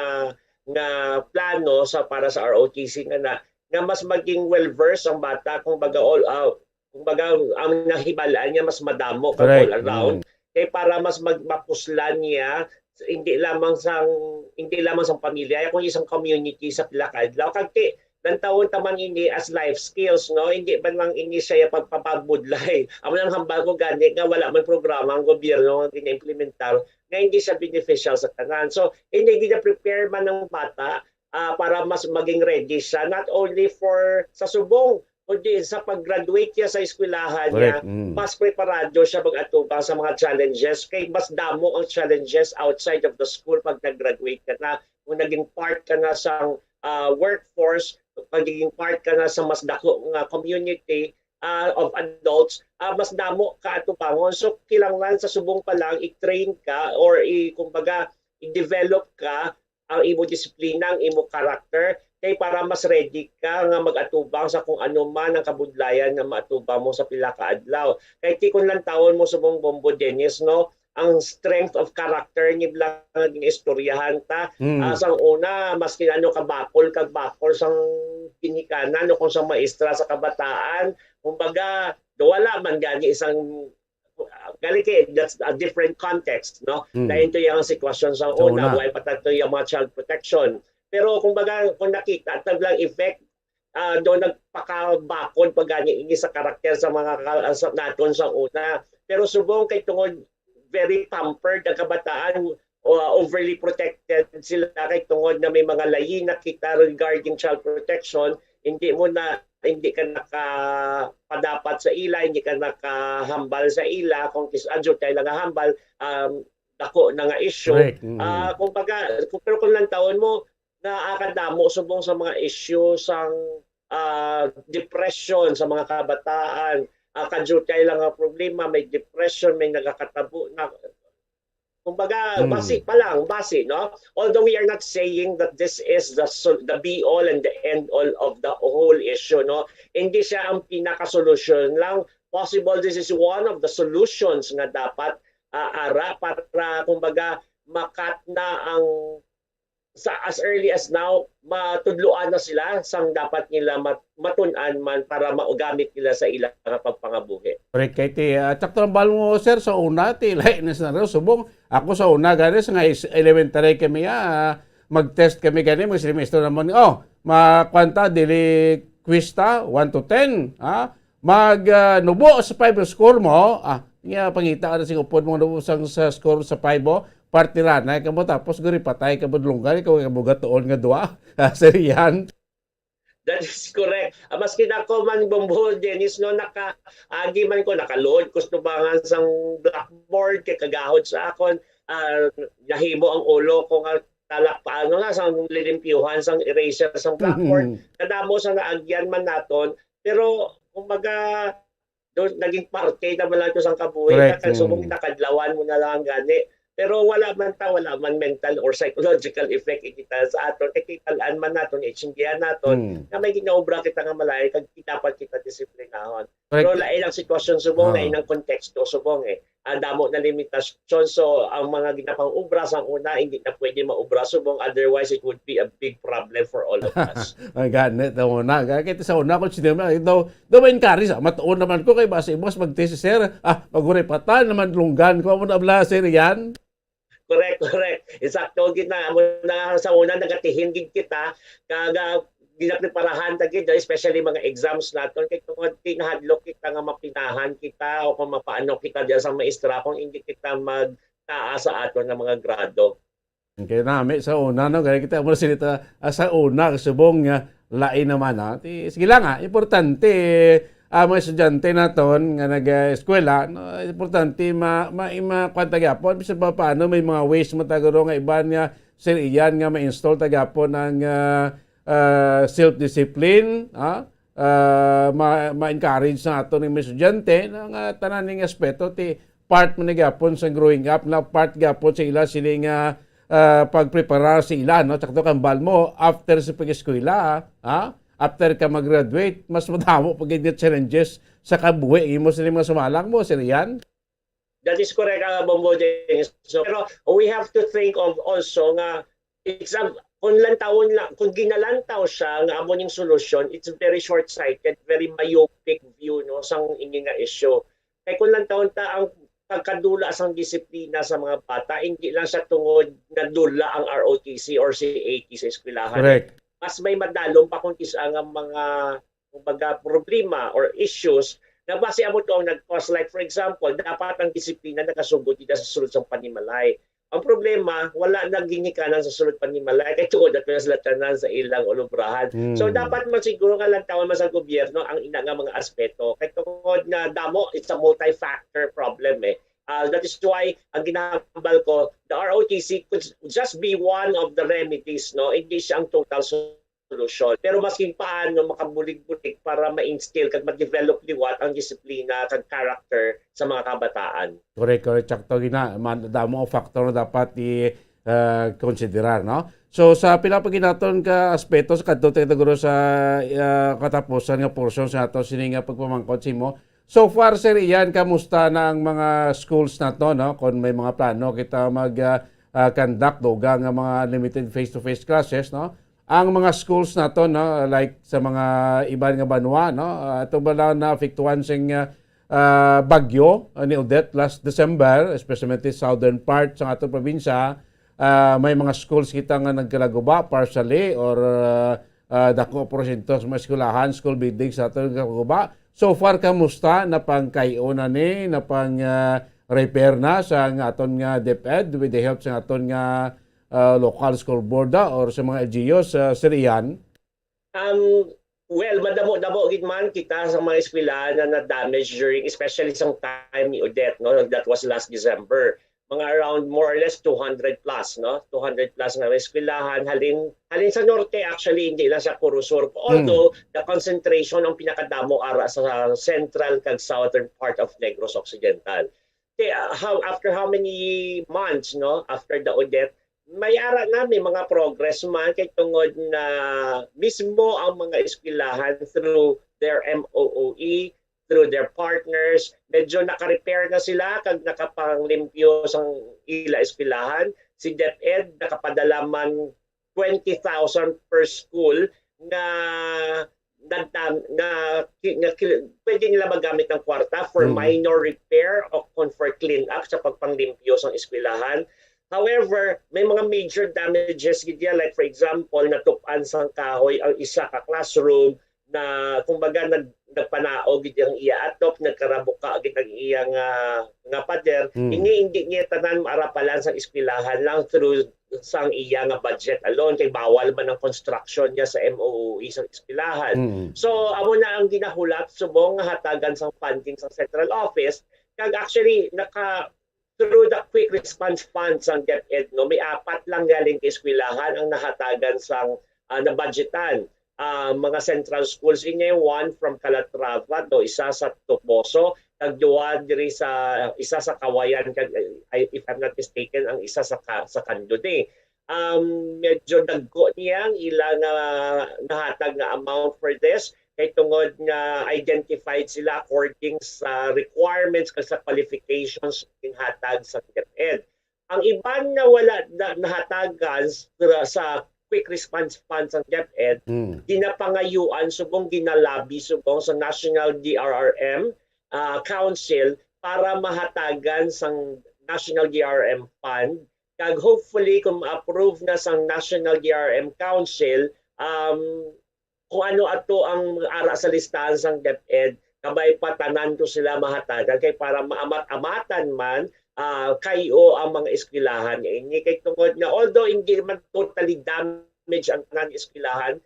nga plano sa, para sa R O T C nga na, nga mas maging well-versed ang bata, kung baga all out, kung baga ang nahibal-an niya mas madamo kag Correct. all around. Mm. Kay para mas mag-, mapuslan niya, hindi lamang sang, hindi lamang sang pamilya, kung isang community sa pila ka adlaw. Kag ti, lantawon ta man ini as life skills, no? Hindi man lang ini siya yung pagpapabudlay. Amo lang hambal ko gani nga wala man programa ang gobyerno nga gina-implementar nga hindi siya beneficial sa tanan. So, ini gina-prepare man ng bata, ah, para mas maging ready siya, not only for sa subong, kundi sa pag-graduate niya sa eskwelahan niya, Correct. Mm. mas preparado siya mag-atubang sa mga challenges. Kay mas damo ang challenges outside of the school pag nag-graduate ka na. Kung naging part ka na sa, ah, workforce, pagiging part ka na sa mas dako nga community, ah, of adults, ah, mas damo ka atubangon. So, kinahanglan sa subong pa lang, i-train ka or i-, kumbaga, i-develop ka ang imo disiplina, ang imo character, kay para mas ready ka nga mag-atubang sa kung ano man ang kabudlayan nga maatubang mo sa pila ka adlaw. Kay ti kung lantawon mo subong, Bombo, Dennis, no, ang strength of character ni lang nga ginaistoryahan ta. Mm. Ah, sang una, maski ano ka bakol kag bakol sang ginikanan o kung sang maestra sa kabataan, kumbaga, wala man gani isang, ah, gali kay that's a different context, no? Mm. Lain to yung sitwasyon sa Sa una, una. Buhay pa tayo yung mga child protection. Pero kumbaga, kung nakita ta lang effect, ah, do nagpakabakod pa gani ini sa karakter sa mga ka-, sa, naton sa una. Pero subong kay tungod very pampered ang kabataan, o overly protected sila kay tungod na may mga layi na kita regarding child protection, hindi mo na, hindi ka nakapadapat sa ila, hindi ka nakahambal sa ila, kung kis-, adyo tayo lang hambal, um, dako na nga issue. Correct. Mm. Ah, kumbaga, kung, pero kung lantawon mo, nakakadamo subong sa mga issue sang, ah, depression sa mga kabataan. Ah, kadyo tayo lang ang problema, may depression, may nagakatabo na. Kumbaga, Mm. basi pa lang, basi, no? Although we are not saying that this is the sol-, the be all and the end all of the whole issue, no? Hindi siya ang pinakasolusyon lang. Possible this is one of the solutions nga dapat, ah, ara para, kumbaga, makat na ang sa as early as now, matudloan na sila sang dapat nila mat-, matun-an man para maugamit nila sa ila nga pagpangabuhi. Correct, kay ti, ah, sakto lang bal mo, sir, sa una, ti, lain na scenario. Subong, ako sa una, gani, sa nga is-, elementary kami, ah, mag-test kami gani, mag-semester naman, oh, ma-, kwan ta, dili quiz ta, one to ten, ha? Mag, ah, nubo sa five ang score mo, ah, nga pangita ka na sing upod mo nubo sang sa score sa five mo, partiranay ka mo, tapos guri patay ka mo, dulungan, ikaw ka mo gatuon nga duwa. Ah, Sir Ian. That is correct. Ah, maski na ako man, Bombo, Dennis, no, naka-, agi man ko, naka-load ko sa tubangan sang blackboard, kay kagahod sa akon, ah, nahimo ang ulo ko nga talak pa, ano nga, sang lilimpyuhan, sang eraser, sang blackboard. Mhm. Kadamo sa naagyan man naton, pero, kumbaga, do-, naging parte naman lang ito sang kabuhi. Correct. Kag subong Mm. nakadlawan mo na lang gani. Pero wala man ta, wala man mental or psychological effect ikita sa aton. Kay kitaan man naton, naintindihan naton, Mm. na may ginaobra kita nga malain, kag dapat kita disiplinahon. Correct. Pero lain ang sitwasyon subong, Ah. lain ang konteksto subong eh. Ang damo na limitasyon. So, ang mga ginapang-obra sang una, hindi na pwede maobra subong. Otherwise, it would be a big problem for all of us. Ang gani, ito muna. Kaya kita sa una, kung sino man, ito, daw ma-encourage, ah, matuon naman ko kay basi mas magtest si sir. Ah, maguray pa ta naman, lunggan ko mo na bla, sir, yan. Correct, correct. Eksakto gid na. Amo na nga sa una, nagatihin gid kita, kag, ah, ginapreparahan ta gid, especially mga exams naton. Kay tungod, kinahadlok kita nga mapinahan kita o kung mapaano kita diyan sa maestra kung hindi kita magtaas sa aton nga mga grado. Okay, nami sa una, no? Kaya kita mo sila ta, ah, sa una, subong nga, lain naman, ha? Ti, sige lang, ha? Importante, ah, mga estudyante naton nga nag-eskwela, no? Importante ma-, ma-, ma-, kwan ta gyapon, bisan pa paano, may mga ways mo ta guro nga iban nga, Sir Ian, nga ma-install ta gyapon ang, ah, ah, self-discipline, ha? Ah, ma-, ma-encourage sa aton nga mga estudyante, no? Nga tanan ning aspeto, ti, part man na gyapon sa growing up, na part gyapon sa ila sini nga, ah, pagpreparar sa ila, no? Tsaka to kambal mo, after sa pag-eskwela, ha? After ka mag-graduate, mas madamo pa gid nga challenges sa kabuhi. Imo sila mga sumalang mo, Sir Ian? That is correct, ah, Bombo James. So, pero we have to think of also nga it's a, kung lantawon lang, kung ginalantaw siya nga amo ning solusyon, it's very short-sighted, very myopic view, no, sang ini nga issue. Kay kung lantawon ta ang pagkadula sang disiplina sa mga bata, hindi lang siya tungod nga dula ang R O T C or C A T sa eskwelahan. Correct. Mas may madalom pa kung kis-a nga mga, kumbaga, problema or issues na basi amo to ang nag-cause. Like, for example, dapat ang disiplina nakasugod dito sa sulod sang panimalay. Ang problema, wala na ginikanan sa sulod panimalay kay tungod ato na sila tanan sa ilang ulubrahan. So, Mm. dapat man siguro nga lantawan man sa gobyerno ang ina nga mga aspeto. Kay tungod nga damo, it's a multi-factor problem eh. Ah, that is why ang ginahambal ko, the R O T C could just be one of the remedies, no? Hindi siya ang total solusyon. Pero maskin paano, makabulig-bulig para ma-instill kag ma-develop liwat ang disiplina kag character sa mga kabataan. Correct, correct. Sakto gina, man, damo ang factor na dapat i, ah, konsiderar, no? So, sa pila pa ginaton ka aspeto sa kadto tayo guro sa, ah, katapusan nga portion sa ato sini nga pagpamangkot sa imo. So far, Sir Ian, kamusta na ang mga schools nato, no? Kung may mga plano kita mag, ah, ah, conduct, dugang nga mga limited face-to-face classes, no? Ang mga schools nato, no? Like sa mga iban nga banwa, no? Ah, ato ba lang naapektuhan sing, ah, ah, bagyo, ah, ni Odette last December, especially sa southern part sa ato probinsya, ah, may mga schools kita nga nagkalaguba partially or, ah, ah, dako porsyento sa mga eskwelahan, school buildings sa aton nagkalaguba. So far, kamusta? Napangkayo na ni, napang, ah, repair na sa nga aton nga DepEd with the help sa aton nga, ah, local school board, ah, or sa mga L G Us, ah, Sir Ian? Um, well, madamo-damo gid man kita sa mga eskwelahan na na-damage during, especially sang time ni Odette, no? That was last December. Mga around more or less two hundred plus, no? Two hundred plus nga eskwelahan. Halin, halin sa norte, actually, hindi lang sa Corozon. Hmm. Although, the concentration ang pinakadamo ara sa central kag southern part of Negros Occidental. Kaya, how, after how many months, no? After the Odette, may ara na, may mga progress man kay tungod na mismo ang mga eskwelahan through their M O O E, through their partners, medyo naka-repair na sila kag nakapanglimpyo sang ila eskwelahan. Si DepEd nakapadala man twenty thousand per school nga nagdam-, nga ki-, nga ki-, pwede nila magamit ang kwarta for Mm. minor repair o kon for clean up sa pagpanglimpyo sang eskwelahan. However, may mga major damages gid yan. Like, for example, natup-an sang kahoy ang isa ka classroom na, kumbaga, nag-, nagpanaog gid ang iya atop, nagkarabuka gid ang iya nga, nga pader. Mm. Ini, hindi niya tanan maarapalan sang eskwelahan lang through sang iya nga budget alone, kay bawal man ang construction niya sa M O O E sa eskwelahan. Mm. So, amo na ang ginahulat subong nga hatagan sang funding sang central office. Kag actually, naka, through the quick response fund sang DepEd, no, may apat lang galing ka eskwelahan ang nahatagan sang, ah, nabudgetan. Ah, mga central schools ini, one from Calatrava, no, isa sa Toboso, kag duha diri sa, isa sa Cauayan, kag, ay, if I'm not mistaken, ang isa sa Ca-, sa Candode. Um, medyo dagko niya ang ila nga nahatag nga amount for this, kay tungod nga identified sila according sa requirements kag sa qualifications nga ginhatag sa DepEd. Ang iban nga wala na, nahatagan sa, sa quick response fund sa DepEd, Mm. ginapangayuan subong, ginalabi subong sa National D R R M, ah, Council para mahatagan sang National D R M fund. Kag hopefully, kung ma-approve na sang National D R M Council, um, kung ano ato ang ara sa listahan sang DepEd, kabay pa tanan to sila mahatagan kay para maamat-amatan man, ah, kay-o ang mga eskwelahan nga ini. Kay tungod nga, although hindi man totally damage ang tanan nga eskwelahan,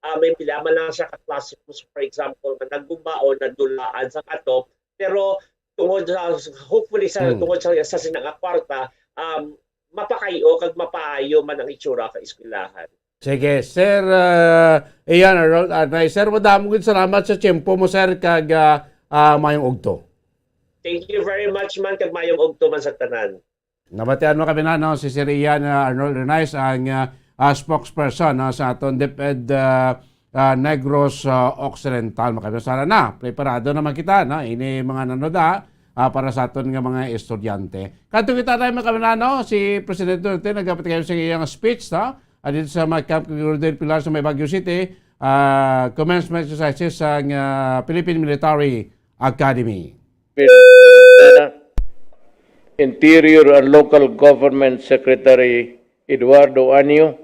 ah, may pila man lang siya ka classrooms, for example, nga naguba o nadulaan sang atop, pero tungod sa, hopefully sa, Hmm. tungod sa, sa sina nga kwarta, um, mapakay-o kag mapaayo man ang itsura ka eskwelahan. Sige, Sir, ah, Ian Harold Arnay. Sir, madamo gid salamat sa tiyempo mo, sir, kag, ah, ah, mayong ugto. Thank you very much man, kag mayong ugto man sa tanan. Nabatian mo kami na, no, si Sir Ian, ah, Arnold Renais, ang, ah, ah, spokesperson, no, sa aton DepEd, ah, ah, Negros, ah, Occidental. Makami sana na, preparado naman kita, no, ini mga nanoda, ah, para sa aton nga mga estudyante. Kadto kita tayo, makami na, no, si Presidente Duterte nagapit kayo sa iyang speech, no, ah, dito sa mga Camp Rodel Pilar sa may Baguio City, ah, commencement exercises sa, ah, Philippine Military Academy. Interior and Local Government Secretary Eduardo Anyo,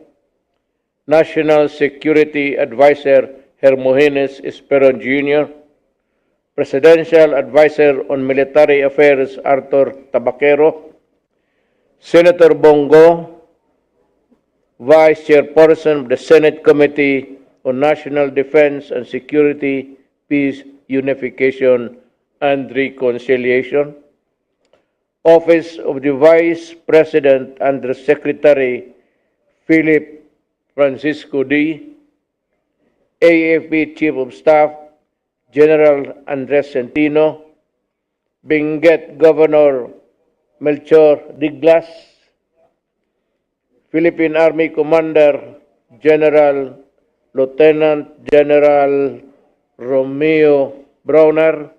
National Security Advisor Hermogenes Esperon Junior, Presidential Advisor on Military Affairs Arthur Tabaquero, Senator Bong Go, Vice Chairperson of the Senate Committee on National Defense and Security, Peace, Unification, and Reconciliation, Office of the Vice President Undersecretary Philip Francisco Dee, A F P Chief of Staff General Andres Centino, Benguet Governor Melchor Diglas, Philippine Army Commander General Lieutenant General Romeo Brawner,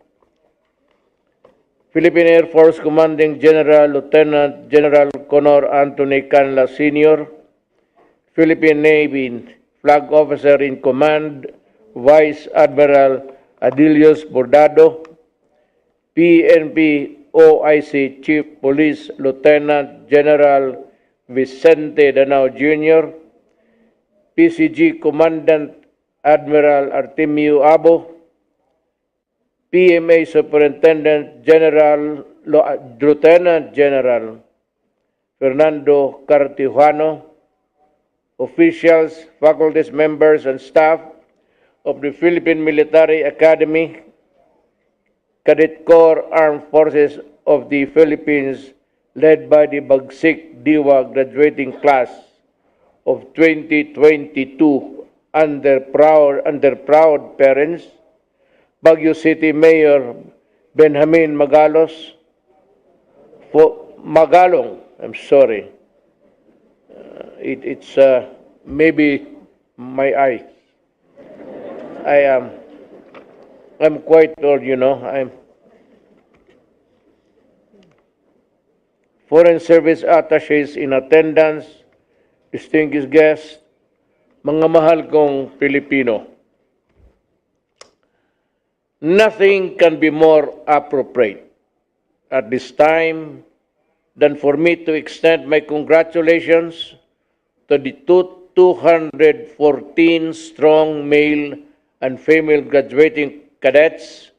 Philippine Air Force Commanding General Lieutenant General Conor Anthony Canlas Senior, Philippine Navy Flag Officer in Command Vice Admiral Adelius Bordado, P N P O I C Chief Police Lieutenant General Vicente Danao Junior, P C G Commandant Admiral Artemio Abo, P M A Superintendent General, Lo-, Lieutenant General Fernando Cartijano, officials, faculties, members, and staff of the Philippine Military Academy, Cadet Corps, Armed Forces of the Philippines, led by the Bagsik Diwa graduating class of twenty twenty-two, and their proud, and their proud parents, Baguio City Mayor Benjamin Magalos, fo-, Magalong, I'm sorry. Uh, it, it's, uh, maybe my eyes. I am, I'm quite old, you know. I'm Foreign Service Attaches in attendance, distinguished guests, mga mahal kong Pilipino. Nothing can be more appropriate at this time than for me to extend my congratulations to the two, two hundred fourteen strong male and female graduating cadets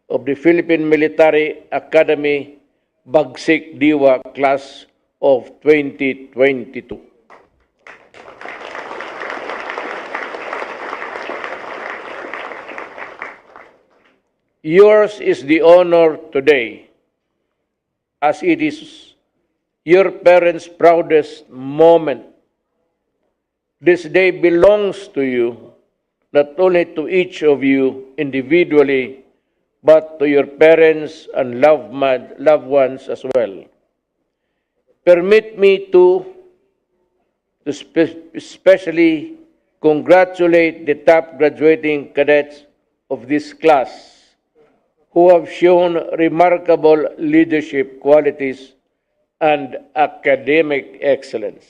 of the Philippine Military Academy Bagsik Diwa Class of twenty twenty-two. Yours is the honor today, as it is your parents' proudest moment. This day belongs to you, not only to each of you individually, but to your parents and loved mon-, loved ones as well. Permit me to, to spe-, especially congratulate the top graduating cadets of this class who have shown remarkable leadership qualities and academic excellence.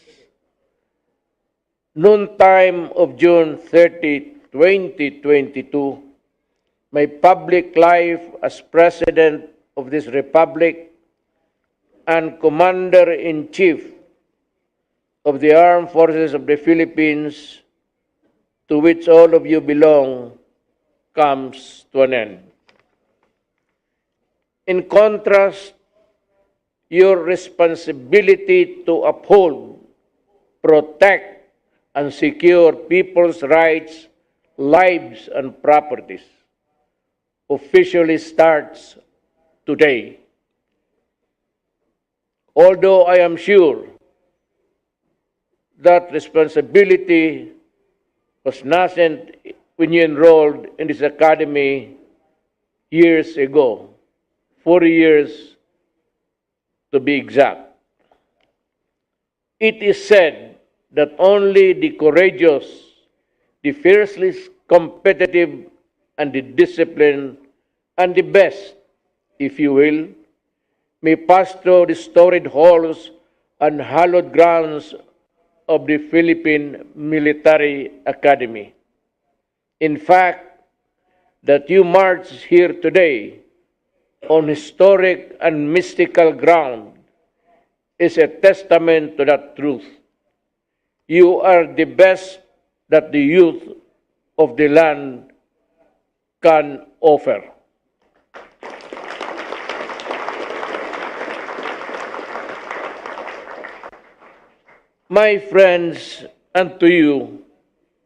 Noontime of June thirty, twenty twenty-two, my public life as President of this Republic and Commander-in-Chief of the Armed Forces of the Philippines, to which all of you belong, comes to an end. In contrast, your responsibility to uphold, protect, and secure people's rights, lives, and properties officially starts today. Although I am sure that responsibility was nascent when you enrolled in this academy years ago, four years to be exact. It is said that only the courageous, the fiercely competitive, and the disciplined, and the best, if you will, may pass through the storied halls and hallowed grounds of the Philippine Military Academy. In fact, that you march here today on historic and mystical ground is a testament to that truth. You are the best that the youth of the land can offer. My friends, and to you,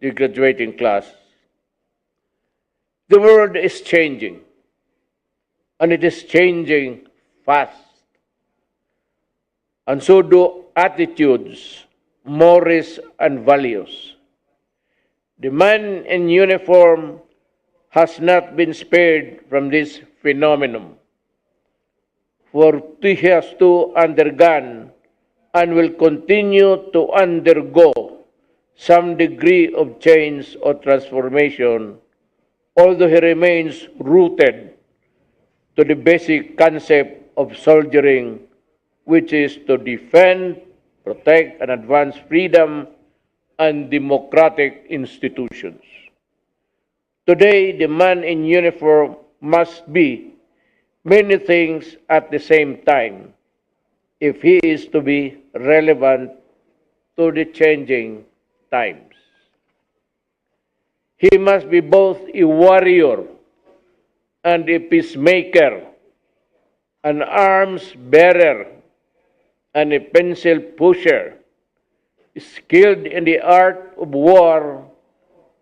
the graduating class, the world is changing, and it is changing fast. And so do attitudes, mores, and values. The man in uniform has not been spared from this phenomenon, for he has to undergone and will continue to undergo some degree of change or transformation, although he remains rooted to the basic concept of soldiering, which is to defend, protect, and advance freedom and democratic institutions. Today, the man in uniform must be many things at the same time if he is to be relevant to the changing times. He must be both a warrior and a peacemaker, an arms bearer and a pencil pusher, skilled in the art of war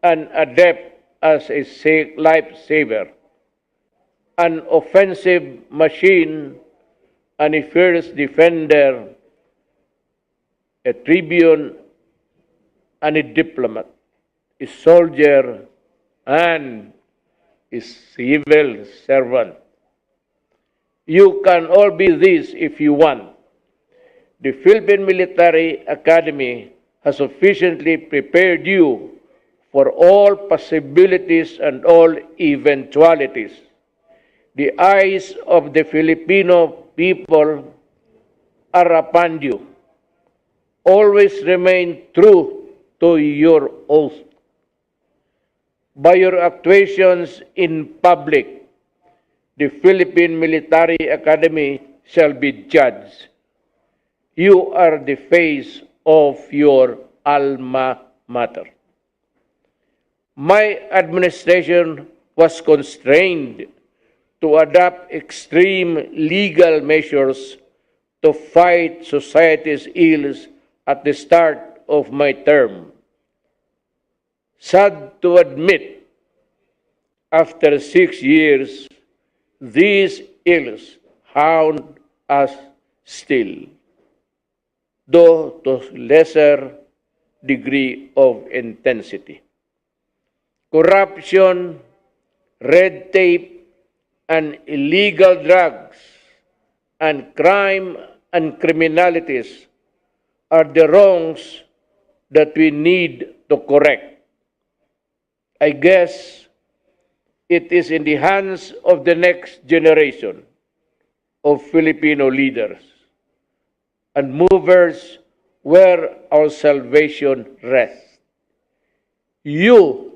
and adept as a sa-, lifesaver, an offensive machine and a fierce defender, a tribune and a diplomat, a soldier and a civil servant. You can all be this if you want. The Philippine Military Academy has sufficiently prepared you for all possibilities and all eventualities. The eyes of the Filipino people are upon you. Always remain true to your oath. By your actuations in public, the Philippine Military Academy shall be judged. You are the face of your alma mater. My administration was constrained to adopt extreme legal measures to fight society's ills at the start of my term. Sad to admit, after six years, these ills haunt us still, though to lesser degree of intensity. Corruption, red tape, and illegal drugs, and crime and criminalities are the wrongs that we need to correct. I guess it is in the hands of the next generation of Filipino leaders and movers where our salvation rests. You,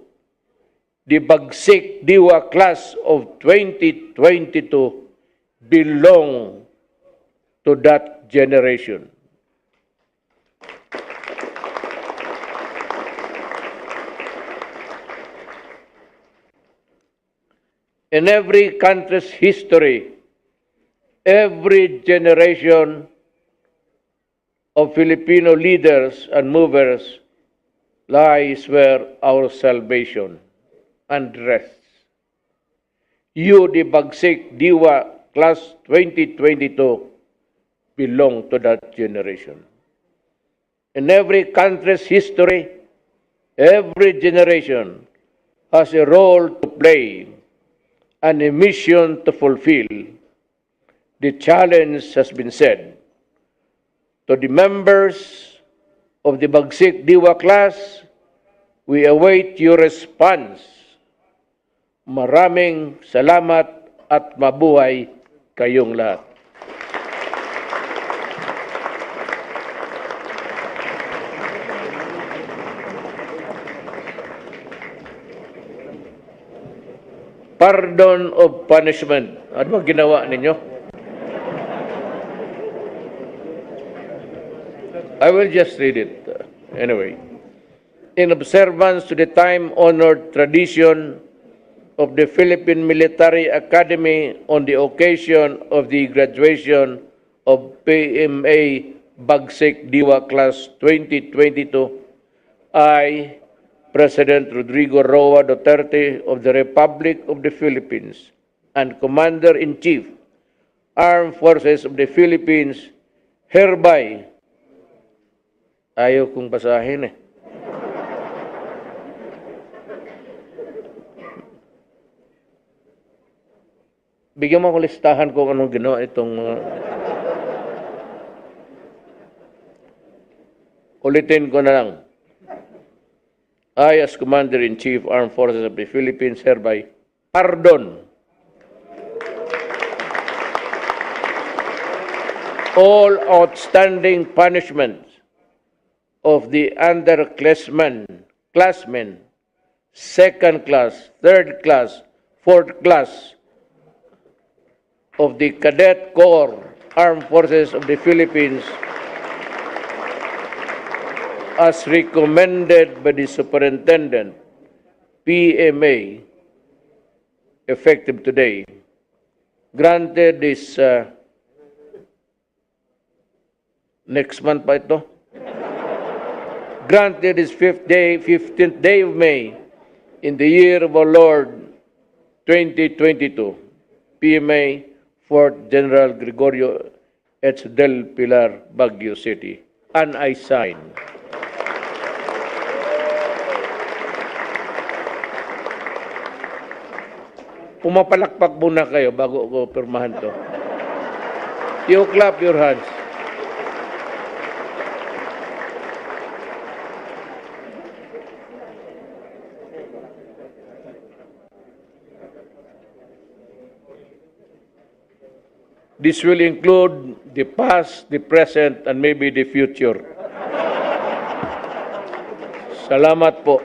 the Bagsik Diwa class of twenty twenty-two, belong to that generation. In every country's history, every generation of Filipino leaders and movers lies where our salvation and rests. You, the Bagsik Diwa class twenty twenty-two, belong to that generation. In every country's history, every generation has a role to play and a mission to fulfill. The challenge has been said to the members of the Bagsik Diwa class, we await your response. Maraming salamat at mabuhay kayong lahat. Pardon of punishment. Ano ba ginawa ninyo? I will just read it. Anyway, in observance to the time-honored tradition of the Philippine Military Academy on the occasion of the graduation of P M A Bagsik Diwa Class twenty twenty-two, I, President Rodrigo Roa Duterte of the Republic of the Philippines and Commander-in-Chief, Armed Forces of the Philippines, hereby, ayaw kong basahin eh. Bigyan mo akong listahan kung anong ginawa itong mga... Ulitin ko na lang. I, as Commander-in-Chief, Armed Forces of the Philippines, hereby pardon all outstanding punishments of the underclassmen, classmen, second class, third class, fourth class of the Cadet Corps, Armed Forces of the Philippines, as recommended by the Superintendent, P M A, effective today. Granted this, uh, next month pa ito. Granted this fifth day, fifteenth day of May, in the year of our Lord, twenty twenty-two, P M A, Fourth General Gregorio H. Del Pilar, Baguio City. And I sign. Pumapalakpak muna kayo bago ko pirmahan to. You clap your hands. This will include the past, the present, and maybe the future. Salamat po.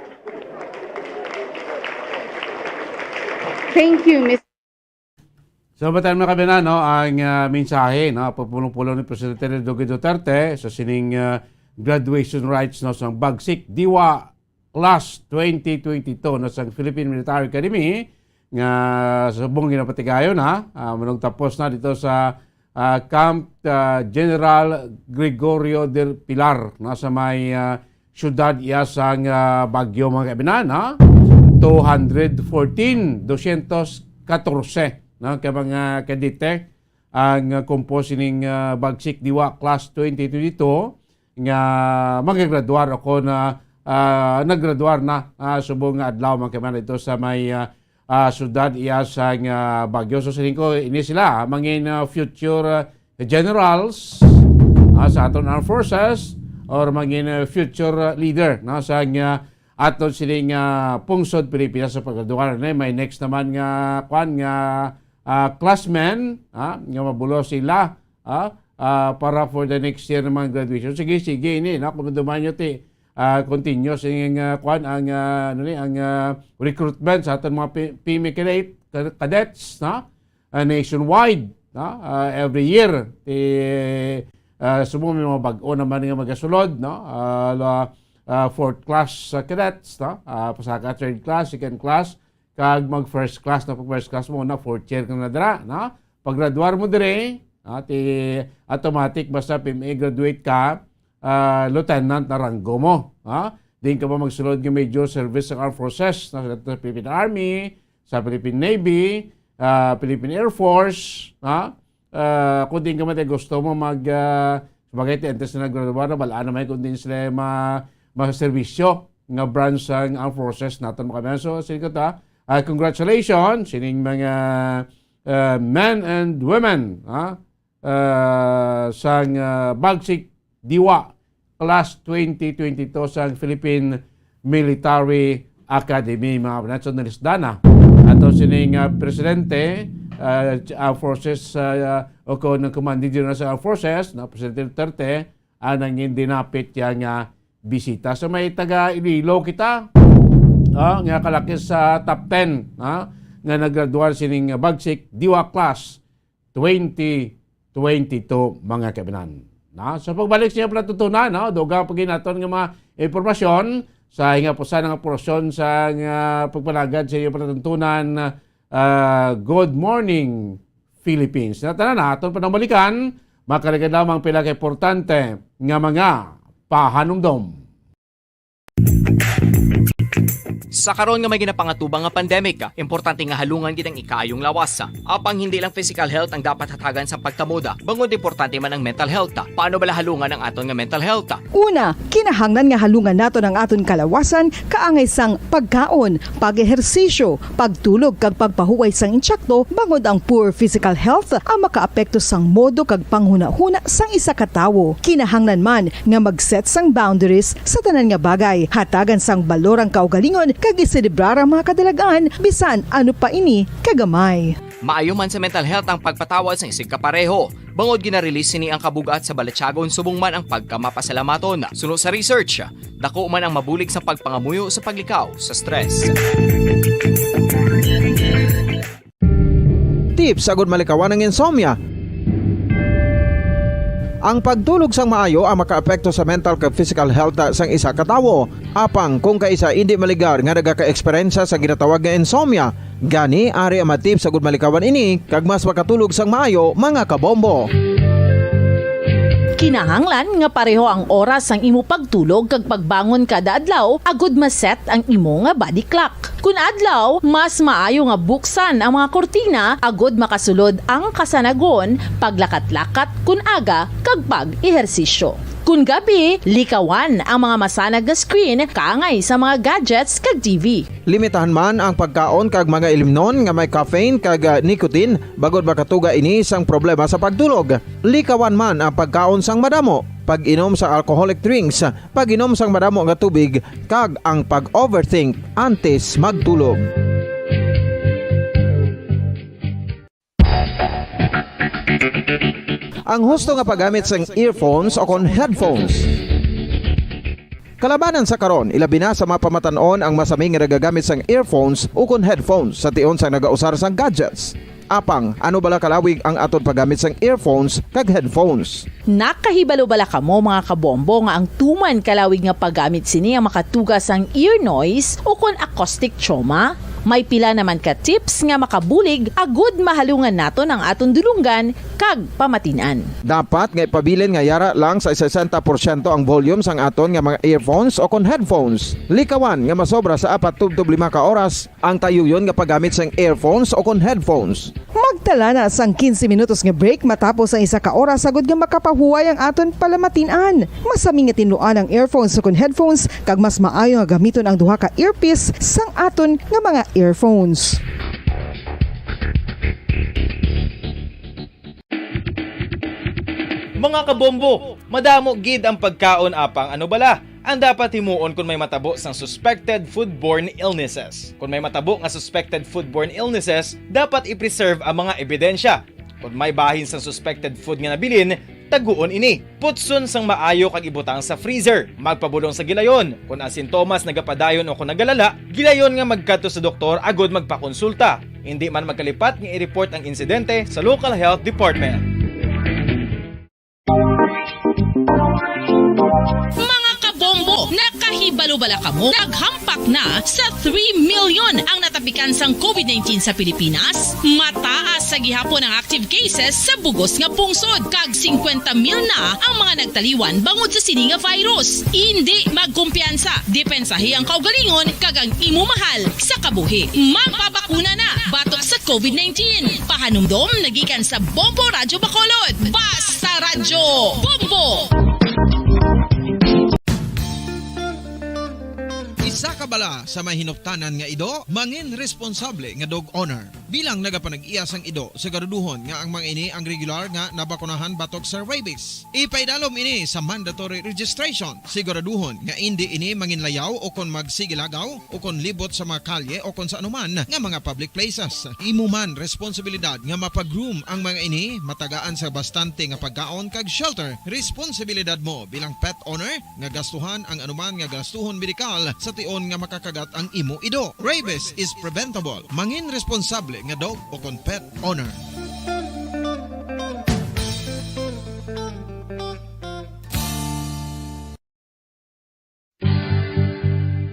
Thank you, Mister So, batan mo kami na, no, ang ah, mensahe, no, pagpulong-pulong ni Presidente Duque Duterte sa sining ah, graduation rites, no, sa Bagsik Diwa Class twenty twenty-two, no, sa Philippine Military Academy, nga subong ginapatigayon, ha, ah, manugtapos na dito sa ah, Camp ah, General Gregorio del Pilar, no, sa may ah, siyudad iya sang ah, Baguio, mga kaibinan, ha? two hundred fourteen, dosyentos katorse, no, ka mga kadete ang ah, kumpos sining ah, Bagsik Diwa Class twenty twenty-two nga magagraduar ako na ah, naggraduar na ah, subong nga adlaw, mga kaibinan, ito sa may ah, ah, siyudad iya sang ah, Baguio. So, siling ko, ini sila, ah, mangin ah, future ah, generals ah, sa aton armed forces or mangin ah, future ah, leader, no, sa ah, aton sining ah, pungsod Pilipinas sa paggraduar. Ano, may next naman nga, kwan, nga ah, classmen, ah, nga mabulos sila, ah, ah, para for the next year naman graduation. Sige, sige, ini, no? Kung duman nyo, ti, ah, continuous ang, ah, kwan, ang, ah, ano ni, ang ah, recruitment sa aton mga P- PMA cadet, cadets, no? Ah, nationwide, no? Ah, every year, ti, ah, subong may mga bag-o naman nga magasulod, no? Ah, la- ah, fourth class ah, cadets, no? Ah, pasaka third class, second class, kag mag first class na. Pag first class mo na, fourth year ka na dira, no? Pag graduar mo diri, ah, ti automatic, basta PMA graduate ka, ah, lieutenant na ranggo mo, ha? Din ka ba magsulod nga major service sa armed forces, na sa Philippine Army, sa Philippine Navy, ah, Philippine Air Force, ha? Ah, kung din ka man gusto mo mag ah, sabagay, ti antes na naggraduar na, balaan naman kung din sila ma maservisyo nga branch sang armed forces naton, mga kaibigan. So, sige ko ta, ah, congratulations sining mga ah, men and women, ha? Ah, sang ah, Bagsik Diwa Class twenty twenty-two sang Philippine Military Academy, mga nationalist dana. Ato sining, ah, presidente, ah, Armed Forces, ah, o kon ang Commanding General sa Armed Forces, no, Presidente Duterte, ang nangin dinapit iya nga bisita. So, may taga Iloilo kita, ah, nga kalaki sa top ten, ah, nga naggraduar sining bagsik, DIWA class twenty twenty-two, mga kaibigan. Na, sa pagbalik sa iyang palatuntunan, no, dugang pa gid naton nga mga impormasyon sa hingapusan nga porasyon sa nga pagpanagad sa iyang palatuntunan, ah, Good Morning Philippines. Na tanan na, aton panambalikan, makaligad lamang pila ka importante nga mga pahanumdom. Sa karon nga may ginapangatubang nga pandemic, importante nga halungan gid ang ikaayong lawas. Apang hindi lang physical health ang dapat hatagan sa pagtamod, bangod importante man ang mental health. Paano bala halungan ang aton nga mental health? Una, kinahanglan nga halungan naton ang aton kalawasan kaangay sang pagkaon, pag-ehersisyo, pagtulog kag pagpahuway sang intsakto, bangod ang poor physical health ang makaapekto sang modo kag panghunahuna sang isa ka tawo. Kinahanglan man nga mag-set sang boundaries sa tanan nga bagay, hatagan sang balor ang kaugalingon kag iselebrar ang mga kadalag-an, bisan ano pa ini kagamay. Maayo man sa mental health ang pagpatawad sang isigkapareho, bangod gina-release sini ang kabug-at sa balatyagon subong man ang pagkamapasalamaton. Suno sa research, dako man ang mabulig sa pagpangamuyo sa paglikaw sa stress. Tips agud malikawan ang insomnia. Ang pagtulog sang maayo ang makaapekto sa mental kag physical health sang isa ka tawo. Apang kung kaisa indi maligar nga nagakaeksperyensya sa ginatawag nga insomnia, gani ari ang mga tips agud malikawan ini kag mas makatulog sang maayo, mga kabombo. Kinahanglan nga pareho ang oras sang imo pagtulog kag pagbangon kada adlaw agud ma-set ang imo nga body clock. Kun adlaw, mas maayo nga buksan ang mga kurtina agud makasulod ang kasanagon, paglakat-lakat kun aga, kag pag-ehersisyo. Kun gabi, likawan ang mga masanag nga screen kaangay sa mga gadgets kag T V. Limitahan man ang pagkaon kag mga ilimnon nga may caffeine kag, ah, nicotine, bangod makatuga ini sang problema sa pagtulog. Likawan man ang pagkaon sang madamo, pag-inom sa alcoholic drinks, pag-inom sang madamo nga tubig, kag ang pag-overthink antes magtulog. Ang husto nga paggamit sang earphones o kon headphones. Kalabanan sa karon, ilabi na sa mga pamatan-on ang masami nga nagagamit sang earphones o kon headphones sa tion sang nagausar sang gadgets. Apang, ano bala kalawig ang aton paggamit sang earphones kag headphones? Nakahibalo bala kamo, mga kabombo, nga ang tuman kalawig nga paggamit sini ang makatuga sang ear noise o kon acoustic trauma? May pila naman ka tips nga makabulig agud mahalungan naton ang aton dulonggan kag pamatin-an. Dapat nga ipabilin nga yara lang sa sesenta porsyento ang volume sang aton nga mga earphones o kon headphones. Likawan nga masobra sa apat tubtob lima ka oras ang tayuyon nga paggamit sang earphones o kon headphones. Magtala na sang quince minutos nga break matapos ang isa ka oras agud nga makapahuway ang aton palamatin-an. Masami nga tinluan ang earphones ukon headphones, kag mas maayo nga gamiton ang duha ka earpiece sang aton nga mga earphones. Mga kabombo, madamo gid ang pagkaon, apang ano bala ang dapat himuon kon may matabo sang suspected foodborne illnesses? Kon may matabo nga suspected foodborne illnesses, dapat i-preserve ang mga ebidensya. Kon may bahin sang suspected food nga nabilin, taguon ini. Putson sang maayo kag ibutang sa freezer. Magpabulong sa gilayon. Kon ang sintomas nagapadayon o kon nagalala, gilayon nga magkadto sa doktor agud magpakonsulta. Indi man magkalipat nga i-report ang insidente sa local health department. Mga kabombo, nakahibalo bala kamo? Naghampak na sa three million ang natapikan sang COVID nineteen sa Pilipinas. Mataas sa gihapon ang active cases sa bugos nga pungsod, kag singkwenta mil na ang mga nagtaliwan bangod sa sini nga virus. Indi magkumpiyansa, depensahi ang kaugalingon kag ang imo mahal sa kabuhi. Magpabakuna na batok sa COVID nineteen. Pahanumdom nagikan sa Bombo Radyo Bacolod. Basta Radyo Bombo! Isa ka bala sa may hinuktanan nga ido, mangin responsable nga dog owner. Bilang nagapanag-iya sang ido, siguraduhon nga ang mga ini ang regular nga nabakunahan batok sa rabies. Ipaidalom ini sa mandatory registration. Siguraduhon nga indi ini manginlayaw o kon magsigilagaw o kon libot sa mga kalye o kon sa anuman nga mga public places. Imo man responsibilidad nga mapa-groom ang mga ini, matagaan sa bastante nga pagkaon kag shelter. Responsibilidad mo bilang pet owner nga gastuhan ang anuman nga gastuhon medikal sa tion nga makakagat ang imo ido. Rabies is preventable. Mangin responsable nga dog o kon pet owner.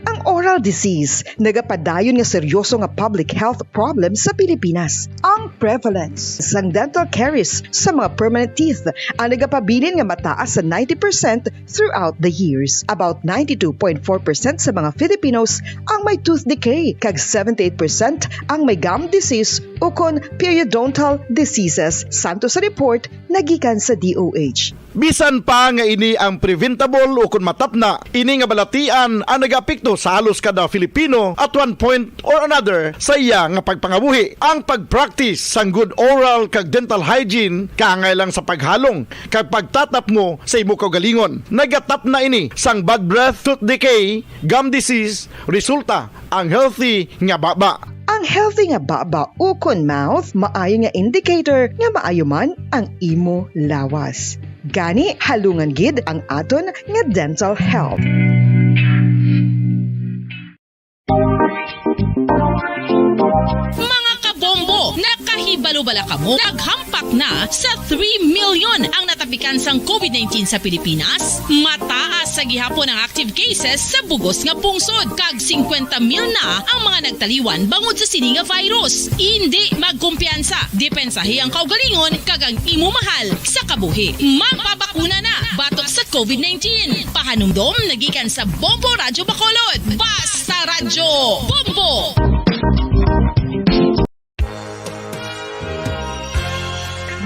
Ang oral disease nagapadayon nga seryoso nga public health problem sa Pilipinas. Ang prevalence sang dental caries sa mga permanent teeth ang nagapabilin nga mataas sa ninety percent throughout the years. About ninety-two point four percent sa mga Filipinos ang may tooth decay, kag seventy-eight percent ang may gum disease ukon periodontal diseases, santo sa report nagikan sa D O H. Bisan pa nga ini ang preventable ukon matapna, ini nga balatian ang nagaapekto sa halos kada Filipino at one point or another sa iya nga pagpangabuhi. Ang pag-practice sang good oral kag dental hygiene kaangay lang sa paghalong kag pagtatapmo sa imo kaugalingon. Nagatapna ini sang bad breath, tooth decay, gum disease, resulta ang healthy nga baba. Ang healthy nga baba ukon mouth maayo nga indicator nga maayo man ang imo lawas. Gani, halungan gid ang aton nga dental health. Mga kabombo, nakahibalo bala kamo? Naghampak na sa three million ang natapikan sang COVID nineteen sa Pilipinas. Mataas sa gihapon ang active cases sa bugos nga pungsod, kag singkwenta mil na ang mga nagtaliwan bangod sa sini nga virus. Indi magkumpiyansa, depensahi ang kaugalingon kag ang imo mahal sa kabuhi. Magpabakuna na batok sa COVID nineteen. Pahanumdom nagikan sa Bombo Radyo Bacolod. Basta Radyo Bombo!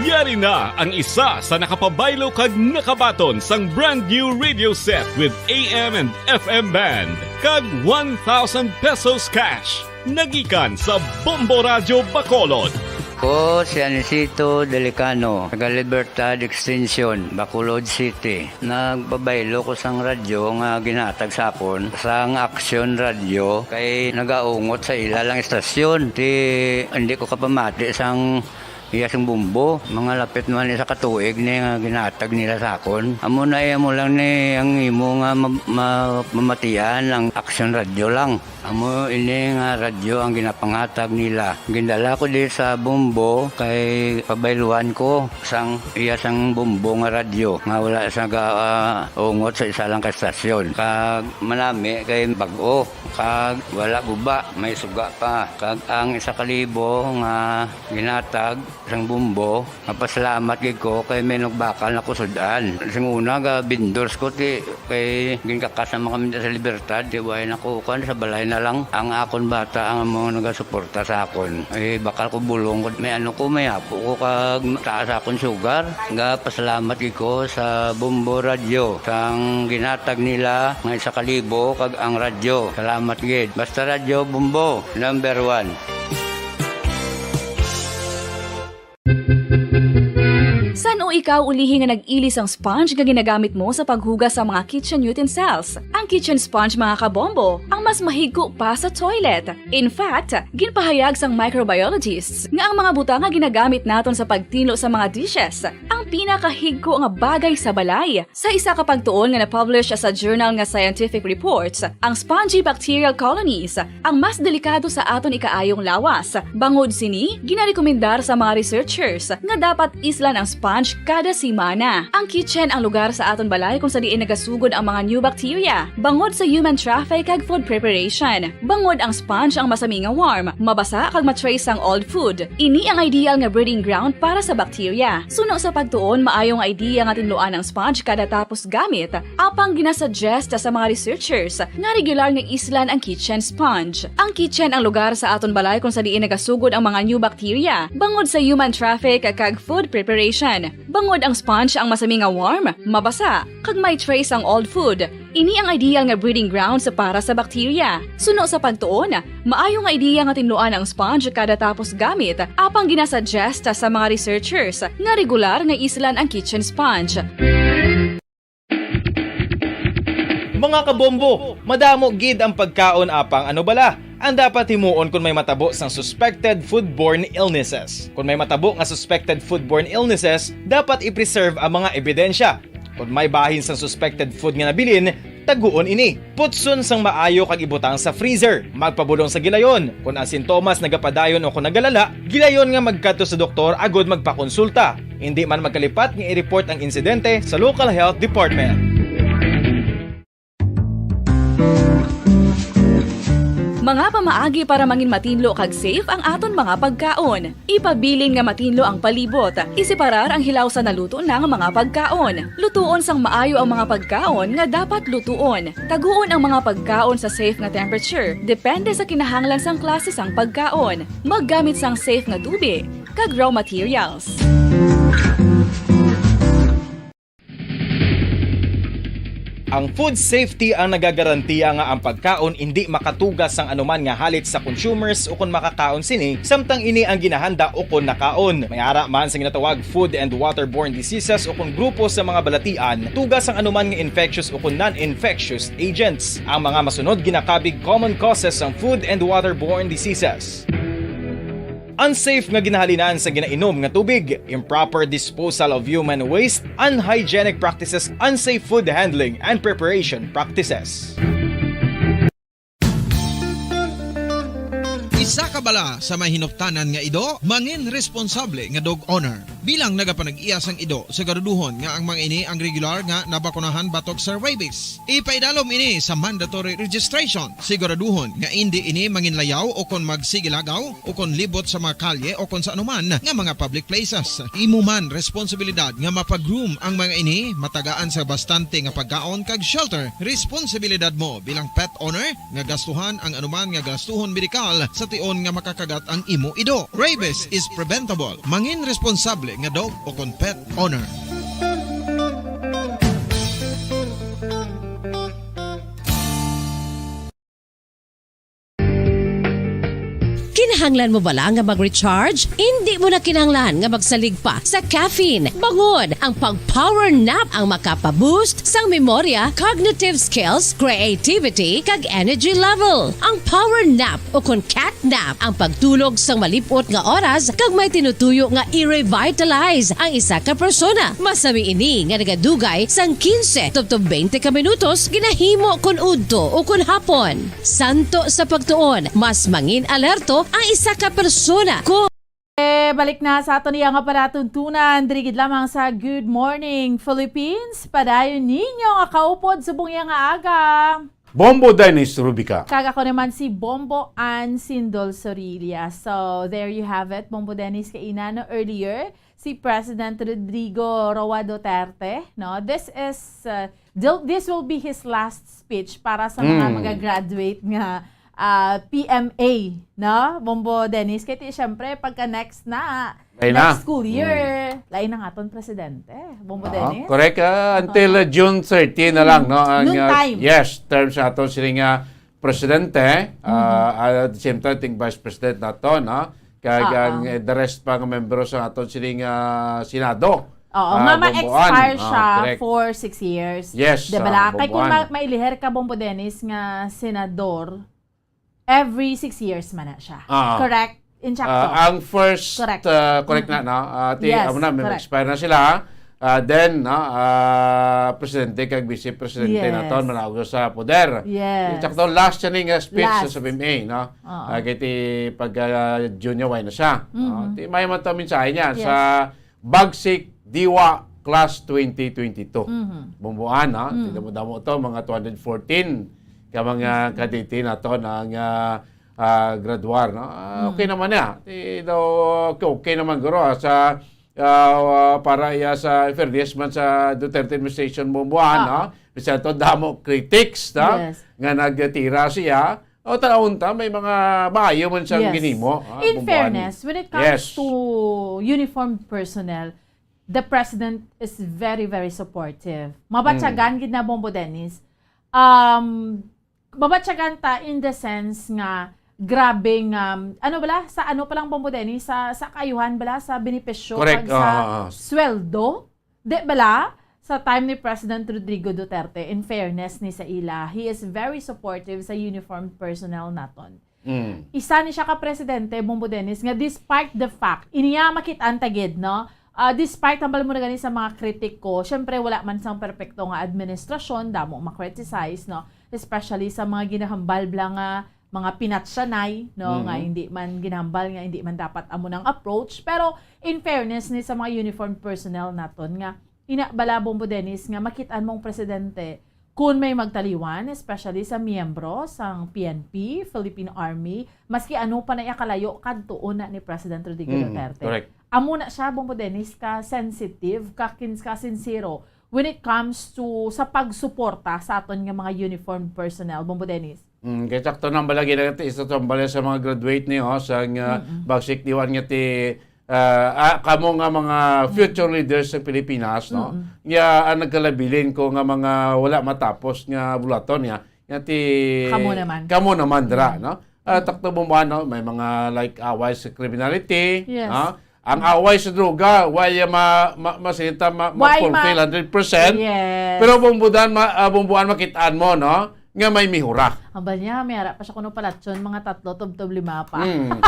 Yari na ang isa sa nakapabaylo kag nakabaton sang brand new radio set with A M and F M band kag one thousand pesos cash. Nagikan sa Bombo Radyo Bacolod. Ko si Anisito Delicano, taga Libertad Extension, Bacolod City. Nagpabaylo ko sang radyo nga ginhatag sa akon sang Aksyon Radyo kay nagaungot sa ila lang istasyon. Ti hindi ko kapamati sang iya sing bumbo. Mga lapit man isa ka tuig ni nga ginhatag nila sa akon. Amo na iya mo lang ni ang imo nga ma- ma- mamatian ang Aksyon Radyo lang. Amo ini nga radyo ang ginapangatag nila. Gindala ko di sa Bombo kay pabayluan ko sang iya sang Bombo nga radyo nga wala sa ga, ah, ungot sa isa lang ka estasyon. Kag manami kay bag-o kag wala guba, may suga pa. Kag ang isa ka libo nga ginatag sang Bombo, mapasalamat gid ko kay may nagbakal na ko sud-an. Sing una ga vendors ko ti kay ginkakas naman kami sa Libertad, ti way na ko kuan sa balay na lang. Ang akon bata ang amo nagasuporta sa akon. Ay bakal ko bulong ko may ano ko may apo ko kag taas akon sugar. Ga pasalamat gid ko sa Bombo Radyo sang ginatag nila nga isa ka libo kag ang radyo. Salamat gid. Basta Radyo Bombo, number one. San-o ikaw ulihi nga nag-ili sang sponge nga ginagamit mo sa paghugas sa mga kitchen utensils? Ang kitchen sponge, mga kabombo, ang mas mahigko pa sa toilet. In fact, ginpahayag sang microbiologists nga ang mga butang nga ginagamit naton sa pagtinlo sa mga dishes ang pinakahigko nga bagay sa balay. Sa isa ka pagtuon nga na-publish sa journal nga Scientific Reports, ang spongy bacterial colonies ang mas delikado sa aton ikaayong lawas. Bangod sini, ginarekomendar sa mga researchers nga dapat islan ang sponge kada semana. Ang kitchen ang lugar sa aton balay kung sa diin nagasugod ang mga new bacteria, bangod sa human traffic kag food preparation. Bangod ang sponge ang masami nga warm, mabasa kag ma-trace sang old food. Ini ang ideal nga breeding ground para sa bacteria. Suno sa pagtuon, maayo nga idea nga tinluan ang sponge kada tapos gamit, apang ginasuggest sa mga researchers nga regular nga islan ang kitchen sponge. Ang kitchen ang lugar sa aton balay kung sa diin nagasugod ang mga new bacteria, bangod sa human traffic kag food preparation. Bangod ang sponge ang masami nga warm, mabasa, kag may trace ang old food, Ini ang ideal nga breeding grounds para sa bakterya. Suno sa pagtuon, maayo nga ideya nga tinluan ang sponge kada tapos gamit, apang ginasuggest sa mga researchers nga regular nga islan ang kitchen sponge. Mga kabombo, madamo gid ang pagkaon, apang ano bala ang dapat himuon kon may matabo sang suspected foodborne illnesses? Kon may matabo nga suspected foodborne illnesses, dapat i-preserve ang mga ebidensya. Kon may bahin sang suspected food nga nabilin, taguon ini. Putson sang maayo kag ibutang sa freezer. Magpabulong sa gilayon. Kon ang sintomas nagapadayon o kon nagalala, gilayon nga magkadto sa doktor agud magpakonsulta. Indi man magkalipat nga i-report ang insidente sa local health department. Mga pamaagi para mangin matinlo kag safe ang aton mga pagkaon. Ipabilin nga matinlo ang palibot. Iseparar ang hilaw sa naluto na nga mga pagkaon. Lutuon sang maayo ang mga pagkaon nga dapat lutuon. Taguon ang mga pagkaon sa safe nga temperature, depende sa kinahanglan sang klase sang pagkaon. Maggamit sang safe nga tubig kag raw materials. Ang food safety ang nagagarantiya nga ang pagkaon indi makatuga sang anuman nga halit sa consumers ukon makakaon sini, samtang ini ang ginahanda ukon nakaon. May ara man sa ginatawag food and waterborne diseases ukon grupo sa mga balatian, tuga sang anuman nga infectious ukon non-infectious agents. Ang mga masunod ginakabig common causes sang food and waterborne diseases. Unsafe nga ginahalinan sa ginainom nga tubig, improper disposal of human waste, unhygienic practices, unsafe food handling and preparation practices. Isa ka bala sa may hinuptanan nga ido, mangin responsable nga dog owner. Bilang nagapanag-iya sang ido, siguraduhon nga ang mga ini ang regular nga nabakunahan batok sa rabies. Ipaidalom ini sa mandatory registration. Siguraduhon nga indi ini manginlayaw o kon magsigilagaw o kon libot sa mga kalye o kon sa anuman nga mga public places. Imo man responsibilidad nga mapa-groom ang mga ini, matagaan sa bastante nga pagkaon kag shelter. Responsibilidad mo bilang pet owner nga gastuhan ang anuman nga gastuhon medikal sa tion nga makakagat ang imo ido. Rabies is preventable. Mangin responsable nga dog o kon pet owner. Kinahanglan mo bala nga mag-recharge? Indi mo na kinahanglan nga magsalig pa sa caffeine. Bangod, ang pag-power nap ang makapa-boost sang memorya, cognitive skills, creativity, kag energy level. Ang power nap o kon cat nap ang pagtulog sang malip-ot nga oras kag may tinutuyo nga i-revitalize ang isa ka persona. Masami ini nga nagadugay sang quince tubtob twenty ka minutos ginahimo kon udto o kon hapon. Santo sa pagtuon, mas mangin-alerto ang isa ka persona kon Eh, balik na sa aton iya nga palatuntunan, diri gid lamang sa Good Morning Philippines. Padayon ninyo nga kaupod subong iya nga aga. Bombo Dennis Rubica. Kag ako naman si Bombo Ann Sindol Sorilla. So, there you have it, Bombo Dennis, kaina, no, earlier, si President Rodrigo Roa Duterte, no? This is, uh, they'll- this will be his last speech para sa mga Mm. magagraduate nga, ah, P M A, no? Bombo Dennis. Kaya ti, syempre, pagka next na, Lain na. next school year, lain ang aton presidente, Bombo Ah, Dennis. correct. Ah, until uh, June thirty na lang, no? Ang, Noon ah, time. Yes, term sa aton sini nga presidente. Ah, at the same time, ting vice president nato, no? Kag Ah, ang ah. eh, the rest pa nga membro sa aton sini nga Senado. Oo, Ah, mama Bomboan. expire Ah, siya correct. for six years. Yes, Di ba? ah, Kay kung Bomboan. ma- mailiher ka, Bombo Dennis, nga senador, every six years man na siya. Ah. Correct? Insakto. Ah, ang first, Correct. ah, correct na, no? Ah, ti, Yes, amo na, may correct. expire na sila. Ah, then, no, ah, presidente kag vice presidente Yes. naton manaog sa poder. Yes. Insakto, last siya ning uh, speech Last. sa P M A, no? Oo. Ah, kay ti pag ah, June niya, way na siya. No? Mhm. Ti may man to mensahe niya Yes. sa Bagsik Diwa Class twenty twenty-two. Mhm. Bomboan, no? Mm. Ti damo-damo to, mga two hundred fourteen ka mga kadete nato na nga ah, graduar, no? Ah, okay naman niya. Ti daw, okay, okay naman, guro, ah, sa ah, para iya sa fairness man sa Duterte administration, Bomboan, Ah. no? Bisan to damo critics, no? Yes. Nga nagtira siya. O, tan-awon ta, may mga maayo man siyang Yes. ginhimo, ah, In Bomboan. fairness, when it comes Yes. to uniformed personnel, the president is very, very supportive. Mabatyagan Mm. gid na, Bombo Dennis, um, mabatyagan ta in the sense nga, grabe nga, ano bala, sa ano pa lang, Bombo Dennis, sa, sa kaayuhan bala, sa benepisyo, Correct. kag sa Ah, ah, ah. sweldo, di bala, sa time ni President Rodrigo Duterte, in fairness ni sa ila, he is very supportive sa uniformed personnel naton. Mm. Isa ni siya ka presidente, Bombo Dennis, nga despite the fact, iniya makit-an ta gid, no? Ah, despite hambal mo na gani sa mga kritiko, syempre wala man sang perpekto nga administrasyon, damo ma-criticize, no? Especially sa mga ginahambal bala nga mga pinatsanay, no? Nga Mm. hindi man ginahambal, nga hindi man dapat amo nang approach. Pero in fairness ni sa mga uniformed personnel naton nga ina bala, Bombo Dennis, nga makit-an mong presidente kun may magtaliwan, especially sa miyembro sang P N P, Philippine Army, maski ano pa na iya kalayo kadtuon na ni President Rodrigo Mm, Duterte. correct. Amo na siya, Bombo Dennis, ka sensitive, ka kin-, ka sincero when it comes to sa pagsuporta sa aton nga mga uniformed personnel, Bombo Dennis. Mm, kay sakto nang balagi na ti isa sa balay sa mga graduate ni, oh, sa nga Mm-mm. bagsik diwan nga ti, ah, ah, kamo nga mga future Mm. leaders sa Pilipinas, no? Mm-mm. Nga ang nagkalabilin ko nga mga wala matapos nga bulaton nga, nga ti Kamo naman. kamo naman dira, Mm. no? Ah, Mm. takto mo ba, no? May mga like away sa criminality, Yes. ah, ang away sa droga, why ma, ma, masinita ma, Why ma- ma-fulfill hundred percent? Yes. Pero bumbudan ma, ah, bumbuan makitaan mo, no? Nga may mihura. Ang bal niya, may ara pa siya kuno palatyon, mga tatlo, tubtob lima pa. Mm.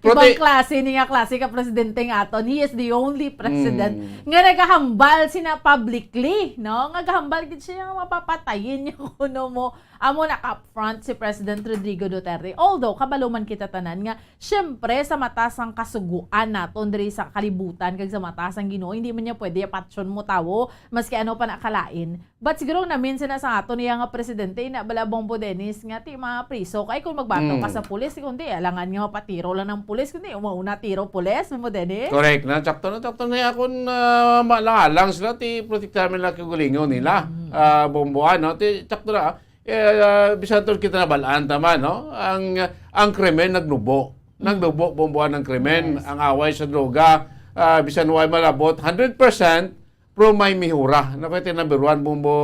Ibang Prote- klase ni nga klase ka presidente nga aton. He is the only president Mm. nga nagahambal sina publicly, no? Nga gahambal gid siya nga mapapatayin niya kuno mo. Amo na ka upfront si President Rodrigo Duterte. Although, kabalo man kita tanan nga, syempre, sa mata sang kasuguan naton diri sa kalibutan kag sa mata sang Ginoo, hindi man niya pwede patyon mo tawo, maski ano pa na kalain. But siguro namin sina sa aton iya nga presidente, ina bala Bombo Dennis, nga ti mga priso. Kay kung magbato ka Mm. sa pulis, kundi alangan nga mapatiro lang ng pulis, kundi mauna tiro pulis, Bombo Dennis. Correct na, sakto na, sakto na akon, ah, maalang-alang sila, ti protektahan nila kagalingon nila. Mm. Ah, Bombo, ano, ti sakto na, eh, ah, bisan tol kita nabalaan tama, no? Ang, ang krimen nagnubo. Mm. Nagnubo, Bombo, ang krimen. Yes. Ang away sa droga, ah, bisan way malabot, hundred percent, pero may mihura. Na kay number one, Bombo,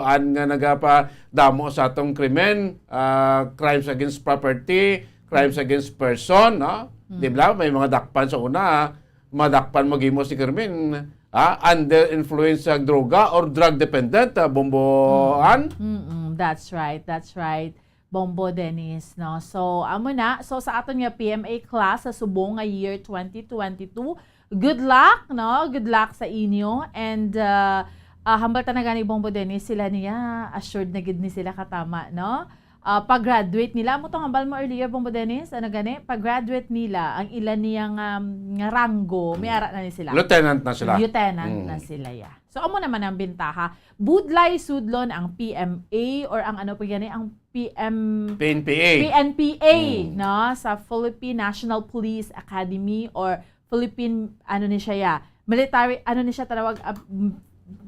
an nga nagapadamo sa atong krimen, ah, crimes against property, crimes against person, no? Mm. Di ba? May mga dakpan sa una, madakpan maghimo si krimen, ah, under influence sa droga or drug dependent, ah, Bombo, Mm. an? Mm-mm. That's right, that's right. Bombo Dennis, no? So, amo na. So, sa aton nga P M A class sa subong nga year twenty twenty-two, good luck, no? Good luck sa inyo. And, uh, uh, hambal ta na gani, Bombo Dennis, sila niya, assured na gid ni sila katama, no? Uh, pag-graduate nila, amo tong hambal mo earlier, Bombo Dennis, ano gani? Pag-graduate nila, ang ilan niyang, um, nga ranggo, may ara na ni sila. Lieutenant na sila. Lieutenant Mm. na sila, yeah. So, amo naman ang bintaha. Budlay sudlon ang P M A or ang ano pa gani, ang P M P N P A. P N P A, Mm. no, sa Philippine National Police Academy or Philippine, ano ni siya, ya, military, ano ni siya tawag, ah, m-,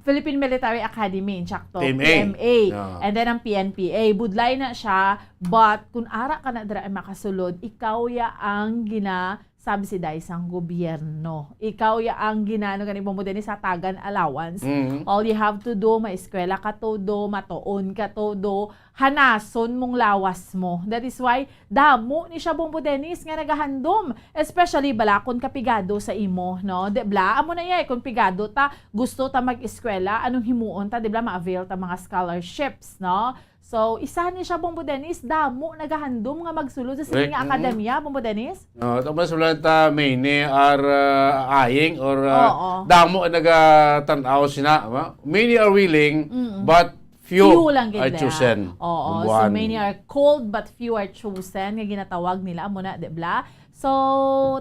Philippine Military Academy, insakto, P M A. P M A. Yeah. And then ang P N P A, budlay na siya, but kung ara ka na dira ay makasulod, ikaw ya ang gina-subsidize sang gobyerno. Ikaw ya ang gina-, ano gani, Bombo Dennis, hatagan allowance. Mm. All you have to do, maeskwela ka todo, matuon ka todo, hanason mong lawas mo. That is why, damo ni siya, Bombo Dennis, nga nagahandom. Especially, bala, kung kapigado sa imo, no? Di bala, amo na iya, eh, kung pigado ta, gusto ta mag-eskwela, anong himuon ta, di bala, ma-avail ta mga scholarships, no? So, isa ni siya, Bombo Dennis, damo nagahandom nga magsulod sa sini Correct, nga mm. akademya, Bombo Dennis? No, tapos wala ta, many are, uh, eyeing or, uh, Oo. damo ang nagatan-aw sina, ma-, many are willing, Mm-mm. but few Few lang gid are na. chosen. Oo, so Buwan. many are called but few are chosen nga ginatawag nila, amo na, di bala? So,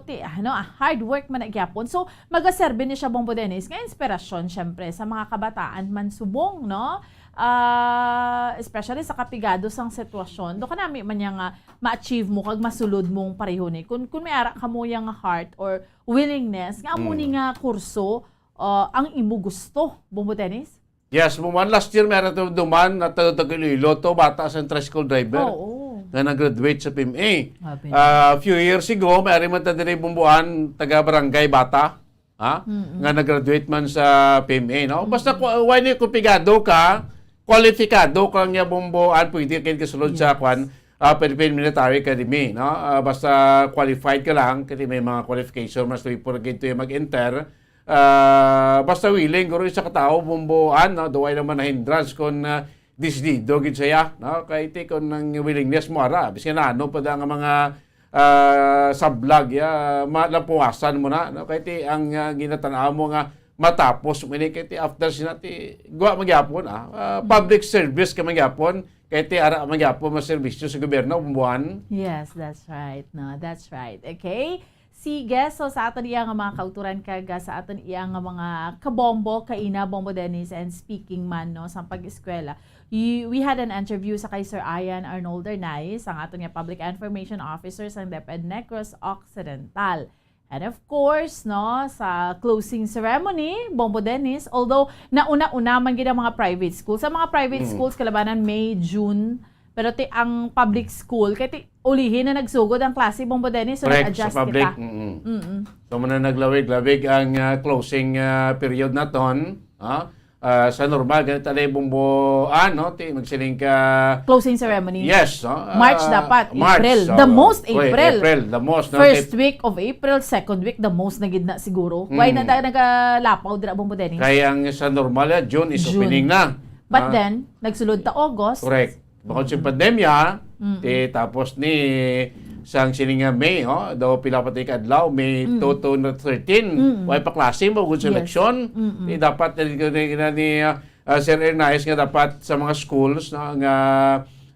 ti, ano, ah, hard work man na gyapon. So, magaserbi ni siya, Bombo Dennis, nga inspirasyon, syempre, sa mga kabataan man subong, no? Ah, especially sa kapigado sang sitwasyon. Do kanami man niya nga ma-achieve mo kag masulod mong pareho ni. Kung, kung may ara ka mo yang heart or willingness, nga amo ni Mm. nga kurso, ah, ang imo gusto, Bombo Dennis? Yes, Bombo An, last year, meron to duman na taga, taga Iloilo to, bata sa tricycle driver Oo. nga nag-graduate sa P M A. Grabe na. Ah, few years ago, may ari man ta diri, Bombo An, taga Barangay Bata, ha? Mm-mm. Nga nag-graduate man sa P M A, no? Basta Mm-mm. ku-, why ni, kung pigado ka, kwalipikado ka nga, Bombo Ann, pwede ka kasulod sa Yes. kwan, ah, Philippine Military Academy, no? Ah, basta qualified ka lang, kasi may mga qualification, mas tuwi po rin kayo mag-enter. Ah, basta willing, guro, isa ka tao, Bombo Ann, no? Duway naman na hindrance kung, ah, desidido gid siya, no? Kay ti kung ang willingness mo, ara, bisan ano pa da nga mga, ah, sablag, ya, ma-, lapuwasan mo na, no? Kay ti ang, ah, ginatanaw mo nga matapos mo ini, kay ti after sina ti, guwa magyapon, ah, ah, public service ka magyapon, kay ti ara magyapon mo serbisyo sa gobyerno, Bombo Ann. Yes, that's right. No, that's right. Okay? Sige, so sa aton iya nga mga kauturan kag, ah, sa aton iya nga mga kabombo, kaina, Bombo Dennis, and speaking man, no, sa pag-eskwela, y-, we had an interview sa kay Sir Ian Arnold Arnaiz, ang aton nga Public Information Officer sa DepEd Negros Occidental. And of course, no, sa closing ceremony, Bombo Dennis, although nauna-una man gid ang mga private schools, sa mga private Mm. schools, kalabanan May, June, pero ti ang public school, kay ti ulihi na nagsugod ang klase, Bombo Dennis, so Correct, nag-adjust sa public. kita. Mm-mm. Mm-mm. So, muna naglawig-lawig ang, ah, closing, ah, period naton, ha? Ah, sa normal, ganito na yung Bombo Ann, no? Ti, magsiling ka Closing ceremony. Yes, no? March Ah, dapat, March, April. The so, most oy, April. April, the most, no? First Ti- week of April, second week, the most na gid na siguro. Why Mm. na da nagalapaw dira, Bombo Dennis? Kaya ang sa normal, ah, June is June. opening na. But Ah. then, nagsulod ta August. Correct. Bakod sa Mm. pandemya, Mm. ti tapos ni sang sini nga May, oh, daw pila pa ti ka adlaw, May Mm. two to thirteen, Mm. way pa klase mo gud sa Yes. eleksyon. Mm-mm. Ti dapat na, na, na ni, ah, ah, Sir Ernest nga dapat sa mga schools, no, nga,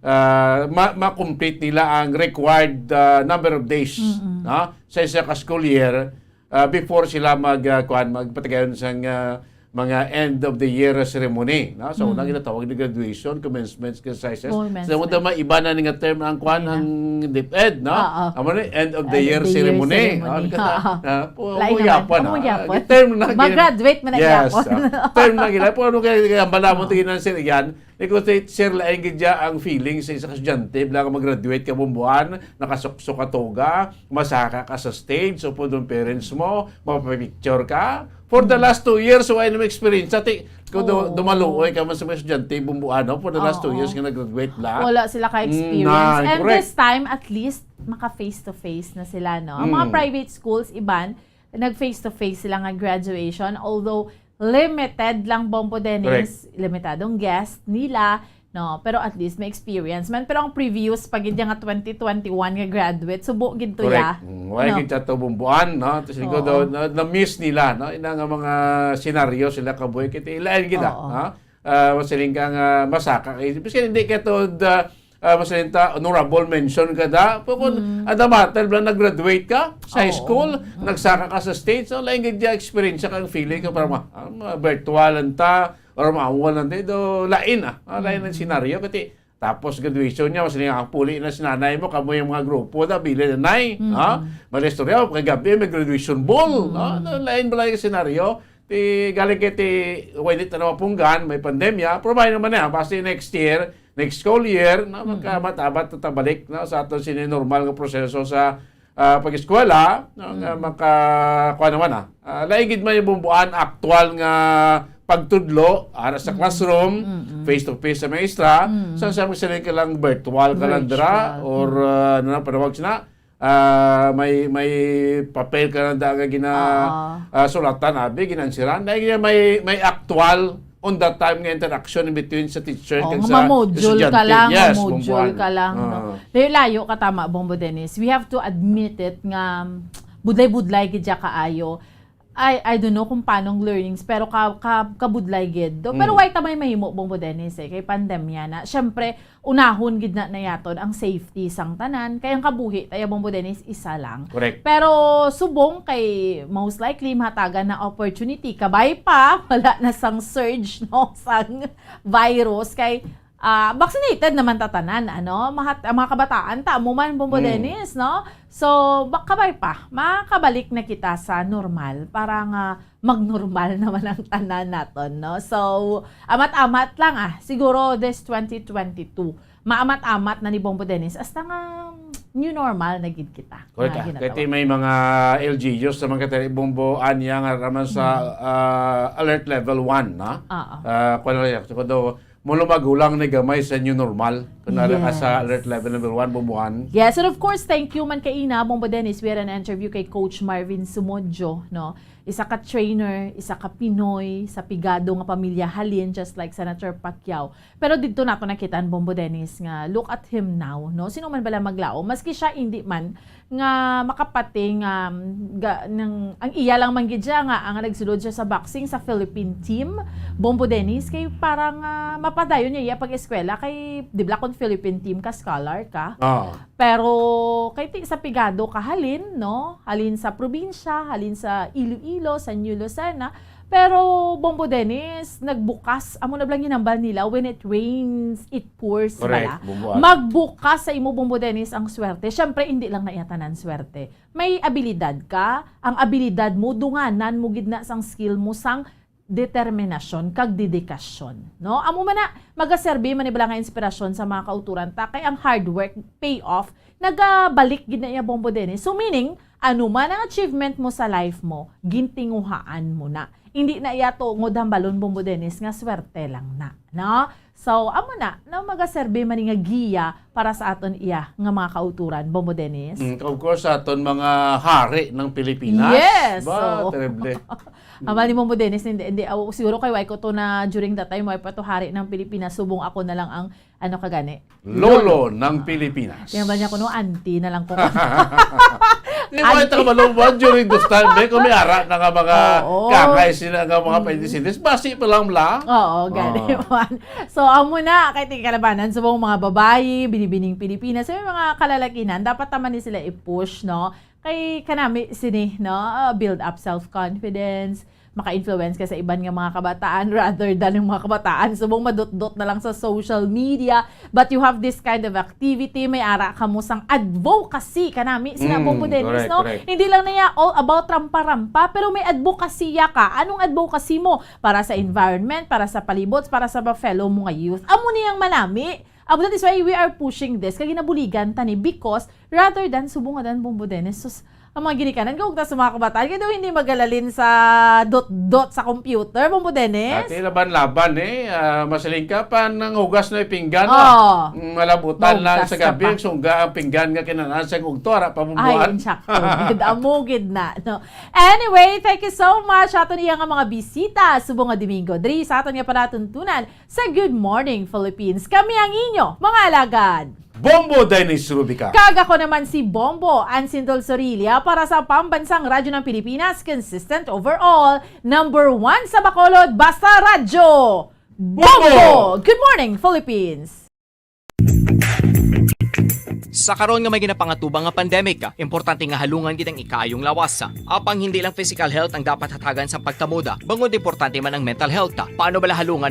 ah, ma-, ma-complete nila ang required, ah, number of days, Mm-mm. no, sa isa ka school year. Ah, before sila mag, ah, kuwan, magpatigayon sang, ah, mga end of the year ceremony, no? So, Mm. una ginatawag ni graduation, commencement exercises. Commencement. So, wala may iba na ni nga term ang kuwan, Ay, na. ang DepEd, no? Oo. Amo ni, end of the End of year the year ceremony. ceremony. Ah, nagkata-, Oo. ah, pu-, Lain naman. Pumuyapon, Ang ah. pumuyapon. Term na gin-, Mag-graduate man ang Yes, yapon. ah. Term na gila. Pero ano kaya, kaya bala mo Oo. tingin ng sir yan? Because it share lain gid dya ang feeling sa isa ka estudyante, bala nga mag-graduate ka, Bombo Ann, nakasuksok ka toga, masaka ka sa stage, upod ang parents mo, mapapicture ka. For the Mm. last two years, wala na experience. Sa ti-, kung du-, Oo. dumaluoy ka man sa mga estudyante, Bombo Ann, no? For the last two Oo. years nga nag-graduate la. Wala sila ka Mm, experience. na, And correct. this time, at least, maka face to face na sila, no? Ang mga Mm. private schools, iban, nag face to face sila nga graduation. Although, limited lang, Bombo Dennis, Correct. limitadong guest nila, no? Pero at least may experience man. Pero ang previous pa gid nga twenty twenty-one nga graduate, subo gid to ya. Correct. Mm, wala No? gid sa to, Bombo Ann, no? Tapos siguro Oo. daw, na, na-miss nila, no? Ina nga mga senaryo sila kabuhi, kay ti ilain gid, ah, Oo. ha? Ah, masiling ka nga masaka ka. Bisan hindi ka to, ah, ah, masiling ta, honorable mention ka da. Pero kung Mm. ada matter, bala nag-graduate ka sa high Oo. school, Mm. nagsaka ka sa stage, so, lain gid ya experience ka, ang feeling ka, parang ma-, ah, ma-, virtual lang ta, or maawal lang ta, do, lain, ah. Ah, lain ang Mm. senaryo, kasi tapos graduation niya, mas nga ang puli na si nanay mo, kamo yung mga grupo na, bili na nay, Mm. ha? May istorya, kay gabi, may graduation ball, Mm. no? No, lain ba lang yung senaryo? Ti, galing kay ti, way di tanaw punggan, may pandemya, provide naman niya, basta next year, next school year, na Mm. magkamat-abat na tabalik, no, sa aton sini normal nga proseso sa, ah, pag-eskwela, no, nga Mm. maka-, kuha naman, ah. Ah, lain gid man yung Bombo Ann, aktual nga pagtudlo, ara sa Mm. classroom, Mm-mm. face to face sa maestra, Mm. sa, sa magsiling ka lang virtual ka lang dira, Virtual. or, Mm. ah, ano na, panawag sina, ah, may, may papel ka lang da nga gina-, Oo. ah, sulatan, abi, ginansiran. May, may, may actual on that time nga interaction in between sa teacher Oo, kag nga sa ma-module ka estudyante. lang, Yes, ma-module Bombo Ann. ka lang, no? Oo. Layo-layo ka, tama, Bombo Dennis. We have to admit it nga, um, budlay-budlay gid siya kaayo. I, I don't know kung paano ang learnings, pero ka, ka, kabudlay gid. Do, pero Mm. way ta may mahimo, Bombo Dennis, eh, kay pandemya na. Siyempre, unahon gid na nayaton ang safety sang tanan, kay ang kabuhi, taya, Bombo Dennis, isa lang. Correct. Pero subong kay most likely mahatagan na opportunity, kabay pa, wala na sang surge, no, sang virus, kay, ah, vaccinated naman ta tanan, ano? Mahat-, ang mga kabataan ta, amo man, Bombo Mm. Dennis, no? So, ba-, kabay pa, makabalik na kita sa normal, para nga magnormal naman ang tanan naton, no? So, amat-amat lang, ah. Siguro this twenty twenty-two, maamat-amat na ni Bombo Dennis. Hasta nga, mm, new normal na gid kita. Correct, Nga ah. ginatawag. Kaya may mga L G Us sa mga katari Bombo Ann nga raman sa, Mm. ah, alert level one, na? Oo. Ah, kung ano yan, so, kung daw, Mulo magulang ni gamay sa new normal. Kunwari ka sa Yes. alert level number one, bumuhan. Yes, and of course, thank you man kay ina, Bombo Dennis. We had an interview kay Coach Marvin Sumodjo, no? Isa ka trainer, isa ka Pinoy, sa pigado nga pamilya halin, just like Senator Pacquiao. Pero didto nato nakita ang Bombo Dennis nga, look at him now, no? Sino man bala maglaom? Maski siya, hindi man, nga makapati nga, um, ga-, nang, ang iya lang man gid siya nga, ang nagsulod siya sa boxing sa Philippine team, Bombo Dennis, kay parang, ah, mapadayon niya iya pag-eskwela kay, di ba, kung Philippine team ka, scholar ka. Ah. Pero kay ti-, sa pigado ka halin, no? Halin sa probinsya, halin sa Iloilo, sa New Lucena. Pero, Bombo Dennis, nagbukas, amo na bala ang ginhambal nila, "When it rains, it pours," Correct, bala. Bumbuan. Magbukas sa imo, Bombo Dennis, ang swerte. Siyempre, hindi lang na iya tanan swerte. May abilidad ka, ang abilidad mo, dunganan mo gid na sang skill mo, sang determinasyon, kag dedikasyon, no? Amo man na, magaserbi man ni bala nga inspirasyon sa mga kauturan ta, kay ang hard work, pay off, nagabalik gid na iya, Bombo Dennis. So, meaning, ano man ang achievement mo sa life mo, gintinguhaan mo na. Hindi na iya tungod hambalon, Bombo Dennis, nga swerte lang na, no? So, amo na, na magaserbi man ni nga giya para sa aton iya nga mga kauturan, Bombo Dennis. Mm, of course, sa aton mga hari ng Pilipinas. Yes, Ba, so, terrible. Amal ni Bombo Dennis, hindi, hindi, aw, siguro kay why ko to na during that time, why pa to hari ng Pilipinas, subong ako na lang ang, ano ka gani? Lolo Lolo. ng Pilipinas. Kaya ba niya kuno, auntie na lang ko. Di ba, Auntie. ito ka malungwan during this time, eh, kung may ara na nga mga Oo. kangay sila nga mga Mm. paindisindes, basi pa lang lang. Oo, gani Oo. man. So, amo na, kay tingkalabanan, subong mga babayi, binibining Pilipinas, may mga kalalakinan, dapat naman ni sila i-push, no? Kay kanami sini, no? Uh, build up self-confidence, maka-influence ka sa iban nga mga kabataan rather than yung mga kabataan subong madutdot na lang sa social media, but you have this kind of activity, may ara ka mo sang advocacy kanami sila Mm, Bombo Dennis, correct, no? correct. Hindi lang na iya all about rampa-rampa, pero may advocacy ya ka. Anong advocacy mo? Para sa environment, para sa palibot, para sa mga fellow mo nga youth. Amo ni ang manami. Amo, that is why we are pushing this. Kay ginabuligan ta ni because rather than subong nga dan Bombo Dennis, sus, ang mga ginikanan, kag ta sa mga kabataan, kaya daw hindi magalalin sa dot-dot sa computer, Bombo Dennis. Ate, laban-laban eh. Ah, masiling ka pa, nang hugas na yung pinggan, Oo. ah. Mm, malabutan lang Mahugas sa ka gabi, pa. ang sungga ang pinggan nga kinanaan sa ugto, ara pa Ay, bumbuan. insakto. Gid, amo gid na, no? Anyway, thank you so much sa aton iya nga mga bisita subong nga Domingo diri sa aton nga palatuntunan sa Good Morning Philippines. Kami ang inyo mga alagad. Bombo Dennis Rubica. Kag ako naman si Bombo Ansindol Sorilla para sa Pambansang Radyo ng Pilipinas, consistent overall, number one sa Bacolod, basta radyo. Bombo! Bombo! Good morning, Philippines! Sa karon nga may ginapangatubang nga pandemic, importante nga halungan gid ang ikaayong lawas. Apang hindi lang physical health ang dapat hatagan sa pagkamuda, bangod importante man ang mental health. Paano bala halungan